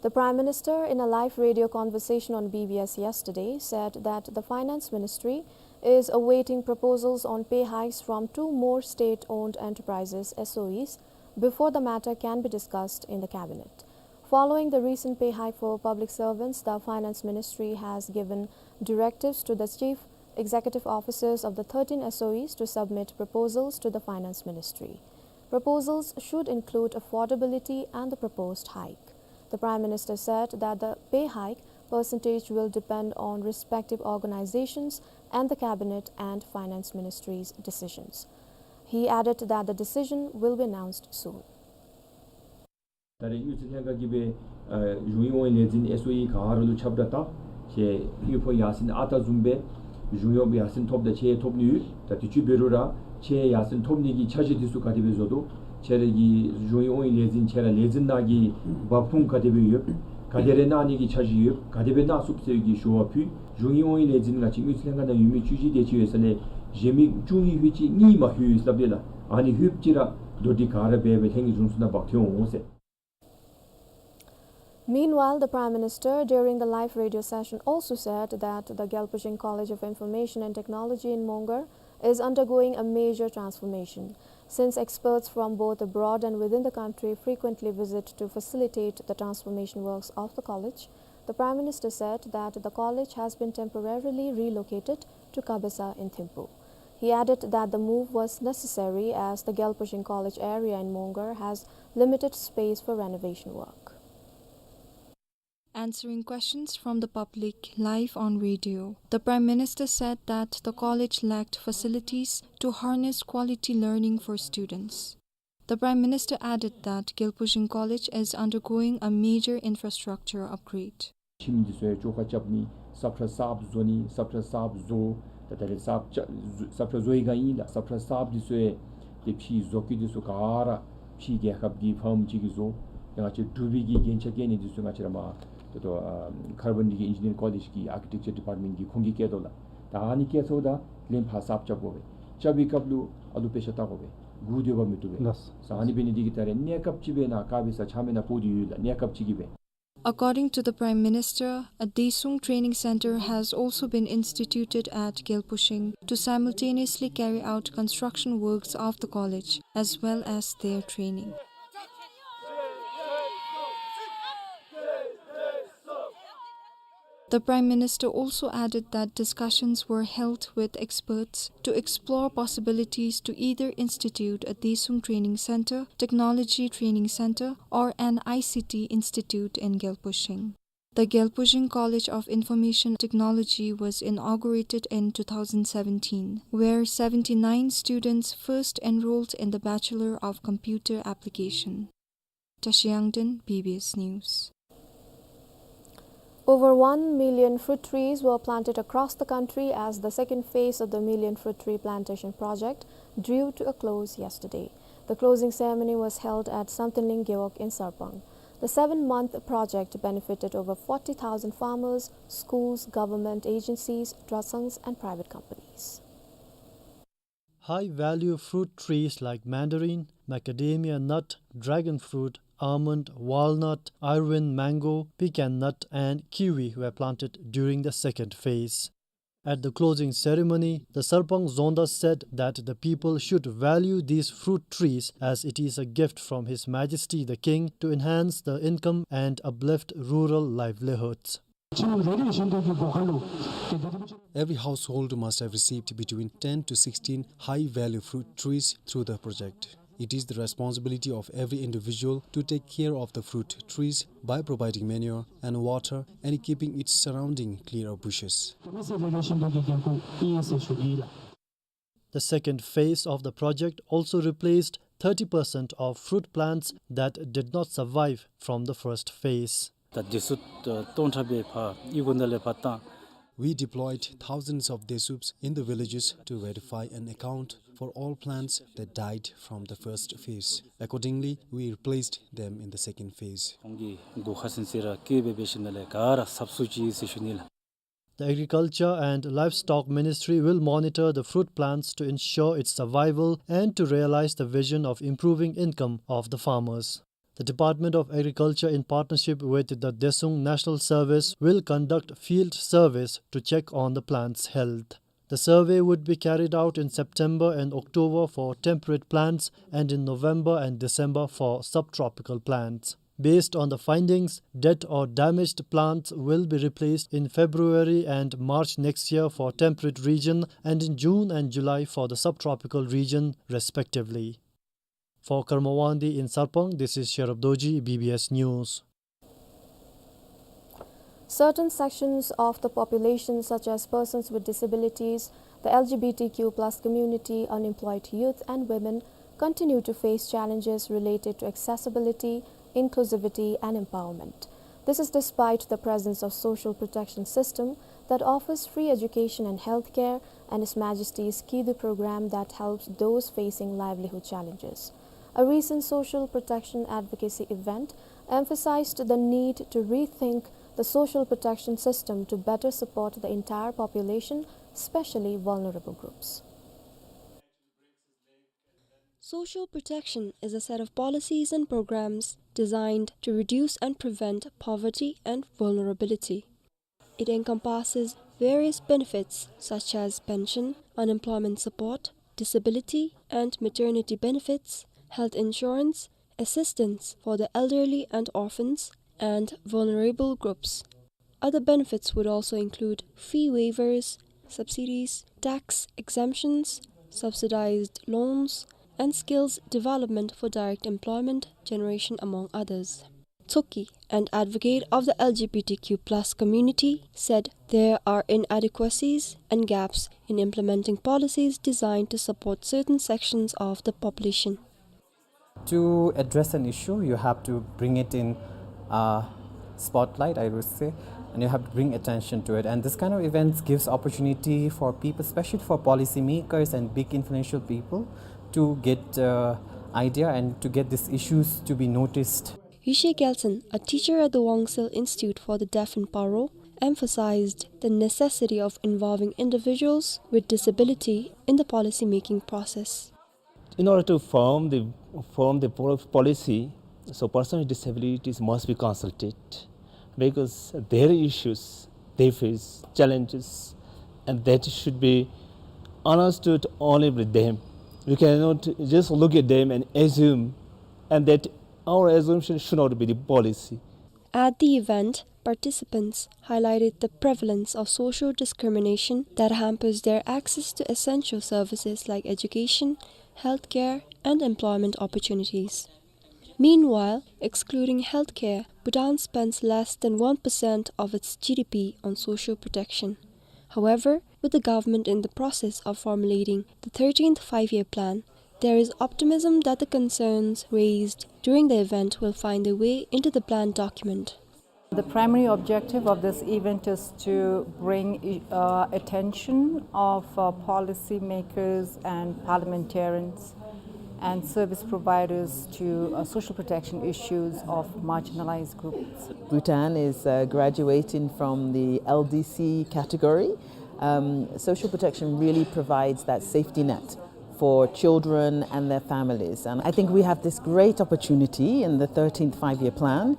The Prime Minister, in a live radio conversation on B B S yesterday, said that the Finance Ministry is awaiting proposals on pay hikes from two more state-owned enterprises, S O Es, before the matter can be discussed in the cabinet. Following the recent pay hike for public servants, the Finance Ministry has given directives to the chief executive officers of the thirteen S O Es to submit proposals to the Finance Ministry. Proposals should include affordability and the proposed hike. The Prime Minister said that the pay hike percentage will depend on respective organizations and the cabinet and finance ministries' decisions. He added that the decision will be announced soon. ད་རེས་དངུལ་རྩིས་ལྷན་ཁག་གིས་སྦེ་ཨ་གཞུང་གཡོག་དབང་ལས་འཛིན་S O E ག་ར་ལུ་ཁྱབ་བསྒྲགས་བཏང་། ཁྱེད་དངུལ་ཕོགས་ཡར་སེང་ཨ་རྟག་བཟུམ་སྦེ་གཞུང་གཡོགཔ་ཡར་སེང་ཐོབ་ད་ཁྱེད་ཐོབ་ནི་ཡོད། ད་དུས་ཅི་འབད་རུང་ར་ཁྱེད་ཡར་སེང་ཐོབ་ནི་གི་འཆར་གཞི་འདི་ཚུ་ག་དེ་སྦེ་བཟོ་དོ། ཁྱེད་ར་གི་གཞུང་གཡོག་དབང་ལས་འཛིན་ཁྱེད་ར་ལས་འཛིན་ནང་གི་འབབ་ཁུངས་ག་དེ་སྦེ་ཡོད། ག་དེ་རེ་གནང་ནི་གི་འཆར་གཞི་ཡོད། ག་དེ་སྦེ་གནང་ཚུགས་ཟེར་བའི་གི་ཞུ་བ་ཕུལ། གཞུང་གཡོག་དབང་ལས་འཛིན་ང་བཅས་དངུལ་རྩིས་ལྷན་ཁག་ནང་ཡོད་མི་བཅུ་བཞི་དེ་ཅིག་ཡོད་ས་ལས་གཞན་མི་བཅུ་གཉིས་ལྷོད་ཅིག་གཉིས་མ་ལྷོད་ཟེར་སླབ་ཨིན་ལགས། ཨ་ནི་ལྷོད་ཅི་ར་དོ་འདི་ག་ར་འབད་སྦེ་ལྷན་རྒྱས་གཞུང་ཚོགས་ནང་འབག་འཐོན་འོང་ཟེར། Meanwhile, the Prime Minister, during the live radio session, also said that the Gyalpo Shing College of Information and Technology in Mongar is undergoing a major transformation. Since experts from both abroad and within the country frequently visit to facilitate the transformation works of the college, the Prime Minister said that the college has been temporarily relocated to Kabesa in Thimphu. He added that the move was necessary as the Gyalpo Shing College area in Mongar has limited space for renovation work. Answering questions from the public live on radio, the Prime Minister said that the college lacked facilities to harness quality learning for students. The Prime Minister added that Gyalpo Shing College is undergoing a major infrastructure upgrade. ཁྱིམ་འདི་ཚུ་ཡང་བཅོ་ཁ་རྐྱབ་ནི་ས་ཁྲ་གསརཔ་བཟོ་ནི་ས་ཁྲ་གསརཔ་བཟོ། ད་ད་རེས་ས་ཁྲ་ས་ཁྲ་བཟོ་བའི་སྒང་ཨིན་ལགས། ས་ཁྲ་གསརཔ་འདི་ཚུ་ཡང་ཏེ་ཕྱིའི་བཟོ་བཀོད་འདི་ཚུ་ག་ར་ཕྱིའི་རྒྱལ་ཁབ་ཀྱི་ཕརམ་ཅིག་གིས་བཟོ། ཡང་ང་བཅས་འབྲུག་པའི་གི་རྒྱན་ཆ་བཀལ་ནི་འདི་ཚུ་ང་བཅས་ར་མར་ད་ལྟོ་ཨ་Carbon Digi Engineering College གི་Architecture Department གི་ཁོང་གིས་བཀལ་དོ་ལགས། ད་ཨ་ནི་བཀལ་ཚརཝ་ད་ལན་ཕར་གསརཔ་རྐྱབ་དགོ་པས། རྐྱབ་པའི་སྐབས་ལུ་ཨ་ལུ་དཔེ་ཆ་བལྟ་དགོ་པས། སྒུག་སྡོད་པ་མི་བཏུབ་པས། ལགས། ས་ཨ་ནི་འབད་ནི་འདི་གིས་ད་རེས་གནས་སྐབས་ཅིག་སྦེ་ནཱ་དཀར་སྦི་ས་ཆ་མེད་ནཱ་སྤོ་སྟེ་ཡོད་ལགས། གནས་སྐབས་ཅིག་གིས་སྦེ། According to the Prime Minister, a Daesung Training Center has also been instituted at Gyalpo Shing to simultaneously carry out construction works of the college as well as their training. The Prime Minister also added that discussions were held with experts to explore possibilities to either institute a Daesung Training Center, Technology Training Center, or an I C T institute in Gyalpo Shing. The Gyalpo Shing College of Information Technology was inaugurated in two thousand seventeen, where seventy-nine students first enrolled in the Bachelor of Computer Application. Tashi Yangden, B B S News. Over one million fruit trees were planted across the country as the second phase of the Million Fruit Tree Plantation Project drew to a close yesterday. The closing ceremony was held at Samtenling Gewog in Sarpang. The seven-month project benefited over forty thousand farmers, schools, government agencies, trust funds, and private companies. High-value fruit trees like mandarin, macadamia nut, dragon fruit, almond, walnut, Irvine mango, pecan nut, and kiwi were planted during the second phase. At the closing ceremony, the Sarpang Dzongda said that the people should value these fruit trees as it is a gift from His Majesty the King to enhance the income and uplift rural livelihoods. Every household must have received between ten to sixteen high-value fruit trees through the project. It is the responsibility of every individual to take care of the fruit trees by providing manure and water and keeping its surrounding clear of bushes. The second phase of the project also replaced thirty percent of fruit plants that did not survive from the first phase. ད་བདེ་སྲུངཔ་སྟོང་ཕྲག་སྦེ་ཕར་གཡུས་སྒོ་ནང་ལས་ཕར་བཏང་། We deployed thousands of བདེ་སྲུངཔ in the villages to verify and account for all plants that died from the first phase. Accordingly, we replaced them in the second phase. ཁོང་གི་སྒོ་ཁ་ཚུན་ཚོད་ར་སྐྱེལ་སྦེ་འབད་ཞིནམ་ལས་ག་ར་སྲབ་སུ་ཅིག་ཨིན་ཟེར་ཞུ་ནི་ལགས། The Agriculture and Livestock Ministry will monitor the fruit plants to ensure its survival and to realize the vision of improving income of the farmers. The Department of Agriculture, in partnership with the Desung National Service, will conduct field surveys to check on the plants' health. The survey would be carried out in September and October for temperate plants and in November and December for subtropical plants. Based on the findings, dead or damaged plants will be replaced in February and March next year for temperate region and in June and July for the subtropical region, respectively. For Karma Wangdi in Sarpang, this is Sherab Dorji, B B S News. Certain sections of the population, such as persons with disabilities, the L G B T Q plus community, unemployed youth, and women, continue to face challenges related to accessibility, inclusivity, and empowerment. This is despite the presence of social protection system that offers free education and healthcare, and His Majesty's Kidu program that helps those facing livelihood challenges. A recent social protection advocacy event emphasized the need to rethink the social protection system to better support the entire population, especially vulnerable groups. Social protection is a set of policies and programs designed to reduce and prevent poverty and vulnerability. It encompasses various benefits such as pension, unemployment support, disability and maternity benefits, health insurance, assistance for the elderly and orphans, and vulnerable groups. Other benefits would also include fee waivers, subsidies, tax exemptions, subsidized loans, and skills development for direct employment generation, among others. Tsoki, an advocate of the L G B T Q plus community, said there are inadequacies and gaps in implementing policies designed to support certain sections of the population. To address an issue, you have to bring it in, uh, spotlight, I would say, and you have to bring attention to it. And this kind of events gives opportunity for people, especially for policymakers and big influential people, to get, uh, idea and to get these issues to be noticed. Yushe Gyaltsen, a teacher at the Wangsil Institute for the Deaf and Paro, emphasized the necessity of involving individuals with disability in the policy-making process. In order to form the, form the pol-, policy, so persons with disabilities must be consulted, because their issues, they face challenges, and that should be understood only with them. We cannot just look at them and assume, and that our assumption should not be the policy. At the event, participants highlighted the prevalence of social discrimination that hampers their access to essential services like education, healthcare, and employment opportunities. Meanwhile, excluding healthcare, Bhutan spends less than one percent of its G D P on social protection. However, with the government in the process of formulating the thirteenth Five-Year Plan, there is optimism that the concerns raised during the event will find their way into the plan document. The primary objective of this event is to bring, uh, attention of, uh, policymakers and parliamentarians and service providers to, uh, social protection issues of marginalized groups. Bhutan is, uh, graduating from the L D C category. Um, social protection really provides that safety net for children and their families. And I think we have this great opportunity in the thirteenth Five-Year Plan.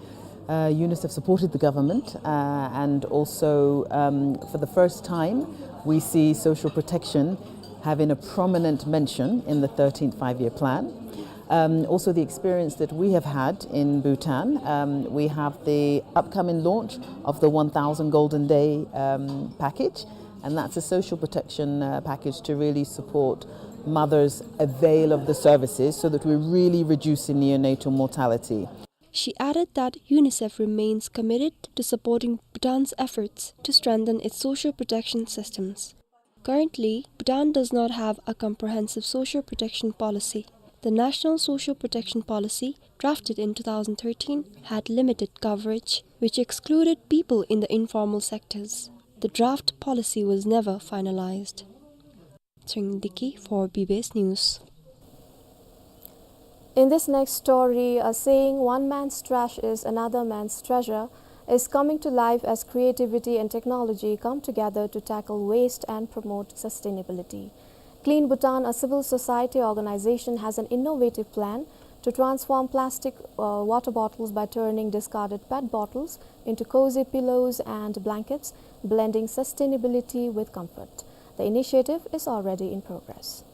Uh, UNICEF supported the government, uh, and also, um, for the first time, we see social protection having a prominent mention in the thirteenth Five-Year Plan. Um, also, the experience that we have had in Bhutan, um, we have the upcoming launch of the one thousand Golden Day, um, package, and that's a social protection, uh, package to really support mothers avail of the services so that we're really reducing neonatal mortality. She added that UNICEF remains committed to supporting Bhutan's efforts to strengthen its social protection systems. Currently, Bhutan does not have a comprehensive social protection policy. The National Social Protection Policy, drafted in two thousand thirteen, had limited coverage, which excluded people in the informal sectors. The draft policy was never finalized. Tshering Deki for B B S News. In this next story, a saying, "One man's trash is another man's treasure," is coming to life as creativity and technology come together to tackle waste and promote sustainability. Clean Bhutan, a civil society organization, has an innovative plan to transform plastic, uh, water bottles by turning discarded pet bottles into cozy pillows and blankets, blending sustainability with comfort. The initiative is already in progress.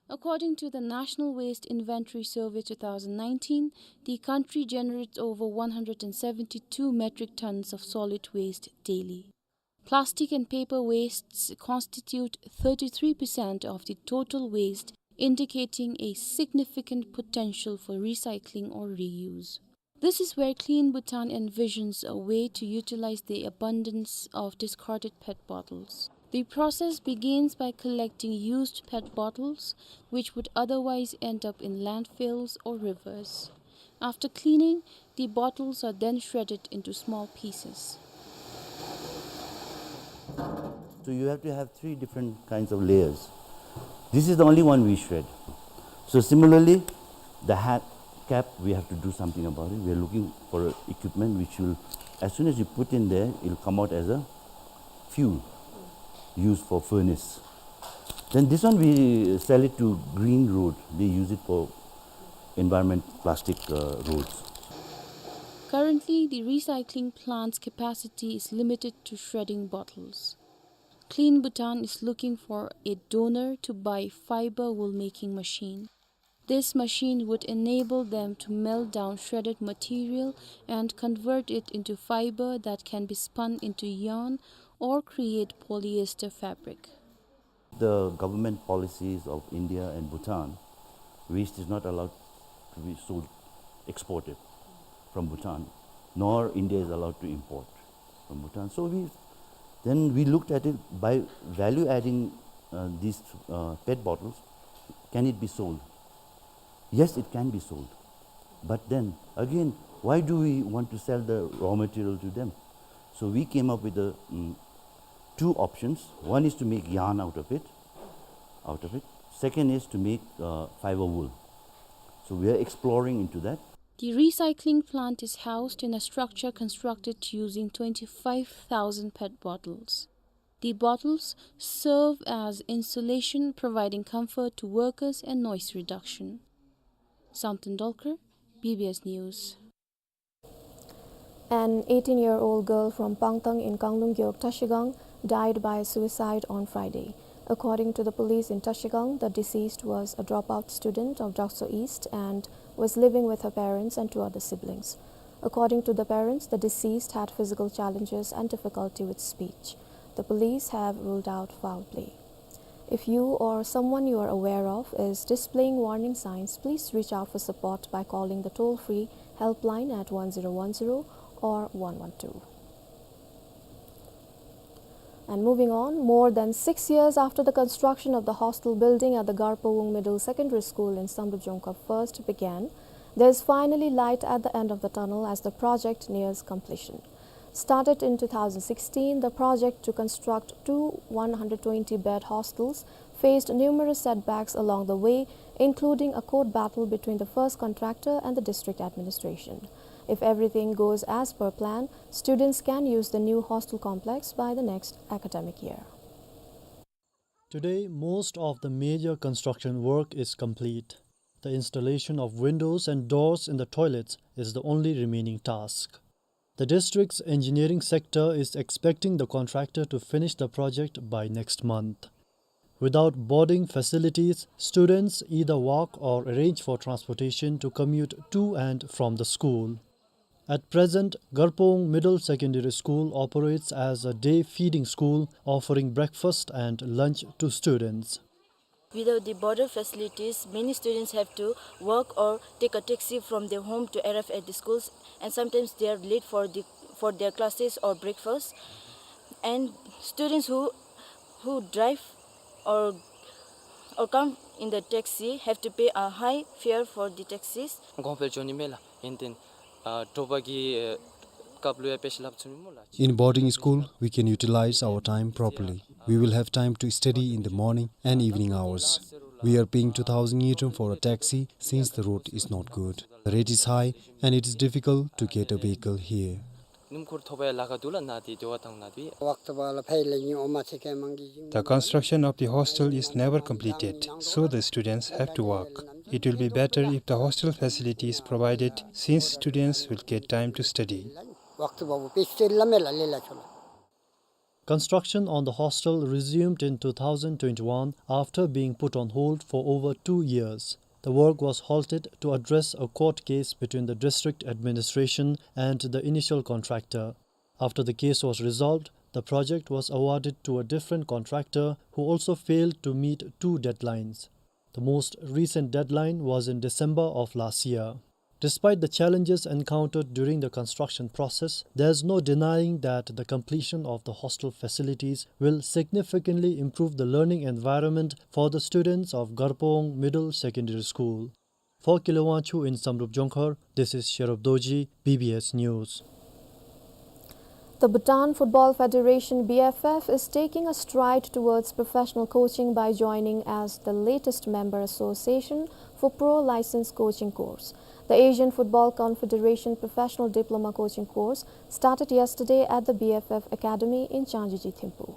According to the National Waste Inventory Survey two thousand nineteen, the country generates over one hundred and seventy-two metric tons of solid waste daily. Plastic and paper wastes constitute thirty-three percent of the total waste, indicating a significant potential for recycling or reuse. This is where Clean Bhutan envisions a way to utilize the abundance of discarded pet bottles. The process begins by collecting used pet bottles, which would otherwise end up in landfills or rivers. After cleaning, the bottles are then shredded into small pieces. So you have to have three different kinds of layers. This is the only one we shred. So similarly, the hat cap, we have to do something about it. We are looking for a equipment which will, as soon as you put in there, it will come out as a fuel used for furnace. Then this one, we sell it to Green Road. They use it for environment plastic, uh, roads. Currently, the recycling plant's capacity is limited to shredding bottles. Clean Bhutan is looking for a donor to buy fiber wool making machine. This machine would enable them to melt down shredded material and convert it into fiber that can be spun into yarn or create polyester fabric. The government policies of India and Bhutan, waste is not allowed to be sold, exported from Bhutan, nor India is allowed to import from Bhutan. So we, then we looked at it by value adding, uh, these, uh, pet bottles. Can it be sold? Yes, it can be sold. But then again, why do we want to sell the raw material to them? So we came up with the, mm, two options. One is to make yarn out of it, out of it. Second is to make, uh, fiber wool. So we are exploring into that. The recycling plant is housed in a structure constructed using twenty-five thousand pet bottles. The bottles serve as insulation, providing comfort to workers and noise reduction. Samten Dolkar, B B S News. An eighteen-year-old girl from Pangtang in Kanglung Gewog Trashigang died by suicide on Friday. According to the police in Trashigang, the deceased was a dropout student of Drokso East and was living with her parents and two other siblings. According to the parents, the deceased had physical challenges and difficulty with speech. The police have ruled out foul play. If you or someone you are aware of is displaying warning signs, please reach out for support by calling the toll-free helpline at one zero one zero or one one two. And moving on, more than six years after the construction of the hostel building at the Garpawung Middle Secondary School in Samdrup Jongkhov First began, there is finally light at the end of the tunnel as the project nears completion. Started in two thousand sixteen, the project to construct two one hundred twenty bed hostels faced numerous setbacks along the way, including a court battle between the first contractor and the district administration. If everything goes as per plan, students can use the new hostel complex by the next academic year. Today, most of the major construction work is complete. The installation of windows and doors in the toilets is the only remaining task. The district's engineering sector is expecting the contractor to finish the project by next month. Without boarding facilities, students either walk or arrange for transportation to commute to and from the school. At present, Garpawung Middle Secondary School operates as a day feeding school, offering breakfast and lunch to students. Without the boarder facilities, many students have to walk or take a taxi from their home to arrive at the schools, and sometimes they are late for the, for their classes or breakfast. And students who, who drive or Or come in the taxi, have to pay a high fare for the taxis. གོང་འཕེལ་འགྱོ་ནི་མས་ལགས། ཨིན་ཏེ་ཨ་དྲོ་པ་གི་ཨ་སྐབས་ལུ་ཡང་དཔེ་ཅིག་སླབ་ཚུགས་ནི་སྨོ་ལགས། In boarding school, we can utilize our time properly. We will have time to study in the morning and evening hours. We are paying two thousand ngultrum for a taxi since the road is not good. The rate is high and it is difficult to get a vehicle here. ཉིནམ་འཁོར་ཐོབ་པའི་ལཱ་ཁག་འདུག་ལགས། ནཱ་འདི་སྡོད་པ་དང་ནཱ་འདི། The construction of the hostel is never completed, so the students have to walk. It will be better if the hostel facility is provided, since students will get time to study. Construction on the hostel resumed in two thousand twenty-one after being put on hold for over two years. The work was halted to address a court case between the district administration and the initial contractor. After the case was resolved, the project was awarded to a different contractor who also failed to meet two deadlines. The most recent deadline was in December of last year. Despite the challenges encountered during the construction process, there's no denying that the completion of the hostel facilities will significantly improve the learning environment for the students of Garpong Middle Secondary School. For Kile Wangchuk in Samdrup Jongkhar, this is Sherub Dorji, B B S News. The Bhutan Football Federation, B F F, is taking a stride towards professional coaching by joining as the latest member association for pro license coaching course. The Asian Football Confederation Professional Diploma Coaching Course started yesterday at the B F F Academy in Changjijiu Thimphu.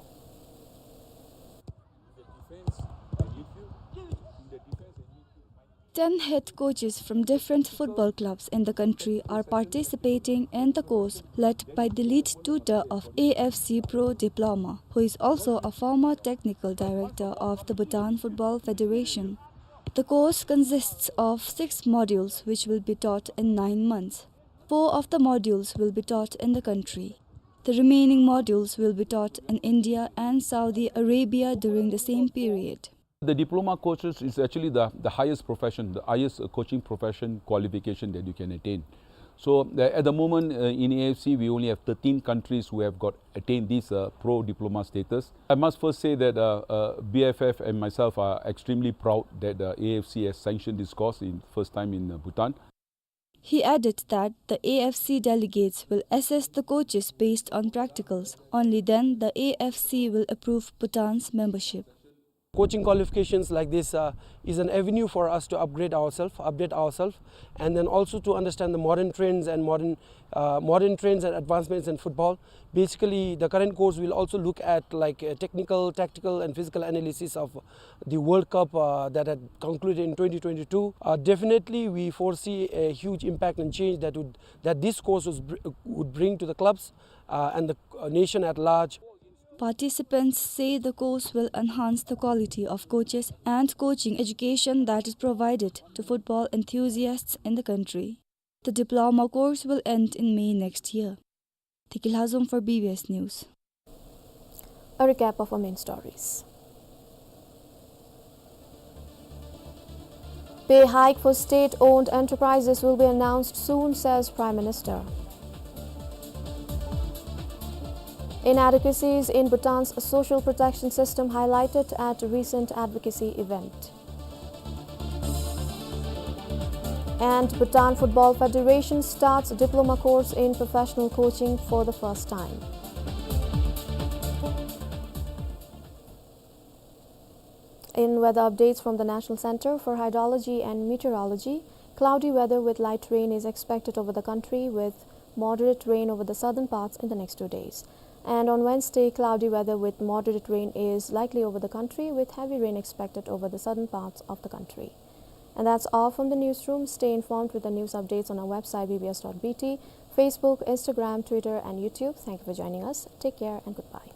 Ten head coaches from different football clubs in the country are participating in the course led by the lead tutor of A F C Pro Diploma, who is also a former technical director of the Bhutan Football Federation. The course consists of six modules which will be taught in nine months. Four of the modules will be taught in the country. The remaining modules will be taught in India and Saudi Arabia during the same period. The diploma courses is actually the, the highest profession, the highest, uh, coaching profession qualification that you can attain. So, uh, at the moment, uh, in A F C, we only have thirteen countries who have got attained this, uh, pro diploma status. I must first say that, uh, uh, B F F and myself are extremely proud that, uh, A F C has sanctioned this course in first time in, uh, Bhutan. He added that the A F C delegates will assess the coaches based on practicals. Only then the A F C will approve Bhutan's membership. Coaching qualifications like this, uh, is an avenue for us to upgrade ourselves, update ourselves, and then also to understand the modern trends and modern, uh, modern trends and advancements in football. Basically, the current course will also look at, like, uh, technical, tactical, and physical analysis of the World Cup, uh, that had concluded in twenty twenty-two. Uh, definitely, we foresee a huge impact and change that would, that this course was br-, would bring to the clubs, uh, and the, uh, nation at large. Participants say the course will enhance the quality of coaches and coaching education that is provided to football enthusiasts in the country. The diploma course will end in May next year. Tiki Lhazom for B B S News. A recap of our main stories. Pay hike for state-owned enterprises will be announced soon, says Prime Minister. Inadequacies in Bhutan's social protection system highlighted at recent advocacy event. And Bhutan Football Federation starts diploma course in professional coaching for the first time. In weather updates from the National Center for Hydrology and Meteorology, cloudy weather with light rain is expected over the country, with moderate rain over the southern parts in the next two days. And on Wednesday, cloudy weather with moderate rain is likely over the country, with heavy rain expected over the southern parts of the country. And that's all from the newsroom. Stay informed with the news updates on our website, B B S dot B T, Facebook, Instagram, Twitter, and YouTube. Thank you for joining us. Take care and goodbye.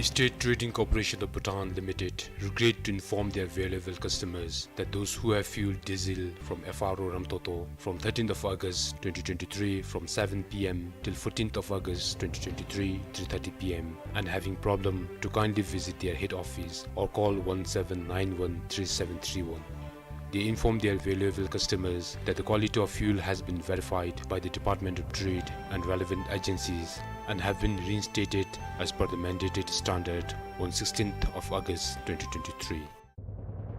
State Trading Corporation of Bhutan Limited regret to inform their valuable customers that those who have fueled diesel from F R O Ramtoto from thirteenth of August twenty twenty-three from seven p m till fourteenth of August twenty twenty-three, three thirty p m, and having problem, to kindly visit their head office or call one seven nine one three seven three one. They inform their valuable customers that the quality of fuel has been verified by the Department of Trade and relevant agencies and have been reinstated as per the mandated standard on sixteenth of August twenty twenty-three.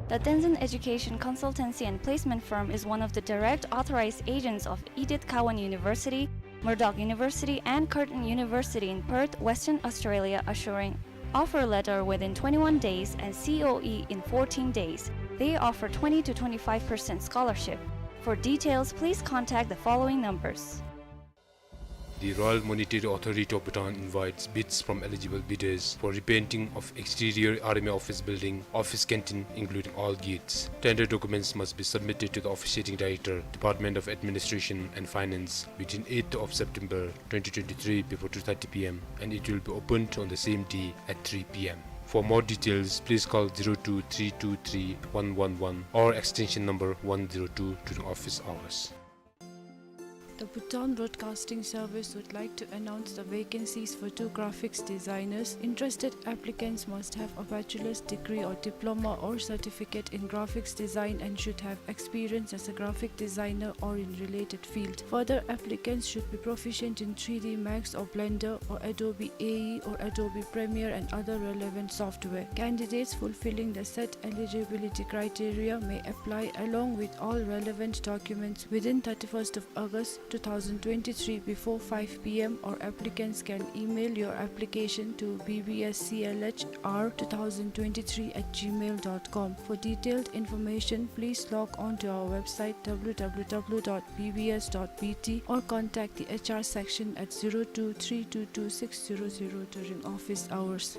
The Tenzin Education Consultancy and Placement Firm is one of the direct authorized agents of Edith Cowan University, Murdoch University, and Curtin University in Perth, Western Australia, assuring offer letter within twenty-one days and C O E in fourteen days. They offer twenty to twenty-five percent scholarship. For details, please contact the following numbers. The Royal Monetary Authority of Bhutan invites bids from eligible bidders for repainting of exterior Army Office Building, office canteen, including all gates. Tender documents must be submitted to the Officiating Director, Department of Administration and Finance, between eighth of September twenty twenty-three before two thirty p m, and it will be opened on the same day at three p m. For more details, please call zero two three two three one one one or extension number one zero two during office hours. The Bhutan Broadcasting Service would like to announce the vacancies for two graphics designers. Interested applicants must have a bachelor's degree or diploma or certificate in graphics design and should have experience as a graphic designer or in related field. Further, applicants should be proficient in three D Max or Blender or Adobe A E or Adobe Premiere and other relevant software. Candidates fulfilling the set eligibility criteria may apply along with all relevant documents within thirty-first of August two thousand twenty-three before five p m, or applicants can email your application to B B S C L H R two thousand twenty-three at gmail dot com. For detailed information, please log on to our website w w w dot b b s dot b t or contact the H R section at zero two three two two six zero zero during office hours.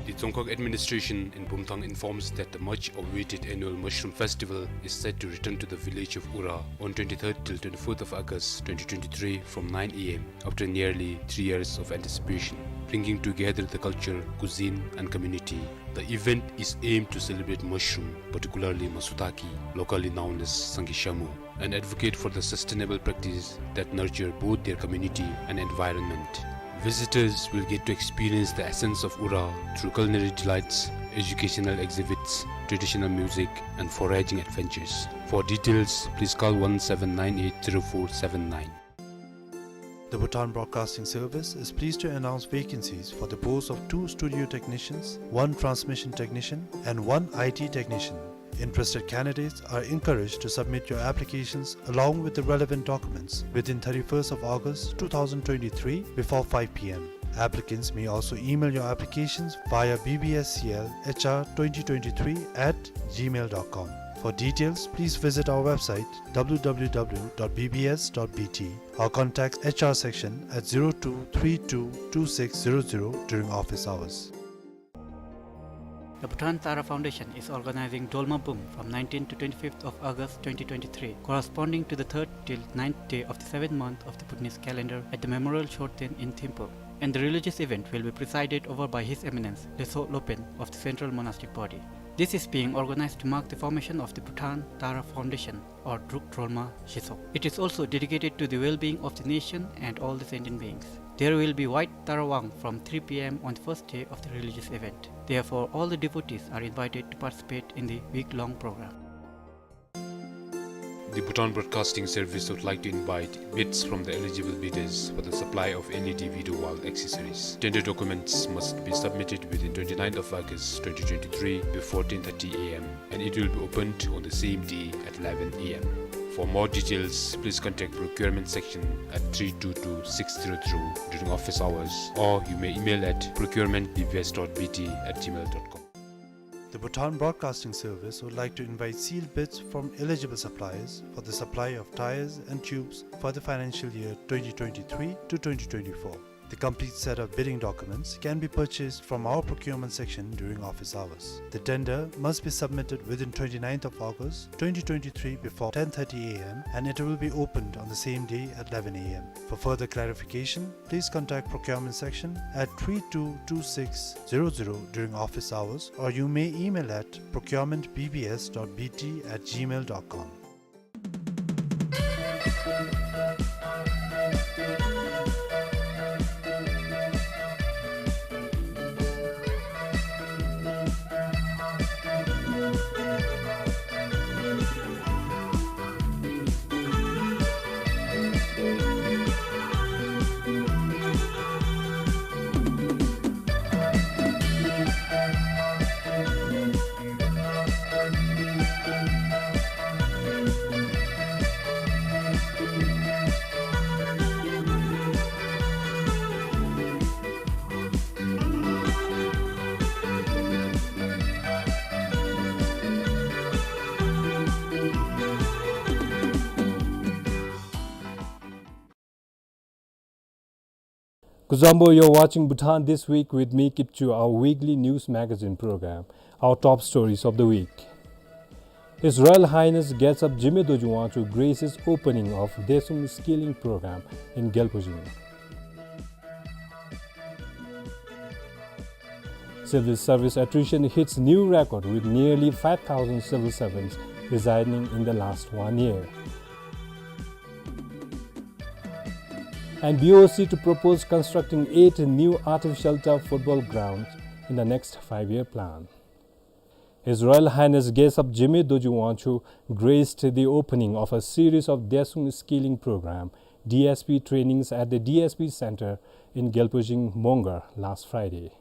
The Dzongkhag administration in Bumthang informs that the much awaited annual mushroom festival is set to return to the village of Ura on twenty-third till twenty-fourth of August twenty twenty-three from nine a m, after nearly three years of anticipation. Bringing together the culture, cuisine, and community, the event is aimed to celebrate mushroom, particularly masutaki, locally known as sangki shamu, and advocate for the sustainable practice that nurture both their community and environment. Visitors will get to experience the essence of Ura through culinary delights, educational exhibits, traditional music, and foraging adventures. For details, please call one seven nine eight zero four seven nine. The Bhutan Broadcasting Service is pleased to announce vacancies for the post of two studio technicians, one transmission technician, and one I T technician. Interested candidates are encouraged to submit your applications along with the relevant documents within thirty-first of August two thousand twenty-three before five p m. Applicants may also email your applications via B B S C L H R twenty twenty-three at gmail dot com. For details, please visit our website w w w dot b b s dot b t or contact H R section at zero two three two two six zero zero during office hours. The Bhutan Tara Foundation is organizing Dolma Bum from nineteenth to twenty-fifth of August twenty twenty-three, corresponding to the third till ninth day of the seventh month of the Bhutanese calendar at the Memorial Chorten in Thimphu. And the religious event will be presided over by His Eminence Lhetsö Lopen of the Central Monastic Body. This is being organized to mark the formation of the Bhutan Tara Foundation, or Druk Drolma Shesok. It is also dedicated to the well-being of the nation and all the sentient beings. There will be White Tara Wang from three p m on the first day of the religious event. Therefore, all the devotees are invited to participate in the week-long program. The Bhutan Broadcasting Service would like to invite bids from the eligible bidders for the supply of L E D video wall accessories. Tender documents must be submitted within twenty-ninth of August twenty twenty-three before ten thirty a m, and it will be opened on the same day at eleven a m. For more details, please contact procurement section at three two two six zero zero during office hours, or you may email at procurement B B S dot B T at gmail dot com. The Bhutan Broadcasting Service would like to invite sealed bids from eligible suppliers for the supply of tyres and tubes for the financial year twenty twenty-three to twenty twenty-four. The complete set of bidding documents can be purchased from our procurement section during office hours. The tender must be submitted within twenty-ninth of August twenty twenty-three before ten thirty a m and it will be opened on the same day at eleven a m. For further clarification, please contact procurement section at three two two six zero zero during office hours, or you may email at procurement B B S dot B T at gmail dot com. Kuzuzangpo, you're watching Bhutan This Week with me, Kipchu, our weekly news magazine program. Our top stories of the week. His Royal Highness Gesap Jigme Dorji Wangchuck graces opening of Daesung Skilling Program in Gyalpo Jing. Civil service attrition hits new record with nearly five thousand civil servants resigning in the last one year. And B O C to propose constructing eight new artificial turf football grounds in the next five-year plan. His Royal Highness Gesap Jigme Dorji Wangchuck graced the opening of a series of Daesung Skilling Program, D S P, trainings at the D S P Center in Gyalpo Jing, Mongar last Friday.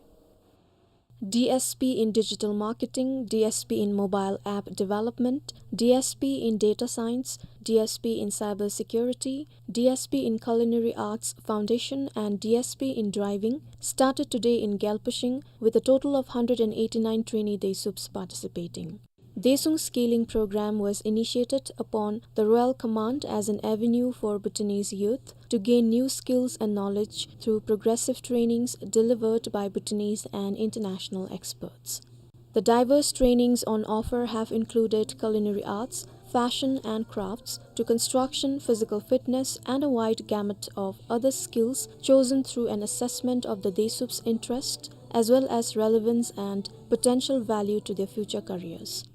D S P in digital marketing, D S P in mobile app development, D S P in data science, D S P in cyber security, D S P in culinary arts foundation, and D S P in driving started today in Gyalpo Jing, with a total of hundred and eighty-nine trainee Daesups participating. Daesung Skilling Program was initiated upon the Royal Command as an avenue for Bhutanese youth to gain new skills and knowledge through progressive trainings delivered by Bhutanese and international experts. The diverse trainings on offer have included culinary arts, fashion and crafts, to construction, physical fitness, and a wide gamut of other skills chosen through an assessment of the Daesup's interest as well as relevance and potential value to their future careers.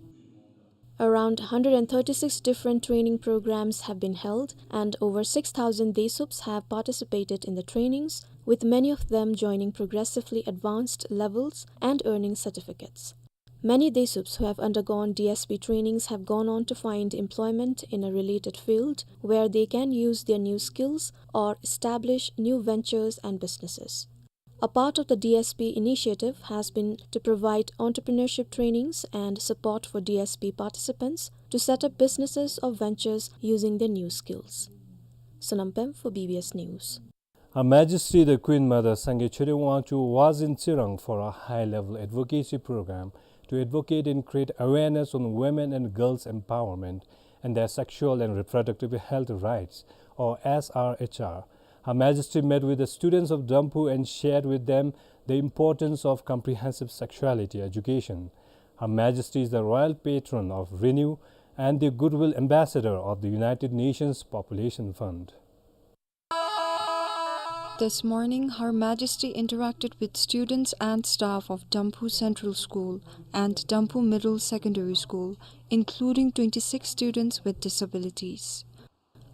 Around hundred and thirty-six different training programs have been held, and over six thousand Daesups have participated in the trainings, with many of them joining progressively advanced levels and earning certificates. Many Daesups who have undergone D S P trainings have gone on to find employment in a related field where they can use their new skills or establish new ventures and businesses. A part of the D S P initiative has been to provide entrepreneurship trainings and support for D S P participants to set up businesses or ventures using their new skills. Sonam Pem for B B S News. Her Majesty the Queen Mother Sangay Choden Wangchuck was in Tsirang for a high-level advocacy program to advocate and create awareness on women and girls empowerment and their sexual and reproductive health rights, or S R H R. Her Majesty met with the students of Damphu and shared with them the importance of comprehensive sexuality education. Her Majesty is the royal patron of Renew and the Goodwill Ambassador of the United Nations Population Fund. This morning, Her Majesty interacted with students and staff of Damphu Central School and Damphu Middle Secondary School, including twenty-six students with disabilities.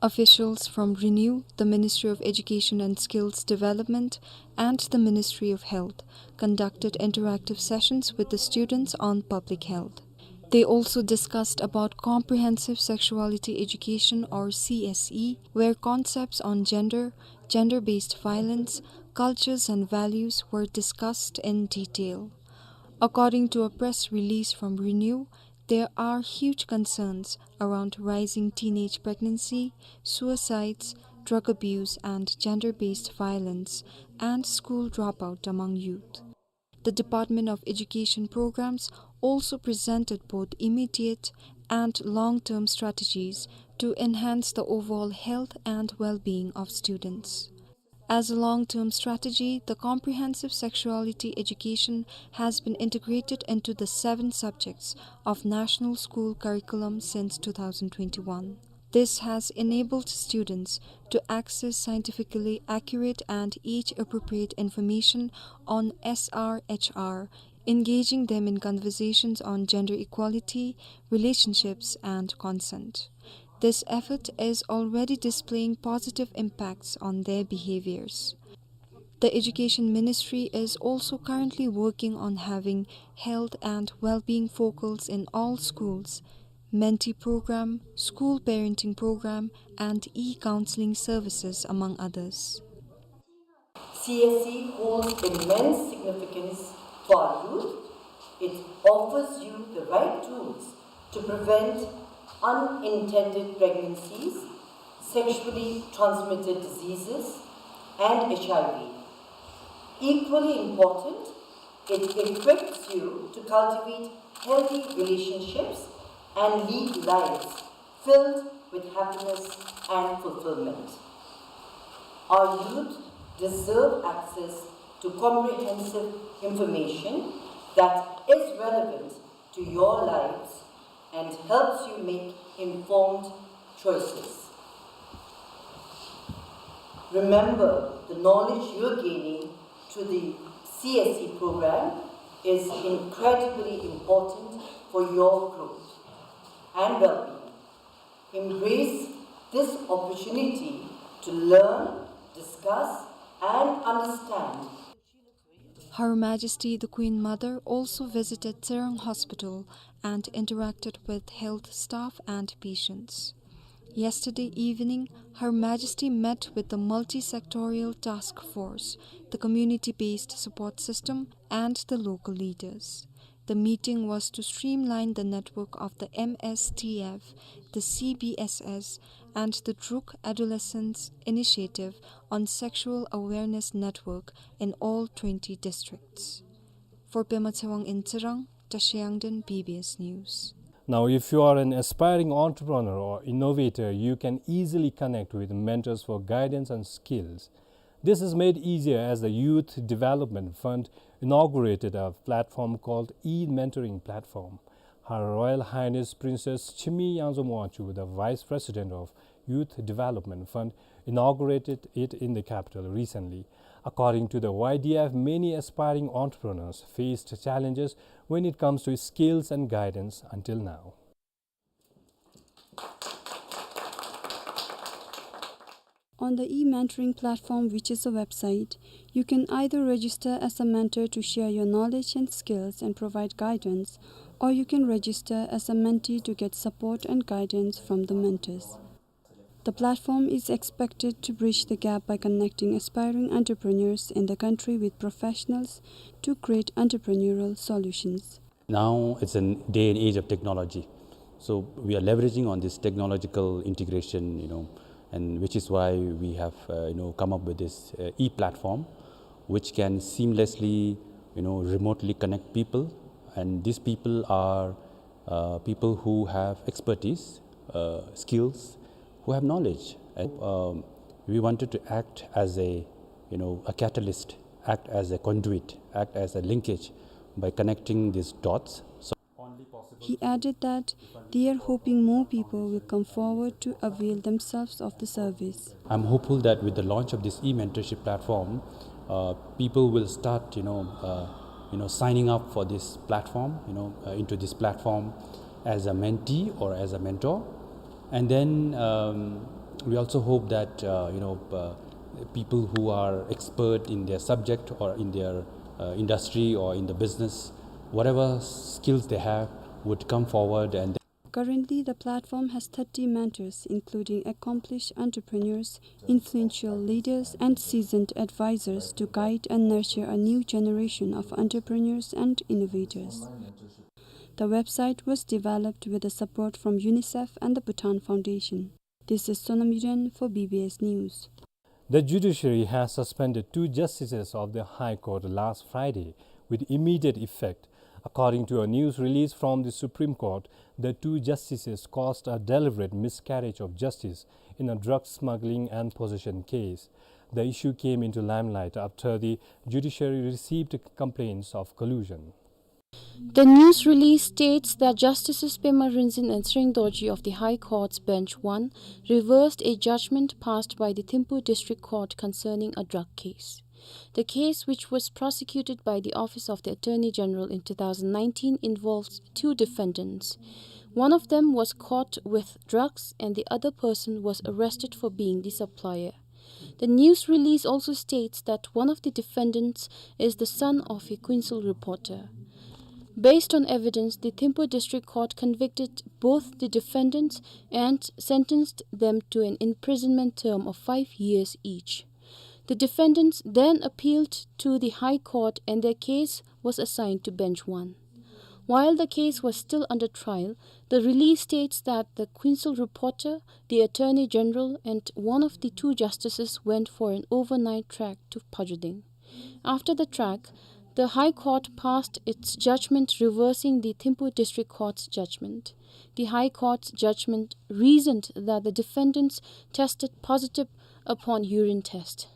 Officials from Renew, the Ministry of Education and Skills Development, and the Ministry of Health conducted interactive sessions with the students on public health. They also discussed about comprehensive sexuality education, or C S E, where concepts on gender, gender-based violence, cultures and values were discussed in detail. According to a press release from Renew, there are huge concerns around rising teenage pregnancy, suicides, drug abuse and gender-based violence, and school dropout among youth. The Department of Education programs also presented both immediate and long-term strategies to enhance the overall health and well-being of students. As a long-term strategy, the comprehensive sexuality education has been integrated into the seven subjects of National School Curriculum since two thousand twenty-one. This has enabled students to access scientifically accurate and age-appropriate information on S R H R, engaging them in conversations on gender equality, relationships, and consent. This effort is already displaying positive impacts on their behaviors. The Education Ministry is also currently working on having health and well-being focals in all schools, mentee program, school parenting program, and e-counseling services, among others. C S E holds immense significance to our youth. It offers you the right tools to prevent unintended pregnancies, sexually transmitted diseases, and H I V. Equally important, it equips you to cultivate healthy relationships and lead lives filled with happiness and fulfillment. Our youth deserve access to comprehensive information that is relevant to your lives and helps you make informed choices. Remember, the knowledge you're gaining through the C S E program is incredibly important for your growth and well-being. Embrace this opportunity to learn, discuss, and understand. Her Majesty the Queen Mother also visited Tsirang Hospital and interacted with health staff and patients. Yesterday evening, Her Majesty met with the multi-sectorial task force, the community-based support system, and the local leaders. The meeting was to streamline the network of the M S T F, the C B S S, and the Druk Adolescence Initiative on Sexual Awareness Network in all twenty districts. For Pema Tsewang in Tsirang, Tashi Yangden, B B S News. Now, if you are an aspiring entrepreneur or innovator, you can easily connect with mentors for guidance and skills. This is made easier as the Youth Development Fund inaugurated a platform called e-Mentoring Platform. Her Royal Highness Princess Chimi Yangzom Wangchuck, the Vice President of Youth Development Fund, inaugurated it in the capital recently. According to the Y D F, many aspiring entrepreneurs faced challenges when it comes to skills and guidance until now. On the e-mentoring platform, which is a website, you can either register as a mentor to share your knowledge and skills and provide guidance, or you can register as a mentee to get support and guidance from the mentors. The platform is expected to bridge the gap by connecting aspiring entrepreneurs in the country with professionals to create entrepreneurial solutions. Now it's a day and age of technology. So we are leveraging on this technological integration, you know, and which is why we have, uh, you know, come up with this, uh, e-platform, which can seamlessly, you know, remotely connect people. And these people are, uh, people who have expertise, uh, skills, who have knowledge. And, um, we wanted to act as a, you know, a catalyst, act as a conduit, act as a linkage by connecting these dots. So He added that they are hoping more people will come forward to avail themselves of the service. I'm hopeful that with the launch of this e-mentorship platform, uh, people will start, you know, uh, you know, signing up for this platform, you know, uh, into this platform as a mentee or as a mentor. And then, um, we also hope that, uh, you know, uh, people who are expert in their subject or in their, uh, industry or in the business, whatever skills they have, would come forward and Currently, the platform has thirty mentors, including accomplished entrepreneurs, influential leaders, and seasoned advisors to guide and nurture a new generation of entrepreneurs and innovators. The website was developed with the support from UNICEF and the Bhutan Foundation. This is Sonam Yuden for B B S News. The judiciary has suspended two justices of the High Court last Friday with immediate effect. According to a news release from the Supreme Court, the two justices caused a deliberate miscarriage of justice in a drug smuggling and possession case. The issue came into limelight after the judiciary received complaints of collusion. The news release states that Justices Pema Rinzin and Tshering Dorji of the High Court's Bench one reversed a judgment passed by the Thimphu District Court concerning a drug case. The case, which was prosecuted by the Office of the Attorney General in two thousand nineteen, involves two defendants. One of them was caught with drugs and the other person was arrested for being the supplier. The news release also states that one of the defendants is the son of a Quinsel reporter. Based on evidence, the Thimphu District Court convicted both the defendants and sentenced them to an imprisonment term of five years each. The defendants then appealed to the High Court and their case was assigned to Bench one. While the case was still under trial, the release states that the Quinsel reporter, the Attorney General, and one of the two justices went for an overnight trek to Phajuding. After the trek, the High Court passed its judgment reversing the Thimphu District Court's judgment. The High Court's judgment reasoned that the defendants tested positive upon urine test.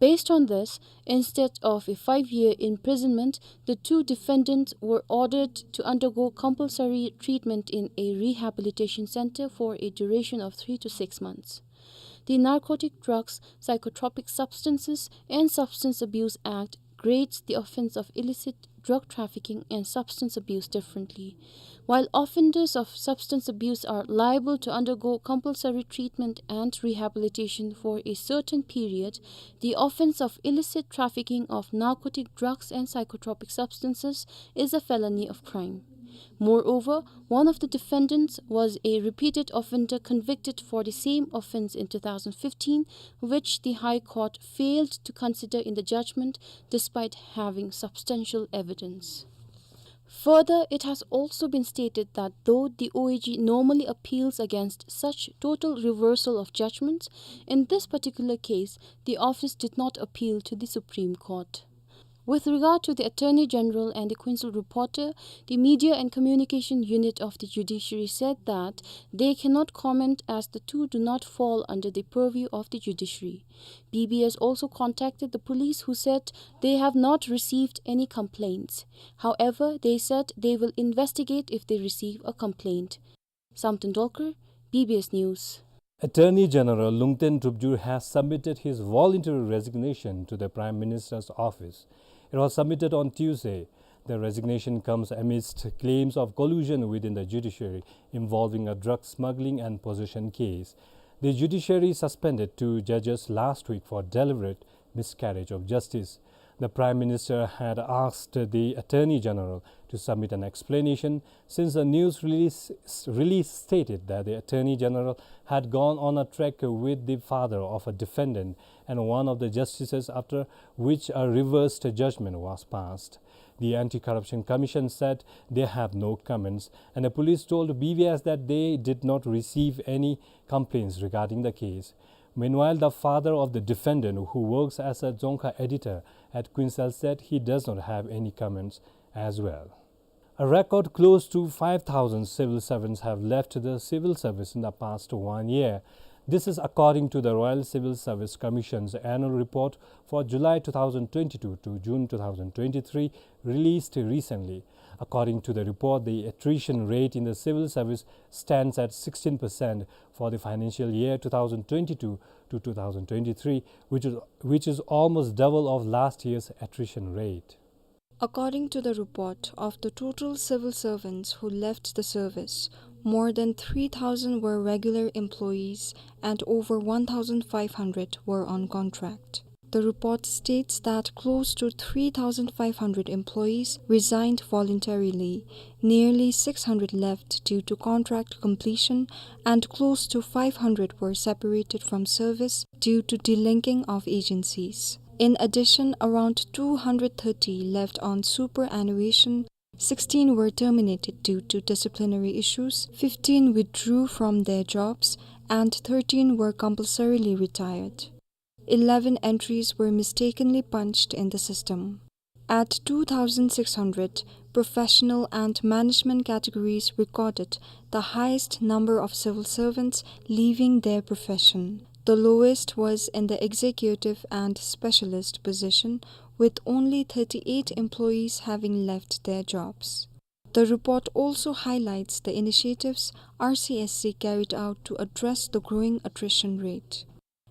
Based on this, instead of a five-year imprisonment, the two defendants were ordered to undergo compulsory treatment in a rehabilitation center for a duration of three to six months. The Narcotic Drugs, Psychotropic Substances, and Substance Abuse Act grades the offense of illicit drug trafficking and substance abuse differently. While offenders of substance abuse are liable to undergo compulsory treatment and rehabilitation for a certain period, the offense of illicit trafficking of narcotic drugs and psychotropic substances is a felony of crime. Moreover, one of the defendants was a repeated offender convicted for the same offense in two thousand fifteen, which the High Court failed to consider in the judgment despite having substantial evidence. Further, it has also been stated that though the O A G normally appeals against such total reversal of judgments, in this particular case, the office did not appeal to the Supreme Court. With regard to the Attorney General and the Quinsel reporter, the Media and Communication Unit of the Judiciary said that they cannot comment as the two do not fall under the purview of the judiciary. B B S also contacted the police, who said they have not received any complaints. However, they said they will investigate if they receive a complaint. Samten Dolkar, B B S News. Attorney General Lungten Dhrupjur has submitted his voluntary resignation to the Prime Minister's office. It was submitted on Tuesday. The resignation comes amidst claims of collusion within the judiciary involving a drug smuggling and possession case. The judiciary suspended two judges last week for deliberate miscarriage of justice. The Prime Minister had asked the Attorney General to submit an explanation, since the news release, release stated that the Attorney General had gone on a trek with the father of a defendant and one of the justices, after which a reversed judgment was passed. The Anti-Corruption Commission said they have no comments, and the police told B B S that they did not receive any complaints regarding the case. Meanwhile, the father of the defendant, who works as a Dzongkha editor at Quinsel, said he does not have any comments as well. A record close to five thousand civil servants have left the civil service in the past one year. This is according to the Royal Civil Service Commission's annual report for July two thousand twenty-two to June two thousand twenty-three, released recently. According to the report, the attrition rate in the civil service stands at sixteen percent for the financial year two thousand twenty-two to two thousand twenty-three, which is, which is almost double of last year's attrition rate. According to the report, of the total civil servants who left the service, more than three thousand were regular employees and over one thousand five hundred were on contract. The report states that close to three thousand five hundred employees resigned voluntarily, nearly six hundred left due to contract completion, and close to five hundred were separated from service due to delinking of agencies. In addition, around two hundred thirty left on superannuation, sixteen were terminated due to disciplinary issues, fifteen withdrew from their jobs, and thirteen were compulsorily retired. Eleven entries were mistakenly punched in the system. At two thousand six hundred, professional and management categories recorded the highest number of civil servants leaving their profession. The lowest was in the executive and specialist position, with only thirty-eight employees having left their jobs. The report also highlights the initiatives R C S C carried out to address the growing attrition rate.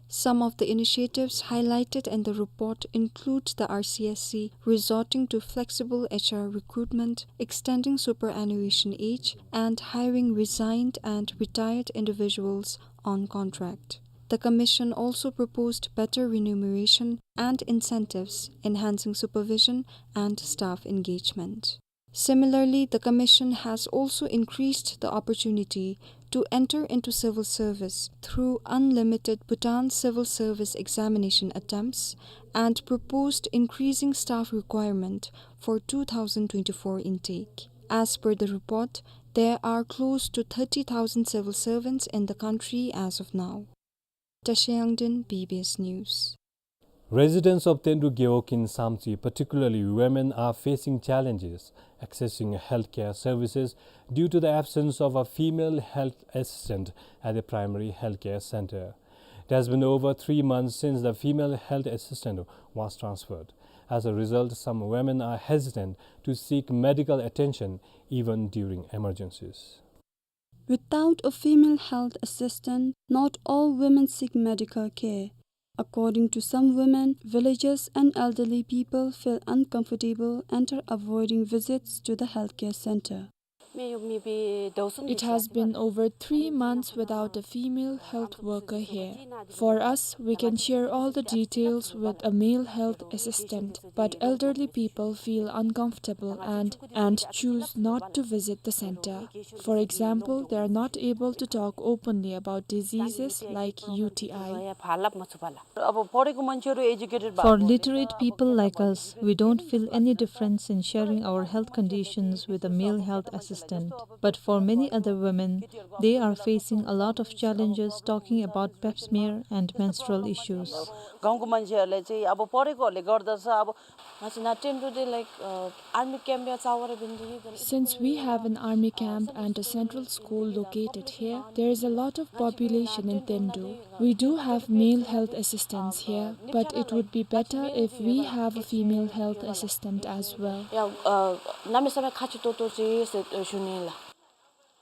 Some of the initiatives highlighted in the report include the R C S C resorting to flexible H R recruitment, extending superannuation age, and hiring resigned and retired individuals on contract. The Commission also proposed better remuneration and incentives, enhancing supervision and staff engagement. Similarly, the Commission has also increased the opportunity to enter into civil service through unlimited Bhutan civil service examination attempts and proposed increasing staff requirement for two thousand twenty-four intake. As per the report, there are close to thirty thousand civil servants in the country as of now. Tashi Yangden, B B S News. Residents of Tendu Gewog in Samtse, particularly women, are facing challenges accessing healthcare services due to the absence of a female health assistant at the primary healthcare center. It has been over three months since the female health assistant was transferred. As a result, some women are hesitant to seek medical attention even during emergencies. Without a female health assistant, not all women seek medical care. According to some women, villagers and elderly people feel uncomfortable and are avoiding visits to the healthcare center. It has been over three months without a female health worker here. For us, we can share all the details with a male health assistant, but elderly people feel uncomfortable and, and choose not to visit the center. For example, they are not able to talk openly about diseases like U T I. For literate people like us, we don't feel any difference in sharing our health conditions with a male health assistant. But for many other women, they are facing a lot of challenges talking about pap smear and menstrual issues. गाउँको मान्छेहरूले चाहिँ अब पढेकोहरूले गर्दछ, अब Since we have an army camp and a central school located here, there is a lot of population in Tendu. We do have male health assistants here, but it would be better if we have a female health assistant as well.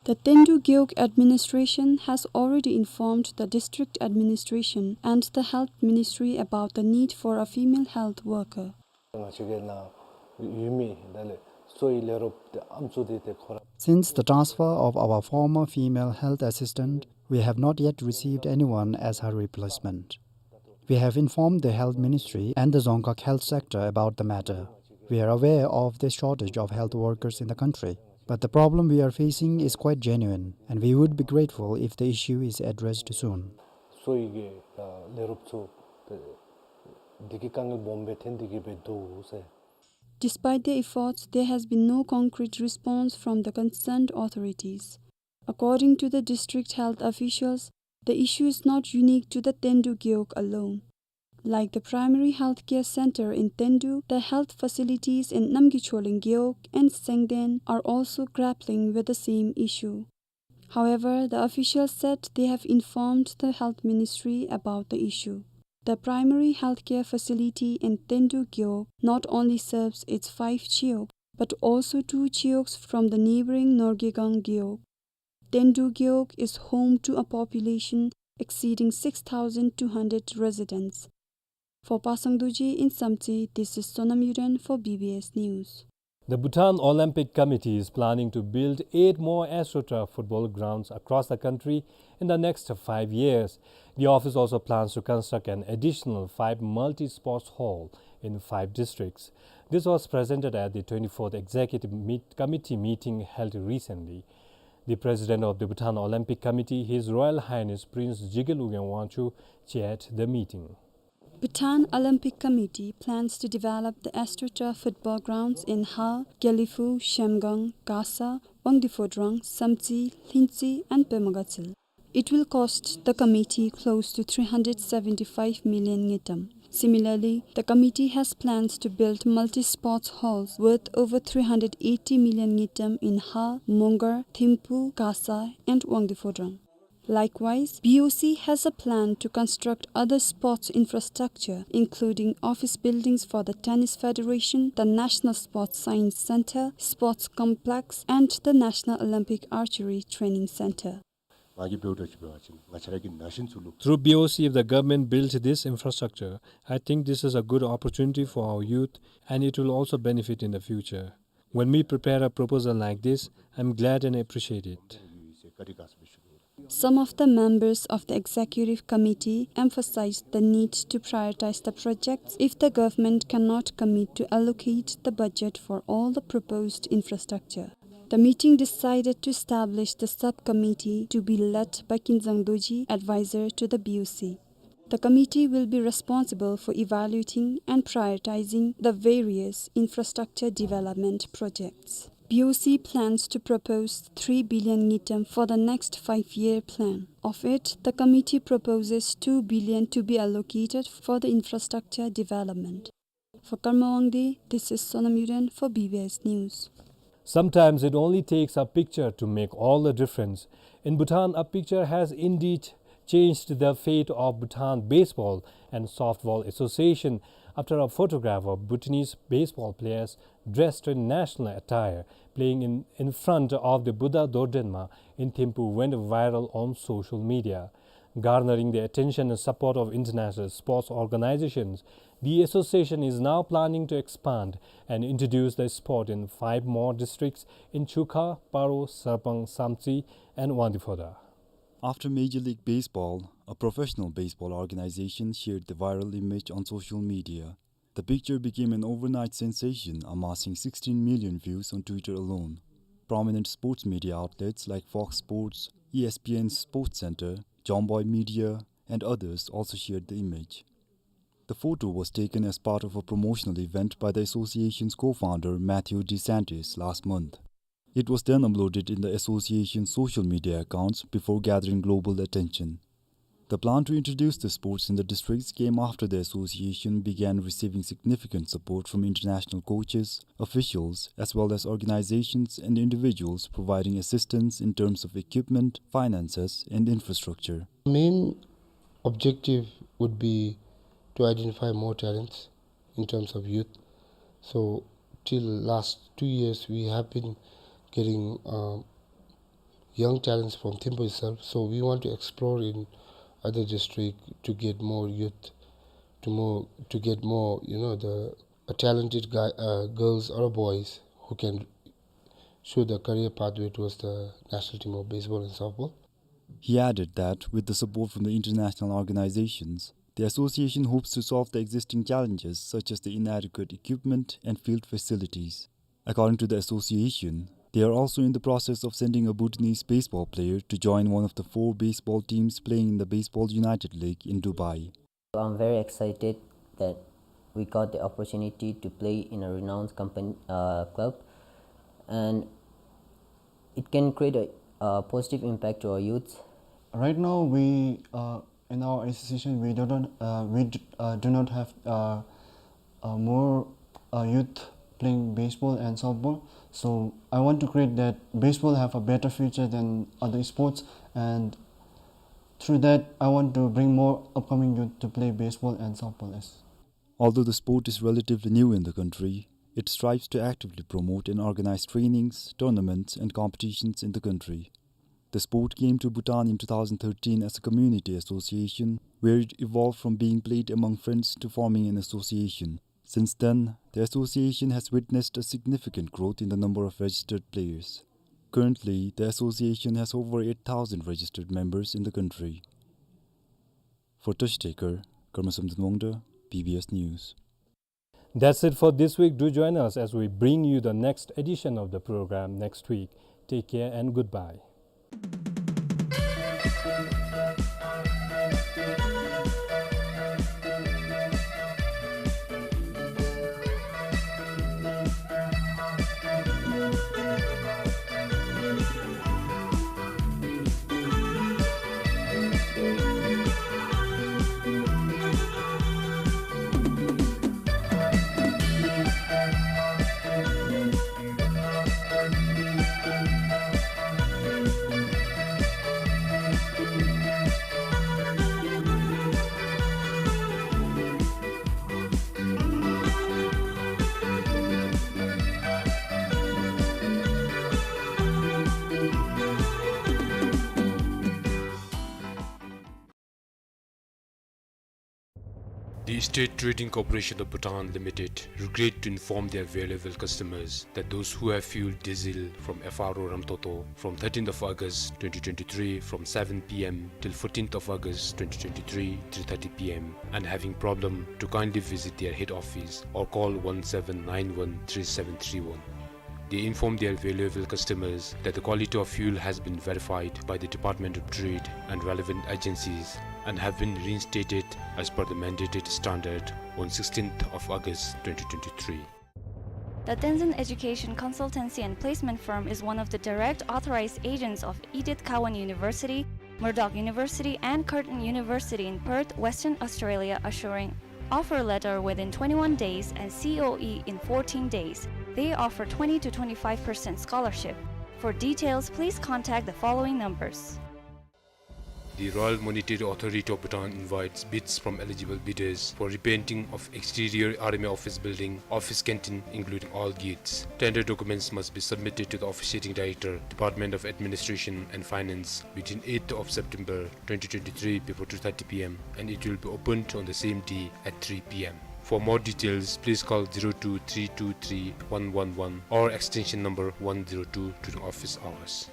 The Tendu Gewog administration has already informed the district administration and the health ministry about the need for a female health worker. Since the transfer of our former female health assistant, we have not yet received anyone as her replacement. We have informed the health ministry and the Dzongkhag health sector about the matter. We are aware of the shortage of health workers in the country, but the problem we are facing is quite genuine, and we would be grateful if the issue is addressed soon. Despite their efforts, there has been no concrete response from the concerned authorities. According to the district health officials, the issue is not unique to the Tendu Gewog alone. Like the primary healthcare center in Tendu, the health facilities in Namgay Choleng Gewog and Sengden are also grappling with the same issue. However, the officials said they have informed the health ministry about the issue. The primary healthcare facility in Tendu Gewog not only serves its five chiwog, but also two chiwogs from the neighboring Norgaygang Gewog. Tendu Gewog is home to a population exceeding six thousand two hundred residents. For Pasang Dorji in Samtse, this is Sonam Yuden for B B S News. The Bhutan Olympic Committee is planning to build eight more AstroTurf football grounds across the country in the next five years. The office also plans to construct an additional five multi-sports hall in five districts. This was presented at the twenty-fourth Executive Meet-, Committee meeting held recently. The President of the Bhutan Olympic Committee, His Royal Highness Prince Jigel Ugyen Wangchuck, chaired the meeting. Bhutan Olympic Committee plans to develop the AstroTurf football grounds in Hal, Gelephu, Zhemgang, Gasa, Wangdue Phodrang, Samtse, Lhingtse, and Pema Gatshel. It will cost the committee close to three hundred seventy-five million ngultrum. Similarly, the committee has plans to build multi-sports halls worth over three hundred eighty million ngultrum in Hal, Mongar, Thimphu, Gasa, and Wangdue Phodrang. Likewise, B O C has a plan to construct other sports infrastructure, including office buildings for the Tennis Federation, the National Sports Science Center, Sports Complex, and the National Olympic Archery Training Center. ང་གིས་འབདཝ་ད་ཅིག་འབད་བ་ཅིན་ང་བཅས་ར་གི་ན་གཞོན་ཚུ་ལུ། Through B O C, if the government built this infrastructure, I think this is a good opportunity for our youth, and it will also benefit in the future. When we prepare a proposal like this, I'm glad and appreciate it. Some of the members of the executive committee emphasized the need to prioritize the projects if the government cannot commit to allocate the budget for all the proposed infrastructure. The meeting decided to establish the subcommittee to be led by Kinzang Dorji, advisor to the B O C. The committee will be responsible for evaluating and prioritizing the various infrastructure development projects. B O C plans to propose three billion ngultrum for the next five-year plan. Of it, the committee proposes two billion to be allocated for the infrastructure development. For Karma Wangdi, this is Sonam Yuden for B B S News. Sometimes it only takes a picture to make all the difference. In Bhutan, a picture has indeed changed the fate of Bhutan Baseball and Softball Association after a photograph of Bhutanese baseball players dressed in national attire playing in, in front of the Buddha Dorjenma in Thimphu went viral on social media. Garnering the attention and support of international sports organizations, the association is now planning to expand and introduce the sport in five more districts in Chukha, Paro, Sarpang, Samtse, and Wangdue Phodrang. After Major League Baseball, a professional baseball organization shared the viral image on social media. The picture became an overnight sensation, amassing sixteen million views on Twitter alone. Prominent sports media outlets like Fox Sports, E S P N Sports Center, Jomboy Media, and others also shared the image. The photo was taken as part of a promotional event by the association's co-founder Matthew DeSantis last month. It was then uploaded in the association's social media accounts before gathering global attention. The plan to introduce the sports in the districts came after the association began receiving significant support from international coaches, officials, as well as organizations and individuals providing assistance in terms of equipment, finances, and infrastructure. Main objective would be to identify more talents in terms of youth. So till last two years, we have been getting, um, young talents from Thimphu itself. So we want to explore in other district to get more youth, to more, to get more, you know, the, uh, talented guy, uh, girls or boys who can show the career pathway towards the national team of baseball and softball. He added that with the support from the international organizations, the association hopes to solve the existing challenges such as the inadequate equipment and field facilities. According to the association, they are also in the process of sending a Bhutanese baseball player to join one of the four baseball teams playing in the Baseball United League in Dubai. I'm very excited that we got the opportunity to play in a renowned company, uh, club, and it can create a, a positive impact to our youth. Right now, we, uh, in our association, we do not, uh, we d-, uh, do not have, uh, uh, more, uh, youth playing baseball and softball. So I want to create that baseball have a better future than other sports, and through that, I want to bring more upcoming youth to play baseball and softball as. Although the sport is relatively new in the country, it strives to actively promote and organize trainings, tournaments, and competitions in the country. The sport came to Bhutan in two thousand thirteen as a community association, where it evolved from being played among friends to forming an association. Since then, the association has witnessed a significant growth in the number of registered players. Currently, the association has over eight thousand registered members in the country. For Toshi Taker, Karma Samten Wangda, B B S News. That's it for this week. Do join us as we bring you the next edition of the program next week. Take care and goodbye. The State Trading Corporation of Bhutan Limited regret to inform their valuable customers that those who have fueled diesel from F R O Ramtoto from thirteenth of August twenty twenty-three from seven P M till fourteenth of August twenty twenty-three, three thirty P M, and having problem to kindly visit their head office or call one seven nine one three seven three one. They inform their valuable customers that the quality of fuel has been verified by the Department of Trade and relevant agencies and have been reinstated as per the mandated standard on sixteenth of August twenty twenty-three. The Tenzin Education Consultancy and Placement Firm is one of the direct authorized agents of Edith Cowan University, Murdoch University, and Curtin University in Perth, Western Australia, assuring offer letter within twenty-one days and C O E in fourteen days. They offer twenty to twenty-five percent scholarship. For details, please contact the following numbers. The Royal Monetary Authority of Bhutan invites bids from eligible bidders for repainting of exterior Army Office Building, office canteen, including all gates. Tender documents must be submitted to the Officiating Director, Department of Administration and Finance, between eighth of September twenty twenty-three before two thirty P M, and it will be opened on the same day at three P M. For more details, please call zero two three two three one one one or extension number one zero two during office hours.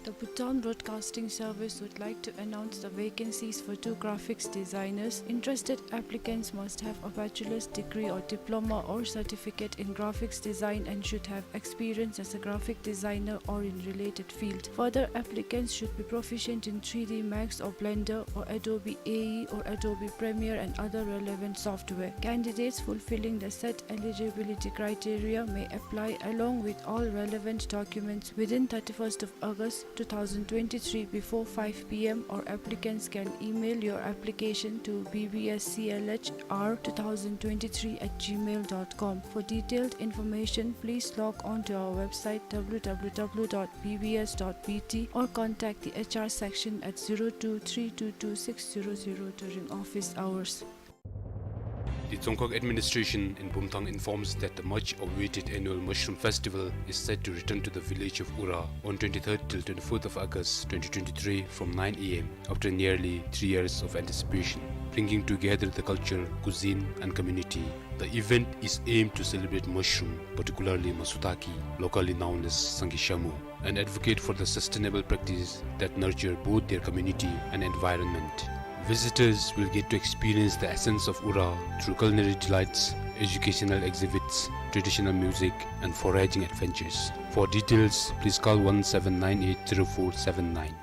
The Bhutan Broadcasting Service would like to announce the vacancies for two graphics designers. Interested applicants must have a bachelor's degree or diploma or certificate in graphics design and should have experience as a graphic designer or in related field. Further, applicants should be proficient in three D Max or Blender or Adobe A E or Adobe Premiere and other relevant software. Candidates fulfilling the set eligibility criteria may apply along with all relevant documents within thirty-first of August two thousand twenty-three before five P M, or applicants can email your application to B B S C L H R two thousand twenty-three at gmail dot com. For detailed information, please log on to our website W W W dot B B S dot B T or contact the H R section at zero two three two two six zero zero during office hours. The Dzongkhag administration in Bumthang informs that the much awaited annual Mushroom Festival is set to return to the village of Ura on twenty-third till twenty-fourth of August twenty twenty-three from nine A M after nearly three years of anticipation, bringing together the culture, cuisine, and community. The event is aimed to celebrate mushroom, particularly masutaki, locally known as Sangkhe Shamu, and advocate for the sustainable practice that nurture both their community and environment. Visitors will get to experience the essence of Ura through culinary delights, educational exhibits, traditional music, and foraging adventures. For details, please call one seven nine eight zero four seven nine.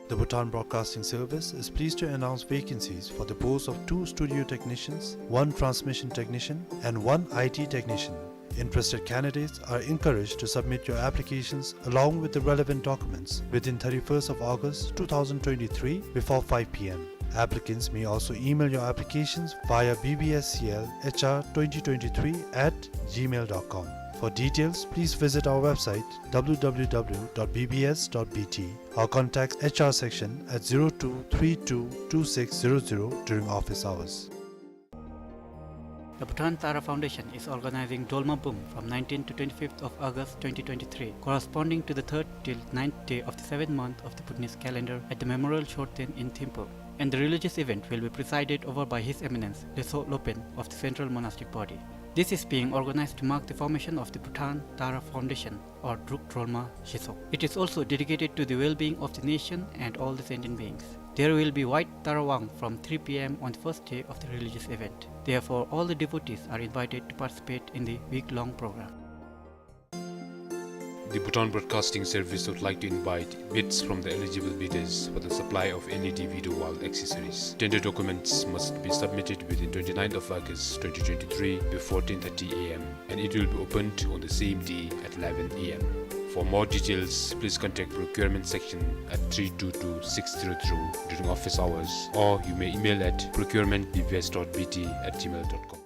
The Bhutan Broadcasting Service is pleased to announce vacancies for the post of two studio technicians, one transmission technician, and one I T technician. Interested candidates are encouraged to submit your applications along with the relevant documents within thirty-first of August two thousand twenty-three before five P M. Applicants may also email your applications via B B S C L H R twenty twenty-three at gmail dot com. For details, please visit our website W W W dot B B S dot B T or contact H R section at zero two three two two six zero zero during office hours. The Bhutan Tara Foundation is organizing Dolma Bum from nineteenth to twenty-fifth of August twenty twenty-three, corresponding to the third till ninth day of the seventh month of the Bhutanese calendar at the Memorial Chorten in Thimphu. And the religious event will be presided over by His Eminence Leytshog Lopen of the Central Monastic Body. This is being organized to mark the formation of the Bhutan Tara Foundation, or Druk Drolma Shesog. It is also dedicated to the well-being of the nation and all the sentient beings. There will be White Tara Wang from three P M on the first day of the religious event. Therefore, all the devotees are invited to participate in the week-long program. The Bhutan Broadcasting Service would like to invite bids from the eligible bidders for the supply of L E D video wall accessories. Tender documents must be submitted within twenty-ninth of August twenty twenty-three before ten thirty A M, and it will be opened on the same day at eleven A M. For more details, please contact procurement section at three two two six zero zero during office hours, or you may email at procurement B B S dot B T at gmail dot com.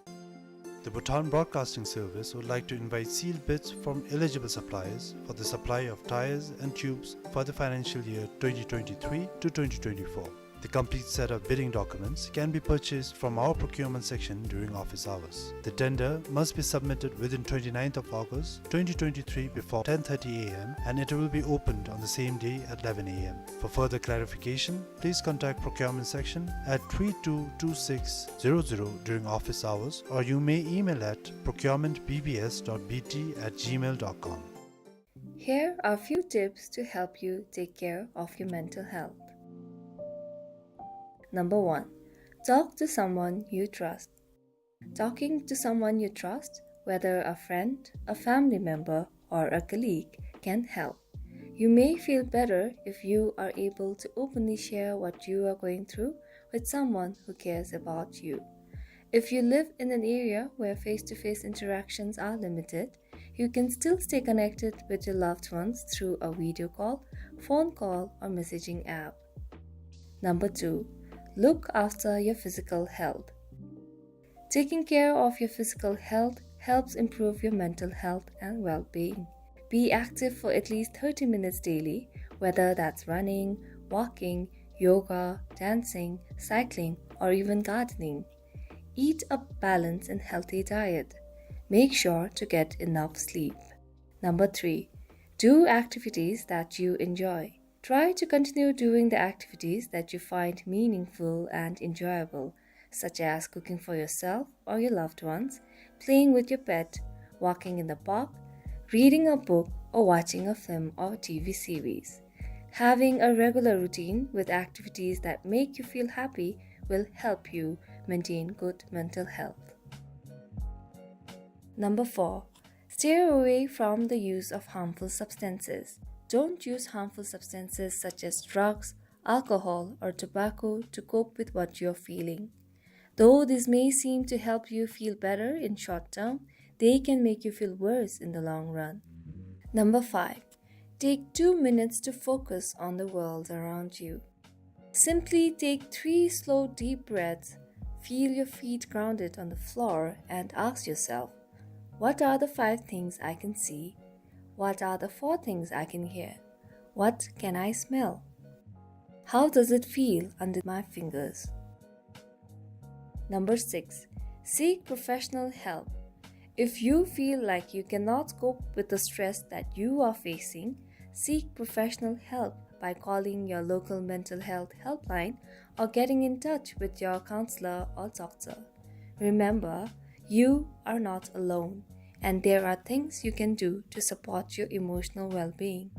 The Bhutan Broadcasting Service would like to invite sealed bids from eligible suppliers for the supply of tyres and tubes for the financial year twenty twenty-three to twenty twenty-four. The complete set of bidding documents can be purchased from our procurement section during office hours. The tender must be submitted within twenty-ninth of August twenty twenty-three before ten thirty a m and it will be opened on the same day at eleven a m. For further clarification, please contact procurement section at three two two six zero zero during office hours, or you may email at procurement B B S dot B T at gmail dot com. Here are a few tips to help you take care of your mental health. Number one, talk to someone you trust. Talking to someone you trust, whether a friend, a family member, or a colleague, can help. You may feel better if you are able to openly share what you are going through with someone who cares about you. If you live in an area where face to face interactions are limited, you can still stay connected with your loved ones through a video call, phone call, or messaging app. Number two, look after your physical health. Taking care of your physical health helps improve your mental health and well being. Be active for at least thirty minutes daily, whether that's running, walking, yoga, dancing, cycling, or even gardening. Eat a balanced and healthy diet. Make sure to get enough sleep. Number three, do activities that you enjoy. Try to continue doing the activities that you find meaningful and enjoyable, such as cooking for yourself or your loved ones, playing with your pet, walking in the park, reading a book, or watching a film or T V series. Having a regular routine with activities that make you feel happy will help you maintain good mental health. Number four, stay away from the use of harmful substances. Don't use harmful substances such as drugs, alcohol, or tobacco to cope with what you're feeling. Though this may seem to help you feel better in short term, they can make you feel worse in the long run. Number five, take two minutes to focus on the world around you. Simply take three slow, deep breaths, feel your feet grounded on the floor, and ask yourself, "What are the five things I can see? What are the four things I can hear? What can I smell? How does it feel under my fingers?" Number six, seek professional help. If you feel like you cannot cope with the stress that you are facing, seek professional help by calling your local mental health helpline or getting in touch with your counselor or doctor. Remember, you are not alone, and there are things you can do to support your emotional well being.